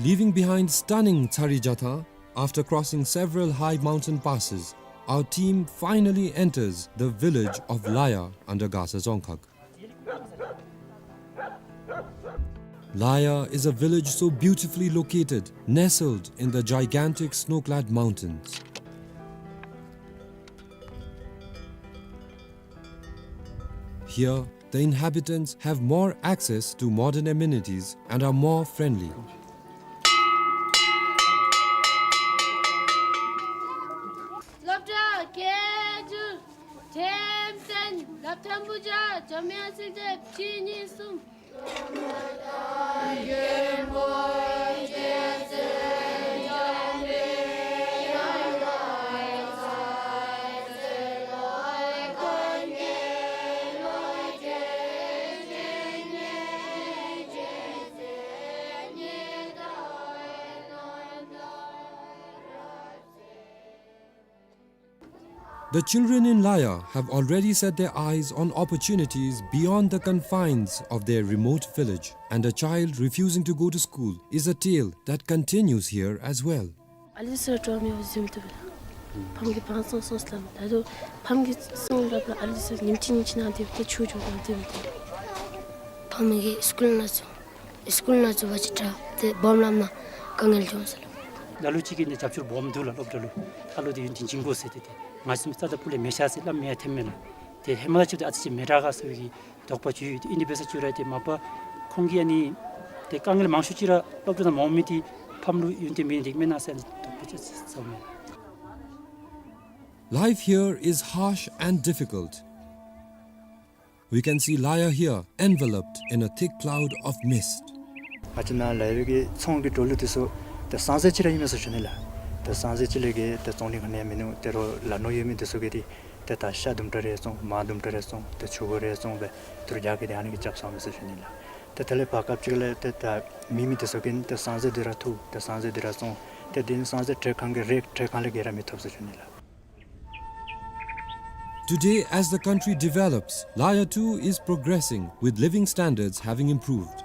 Leaving behind stunning Tsari Jatha, after crossing several high mountain passes, our team finally enters the village of Laya under Gasa Dzongkhag. Laya is a village so beautifully located, nestled in the gigantic snow-clad mountains. Here, the inhabitants have more access to modern amenities and are more friendly. སློབ་གྲྭ་སྐད་སྒྱུར། ཐེམ་སྟོན། སློབ་ཐོན་བུ་བརྒྱ། འཇམ་དབྱངས་སྲིད་འཛིན་གཅིག་གཉིས་གསུམ། The children in Laya have already set their eyes on opportunities beyond the confines of their remote village, and a child refusing to go to school is a tale that continues here as well. ཨ་ལི་སི་ཊོ་མི་བཟུམ་དུ་ལ། ཕམ་གི་བང་སོང་སོང་སླབ། ད་དུང་ཕམ་གི་སོང་སླབ་ལ་ཨ་ལི་སི་ཉིནམ་གཅིག་ཉིནམ་གཅིག་ནང་དེ་བཏེག་ཆུ་འགྱོ་དང་དེ་བཏེག། ཕམ་གི་སི་ཀུལ་ནང་ཚུ་སི་ཀུལ་ནང་ཚུ་བ་ཅིག་དྲག་ཏེ་སྦོམ་ལམ་ནང་དཀའ་ངལ་བྱུང་སོང་ལགས། ལ་ལུ་ཅིག་གིས་ནི་རྒྱབ་སྐྱོར་སྦོམ་འདུག་ལགས། སློབ་གྲྭ་ལུ་ཁ་ལུ་དེ་ཡུན་བརྟན་བྱིན་དགོ་ཟེར་ཏེ་ཏེ་ང་བཟུམ་རྩ་དང་སྤུ་ལས་མེད་ཤག་ཟེར་སླབ་མི་ཡང་ཐོནམ་མས་ལགས། ཏེ་ཧེ་མ་ལས་ཅིག་ཏེ་ཨ་ཙི་ཅིག་མི་དྲག་ག་ཟེར་བའི་གི་དོགས་པ་ཅིག་ཡོད། ཏེ་ཨིན་དེ་འབད་ས་ཅིག་ར་ཏེ་མ་པ་ཁོང་གིས་ཨ་ནི་ཏེ་དཀའ་ངལ་མང་ཤོས་ཅིག་ར་སློབ་གྲྭ་ནང་མ་འོང་མི་དེ་ཕམ་ལུ་ཡུན་བརྟན་མེད་ནི་དེ་མེན་ན་ཟེར་དོགས་པ་ཅིག་ཟ་མས། Life here is harsh and difficult. We can see Laya here enveloped in a thick cloud of mist. ང་བཅས་ནཱ་ལ་ཡོད་པའི་གི་ཚོང་གི་འགྲོ་ལུགས་དེ་ཚུ་ཏེ་སངས་རྒྱས་ཅིག་ར་ཨིན་མས་ཟེར་ཞུ་ནི་ལགས། ཏེ་སངས་རྒྱས་ཅིག་ལས་གི་ཏེ་བཙོང་ནི་ག་ནི་ཡང་མིན་ནུག། ཏེ་རོགས་ལ་ནོར་ཡོད་མི་དེ་ཚུ་གིས་ཏེ་ཏེ་ད་ཤ་དུམ་གྲ་རེ་བཙོང་མར་དུམ་གྲ་རེ་བཙོང་ཏེ་ཆུ་བོ་རེ་བཙོང་སྦེ་ཏེ་རྒྱ་གི་དེ་ཨ་ནི་གི་རྐྱབ་སོང་མས་ཟེར་ཞུ་ནི་ལགས། ཏེ་དེ་ལས་བར་སྐབས་ཅིག་ལས་ཏེ་ད་མེད་མི་དེ་ཚུ་གིས་ཏེ་སངས་རྒྱས་དེ་ར་འཐུ་ཏེ་སངས་རྒྱས་དེ་ར་བཙོང་ཏེ་དེ་ནི་སངས་རྒྱས་བྲེ་ཁང་གི་རེག་བྲེ་ཁང་ལས་གི་ར་མི་ཐོབ་ཟེར་ཞུ་ནི་ལགས། Today, as the country develops, Laya too is progressing, with living standards having improved.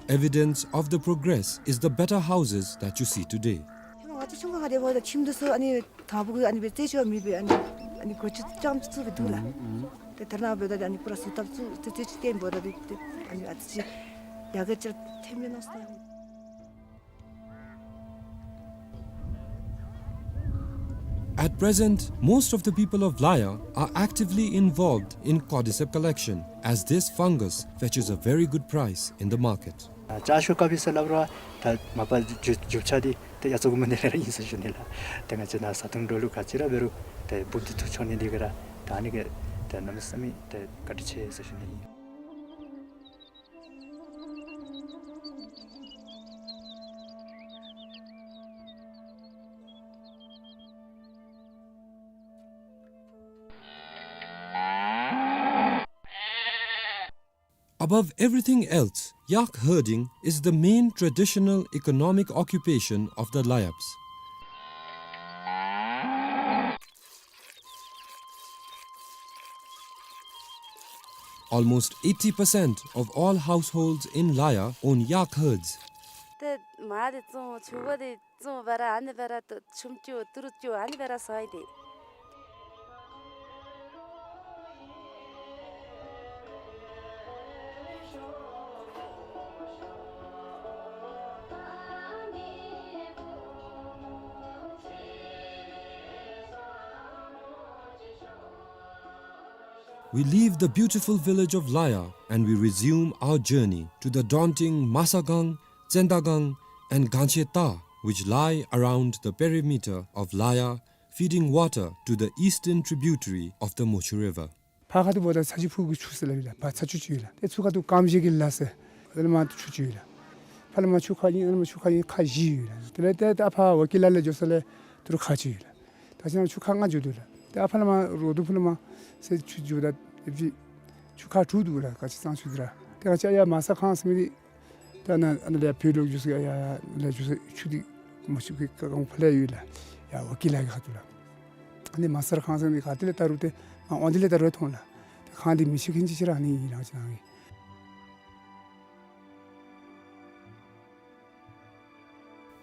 Evidence of the progress is the better houses that you see today. ང་བཅས་ཆུང་ཀུ་ཁར་དེ་འབདཝ་ད་ཁྱིམ་དེ་ཚུ་ཨ་ནི་དང་པོ་གི་ཨ་ནི་སྦེ་རྩེག་ཅིག་མེད་པའི་ཨ་ནི་ཨ་ནི་སྒོ་ཅིག་རྐྱངམ་ཅིག་སྦེ་འདུག་ལགས། ཏེ་ད་རེས་ནངས་པ་འབདཝ་ད་ཨ་ནི་པུ་ར་བཟོ་བཏབ་ཚུགས་ཏེ་རྩེག་ཅིག་བཏིང་འབདཝ་ད་ཏེ་ཨ་ནི་ཨ་ཙི་ཅིག་ཡར་རྒྱས་ཅིག་ཐོནམ་མས་མནོ་སོང་། At present, most of the people of Laya are actively involved in cordyceps collection, as this fungus fetches a very good price in the market. ཨ་ལྕགས་ཤོག་ཀ་པི་ཟེར་སླབ་རུང་ད་མ་པ་རྒྱུ་རྒྱུ་ཆ་འདི་ཏེ་ཡ་ཙོ་གུ་མ་འདི་ར་ཨིན་ཟེར་ཞུ་ནི་ལགས། ཏེ་ང་བཅས་ནཱ་བཟའ་འཐུང་འགྲོ་ལུགས་ག་ཅི་ར་འབད་རུང་ཏེ་འབུཔ་འདི་འཐུ་འགྱོ་ནི་འདི་གིས་ར་ད་ཨ་ནི་གིས་ཏེ་གནམ་མེད་ས་མེད་ཏེ་བཀའ་དྲིན་ཆེ་ཟེར་ཞུ་ནི་ཨིན། Above everything else, yak herding is the main traditional economic occupation of the Layabs. Almost eighty percent of all households in Laya own yak herds. ཏེ་མར་འདི་བཙོང་ཆུ་བོ་འདི་བཙོང་འབད་ར་ཨ་ནི་འབད་ར་ཏེ་ཆུམ་ཅིག་ཏི་རུ་ཅིག་ཨ་ནི་འབད་ར་ཟ་ཡི་ཏེ། We leave the beautiful village of Laya and we resume our journey to the daunting Masagang, Tsendagang, and Gancheta, which lie around the perimeter of Laya, feeding water to the eastern tributary of the Mochu River. ཕར་ཁ་ཐུག་འབདཝ་ད་ཚ་ཆུ་ཕུག་གི་ཆུ་ཟེར་སླབ་ཨིན་ལགས། ཕར་ཚ་ཆུ་ཅིག་ཡོད་ལགས། ཏེ་ཚུར་ཁ་ཐུག་ཀམ་ཤེ་གི་ལ་ཟེར་ཨ་ནི་མར་ཆུ་ཅིག་ཡོད་ལགས། ཕར་ལས་མར་ཆུ་ཁ་གཉིས་ཨ་ནི་མར་ཆུ་ཁ་གཉིས་ཁ་བཞི་ཡོད་ལགས། དེ་ལས་ཏེ་ད་ཕར་ཝ་ཀི་ལ་ལས་འགྱོ་ས་ལས་ཏི་རུ་ཁ་ཅིག་ཡོད་ལགས། ད་ཅི་ན་ཆུ་ཁ་ལྔ་འགྱོ་དོ་ལགས། ཏེ་ཨ་ཕ་ལས་མར་རོ་དུ་ཕུ་ལས་མར་ཟེར་ཆུ་འགྱོཝ་ད་ཨེ་ཕྱི་ཆུ་ཁ་དྲུག་འདུག་ལགས། ག་ཅི་གཙང་ཆུ་འདི་ར། ཏེ་ག་ཅི་ཡར་མ་ས་ཁང་ཟེར་མི་འདི་ད་ནཱ་ཨ་ནཱ་ལས་བོད་ལུ་འགྱོ་ས་ཡར་ལས་འགྱོ་ས་ཆུ་འདི་མ་ཆུ་གི་ཀ་གང་ཕར་ལས་ཡོད་ལགས། ཡར་ཝ་ཀི་ལ་གི་ཁ་ཐུག་ལགས། ཨ་ནི་མ་ས་ཁང་ཟེར་མི་ག་ཏེ་ལས་བལྟ་རུང་ཏེ་མར་འོང་དེ་ལས་བལྟ་རུང་མཐོང་ལགས། ཏེ་ཁང་འདི་མི་ཤེས་མཁན་ཅིག་ཅིག་ར་ཨ་ནི་ཨིན་ལགས་ཅི་ན་ཨིན།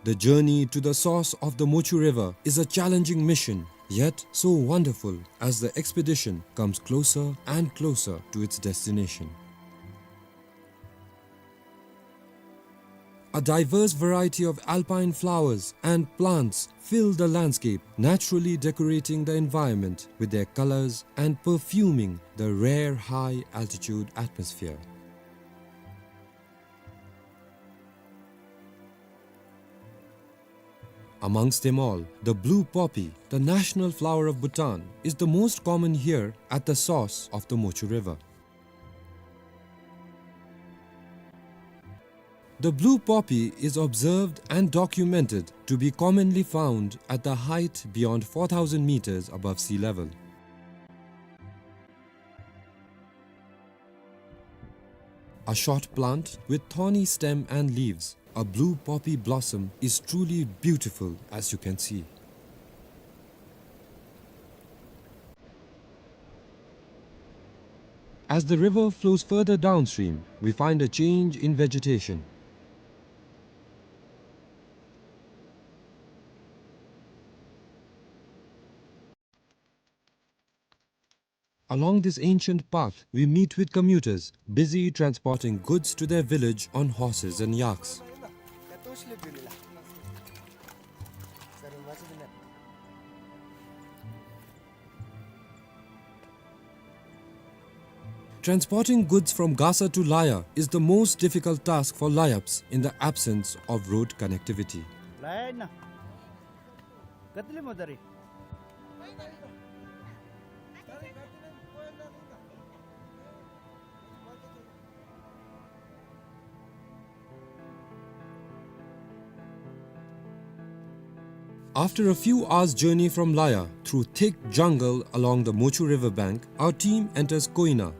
The journey to the source of the Mochu River is a challenging mission, yet so wonderful as the expedition comes closer and closer to its destination. A diverse variety of alpine flowers and plants fill the landscape, naturally decorating the environment with their colors and perfuming the rare high-altitude atmosphere. Amongst them all, the blue poppy, the national flower of Bhutan, is the most common here at the source of the Mochu River. The blue poppy is observed and documented to be commonly found at the height beyond four thousand meters above sea level. A short plant with thorny stem and leaves, a blue poppy blossom is truly beautiful, as you can see. As the river flows further downstream, we find a change in vegetation. Along this ancient path, we meet with commuters busy transporting goods to their village on horses and yaks. Transporting goods from Gasa to Laya is the most difficult task for Layaps in the absence of road connectivity. After a few hours' journey from Laya through thick jungle along the Mochu river bank, our team enters Koina.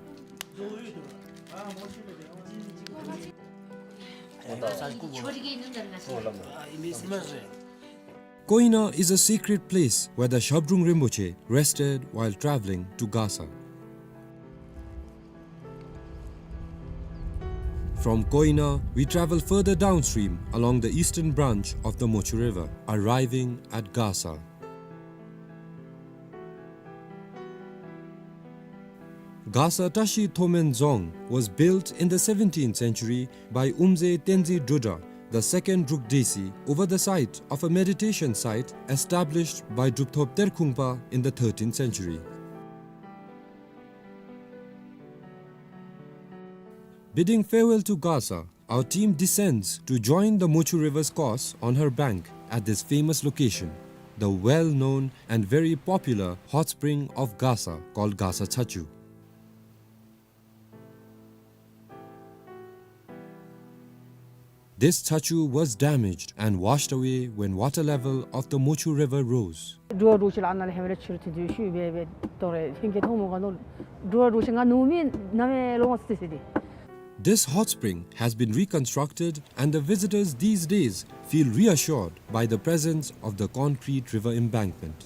Koina is a secret place where the Shabdrung Rinpoche rested while traveling to Gasa. From Koina, we travel further downstream along the eastern branch of the Mochu River, arriving at Gasa. Gasa Tashi Thomen Dzong was built in the seventeenth century by Umze Tenzin Drudra, the second Druk Desi, over the site of a meditation site established by Drupthop Terkhungpa in the thirteenth century. Bidding farewell to Gasa, our team descends to join the Mochu River's course on her bank at this famous location, the well-known and very popular hot spring of Gasa called Gasa Chachu. This chachu was damaged and washed away when water level of the Mochu River rose. འགྲོ་བ་འགྲོ་ཤེས་ལ་ཨ་ན་ལས་ཧེ་མ་ལས་ཕྱི་རུ་ཐོན་དུས་ཤུལ་སྦེ་སྦེ་དོ་རེ་ལྷན་སྐྱེས་མཐོང་མོ་ག་ནོ། འགྲོ་བ་འགྲོ་ཤེས་ང་ནུབ་མི་ན་མེ་ལོ་ང་སི་སི་དེ། This hot spring has been reconstructed and the visitors these days feel reassured by the presence of the concrete river embankment.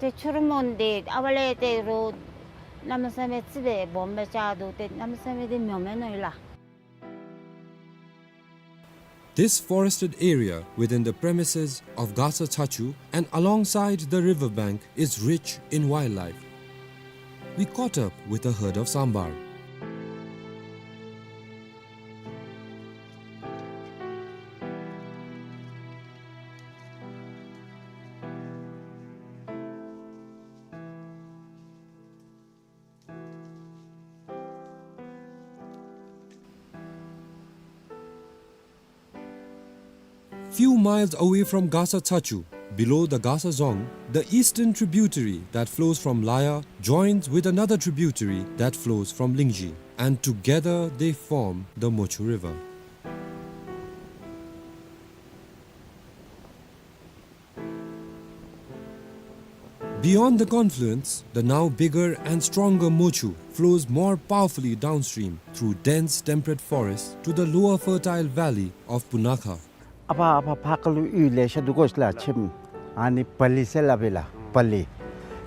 ཏེ་ཆུ་རུད་མོ་འདི་ཨ་བ་ལས་ཏེ་རོ་གནམ་མེད་ས་མེད་ཙི་སྦེ་སྦོམ་སྦེ་ཆགས་འདུག། ཏེ་གནམ་མེད་ས་མེད་འདི་མྱོང་མེད་ནོ་ཡོད་ལགས། This forested area within the premises of Gasa Chachu and alongside the river bank is rich in wildlife. We caught up with a herd of sambar. Few miles away from Gasa Chachu, below the Gasa Dzong, the eastern tributary that flows from Laya joins with another tributary that flows from Lingzhi, and together they form the Mochu River. Beyond the confluence, the now bigger and stronger Mochu flows more powerfully downstream through dense temperate forest to the lower fertile valley of Punakha. ཨ་ཕ་ཨ་ཕ་ཕར་ཁ་ལུ་གཡུས་ལེ་ཤ་འདུག་གོ་ལགས། ཁྱིམ་ཨ་ནི་པ་ལི་ཟེར་སླབ་ཨིན་ལགས། པ་ལི།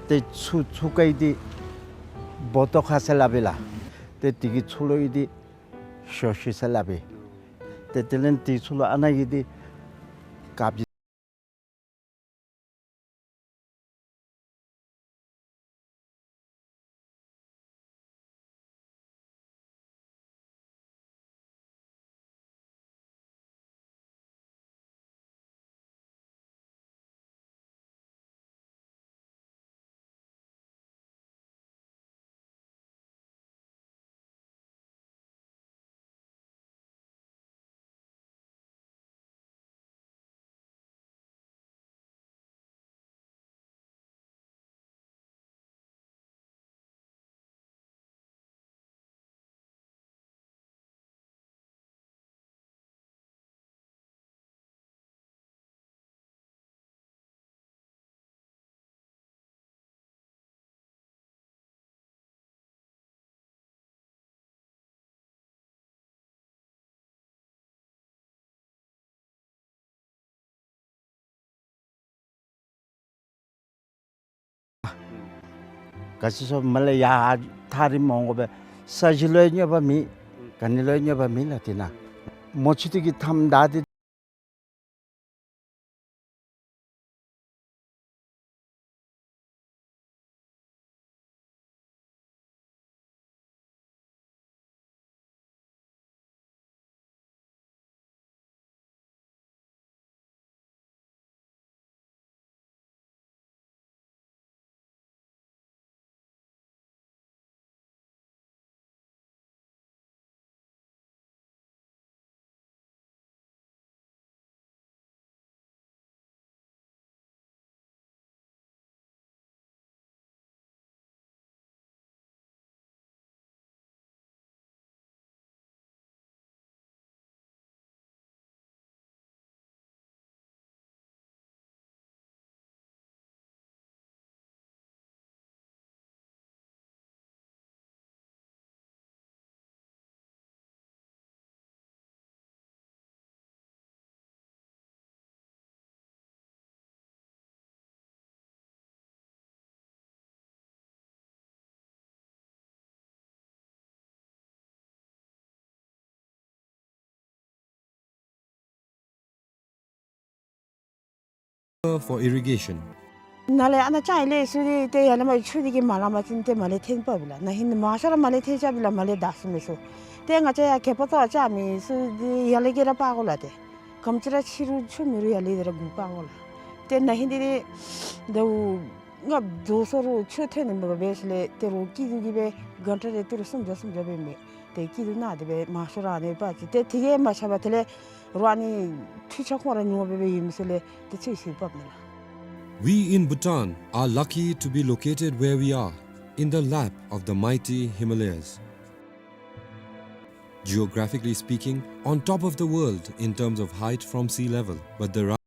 ཏེ་ཚུར་ཚུར་ཁ་གི་འདི་བོ་ཏོ་ཁ་ཟེར་སླབ་ཨིན་ལགས། ཏེ་དེ་གི་ཚུར་ལུ་གི་འདི་ཞོ་ཤི་ཟེར་སླབ་ཨིན། ཏེ་དེ་ལས་དེ་ཚུར་ལུ་ཨ་ན་གི་འདི་དཀར་སྦྱིས། ག་ཅི་སོང་མ་ལས་ཡར་ཐག་རིངམོ་འོང་དགོ་པས། ས་གཞི་ལུ་ཡང་གནོད་པ་མེད། ག་ནི་ལུ་ཡང་གནོད་པ་མེད་ལགས་དེ་ནང་། མོ་ཆུ་ཐིགས་ཀྱི་མཐའམ་བདའ་སྟེ། For irrigation. ནཱ་ལས་ཨ་ནཱ་ལྕང་ཡི་ལས་ཚུ་འདི་ཏེ་ཡར་ལས་མར་ཆུ་འདི་གིས་མ་ལང་པ་ཅིན་ཏེ་མར་ལས་འཐོན་པ་བི་ལགས། ན་ཧིང་མང་ཤོས་ར་མར་ལས་འཐོན་ཆ་བི་ལགས། མར་ལས་བདའ་ཟུན་མི་ཚུ། ཏེ་ང་བཅས་ཡར་གད་པ་བཏོག་བཅག་མི་ཚུ་འདི་ཡར་ལས་གི་ར་སྤར་དགོ་ལགས། ཏེ་ག་དེམ་ཅིག་ར་ཕྱི་རུ་ཆུ་མེད་རུང་ཡར་ལས་འདི་ར་འགོ་སྤར་དགོ་ལགས། ཏེ་ན་ཧིང་འདི་ནི་ཟླཝ་ལྔ་བདོ་སོང་རུང་ཆུ་འཐོན་ནི་མེད་པར་འབད་ཞིནམ་ལས་ཏེ་རོགས་སྐྱིད་སྡུག་གིས་སྦེ་གང་ཊ་རེ་ཏི་རུ་སུམ་བརྒྱ་སུམ་བརྒྱ་སྦེ་མི་ཏེ་སྐྱིད་སྡུག་ནང་དེ་སྦེ་མང་ཤོས་ར་ཨ་ནི་སྤར་ཅི། ཏེ་དེ་གིས་མ་ཚད་པར་དེ་ལས་རོགས་ཨ་ནི་འཕྲུལ་ཆས་ཁོང་ར་ཉུང་བ་སྦེ་སྦེ་ཡོད་མི་ཚུ་ལས་ཏེ་ཚོད་བསྲེ་འབགཔ་མས་ལགས། We in Bhutan are lucky to be located where we are, in the lap of the mighty Himalayas. Geographically speaking, on top of the world in terms of height from sea level, but the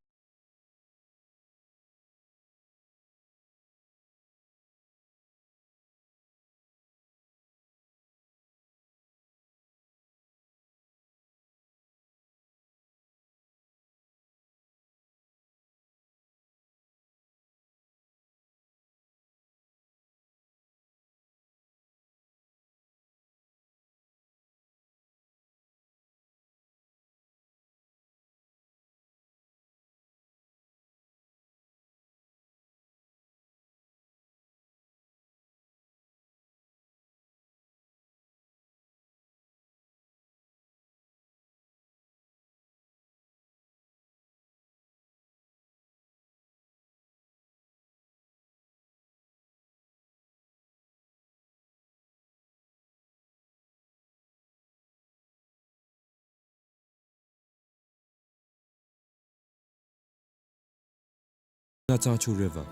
Ngatchangchu River.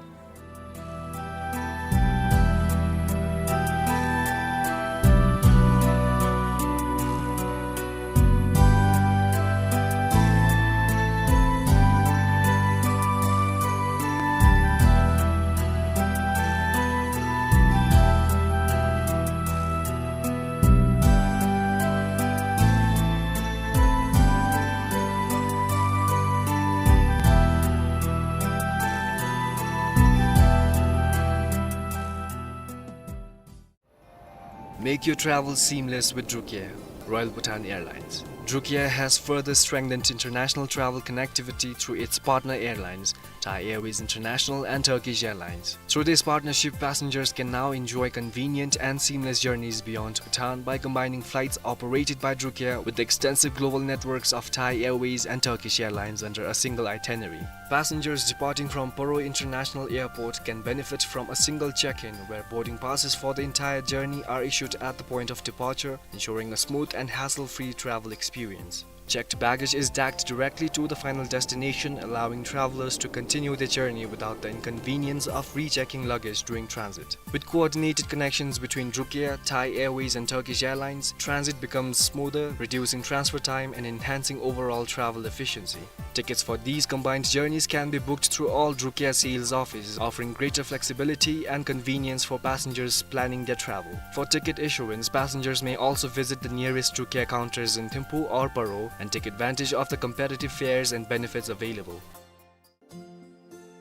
Make your travel seamless with Drukair, Royal Bhutan Airlines. Drukair has further strengthened international travel connectivity through its partner airlines, Thai Airways International and Turkish Airlines. Through this partnership, passengers can now enjoy convenient and seamless journeys beyond Bhutan by combining flights operated by Drukair with the extensive global networks of Thai Airways and Turkish Airlines under a single itinerary. Passengers departing from Paro International Airport can benefit from a single check-in, where boarding passes for the entire journey are issued at the point of departure, ensuring a smooth and hassle-free travel experience. Checked baggage is tagged directly to the final destination, allowing travelers to continue their journey without the inconvenience of rechecking luggage during transit. With coordinated connections between Drukair, Thai Airways and Turkish Airlines, transit becomes smoother, reducing transfer time and enhancing overall travel efficiency. Tickets for these combined journeys can be booked through all Drukair sales offices, offering greater flexibility and convenience for passengers planning their travel. For ticket issuance, passengers may also visit the nearest Drukair counters in Thimphu or Paro and take advantage of the competitive fares and benefits available.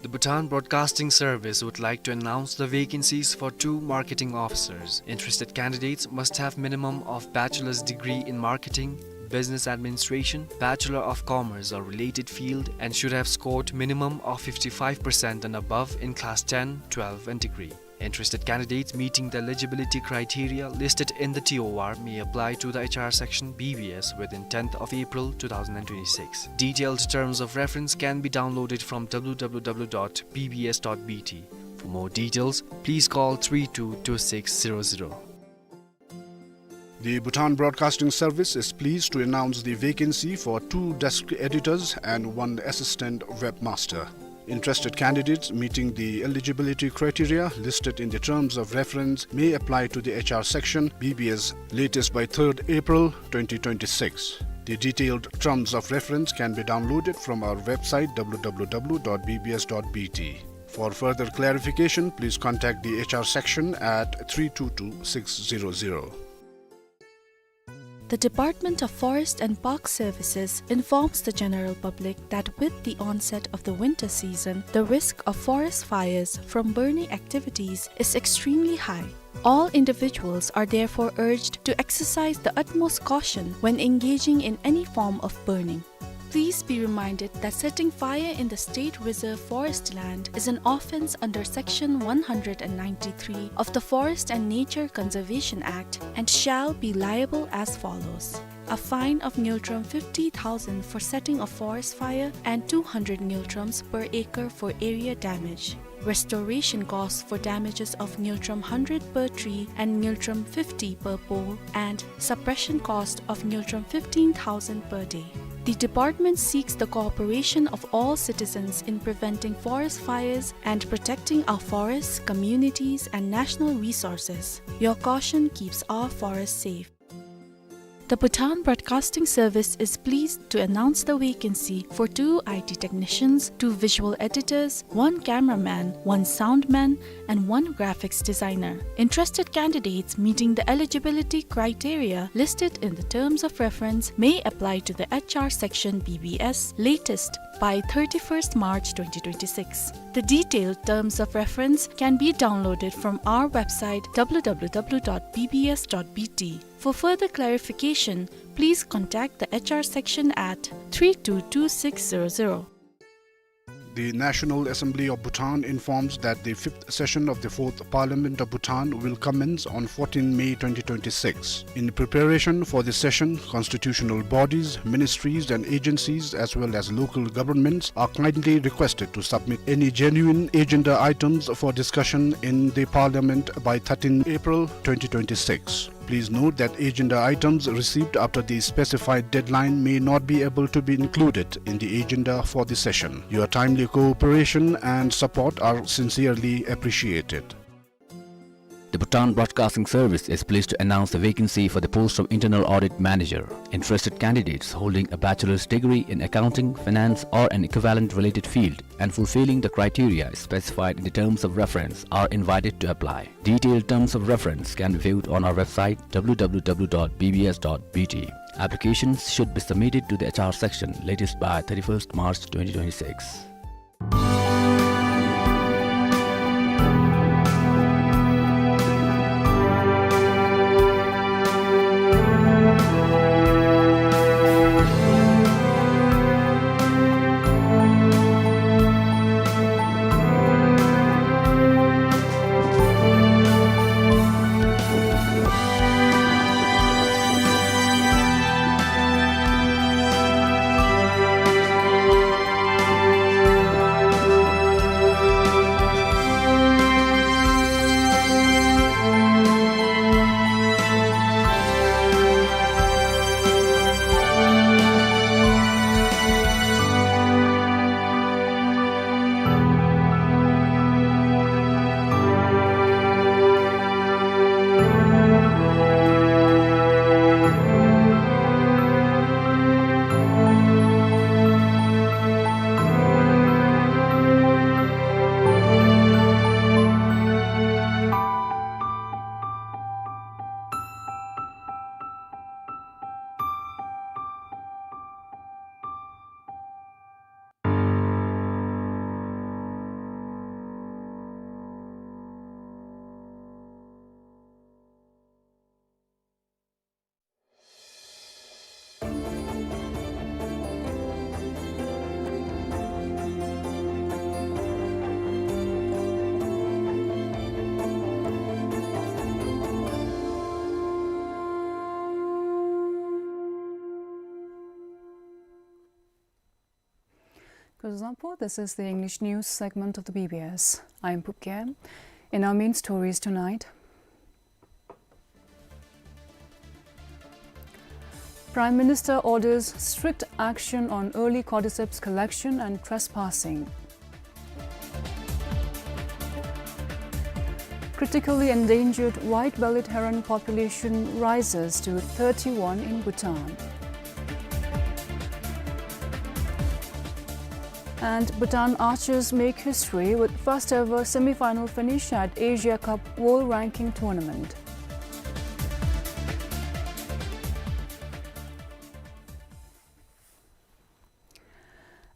The Bhutan Broadcasting Service would like to announce the vacancies for two marketing officers. Interested candidates must have minimum of bachelor's degree in marketing, business administration, bachelor of commerce or related field, and should have scored minimum of fifty-five percent and above in class ten, twelve and degree. Interested candidates meeting the eligibility criteria listed in the T O R may apply to the H R section B B S within tenth of April two thousand and twenty-six. Detailed terms of reference can be downloaded from W W W dot B B S dot B T. For more details, please call three two two six zero zero. The Bhutan Broadcasting Service is pleased to announce the vacancy for two desk editors and one assistant webmaster. Interested candidates meeting the eligibility criteria listed in the terms of reference may apply to the H R section, B B S, latest by third April twenty twenty-six. The detailed terms of reference can be downloaded from our website, W W W dot B B S dot B T. For further clarification, please contact the H R section at three two two six zero zero. The Department of Forest and Park Services informs the general public that with the onset of the winter season, the risk of forest fires from burning activities is extremely high. All individuals are therefore urged to exercise the utmost caution when engaging in any form of burning. Please be reminded that setting fire in the state reserve forest land is an offence under Section one hundred and ninety-three of the Forest and Nature Conservation Act and shall be liable as follows: a fine of ngultrum fifty thousand for setting a forest fire and two hundred ngultrums per acre for area damage. Restoration costs for damages of ngultrum hundred per tree and ngultrum fifty per pole, and suppression cost of ngultrum fifteen thousand per day. The department seeks the cooperation of all citizens in preventing forest fires and protecting our forests, communities, and national resources. Your caution keeps our forests safe. The Bhutan Broadcasting Service is pleased to announce the vacancy for two I T technicians, two visual editors, one cameraman, one soundman, and one graphics designer. Interested candidates meeting the eligibility criteria listed in the terms of reference may apply to the H R section B B S latest by thirty-first March twenty twenty-six. The detailed terms of reference can be downloaded from our website, W W W dot B B S dot B T. For further clarification, please contact the H R section at three two two six zero zero. The National Assembly of Bhutan informs that the fifth session of the Fourth Parliament of Bhutan will commence on fourteenth May twenty twenty-six. In preparation for the session, constitutional bodies, ministries and agencies, as well as local governments, are kindly requested to submit any genuine agenda items for discussion in the Parliament by thirteenth April twenty twenty-six. Please note that agenda items received after the specified deadline may not be able to be included in the agenda for the session. Your timely cooperation and support are sincerely appreciated. The Bhutan Broadcasting Service is pleased to announce the vacancy for the post of Internal Audit Manager. Interested candidates holding a bachelor's degree in accounting, finance, or an equivalent related field and fulfilling the criteria specified in the terms of reference are invited to apply. Detailed terms of reference can be viewed on our website, W W W dot B B S dot B T. Applications should be submitted to the H R section latest by thirty-first March twenty twenty-six. Uzumpu. This is the English news segment of the B B S. I'm Pupke. In our main stories tonight, Prime Minister orders strict action on early cordyceps collection and trespassing. Critically endangered white-bellied heron population rises to thirty-one in Bhutan. And Bhutan archers make history with first ever semi-final finish at Asia Cup World Ranking Tournament.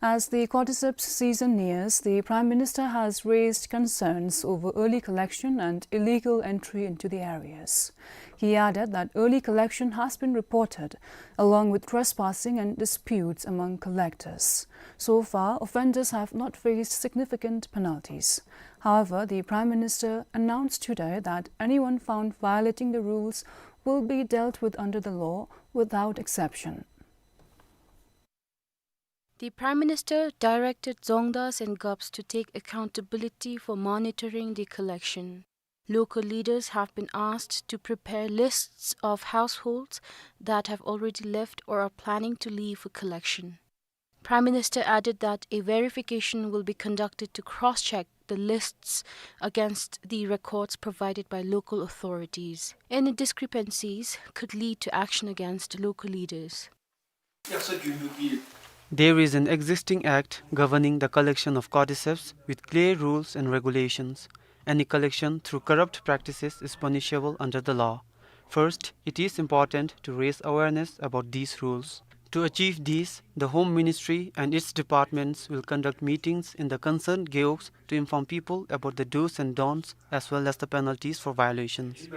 As the cordyceps season nears, the Prime Minister has raised concerns over early collection and illegal entry into the areas. He added that early collection has been reported, along with trespassing and disputes among collectors. So far, offenders have not faced significant penalties. However, the Prime Minister announced today that anyone found violating the rules will be dealt with under the law without exception. The Prime Minister directed Dzongdas and Gups to take accountability for monitoring the collection. Local leaders have been asked to prepare lists of households that have already left or are planning to leave for collection. Prime Minister added that a verification will be conducted to cross-check the lists against the records provided by local authorities. Any discrepancies could lead to action against local leaders. There is an existing act governing the collection of cordyceps with clear rules and regulations. Any collection through corrupt practices is punishable under the law. First, it is important to raise awareness about these rules. To achieve this, the Home Ministry and its departments will conduct meetings in the concerned gewuks to inform people about the do's and don'ts as well as the penalties for violations.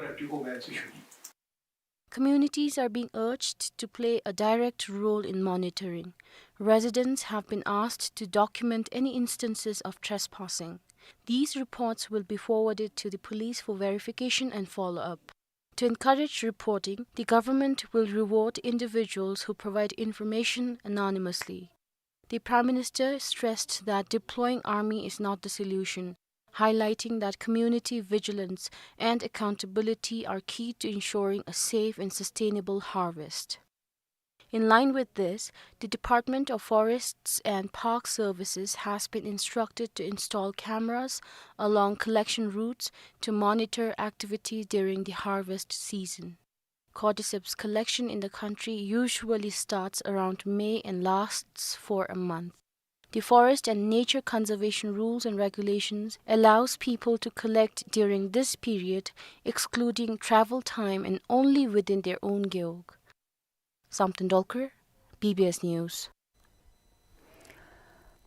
Communities are being urged to play a direct role in monitoring. Residents have been asked to document any instances of trespassing. These reports will be forwarded to the police for verification and follow-up. To encourage reporting, the government will reward individuals who provide information anonymously. The Prime Minister stressed that deploying army is not the solution, highlighting that community vigilance and accountability are key to ensuring a safe and sustainable harvest. In line with this, the Department of Forests and Park Services has been instructed to install cameras along collection routes to monitor activity during the harvest season. Cordyceps collection in the country usually starts around May and lasts for a month. The forest and nature conservation rules and regulations allows people to collect during this period, excluding travel time and only within their own gewog. Samten Dolkar, B B S News.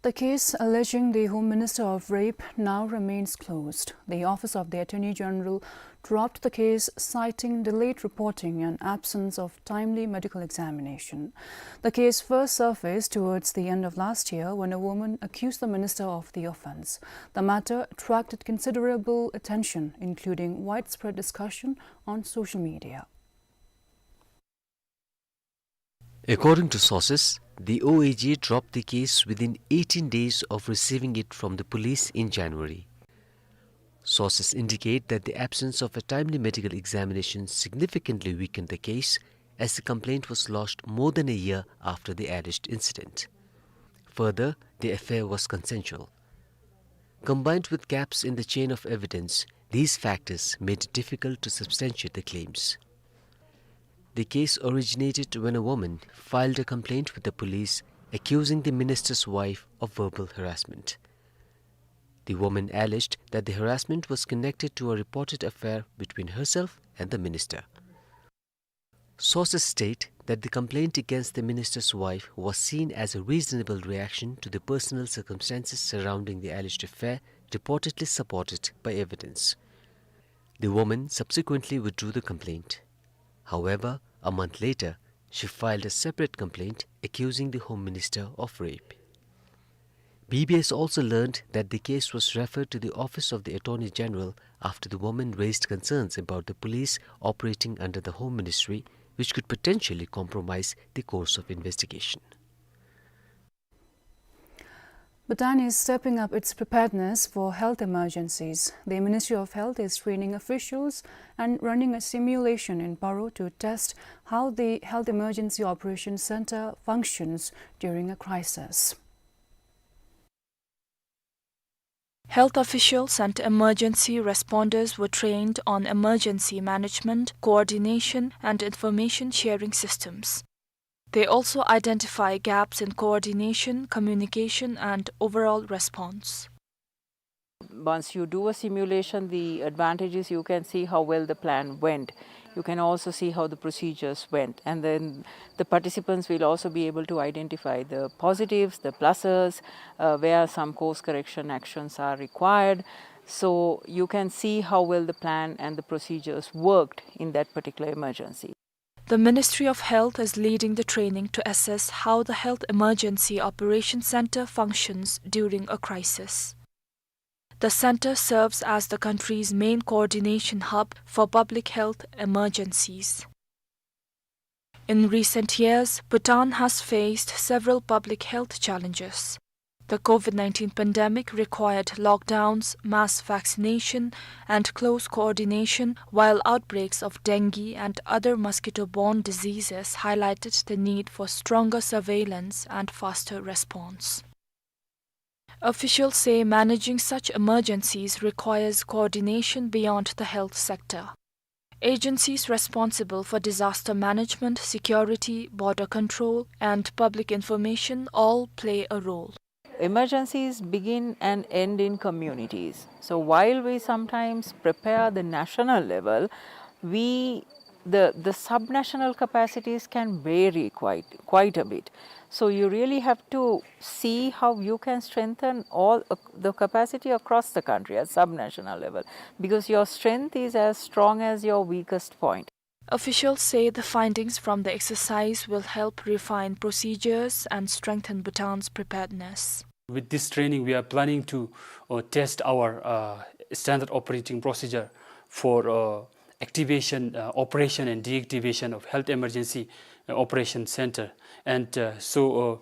The case alleging the Home Minister of rape now remains closed. The Office of the Attorney General dropped the case, citing delayed reporting and absence of timely medical examination. The case first surfaced towards the end of last year when a woman accused the minister of the offense. The matter attracted considerable attention, including widespread discussion on social media. According to sources, the O A G dropped the case within eighteen days of receiving it from the police in January. Sources indicate that the absence of a timely medical examination significantly weakened the case, as the complaint was lodged more than a year after the alleged incident. Further, the affair was consensual. Combined with gaps in the chain of evidence, these factors made it difficult to substantiate the claims. The case originated when a woman filed a complaint with the police accusing the minister's wife of verbal harassment. The woman alleged that the harassment was connected to a reported affair between herself and the minister. Sources state that the complaint against the minister's wife was seen as a reasonable reaction to the personal circumstances surrounding the alleged affair, reportedly supported by evidence. The woman subsequently withdrew the complaint. However, a month later, she filed a separate complaint accusing the Home Minister of rape. B B S also learned that the case was referred to the Office of the Attorney General after the woman raised concerns about the police operating under the Home Ministry, which could potentially compromise the course of investigation. Bhutan is stepping up its preparedness for health emergencies. The Ministry of Health is training officials and running a simulation in Paro to test how the Health Emergency Operation Center functions during a crisis. Health officials and emergency responders were trained on emergency management, coordination, and information sharing systems. They also identify gaps in coordination, communication, and overall response. Once you do a simulation, the advantage is you can see how well the plan went. You can also see how the procedures went. And then the participants will also be able to identify the positives, the pluses, uh, where some course correction actions are required. So you can see how well the plan and the procedures worked in that particular emergency. The Ministry of Health is leading the training to assess how the Health Emergency Operation Center functions during a crisis. The center serves as the country's main coordination hub for public health emergencies. In recent years, Bhutan has faced several public health challenges. The COVID nineteen pandemic required lockdowns, mass vaccination, and close coordination, while outbreaks of dengue and other mosquito-borne diseases highlighted the need for stronger surveillance and faster response. Officials say managing such emergencies requires coordination beyond the health sector. Agencies responsible for disaster management, security, border control, and public information all play a role. Emergencies begin and end in communities. So while we sometimes prepare the national level, we, the, the subnational capacities can vary quite, quite a bit. So you really have to see how you can strengthen all, uh, the capacity across the country at subnational level, because your strength is as strong as your weakest point. Officials say the findings from the exercise will help refine procedures and strengthen Bhutan's preparedness. With this training, we are planning to, uh, test our, uh, standard operating procedure for, uh, activation, uh, operation and deactivation of Health Emergency, uh, Operation Center. And, uh, so,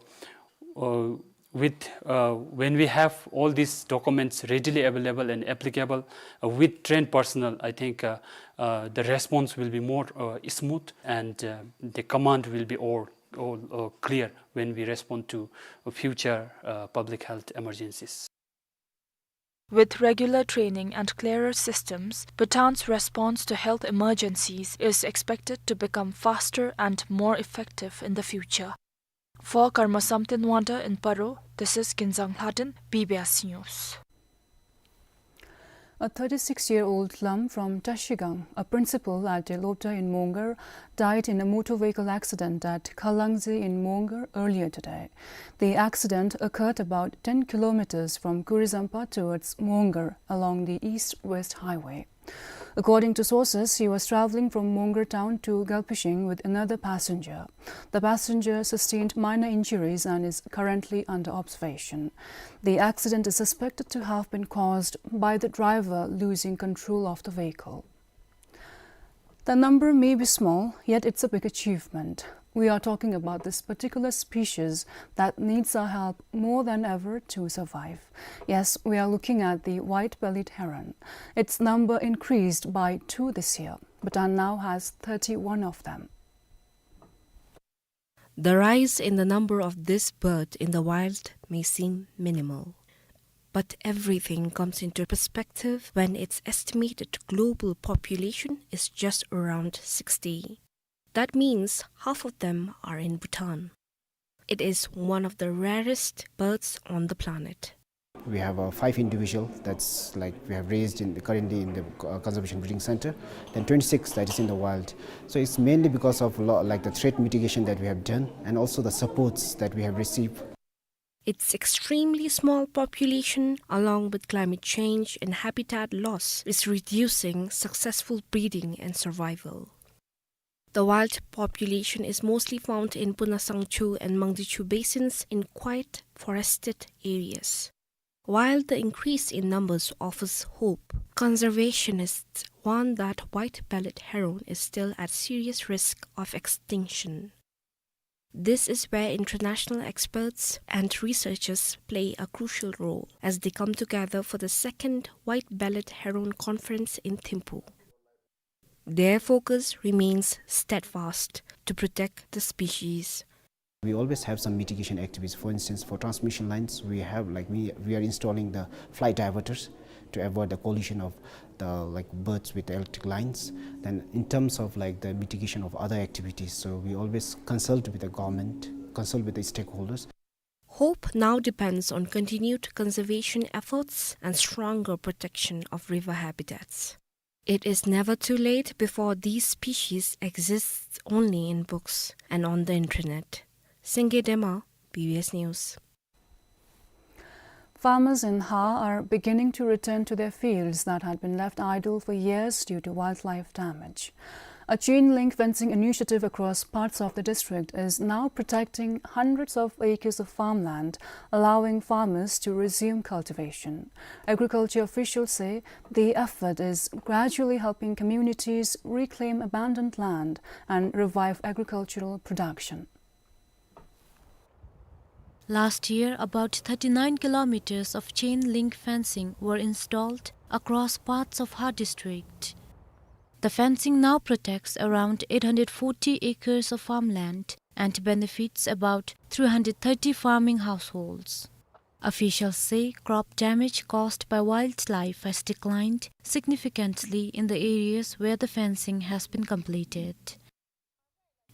uh, uh, with, uh, when we have all these documents readily available and applicable, uh, with trained personnel, I think, uh, uh, the response will be more, uh, smooth, and, uh, the command will be all, all, uh, clear when we respond to future, uh, public health emergencies. With regular training and clearer systems, Bhutan's response to health emergencies is expected to become faster and more effective in the future. For Karma Samten Wangda in Paro, this is Kinzang Lhaden, B B S News. A thirty-six-year-old Lam from Tashigang, a principal at a lobta in Mongar, died in a motor vehicle accident at Khalangzi in Mongar earlier today. The accident occurred about ten kilometers from Kurizampa towards Mongar along the east-west highway. According to sources, he was traveling from Mongar town to Galpishing with another passenger. The passenger sustained minor injuries and is currently under observation. The accident is suspected to have been caused by the driver losing control of the vehicle. The number may be small, yet it's a big achievement. We are talking about this particular species that needs our help more than ever to survive. Yes, we are looking at the white-bellied heron. Its number increased by two this year. Bhutan now has thirty-one of them. The rise in the number of this bird in the wild may seem minimal, but everything comes into perspective when its estimated global population is just around sixty. That means half of them are in Bhutan. It is one of the rarest birds on the planet. We have, uh, five individual that's, like, we have raised in the, currently in the, uh, conservation breeding center, then twenty-six that is in the wild. So it's mainly because of lo-, like, the threat mitigation that we have done and also the supports that we have received. Its extremely small population, along with climate change and habitat loss, is reducing successful breeding and survival. The wild population is mostly found in Punasangchu and Mangdichu basins in quiet forested areas. While the increase in numbers offers hope, conservationists warn that white-bellied heron is still at serious risk of extinction. This is where international experts and researchers play a crucial role as they come together for the second White-bellied Heron Conference in Thimphu. Their focus remains steadfast to protect the species. We always have some mitigation activities. For instance, for transmission lines, we have, like, we, we are installing the fly diverters to avoid the collision of the, like, birds with electric lines. Then in terms of, like, the mitigation of other activities, so we always consult with the government, consult with the stakeholders. Hope now depends on continued conservation efforts and stronger protection of river habitats. It is never too late before these species exist only in books and on the internet. Senge Dema, B B S News. Farmers in Ha are beginning to return to their fields that had been left idle for years due to wildlife damage. A chain link fencing initiative across parts of the district is now protecting hundreds of acres of farmland, allowing farmers to resume cultivation. Agriculture officials say the effort is gradually helping communities reclaim abandoned land and revive agricultural production. Last year, about thirty-nine kilometers of chain link fencing were installed across parts of Ha district. The fencing now protects around eight hundred forty acres of farmland and benefits about three hundred thirty farming households. Officials say crop damage caused by wildlife has declined significantly in the areas where the fencing has been completed.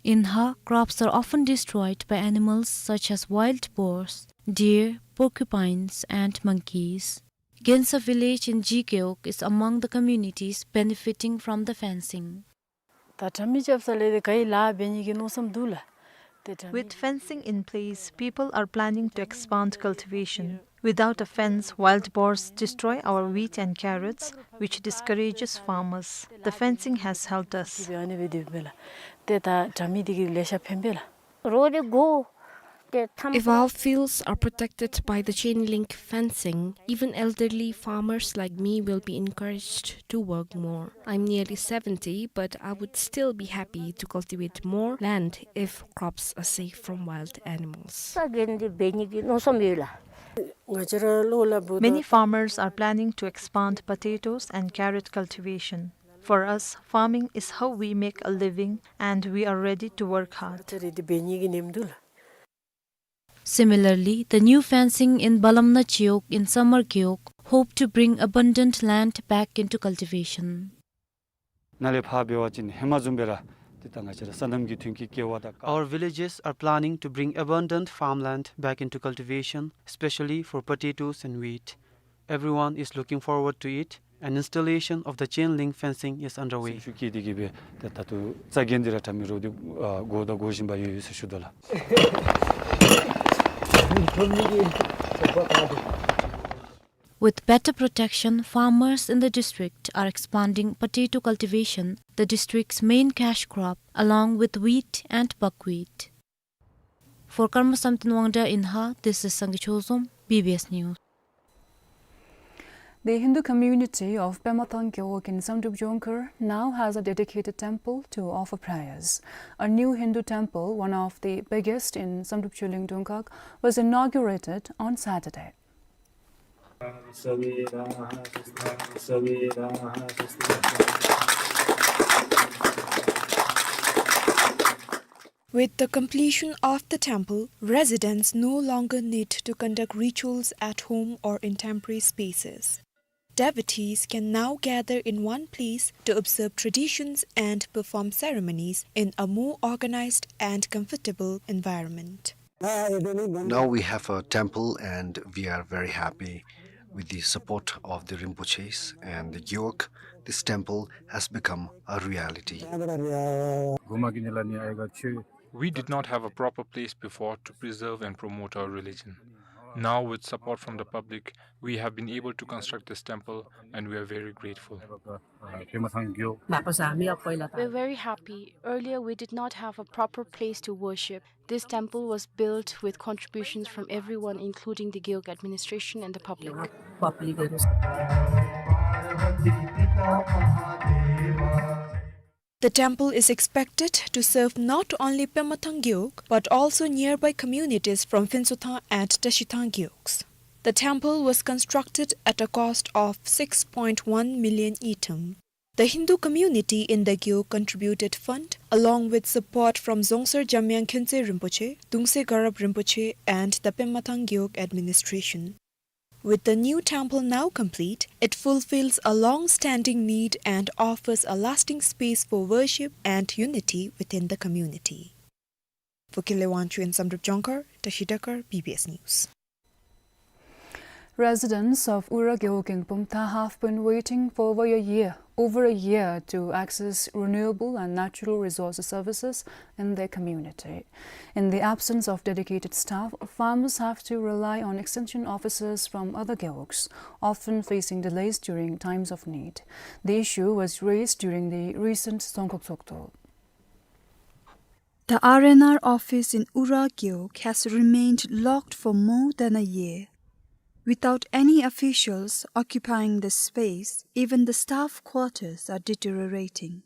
In Ha, crops are often destroyed by animals such as wild boars, deer, porcupines, and monkeys. Gensa village in Ji Gewog is among the communities benefiting from the fencing. ད་དྲ་མིག་རྐྱབ་ས་ལས་དེ་ག་ཡི་ལཱ་འབད་ནི་གི་མནོ་བསམ་འདུག་ལགས། དེ་དྲ་མིག With fencing in place, people are planning to expand cultivation. Without a fence, wild boars destroy our wheat and carrots, which discourages farmers. The fencing has helped us. དེ་ཨ་ནི་སྦེ་དེ་སྦེ་ལགས། དེ་ད་དྲ་མིག་དེ་གིས་ལེ་ཤ་ཕན་པས་ལགས། རོགས་དེ་གོ། དེ་ཐམ། If our fields are protected by the chain link fencing, even elderly farmers like me will be encouraged to work more. I'm nearly seventy, but I would still be happy to cultivate more land if crops are safe from wild animals. ས་གན་དེ་འབད་ནི་གི་མནོ་བསམ་ཡོད་ལགས། Many farmers are planning to expand potatoes and carrot cultivation. For us, farming is how we make a living, and we are ready to work hard. Similarly, the new fencing in Balamna Chiwog in Samar Gewog hope to bring abundant land back into cultivation. ནཱ་ལས་ཕར་འབད་བ་ཅིན་ཧེ་མ་བཟུམ་སྦེ་ར་ཏེ་ད་ང་བཅས་ར་སོ་ནམ་གྱི་ཐོན་སྐྱེད་བསྐྱལ་བ་དང་། Our villages are planning to bring abundant farmland back into cultivation, especially for potatoes and wheat. Everyone is looking forward to it. An installation of the chain link fencing is underway. སེམས་ཤུགས་བསྐྱེད་དེ་གིས་སྦེ་ད་ད་ལྟོ་རྩ་འགེངས་ཏེ་ར་དྲ་མིག་རོགས་དེ་ཨ་བསྒོར་དང་བསྒོར་བཞིན་པ་ཡོད་ཡོད་ཟེར་ཞུ་དོ་ལགས། With better protection, farmers in the district are expanding potato cultivation, the district's main cash crop, along with wheat and buckwheat. For Karma Samten Wangda in Ha, this is Sangay Chozom, B B S News. The Hindu community of Pemathang Gewog in Samdrup Jongkhar now has a dedicated temple to offer prayers. A new Hindu temple, one of the biggest in Samdrup Churling Dungak, was inaugurated on Saturday. With the completion of the temple, residents no longer need to conduct rituals at home or in temporary spaces. Devotees can now gather in one place to observe traditions and perform ceremonies in a more organized and comfortable environment. Now we have a temple and we are very happy. With the support of the Rinpoches and the Gewog, this temple has become a reality. We did not have a proper place before to preserve and promote our religion. Now, with support from the public, we have been able to construct this temple, and we are very grateful. We're very happy. Earlier, we did not have a proper place to worship. This temple was built with contributions from everyone, including the Gewog administration and the public. The temple is expected to serve not only Pemathang Gewog, but also nearby communities from Phinsothang and Tashithang Gewogs. The temple was constructed at a cost of six point one million ngultrum. The Hindu community in the Gewog contributed fund, along with support from Zongsar Jamyang Khyentse Rinpoche, Dungse Garab Rinpoche, and the Pemathang Gewog administration. With the new temple now complete, it fulfills a long-standing need and offers a lasting space for worship and unity within the community. For Kile Wangchuk and Samdrup Jongkhar, Tashi Dakar, B B S News. Residents of Ura Gewog in Bumthang have been waiting for over a year, over a year to access renewable and natural resources services in their community. In the absence of dedicated staff, farmers have to rely on extension officers from other gewogs, often facing delays during times of need. The issue was raised during the recent Dzongkhag Dzogdorp. The R and R office in Ura Gewog has remained locked for more than a year. Without any officials occupying the space, even the staff quarters are deteriorating.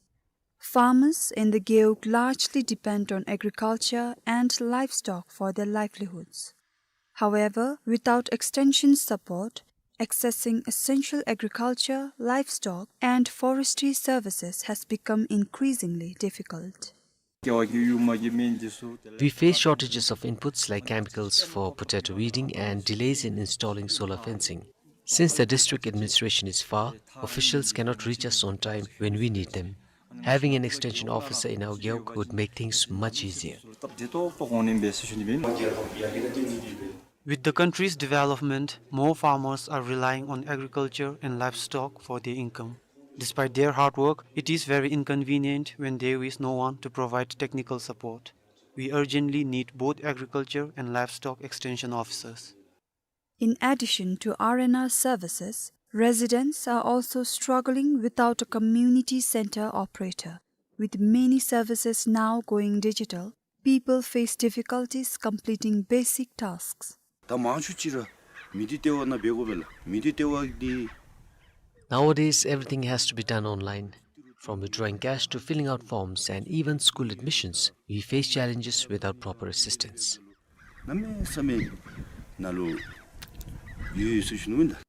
Farmers in the Gewog largely depend on agriculture and livestock for their livelihoods. However, without extension support, accessing essential agriculture, livestock, and forestry services has become increasingly difficult. We face shortages of inputs like chemicals for potato weeding and delays in installing solar fencing. Since the district administration is far, officials cannot reach us on time when we need them. Having an extension officer in our gewog would make things much easier. With the country's development, more farmers are relying on agriculture and livestock for their income. Despite their hard work, it is very inconvenient when there is no one to provide technical support. We urgently need both agriculture and livestock extension officers. In addition to R and R services, residents are also struggling without a community center operator. With many services now going digital, people face difficulties completing basic tasks. ད་མང་ཤོས་ཅིག་ར་མི་སྡེ་ལྟེ་བ་ནང་འབད་དགོ་པས་ལགས། མི་སྡེ་ལྟེ་བ་འདི། Nowadays, everything has to be done online, from withdrawing cash to filling out forms and even school admissions. We face challenges without proper assistance. གནམ་མེད་ས་མེད་ནང་ལུ་ཡོད་ཡོད་ཟེར་ཞུ་ནི་ཨིན་ལགས།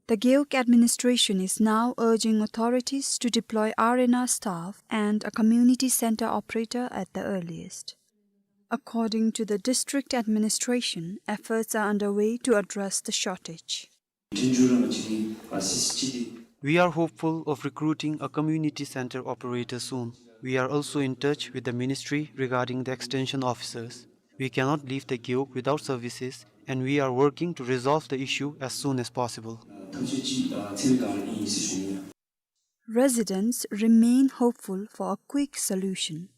The Gewog administration is now urging authorities to deploy R and R staff and a community center operator at the earliest. According to the district administration, efforts are underway to address the shortage. We are hopeful of recruiting a community center operator soon. We are also in touch with the ministry regarding the extension officers. We cannot leave the Gewog without services, and we are working to resolve the issue as soon as possible. Residents remain hopeful for a quick solution.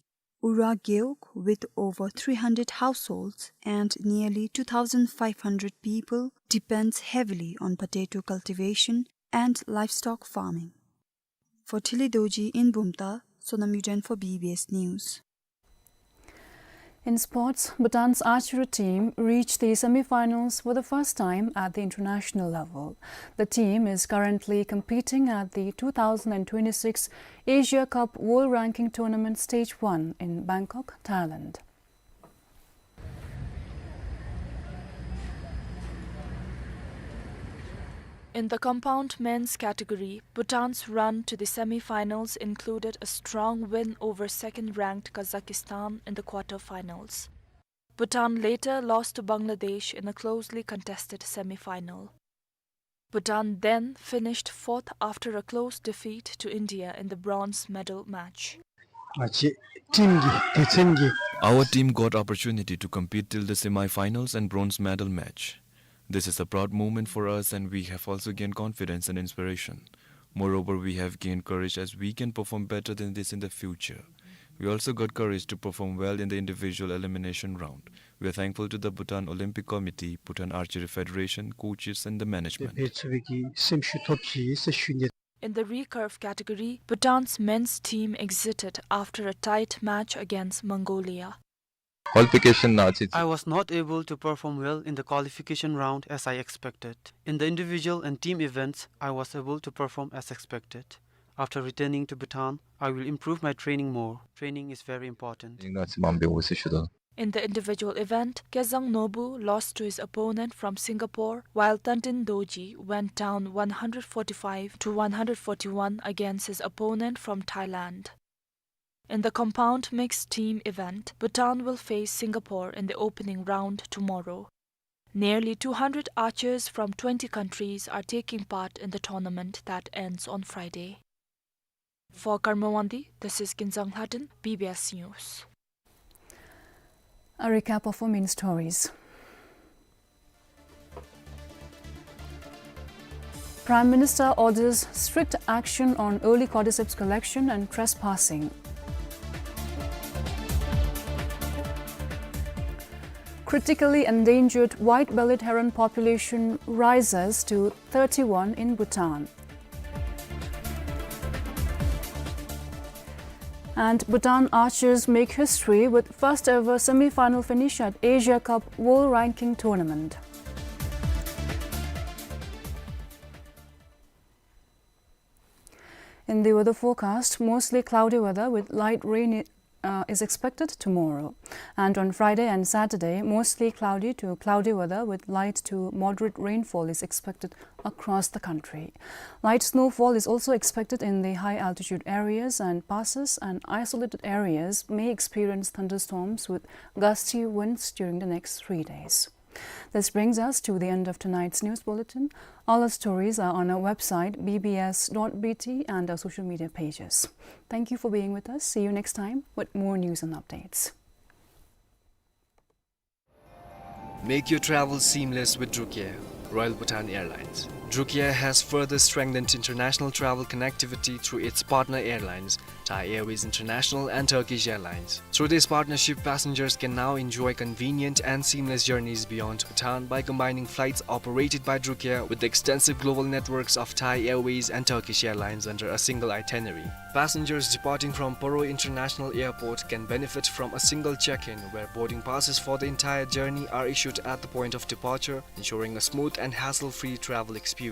Ura Gewog, with over three hundred households and nearly two thousand five hundred people, depends heavily on potato cultivation and livestock farming. For Thili Dorji in Bumthang, Sonam Yuden for B B S News. In sports, Bhutan's archery team reached the semi-finals for the first time at the international level. The team is currently competing at the two thousand and twenty-six Asia Cup World Ranking Tournament Stage one in Bangkok, Thailand. In the compound men's category, Bhutan's run to the semi-finals included a strong win over second-ranked Kazakhstan in the quarter-finals. Bhutan later lost to Bangladesh in a closely contested semi-final. Bhutan then finished fourth after a close defeat to India in the bronze medal match. ང་བཅས་ཊིམ་གྱི་སྡེ་ཚན་གྱི། Our team got opportunity to compete till the semi-finals and bronze medal match. This is a proud moment for us, and we have also gained confidence and inspiration. Moreover, we have gained courage as we can perform better than this in the future. We also got courage to perform well in the individual elimination round. We are thankful to the Bhutan Olympic Committee, Bhutan Archery Federation, coaches, and the management. འབད་ཚུགས་པའི་གི་སེམས་ཤུགས་ཐོབ་ཅི་ཟེར་ཞུ་ནི། In the recurve category, Bhutan's men's team exited after a tight match against Mongolia. Qualification ནང་ཚུད། I was not able to perform well in the qualification round as I expected. In the individual and team events, I was able to perform as expected. After returning to Bhutan, I will improve my training more. Training is very important. ཡིག་ནག་ཅིག་མང་པོ་འོང་ཟེར་ཞུ་དོ། In the individual event, Kezang Nobu lost to his opponent from Singapore, while Tandin Dorji went down one hundred forty-five to one hundred forty-one against his opponent from Thailand. In the compound mixed team event, Bhutan will face Singapore in the opening round tomorrow. Nearly two hundred archers from twenty countries are taking part in the tournament that ends on Friday. For Karma Wangdi, this is Kinzang Lhaden, B B S News. A recap of our main stories. Prime Minister orders strict action on early cordyceps collection and trespassing. Critically endangered white-bellied heron population rises to thirty-one in Bhutan. And Bhutan archers make history with first ever semi-final finish at Asia Cup World Ranking Tournament. In the weather forecast, mostly cloudy weather with light rain, uh, is expected tomorrow. And on Friday and Saturday, mostly cloudy to cloudy weather with light to moderate rainfall is expected across the country. Light snowfall is also expected in the high altitude areas and passes, and isolated areas may experience thunderstorms with gusty winds during the next three days. This brings us to the end of tonight's news bulletin. All our stories are on our website, B B S dot B T, and our social media pages. Thank you for being with us. See you next time with more news and updates. Make your travel seamless with Drukair, Royal Bhutan Airlines. Drukair has further strengthened international travel connectivity through its partner airlines, Thai Airways International and Turkish Airlines. Through this partnership, passengers can now enjoy convenient and seamless journeys beyond Bhutan by combining flights operated by Drukair with the extensive global networks of Thai Airways and Turkish Airlines under a single itinerary. Passengers departing from Paro International Airport can benefit from a single check-in, where boarding passes for the entire journey are issued at the point of departure, ensuring a smooth and hassle-free travel experience.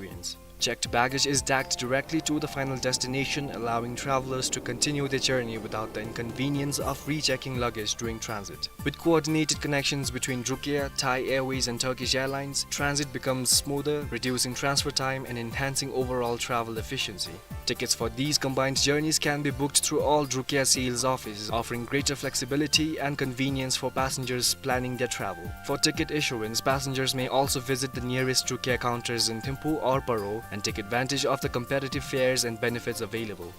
Checked baggage is tagged directly to the final destination, allowing travelers to continue their journey without the inconvenience of rechecking luggage during transit. With coordinated connections between Drukair, Thai Airways and Turkish Airlines, transit becomes smoother, reducing transfer time and enhancing overall travel efficiency. Tickets for these combined journeys can be booked through all Drukair sales offices, offering greater flexibility and convenience for passengers planning their travel. For ticket issuance, passengers may also visit the nearest Drukair counters in Thimphu or Paro and take advantage of the competitive fares and benefits available.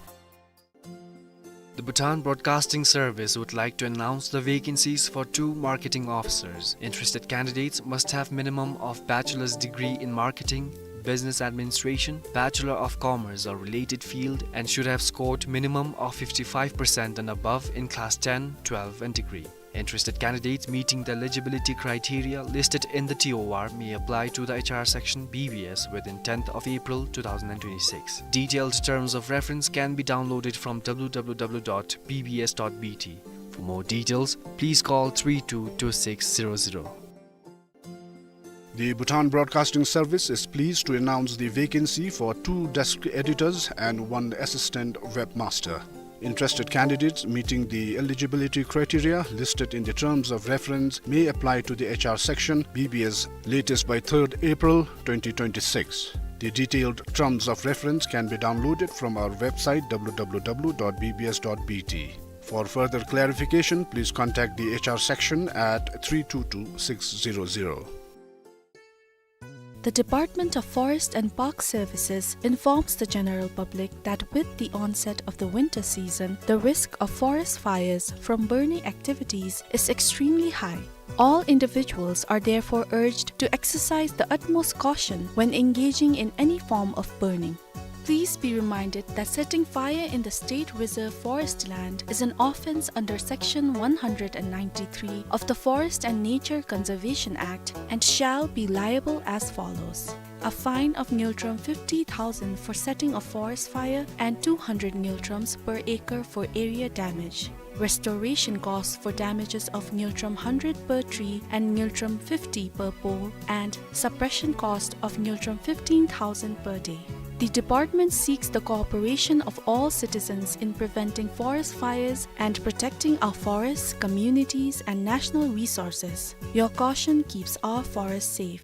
The Bhutan Broadcasting Service would like to announce the vacancies for two marketing officers. Interested candidates must have minimum of bachelor's degree in marketing, business administration, Bachelor of Commerce or related field, and should have scored minimum of fifty-five percent and above in class ten, twelve and degree. Interested candidates meeting the eligibility criteria listed in the T O R may apply to the H R section, B B S, within tenth of April two thousand and twenty-six. Detailed terms of reference can be downloaded from W W W dot B B S dot B T. For more details, please call three two two six zero zero. The Bhutan Broadcasting Service is pleased to announce the vacancy for two desk editors and one assistant webmaster. Interested candidates meeting the eligibility criteria listed in the terms of reference may apply to the H R section, B B S, latest by third April twenty twenty-six. The detailed terms of reference can be downloaded from our website, W W W dot B B S dot B T. For further clarification, please contact the H R section at three two two six zero zero. The Department of Forest and Park Services informs the general public that with the onset of the winter season, the risk of forest fires from burning activities is extremely high. All individuals are therefore urged to exercise the utmost caution when engaging in any form of burning. Please be reminded that setting fire in the State Reserve Forest land is an offence under Section one hundred and ninety-three of the Forest and Nature Conservation Act and shall be liable as follows: a fine of ngultrum fifty thousand for setting a forest fire and two hundred ngultrums per acre for area damage. Restoration costs for damages of ngultrum hundred per tree and ngultrum fifty per pole, and suppression cost of ngultrum fifteen thousand per day. The department seeks the cooperation of all citizens in preventing forest fires and protecting our forests, communities, and national resources. Your caution keeps our forests safe.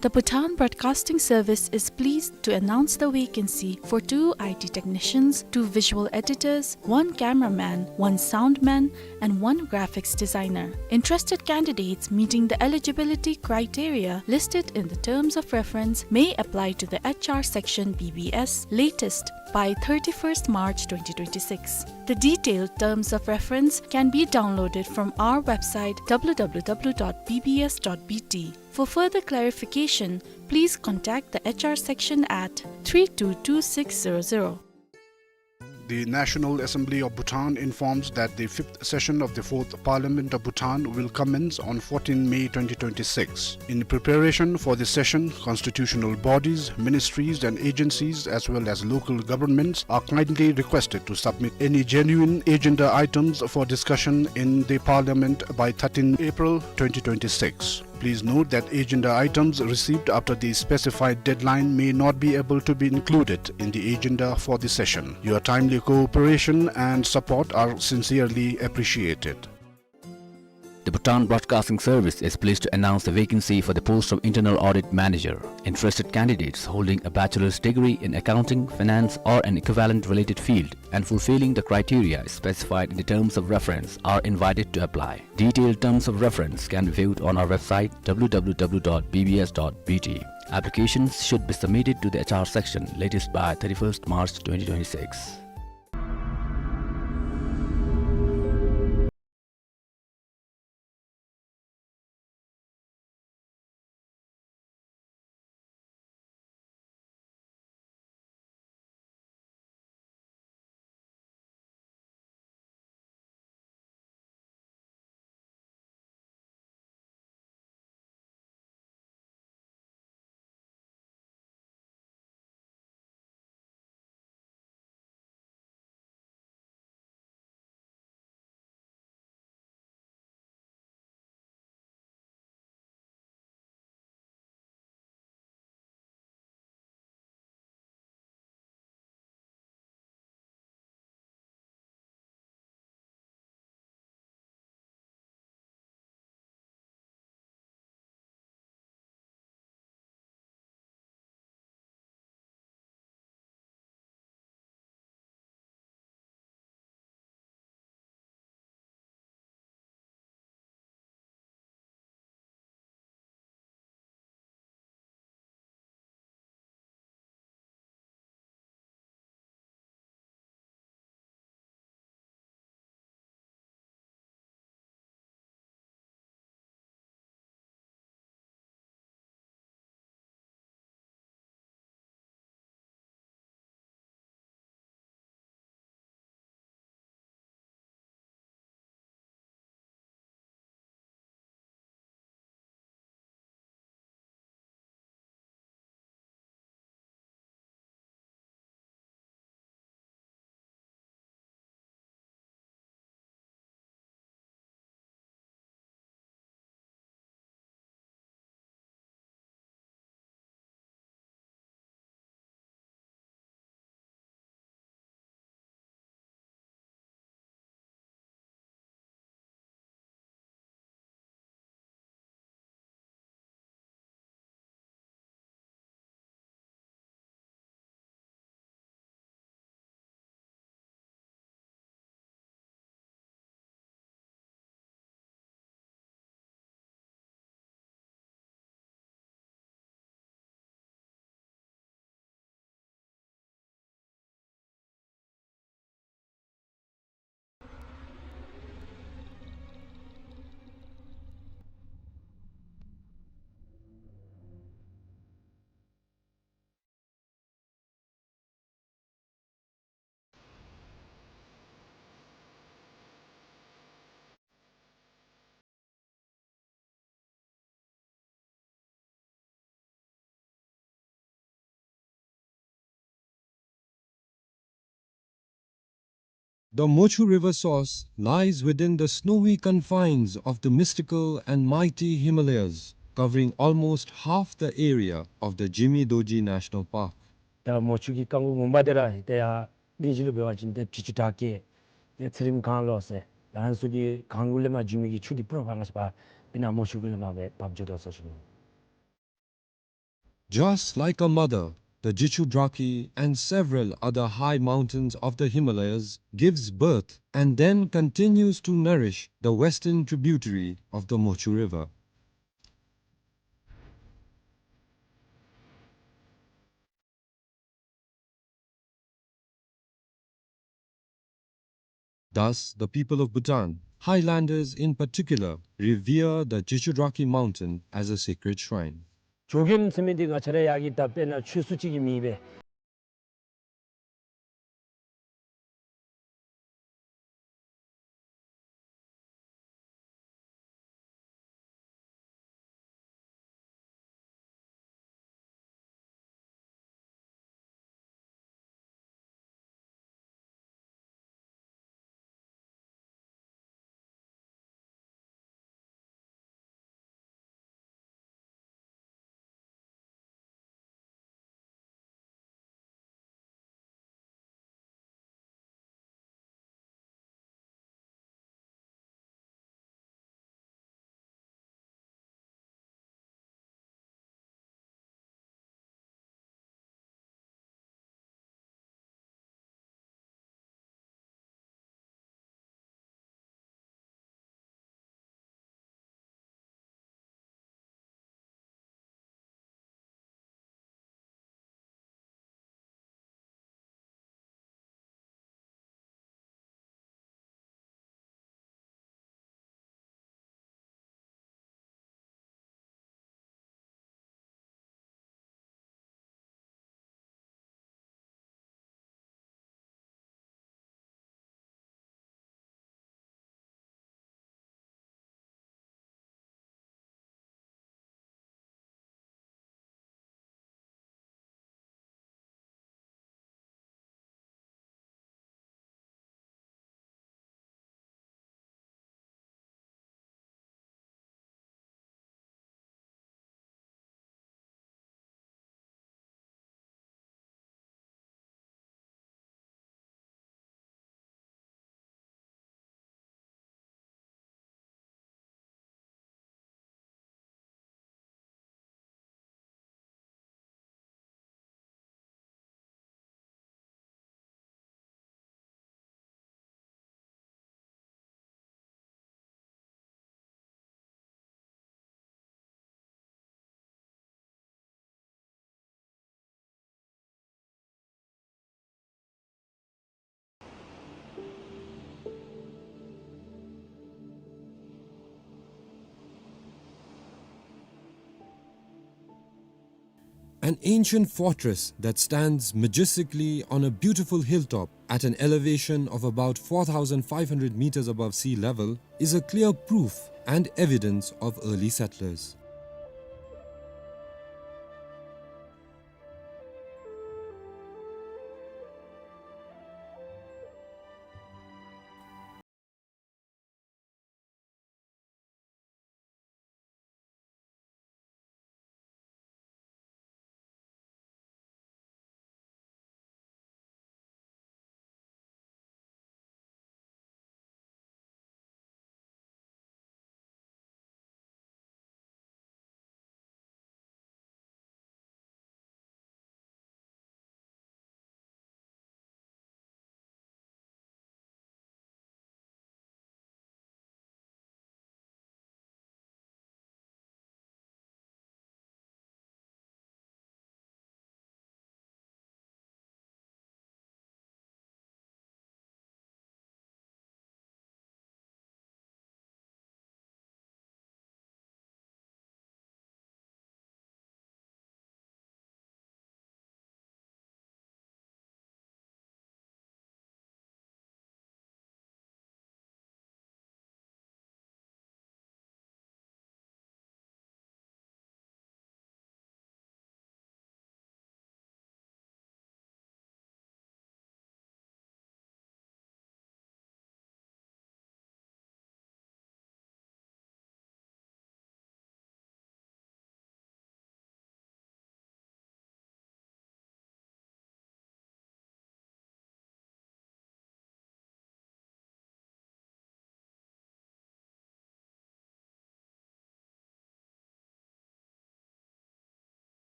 The Bhutan Broadcasting Service is pleased to announce the vacancy for two I T technicians, two visual editors, one cameraman, one soundman, and one graphics designer. Interested candidates meeting the eligibility criteria listed in the terms of reference may apply to the H R section B B S latest by thirty-first March twenty twenty-six. The detailed terms of reference can be downloaded from our website, W W W dot B B S dot B T. For further clarification, please contact the H R section at three two two six zero zero. The National Assembly of Bhutan informs that the fifth session of the Fourth Parliament of Bhutan will commence on fourteenth May twenty twenty-six. In preparation for the session, constitutional bodies, ministries and agencies, as well as local governments, are kindly requested to submit any genuine agenda items for discussion in the Parliament by thirteenth April twenty twenty-six. Please note that agenda items received after the specified deadline may not be able to be included in the agenda for the session. Your timely cooperation and support are sincerely appreciated. The Bhutan Broadcasting Service is pleased to announce the vacancy for the post of Internal Audit Manager. Interested candidates holding a bachelor's degree in accounting, finance, or an equivalent related field and fulfilling the criteria specified in the terms of reference are invited to apply. Detailed terms of reference can be viewed on our website, W W W dot B B S dot B T. Applications should be submitted to the H R section latest by thirty-first March twenty twenty-six. The Mochu River source lies within the snowy confines of the mystical and mighty Himalayas, covering almost half the area of the Jimi Dorji National Park. ཡར་མོ་ཆུ་གི་རྐང་གུ་ངོ་མ་འདི་ར་ཏེ་ཡར་གླིང་བཞི་ལུ་འབད་བ་ཅིན་ཏེ་འབྲི་ཆུ་བྲག་སྐྱེས་ཏེ་ཚེ་རིང་སྒང་ལོགས་ཟེར་ད་ཨ་ནི་ཚུ་གི་སྒང་གུ་ལས་མར་འགྱོ་མི་གི་ཆུ་འདི་པུར་ཕར་ང་བཅས་པ་དཔེར་ན་མོ་ཆུ་གུ་ལས་མར་སྦེ་འབབ་འགྱོ་དོ་ཟེར་ཞུ་ནི། Just like a mother, the Jichhu Draki and several other high mountains of the Himalayas gives birth and then continues to nourish the western tributary of the Mochu River. Thus, the people of Bhutan, highlanders in particular, revere the Jichhu Draki mountain as a sacred shrine. ཇོ་རྒྱམ་ཟེར་མི་འདི་ང་བཅས་ར་ཡར་གྱི་ད་དཔེར་ན་ཆོས་སྲུང་ཅིག་གི་མིང་སྦེ། An ancient fortress that stands majestically on a beautiful hilltop at an elevation of about four thousand five hundred meters above sea level is a clear proof and evidence of early settlers.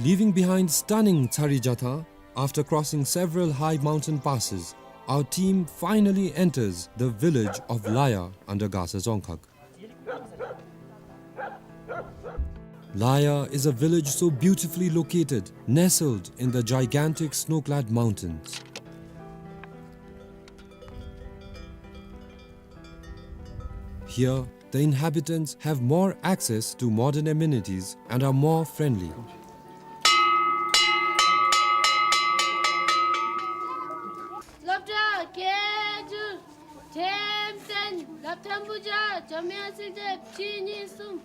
Leaving behind stunning Tsari Jatha, after crossing several high mountain passes, our team finally enters the village of Laya under Gasa Dzongkhag. Laya is a village so beautifully located, nestled in the gigantic snow-clad mountains. Here, the inhabitants have more access to modern amenities and are more friendly. སློབ་གྲྭ་སྐད་སྒྱུར་འགྲེམས་སྟོན་སློབ་ཐོན་པོ་བརྒྱ་འཇམ་དབྱངས་ཚེ་རིང་ཁྲི་གཉིས་གསུམ།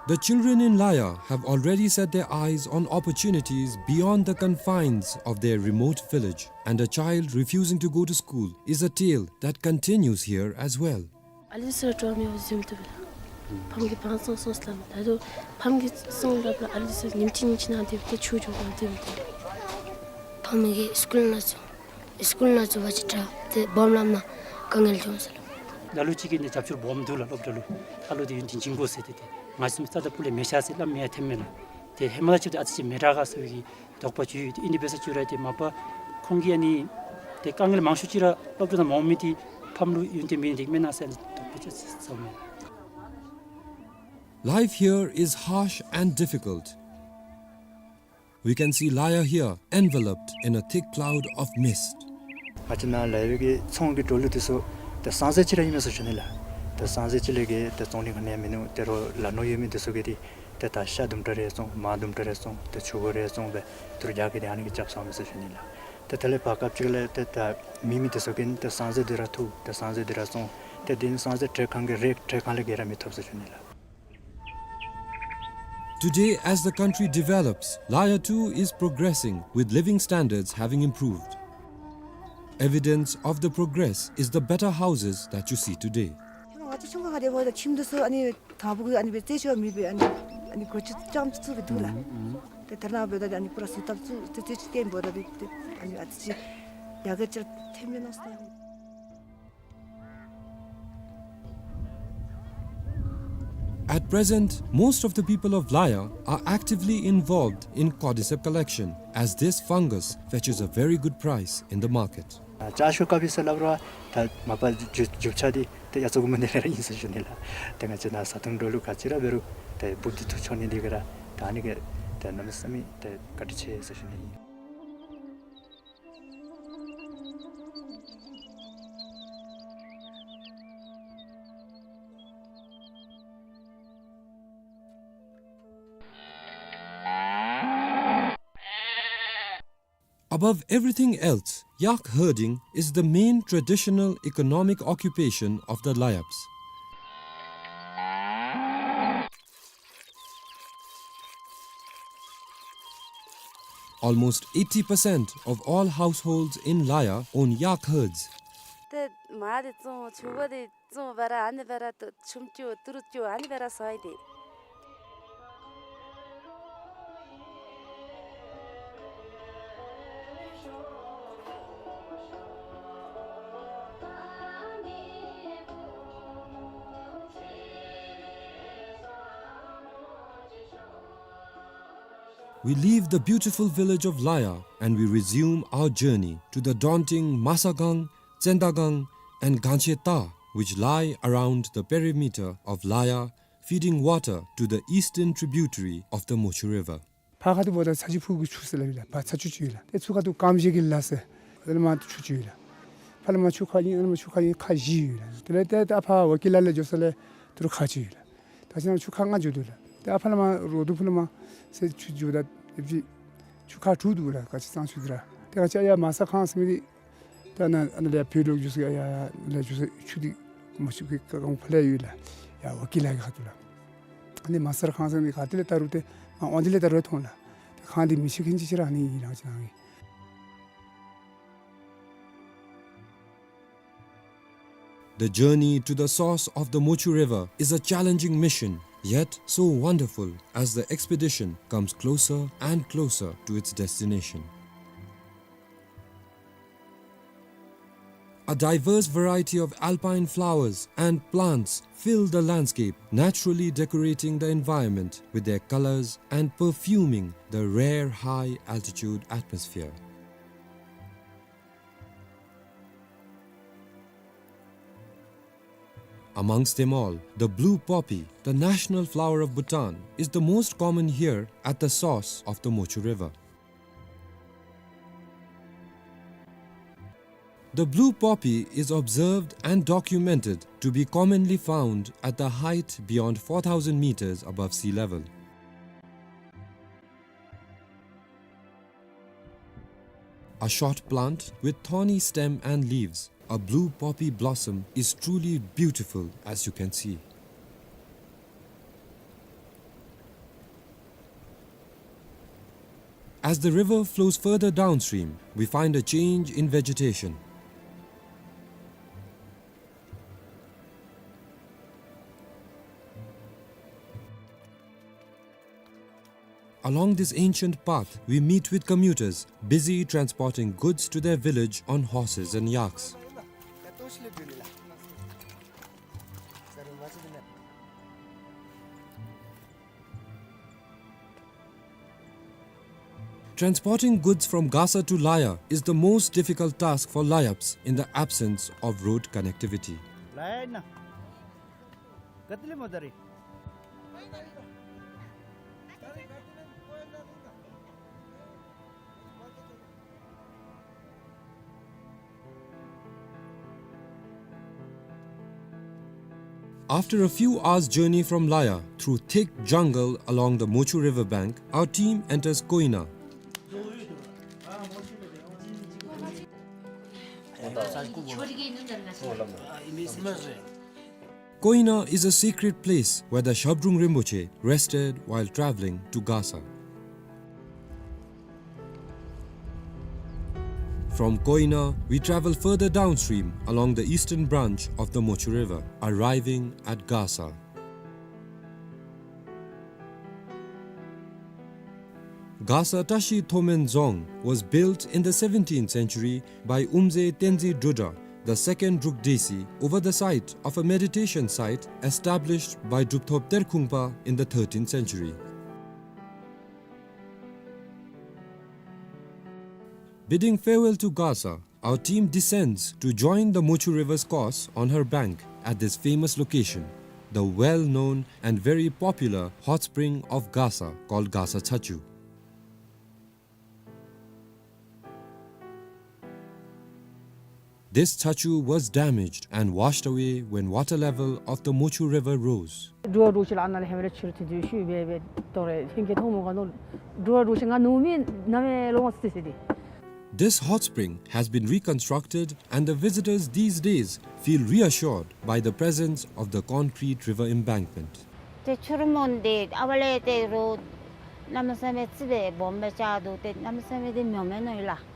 The children in Laya have already set their eyes on opportunities beyond the confines of their remote village, and a child refusing to go to school is a tale that continues here as well. ཨ་ལི་སི་ར་འགྲོ་མི་བཟུམ་དུ་བ་ལ། ཕམ་གི་ཕང་སོང་སོང་སླབ་མི་ད་དུ་ཕམ་གི་སོང་སླབ་ལ་ཨ་ལི་སི་ཉིན་གཅིག་ཉིན་གཅིག་ནང་དེ་བ་དེ་ཆུ་འགྱོ་གང་དེ་བ་དེ། ཕམ་གི་སི་ཀུལ་ནང་ཚུ་སི་ཀུལ་ནང་ཚུ་བ་ཅིག་དྲག་དེ་སྦོམ་ལམ་ནང་དཀའ་ངལ་བྱུང་ཟེར་ལོ། ད་ལོ་གཅིག་གི་ནི་རྒྱབ་སྐྱོར་སྦོམ་འདུག་ལ། སློབ་གྲྭ་ལུ་ཨ་ལོ་དེ་ཡུན་དེ་འགྱིང་དགོ་ཟེར་ཏེ་དེ་ང་ཚུ་མི་རྩ་དང་ཕུ་ལས་མེ་ཤ་ཟེར་སླབ་མི་ཡང་ཐེམ་མེད་ལ། དེ་ཧེ་མ་ལ་ཆུ་དེ་ཨ་ཙི་ཅིག་མེ་དྲག་ག་ཟེར་བའི་གི་དོགས་པ་ཅིག་ཡོད། དེ་ཨིན་དེ་འབད་ས་ཅིག་ར་དེ་མ་པ་ཁོང་གིས་ཨ་ནི་དེ་དཀའ་ངལ་མང་ཤོས་ཅིག་ར་སློབ་གྲྭ་ནང་མ་འོང་མི་དེ་ཕམ་ལུ་ཡུན་བརྟན་མེད་ནི་དེ་མེན་ན་ཟེར་དོགས་པ་ཅིག་ཟ་མས། Life here is harsh and difficult. We can see Laya here enveloped in a thick cloud of mist. ང་བཅས་ནཱ་ལ་ཡོད་པའི་གི་ཚོང་གི་འགྲོ་ལུགས་དེ་ཚུ་ཏེ་སང་ཟེར་ཅིག་ར་ཨིན་མས་ཟེར་ཞུ་ནི་ལགས། ཏེ་སང་ཟེར་ཅིག་ལས་གི་ཏེ་བཙོང་ནི་ག་ནི་ཡང་མིན་ནུག། ཏེ་རོགས་ལ་ནོར་ཡོད་མི་དེ་ཚུ་གིས་ཏེ་ཏེ་ད་ཤ་དུམ་གྲ་རེ་བཙོང་མར་དུམ་གྲ་རེ་བཙོང་ཏེ་ཆུ་ཁོལ་རེ་བཙོང་སྦེ་ཏེ་རོགས་རྒྱག་གི་ཏེ་ཨ་ནི་གིས་རྐྱབ་སོང་མས་ཟེར་ཞུ་ནི་ལགས། ཏེ་དེ་ལས་བར་སྐབས་ཅིག་ལས་ཏེ་ད་མེད་མི་དེ་ཚུ་གིས་ཏེ་སང་ཟེར་དེ་ར་ཐུག་ཏེ་སང་ཟེར་དེ་ར་བཙོང་ཏེ་དེ་ནི་སང་ཟེར་ཊེ་ཁང་གི་རེཊ་ཊེ་ཁང་ལས་བརྒལ་ར་མི་ཐོབ་ཟེར་ཞུ་ནི་ལགས། Today, as the country develops, Laya too is progressing, with living standards having improved. Evidence of the progress is the better houses that you see today. ང་བཅས་ཆུང་ཀུ་ཁར་དེ་འབདཝ་ད་ཁྱིམ་དེ་ཚུ་ཨ་ནི་དང་པོ་གི་ཨ་ནི་སྦེ་རྩེག་ཤོས་མེད་པའི་ཨ་ནི་ཨ་ནི་སྒོ་ཅིག་རྐྱངམ་ཅིག་བཙུགས་སྦེ་འདུག་ལགས། ཨུམ་ཨུམ། ཏེ་ད་རེས་ནངས་པ་འབདཝ་ད་ཨ་ནི་པུ་ར་ཟུར་བཏབ་བཙུགས་ཏེ་རྩེག་ཅིག་བཏོན་འབདཝ་ད་ཏེ་ཨ་ནི་ཨ་ཙི་ཅིག་ཡར་རྒྱས་ཅིག་ཐོན་མས་མནོ་སོང་། At present, most of the people of Laya are actively involved in cordyceps collection, as this fungus fetches a very good price in the market. ལྕགས་ཤོག་དཀར་པོ་ཟེར་སླབ་རུང་ད་མ་པ་རྒྱུ་རྒྱུ་ཆ་འདི་ཏེ་ཡ་ཚོགས་ཀྱི་མི་འདི་ལས་ར་ཨིན་ཟེར་ཞུ་ནི་ལགས། ཏེ་ང་བཅས་ནཱ་བཟའ་འཐུང་འགྲོ་ལུགས་ག་ཅི་ར་འབད་རུང་ཏེ་འབུཔ་འདི་འཐུ་འགྱོ་ནི་འདི་གིས་ར་ད་ཨ་ནི་གིས་ཏེ་གནམ་མེད་ས་མེད་ཏེ་བཀའ་དྲིན་ཆེ་ཟེར་ཞུ་ནི་ཨིན། Above everything else, yak herding is the main traditional economic occupation of the Layabs. Almost eighty percent of all households in Laya own yak herds. ཏེ་མར་འདི་བཙོང་ཆུ་བོ་འདི་བཙོང་བར་ཨ་ནི་སྦེ་ར་ཏེ་ཆུམ་ཅུ་ཏི་རུ་ཅུ་ཨ་ནི་སྦེ་ར་སོང་ཡི་ཏེ། We leave the beautiful village of Laya and we resume our journey to the daunting Masagang, Tsendagang, and Gancheta, which lie around the perimeter of Laya, feeding water to the eastern tributary of the Mochu River. ཕར་ཁ་ཐུག་འབདཝ་ད་ཚ་ཆུ་ཕུག་གི་ཆུ་ཟེར་སླབ་ཨིན་ལགས། ཕར་ཚ་ཆུ་ཅིག་ཡོད་ལགས། ཏེ་ཚུར་ཁ་ཐུག་ཀམ་ཤེ་གི་ལ་ཟེར་ཨ་ནི་མར་ཆུ་ཅིག་ཡོད་ལགས། ཕར་ལས་མར་ཆུ་ཁ་ཨིན། ཨ་ནི་མར་ཆུ་ཁ་ཨིན་ཁ་བཞི་ཡོད་ལགས། དེ་ལས་ཏེ་ད་ཕར་ཝ་ཀི་ལ་ལས་འགྱོ་ས་ལས་ཏི་རུ་ཁ་ཅིག་ཡོད་ལགས། ད་ཅི་ནཱ་ཆུ་ཁ་ལྔ་འགྱོ་དོ་ལགས། ཏེ་ཨ་ཕར་ལས་མར་རོ་དུ་ཕུ་ལས་མར་ཟེར་ཆུ་འགྱོཝ་ད་ཨེ་ཅིག་ཆུ་ཁ་དྲུག་འདུག་ལགས། ག་ཅི་གཙང་ཆུ་འདི་ར། ཏེ་ག་ཅི་ཡར་མ་ས་ཁང་ཟེར་མི་འདི་ད་ནཱ་ཨ་ནཱ་ལས་བོད་ལུ་འགྱོ་ས་ཡར་ཡར་ལས་འགྱོ་ས་ཆུ་འདི་མ་ཆུ་གི་ཁ་གང་ཕར་ལས་ཡོད་ལགས། ཡར་ཝ་ཀི་ལ་གི་ཁ་ཐུག་ལགས། ཨ་ནི་མ་ས་ཁང་ཟེར་མི་ག་ཏེ་ལས་བལྟ་རུང་ཏེ་མར་འོང་དེ་ལས་བལྟ་རུང་མཐོང་ལགས། ཏེ་ཁང་འདི་མི་ཤེས་མཁན་ཅིག་ཅིག་ར་ཨ་ནི་ཨིན་ལགས་ཅི་ནང་གི། The journey to the source of the Mochu River is a challenging mission, yet so wonderful as the expedition comes closer and closer to its destination. A diverse variety of alpine flowers and plants fill the landscape, naturally decorating the environment with their colors and perfuming the rare high-altitude atmosphere. Amongst them all, the blue poppy, the national flower of Bhutan, is the most common here at the source of the Mochu River. The blue poppy is observed and documented to be commonly found at the height beyond four thousand meters above sea level. A short plant with thorny stem and leaves, a blue poppy blossom is truly beautiful, as you can see. As the river flows further downstream, we find a change in vegetation. Along this ancient path, we meet with commuters busy transporting goods to their village on horses and yaks. Transporting goods from Gasa to Laya is the most difficult task for Layaps in the absence of road connectivity. After a few hours' journey from Laya, through thick jungle along the Mochu river bank, our team enters Koina. Koina is a sacred place where the Shabdrung Rinpoche rested while traveling to Gasa. From Koina, we travel further downstream along the eastern branch of the Mochu River, arriving at Gasa. Gasa Tashi Thomen Dzong was built in the seventeenth century by Umze Tenzin Drudra, the second Druk Desi, over the site of a meditation site established by Drupthop Terkhungpa in the thirteenth century. Bidding farewell to Gasa, our team descends to join the Mochu River's course on her bank at this famous location, the well-known and very popular hot spring of Gasa called Gasa Chachu. This chachu was damaged and washed away when water level of the Mochu River rose. འགྲོ་བ་འགྲོ་ཤེས་ལ་ཨ་ནཱ་ལས་ཧེ་མ་ར་ཕྱི་རུ་ཐོན་ཏེ་ཤུལ་སྦེ་སྦེ་དོ་རུང་ལྷན་རྒྱས་མཐོང་མི་ག་ནོ། འགྲོ་བ་འགྲོ་ཤེས་ང་ནུབ་མི་ནམ་ཡང་ལོང་སི་སི་ཏེ། This hot spring has been reconstructed and the visitors these days feel reassured by the presence of the concrete river embankment. ཏེ་ཆུ་རུད་མོ་འདི་ཨ་ཝ་ལས་ཏེ་རོ་གནམ་མེད་ས་མེད་ཙི་སྦེ་སྦོམ་སྦེ་ཆགས་འདུག། ཏེ་གནམ་མེད་ས་མེད་འདི་མྱོང་མེད་ནོ་ཡོད་ལགས།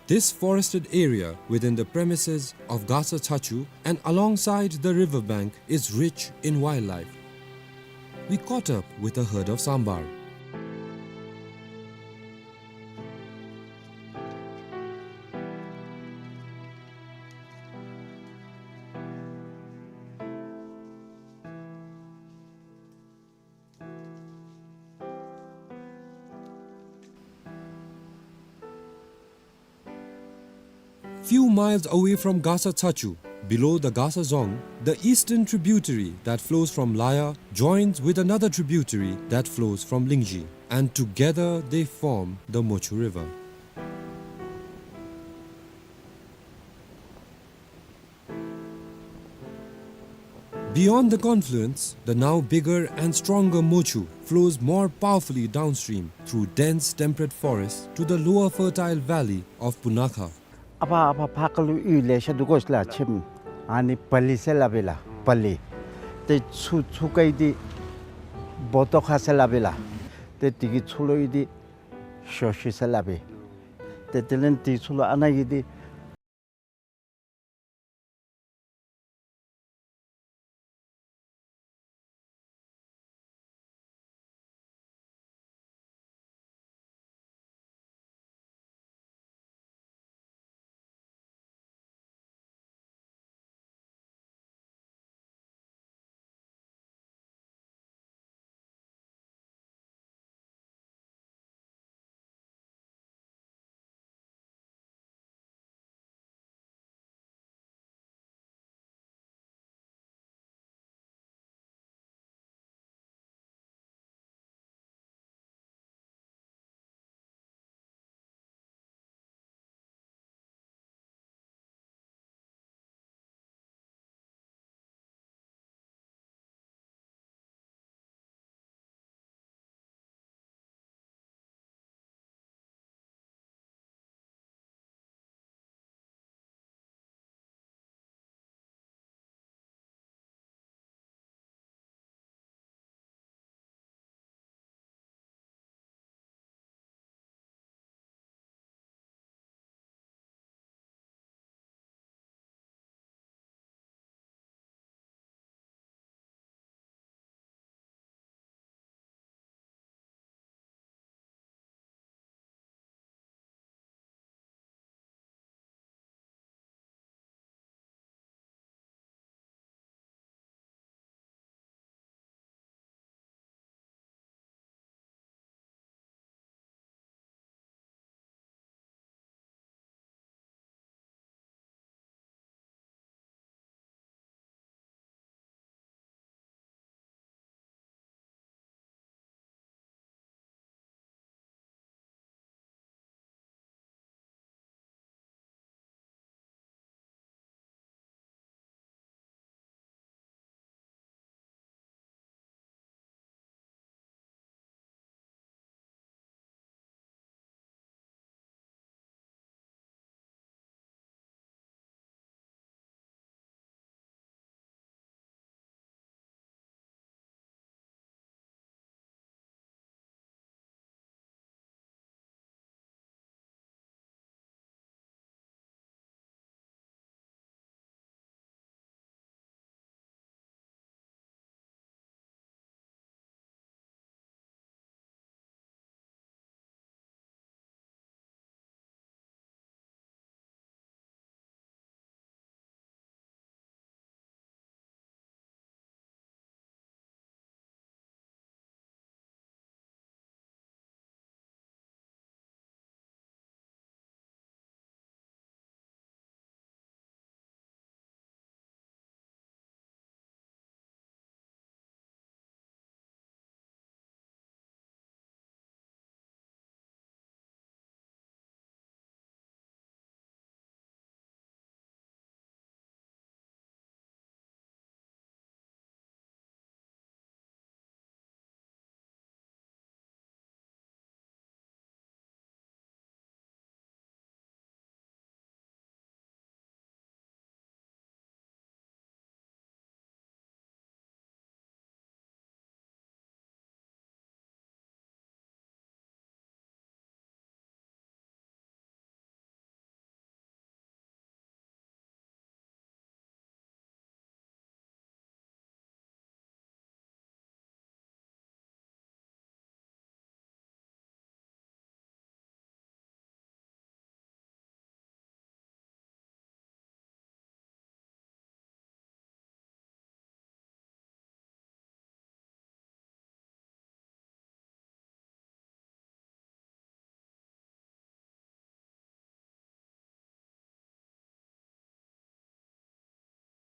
This forested area within the premises of Gasa Chachu and alongside the river bank is rich in wildlife. We caught up with a herd of sambar. Few miles away from Gasa Chachu, below the Gasa Dzong, the eastern tributary that flows from Laya joins with another tributary that flows from Lingzhi, and together they form the Mochu River. Beyond the confluence, the now bigger and stronger Mochu flows more powerfully downstream through dense temperate forests to the lower fertile valley of Punakha. ཨ་ཕ་ཨ་ཕ་ཕར་ཁ་ལུ་གཡུས་ལེ་ཤ་འདུག་གོ་ཤ་ལགས་ཁྱིམ། ཨ་ནི་པ་ལི་ཟེར་སླབ་ཨིན་ལགས་པ་ལི། ཏེ་ཚུར་ཚུར་ཁ་གི་འདི་བོ་ཏོ་ཁ་ཟེར་སླབ་ཨིན་ལགས། ཏེ་དེ་གི་ཚུར་ལུ་གི་འདི་ཞོ་ཤི་ཟེར་སླབ་ཨིན། ཏེ་དེ་ལས་དེ་ཚུར་ལུ་ཨ་ནཱ་གི་འདི་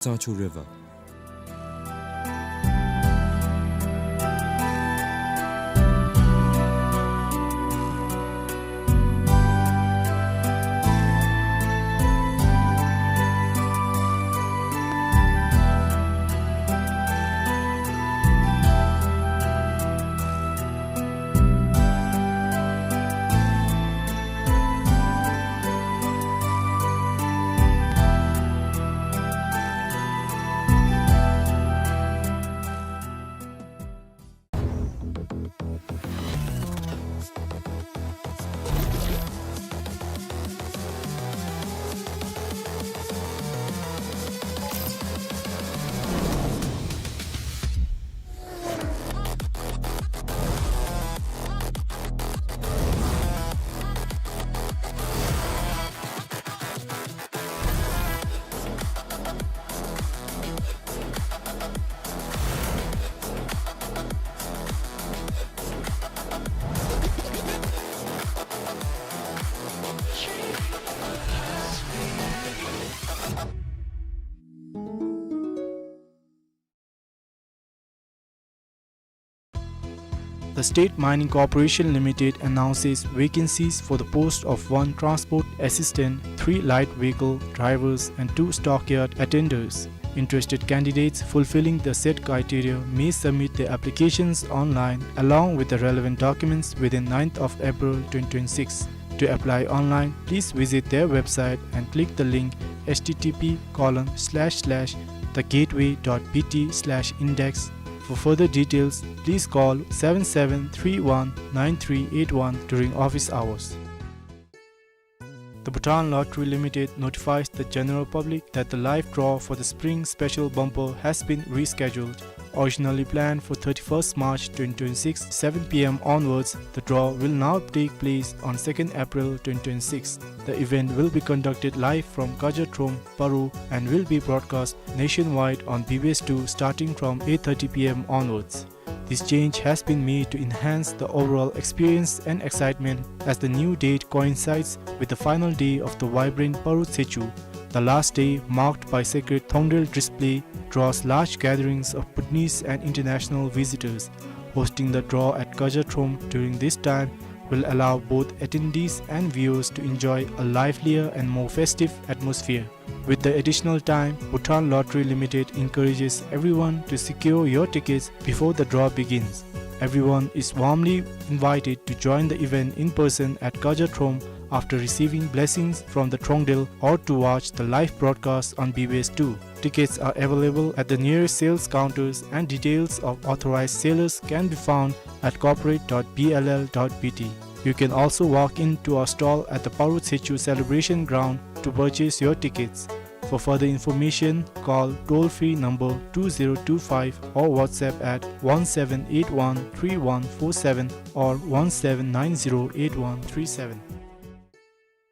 Sancho River. The State Mining Corporation Limited announces vacancies for the post of one transport assistant, three light vehicle drivers and two stockyard attenders. Interested candidates fulfilling the said criteria may submit their applications online along with the relevant documents within ninth of April twenty twenty-six. To apply online, please visit their website and click the link H T T P colon slash slash the gateway dot B T slash index. For further details, please call seven seven three one nine three eight one during office hours. The Bhutan Lottery Limited notifies the general public that the live draw for the Spring Special Bumper has been rescheduled. Originally planned for thirty-first March twenty twenty-six, seven P M onwards, the draw will now take place on second April twenty twenty-six. The event will be conducted live from Kaja Throm, Paro, and will be broadcast nationwide on B B S two starting from eight thirty P M onwards. This change has been made to enhance the overall experience and excitement, as the new date coincides with the final day of the vibrant Paro Tsechu, the last day marked by sacred Thongdel display draws large gatherings of Bhutanese and international visitors. Hosting the draw at Kaja Throm during this time will allow both attendees and viewers to enjoy a livelier and more festive atmosphere. With the additional time, Bhutan Lottery Limited encourages everyone to secure your tickets before the draw begins. Everyone is warmly invited to join the event in person at Kaja Throm after receiving blessings from the Thongdel or to watch the live broadcast on B B S two. Tickets are available at the nearest sales counters and details of authorized sellers can be found at corporate dot B L L dot B T. You can also walk in to our stall at the Paro Tsechu Celebration Ground to purchase your tickets. For further information, call toll-free number two zero two five or WhatsApp at one seven eight one three one four seven or one seven nine zero eight one three seven.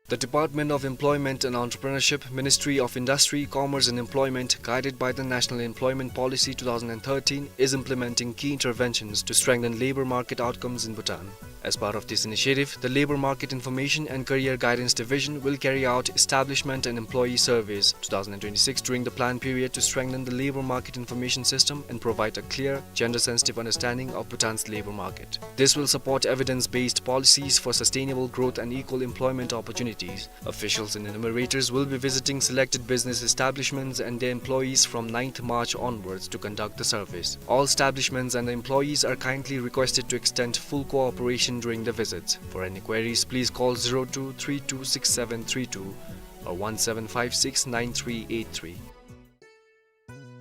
The Department of Employment and Entrepreneurship, Ministry of Industry, Commerce and Employment, guided by the National Employment Policy two thousand and thirteen, is implementing key interventions to strengthen labor market outcomes in Bhutan. As part of this initiative, the Labor Market Information and Career Guidance Division will carry out establishment and employee surveys two thousand and twenty-six during the plan period to strengthen the labor market information system and provide a clear, gender-sensitive understanding of Bhutan's labor market. This will support evidence-based policies for sustainable growth and equal employment opportunities. Officials and enumerators will be visiting selected business establishments and their employees from ninth March onwards to conduct the surveys. All establishments and the employees are kindly requested to extend full cooperation during the visits. For any queries, please call zero two three two six seven three two or one seven five six nine three eight three.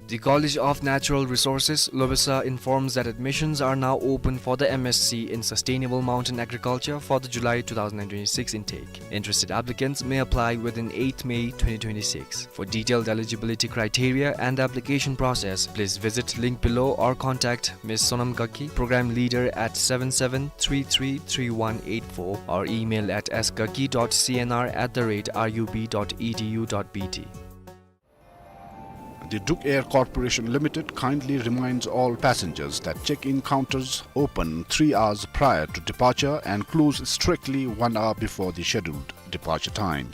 The College of Natural Resources, Lobesa, informs that admissions are now open for the M S C in Sustainable Mountain Agriculture for the July two thousand and twenty-six intake. Interested applicants may apply within eighth May twenty twenty-six. For detailed eligibility criteria and the application process, please visit link below or contact Miss Sonam Gaki, Program Leader, at seven seven three three three one eight four, or email at s gaki dot c n r at the rate r u b dot e d u dot b t. The Druk Air Corporation Limited kindly reminds all passengers that check-in counters open three hours prior to departure and close strictly one hour before the scheduled departure time.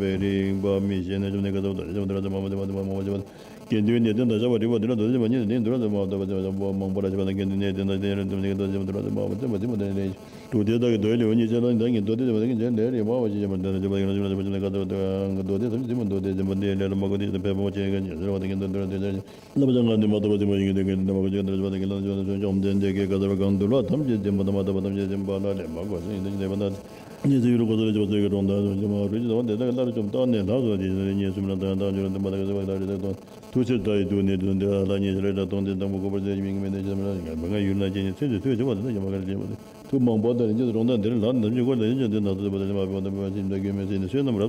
པའི་རིག་པ་མི་ཤེས་ནས་བྱུང་ནས་ག་ཚོད་དོ་རེ་བྱ་བ་དོ་ར་ཚ་མ་མ་དེ་མ་དེ་མ་མ་མ་བྱ་བ། དགེ་འདུན་གནས་བརྟན་དང་བཅས་པ་རིག་པ་འདི་ལ་དོ་རེ་བྱ་བ་ཉིད་ནས་དོ་ར་ཚ་མ་དོ་བ་ཚ་མ་མང་པོ་ར་བྱ་བ་དང་དགེ་འདུན་གནས་བརྟན་དང་དེ་ཡང་དོ་རེ་བྱ་བ་དོ་ར་ཚ་མ་མ་དེ་མ་དེ་མ་དེ་དྲུག་སྡེ་དག་གི་མདོའི་ལེའུ་ཉེར་གཅིག་ལ་ནི་བདག་གིས་མདོ་སྡེ་འདི་མ་དག་གི་རྗེས་ལས་རིམ་པ་བཞིན་བྱས་པ་འདི་ལ་བྱ་བ་ཡང་ན་བྱ་བ་ལ་བྱ་བ་ལ་ག་ཚོད་མདོ་སྡེ་ཟབ་ཅིང་ཕྱི་མ་མདོ་སྡེ་ཟབ་པོ་འདི་ལས་ལ་མ་གོ་སྟེ་ཕལ་པ་ཅན་གྱི་ཉེར་ཟེར་བ་དང་གི་མདོ་སྡེ་ཟབ་ལ་བྱ་ང་འདི་མ་ཐོབ་པ་ཟེར་མ་ཡིན་གྱི་འདི་གི་འདི་མ་གོ་ཅིག་འདི་ལ་བྱ་བ་དང་གི་ལ་བྱ་བ་བཅོམ་ལྡན་འདས་ཀྱིས་ག་ཟེར་བ་གང་འདུལ་བ་ཐམས་ཅད་བྱེད་པ་དང་མ་ཐོབ་པ་ཐམས་ཅད་བྱེད་པ་ལ་ལེན་པ་གོ་ཟེར་ཡིན་དེ་ལེན་པ་ན། ཉེར་གཅིག་ཡུལ་གོ་ས་ལ་བྱ་བ་ཚོད་ཀྱི་གྲོང་དང་བྱ་བ་རུ་ཅི་ཟ་བ་འདི་དག་གི་སླར་བཅོམ་བཏང་ནས་ལྷག་སོ་དེ་ཉེར་གསུམ་ལ་དང་དང་འབྱོར་འདི་མ་དག་གི་ཟ་བ་ལ་རེ་དག་གཏོང་ཐུགས་ཆེར་བལྟ་ཡི་དུ་ནི་དུ་འདི་ལ་ཉེ་ཤར་རེ་དག་གཏོང་སྟེ་དང་པོ་གོ་བར་བྱེད་མིང་མེད་ནས་ཤར་མ་ལ་ཡུལ་ན་ཅན་ཚེ་འདི་ཚོད་བྱེད་པ་དང་ཡ་མ་ག་རེ་བྱེད་པ་དང་། ཐུགས་མང་པོ་དང་ལན་གཅིག་ཏུ་གྲོང་དང་འདིར་ལྷག་ནམ་ཞིག་འཁོར་ལ་ཡིན་ཀྱང་འདི་ན་ཚོད་པ་དང་མ་པོ་དང་པོ་ཞིག་འདའ་གྱུར་མེད་ཟེར་ནས་བསོད་ནམས་རབ་